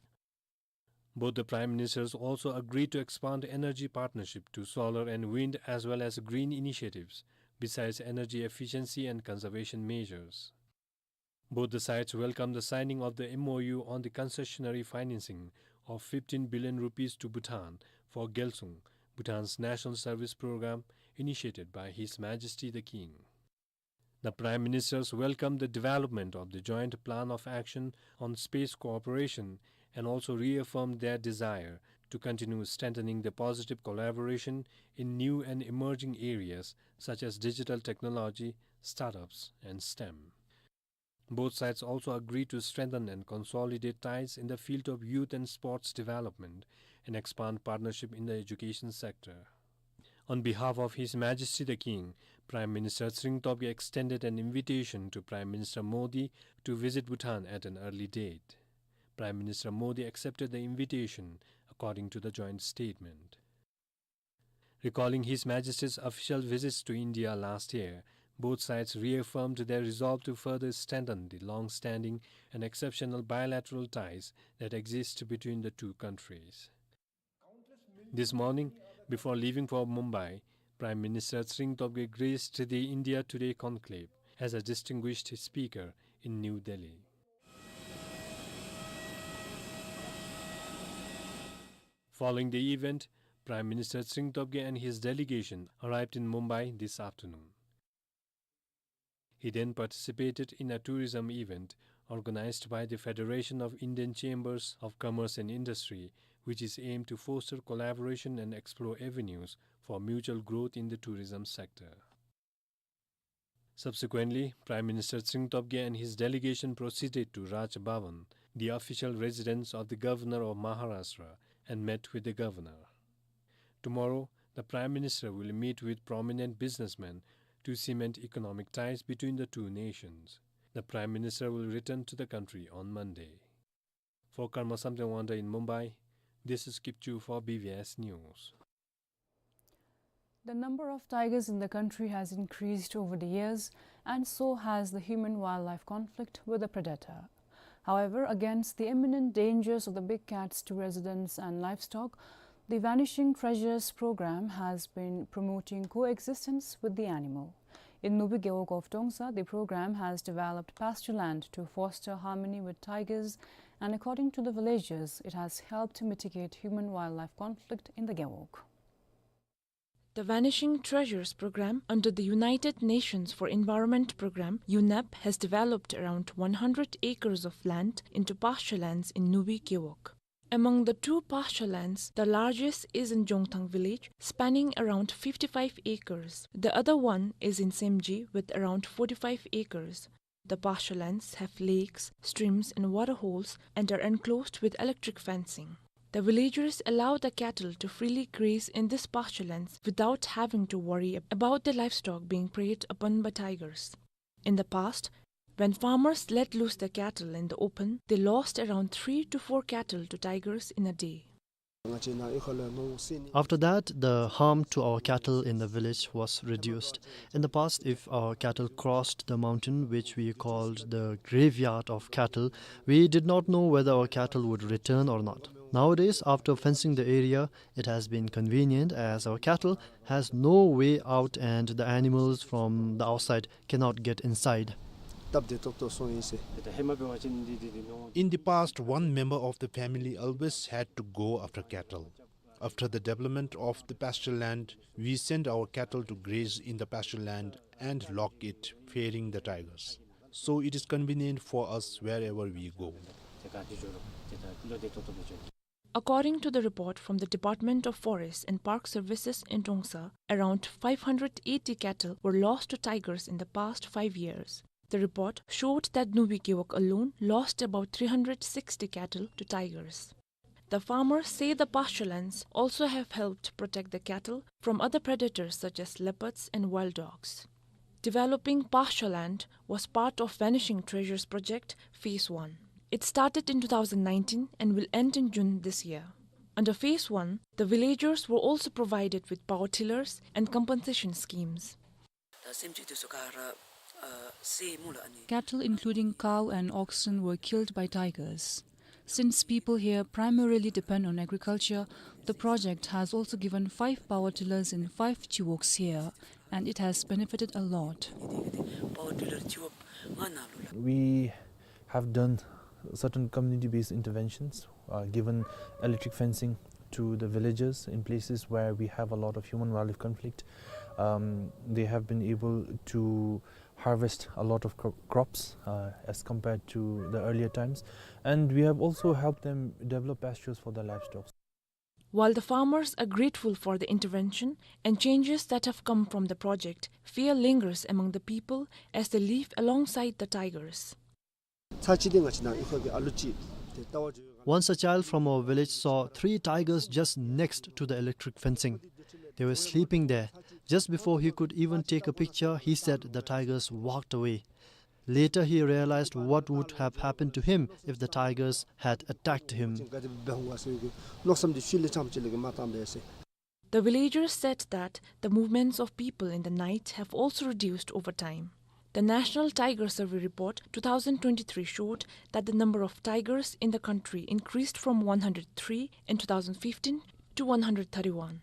Both the prime ministers also agreed to expand energy partnership to solar and wind as well as green initiatives, besides energy efficiency and conservation measures. Both the sides welcomed the signing of the M O U on the concessionary financing of fifteen billion rupees to Bhutan for Gyalsung, Bhutan's national service program initiated by His Majesty the King. The Prime Ministers welcomed the development of the joint plan of action on space cooperation and also reaffirmed their desire to continue strengthening the positive collaboration in new and emerging areas such as digital technology, startups, and STEM. Both sides also agreed to strengthen and consolidate ties in the field of youth and sports development and expand partnership in the education sector. On behalf of His Majesty the King, Prime Minister Tshering Tobge extended an invitation to Prime Minister Modi to visit Bhutan at an early date. Prime Minister Modi accepted the invitation, according to the joint statement. Recalling His Majesty's official visits to India last year, both sides reaffirmed their resolve to further strengthen the long-standing and exceptional bilateral ties that exist between the two countries. This morning, before leaving for Mumbai, Prime Minister Tshering Tobge graced the India Today conclave as a distinguished speaker in New Delhi. Following the event, Prime Minister Tshering Tobge and his delegation arrived in Mumbai this afternoon. He then participated in a tourism event organized by the Federation of Indian Chambers of Commerce and Industry, which is aimed to foster collaboration and explore avenues for mutual growth in the tourism sector. Subsequently, Prime Minister Tshering Tobge and his delegation proceeded to Raj Bhavan, the official residence of the Governor of Maharashtra, and met with the Governor. Tomorrow, the Prime Minister will meet with prominent businessmen to cement economic ties between the two nations. The Prime Minister will return to the country on Monday. For Karma Samten Wangda in Mumbai, this is Kipchu for B V S News. The number of tigers in the country has increased over the years, and so has the human-wildlife conflict with the predator. However, against the imminent dangers of the big cats to residents and livestock, the Vanishing Treasures program has been promoting coexistence with the animal. In Nubi Gewog of Tongsa, the program has developed pasture land to foster harmony with tigers, and according to the villagers, it has helped mitigate human-wildlife conflict in the Gewog. The Vanishing Treasures program under the United Nations for Environment program, UNEP, has developed around one hundred acres of land into pasture lands in Nubi Gewog. Among the two pasture lands, the largest is in Jongthang village, spanning around fifty-five acres. The other one is in Semji with around forty-five acres. The pasture lands have lakes, streams, and water holes and are enclosed with electric fencing. The villagers allow the cattle to freely graze in these pasture lands without having to worry about their livestock being preyed upon by tigers. In the past, when farmers let loose their cattle in the open, they lost around three to four cattle to tigers in a day. After that, the harm to our cattle in the village was reduced. In the past, if our cattle crossed the mountain, which we called the graveyard of cattle, we did not know whether our cattle would return or not. Nowadays, after fencing the area, it has been convenient as our cattle has no way out and the animals from the outside cannot get inside. In the past, one member of the family always had to go after cattle. After the development of the pasture land, we send our cattle to graze in the pasture land and lock it, fearing the tigers. So it is convenient for us wherever we go. According to the report from the Department of Forest and Park Services in Trongsa, around five hundred eighty cattle were lost to tigers in the past five years. The report showed that Nubi Gewog alone lost about three hundred sixty cattle to tigers. The farmers say the pasture lands also have helped protect the cattle from other predators such as leopards and wild dogs. Developing pasture land was part of Vanishing Treasures project, phase one. It started in two thousand nineteen and will end in June this year. Under phase one, the villagers were also provided with power tillers and compensation schemes. Cattle, including cow and oxen, were killed by tigers. Since people here primarily depend on agriculture, the project has also given five power tillers in five chiwogs here, and it has benefited a lot. We have done certain community-based interventions, uh, given electric fencing to the villages in places where we have a lot of human-wildlife conflict. Um, they have been able to harvest a lot of cro-, crops, uh, as compared to the earlier times. And we have also helped them develop pastures for their livestock. While the farmers are grateful for the intervention and changes that have come from the project, fear lingers among the people as they live alongside the tigers. Once a child from our village saw three tigers just next to the electric fencing. They were sleeping there. Just before he could even take a picture, he said the tigers walked away. Later, he realized what would have happened to him if the tigers had attacked him. The villagers said that the movements of people in the night have also reduced over time. The National Tiger Survey Report two thousand twenty-three showed that the number of tigers in the country increased from one hundred three in two thousand fifteen to one hundred thirty-one.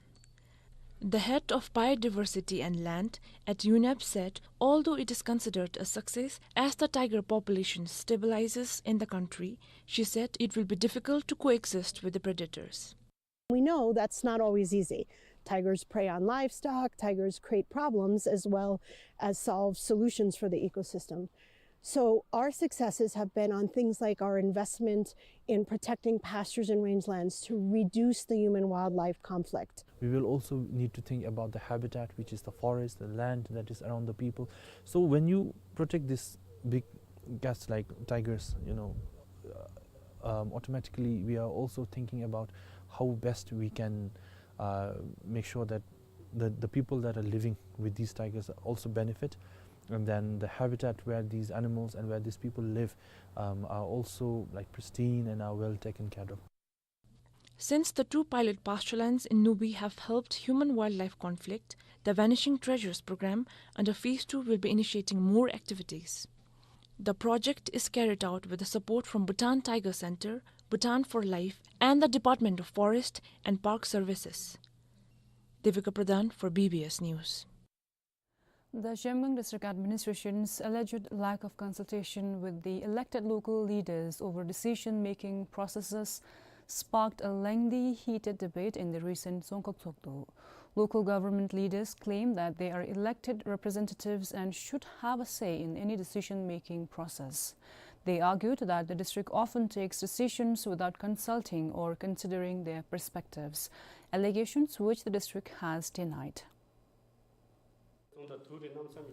The head of Biodiversity and Land at UNEP said, although it is considered a success as the tiger population stabilizes in the country, she said it will be difficult to coexist with the predators. We know that's not always easy. Tigers prey on livestock, tigers create problems as well as solve solutions for the ecosystem. So our successes have been on things like our investment in protecting pastures and rangelands to reduce the human-wildlife conflict. We will also need to think about the habitat, which is the forest, the land that is around the people. So when you protect these big cats like tigers, you know, uh, um, automatically we are also thinking about how best we can, uh, make sure that the, the people that are living with these tigers also benefit, and then the habitat where these animals and where these people live, um, are also, like, pristine and are well taken care of. Since the two pilot pasturelands in Nubi have helped human-wildlife conflict, the Vanishing Treasures program under phase two will be initiating more activities. The project is carried out with the support from Bhutan Tiger Center, Bhutan for Life, and the Department of Forest and Park Services. Devika Pradhan for B B S News. The Zhongshan District Administration's alleged lack of consultation with the elected local leaders over decision-making processes sparked a lengthy, heated debate in the recent Dzongkhag Tshogdu. Local government leaders claim that they are elected representatives and should have a say in any decision-making process. They argued that the district often takes decisions without consulting or considering their perspectives, allegations which the district has denied.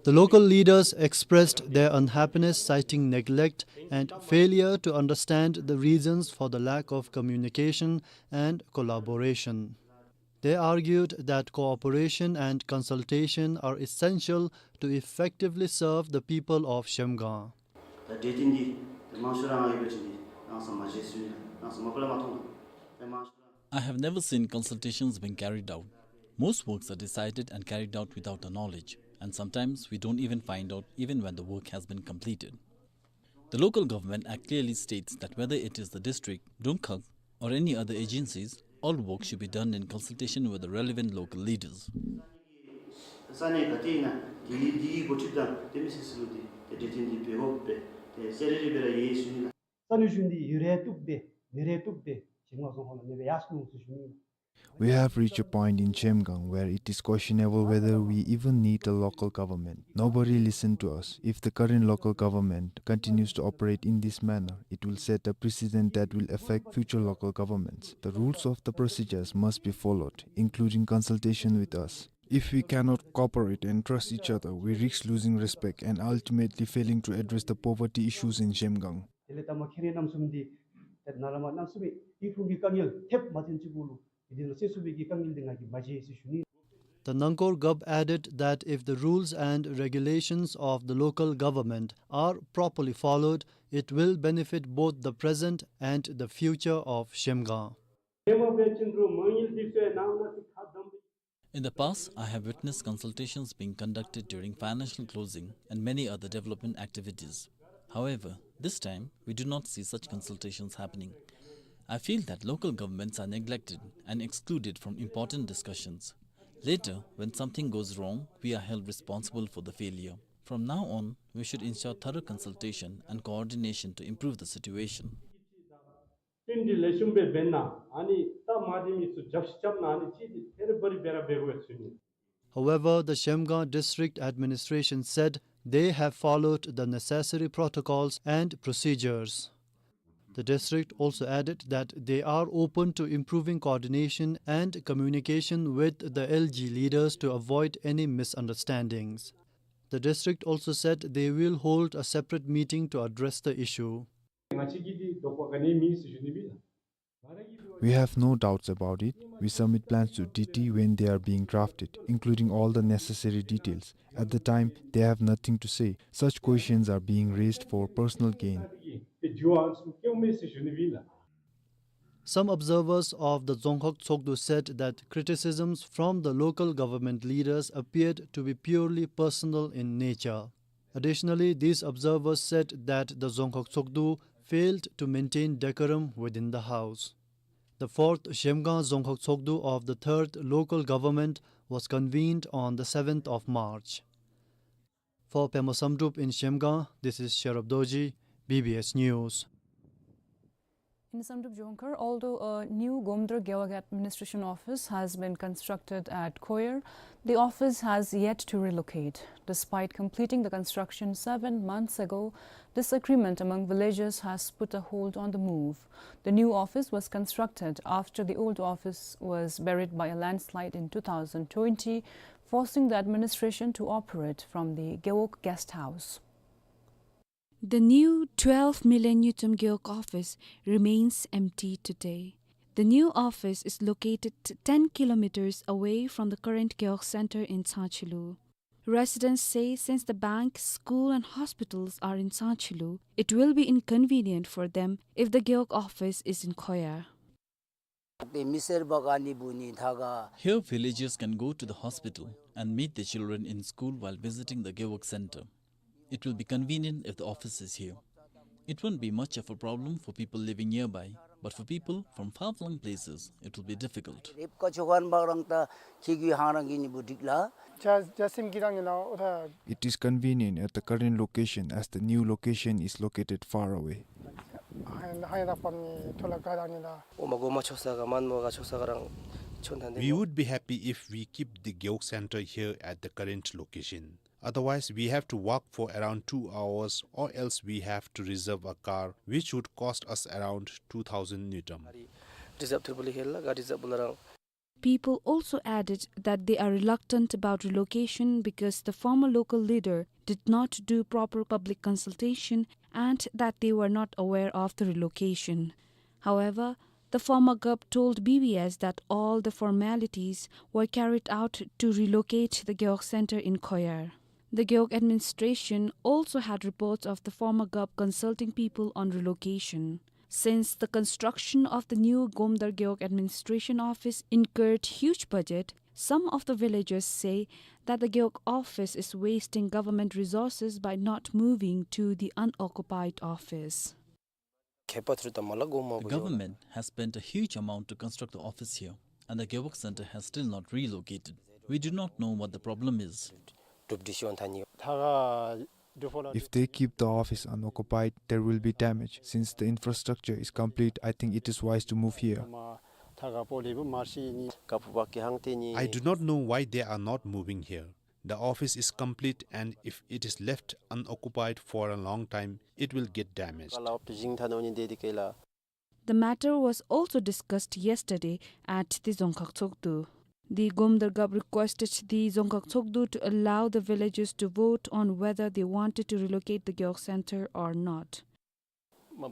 The local leaders expressed their unhappiness, citing neglect and failure to understand the reasons for the lack of communication and collaboration. They argued that cooperation and consultation are essential to effectively serve the people of Zhemgang. ད་གྲོས་བསྟུན་འདི་ད་མང་ཤོས་ར་ང་ཡོད་པ་ཅིན་འདི་ནང་སོང་མ་བྱས་ཟེར་ཞུ་ནི་ལགས། ནང་སོང་མ་པ་ལས་མ་མཐོང་ལགས། ད་མང་ཤོས་ར། I have never seen consultations being carried out. Most works are decided and carried out without our knowledge, and sometimes we don't even find out even when the work has been completed. The local government act clearly states that whether it is the district, Dzongkhag, or any other agencies, all work should be done in consultation with the relevant local leaders. ས་གནས་ག་ཏེ་ཨིན་ན་འདི་འདི་འགོ་ཁྲིདཔ་དང་དེ་མི་སེར་ཚུ་ལུ་འདི་ཏེ་གྲོས་བསྟུན་འདི་འབད་དགོ་པས། ཏེ་གསལ་རི་རི་སྦེ་ར་ཡོད་ཟེར་ཞུ་ནི་ལགས། ས་གནས་གཞུང་འདི་ཡོད་རུང་བཏུབ་སྟེ་མེད་རུང་བཏུབ་སྟེ་ཞིང་ཁ་བཟོ་ཁང་ལུ་གནོད་པ་ཡར་སོང་ནུག་ཟེར་ཞུ་ནི་ལགས། We have reached a point in Zhemgang where it is questionable whether we even need a local government. Nobody listened to us. If the current local government continues to operate in this manner, it will set a precedent that will affect future local governments. The rules of the procedures must be followed, including consultation with us. If we cannot cooperate and trust each other, we risk losing respect and ultimately failing to address the poverty issues in Zhemgang. དེ་ལས་ད་མ་ཁེ་རེ་རྣམ་གསུམ་འདི་ཏེ་ནཱ་ལས་མར་རྣམ་གསུམ་ཨི་ཧྥུང་གི་དཀའ་ངལ་ཐེབས་མ་ཐོན་ཅིག་གུ་ལུ་ཨི་དེ་ནང་སེལ་ཚུགས་པའི་གི་དཀའ་ངལ་འདི་ང་གིས་མ་མཇལ་ཟེར་ཞུ་ནི། The Nangkor Gub added that if the rules and regulations of the local government are properly followed, it will benefit both the present and the future of Zhemgang. In the past, I have witnessed consultations being conducted during financial closing and many other development activities. However, this time, we do not see such consultations happening. I feel that local governments are neglected and excluded from important discussions. Later, when something goes wrong, we are held responsible for the failure. From now on, we should ensure thorough consultation and coordination to improve the situation. བསྟུན་གྲོས་ལེགས་ཤོམ་སྦེ་འབད་ན་ཨ་ནི་ད་མ་བདེ་མི་ཚུ་རྒྱབ་ཤི་རྐྱབ་ན་ཨ་ནི་ཅིག་འདི་ཐེ་རི་བ་རི་སྦེ་ར་འབད་དགོ་ཟེར་ཞུ་ནི། However, the Zhemgang District Administration said they have followed the necessary protocols and procedures. The district also added that they are open to improving coordination and communication with the L G leaders to avoid any misunderstandings. The district also said they will hold a separate meeting to address the issue. ང་བཅས་ཀྱིས་འདི་དོགས་པ་ག་ནི་མེད་ཟེར་ཞུ་ནི་ཨིན་ལགས། We have no doubts about it. We submit plans to D T when they are being drafted, including all the necessary details. At the time, they have nothing to say. Such questions are being raised for personal gain. Some observers of the Dzongkhag Tshogdu said that criticisms from the local government leaders appeared to be purely personal in nature. Additionally, these observers said that the Dzongkhag Tshogdu failed to maintain decorum within the house. The fourth Zhemgang Dzongkhag Tshogdu of the third local government was convened on the seventh of March. For Pema Samdrup in Zhemgang, this is Sherab Dorji, B B S News. In Samdrup Jongkhar, although a new Gomdra Gewog Administration Office has been constructed at Khoyar, the office has yet to relocate. Despite completing the construction seven months ago, disagreement among villagers has put a hold on the move. The new office was constructed after the old office was buried by a landslide in two thousand twenty, forcing the administration to operate from the Gewog guest house. The new twelve million ngultrum Gewog office remains empty today. The new office is located ten kilometers away from the current Gewog center in Tsangchilu. Residents say since the bank, school and hospitals are in Tsangchilu, it will be inconvenient for them if the Gewog office is in Khoyar. Here, villagers can go to the hospital and meet their children in school while visiting the Gewog center. It will be convenient if the office is here. It won't be much of a problem for people living nearby, but for people from far-flung places, it will be difficult. It is convenient at the current location as the new location is located far away. We would be happy if we keep the Gewog center here at the current location. Otherwise, we have to walk for around two hours, or else we have to reserve a car, which would cost us around two thousand ngultrum. Reserve tirpuli hella ga reserve bularang. People also added that they are reluctant about relocation because the former local leader did not do proper public consultation and that they were not aware of the relocation. However, the former Gov told B B S that all the formalities were carried out to relocate the Gewog Center in Koyar. The Gewog administration also had reports of the former Gov consulting people on relocation. Since the construction of the new Gomdar Gewog administration office incurred huge budget, some of the villagers say that the Gewog office is wasting government resources by not moving to the unoccupied office. The government has spent a huge amount to construct the office here, and the Gewog Center has still not relocated. We do not know what the problem is. If they keep the office unoccupied, there will be damage. Since the infrastructure is complete, I think it is wise to move here. I do not know why they are not moving here. The office is complete, and if it is left unoccupied for a long time, it will get damaged. The matter was also discussed yesterday at the Dzongkhag Tshogdu. The Gomdar Gov requested the Dzongkhag Tshogdu to allow the villagers to vote on whether they wanted to relocate the Gewog Center or not. The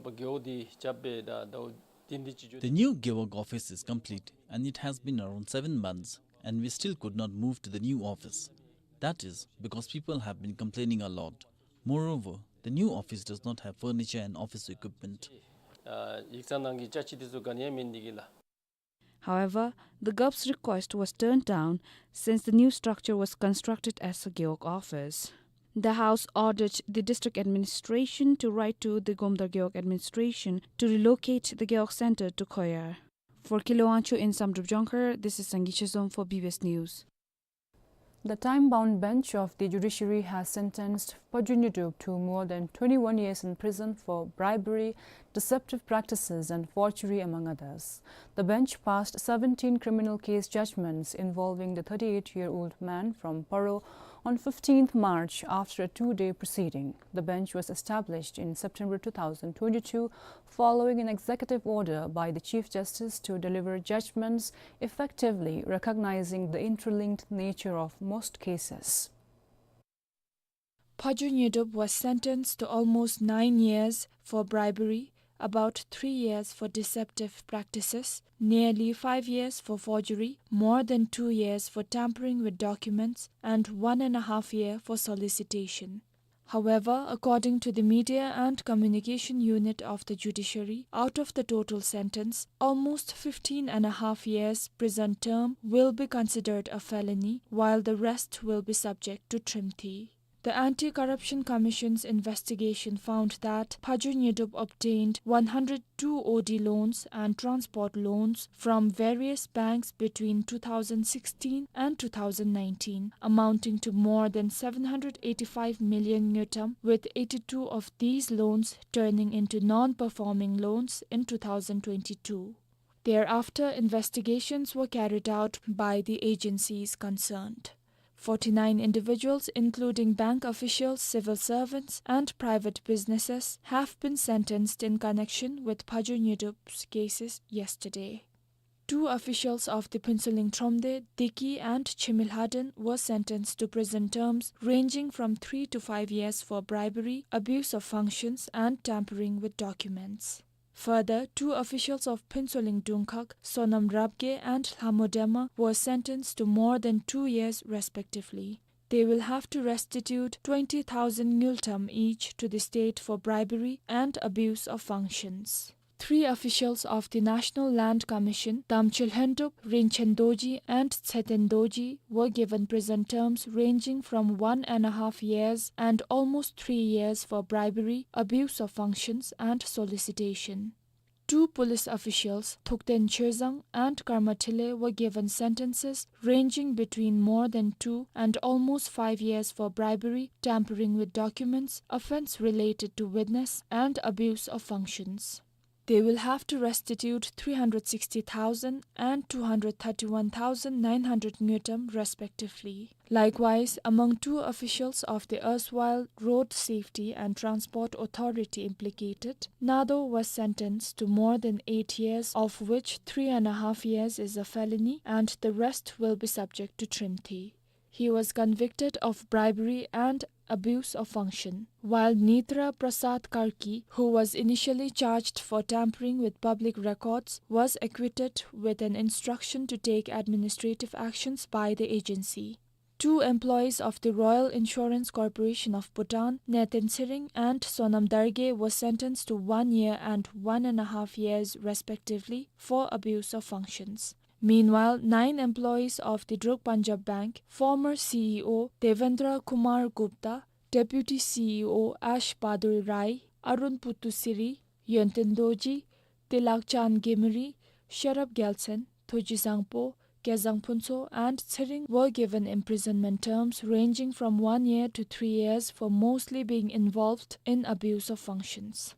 new Gewog office is complete and it has been around seven months, and we still could not move to the new office. That is because people have been complaining a lot. Moreover, the new office does not have furniture and office equipment. However, the Gov's request was turned down since the new structure was constructed as a Gewog office. The House ordered the district administration to write to the Gomdar Gewog administration to relocate the Gewog Center to Koyar. For Kile Wangchuk in Samdrup Jongkhar, this is Sangay Chezom for B B S News. The time-bound bench of the judiciary has sentenced Phajoy Nyodup to more than twenty-one years in prison for bribery, deceptive practices and forgery, among others. The bench passed seventeen criminal case judgments involving the thirty-eight-year-old man from Paro on fifteenth March after a two-day proceeding. The bench was established in September two thousand twenty-two following an executive order by the Chief Justice to deliver judgments effectively recognizing the interlinked nature of most cases. Phajoy Nyodup was sentenced to almost nine years for bribery, about three years for deceptive practices, nearly five years for forgery, more than two years for tampering with documents, and one and a half year for solicitation. However, according to the Media and Communication Unit of the Judiciary, out of the total sentence, almost fifteen and a half years prison term will be considered a felony, while the rest will be subject to trimthi. The Anti-Corruption Commission's investigation found that Phajoy Nyodup obtained one hundred two O D loans and transport loans from various banks between two thousand sixteen and two thousand nineteen, amounting to more than seven hundred eighty-five million ngultrum, with eighty-two of these loans turning into non-performing loans in two thousand twenty-two. Thereafter, investigations were carried out by the agencies concerned. Forty-nine individuals, including bank officials, civil servants, and private businesses, have been sentenced in connection with Phajoy Nyodup's cases yesterday. Two officials of the Phuentsholing Thromde, Diki, and Chimilhaden were sentenced to prison terms ranging from three to five years for bribery, abuse of functions, and tampering with documents. Further, two officials of Phuentsholing Dungkhag, Sonam Rabgye and Lhamo Dema, were sentenced to more than two years respectively. They will have to restitute twenty thousand ngultrum each to the state for bribery and abuse of functions. Three officials of the National Land Commission, Damchel Hendup, Rinchen Dorji, and Tseten Dorji, were given prison terms ranging from one and a half years and almost three years for bribery, abuse of functions, and solicitation. Two police officials, Thukten Chozang and Karma Thile, were given sentences ranging between more than two and almost five years for bribery, tampering with documents, offense related to witness, and abuse of functions. They will have to restitute three hundred sixty thousand and two hundred thirty-one thousand nine hundred ngultrum respectively. Likewise, among two officials of the erstwhile Road Safety and Transport Authority implicated, Nado was sentenced to more than eight years, of which three and a half years is a felony, and the rest will be subject to trimthi. He was convicted of bribery and abuse of function, while Nitra Prasad Karki, who was initially charged for tampering with public records, was acquitted with an instruction to take administrative actions by the agency. Two employees of the Royal Insurance Corporation of Bhutan, Neten Tshering and Sonam Dargay, were sentenced to one year and one and a half years, respectively, for abuse of functions. Meanwhile, nine employees of the Druk Punjab Bank, former C E O Devendra Kumar Gupta, Deputy C E O Ash Bahadur Rai, Arun Puttusiri, Yonten Dorji, Tilakchand Gemuri, Sherab Gyaltsen, Thoji Sangpo, Kezang Phuntsho, and Tshering were given imprisonment terms ranging from one year to three years for mostly being involved in abuse of functions.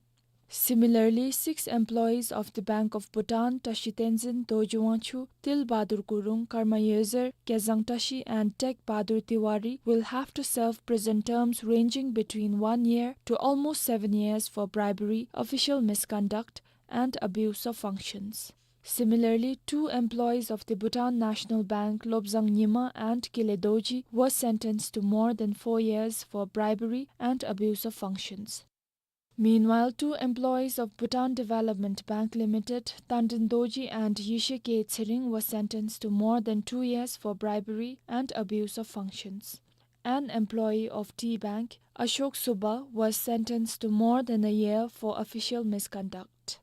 Similarly, six employees of the Bank of Bhutan, Tashi Tenzin, Dorji Wangchuk, Til Bahadur Gurung, Karma Yozer, Kezang Tashi, and Tek Bahadur Tiwari, will have to serve prison terms ranging between one year to almost seven years for bribery, official misconduct, and abuse of functions. Similarly, two employees of the Bhutan National Bank, Lobzang Nyima and Kile Dorji, were sentenced to more than four years for bribery and abuse of functions. Meanwhile, two employees of Bhutan Development Bank Limited, Tandin Dorji and Yishe K Tshering, were sentenced to more than two years for bribery and abuse of functions. An employee of Tea Bank, Ashok Subba, was sentenced to more than a year for official misconduct.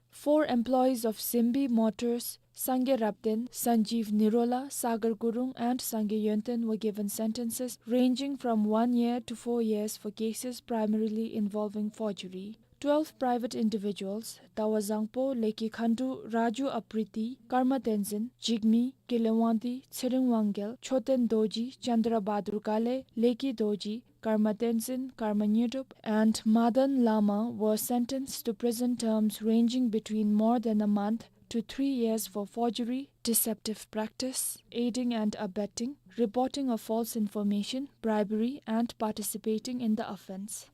Four employees of Simbi Motors, Sangay Rabten, Sanjeev Nirola, Sagar Gurung, and Sangay Yonten, were given sentences ranging from one year to four years for cases primarily involving forgery. Twelve private individuals, Dawa Zangpo, Leki Khandu, Raju Apriti, Karma Tenzin, Jigme, Kile Wangdi, Tshering Wanggel, Choten Dorji, Chandra Bahadur Gale, Leki Dorji, Karma Tenzin, Karma Nyidup, and Madan Lama, were sentenced to prison terms ranging between more than a month to three years for forgery, deceptive practice, aiding and abetting, reporting of false information, bribery, and participating in the offence.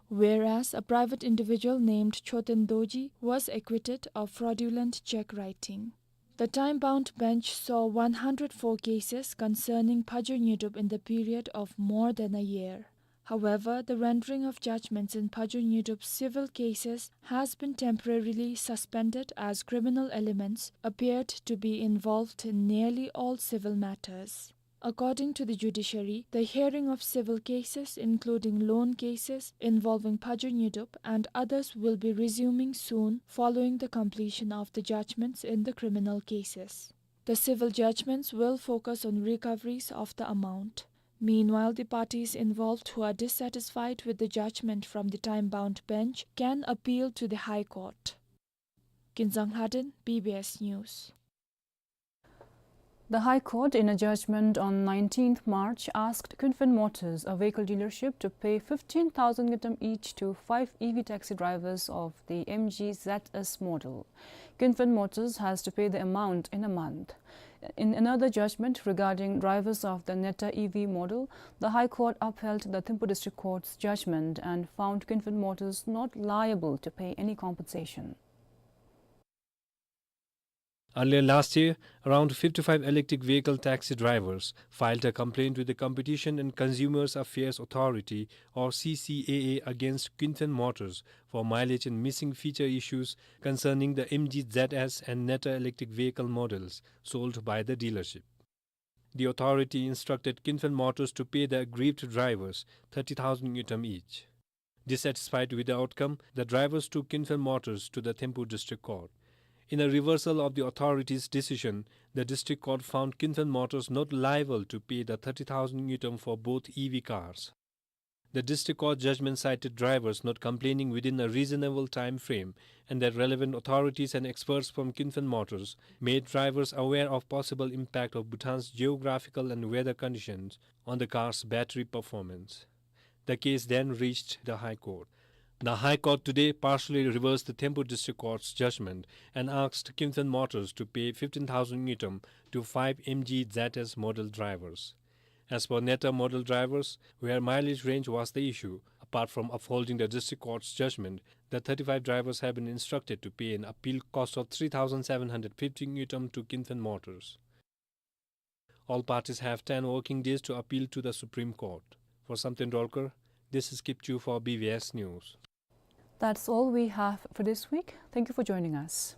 Whereas a private individual named Choten Dorji was acquitted of fraudulent cheque writing. The time-bound bench saw one hundred four cases concerning Phajar Nyidup in the period of more than a year. However, the rendering of judgments in Phajar Nyidup's civil cases has been temporarily suspended, as criminal elements appeared to be involved in nearly all civil matters. According to the judiciary, the hearing of civil cases, including loan cases involving Phajar Nyidup and others, will be resuming soon following the completion of the judgments in the criminal cases. The civil judgments will focus on recoveries of the amount. Meanwhile, the parties involved who are dissatisfied with the judgment from the time-bound bench can appeal to the High Court. Kinzang Lhaden, B B S News. The High Court, in a judgment on nineteenth March, asked Kunphen Motors, a vehicle dealership, to pay fifteen thousand ngultrum each to five E V taxi drivers of the M G Z S model. Kunphen Motors has to pay the amount in a month. In another judgment regarding drivers of the Neta E V model, the High Court upheld the Thimphu District Court's judgment and found Kunphen Motors not liable to pay any compensation. Earlier last year, around fifty-five electric vehicle taxi drivers filed a complaint with the Competition and Consumers Affairs Authority, or C C A A, against Kunphen Motors for mileage and missing feature issues concerning the M G Z S and Neta electric vehicle models sold by the dealership. The authority instructed Kunphen Motors to pay the aggrieved drivers thirty thousand ngultrum each. Dissatisfied with the outcome, the drivers took Kunphen Motors to the Thimphu District Court. In a reversal of the authority's decision, the District Court found Kunphen Motors not liable to pay the thirty thousand ngultrum for both E V cars. The District Court judgment cited drivers not complaining within a reasonable time frame and that relevant authorities and experts from Kunphen Motors made drivers aware of possible impact of Bhutan's geographical and weather conditions on the car's battery performance. The case then reached the High Court. The High Court today partially reversed the Thimphu District Court's judgment and asked Kinthan Motors to pay fifteen thousand ngultrum to five M G Z S model drivers. As per Neta, model drivers where mileage range was the issue, apart from upholding the district court's judgment, the thirty-five drivers have been instructed to pay an appeal cost of three thousand seven hundred fifty ngultrum to Kinthan Motors. All parties have ten working days to appeal to the Supreme Court. For Samten Dolkar, this is Kipchu for B V S News. That's all we have for this week. Thank you for joining us.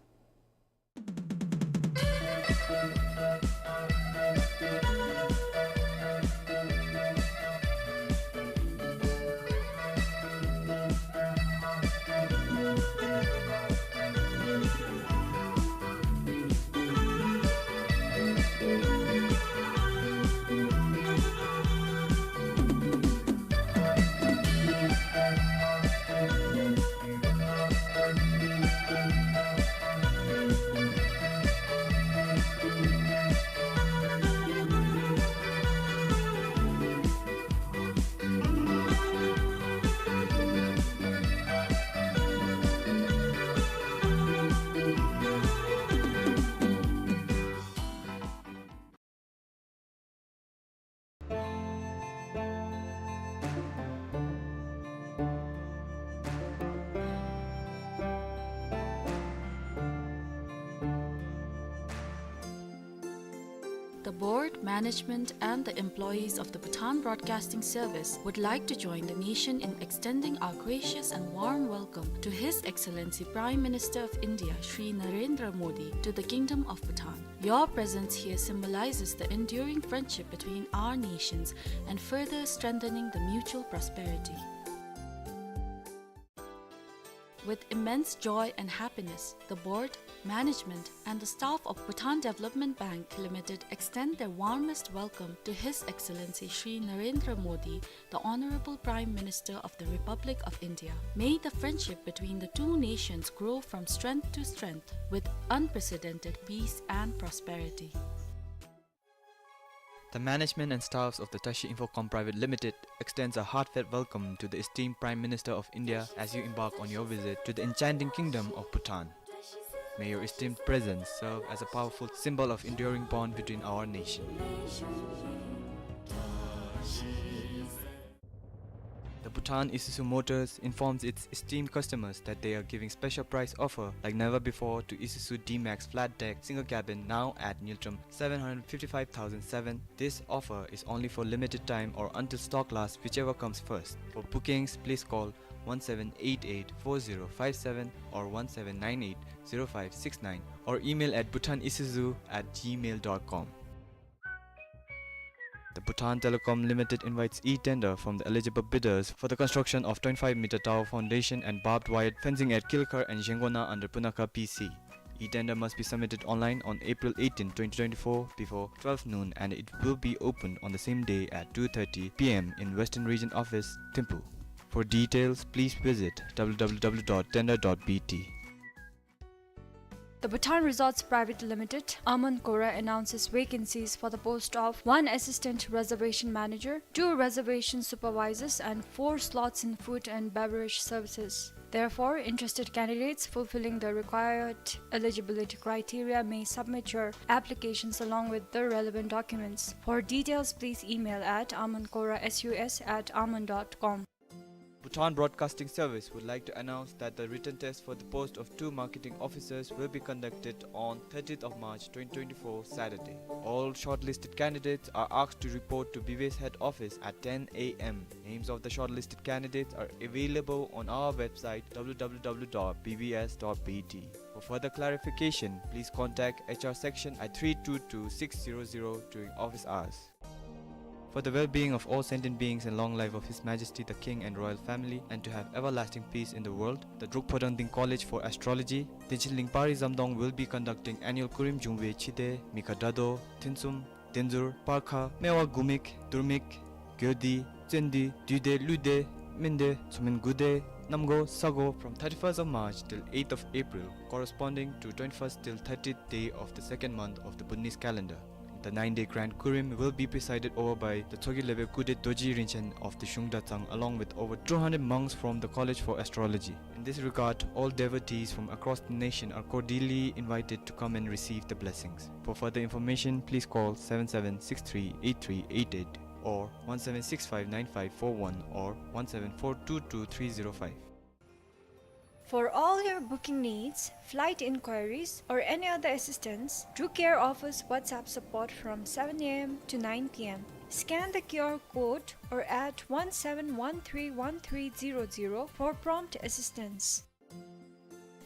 The board, management, and the employees of the Bhutan Broadcasting Service would like to join the nation in extending our gracious and warm welcome to His Excellency Prime Minister of India, Shri Narendra Modi, to the Kingdom of Bhutan. Your presence here symbolizes the enduring friendship between our nations and further strengthening the mutual prosperity. With immense joy and happiness, the board, management, and the staff of Bhutan Development Bank Limited extend their warmest welcome to His Excellency Shri Narendra Modi, the Honorable Prime Minister of the Republic of India. May the friendship between the two nations grow from strength to strength with unprecedented peace and prosperity. The management and staffs of the Tashi Infocom Private Limited extends a heartfelt welcome to the esteemed Prime Minister of India as you embark on your visit to the enchanting kingdom of Bhutan. May your esteemed presence serve as a powerful symbol of enduring bond between our nation. The Bhutan Isuzu Motors informs its esteemed customers that they are giving special price offer like never before to Isuzu D-Max flat deck single cabin, now at ngultrum seven hundred fifty-five thousand seven. This offer is only for limited time or until stock lasts, whichever comes first. For bookings, please call one seven eight eight four zero five seven or one seven nine eight zero five six nine or email at bhutanisuzu at gmail dot com. The Bhutan Telecom Limited invites e-tender from the eligible bidders for the construction of twenty-five meter tower foundation and barbed wire fencing at Kilkhar and Zhengona under Punakha P C. E-tender must be submitted online on April eighteenth, twenty twenty-four, before twelve noon, and it will be opened on the same day at two thirty P M in Western Region Office, Thimphu. For details, please visit W W W dot tender dot B T. The Bhutan Resorts Private Limited, Aman Kora, announces vacancies for the post of one assistant reservation manager, two reservation supervisors, and four slots in food and beverage services. Therefore, interested candidates fulfilling the required eligibility criteria may submit your applications along with the relevant documents. For details, please email at aman kora S U S at aman dot com. Bhutan Broadcasting Service would like to announce that the written test for the post of two marketing officers will be conducted on thirtieth of March twenty twenty-four, Saturday. All shortlisted candidates are asked to report to B B S head office at ten A M. Names of the shortlisted candidates are available on our website W W W dot B B S dot B T. For further clarification, please contact H R section at three two two six zero zero during office hours. For the well-being of all sentient beings and long life of His Majesty the King and royal family, and to have everlasting peace in the world, the Drukpa Dangding College for Astrology, Tenshinling Pari Zamdong, will be conducting annual Kurim Jungwe Chide, Mikha Dado, Thinsum, Denzur, Parkha, Mewa Gumik, Durmik, Gyodi, Tsendi, Duide, Luide, Mende, Tsumen Gude, Namgo, Sago from thirty-first of March till eighth of April, corresponding to twenty-first till thirtieth day of the second month of the Bhutanese calendar. The nine-day Grand Kurim will be presided over by the Tshogye Lebe Kude Dorji Rinchen of the Shungda Tsang, along with over two hundred monks from the College for Astrology. In this regard, all devotees from across the nation are cordially invited to come and receive the blessings. For further information, please call seven seven six three eight three eight eight or one seven six five nine five four one or one seven four two two three zero five. For all your booking needs, flight inquiries, or any other assistance, Drew Care offers WhatsApp support from seven A M to nine P M. Scan the Q R code or at one seven one three one three zero zero for prompt assistance.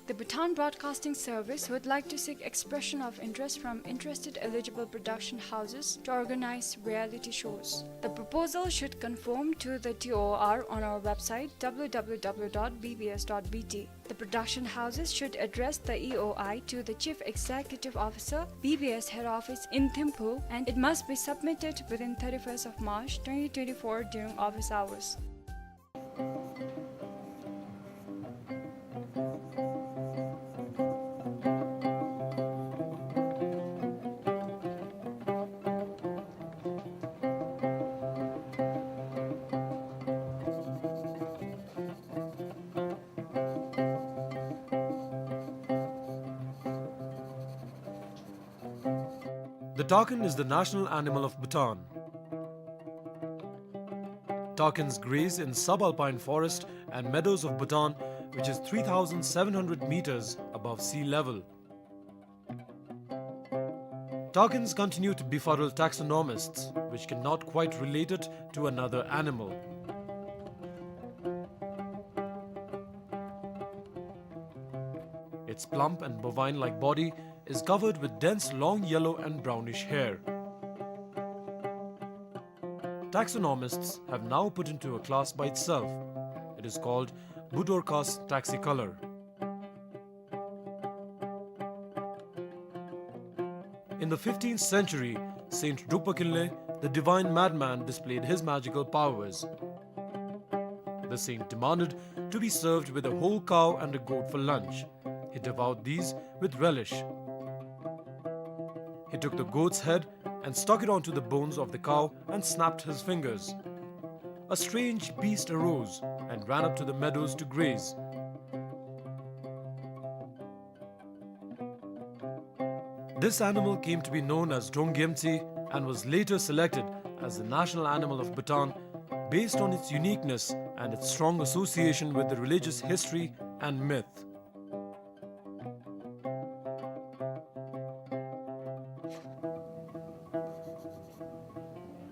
The Bhutan Broadcasting Service would like to seek expression of interest from interested eligible production houses to organize reality shows. The proposal should conform to the T O R on our website, W W W dot B B S dot B T. The production houses should address the E O I to the Chief Executive Officer, B B S Head Office in Thimphu, and it must be submitted within thirty-first of March twenty twenty-four during office hours. The takin is the national animal of Bhutan. Takins graze in subalpine forest and meadows of Bhutan, which is three thousand seven hundred meters above sea level. Takins continue to befuddle taxonomists, which cannot quite relate it to another animal. Its plump and bovine-like body is covered with dense long yellow and brownish hair. Taxonomists have now put into a class by itself. It is called Budorcas taxicolor. In the fifteenth century, Saint Drukpa Kinley, the divine madman, displayed his magical powers. The saint demanded to be served with a whole cow and a goat for lunch. He devoured these with relish. He took the goat's head and stuck it onto the bones of the cow and snapped his fingers. A strange beast arose and ran up to the meadows to graze. This animal came to be known as Drongyemtsi and was later selected as the national animal of Bhutan based on its uniqueness and its strong association with the religious history and myth.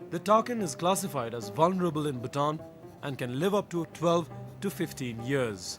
The takin is classified as vulnerable in Bhutan and can live up to twelve to fifteen years.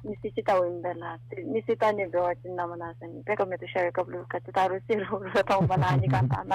མི་ཚེ་ཅིག་ལྟ་བུ་ཨིན་པས་ལགས། མི་ཚེ་ལྟ་ནི་འབད་བ་ཅིན་ནམ་ལངས་ས་ནི་དཔེ་ཁ་མེད་དུ་ཤར་བའི་སྐབས་ལུ་ག་ཅི་ལྟ་རུང་ཟེར་རུང་རོགས་ཐོང་པ་ལ་ཨ་ནི་ག་ལྟ་ན།